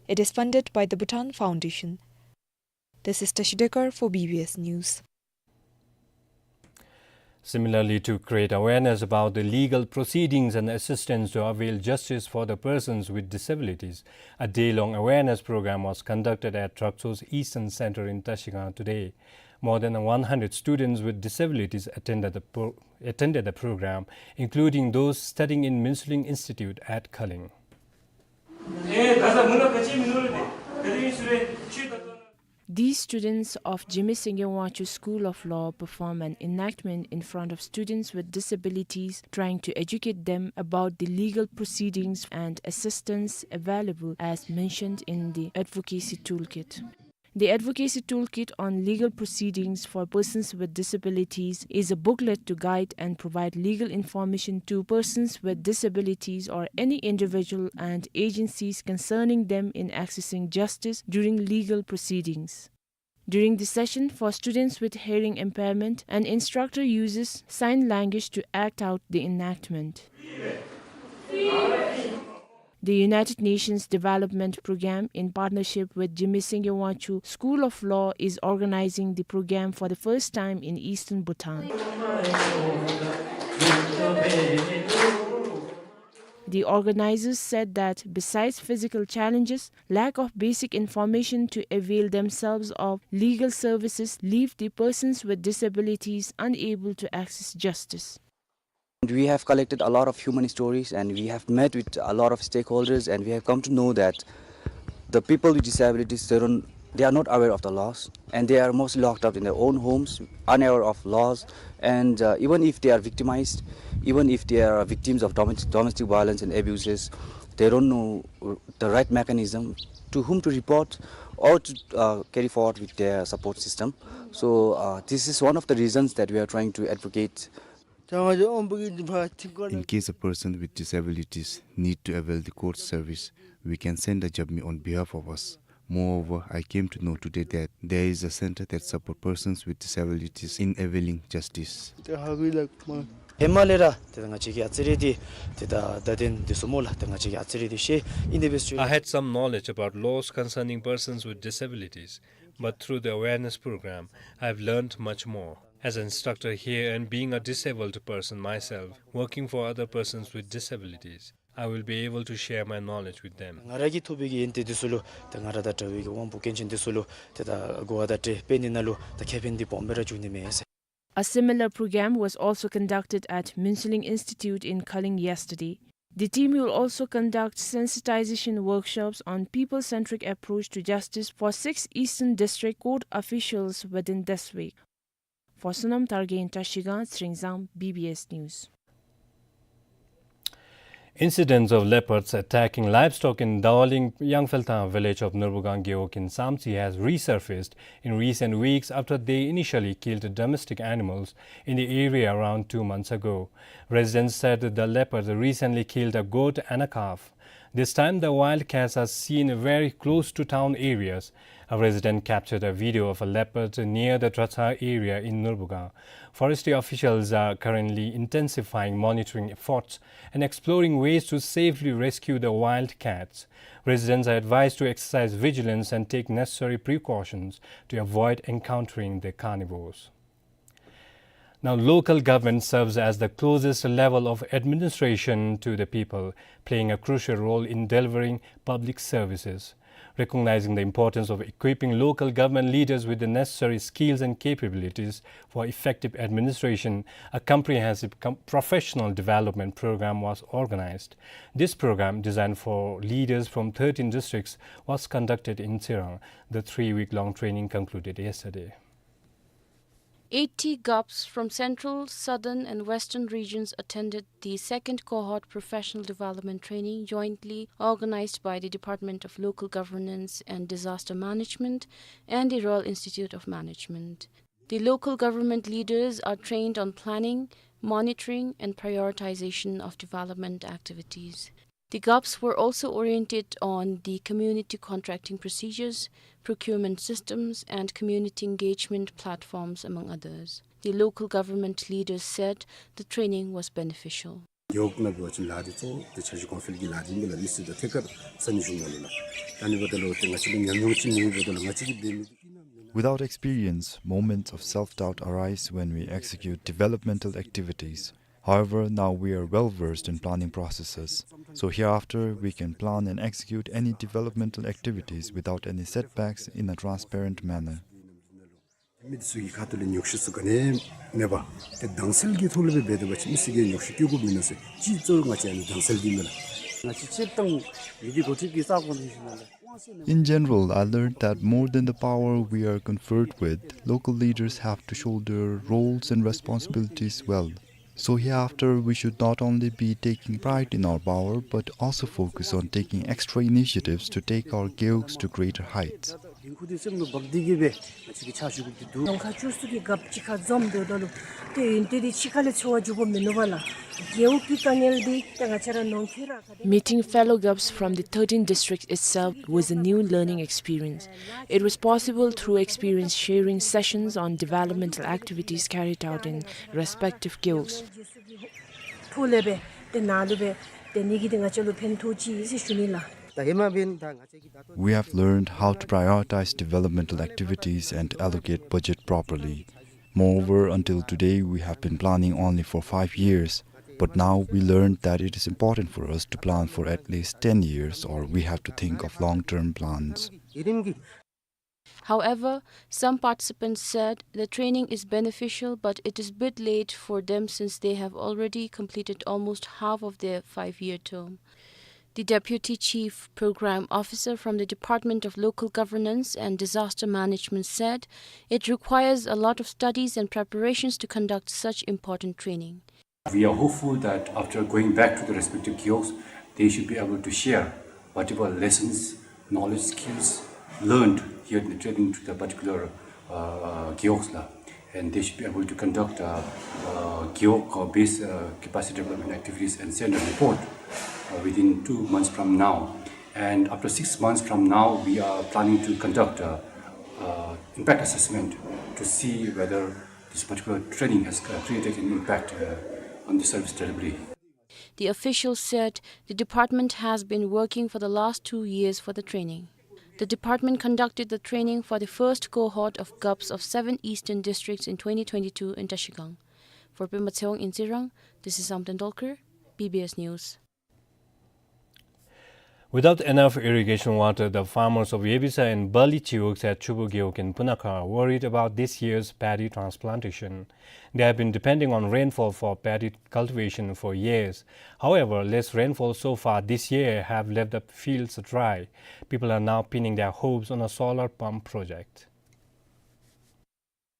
It is funded by the Bhutan Foundation. This is Tashi Dekar for B B S News. Similarly, to create awareness about the legal proceedings and assistance to avail justice for the persons with disabilities, a day-long awareness program was conducted at Traktso's Eastern Center in Tashigang today. More than one hundred students with disabilities attended the pro-, attended the program, including those studying in Minsuling Institute at Khullen. These students of Jigme Singye Wangchuk School of Law perform an enactment in front of students with disabilities, trying to educate them about the legal proceedings and assistance available as mentioned in the advocacy toolkit. The advocacy toolkit on legal proceedings for persons with disabilities is a booklet to guide and provide legal information to persons with disabilities or any individual and agencies concerning them in accessing justice during legal proceedings. During the session for students with hearing impairment, an instructor uses sign language to act out the enactment. The United Nations Development Programme, in partnership with Jigme Singye Wangchuk School of Law, is organizing the program for the first time in eastern Bhutan. The organizers said that besides physical challenges, lack of basic information to avail themselves of legal services leave the persons with disabilities unable to access justice. We have collected a lot of human stories, and we have met with a lot of stakeholders, and we have come to know that the people with disabilities, they don't, they are not aware of the laws, and they are mostly locked up in their own homes, unaware of laws, and, uh, even if they are victimized, even if they are victims of domestic, domestic violence and abuses, they don't know, uh, the right mechanism to whom to report or to, uh, carry forward with their support system. So, uh, this is one of the reasons that we are trying to advocate. In case a person with disabilities need to avail the court service, we can send a jabmi on behalf of us. Moreover, I came to know today that there is a center that support persons with disabilities in availing justice. ཧེ་མ་ལས་ར་ཏེ་ད་ང་བཅས་ཀྱིས་ཨ་ཙི་རེ་འདི་ཏེ་ད་བརྡ་དོན་འདི་ཚུ་སྨོ་ལགས། ཏེ་ང་བཅས་ཀྱིས་ཨ་ཙི་རེ་འདི་ཤེས་ཨིན། དེ་འབད་ཞུ། I had some knowledge about laws concerning persons with disabilities, but through the awareness program, I've learned much more. As an instructor here and being a disabled person myself, working for other persons with disabilities, I will be able to share my knowledge with them. ང་ར་གིས་ཐོབ་པའི་གི་ཡོན་ཏན་འདི་ཚུ་ལུ་ཏེ་ང་ར་དང་འདྲ་བའི་གི་དབང་པོ་སྐྱོན་ཅན་འདི་ཚུ་ལུ་ཏེ་ད་གོ་བ་བརྡ་སྤྲོད་འབད་ནི་ནང་ལུ་ད་ཁེ་ཕན་འདི་སྦོམ་སྦེ་ར་འབྱུང་ནི་མས་ཟེར། A similar program was also conducted at Minseling Institute in Kalling yesterday. The team will also conduct sensitization workshops on people-centric approach to justice for six Eastern District Court officials within this week. For Sonam Thargen, Trashigang Sringsang, B B S News. Incidents of leopards attacking livestock in Dawaling Yangphelthang village of Nurbugang Gewog in Samtse has resurfaced in recent weeks after they initially killed domestic animals in the area around two months ago. Residents said the leopard recently killed a goat and a calf. This time, the wild cats are seen very close to town areas. A resident captured a video of a leopard near the Tracha area in Nurbugang. Forestry officials are currently intensifying monitoring efforts and exploring ways to safely rescue the wild cats. Residents are advised to exercise vigilance and take necessary precautions to avoid encountering the carnivores. Now, local government serves as the closest level of administration to the people, playing a crucial role in delivering public services. Recognizing the importance of equipping local government leaders with the necessary skills and capabilities for effective administration, a comprehensive com-, professional development program was organized. This program, designed for leaders from thirteen districts, was conducted in Tsirang. The three-week-long training concluded yesterday. Eighty GOPs from Central, Southern and Western regions attended the second cohort professional development training jointly organized by the Department of Local Governance and Disaster Management and the Royal Institute of Management. The local government leaders are trained on planning, monitoring and prioritization of development activities. The GOPs were also oriented on the community contracting procedures, procurement systems, and community engagement platforms, among others. The local government leaders said the training was beneficial. གཡོག་ནང་འབད་བ་ཅིན་ལཱ་འདི་གཙོ་བོ་འདི་འཆར་གཞི་གོང་འཕེལ་གྱི་ལཱ་འདི་ཨིན་པས་ལགས། མི་སེར་དང་ཐད་ཀར་ས་གནས་གཞུང་ནང་ལུ་ལགས། ད་ཨ་ནི་འབདཝ་ད་ལུ་ཏེ་ང་བཅས་ལུ་ཉམས་མྱོང་ཅིག་མེད་པ་འབདཝ་ད་ལུ་ང་བཅས་ཀྱིས་འབད་མི་འདི། Without experience, moments of self-doubt arise when we execute developmental activities. However, now we are well versed in planning processes, so hereafter we can plan and execute any developmental activities without any setbacks in a transparent manner. མི་འདི་ཚུ་གི་ཁ་ཐུག་ལས་ཉོགས་བཤད་ཚུ་ག་ནི་ཡང་མེད་པར་ཏེ་དྭངས་གསལ་གྱི་ཐོག་ལས་སྦེ་འབད་དེ་འབད་བ་ཅིན་མི་སེར་གྱིས་ཉོགས་བཤད་བཀོད་དགོཔ་མིན་ནུག་ཟེར། གཅིག་གཙོ་བོ་ང་བཅས་ཨ་ནི་དྭངས་གསལ་འདི་ཨིན་མས་ལགས། ང་བཅས་སྤྱིར་བཏང་མི་སྡེ་འགོ་ཁྲིདཔ་ཀྱི་ས་གོ་འདི་ཞུ་ནི་ལགས། In general, I learned that more than the power we are conferred with, local leaders have to shoulder roles and responsibilities well. So hereafter, we should not only be taking pride in our power, but also focus on taking extra initiatives to take our gewogs to greater heights. འགན་ཁུར་འདི་སེམས་ལུ་འབག་སྟེ་གིས་སྦེ་ང་བཅས་ཀྱིས་ཕྱག་ཞུ་དགོཔ་འདི་འདུག། ནང་ཁ་བཅུ་གསུམ་གྱི་གབ་གཅིག་ཁར་འཛོམས་སྡོདཔ་ད་ལུ་ཏེ་ཡོན་ཏན་འདི་གཅིག་ཁ་ལས་འཚོལ་བར་འགྱོ་དགོཔ་མིན་ནུག་པ་ལགས། རྒེད་འོག་གི་དཀའ་ངལ་འདི་ཏེ་ང་བཅས་ར་ནང་འཁོད་ར་ཁ་ཏེ། Meeting fellow govs from the thirteen districts itself was a new learning experience. It was possible through experience sharing sessions on developmental activities carried out in respective gewogs. ཐོག་ལས་སྦེ་ཏེ་ནཱ་ལུ་སྦེ་ཏེ་ཨ་ནི་གིས་ཏེ་ང་བཅས་ལུ་ཕན་ཐོགས་ཅི་ཟེར་ཞུ་ནི་ལགས། ད་ཧེ་མ་འབདན་ད་ང་བཅས་ཀྱིས་ད་ལྟོ། We have learned how to prioritize developmental activities and allocate budget properly. Moreover, until today, we have been planning only for five years. But now we learned that it is important for us to plan for at least ten years, or we have to think of long-term plans. ཡུན་རིང་གི། However, some participants said the training is beneficial, but it is bit late for them since they have already completed almost half of their five-year term. The Deputy Chief Program Officer from the Department of Local Governance and Disaster Management said it requires a lot of studies and preparations to conduct such important training. We are hopeful that after going back to the respective gewogs, they should be able to share whatever lessons, knowledge, skills learned here in the training to the particular, uh, gewogs la. And they should be able to conduct, uh, uh, gewog, uh, based, uh, capacity development activities and send a report, uh, within two months from now. And after six months from now, we are planning to conduct a, uh, impact assessment to see whether this particular training has, uh, created an impact, uh, on the service delivery. The official said the department has been working for the last two years for the training. The department conducted the training for the first cohort of govs of seven eastern districts in twenty twenty-two in Trashigang. For Pema Tshewang in Tsirang, this is Samten Dolkar, B B S News. Without enough irrigation water, the farmers of Yebisa and Bali gewogs at Chubu gewog in Punakha are worried about this year's paddy transplantation. They have been depending on rainfall for paddy cultivation for years. However, less rainfall so far this year have left the fields dry. People are now pinning their hopes on a solar pump project.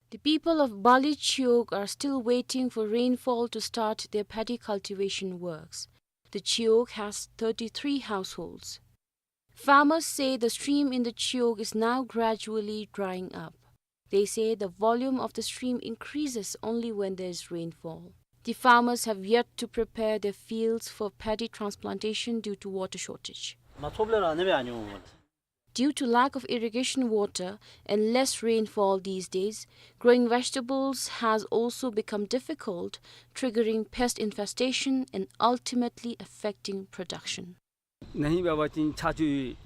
The people of Bali Chiwog are still waiting for rainfall to start their paddy cultivation works. The Chiwog has thirty-three households. Farmers say the stream in the Chiwog is now gradually drying up. They say the volume of the stream increases only when there is rainfall. The farmers have yet to prepare their fields for paddy transplantation due to water shortage. Due to lack of irrigation water and less rainfall these days, growing vegetables has also become difficult, triggering pest infestation and ultimately affecting production.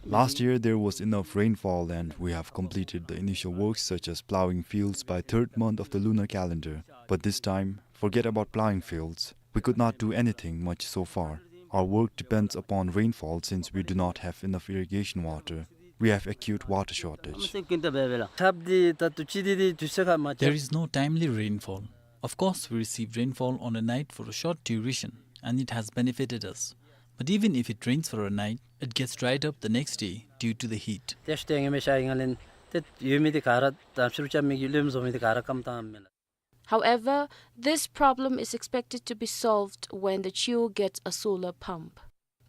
Last year there was enough rainfall and we have completed the initial works such as plowing fields by third month of the lunar calendar. But this time, forget about plowing fields. We could not do anything much so far. Our work depends upon rainfall since we do not have enough irrigation water. We have acute water shortage. There is no timely rainfall. Of course, we received rainfall on a night for a short duration, and it has benefited us. But even if it rains for a night, it gets dried up the next day due to the heat. However, this problem is expected to be solved when the Chiwog gets a solar pump.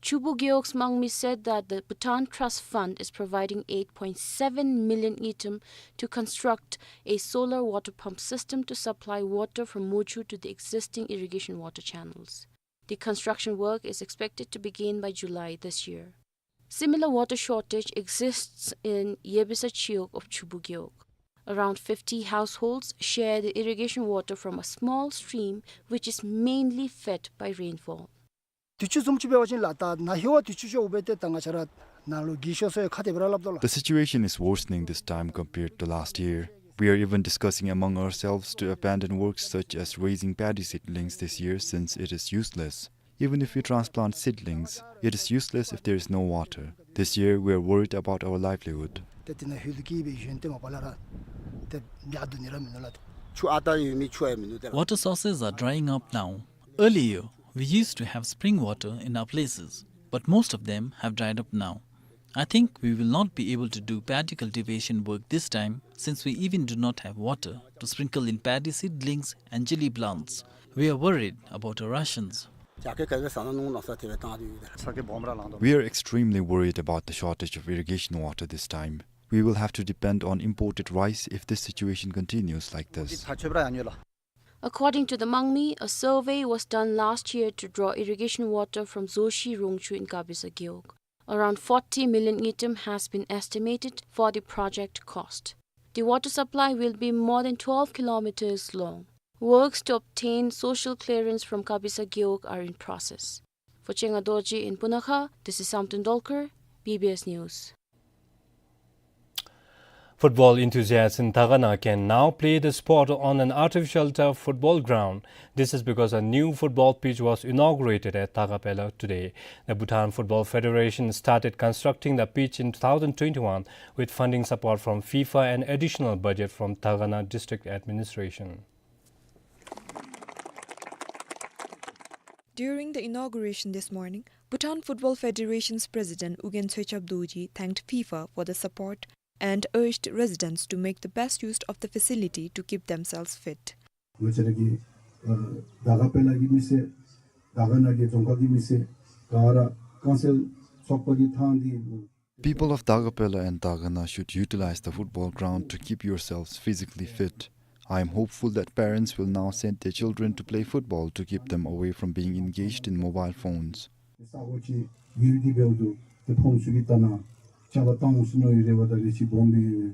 Chubu Gewog's Mangmi said that the Bhutan Trust Fund is providing eight point seven million ngultrum to construct a solar water pump system to supply water from Mochu to the existing irrigation water channels. The construction work is expected to begin by July this year. Similar water shortage exists in Yebisa Chiwog of Chubu Gewog. Around fifty households share the irrigation water from a small stream which is mainly fed by rainfall. དུས་ཅི་བཟུམ་ཅིག་འབད་བ་ཅིན་ལགས་ད་ནཱ་ཧེ་བ་དུས་ཅི་ཅིག་འོང་སྦེ་ཏེ་ད་ང་བཅས་ར་ནཱ་ལུ་གི་ཤོ་སོ་ཡང་ཁ་ཏེ་སྦེ་ར་སླབ་དོ་ལགས། The situation is worsening this time compared to last year. We are even discussing among ourselves to abandon works such as raising paddy seedlings this year since it is useless. Even if we transplant seedlings, it is useless if there is no water. This year, we are worried about our livelihood. ཏེ་དེ་ནང་ཧོད་ལུ་སྐྱེས་པའི་ཡོན་ཏན་མ་པ་ལས་ར་ཏེ་ཡར་འདུག་ནི་ར་མིན་ནུག་ལགས། ཆུ་ཨ་རྟག་ཡོད་མི་ཆུ་ཡང་མིན་ནུག་ཏེ་ལགས། Water sources are drying up now. Earlier, we used to have spring water in our places, but most of them have dried up now. I think we will not be able to do paddy cultivation work this time since we even do not have water to sprinkle in paddy seedlings and chilli plants. We are worried about our rations. We are extremely worried about the shortage of irrigation water this time. We will have to depend on imported rice if this situation continues like this. According to the Mangmi, a survey was done last year to draw irrigation water from Zoshi Rongchu in Kabisa Gewog. Around forty million ngultrum has been estimated for the project cost. The water supply will be more than twelve kilometers long. Works to obtain social clearance from Kabisa Gewog are in process. For Chenga Dorji in Punakha, this is Samten Dolkar, B B S News. Football enthusiasts in Dagana can now play the sport on an artificial turf football ground. This is because a new football pitch was inaugurated at Dagapela today. The Bhutan Football Federation started constructing the pitch in two thousand twenty-one with funding support from FIFA and additional budget from Dagana District Administration. During the inauguration this morning, Bhutan Football Federation's president Ugyen Tsoechap Dorji thanked FIFA for the support and urged residents to make the best use of the facility to keep themselves fit. ང་བཅས་ར་གི་ཨ་དགའ་དཔལ་གྱི་མི་སེར་དགའ་ནང་གི་རྫོང་ཁག་གི་མི་སེར་ག་ར་རྐང་རྩེད་ཚོགས་པ་གི་ཐང་འདི། People of Dagapela and Dagana should utilize the football ground to keep yourselves physically fit. I am hopeful that parents will now send their children to play football to keep them away from being engaged in mobile phones. ས་གོ་ཅིག་ཡུལ་འདི་འབདཝ་ད་ཏེ་ཕོན་ཚུ་གི་ད་ནང་ཆ་བ་བཏང་འོང་ཟེར་མནོ་ཡི། རེ་བ་དང་རེ་ཆེ་སྦོམ་སྦེ་ཡོད།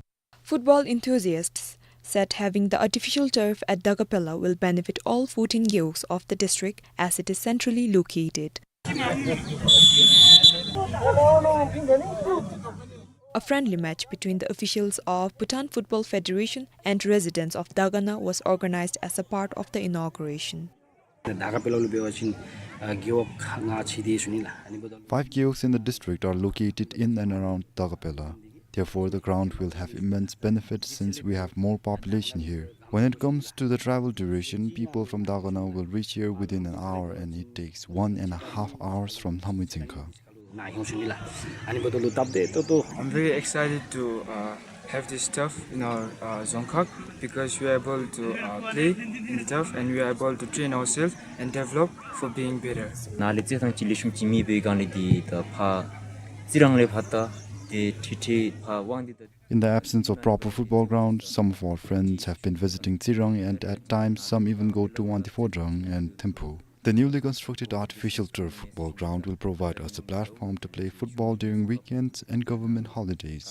Football enthusiasts said having the artificial turf at Dagapela will benefit all fourteen gewogs of the district as it is centrally located. A friendly match between the officials of Bhutan Football Federation and residents of Dagana was organized as a part of the inauguration. དགའ་དཔལ་ལུ་འབད་བ་ཅིན་ཨ་gewogs ལྔ་ཅིག་འདུག་ཟེར་ཞུ་ནི་ལགས། ཨ་ནི་འབདཝ་ད་Five gewogs in the district are located in and around Dagapela. Therefore, the ground will have immense benefit since we have more population here. When it comes to the travel duration, people from Dagana will reach here within an hour, and it takes one and a half hours from Lamgojingkha. ནཱ་ཡོང་ཞུ་ནི་ལགས། ཨ་ནི་འབདཝ་ད་ལུ་སྟབས་བདེ་ཏོག་ཏོ། I'm very excited to uh, have this turf in our uh, Dzongkhag because we are able to uh, play in the turf and we are able to train ourselves and develop for being better. ནཱ་ལས་རྩེད་ཐང་ཅིག་ལེགས་ཤོམ་ཅིག་མེད་པའི་སྒང་ལས་འདི་ད་ཕར་རྩི་རང་ལས་ཕར་ད་ཏེ་ཁྲིག་ཁྲི་ཕར་དབང་འདི་ད། In the absence of proper football ground, some of our friends have been visiting Tsirang, and at times some even go to Wangdue Phodrang and Thimphu. The newly constructed artificial turf football ground will provide us a platform to play football during weekends and government holidays.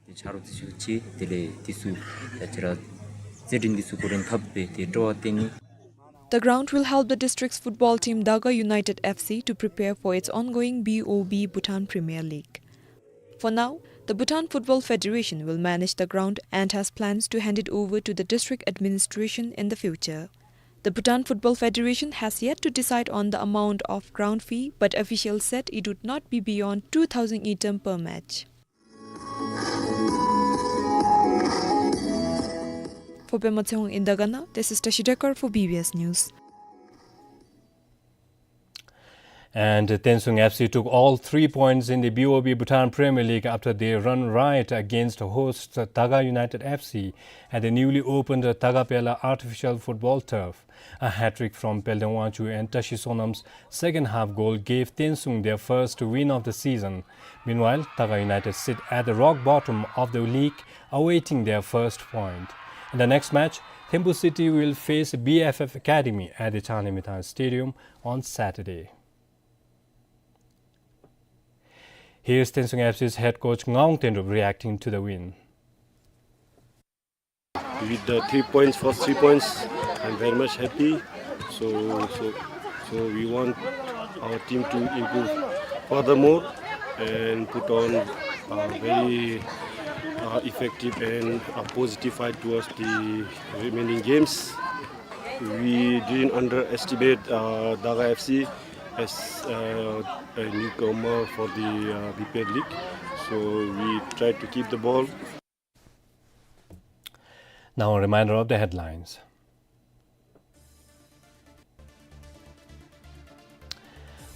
ཏེ་ཆ་རོགས་ཚུ་ཅིག་དེ་ལས་འདི་ཚུ་ད་ཅི་ར་རྩེད་འགྲན་འདི་ཚུ་འགོ་འདྲེན་འཐབ་སྦེ་ཏེ་སྤྲོ་བ་བརྟན་ནི། The ground will help the district's football team Daga United F C to prepare for its ongoing B O B Bhutan Premier League. For now, the Bhutan Football Federation will manage the ground and has plans to hand it over to the district administration in the future. The Bhutan Football Federation has yet to decide on the amount of ground fee, but officials said it would not be beyond two thousand ngultrum per match. For Pema Tshewang in Dagana, this is Tashi Dekar for B B S News. And Tensung F C took all three points in the B O B Bhutan Premier League after their run riot against host Daga United F C at the newly opened Dagapela artificial football turf. A hat-trick from Peldeng Wangchuk and Tashi Sonam's second half goal gave Tensung their first win of the season. Meanwhile, Daga United sit at the rock bottom of the league, awaiting their first point. In the next match, Thimphu City will face B F F Academy at the Changlimithang Stadium on Saturday. Here's Tensung F C's head coach Ngawang Tenrup reacting to the win. With the three points, first three points, I'm very much happy. So, so, so we want our team to improve furthermore and put on a very uh, effective and a positive fight towards the remaining games. We didn't underestimate uh, Daga F C as uh, a newcomer for the uh, B P L League. So we tried to keep the ball. Now a reminder of the headlines.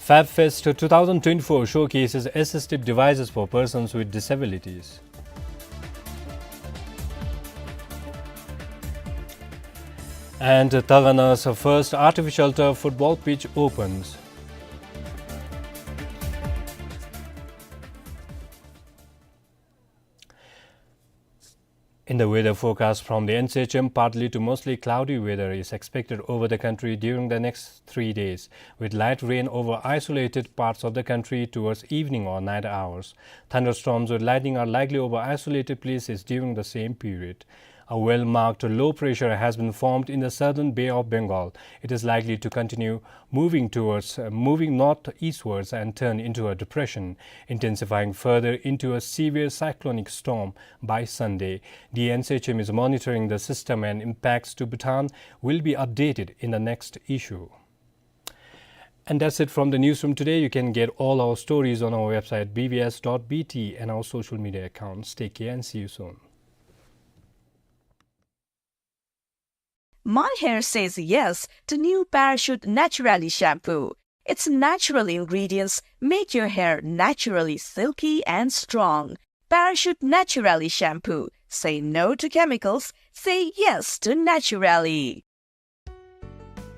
FabFest two thousand twenty-four showcases assistive devices for persons with disabilities. And Dagana's first artificial turf football pitch opens. In the weather forecast from the N C H M, partly to mostly cloudy weather is expected over the country during the next three days, with light rain over isolated parts of the country towards evening or night hours. Thunderstorms with lightning are likely over isolated places during the same period. A well-marked low pressure has been formed in the southern Bay of Bengal. It is likely to continue moving towards, uh, moving northeastwards and turn into a depression, intensifying further into a severe cyclonic storm by Sunday. The N C H M is monitoring the system, and impacts to Bhutan will be updated in the next issue. And that's it from the newsroom today. You can get all our stories on our website, B B S dot B T, and our social media accounts. Take care and see you soon. My hair says yes to new Parachute Naturally shampoo. Its natural ingredients make your hair naturally silky and strong. Parachute Naturally shampoo. Say no to chemicals. Say yes to naturally.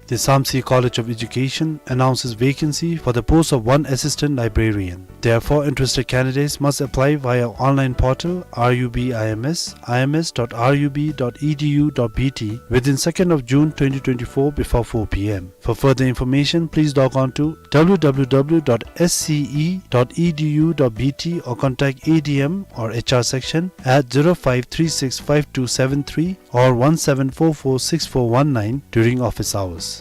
The Samtse College of Education announces vacancy for the post of one assistant librarian. Therefore, interested candidates must apply via online portal R U B I M S, I M S dot R U B dot E D U dot B T within second of June twenty twenty-four before four P M. For further information, please log on to W W W dot S C E dot E D U dot B T or contact A D M or H R section at zero five three six five two seven three or one seven four four six four one nine during office hours.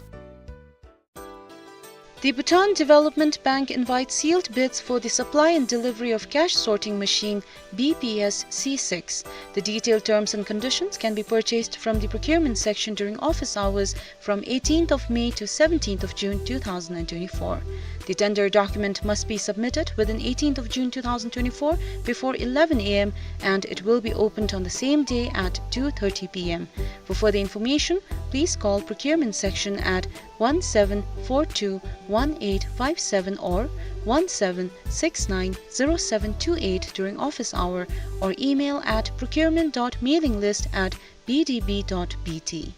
The Bhutan Development Bank invites sealed bids for the supply and delivery of cash sorting machine B P S C six. The detailed terms and conditions can be purchased from the procurement section during office hours from eighteenth of May to seventeenth of June two thousand and twenty-four. The tender document must be submitted within eighteenth of June two thousand twenty-four before eleven A M, and it will be opened on the same day at two thirty P M. For further information, please call procurement section at one seven four two one eight five seven or one seven six nine zero seven two eight during office hour, or email at procurement dot mailing list at B D B dot B T.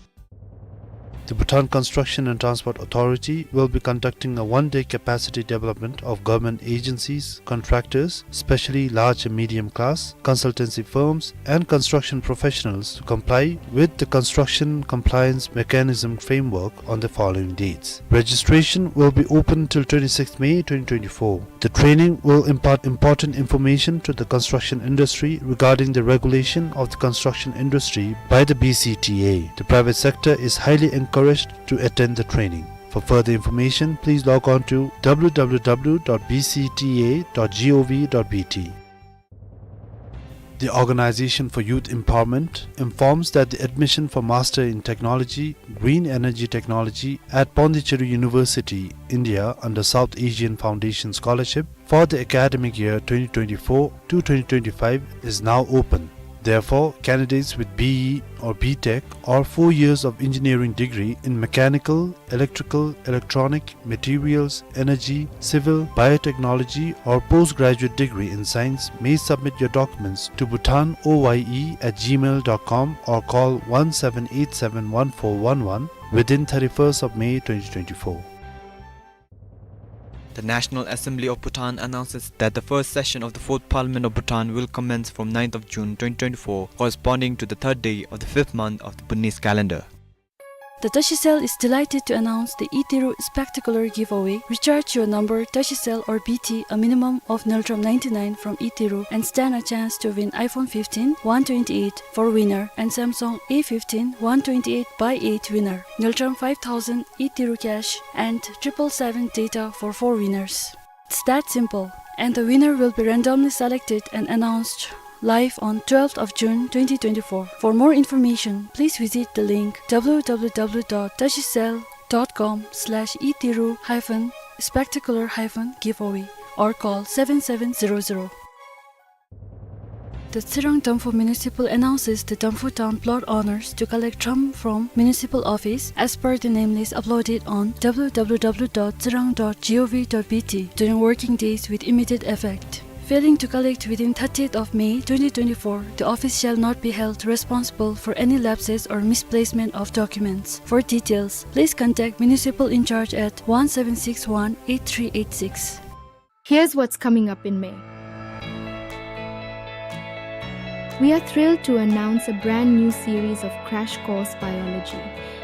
The Bhutan Construction and Transport Authority will be conducting a one-day capacity development of government agencies, contractors, especially large and medium class, consultancy firms, and construction professionals to comply with the construction compliance mechanism framework on the following dates. Registration will be open till twenty-sixth May twenty twenty-four. The training will impart important information to the construction industry regarding the regulation of the construction industry by the B C T A. The private sector is highly encouraged to attend the training. For further information, please log on to W W W dot B C T A dot gov dot B T. The Organization for Youth Empowerment informs that the admission for Master in Technology, Green Energy Technology at Pondicherry University, India, under South Asian Foundation Scholarship for the academic year twenty twenty-four to twenty twenty-five is now open. Therefore, candidates with B E or B Tech or four years of engineering degree in mechanical, electrical, electronic, materials, energy, civil, biotechnology, or postgraduate degree in science may submit your documents to bhutan O Y E at gmail dot com or call one seven eight seven one four one one within thirty-first of May twenty twenty-four. The National Assembly of Bhutan announces that the first session of the Fourth Parliament of Bhutan will commence from ninth of June twenty twenty-four, corresponding to the third day of the fifth month of the Bhutanese calendar. The Tashicel is delighted to announce the Iteru Spectacular Giveaway. Recharge your number Tashicel or B T a minimum of Ngultrum ninety-nine from Iteru and stand a chance to win iPhone fifteen one twenty-eight for winner and Samsung A fifteen one twenty-eight by eight winner, Ngultrum five thousand Iteru cash and triple seven data for four winners. It's that simple. And the winner will be randomly selected and announced live on twelfth of June twenty twenty-four. For more information, please visit the link W W W dot tashicel dot com slash iteru hyphen spectacular hyphen giveaway or call seven seven zero zero. The Tsirang Damphu Municipal announces the Damphu Town plot owners to collect thrombus from municipal office as per the name list uploaded on W W W dot tsirang dot gov dot B T during working days with immediate effect. Failing to collect within thirtieth of May twenty twenty-four, the office shall not be held responsible for any lapses or misplacement of documents. For details, please contact municipal in charge at one seven six one eight three eight six. Here's what's coming up in May. We are thrilled to announce a brand new series of Crash Course Biology.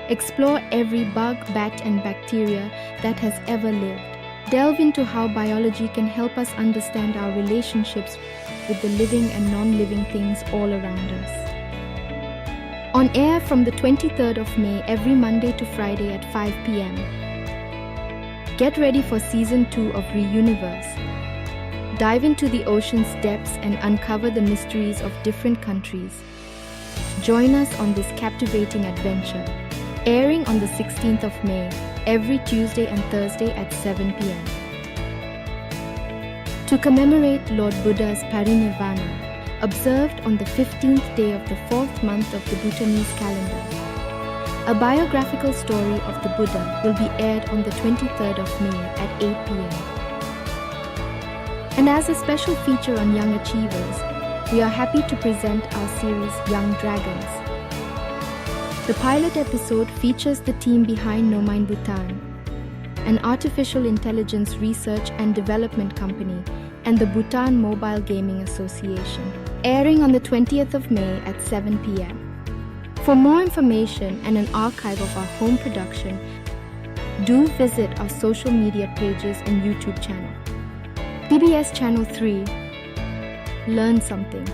Explore every bug, bat, and bacteria that has ever lived. Delve into how biology can help us understand our relationships with the living and non-living things all around us. On air from the twenty-third of May every Monday to Friday at five p.m. Get ready for season two of Reuniverse. Dive into the ocean's depths and uncover the mysteries of different countries. Join us on this captivating adventure. Airing on the sixteenth of May, every Tuesday and Thursday at seven p.m. To commemorate Lord Buddha's parinirvana, observed on the fifteenth day of the fourth month of the Bhutanese calendar, a biographical story of the Buddha will be aired on the twenty-third of May at eight p.m. And as a special feature on young achievers, we are happy to present our series Young Dragons. The pilot episode features the team behind Nomine Bhutan, an artificial intelligence research and development company, and the Bhutan Mobile Gaming Association. Airing on the twentieth of May at seven p.m. For more information and an archive of our home production, do visit our social media pages and YouTube channel. B B S Channel three, learn something.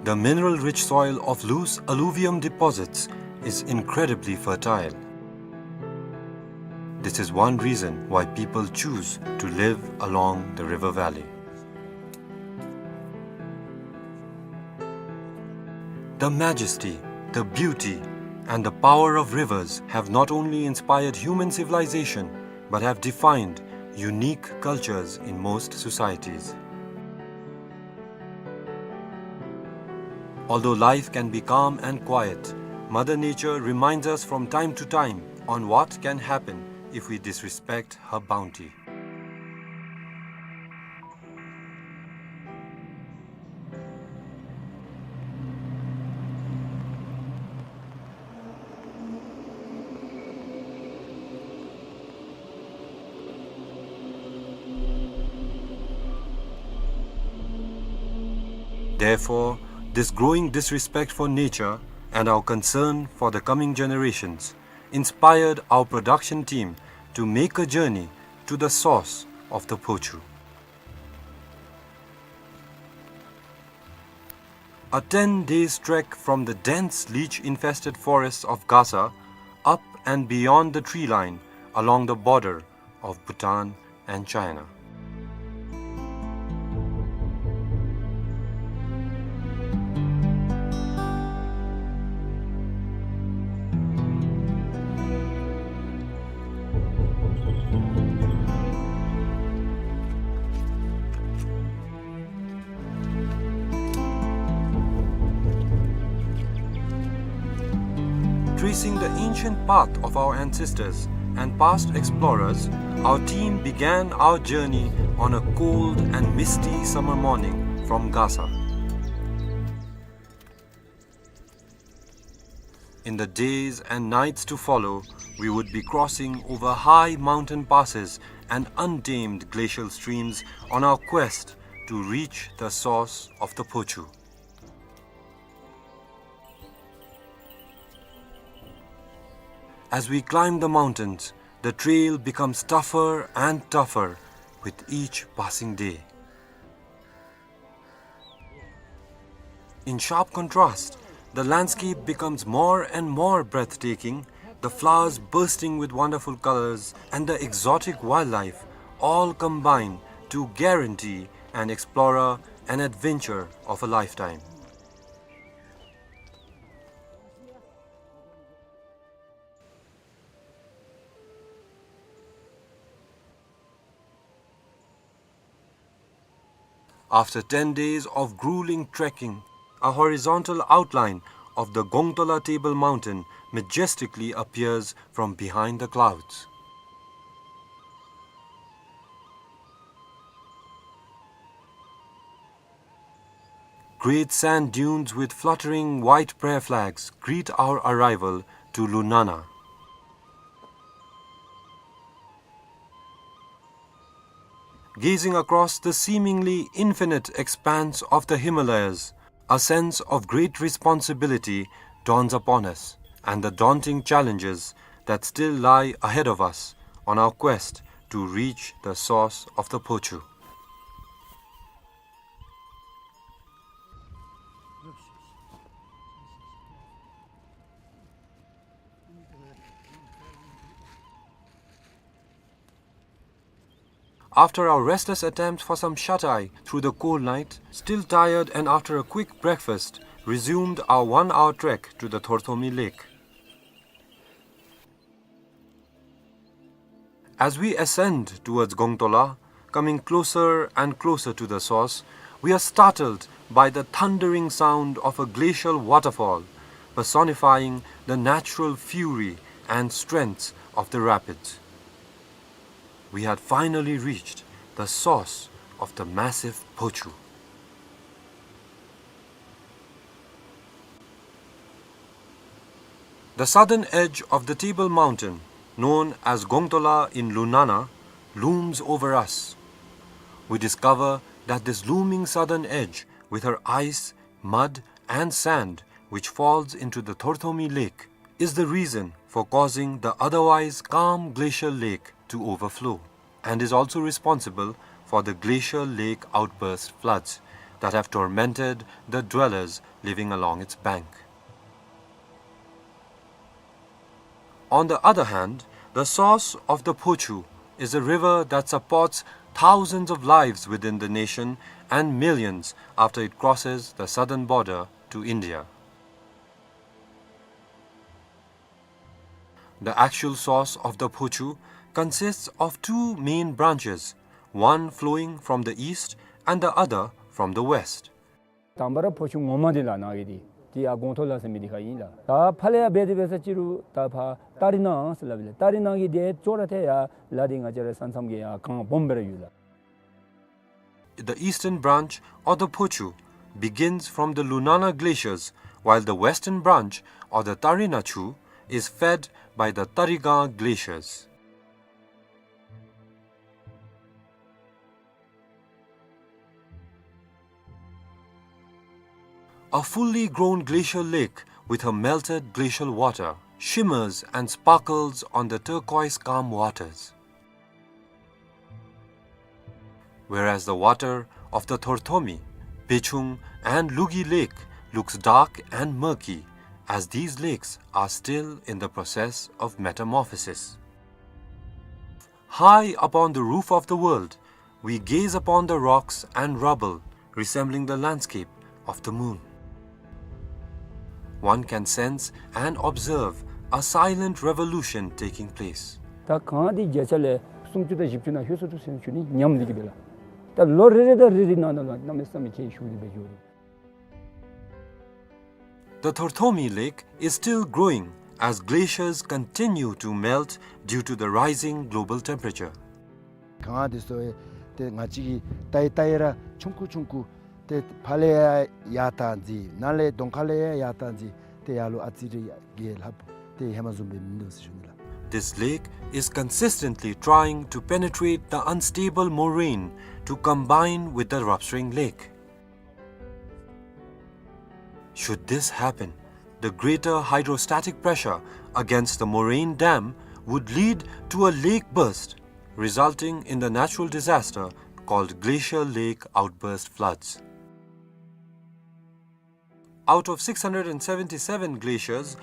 The mineral-rich soil of loose alluvium deposits is incredibly fertile. This is one reason why people choose to live along the river valley. The majesty, the beauty, and the power of rivers have not only inspired human civilization, but have defined unique cultures in most societies. Although life can be calm and quiet, Mother Nature reminds us from time to time on what can happen if we disrespect her bounty. Therefore, this growing disrespect for nature and our concern for the coming generations inspired our production team to make a journey to the source of the Phochu. A ten days trek from the dense leech-infested forests of Gasa, up and beyond the tree line along the border of Bhutan and China. Tracing the ancient path of our ancestors and past explorers, our team began our journey on a cold and misty summer morning from Gasa. In the days and nights to follow, we would be crossing over high mountain passes and untamed glacial streams on our quest to reach the source of the Phochu. As we climb the mountains, the trail becomes tougher and tougher with each passing day. In sharp contrast, the landscape becomes more and more breathtaking, the flowers bursting with wonderful colors and the exotic wildlife all combine to guarantee an explorer an adventure of a lifetime. After ten days of grueling trekking, a horizontal outline of the Gongtola Table Mountain majestically appears from behind the clouds. Great sand dunes with fluttering white prayer flags greet our arrival to Lunana. Gazing across the seemingly infinite expanse of the Himalayas, a sense of great responsibility dawns upon us, and the daunting challenges that still lie ahead of us on our quest to reach the source of the Phochu. After our restless attempt for some shut-eye through the cold night, still tired and after a quick breakfast, resumed our one-hour trek to the Thorthomi Lake. As we ascend towards Gongtola, coming closer and closer to the source, we are startled by the thundering sound of a glacial waterfall, personifying the natural fury and strength of the rapids. We had finally reached the source of the massive Phochu. The southern edge of the Table Mountain, known as Gongtola in Lunana, looms over us. We discover that this looming southern edge, with her ice, mud, and sand, which falls into the Thorthomi Lake, is the reason for causing the otherwise calm glacial lake to overflow, and is also responsible for the glacial lake outburst floods that have tormented the dwellers living along its bank. On the other hand, the source of the Phochu is a river that supports thousands of lives within the nation and millions after it crosses the southern border to India. The actual source of the Phochu consists of two main branches, one flowing from the east and the other from the west. དང་པ་ར་ཕོ་ཆུ་ངོ་མ་འདི་ལགས་ནཱ་གི་འདི་འདི་ཡར་གོང་ཐོག་ལ་ཟེར་མི་འདི་ཁར་ཨིན་ལགས། ད་ཕར་ལས་ཡར་འབད་དེ་འབད་ས་ཅིག་རུང་ད་ཕར་ཏ་རི་ན་ཟེར་སླབ་ཨིན་ལགས། ཏ་རི་ན་གི་འདི་ཅོག་ར་ཏེ་ཡར་ལ་འདི་ང་བཅས་ར་ས་མཚམས་ཀྱི་ཡར་གངས་སྦོམ་སྦེ་ར་ཡོད་ལགས། The eastern branch, or the Phochu, begins from the Lunana glaciers, while the western branch, or the Tarina Chu, is fed by the Tariga glaciers. A fully grown glacial lake with her melted glacial water shimmers and sparkles on the turquoise calm waters. Whereas the water of the Thorthomi, Bechung, and Lugi Lake looks dark and murky, as these lakes are still in the process of metamorphosis. High upon the roof of the world, we gaze upon the rocks and rubble resembling the landscape of the moon. One can sense and observe a silent revolution taking place. ད་གངས་འདི་བརྒྱ་ཆ་ལས་སུམ་ཅུ་དང་བཞི་བཅུ་ནང་ལྷོད་སོ་འདུག་ཟེར་ཞུ་ནི་ཉམས་ལེན་གྱི་སྦེ་ལགས། ད་ལོ་རེ་རེ་དང་རེ་རེ་ནང་ན་ལུ་གནམ་མེད་ས་མེད་ཁྱད་ཞུགས་ཏེ་འབད་འགྱོ་རུང་། The Thorthomi Lake is still growing as glaciers continue to melt due to the rising global temperature. གངས་འདི་ཚུ་ཏེ་ང་བཅས་ཀྱིས་ལྟ་ཡི་ལྟ་ཡི་ར་ཆུང་ཀུ་ཆུང་ཀུ་ཏེ་ཕར་ལས་ཡར་ཡར་བཏང་ཅི་ནཱ་ལས་གདོང་ཁ་ལས་ཡར་ཡར་བཏང་ཅི་ཏེ་ཡར་ལུ་ཨ་ཙི་རེ་གིས་ལྷགཔ་ཏེ་ཧེ་མ་བཟུམ་སྦེ་མིན་འདུག་ཟེར་ཞུ་ནི་ལགས། This lake is consistently trying to penetrate the unstable moraine to combine with the Rapsreing Lake. Should this happen, the greater hydrostatic pressure against the moraine dam would lead to a lake burst, resulting in the natural disaster called glacial lake outburst floods. Out of six hundred and seventy-seven glaciers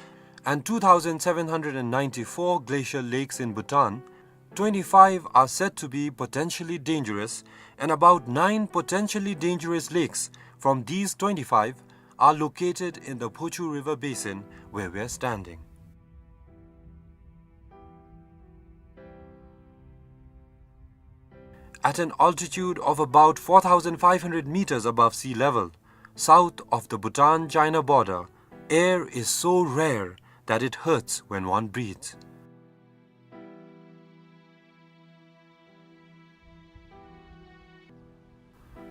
and two thousand seven hundred and ninety-four glacial lakes in Bhutan, twenty-five are said to be potentially dangerous, and about nine potentially dangerous lakes from these twenty-five are located in the Phochu River basin where we are standing. At an altitude of about four thousand five hundred meters above sea level, south of the Bhutan-China border, air is so rare that it hurts when one breathes.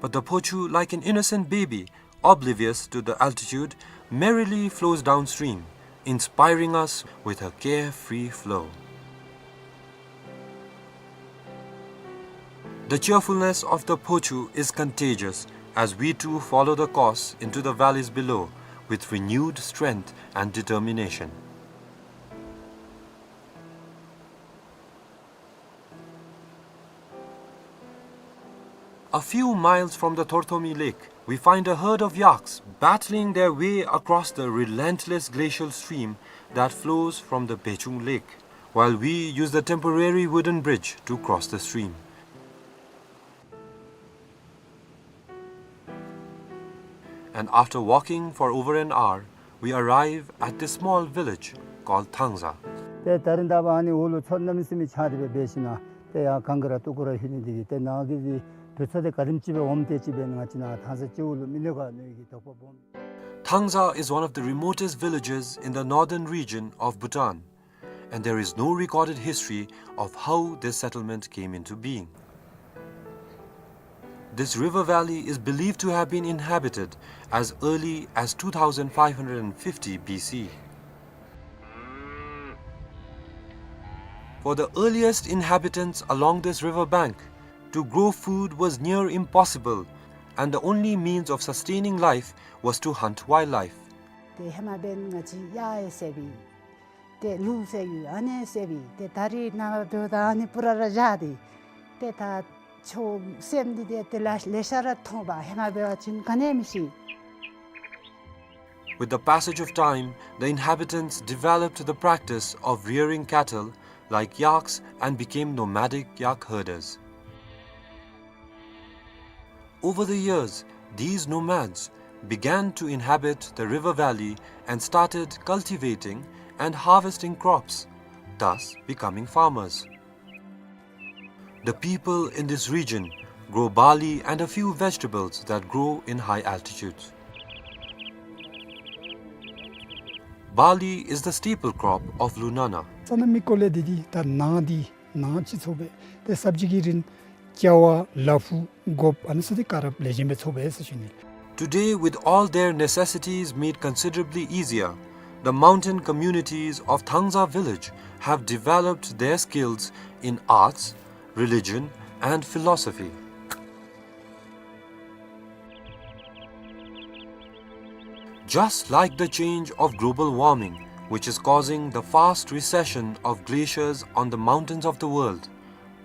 But the Phochu, like an innocent baby, oblivious to the altitude, merrily flows downstream, inspiring us with her carefree flow. The cheerfulness of the Phochu is contagious as we too follow the course into the valleys below with renewed strength and determination. A few miles from the Thorthomi Lake, we find a herd of yaks battling their way across the relentless glacial stream that flows from the Bechung Lake, while we use the temporary wooden bridge to cross the stream. And after walking for over an hour, we arrive at this small village called Thangza. ཏེ་ད་རིས་ད་འབདན་ཨ་ནི་འོག་ལུ་མཚོ་གནམ་མེད་ས་མེད་ཆགས་ཏེ་སྦེ་འབད་ཞིནམ་ཏེ་ཡར་གངས་ཀྱི་ར་སྟུག་པོ་ར་ལྷོད་ནི་འདི་གིས་ཏེ་ནཱ་གི་འདི་བོད་མཚོ་འདི་ག་དེམ་ཅིག་སྦེ་འོངམ་དེ་ཅིག་སྦེ་ང་བཅས་ནཱ་ཐང་ས་སྤྱི་བོ་ལུ་མི་གནོད་ག་མནོ་ནི་གི་དོགས་པ་སྦོམ། Thangza is one of the remotest villages in the northern region of Bhutan, and there is no recorded history of how this settlement came into being. This river valley is believed to have been inhabited as early as two thousand five hundred fifty B C. For the earliest inhabitants along this river bank, to grow food was near impossible, and the only means of sustaining life was to hunt wildlife. ཏེ་ཧེ་མ་འབདན་ང་བཅས་གཡག་ཡང་བསད་པས། ཏེ་ལུག་བསད་ཡོད། ཨ་ནི་བསད་པས། ཏེ་ད་རིས་ནངས་པ་འབདཝ་ད་ཨ་ནི་པུ་ར་ར་བཞག་སྟེ་ཏེ་ད་ཆོས་སེམས་འདི་ཏེ་ཏེ་ལ་ལེ་ཤ་ར་མཐོང་པས། ཧེ་མ་འབད་བ་ཅིན་ག་ནི་མི་ཤེས། With the passage of time, the inhabitants developed the practice of rearing cattle like yaks and became nomadic yak herders. Over the years, these nomads began to inhabit the river valley and started cultivating and harvesting crops, thus becoming farmers. The people in this region grow barley and a few vegetables that grow in high altitudes. Barley is the staple crop of Lunana. ས་གནས་མི་སྐོར་ལས་འདི་འདི་ད་ནཱ་འདི་ནཱ་ཅིག་ཚོགས་པས། ཏེ་སབ་ཇི་གི་རིན་ཀྱ་བ་ལ་ཕུག་གོཔ་ཨ་ནི་ཚུ་འདི་ག་ར་ལེགས་ཤོམ་སྦེ་ཚོགས་པས་ཟེར་ཞུ་ནི། Today, with all their necessities made considerably easier, the mountain communities of Thangza village have developed their skills in arts, religion, and philosophy. Just like the change of global warming, which is causing the fast recession of glaciers on the mountains of the world,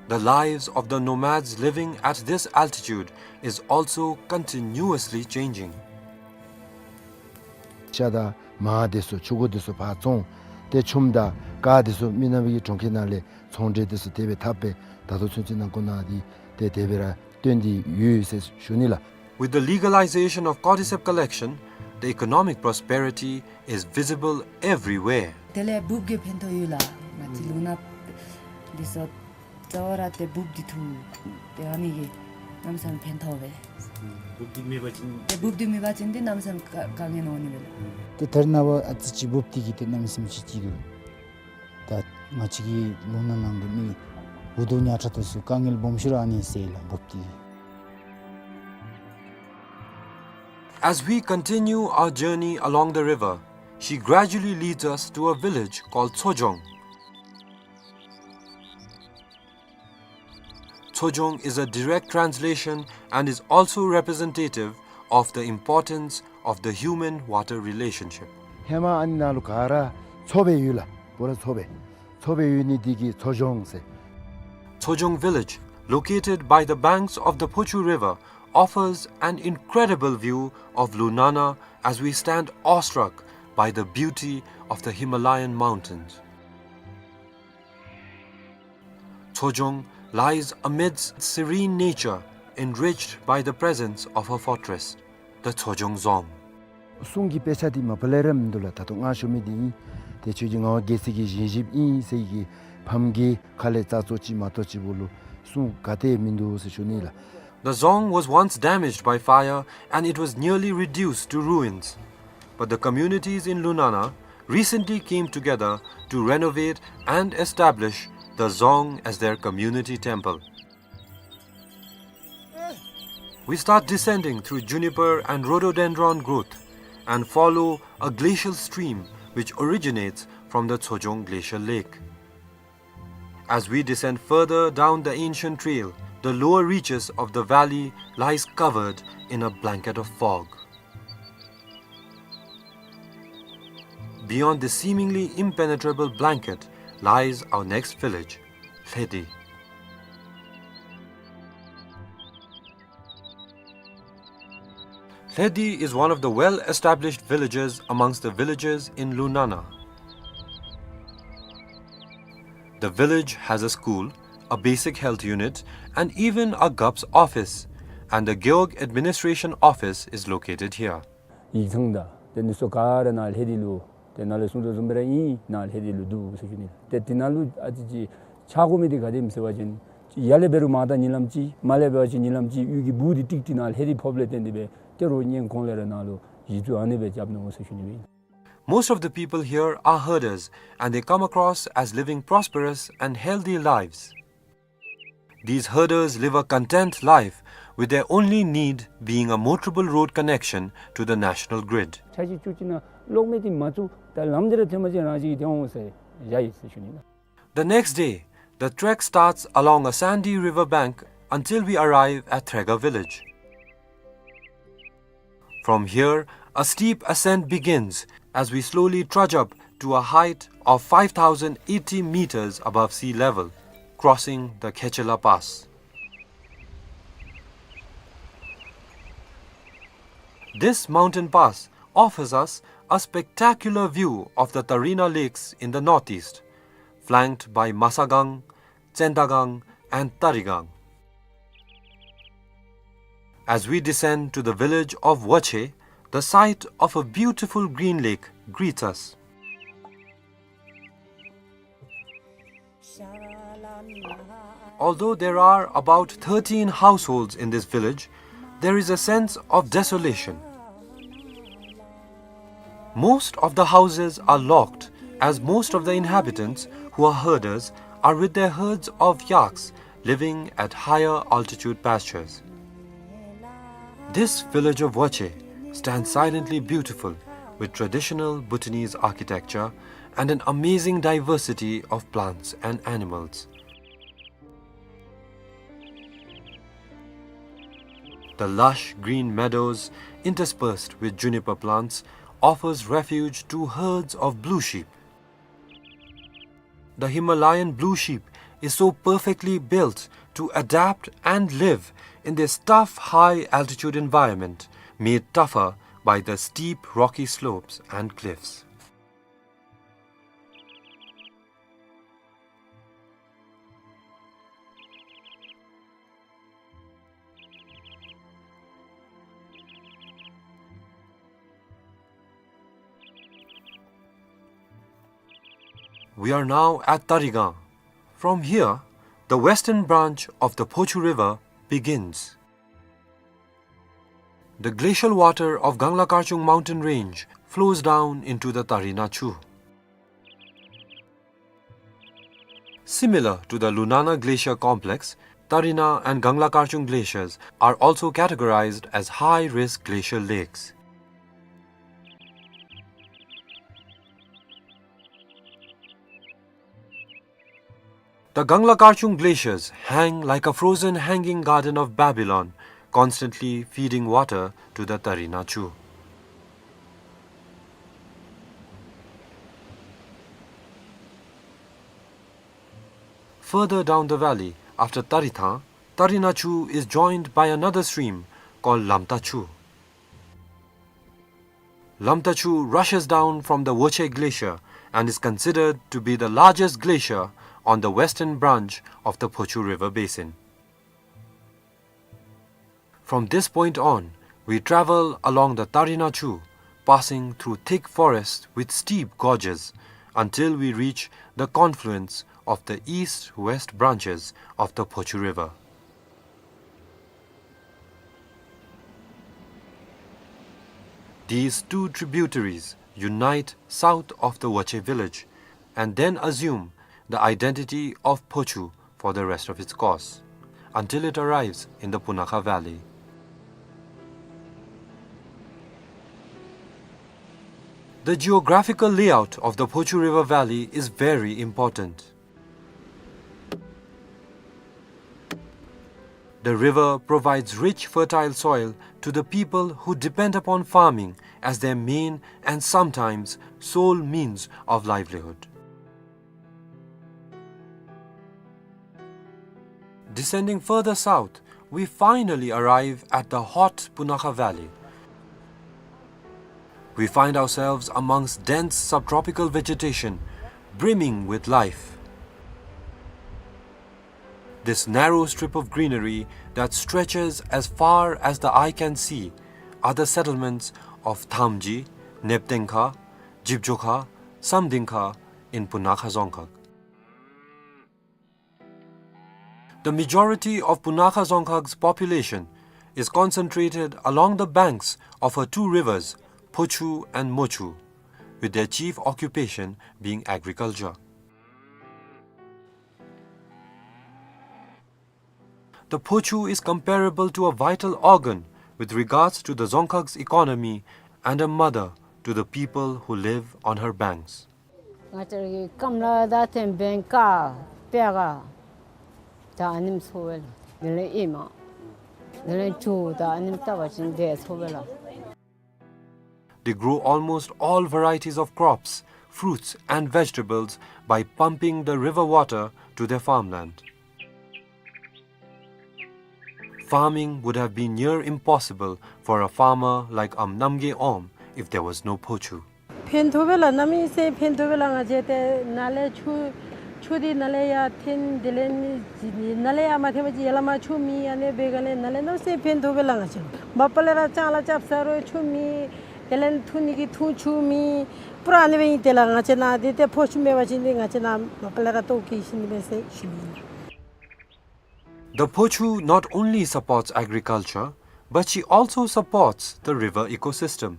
the lives of the nomads living at this altitude is also continuously changing. ཤ་དང་མར་འདི་ཚུ་ཕྱུར་འགོ་འདི་ཚུ་ཕར་བཙོང་། ཏེ་ཆུམ་དང་ཀར་འདི་ཚུ་མི་ནག་པའི་གྲོང་ཁྱེར་ནང་ལས་ཚོང་འབྲེལ་འདི་ཚུ་དེ་སྦེ་འཐབ་སྦེ་ད་ལྟོ་ཚུན་ཚོད་ནང་འཁོད་ནང་འདི་ཏེ་དེ་སྦེ་ར་སྟོན་ཏེ་ཡོད་ཟེར་ཞུ་ནི་ལགས། With the legalization of cordyceps collection, the economic prosperity is visible everywhere. དེ་ལས་འབུཔ་གི་ཕན་ཐོགས་ཡོད་ལགས། ང་བཅས་ལུང་ནག་འདི་ཚུ་རྩ་བ་ར་ཏེ་འབུཔ་འདི་འཐུ། ཏེ་ཨ་ནི་གིས་གནམ་མེད་ས་མེད་ཕན་ཐོགས་པས། འབུཔ་འདི་མེད་པ་ཅིན་ཏེ་འབུཔ་འདི་མེད་པ་ཅིན་ཏེ་གནམ་མེད་ས་མེད་དཀའ་དཀའ་ངལ་འོང་ནི་མས་ལགས། ཏེ་ད་རེས་ནངས་པ་ཨ་ཙི་ཅིག་འབུཔ་འདི་གིས་ཏེ་གནམ་མེད་ས་མེད་ཅིག་སྐྱིད་འདུག། ད་ང་བཅས་ཀྱི་ལུང་ནག་ནང་གི་མི་འུ་སྡུག་ཉག་ཕྲ་དེ་ཚུ་དཀའ་ངལ་སྦོམ་ཤོས་ར་ཨ་ནི་སེལ་ལགས་འབུཔ་འདི་གིས། As we continue our journey along the river, she gradually leads us to a village called Tsojong. Tsojong is a direct translation and is also representative of the importance of the human-water relationship. ཧེ་མ་ཨ་ནི་ནང་ལུ་ག་ར་མཚོ་སྦེ་ཡོད་ལགས། པུ་ར་མཚོ་སྦེ། མཚོ་སྦེ་ཡོད་ནི་འདི་གིས་མཚོ་ལྗོངས་ཟེར། Tsojong village, located by the banks of the Phochu River, offers an incredible view of Lunana as we stand awestruck by the beauty of the Himalayan mountains. Tsojong lies amidst serene nature, enriched by the presence of her fortress, the Tsojong Dzong. གསུང་གི་དཔེ་ཆ་འདི་མ་པ་ལས་ར་མིན་འདུག་ལགས། ད་ལྟོ་ང་ཞུ་མི་འདི་ཨིན། ཏེ་ཁྱོད་ཀྱི་ངག་དབང་རྒྱལ་མཚན་གྱི་བཞེངས་གཞིཔ་ཨིན་ཟེར་གྱི་ཕམ་གྱི་ཁ་ལས་ཙག་ཙོག་ཅིག་མ་གཏོགས་ཅིག་པོ་ལུ་ སྲུང་ག་ཏེ་མིན་འདུག་ཟེར་ཞུ་ནི་ལགས། The dzong was once damaged by fire and it was nearly reduced to ruins. But the communities in Lunana recently came together to renovate and establish the dzong as their community temple. We start descending through juniper and rhododendron growth and follow a glacial stream which originates from the Tsojong Glacial Lake. As we descend further down the ancient trail, the lower reaches of the valley lies covered in a blanket of fog. Beyond this seemingly impenetrable blanket lies our next village, Lhedi. Lhedi is one of the well-established villages amongst the villages in Lunana. The village has a school, a basic health unit, and even a Gap's office, and the Gewog administration office is located here. ཡིག་ཚང་དང་དེ་ནི་སོ་ག་ར་ནཱ་ལྷེ་དི་ལུ་དེ་ནཱ་ལས་གསུང་དོ་བཟུམ་སྦེ་ར་ཨིན་ནཱ་ལྷེ་དི་ལུ་འདུག་ཟེར་ཞུ་ནི། ཏེ་དེ་ནང་ལུ་ཨ་ཙི་ཅིག་ཆགས་དགོ་མི་འདི་ག་དེམ་ཟེར་བ་ཅིན་ཡར་ལས་འབད་རུང་མར་ད་ཉིན་ལམ་ཅིག་མར་ལས་འབད་བ་ཅིན་ཉིན་ལམ་ཅིག་གཡུས་ཀྱི་སྦུག་འདི་ཀྲིག་ཀྲི་ནཱ་ལྷེ་དི་ཕོགཔ་ལས་བརྟེན་ཏེ་སྦེ་ཏེ་རོགས་སྔོན་གོང་ལས་ར་ནཱ་ལུ་གཞི་བཙུགས་ཨ་ནི་སྦེ་རྐྱབ་ནུག་ཟེར་ཞུ་ནི་སྦེ་ཨིན། Most of the people here are herders and they come across as living prosperous and healthy lives. These herders live a content life, with their only need being a motorable road connection to the national grid. འཆར་གཞི་བཅུ་གཅིག་ནང་གློག་མེ་འདི་མ་བཙུགས་ད་ལམ་འདི་ར་ཐོན་པ་ཅིན་རང་བཞིན་གྱིས་ཐོན་འོང་ཟེར་བཞག་ཡི་ཟེར་ཞུ་ནི་ལགས། The next day, the trek starts along a sandy river bank until we arrive at Threga village. From here, a steep ascent begins as we slowly trudge up to a height of five thousand eighty meters above sea level, crossing the Khechela Pass. This mountain pass offers us a spectacular view of the Tarina Lakes in the northeast, flanked by Masagang, Tsendagang, and Tarigang. As we descend to the village of Wache, the sight of a beautiful green lake greets us. Although there are about thirteen households in this village, there is a sense of desolation. Most of the houses are locked, as most of the inhabitants, who are herders, are with their herds of yaks living at higher altitude pastures. This village of Wache stands silently beautiful, with traditional Bhutanese architecture and an amazing diversity of plants and animals. The lush green meadows, interspersed with juniper plants, offers refuge to herds of blue sheep. The Himalayan blue sheep is so perfectly built to adapt and live in this tough high-altitude environment, made tougher by the steep rocky slopes and cliffs. We are now at Tarigang. From here, the western branch of the Phochu River begins. The glacial water of Gangla Karchung mountain range flows down into the Tarina Chu. Similar to the Lunana Glacier complex, Tarina and Gangla Karchung glaciers are also categorized as high-risk glacial lakes. The Gangla Karchung glaciers hang like a frozen hanging garden of Babylon, constantly feeding water to the Tarina Chu. Further down the valley, after Tarithang, Tarina Chu is joined by another stream called Lamta Chu. Lamta Chu rushes down from the Woche Glacier and is considered to be the largest glacier on the western branch of the Phochu River basin. From this point on, we travel along the Tarina Chu, passing through thick forests with steep gorges, until we reach the confluence of the east-west branches of the Phochu River. These two tributaries unite south of the Wache village and then assume the identity of Phochu for the rest of its course, until it arrives in the Punakha Valley. The geographical layout of the Phochu River Valley is very important. The river provides rich, fertile soil to the people who depend upon farming as their main and sometimes sole means of livelihood. Descending further south, we finally arrive at the hot Punakha Valley. We find ourselves amongst dense subtropical vegetation, brimming with life. This narrow strip of greenery that stretches as far as the eye can see are the settlements of Thamji, Neptengkha, Jibjokha, Samdingkha in Punakha Dzongkhag. The majority of Punakha Dzongkhag's population is concentrated along the banks of her two rivers, Phochu and Mochu, with their chief occupation being agriculture. The Phochu is comparable to a vital organ with regards to the Dzongkhag's economy and a mother to the people who live on her banks. ང་བཅས་ར་གི་སྐམ་ལ་ད་ཐེམ་བེན་ཀ་པེ་ག་ད་ཨ་ནེམ་ཚོ་བེ་ལ། དེ་ལས་ཨི་མ་དེ་ལས་ཆུ་ད་ཨ་ནེམ་ལྟ་བ་ཅིན་དེ་ཚོ་བེ་ལ། They grow almost all varieties of crops, fruits and vegetables by pumping the river water to their farmland. Farming would have been near impossible for a farmer like Am Namgay Om if there was no Phochu. ཕན་ཐོགས་པས་ལགས། གནམ་མེད་ས་མེད་ཕན་ཐོགས་པས་ལགས། ང་བཅས་ཏེ་ནཱ་ལས་ཆུ་ཆུ་འདི་ནཱ་ལས་ཡར་འཐེན། དེ་ལས་ནི་ནཱ་ལས་ཡར་མ་འཐེན་པ་ཅིན་ཡར་ལས་མར་ཆུ་མེད། ཨ་ནི་འབད་ག་ལས་ནཱ་ལས་གནམ་མེད་ས་མེད་ཕན་ཐོགས་པས་ལགས། ང་བཅས་མ་པ་ལས་ར་ལྕང་ལ་རྐྱབ་ཟ་རུང་ཆུ་མེད། དེ་ལས་འཐུང་ནི་གི་འཐུང་ཆུ་མེད། པུ་ར་ཨ་ནི་སྦེ་ཨིན། དེ་ལས་ང་བཅས་ནཱ་འདི་ཏེ་ཕོ་ཆུ་མེད་པ་ཅིན་འདི་ང་བཅས་ནཱ་མ་པ་ལས་ར་ལྟོཝ་བཀྱེས་ཤི་ནི་མས་ཟེར་ཞུ་ནི་ཨིན། The Phochu not only supports agriculture, but she also supports the river ecosystem.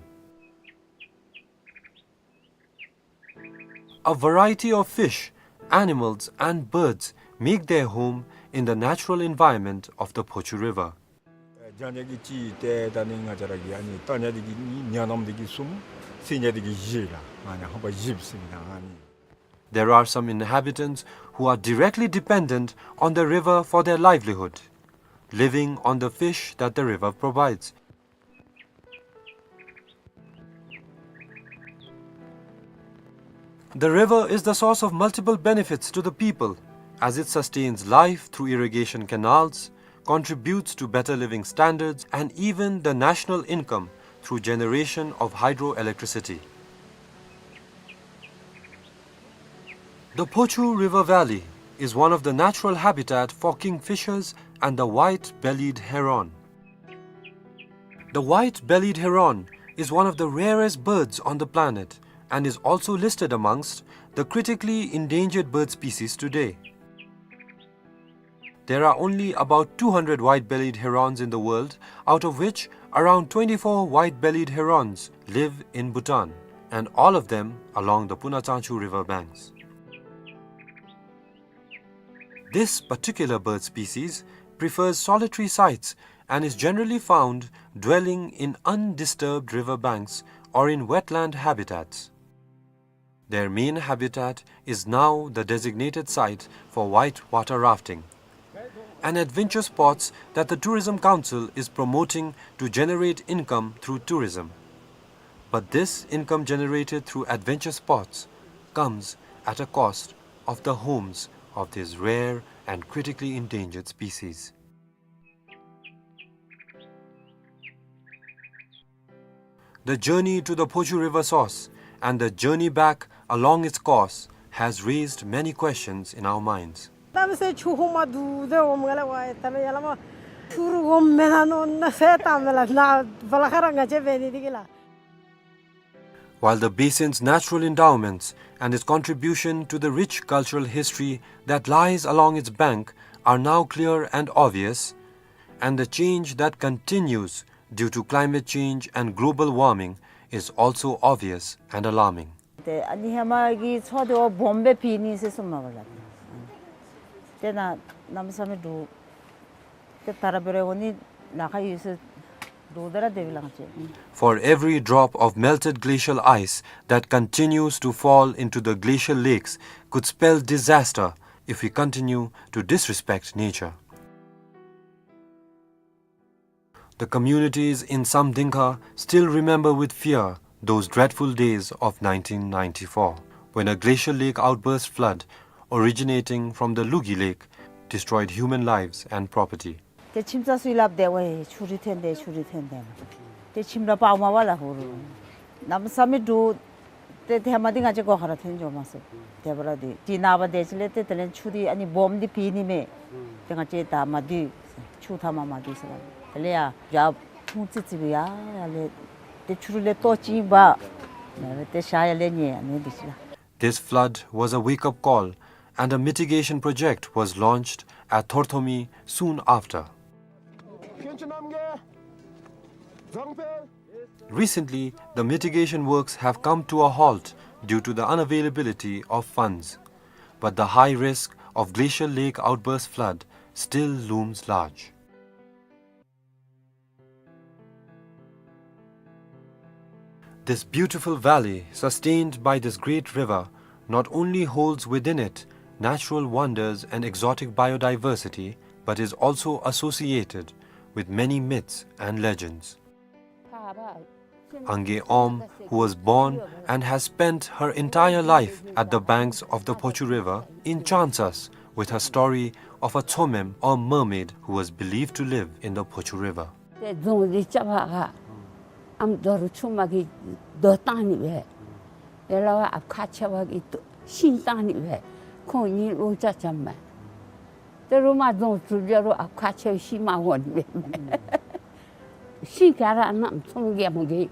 A variety of fish, animals and birds make their home in the natural environment of the Phochu River. རྒྱ་ཉ་གི་གཅིག་ཏེ་ད་ནི་ང་བཅས་ར་གི་ཨ་ནི་རྟ་ཉ་འདི་གིས་གཉིས། ཉ་ནམ་འདི་གིས་གསུམ། སེང་ཉ་འདི་གིས་བཞི་ལགས། ང་ཉ་ཧམ་པ་བཞི་ཟེར་ཨིན་ན་ཨ་ནི། There are some inhabitants who are directly dependent on the river for their livelihood, living on the fish that the river provides. The river is the source of multiple benefits to the people, as it sustains life through irrigation canals, contributes to better living standards, and even the national income through generation of hydroelectricity. The Phochu River Valley is one of the natural habitat for kingfishers and the white-bellied heron. The white-bellied heron is one of the rarest birds on the planet and is also listed amongst the critically endangered bird species today. There are only about two hundred white-bellied herons in the world, out of which around twenty-four white-bellied herons live in Bhutan, and all of them along the Puna Tsangchu river banks. This particular bird species prefers solitary sites and is generally found dwelling in undisturbed river banks or in wetland habitats. Their main habitat is now the designated site for white water rafting, an adventure sports that the Tourism Council is promoting to generate income through tourism. But this income generated through adventure sports comes at a cost of the homes of these rare and critically endangered species. The journey to the Phochu River source and the journey back along its course has raised many questions in our minds. གནམ་མེད་ས་མེད་ཆུ་ཧོང་མ་འདུག་ཟེར་འོངམ་ང་ལས་ཝའི་ད་མེན་ཡར་ལས་མར་ཆུ་རུ་ཧོང་མེན་ན་མནོ་ན་ཟེར་ད་མེན་ལགས། ནཱ་བ་ལ་ཁ་ར་ང་བཅས་འབད་ནི་འདི་གིས་ལགས། While the basin's natural endowments and its contribution to the rich cultural history that lies along its bank are now clear and obvious, and the change that continues due to climate change and global warming is also obvious and alarming. ཏེ་ཨ་ནི་ཧེ་མ་གི་མཚོ་དེ་བ་སྦོམ་སྦེ་ཕྱེ་ནི་ཟེར་གསུངམ་མས་པ་ལགས། ཏེ་ནཱ་གནམ་མེད་ས་མེད་འདྲོག། ཏེ་ད་ར་འབད་རུང་ཨ་ནི་ལཱ་ཁག་ཡོད་ཟེར་འདྲོག་སྟེ་ར་སྡོདཔ་ལགས་ང་བཅས། For every drop of melted glacial ice that continues to fall into the glacial lakes could spell disaster if we continue to disrespect nature. The communities in Samdingkha still remember with fear those dreadful days of nineteen ninety-four, when a glacial lake outburst flood originating from the Lugi Lake destroyed human lives and property. ཏེ་ཁྱིམ་ཚང་ཚུ་སླབ་སྟེ་ཝའེ་ཆུ་རུད་ཐོན་ཏེ་ཆུ་རུད་ཐོན་ཏེ། ཏེ་ཁྱིམ་ར་ཕར་མར་བ་ལ་ཧུ་རུ། གནམ་མེད་ས་མེད་འདྲོག། ཏེ་ཧེ་མ་འདི་ང་བཅས་སྒོ་ཁར་ར་ཐོན་འགྱོ་མས་ཟེར། དེ་འབདཝ་ད་འདི་ནངས་པ་དེ་ཅིག་ལས་ཏེ་དེ་ལས་ཆུ་འདི་ཨ་ནི་སྦོམ་འདི་ཕྱེ་ནི་མས། ཏེ་ང་བཅས་ད་མ་སྡོད། ཆུ་མཐའ་མར་མ་སྡོད་ཟེར་ལགས། དེ་ལས་ཡར་ཡར་ཕུང་ཙི་ཙི་སྦེ་ཡར་ཡར་ལས་ཏེ་ཆུ་རུད་ལས་ལྟོ་ཅིག་འབག། ཏེ་ཤ་ཡར་ལས་ཉལ་ཨ་ནི་འདི་ཅིག་ལགས། This flood was a wake-up call, and a mitigation project was launched at Thorthomi soon after. Recently, the mitigation works have come to a halt due to the unavailability of funds, but the high risk of glacial lake outburst flood still looms large. This beautiful valley, sustained by this great river, not only holds within it natural wonders and exotic biodiversity, but is also associated with many myths and legends. Angay Om, who was born and has spent her entire life at the banks of the Phochu River, enchants us with her story of a Tsomem or mermaid who was believed to live in the Phochu River. ཏེ་རྫོང་འདི་རྐྱབ་པར་ཨམ་རྡོ་རུ་ཆུང་མ་གིས་རྡོ་བཏང་ནི་སྦེ། ཡ་ལ་བ་ཨཔ་ཁ་ཆེ་བ་གིས་ཤིང་བཏང་ནི་སྦེ། ཁོང་གཉིས་ལོ་ཅིག་རྐྱབ་མས། ཏེ་རུང་མར་རྫོང་ཚུ་འགྱོ་རུང་ཨཔ་ཁ་ཆེ་བའི་ཤིང་མར་འོང་ནི་སྦེ། ཤིང་ག་ར་གནམ་མེད་ས་མེད་རྒྱལ་མོ་གིས་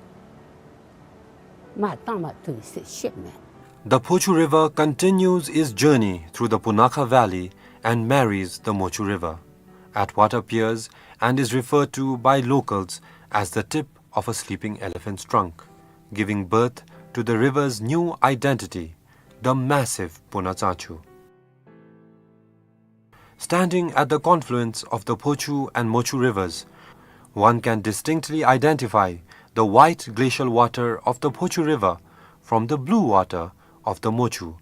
མར་བཏང་མ་བཏུབ་ཟེར་བཤདཔ་མས། The Phochu River continues its journey through the Punakha Valley and marries the Mochu River at what appears and is referred to by locals as the tip of a sleeping elephant's trunk, giving birth to the river's new identity, the massive Punatsachu. Standing at the confluence of the Phochu and Mochu rivers, one can distinctly identify the white glacial water of the Phochu River from the blue water of the Mochu.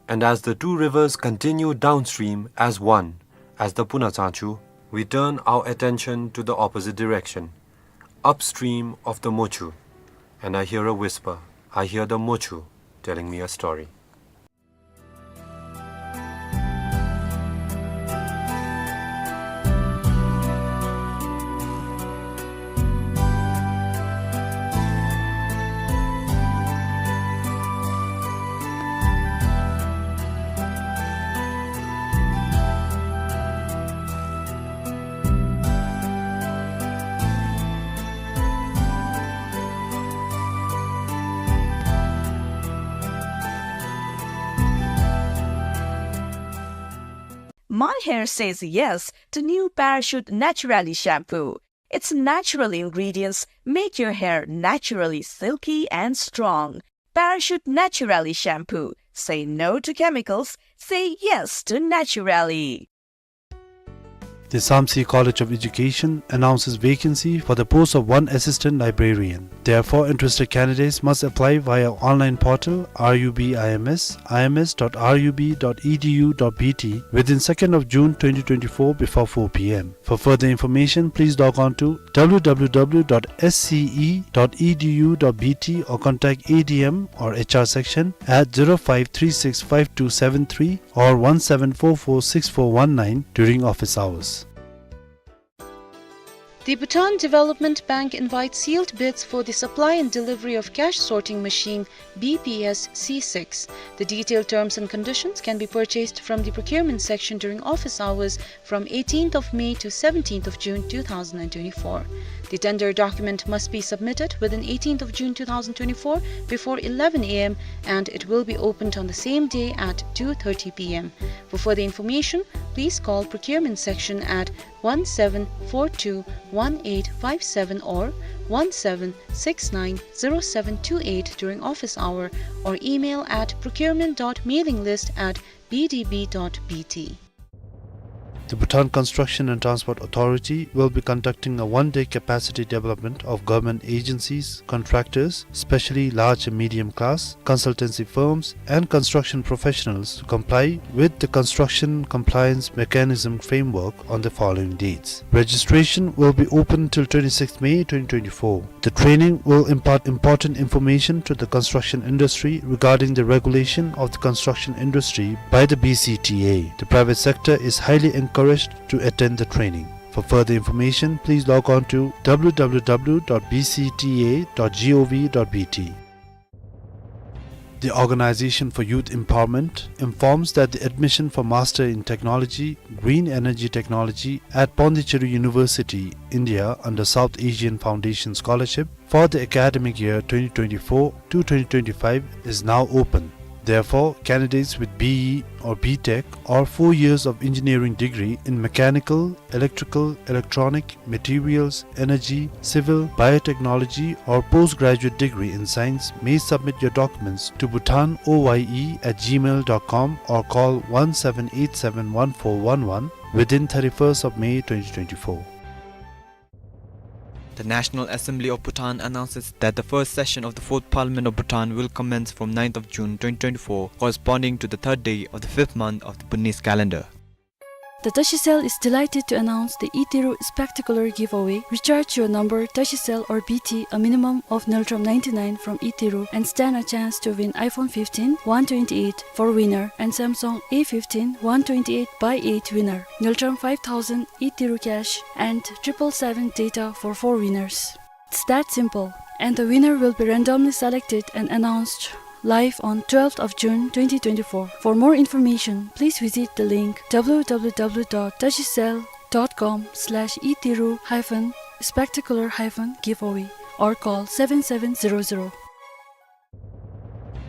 And as the two rivers continue downstream as one, as the Punatsachu, we turn our attention to the opposite direction, upstream of the Mochu, and I hear a whisper. I hear the Mochu telling me a story. My hair says yes to new Parachute Naturali shampoo. Its natural ingredients make your hair naturally silky and strong. Parachute Naturali shampoo. Say no to chemicals. Say yes to Naturali. The Samtse College of Education announces vacancy for the post of one assistant librarian. Therefore, interested candidates must apply via online portal R U B I M S, I M S dot R U B dot E D U dot B T within second of June twenty twenty-four before four P M. For further information, please log on to W W W dot S C E dot E D U dot B T or contact A D M or H R section at zero five three six five two seven three or one seven four four six four one nine during office hours. The Bhutan Development Bank invites sealed bids for the supply and delivery of cash sorting machine B P S C six. The detailed terms and conditions can be purchased from the procurement section during office hours from eighteenth of May to seventeenth of June two thousand and twenty-four. The tender document must be submitted within eighteenth of June two thousand twenty-four before eleven A M, and it will be opened on the same day at two thirty P M. For further information, please call procurement section at one seven four two one eight five seven or one seven six nine zero seven two eight during office hour, or email at procurement dot mailing list at B D B dot B T. The Bhutan Construction and Transport Authority will be conducting a one-day capacity development of government agencies, contractors, specially large and medium class, consultancy firms, and construction professionals to comply with the construction compliance mechanism framework on the following dates. Registration will be open till twenty-sixth May twenty twenty-four. The training will impart important information to the construction industry regarding the regulation of the construction industry by the B C T A. The private sector is highly encouraged to attend the training. For further information, please log on to W W W dot B C T A dot gov dot B T. The Organization for Youth Empowerment informs that the admission for Master in Technology, Green Energy Technology at Pondicherry University, India, under South Asian Foundation Scholarship for the academic year twenty twenty-four to twenty twenty-five is now open. Therefore, candidates with B E or B Tech or four years of engineering degree in mechanical, electrical, electronic, materials, energy, civil, biotechnology, or postgraduate degree in science may submit your documents to bhutan O Y E at gmail dot com or call one seven eight seven one four one one within thirty-first of May twenty twenty-four. The National Assembly of Bhutan announces that the first session of the Fourth Parliament of Bhutan will commence from ninth of June twenty twenty-four, corresponding to the third day of the fifth month of the Bhutanese calendar. The Tashicel is delighted to announce the Iteru Spectacular Giveaway. Recharge your number Tashicel or B T a minimum of Ngultrum ninety-nine from Iteru and stand a chance to win iPhone fifteen one twenty-eight for winner and Samsung A fifteen one twenty-eight by eight winner, Ngultrum five thousand Iteru cash and triple seven data for four winners. It's that simple. And the winner will be randomly selected and announced live on twelfth of June twenty twenty-four. For more information, please visit the link W W W dot tashicel dot com slash iteru hyphen spectacular hyphen giveaway or call seven seven zero zero.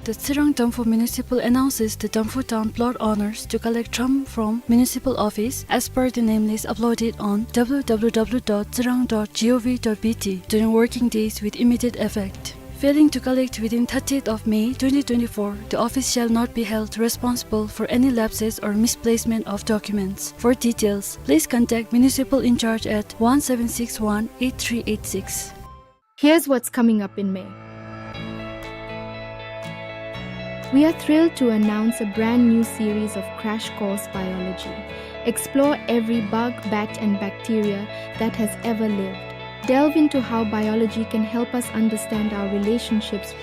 The Tsirang Damphu Municipal announces the Damphu Town plot owners to collect thrombus from municipal office as per the name list uploaded on W W W dot tsirang dot gov dot B T during working days with immediate effect. Failing to collect within thirtieth of May twenty twenty-four, the office shall not be held responsible for any lapses or misplacement of documents. For details, please contact municipal in charge at one seven six one eight three eight six. Here's what's coming up in May. We are thrilled to announce a brand new series of Crash Course Biology. Explore every bug, bat, and bacteria that has ever lived. Delve into how biology can help us understand our relationships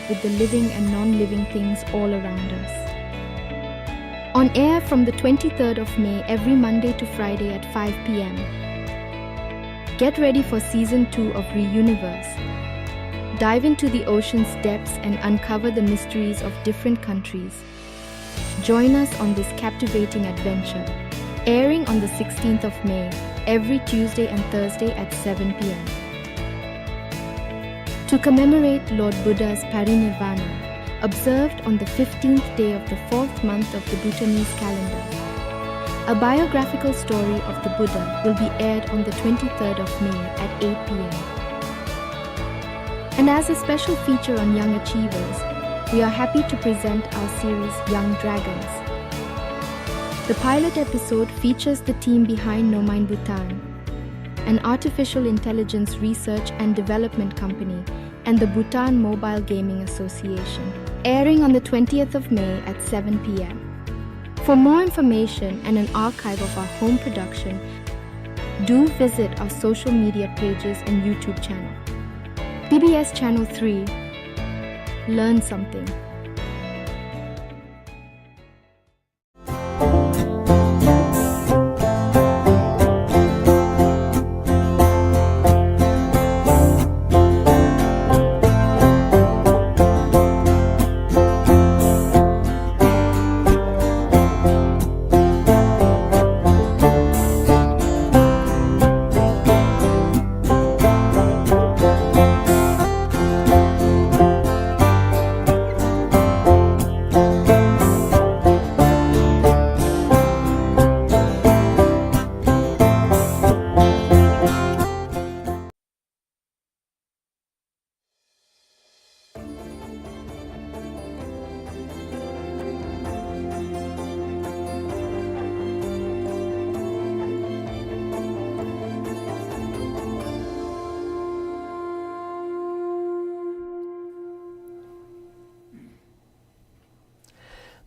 with the living and non-living things all around us. On air from the twenty-third of May every Monday to Friday at five P M. Get ready for season two of Reuniverse. Dive into the ocean's depths and uncover the mysteries of different countries. Join us on this captivating adventure. Airing on the sixteenth of May, every Tuesday and Thursday at seven P M. To commemorate Lord Buddha's parinirvana, observed on the fifteenth day of the fourth month of the Bhutanese calendar, a biographical story of the Buddha will be aired on the twenty-third of May at eight P M. And as a special feature on young achievers, we are happy to present our series Young Dragons. The pilot episode features the team behind Nomine Bhutan, an artificial intelligence research and development company, and the Bhutan Mobile Gaming Association. Airing on the twentieth of May at seven P M. For more information and an archive of our home production, do visit our social media pages and YouTube channel. B B S Channel three. Learn something.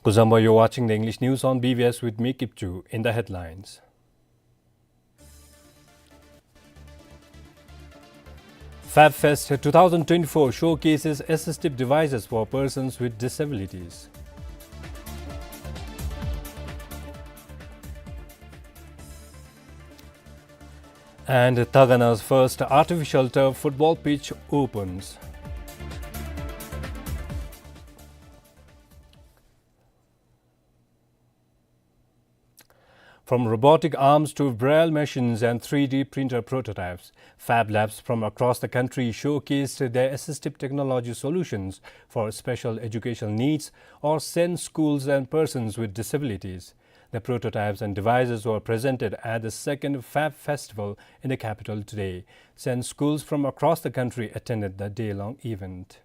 Kuzuzangpo, you're watching the English news on B B S with me, Kipchu. In the headlines: Fab Fest two thousand twenty-four showcases assistive devices for persons with disabilities. And Tagana's first artificial turf football pitch opens. From robotic arms to braille machines and three D printer prototypes, fab labs from across the country showcased their assistive technology solutions for special educational needs or SEND schools and persons with disabilities. The prototypes and devices were presented at the second Fab Festival in the capital today. SEND schools from across the country attended the day-long event.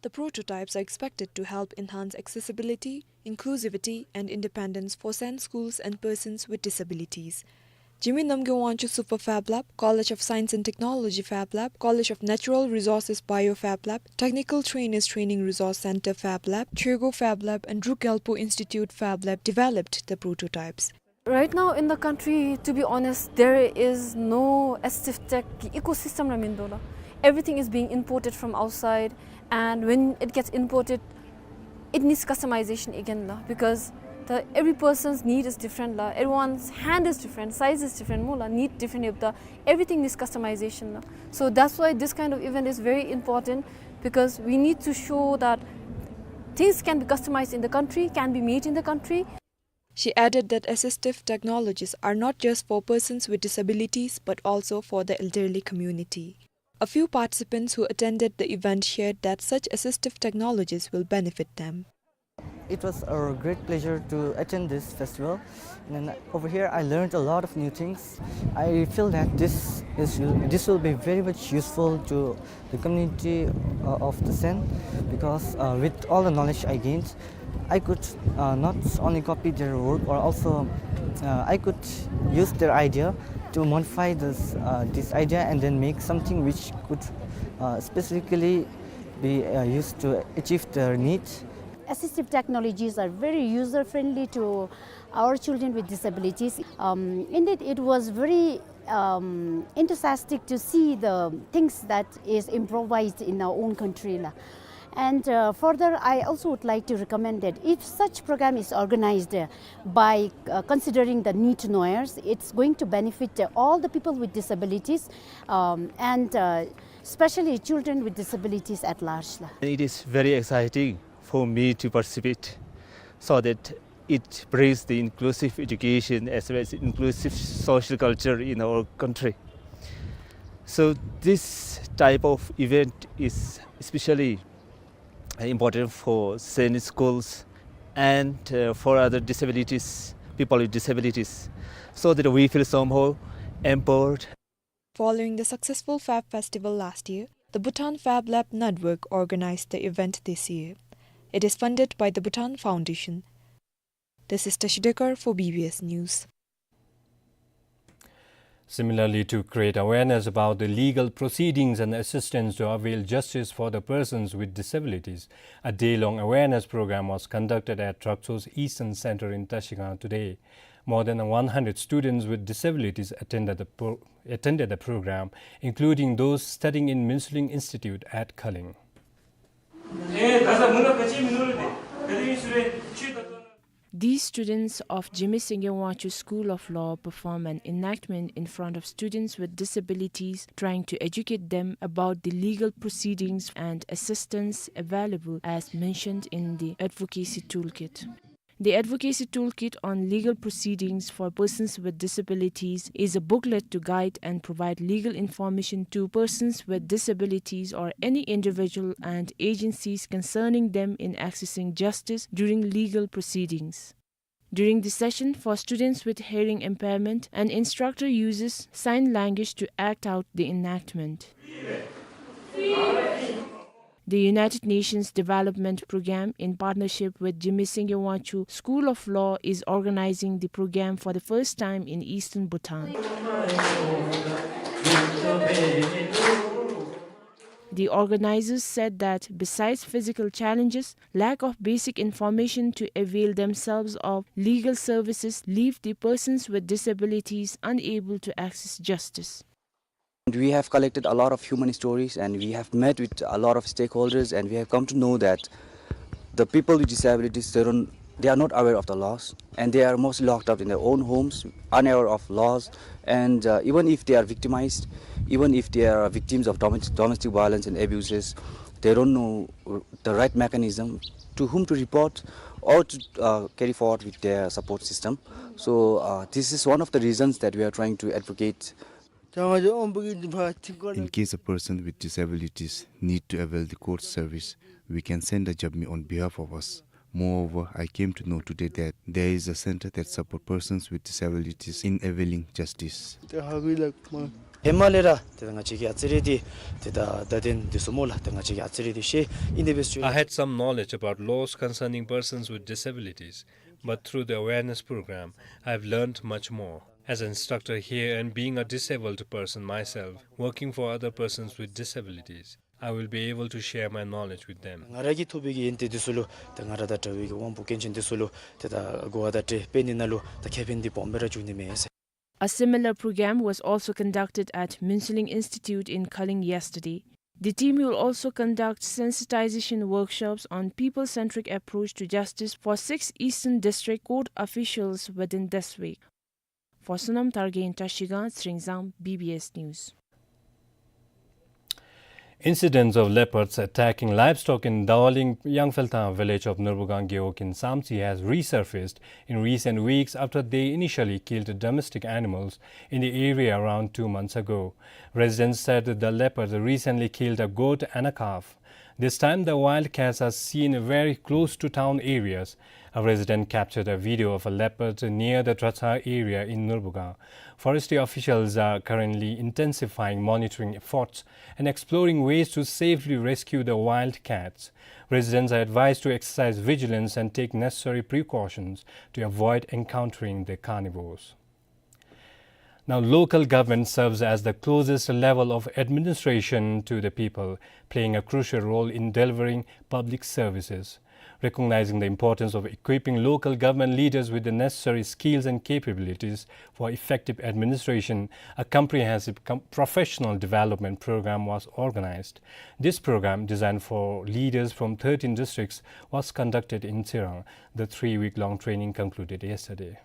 The prototypes are expected to help enhance accessibility, inclusivity, and independence for SEND schools and persons with disabilities. Jigme Namgay Wangchuk Super Fab Lab, College of Science and Technology Fab Lab, College of Natural Resources Bio Fab Lab, Technical Trainers Training Resource Center Fab Lab, Choegaw Fab Lab, and Druk Gyalpo Institute Fab Lab developed the prototypes. Right now in the country, to be honest, there is no assistive tech ecosystem la mendo la. Everything is being imported from outside, and when it gets imported, it needs customization again la, because the, every person's need is different la, everyone's hand is different, size is different, mo la, need different, if the, everything needs customization la. So that's why this kind of event is very important, because we need to show that things can be customized in the country, can be made in the country. She added that assistive technologies are not just for persons with disabilities but also for the elderly community. A few participants who attended the event shared that such assistive technologies will benefit them. It was a great pleasure to attend this festival. And over here, I learned a lot of new things. I feel that this is, this will be very much useful to the community, uh, of the SEND, because, uh, with all the knowledge I gained, I could, uh, not only copy their work, or also, uh, I could use their idea to modify this, uh, this idea and then make something which could, uh, specifically be, uh, used to achieve their need. Assistive technologies are very user-friendly to our children with disabilities. Um, indeed, it was very, um, enthusiastic to see the things that is improvised in our own country la. And, uh, further, I also would like to recommend that if such program is organized, uh, by, uh, considering the need knowers, it's going to benefit, uh, all the people with disabilities, um, and, uh, especially children with disabilities at large la. It is very exciting for me to participate, so that it brings the inclusive education as well as inclusive social culture in our country. So this type of event is especially important for SEND schools and, uh, for other disabilities, people with disabilities, so that we feel somehow empowered. Following the successful Fab Festival last year, the Bhutan Fab Lab Network organized the event this year. It is funded by the Bhutan Foundation. This is Tashi Dekar for B B S News. Similarly, to create awareness about the legal proceedings and assistance to avail justice for the persons with disabilities, a day-long awareness program was conducted at Traktso's Eastern Center in Tashigang today. More than one hundred students with disabilities attended the pro-, attended the program, including those studying in Minsuling Institute at Khullen. These students of Jigme Singye Wangchuk School of Law perform an enactment in front of students with disabilities, trying to educate them about the legal proceedings and assistance available as mentioned in the advocacy toolkit. The advocacy toolkit on legal proceedings for persons with disabilities is a booklet to guide and provide legal information to persons with disabilities or any individual and agencies concerning them in accessing justice during legal proceedings. During the session for students with hearing impairment, an instructor uses sign language to act out the enactment. The United Nations Development Programme, in partnership with Jigme Singye Wangchuk School of Law, is organizing the program for the first time in eastern Bhutan. The organizers said that besides physical challenges, lack of basic information to avail themselves of legal services leave the persons with disabilities unable to access justice. We have collected a lot of human stories, and we have met with a lot of stakeholders, and we have come to know that the people with disabilities, they don't, they are not aware of the laws, and they are mostly locked up in their own homes, unaware of laws, and uh, even if they are victimized, even if they are victims of domestic, domestic violence and abuses, they don't know the right mechanism to whom to report or to uh, carry forward with their support system. So uh, this is one of the reasons that we are trying to advocate. In case a person with disabilities need to avail the court service, we can send a Jabmi on behalf of us. Moreover, I came to know today that there is a center that support persons with disabilities in availing justice. ཧེ་མ་ལས་ར་ཏེ་ད་ང་བཅས་ཀྱི་ཨ་ཙི་རེ་འདི་ཏེ་ད་ད་དེན་འདི་ཚུ་སྨོ་ལགས། ཏེ་ང་བཅས་ཀྱི་ཨ་ཙི་རེ་འདི་ཤེས་ཨིན་ཏེ་འབད་ཞུ། I had some knowledge about laws concerning persons with disabilities, but through the awareness program, I've learned much more. As an instructor here and being a disabled person myself, working for other persons with disabilities, I will be able to share my knowledge with them. ང་ར་གིས་ཐོབ་པའི་གི་ཡོན་ཏན་འདི་ཚུ་ལུ་ཏེ་ང་ར་དང་འདྲ་བའི་གི་དབང་པོ་སྐྱོན་ཅན་འདི་ཚུ་ལུ་ཏེ་ད་གོ་བ་དང་འདྲ་སྤེལ་ནི་ནང་ལུ་ཏེ་ཁེ་ཕན་འདི་སྦོམ་སྦེ་ར་འབྱུང་ནི་མས་ཟེར། A similar program was also conducted at Munseling Institute in Kaleng yesterday. The team will also conduct sensitization workshops on people-centric approach to justice for six Eastern District court officials within this week. For Sonam Thargen, Trashigang Tsingzang, B B S News. Incidents of leopards attacking livestock in Dawaling Yangphelthang village of Nurbugang Gewog in Samtse has resurfaced in recent weeks after they initially killed domestic animals in the area around two months ago. Residents said the leopard recently killed a goat and a calf. This time, the wildcats are seen very close to town areas. A resident captured a video of a leopard near the Dratha area in Nurbugang. Forestry officials are currently intensifying monitoring efforts and exploring ways to safely rescue the wildcats. Residents are advised to exercise vigilance and take necessary precautions to avoid encountering the carnivores. Now, local government serves as the closest level of administration to the people, playing a crucial role in delivering public services. Recognizing the importance of equipping local government leaders with the necessary skills and capabilities for effective administration, a comprehensive com-, professional development program was organized. This program, designed for leaders from thirteen districts, was conducted in Tsirang. The three-week-long training concluded yesterday.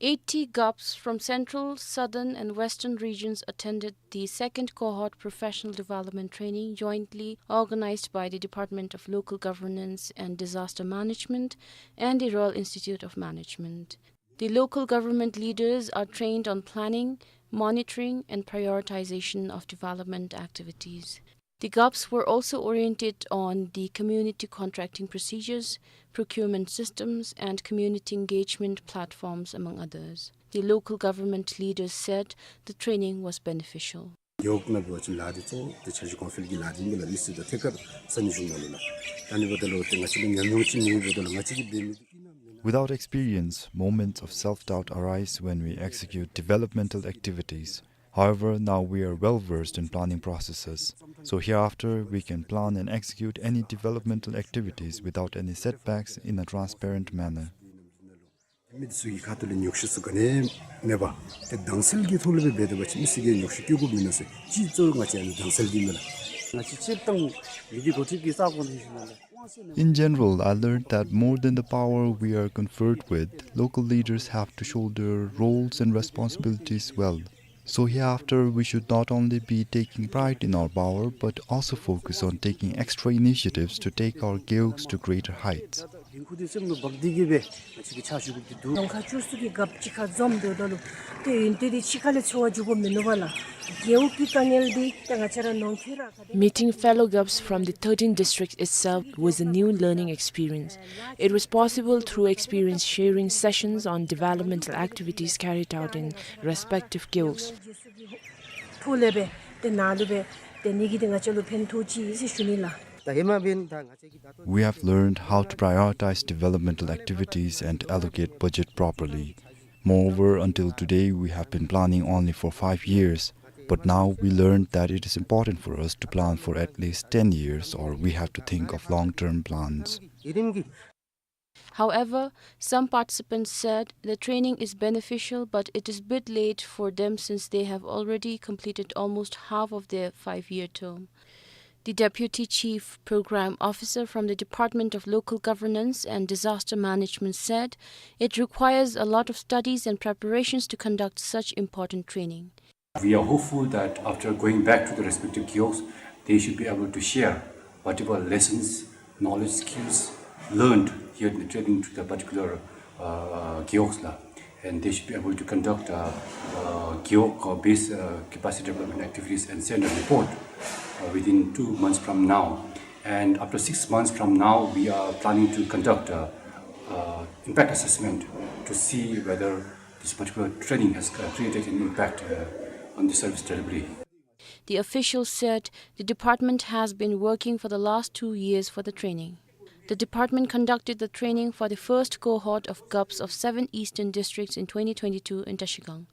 Eighty GOPs from Central, Southern and Western regions attended the second cohort professional development training jointly organized by the Department of Local Governance and Disaster Management and the Royal Institute of Management. The local government leaders are trained on planning, monitoring and prioritization of development activities. The GOPs were also oriented on the community contracting procedures, procurement systems and community engagement platforms, among others. The local government leaders said the training was beneficial. Gewog་ནང་འབད་བ་ཅིན་ལཱ་འདི་གཙོ་བོ་ཏེ་འཆར་གཞི་གོང་འཕེལ་གྱི་ལཱ་འདི་ཨིན་མས་ལགས། མི་སེར་དང་ཐད་ཀར་ས་གནས་གཞུང་ནང་ལུ་ལགས། ད་ཨ་ནི་འབདཝ་ད་ལུ་ཏེ་ང་བཅས་ལུ་ཉམས་མྱོང་ཅིག་མེད་འབདཝ་ད་ལུ་ང་བཅས་ཀྱིས་འབད་མི་འདི་Without experience, moments of self-doubt arise when we execute developmental activities. However, now we are well versed in planning processes. So hereafter, we can plan and execute any developmental activities without any setbacks in a transparent manner. མི་འདི་ཚུ་གི་ཁ་ཐུག་ལས་ཉོགས་བཤད་ཚུ་ག་ནི་མེད་པར་ཏེ་དྭངས་གསལ་གྱི་ཐོག་ལས་སྦེ་འབད་དེ་འབད་བ་ཅིན་མི་སེར་གྱིས་ཉོགས་བཤད་བཀོད་དགོཔ་མེད་ན་ཟེར། ཅིག་གཙོ་བོ་ང་བཅས་ཨ་ནི་དྭངས་གསལ་འདི་ཨིན་མས་ལགས། ང་བཅས་སྤྱིར་བཏང་མི་སྡེ་འགོ་ཁྲིདཔ་ཀྱི་ས་ཁོངས་ནང་ཨིན་ཞིནམ་ལས། In general, I learned that more than the power we are conferred with, local leaders have to shoulder roles and responsibilities well. So hereafter, we should not only be taking pride in our power, but also focus on taking extra initiatives to take our gewogs to greater heights. འགན་ཁུར་འདི་སེམས་ལུ་འབག་སྟེ་གིས་སྦེ་ང་བཅས་ཀྱིས་ཕྱག་ཞུ་དགོཔ་འདི་འདུག། ནོར་ཁ་བཅུ་གསུམ་གྱི་རྒཔོ་གཅིག་ཁར་འཛོམས་སྡོདཔ་ད་ལུ་ཏེ་ཡོན་ཏན་འདི་ཕྱི་ཁ་ལས་འཚོལ་བར་འགྱོ་དགོཔ་མིན་འདུག་པ་ལགས། རྒེད་འོག་གི་དཀའ་ངལ་འདི་ཏེ་ང་བཅས་ར་ནོར་འཁྱོལ་ར་ག་དེ། Meeting fellow govs from the thirteen districts itself was a new learning experience. It was possible through experience sharing sessions on developmental activities carried out in respective gewogs. ཐོག་ལས་སྦེ་ཏེ་ནཱ་ལུ་སྦེ་ཏེ་ནི་གི་ཏེ་ང་བཅས་ལུ་ཕན་ཐོགས་ཅི་ཟེར་ཞུ་ནི་ལགས། ད་ཧེ་མ་འབདན་ད་ང་བཅས་ཀྱིས་ད་ལྟོ། We have learned how to prioritize developmental activities and allocate budget properly. Moreover, until today, we have been planning only for five years. But now we learned that it is important for us to plan for at least ten years, or we have to think of long-term plans. However, some participants said the training is beneficial, but it is bit late for them since they have already completed almost half of their five-year term. The Deputy Chief Program Officer from the Department of Local Governance and Disaster Management said it requires a lot of studies and preparations to conduct such important training. We are hopeful that after going back to the respective gewogs, they should be able to share whatever lessons, knowledge, skills learned here in the training to the particular, uh, gewogs la. And they should be able to conduct, uh, uh, gewog, uh, based, uh, capacity development activities and send a report, uh, within two months from now. And after six months from now, we are planning to conduct a, uh, impact assessment to see whether this particular training has, uh, created an impact, uh, on the service delivery. The official said the department has been working for the last two years for the training. The department conducted the training for the first cohort of gups of seven eastern districts in twenty twenty-two in Trashigang.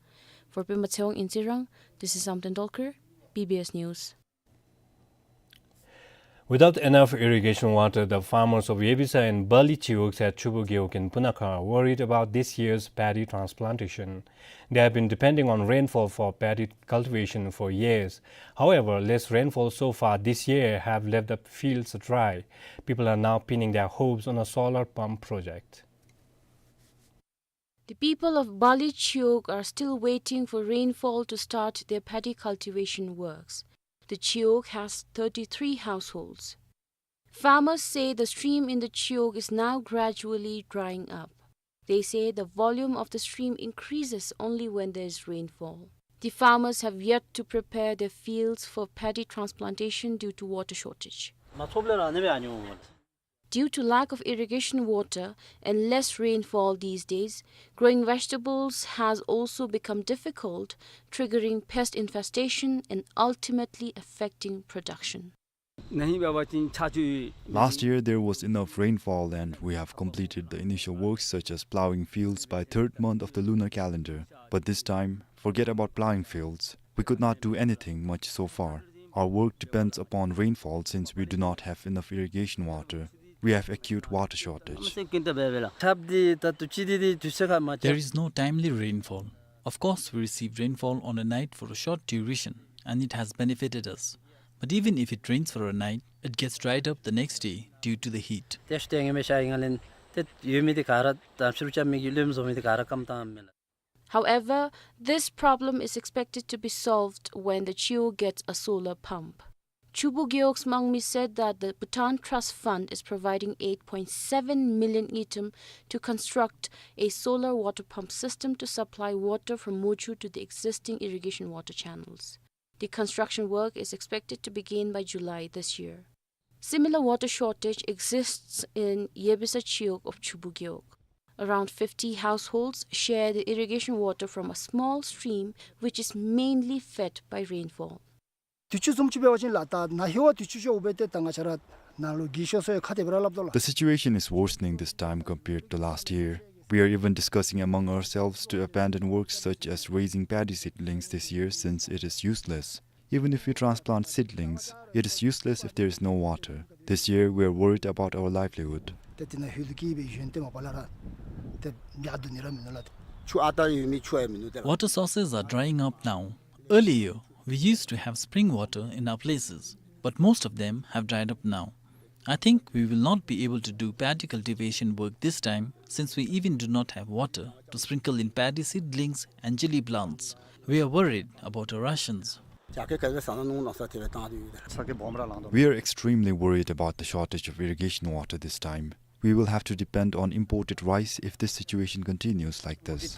For Pema Tshewang in Tsirang, this is Samten Dolkar, B B S News. Without enough irrigation water, the farmers of Yebisa and Bali gewogs at Chubu gewog in Punakha are worried about this year's paddy transplantation. They have been depending on rainfall for paddy cultivation for years. However, less rainfall so far this year have left the fields dry. People are now pinning their hopes on a solar pump project. The people of Bali Chiwog are still waiting for rainfall to start their paddy cultivation works. The Chiwog has thirty-three households. Farmers say the stream in the Chiwog is now gradually drying up. They say the volume of the stream increases only when there is rainfall. The farmers have yet to prepare their fields for paddy transplantation due to water shortage. Due to lack of irrigation water and less rainfall these days, growing vegetables has also become difficult, triggering pest infestation and ultimately affecting production. Last year there was enough rainfall and we have completed the initial works such as plowing fields by third month of the lunar calendar. But this time, forget about plowing fields. We could not do anything much so far. Our work depends upon rainfall since we do not have enough irrigation water. We have acute water shortage. There is no timely rainfall. Of course, we received rainfall on a night for a short duration, and it has benefited us. But even if it rains for a night, it gets dried up the next day due to the heat. However, this problem is expected to be solved when the Chiwog gets a solar pump. Chubu Gewog's Mangmi said that the Bhutan Trust Fund is providing eight point seven million ngultrum to construct a solar water pump system to supply water from Mochu to the existing irrigation water channels. The construction work is expected to begin by July this year. Similar water shortage exists in Yebisa Chiwog of Chubu Gewog. Around fifty households share the irrigation water from a small stream which is mainly fed by rainfall. དུས་ཆུ་བཟུམ་ཅིག་འབད་བ་ཅིན་ལགས་ད་ན་ཧེ་བ་དུས་ཆུ་ཤོར་འབད་དེ་ད་ང་བཅས་ར་ནང་ལུ་གི་ཤོར་སོ་ཡི་ཁ་ཏེ་སྦེ་ར་སླབ་དོ་ལགས། The situation is worsening this time compared to last year. We are even discussing among ourselves to abandon works such as raising paddy seedlings this year since it is useless. Even if we transplant seedlings, it is useless if there is no water. This year, we are worried about our livelihood. ཏེ་དེ་ནང་ཧོད་ལུ་སྐྱེལ་བའི་ཡོན་ཏན་མ་པ་ལས་ར་ཏེ་ཡར་བསྡུ་ནི་ར་མིན་ནུག་ལགས། ཆུ་ཨ་རྟག་ཡོད་མི་ཆུ་ཡང་མིན་ནུག་ཏེ་ལགས། Water sources are drying up now. Earlier, we used to have spring water in our places, but most of them have dried up now. I think we will not be able to do paddy cultivation work this time since we even do not have water to sprinkle in paddy seedlings and chilli plants. We are worried about our rations. We are extremely worried about the shortage of irrigation water this time. We will have to depend on imported rice if this situation continues like this.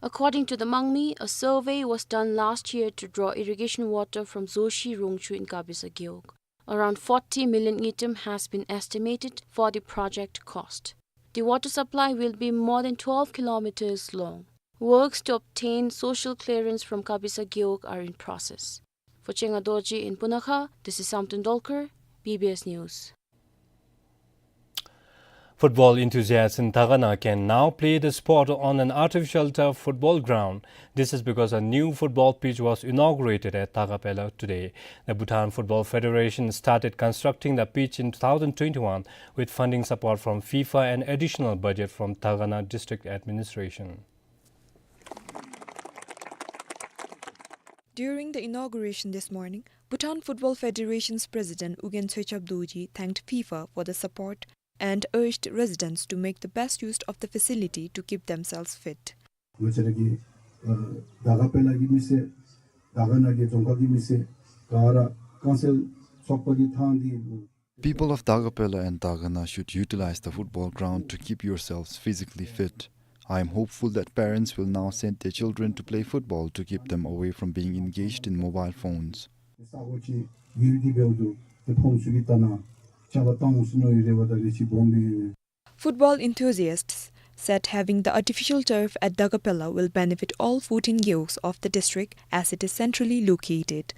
According to the Mangmi, a survey was done last year to draw irrigation water from Zoshi Rongchu in Kabisa Gewog. Around forty million ngultrum has been estimated for the project cost. The water supply will be more than twelve kilometers long. Works to obtain social clearance from Kabisa Gewog are in process. For Chenga Dorji in Punakha, this is Samten Dolkar, B B S News. Football enthusiasts in Dagana can now play the sport on an artificial turf football ground. This is because a new football pitch was inaugurated at Dagapela today. The Bhutan Football Federation started constructing the pitch in two thousand twenty-one with funding support from FIFA and additional budget from Dagana District Administration. During the inauguration this morning, Bhutan Football Federation's president Ugyen Tsoechap Dorji thanked FIFA for the support and urged residents to make the best use of the facility to keep themselves fit. ང་བཅས་ར་གི་ཨ་དགའ་དཔལ་ལ་གི་མི་སེར་དགའ་ནང་གི་རྫོང་ཁག་གི་མི་སེར་ག་ར་རྐང་རྩེད་ཚོགས་པ་གི་ཐང་འདི། People of Dagapela and Dagana should utilize the football ground to keep yourselves physically fit. I am hopeful that parents will now send their children to play football to keep them away from being engaged in mobile phones. ས་གོ་ཅིག་ཡུལ་འདི་འབདཝ་ད་ཏེ་ཕོན་ཚུ་གི་ལྟ་ན་ཆ་བ་བཏང་འོང་ཟེར་མནོ་ཡི་རེ་བ་དང་རེ་ཆེ་སྦོམ་ཡོད། Football enthusiasts said having the artificial turf at Dagapela will benefit all fourteen gewogs of the district as it is centrally located.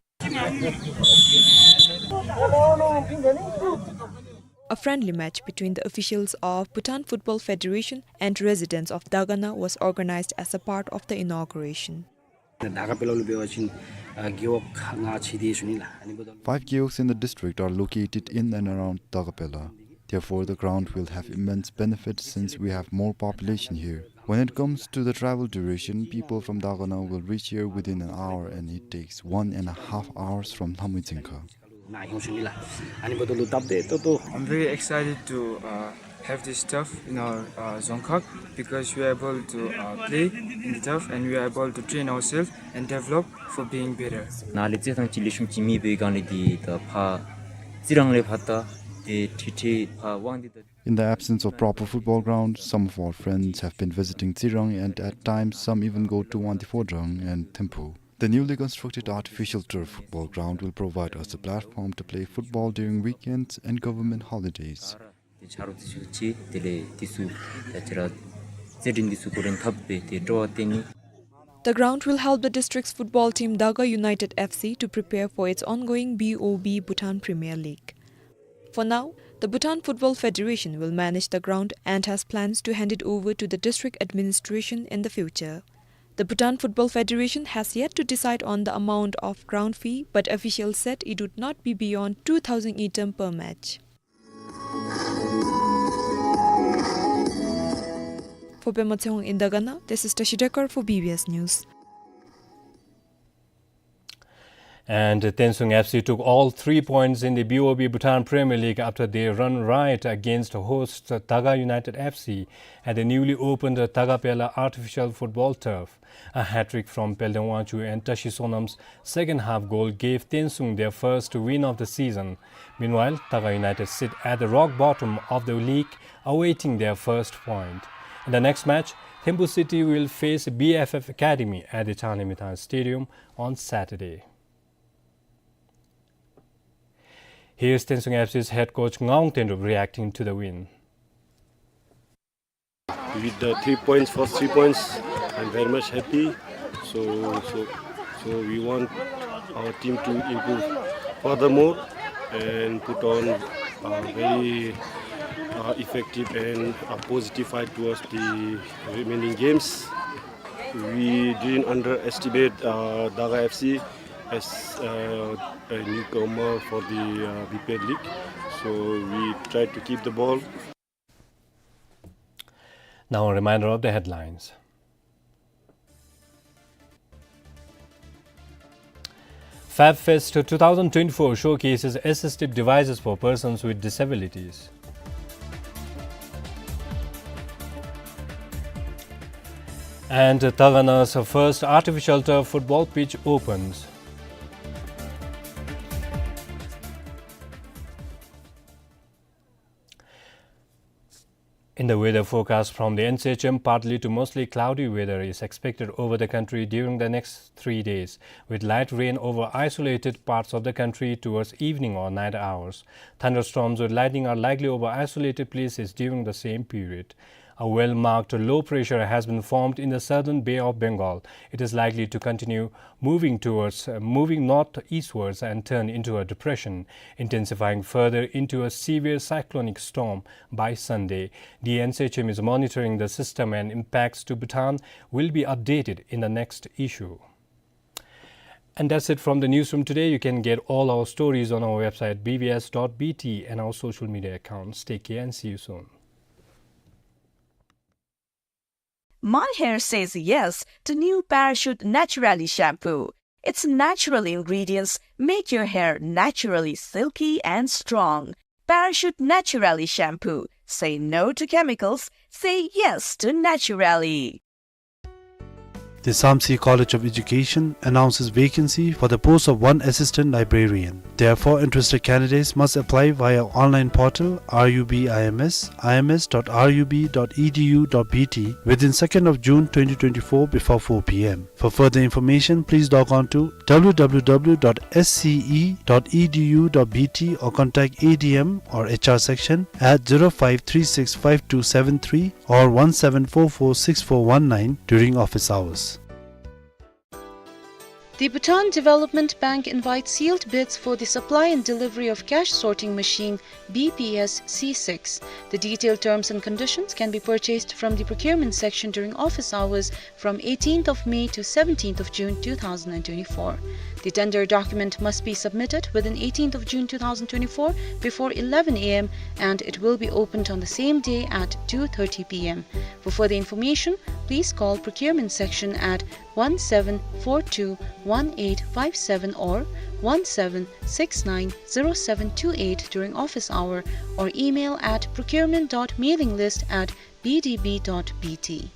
A friendly match between the officials of Bhutan Football Federation and residents of Dagana was organized as a part of the inauguration. དགའ་དཔལ་ལུ་འབད་བ་ཅིན་ཨ་gewogs ལྔ་ཅིག་འདུག་ཟེར་ཞུ་ནི་ལགས། ཨ་ནི་འབདཝ་ད་Five gewogs in the district are located in and around Dagapela. Therefore, the ground will have immense benefit since we have more population here. When it comes to the travel duration, people from Dagana will reach here within an hour, and it takes one and a half hours from Lamhoidzingkha. ནཱ་ཡོང་ཞུ་ནི་ལགས། ཨ་ནི་འབདཝ་ད་ལུ་སྟབས་བདེ་ཏོག་ཏོ། I'm very excited to uh, have this turf in our uh, Dzongkhag because we are able to uh, play in the turf and we are able to train ourselves and develop for being better. ནཱ་ལས་རྩེད་ཐང་ཅིག་ལེགས་ཤོམ་ཅིག་མེད་པའི་སྒང་ལས་འདི་ད་ཕར་རྩི་རང་ལས་ཕར་ད་ཏེ་ཁྲིག་ཁྲི་ཕར་དབང་འདི་ད། In the absence of proper football ground, some of our friends have been visiting Tsirang and at times some even go to Wangdue Phodrang and Thimphu. The newly constructed artificial turf football ground will provide us a platform to play football during weekends and government holidays. ཏེ་ཆ་རོགས་ཏེ་ཚུ་ཅིག་དེ་ལས་ཏེ་ཚུ་ད་ཅི་ར་རྩེད་འགྲན་འདི་ཚུ་འགོ་འདྲེན་འཐབ་སྦེ་ཏེ་སྤྲོ་བ་བསྟན་ནི། The ground will help the district's football team Daga United F C to prepare for its ongoing B O B Bhutan Premier League. For now, the Bhutan Football Federation will manage the ground and has plans to hand it over to the district administration in the future. The Bhutan Football Federation has yet to decide on the amount of ground fee, but officials said it would not be beyond two thousand ngultrum per match. For Pema Tshewang in Dagana, this is Tashi Dekar for B B S News. And Tensung F C took all three points in the B O B Bhutan Premier League after their run riot against host Daga United F C at the newly opened Dagapela artificial football turf. A hat-trick from Peldeng Wangchuk and Tashi Sonam's second half goal gave Tensung their first win of the season. Meanwhile, Daga United sit at the rock bottom of the league, awaiting their first point. In the next match, Thimphu City will face B F F Academy at the Changlimithang Stadium on Saturday. Here's Tensung F C's head coach Ngawang Tenrup reacting to the win. With the three points, first three points, I'm very much happy. So, so, so we want our team to improve furthermore and put on a very uh, effective and a positive fight towards the remaining games. We didn't underestimate uh, Daga F C as uh, a newcomer for the uh, B P L league. So we tried to keep the ball. Now a reminder of the headlines. FabFest two thousand twenty-four showcases assistive devices for persons with disabilities. And Dagana's first artificial turf football pitch opens. In the weather forecast from the N C H M, partly to mostly cloudy weather is expected over the country during the next three days, with light rain over isolated parts of the country towards evening or night hours. Thunderstorms with lightning are likely over isolated places during the same period. A well-marked low pressure has been formed in the southern Bay of Bengal. It is likely to continue moving towards, uh, moving northeastwards and turn into a depression, intensifying further into a severe cyclonic storm by Sunday. The N C H M is monitoring the system, and impacts to Bhutan will be updated in the next issue. And that's it from the newsroom today. You can get all our stories on our website, B B S dot B T, and our social media accounts. Take care and see you soon. My hair says yes to new Parachute Naturally shampoo. Its natural ingredients make your hair naturally silky and strong. Parachute Naturally shampoo. Say no to chemicals. Say yes to Naturally. The Samtse College of Education announces vacancy for the post of one assistant librarian. Therefore, interested candidates must apply via online portal R U B I M S, I M S dot R U B dot E D U dot B T within second of June twenty twenty-four before four P M. For further information, please log on to W W W dot S C E dot E D U dot B T or contact A D M or H R section at zero five three six five two seven three or one seven four four six four one nine during office hours. The Bhutan Development Bank invites sealed bids for the supply and delivery of cash sorting machine B P S C six. The detailed terms and conditions can be purchased from the procurement section during office hours from eighteenth of May to seventeenth of June two thousand and twenty-four. The tender document must be submitted within eighteenth of June two thousand twenty-four before eleven A M, and it will be opened on the same day at two thirty P M. For further information, please call procurement section at one seven four two one eight five seven or one seven six nine zero seven two eight during office hour, or email at procurement dot mailing list at B D B dot B T.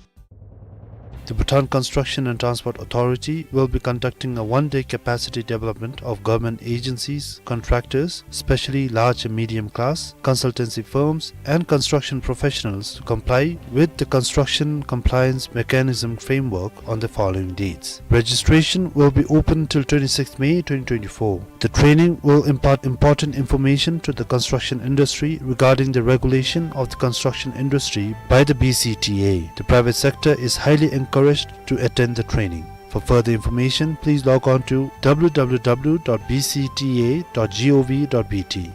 The Bhutan Construction and Transport Authority will be conducting a one-day capacity development of government agencies, contractors, especially large and medium class, consultancy firms, and construction professionals to comply with the construction compliance mechanism framework on the following dates. Registration will be open till twenty-sixth May twenty twenty-four. The training will impart important information to the construction industry regarding the regulation of the construction industry by the B C T A. The private sector is highly encouraged to attend the training. For further information, please log on to W W W dot B C T A dot G O V dot B T.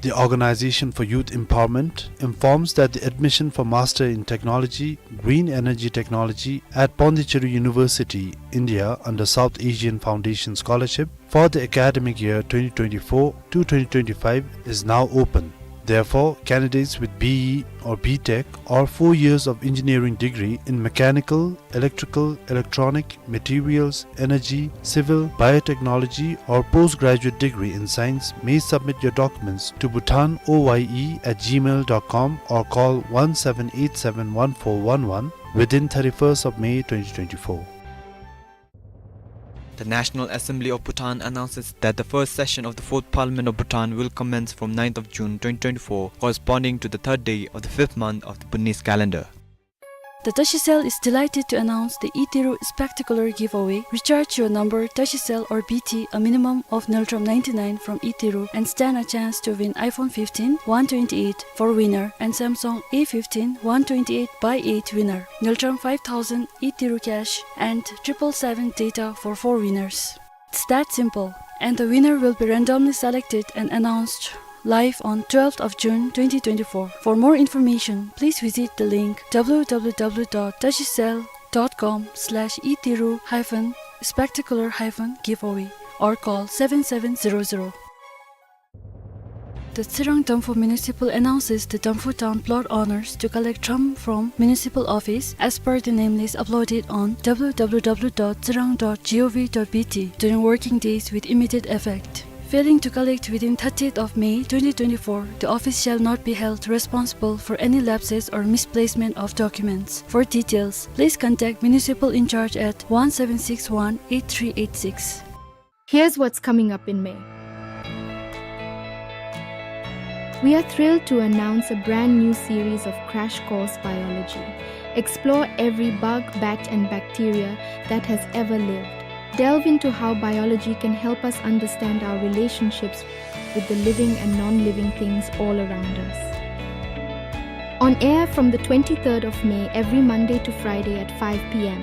The Organization for Youth Empowerment informs that the admission for Master in Technology, Green Energy Technology at Pondicherry University, India, under South Asian Foundation Scholarship for the academic year twenty twenty-four to twenty twenty-five is now open. Therefore, candidates with B E or B Tech or four years of engineering degree in mechanical, electrical, electronic, materials, energy, civil, biotechnology, or postgraduate degree in science may submit your documents to bhutan O Y E at gmail dot com or call one seven eight seven one four one one within thirty-first of May twenty twenty-four. The National Assembly of Bhutan announces that the first session of the Fourth Parliament of Bhutan will commence from ninth of June twenty twenty-four, corresponding to the third day of the fifth month of the Bhutanese calendar. The Tashicel is delighted to announce the Iteru Spectacular Giveaway. Recharge your number Tashicel or B T a minimum of Ngultrum ninety-nine from Iteru and stand a chance to win iPhone fifteen one twenty-eight for winner and Samsung A fifteen one twenty-eight by eight winner, Ngultrum five thousand Iteru cash and triple seven data for four winners. It's that simple. And the winner will be randomly selected and announced live on twelfth of June twenty twenty-four. For more information, please visit the link W W W dot tashicel dot com slash iteru hyphen spectacular hyphen giveaway or call seven seven zero zero. The Tsirang Damphu Municipal announces the Damphu Town plot owners to collect drum from municipal office as per the name list uploaded on W W W dot tsirang dot gov dot B T during working days with immediate effect. Failing to collect within thirtieth of May twenty twenty-four, the office shall not be held responsible for any lapses or misplacement of documents. For details, please contact municipal in charge at one seven six one eight three eight six. Here's what's coming up in May. We are thrilled to announce a brand new series of Crash Course Biology. Explore every bug, bat, and bacteria that has ever lived. Delve into how biology can help us understand our relationships with the living and non-living things all around us. On air from the twenty-third of May every Monday to Friday at five p.m.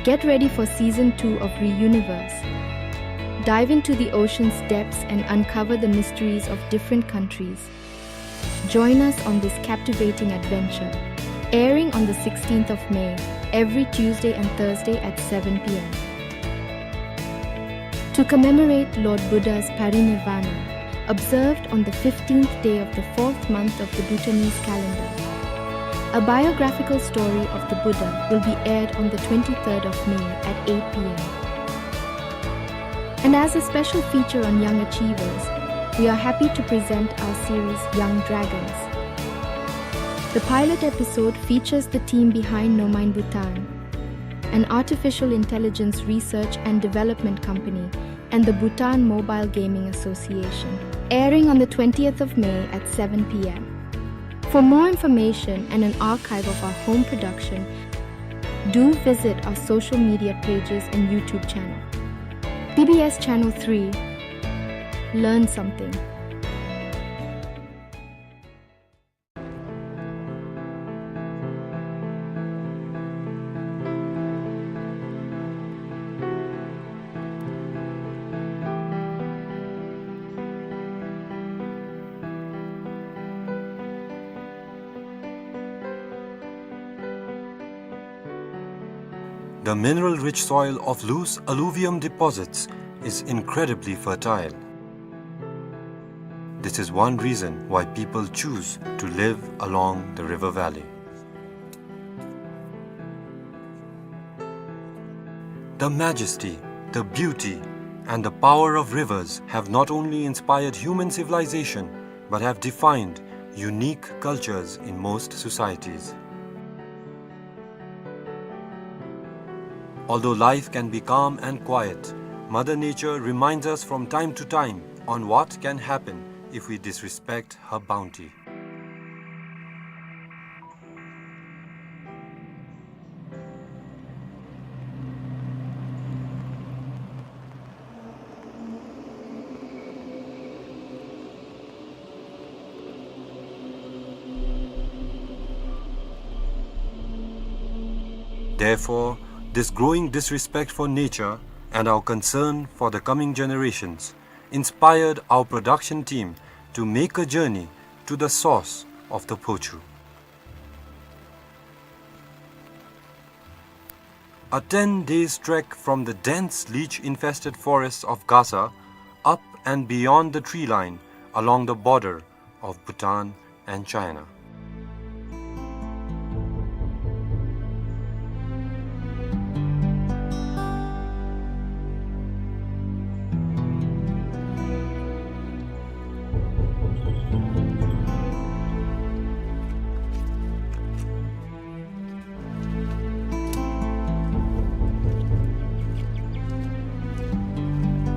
Get ready for season two of Reuniverse. Dive into the ocean's depths and uncover the mysteries of different countries. Join us on this captivating adventure. Airing on the sixteenth of May, every Tuesday and Thursday at seven p.m. To commemorate Lord Buddha's parinirvana, observed on the fifteenth day of the fourth month of the Bhutanese calendar. A biographical story of the Buddha will be aired on the twenty-third of May at eight p.m. And as a special feature on young achievers, we are happy to present our series Young Dragons. The pilot episode features the team behind Nomine Bhutan, an artificial intelligence research and development company, and the Bhutan Mobile Gaming Association, airing on the twentieth of May at seven p.m. For more information and an archive of our home production, do visit our social media pages and YouTube channel. B B S Channel three. Learn something. The mineral-rich soil of loose alluvium deposits is incredibly fertile. This is one reason why people choose to live along the river valley. The majesty, the beauty, and the power of rivers have not only inspired human civilization, but have defined unique cultures in most societies. Although life can be calm and quiet, Mother Nature reminds us from time to time on what can happen if we disrespect her bounty. Therefore, this growing disrespect for nature and our concern for the coming generations inspired our production team to make a journey to the source of the Phochu. A ten days trek from the dense leech-infested forests of Gasa, up and beyond the tree line along the border of Bhutan and China.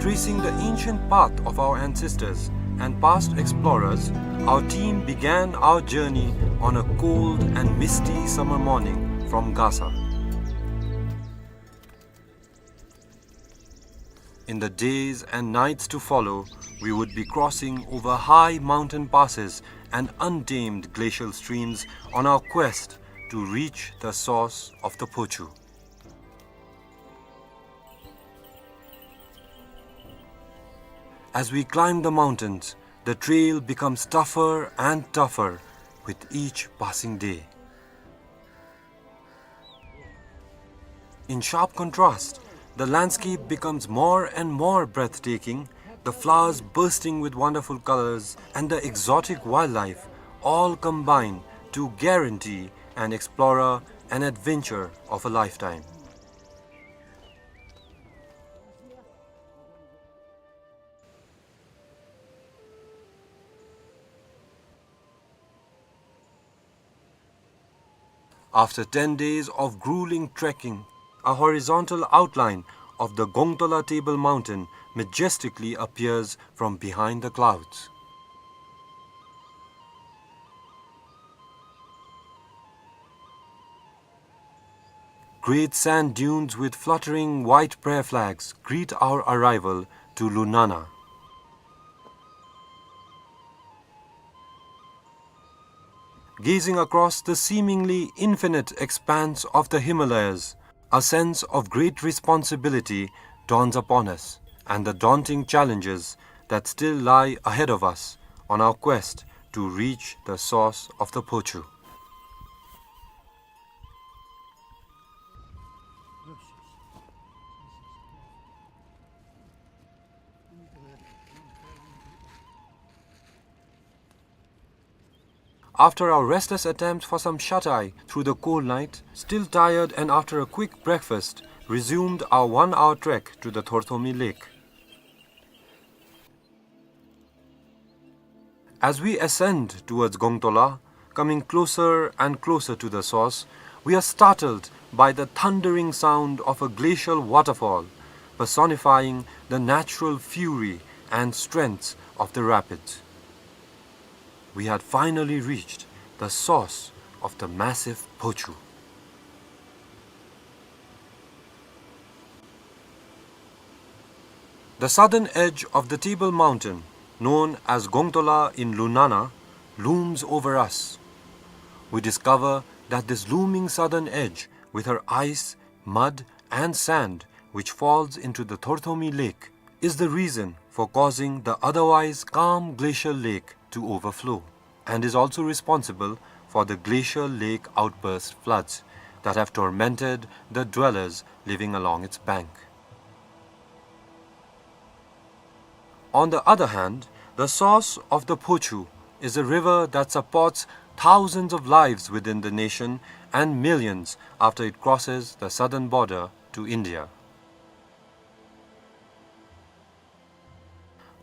Tracing the ancient path of our ancestors and past explorers, our team began our journey on a cold and misty summer morning from Gasa. In the days and nights to follow, we would be crossing over high mountain passes and untamed glacial streams on our quest to reach the source of the Phochu. As we climb the mountains, the trail becomes tougher and tougher with each passing day. In sharp contrast, the landscape becomes more and more breathtaking, the flowers bursting with wonderful colors and the exotic wildlife all combine to guarantee an explorer an adventure of a lifetime. After ten days of grueling trekking, a horizontal outline of the Gongtola Table Mountain majestically appears from behind the clouds. Great sand dunes with fluttering white prayer flags greet our arrival to Lunana. Gazing across the seemingly infinite expanse of the Himalayas, a sense of great responsibility dawns upon us, and the daunting challenges that still lie ahead of us on our quest to reach the source of the Phochu. After our restless attempt for some shut-eye through the cold night, still tired and after a quick breakfast, resumed our one-hour trek to the Thorthomi Lake. As we ascend towards Gongtola, coming closer and closer to the source, we are startled by the thundering sound of a glacial waterfall, personifying the natural fury and strength of the rapids. We had finally reached the source of the massive Phochu. The southern edge of the Table Mountain, known as Gongtola in Lunana, looms over us. We discover that this looming southern edge, with her ice, mud, and sand, which falls into the Thorthomi Lake, is the reason for causing the otherwise calm glacial lake to overflow, and is also responsible for the glacial lake outburst floods that have tormented the dwellers living along its bank. On the other hand, the source of the Phochu is a river that supports thousands of lives within the nation and millions after it crosses the southern border to India.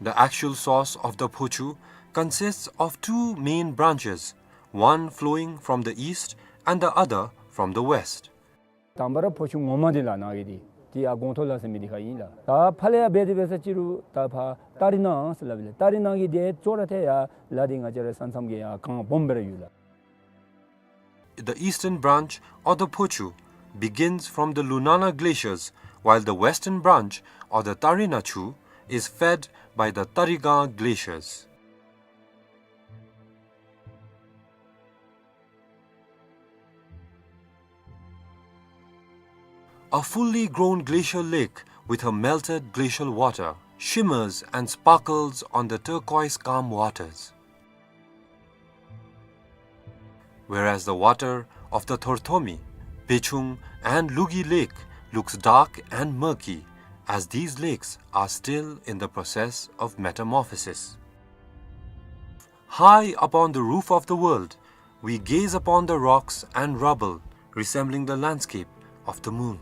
The actual source of the Phochu consists of two main branches, one flowing from the east and the other from the west. དང་པ་ར་ཕོ་ཆུ་ངོ་མ་འདི་ལགས་ནཱ་གི་འདི་ཏེ་ཡར་སྒོང་ཐོག་ལ་ཟེར་མི་འདི་ཁར་ཨིན་ལགས། ད་ཕར་ལས་ཡར་འབད་དེ་འབད་ས་ཅིག་རུང་ད་ཕར་ཏ་རི་ན་ཟེར་སླབ་ཨིན་ལགས། ཏ་རི་ན་གི་འདི་ཅོག་ར་ཐད་ཡར་ལ་འདི་ང་བཅས་ར་ས་མཚམས་ཀྱི་ཡར་གངས་སྦོམ་སྦེ་ར་ཡོད་ལགས། The eastern branch of the Phochu begins from the Lunana glaciers, while the western branch of the Tarina Chu is fed by the Tarigang glaciers. A fully grown glacial lake with her melted glacial water shimmers and sparkles on the turquoise calm waters. Whereas the water of the Thorthomi, Bechung, and Lugi Lake looks dark and murky, as these lakes are still in the process of metamorphosis. High upon the roof of the world, we gaze upon the rocks and rubble resembling the landscape of the moon.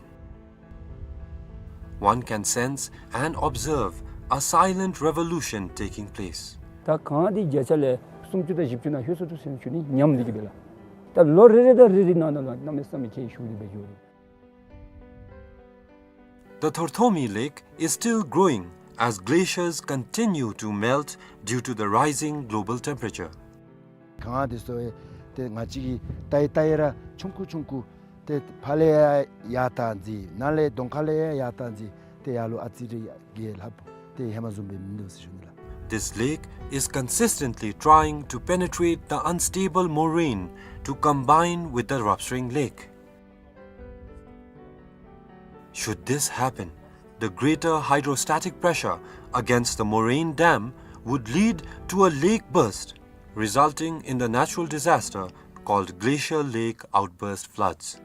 One can sense and observe a silent revolution taking place. ད་གངས་འདི་བརྒྱ་ཆ་ལས་སུམ་ཅུ་དང་བཞི་བཅུ་ནང་ལྷོད་སོ་ནུག་ཟེར་ཞུ་ནི་ཉམས་འདི་གིས་སྦེ་ལགས། ད་ལོ་རེ་རེ་དང་རེ་རེ་ནང་ན་ལུ་གནམ་མེད་ས་མེད་ཁྱད་ཞུགས་ཏེ་སྦེ་འགྱོ་རུང་The Thorthomi Lake is still growing as glaciers continue to melt due to the rising global temperature. གངས་འདི་ཚུ་ཏེ་ང་བཅས་ཀྱིས་བལྟ་ཡི་བལྟ་ཡི་ར་ཆུང་ཀུ་ཆུང་ཀུ་ཏེ་ཕར་ལས་ཡར་ཡར་བཏང་ཅི་ནཱ་ལས་གདོང་ཁ་ལས་ཡར་ཡར་བཏང་ཅི་ཏེ་ཡར་ལུ་ཨ་ཙི་རེ་གིས་ལྷགཔ་ཏེ་ཧེ་མ་བཟུམ་སྦེ་མིན་འདུག་ཟེར་ཞུ་ནི་ལགས། This lake is consistently trying to penetrate the unstable moraine to combine with the Ravsring Lake. Should this happen, the greater hydrostatic pressure against the moraine dam would lead to a lake burst, resulting in the natural disaster called glacial lake outburst floods.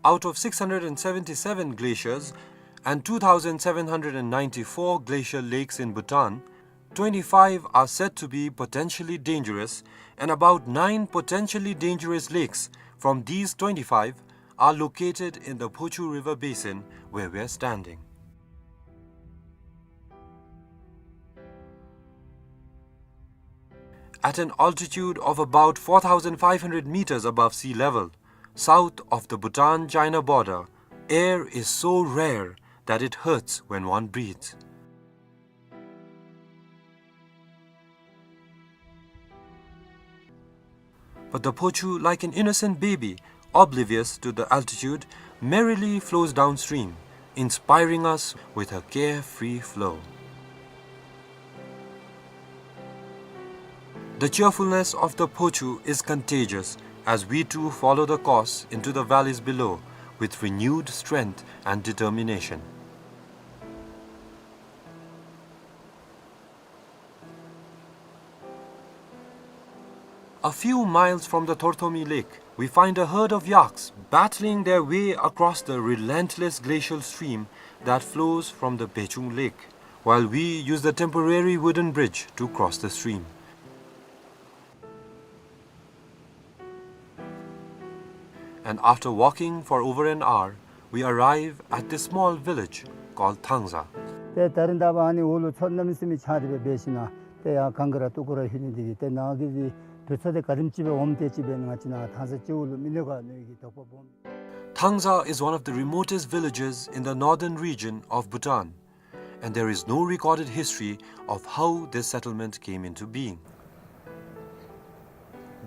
Out of six hundred and seventy-seven glaciers and two thousand seven hundred and ninety-four glacial lakes in Bhutan, twenty-five are said to be potentially dangerous, and about nine potentially dangerous lakes from these twenty-five are located in the Phochu River basin where we are standing. At an altitude of about four thousand five hundred meters above sea level, south of the Bhutan-China border, air is so rare that it hurts when one breathes. But the Phochu, like an innocent baby, oblivious to the altitude, merrily flows downstream, inspiring us with her carefree flow. The cheerfulness of the Phochu is contagious as we too follow the course into the valleys below with renewed strength and determination. A few miles from the Thorthomi Lake, we find a herd of yaks battling their way across the relentless glacial stream that flows from the Bechung Lake, while we use the temporary wooden bridge to cross the stream. And after walking for over an hour, we arrive at this small village called Thangza. ཏེ་ད་རིས་ད་ཨ་ནི་འོག་ལུ་མཚོ་གནམ་མེད་ས་མེད་ཆགས་ཏེ་སྦེ་འབད་ཞིནམ་ལས་ཏེ་ཡར་གངས་རི་ར་སྟུག་པོ་ར་ལྷོད་ནི་འདི་གིས་ཏེ་ནཱ་གི་དུས་ཚོད་འདི་ག་དེམ་ཅིག་སྦེ་འོངམ་དེ་ཅིག་སྦེ་ང་བཅས་ནཱ་ཐང་ས་སྤྱི་བོ་ལུ་མི་ལུས་ག་ནི་གི་དོགས་པ་སྦོམ། Thangza is one of the remotest villages in the northern region of Bhutan, and there is no recorded history of how this settlement came into being.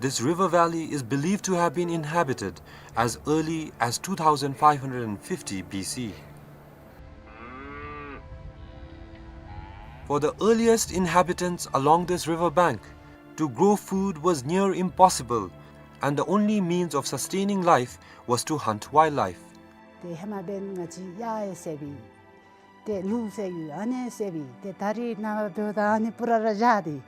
This river valley is believed to have been inhabited as early as two thousand five hundred fifty B C. For the earliest inhabitants along this river bank, to grow food was near impossible, and the only means of sustaining life was to hunt wildlife. ཏེ་ཧེ་མ་འབདན་ང་བཅས་གཡག་ཡང་བསད་པས། ཏེ་ལུག་བསད་ཡོད། ཨ་ནི་བསད་པས། ཏེ་ད་རིས་ནངས་པ་འབདཝ་ད་ཨ་ནི་པུ་ར་ར་བཞག་སྟེ།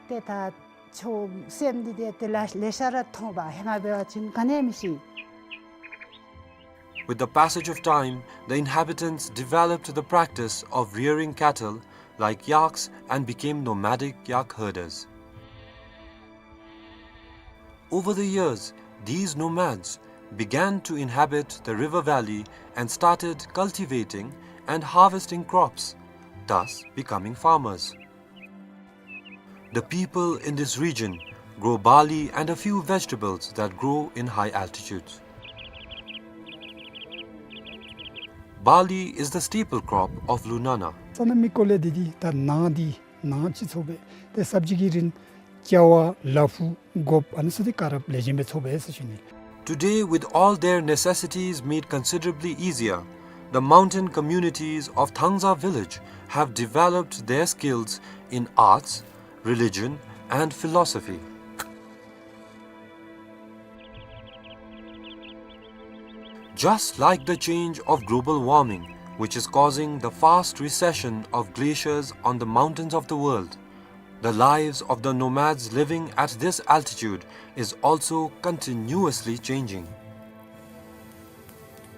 ཏེ་ད་ཆོས་སེམས་འདི་ཏེ་དེ་ལས་ལེ་ཤ་ར་མཐོང་པས། ཧེ་མ་འབད་བ་ཅིན་ག་ནི་མི་ཤེས། With the passage of time, the inhabitants developed the practice of rearing cattle like yaks and became nomadic yak herders. Over the years, these nomads began to inhabit the river valley and started cultivating and harvesting crops, thus becoming farmers. The people in this region grow barley and a few vegetables that grow in high altitudes. Barley is the staple crop of Lunana. ས་གནས་མི་སྐོར་ལས་འདི་འདི་ད་ནཱ་འདི་ནཱ་ཅིག་ཚོ་སྦེ་ཏེ་སབ་ཇི་གི་རིན་ཅ་བ་ལ་ཕུག་གོཔ་ཨ་ནི་ཚུ་འདི་ག་ར་ལེགས་ཤོམ་སྦེ་ཚོ་སྦེ་ཟེར་ཞུ་ནི། Today, with all their necessities made considerably easier, the mountain communities of Thangza village have developed their skills in arts, religion, and philosophy. Just like the change of global warming, which is causing the fast recession of glaciers on the mountains of the world, the lives of the nomads living at this altitude is also continuously changing.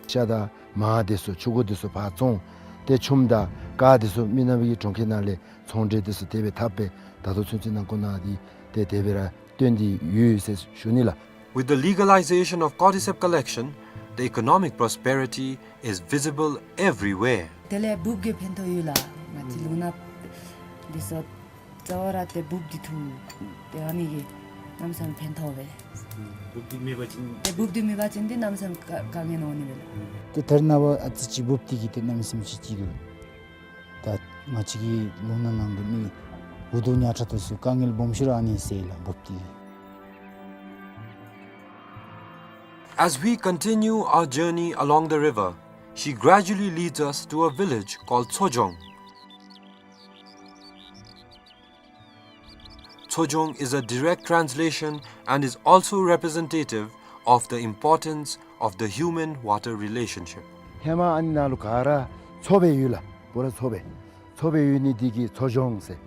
ཤ་དང་མར་དེ་ཚུ་ཕྱུར་སྐོར་དེ་ཚུ་ཕར་བཙོང་། ཏེ་ཆུམ་དང་ཀར་དེ་ཚུ་མི་ནག་པའི་གྲོང་ཁྱེར་ནང་ལས་ཚོང་འབྲེལ་དེ་ཚུ་དེ་སྦེ་འཐབ་སྦེ་ད་ལྟོ་ཚུན་ཚོད་ནང་འཁོད་ནང་འདི་ཏེ་དེ་སྦེ་ར་སྟོན་ཏེ་ཡོད་ཟེར་ཞུ་ནི་ལགས། With the legalization of cordyceps collection, the economic prosperity is visible everywhere. དེ་ལས་འབུཔ་གི་ཕན་ཐོགས་ཡོད་ལགས། ང་བཅས་ལུང་ནག་འདི་ཚུ་རྩ་བ་ར་ཏེ་འབུཔ་འདི་འཐུ་སྟེ་ཨ་ནི་གིས་གནམ་མེད་ས་མེད་ཕན་ཐོགས་པས། འབུཔ་འདི་མེད་པ་ཅིན་ཏེ་འབུཔ་འདི་མེད་པ་ཅིན་ཏེ་གནམ་མེད་ས་མེད་དཀའ་དཀའ་ངལ་འོང་ནི་མས་ལགས། ཏེ་ད་རེས་ནངས་པ་ཨ་ཙི་ཅིག་འབུཔ་འདི་གིས་ཏེ་གནམ་མེད་ས་མེད་ཅིག་ཅིག་འདུག། ད་ང་བཅས་ཀྱི་ལུང་ནག་ནང་གི་མི་འུ་སྡུག་ཉག་ཕྲ་དེ་ཚུ་དཀའ་ངལ་སྦོམ་ཤོས་ར་ཨ་ནི་ཟེར་ལགས་འབུཔ་འདི། As we continue our journey along the river, she gradually leads us to a village called Tsojong. Tsojong is a direct translation and is also representative of the importance of the human-water relationship. ཧེ་མ་ཨ་ནི་ནང་ལུ་ག་ར་མཚོ་སྦེ་ཡོད་ལགས། པུ་ར་མཚོ་སྦེ། མཚོ་སྦེ་ཡོད་ནི་འདི་གིས་མཚོ་ལྗོངས་ཟེར།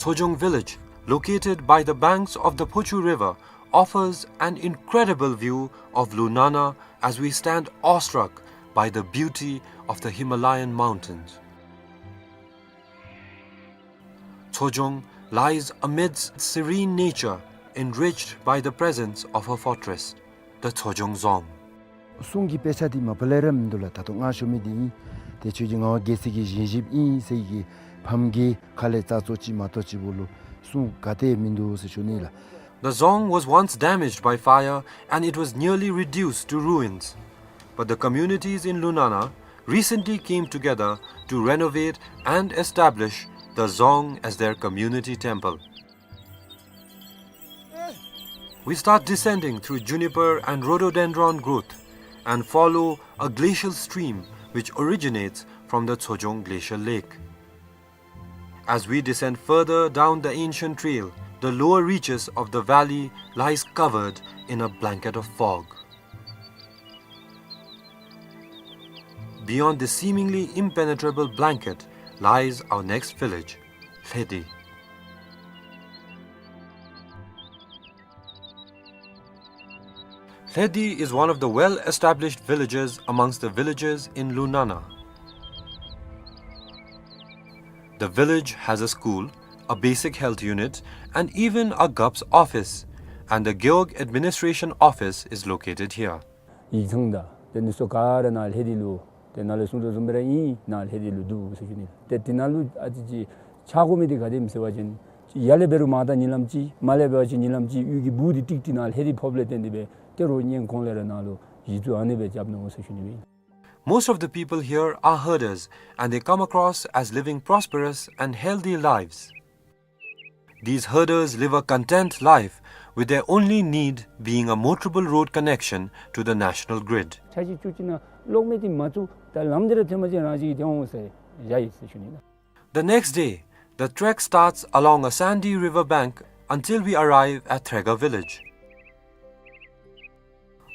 Tsojong village, located by the banks of the Phochu River, offers an incredible view of Lunana as we stand awestruck by the beauty of the Himalayan mountains. Tsojong lies amidst serene nature, enriched by the presence of her fortress, the Tsojong Dzong. སྲུང་གི་དཔེ་ཆ་འདི་མ་པ་ལས་ར་མིན་འདུག་ལགས། ད་ལྟོ་ང་ཞུ་མི་འདི་ཨིན། ཏེ་ཁྱོད་ཀྱི་ངག་དབང་རྒྱལ་སྲས་ཀྱི་བཞེངས་གཞིཔ་ཨིན་ཟེར་གྱི་ཕམ་གྱི་ཁ་ལས་རྩ་ཚོ་ཅིག་མ་གཏོགས་ཅིག་པོ་ལུ་སྲུང་ག་ཏེ་མིན་འདུག་ཟེར་ཞུ་ནི་ལགས། The dzong was once damaged by fire and it was nearly reduced to ruins. But the communities in Lunana recently came together to renovate and establish the dzong as their community temple. We start descending through juniper and rhododendron growth and follow a glacial stream which originates from the Tsojong Glacial Lake. As we descend further down the ancient trail, The lower reaches of the valley lies covered in a blanket of fog. Beyond this seemingly impenetrable blanket lies our next village, Lhedi. Lhedi is one of the well-established villages amongst the villages in Lunana. The village has a school, a basic health unit, and even a Gap's office, and the Gewog administration office is located here. ཡིག་ཚང་དང་དེ་ནི་སོ་ག་ར་ནཱ་ལྷེ་དི་ལུ་དེ་ནཱ་ལས་གསུང་དོ་བཟུམ་སྦེ་ར་ཨིན། ནཱ་ལྷེ་དི་ལུ་འདུག་ཟེར་ཞུ་ནི། ཏེ་དེ་ནང་ལུ་ཨ་ཙི་ཅིག་ཆགས་དགོ་མི་འདི་ག་དེམ་ཟེར་བ་ཅིན་ཡར་ལས་འབད་རུང་མར་ད་ཉིན་ལམ་ཅིག་མར་ལས་འབད་བ་ཅིན་ཉིན་ལམ་ཅིག་གཡུས་ཀྱི་སྦུག་འདི་ཏིག་ཏི་ནཱ་ལྷེ་དི་ཕོགཔ་ལས་བརྟེན་ཏེ་སྦེ་ཏེ་རོགས་སྔོན་གོང་ལས་ར་ནཱ་ལུ་གཞི་བཙུགས་ཨ་ནི་སྦེ་རྐྱབ་ནུག་ཟེར་ཞུ་ནི་སྦེ་ཨིན། Most of the people here are herders, and they come across as living prosperous and healthy lives. These herders live a content life, with their only need being a motorable road connection to the national grid. ཆ་ཅིག་ཅུ་ཅིག་ནང་གློག་མེ་འདི་མ་བཙུགས་ད་ལམ་འདི་ར་ཐོན་པ་ཅིན་རང་ཅིག་གིས་ཐོན་འོང་ཟེར་བཞག་ཡི་ཟེར་ཞུ་ནི་ལགས། The next day, the trek starts along a sandy river bank until we arrive at Threga village.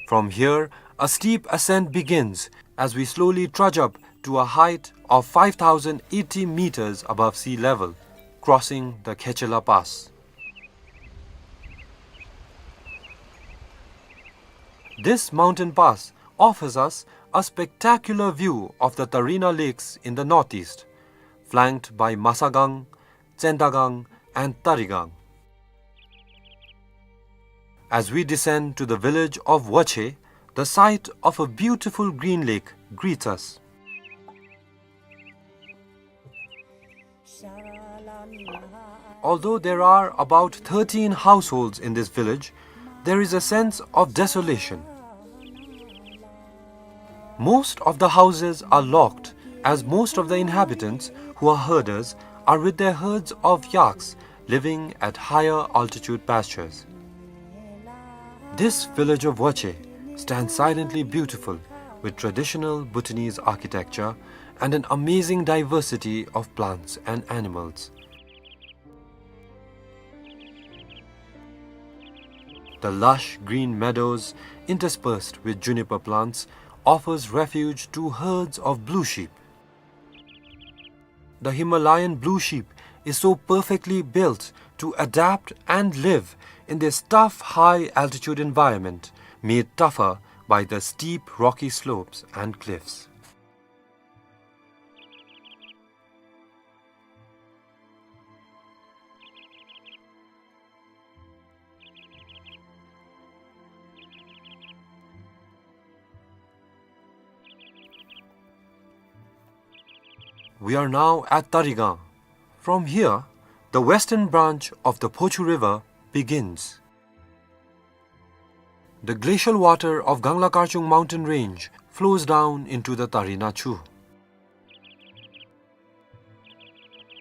From here, a steep ascent begins as we slowly trudge up to a height of five thousand eighty meters above sea level, crossing the Khechela Pass. This mountain pass offers us a spectacular view of the Tarina Lakes in the northeast, flanked by Masagang, Tsendagang, and Tarigang. As we descend to the village of Wache, the sight of a beautiful green lake greets us. Although there are about thirteen households in this village, there is a sense of desolation. Most of the houses are locked, as most of the inhabitants, who are herders, are with their herds of yaks living at higher altitude pastures. This village of Wache stands silently beautiful, with traditional Bhutanese architecture and an amazing diversity of plants and animals. The lush green meadows, interspersed with juniper plants, offers refuge to herds of blue sheep. The Himalayan blue sheep is so perfectly built to adapt and live in this tough high-altitude environment, made tougher by the steep rocky slopes and cliffs. We are now at Tarigang. From here, the western branch of the Phochu River begins. The glacial water of Gangla Karchung mountain range flows down into the Tarina Chu.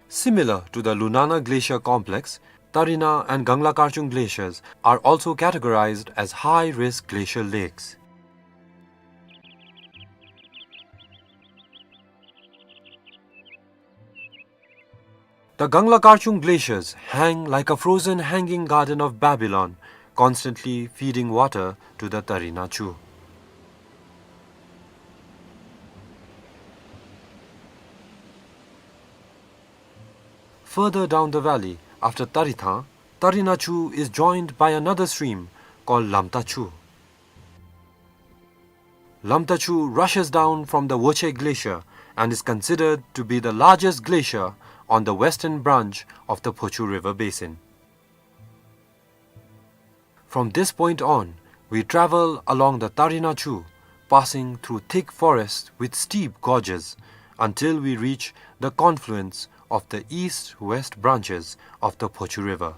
Similar to the Lunana Glacier complex, Tarina and Gangla Karchung glaciers are also categorized as high-risk glacial lakes. The Gangla Karchung glaciers hang like a frozen hanging garden of Babylon, constantly feeding water to the Tarina Chu. Further down the valley, after Tarithang, Tarina Chu is joined by another stream called Lamta Chu. Lamta Chu rushes down from the Woche Glacier and is considered to be the largest glacier on the western branch of the Phochu River basin. From this point on, we travel along the Tarina Chu, passing through thick forests with steep gorges, until we reach the confluence of the east-west branches of the Phochu River.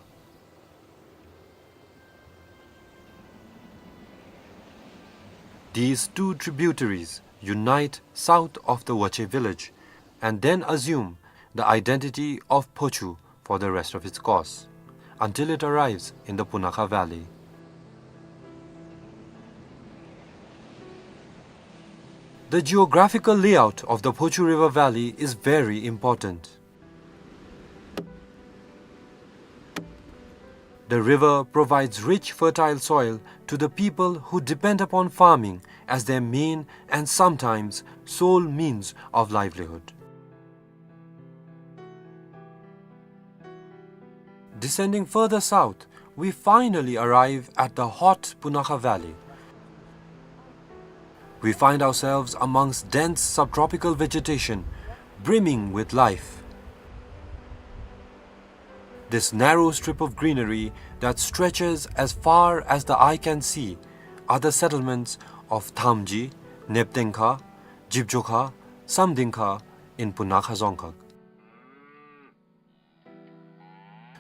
These two tributaries unite south of the Wache village and then assume the identity of Phochu for the rest of its course, until it arrives in the Punakha Valley. The geographical layout of the Phochu River Valley is very important. The river provides rich, fertile soil to the people who depend upon farming as their main and sometimes sole means of livelihood. Descending further south, we finally arrive at the hot Punakha Valley. We find ourselves amongst dense subtropical vegetation, brimming with life. This narrow strip of greenery that stretches as far as the eye can see are the settlements of Thamji, Neptengkha, Jibjokha, Samdingkha in Punakha Dzongkhag.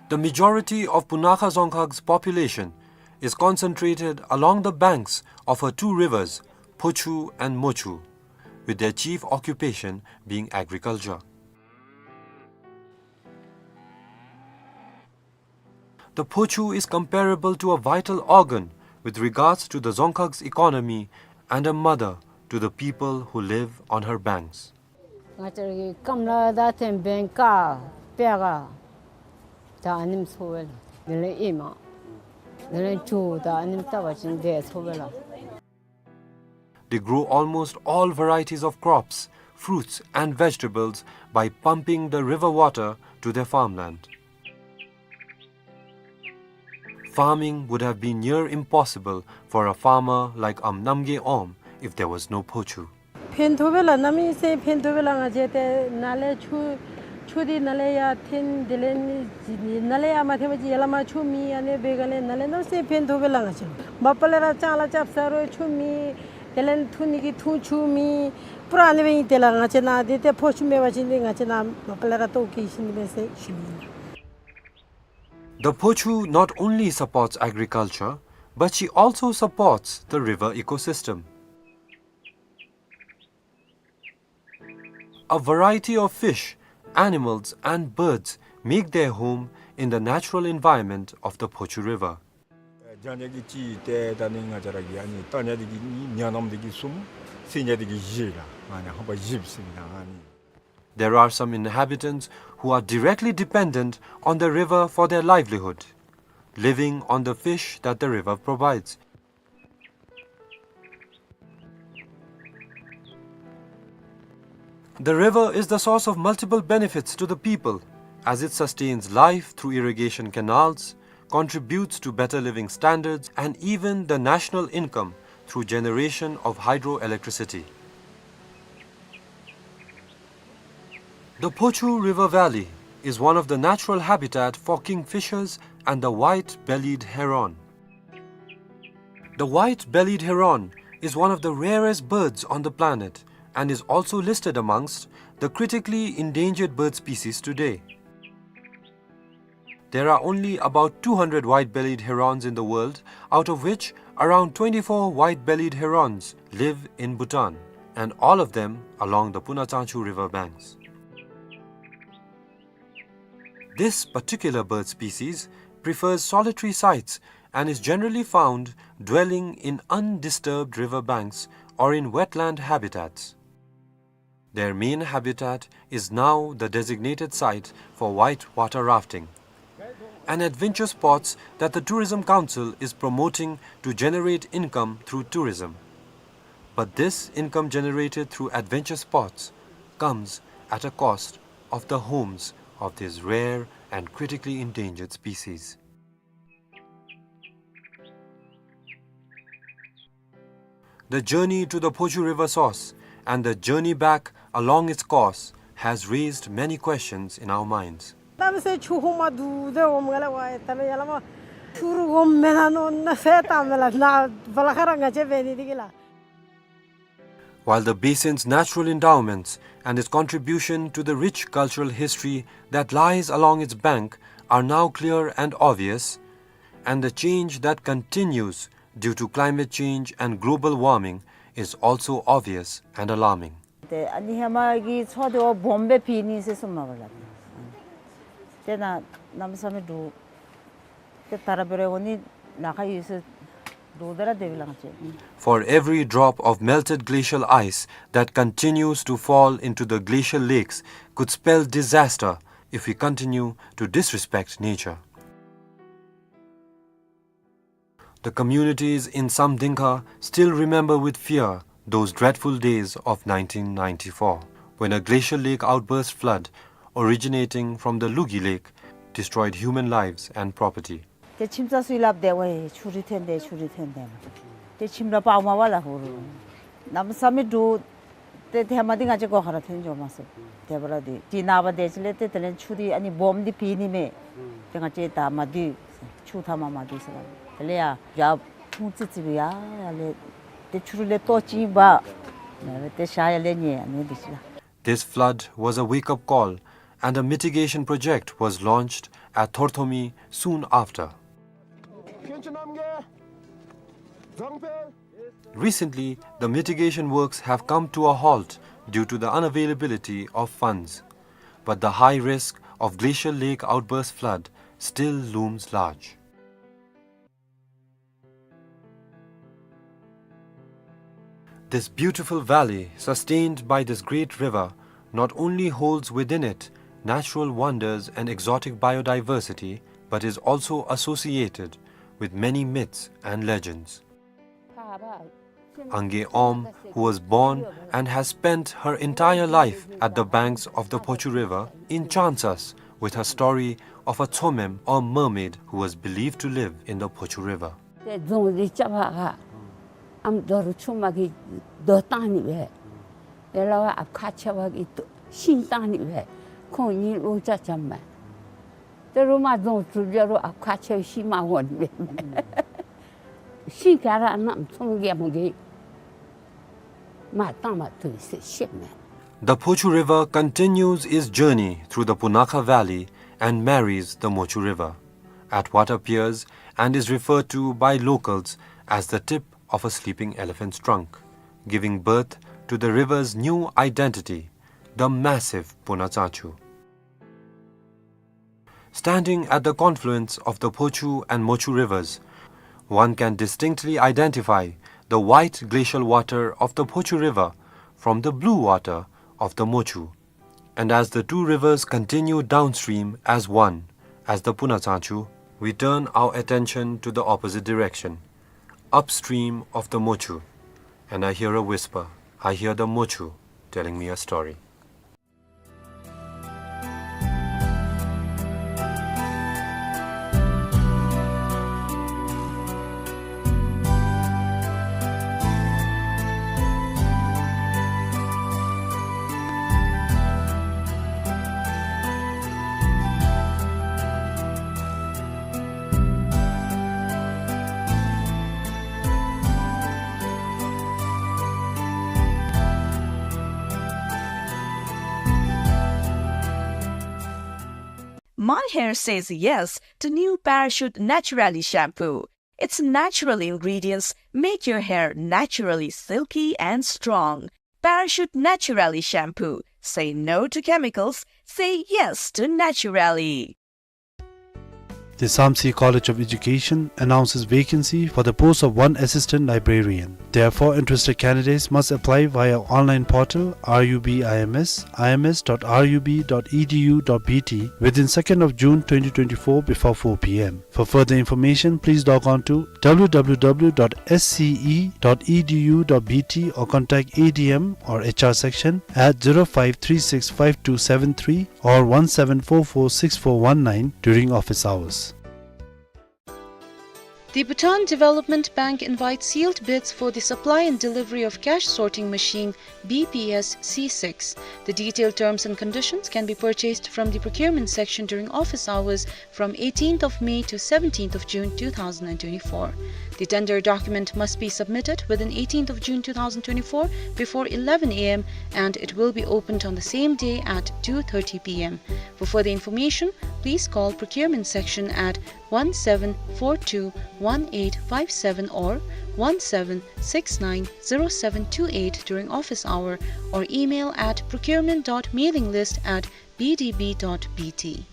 The majority of Punakha Dzongkhag's population is concentrated along the banks of her two rivers, Phochu and Mochu, with their chief occupation being agriculture. The Phochu is comparable to a vital organ with regards to the Dzongkhag's economy and a mother to the people who live on her banks. ང་བཅས་ར་གི་སྐམ་ལ་དང་ཐེམ་བེང་ཀ་པེ་ག་ད་ཨ་ནེམ་འཚོ་བས་ལགས། དེ་ལས་ཨེ་མ་དེ་ལས་ཇོ་ད་ཨ་ནེམ་བཏབ་པ་ཅིན་དེ་འཚོ་བས་ལགས། They grow almost all varieties of crops, fruits and vegetables by pumping the river water to their farmland. Farming would have been near impossible for a farmer like Am Namgay Om if there was no Phochu. ཕན་ཐོགས་པས་ལགས། གནམ་མེད་ས་མེད་ཕན་ཐོགས་པས་ལགས། ང་བཅས་ཏེ་ནཱ་ལས་ཆུ་ཆུ་འདི་ནཱ་ལས་ཡར་འཐེན། དེ་ལས་ནི་ནཱ་ལས་ཡར་མ་འཐེན་པ་ཅིན་ཡར་ལས་མར་ཆུ་མེད། ཨ་ནི་འབད་ག་ལས་ནཱ་ལས་གནམ་མེད་ས་མེད་ཕན་ཐོགས་པས་ལགས། ང་བཅས་མ་པ་ལས་ར་ལྕང་ལཱ་རྐྱབ་ས་རུང་ཆུ་མེད། དེ་ལས་འཐུང་ནི་གི་འཐུང་ཆུ་མེད། པུ་ར་ཨ་ནི་སྦེ་ཨིན་ཏེ་ལགས། ང་བཅས་ནཱ་འདི་ཏེ་ཕོ་ཆུ་མེད་པ་ཅིན་འདི་ང་བཅས་ནཱ་མ་པ་ལས་ར་ལྟོཝ་བཀྱེས་ཤི་ནི་མས་ཟེར་ཞུ་ནི་ཨིན། The Phochu not only supports agriculture, but she also supports the river ecosystem. A variety of fish, animals and birds make their home in the natural environment of the Phochu River. ཨེ་ཇ་ཉ་གི་ཅིག་ཏེ་ད་ནི་ང་བཅས་ར་གི་ཨ་ནི་ཏ་ཉ་འདི་གི་ཉ་ནམ་འདི་གི་གསུམ། སེང་ཉ་འདི་གི་བཞི་ལགས། ཨ་ནི་ཧམ་པ་བཞི་ཟེར་ན་ཨ་ནི། There are some inhabitants who are directly dependent on the river for their livelihood, living on the fish that the river provides. The river is the source of multiple benefits to the people, as it sustains life through irrigation canals, contributes to better living standards, and even the national income through generation of hydroelectricity. The Phochu River Valley is one of the natural habitat for kingfishers and the white-bellied heron. The white-bellied heron is one of the rarest birds on the planet and is also listed amongst the critically endangered bird species today. There are only about two hundred white-bellied herons in the world, out of which around twenty-four white-bellied herons live in Bhutan, and all of them along the Puna Tsangchu river banks. This particular bird species prefers solitary sites and is generally found dwelling in undisturbed river banks or in wetland habitats. Their main habitat is now the designated site for white water rafting, an adventure sports that the Tourism Council is promoting to generate income through tourism. But this income generated through adventure sports comes at a cost of the homes of these rare and critically endangered species. The journey to the Phochu River source and the journey back along its course has raised many questions in our minds. གནམ་མེད་ས་མེད་ཆུ་ཧུམ་མ་འདུག་སྟེ་འོངམ་ག་ལས་ཝའེ་ད་ལས་ཡར་ལས་མར་ཆུ་རུ་འོངམ་མེན་ན་མནོ་ན་ཟེར་བཏངམ་མས་ལགས། ནཱ་བ་ལ་ཁ་ར་ང་བཅས་འབད་ནི་འདི་གིས་ལགས། While the basin's natural endowments and its contribution to the rich cultural history that lies along its bank are now clear and obvious, and the change that continues due to climate change and global warming is also obvious and alarming. ཏེ་ཨ་ནི་ཧེ་མ་གི་མཚོ་འདི་བ་སྦོམ་སྦེ་ཕྱེ་ནི་ཟེར་གསུངམ་མས་ལགས། ཏེ་ནཱ་གནམ་མེད་ས་མེད་འདུག། ཏེ་ད་ར་འབད་རུང་ཨ་ནི་ནཱ་ཁར་ཡོད་ས་འདུག་ད་ར་དེ་སྦེ་ལགས། For every drop of melted glacial ice that continues to fall into the glacial lakes could spell disaster if we continue to disrespect nature. The communities in Samdingkha still remember with fear those dreadful days of nineteen ninety-four, when a glacial lake outburst flood originating from the Lugi Lake destroyed human lives and property. ཏེ་ཁྱིམ་ཚང་ཚུ་སླབ་སྟེ་ཝའེ་ཆུ་རུད་ཐོན་ཏེ་ཆུ་རུད་ཐོན་ཏེ་ཏེ་ཁྱིམ་ར་ཕར་མ་པ་ལ་ཧུ་རུ་གནམ་མེད་ས་མེད་འདྲོག། ཏེ་ཏེ་མ་འདི་ང་བཅས་སྒོ་ཁར་ཐོན་འགྱོ་མ་ཚུགས། ཏེ་བར་འདི་ཏེ་ནངས་པ་དེ་ཅིག་ལས་ཏེ་དེ་ལས་ཆུ་འདི་ཨ་ནི་སྦོམ་འདི་ཕྱེ་ནི་མས། ཏེ་ང་བཅས་ད་མ་སྡོད། ཆུ་མཐའ་མ་མ་སྡོད་ཟེར་ལགས། དེ་ལས་ཡར་ཡར་ཁུང་ཙི་ཙི་སྦེ་ཡར་ཡར་ལས་ཏེ་ཆུ་རུད་ལས་ལྟོ་ཅིག་འབག། ཏེ་ཤར་ཡར་ལས་ཉལ་ཨ་ནི་འདི་ཅིག་ལགས། This flood was a wake-up call, and a mitigation project was launched at Thorthomi soon after. Recently, the mitigation works have come to a halt due to the unavailability of funds, but the high risk of glacial lake outburst flood still looms large. This beautiful valley, sustained by this great river, not only holds within it natural wonders and exotic biodiversity, but is also associated with many myths and legends. Angay Om, who was born and has spent her entire life at the banks of the Phochu River, enchants us with her story of a Tsomem or mermaid who was believed to live in the Phochu River. ཏེ་རྫོང་འདི་རྐྱབ་པར་ཨམ་རྡོ་རུ་ཆུང་མ་གིས་རྡོ་བཏང་ནི་སྦེ། ཡ་ལ་བ་ཨཔ་ཁ་ཆེ་བ་གིས་ཤིང་བཏང་ནི་སྦེ། ཁོང་གཉིས་ལོ་ཅ་ཅམ་མས། ཏེ་རུ་མ་རྫོང་གྲུབ་རྒྱ་རུ་ཨཔ་ཁ་ཆེ་བ་ཤིང་མ་འོང་ནི་སྦེ། ཤིང་ག་ར་གནམ་ཚོང་རྒྱལ་མོ་གིས་མར་བཏང་མ་བཏུབ་ཟེར་བཤད་མས། The Phochu River continues its journey through the Punakha Valley and marries the Mochu River at what appears and is referred to by locals as the tip of a sleeping elephant's trunk, giving birth to the river's new identity, the massive Punatsachu. Standing at the confluence of the Phochu and Mochu rivers, one can distinctly identify the white glacial water of the Phochu River from the blue water of the Mochu. And as the two rivers continue downstream as one, as the Punatsachu, we turn our attention to the opposite direction, upstream of the Mochu. And I hear a whisper. I hear the Mochu telling me a story. My hair says yes to new Parachute Naturali shampoo. Its natural ingredients make your hair naturally silky and strong. Parachute Naturali shampoo. Say no to chemicals. Say yes to Naturali. The Samtse College of Education announces vacancy for the post of one assistant librarian. Therefore, interested candidates must apply via online portal R U B I M S, I M S dot R U B dot E D U dot B T within second of June twenty twenty-four before four P M. For further information, please log on to W W W dot S C E dot E D U dot B T or contact A D M or H R section at zero five three six five two seven three or one seven four four six four one nine during office hours. The Bhutan Development Bank invites sealed bids for the supply and delivery of cash sorting machine B P S C six. The detailed terms and conditions can be purchased from the procurement section during office hours from eighteenth of May to seventeenth of June two thousand and twenty-four. The tender document must be submitted within eighteenth of June two thousand twenty-four before eleven A M and it will be opened on the same day at two thirty P M. For further information, please call procurement section at one seven four two one eight five seven or one seven six nine zero seven two eight during office hour or email at procurement dot mailing list at B D B dot B T.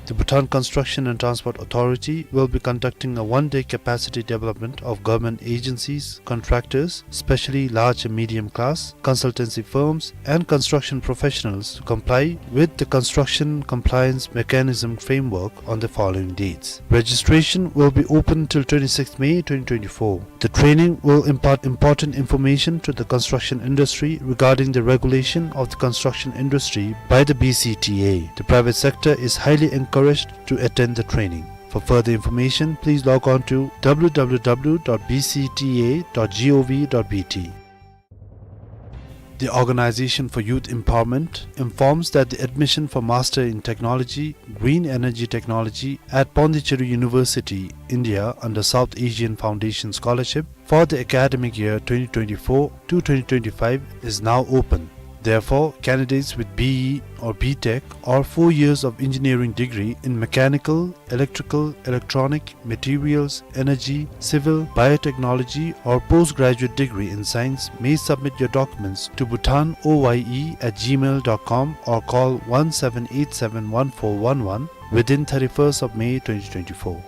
The Bhutan Construction and Transport Authority will be conducting a one-day capacity development of government agencies, contractors, especially large and medium class, consultancy firms, and construction professionals to comply with the construction compliance mechanism framework on the following dates. Registration will be open till twenty-sixth May twenty twenty-four. The training will impart important information to the construction industry regarding the regulation of the construction industry by the B C T A. The private sector is highly encouraged to attend the training. For further information, please log on to w w w dot b c t a dot g o v dot b t. The Organization for Youth Empowerment informs that the admission for Master in Technology, Green Energy Technology at Pondicherry University, India, under South Asian Foundation Scholarship for the academic year twenty twenty-four to twenty twenty-five is now open. Therefore, candidates with B E or B Tech or four years of engineering degree in mechanical, electrical, electronic, materials, energy, civil, biotechnology, or postgraduate degree in science may submit your documents to bhutan o y e at gmail dot com or call one seven eight seven one four one one within thirty-first of May twenty twenty-four.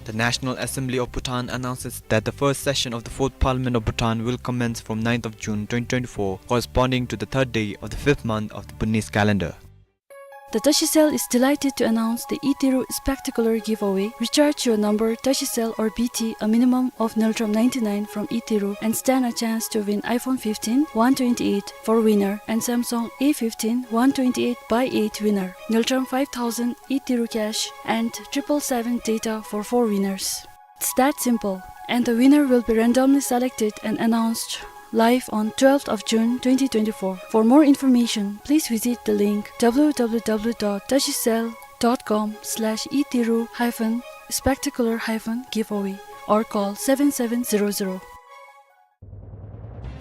The National Assembly of Bhutan announces that the first session of the Fourth Parliament of Bhutan will commence from ninth of June twenty twenty-four, corresponding to the third day of the fifth month of the Bhutanese calendar. The Tashicell is delighted to announce the Iteru Spectacular Giveaway. Recharge your number Tashicell or B T a minimum of Ngultrum ninety-nine from Iteru and stand a chance to win iPhone fifteen one twenty-eight for winner and Samsung A fifteen one twenty-eight by eight winner. Ngultrum five thousand Iteru cash and triple seven data for four winners. It's that simple. And the winner will be randomly selected and announced live on twelfth of June twenty twenty-four. For more information, please visit the link w w w dot tashicell dot com slash iteru hyphen spectacular hyphen giveaway or call seven seven zero zero.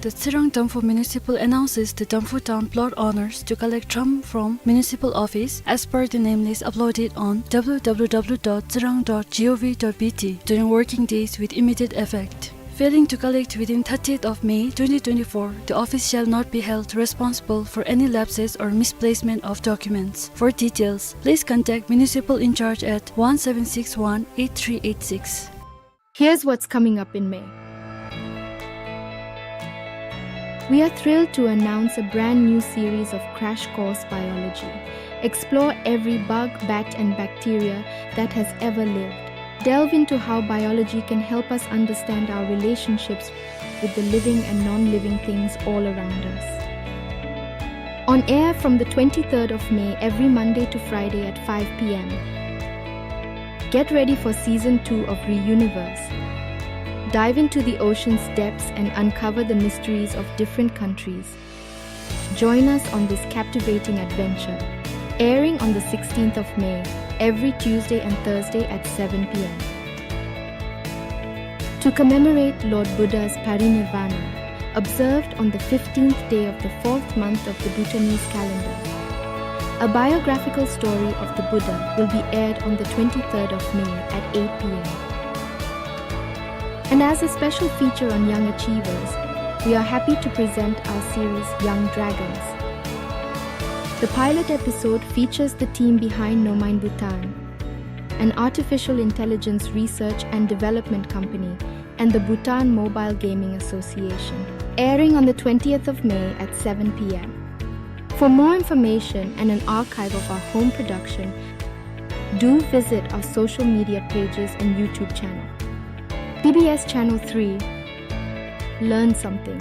The Tsirang Damphu Municipal announces the Damphu Town plot owners to collect drum from municipal office as per the name list uploaded on w w w dot tsirang dot g o v dot b t during working days with immediate effect. Failing to collect within thirtieth of May twenty twenty-four, the office shall not be held responsible for any lapses or misplacement of documents. For details, please contact municipal in charge at one seven six one eight three eight six. Here's what's coming up in May. We are thrilled to announce a brand new series of Crash Course Biology. Explore every bug, bat, and bacteria that has ever lived. Delve into how biology can help us understand our relationships with the living and non-living things all around us. On air from the twenty-third of May every Monday to Friday at five p m. Get ready for season two of Reuniverse. Dive into the ocean's depths and uncover the mysteries of different countries. Join us on this captivating adventure. Airing on the sixteenth of May, every Tuesday and Thursday at seven p m. To commemorate Lord Buddha's parinirvana, observed on the fifteenth day of the fourth month of the Bhutanese calendar. A biographical story of the Buddha will be aired on the twenty-third of May at eight p m. And as a special feature on young achievers, we are happy to present our series Young Dragons. The pilot episode features the team behind Nomine Bhutan, an artificial intelligence research and development company, and the Bhutan Mobile Gaming Association, airing on the twentieth of May at seven p m. For more information and an archive of our home production, do visit our social media pages and YouTube channel. B B S Channel three, learn something.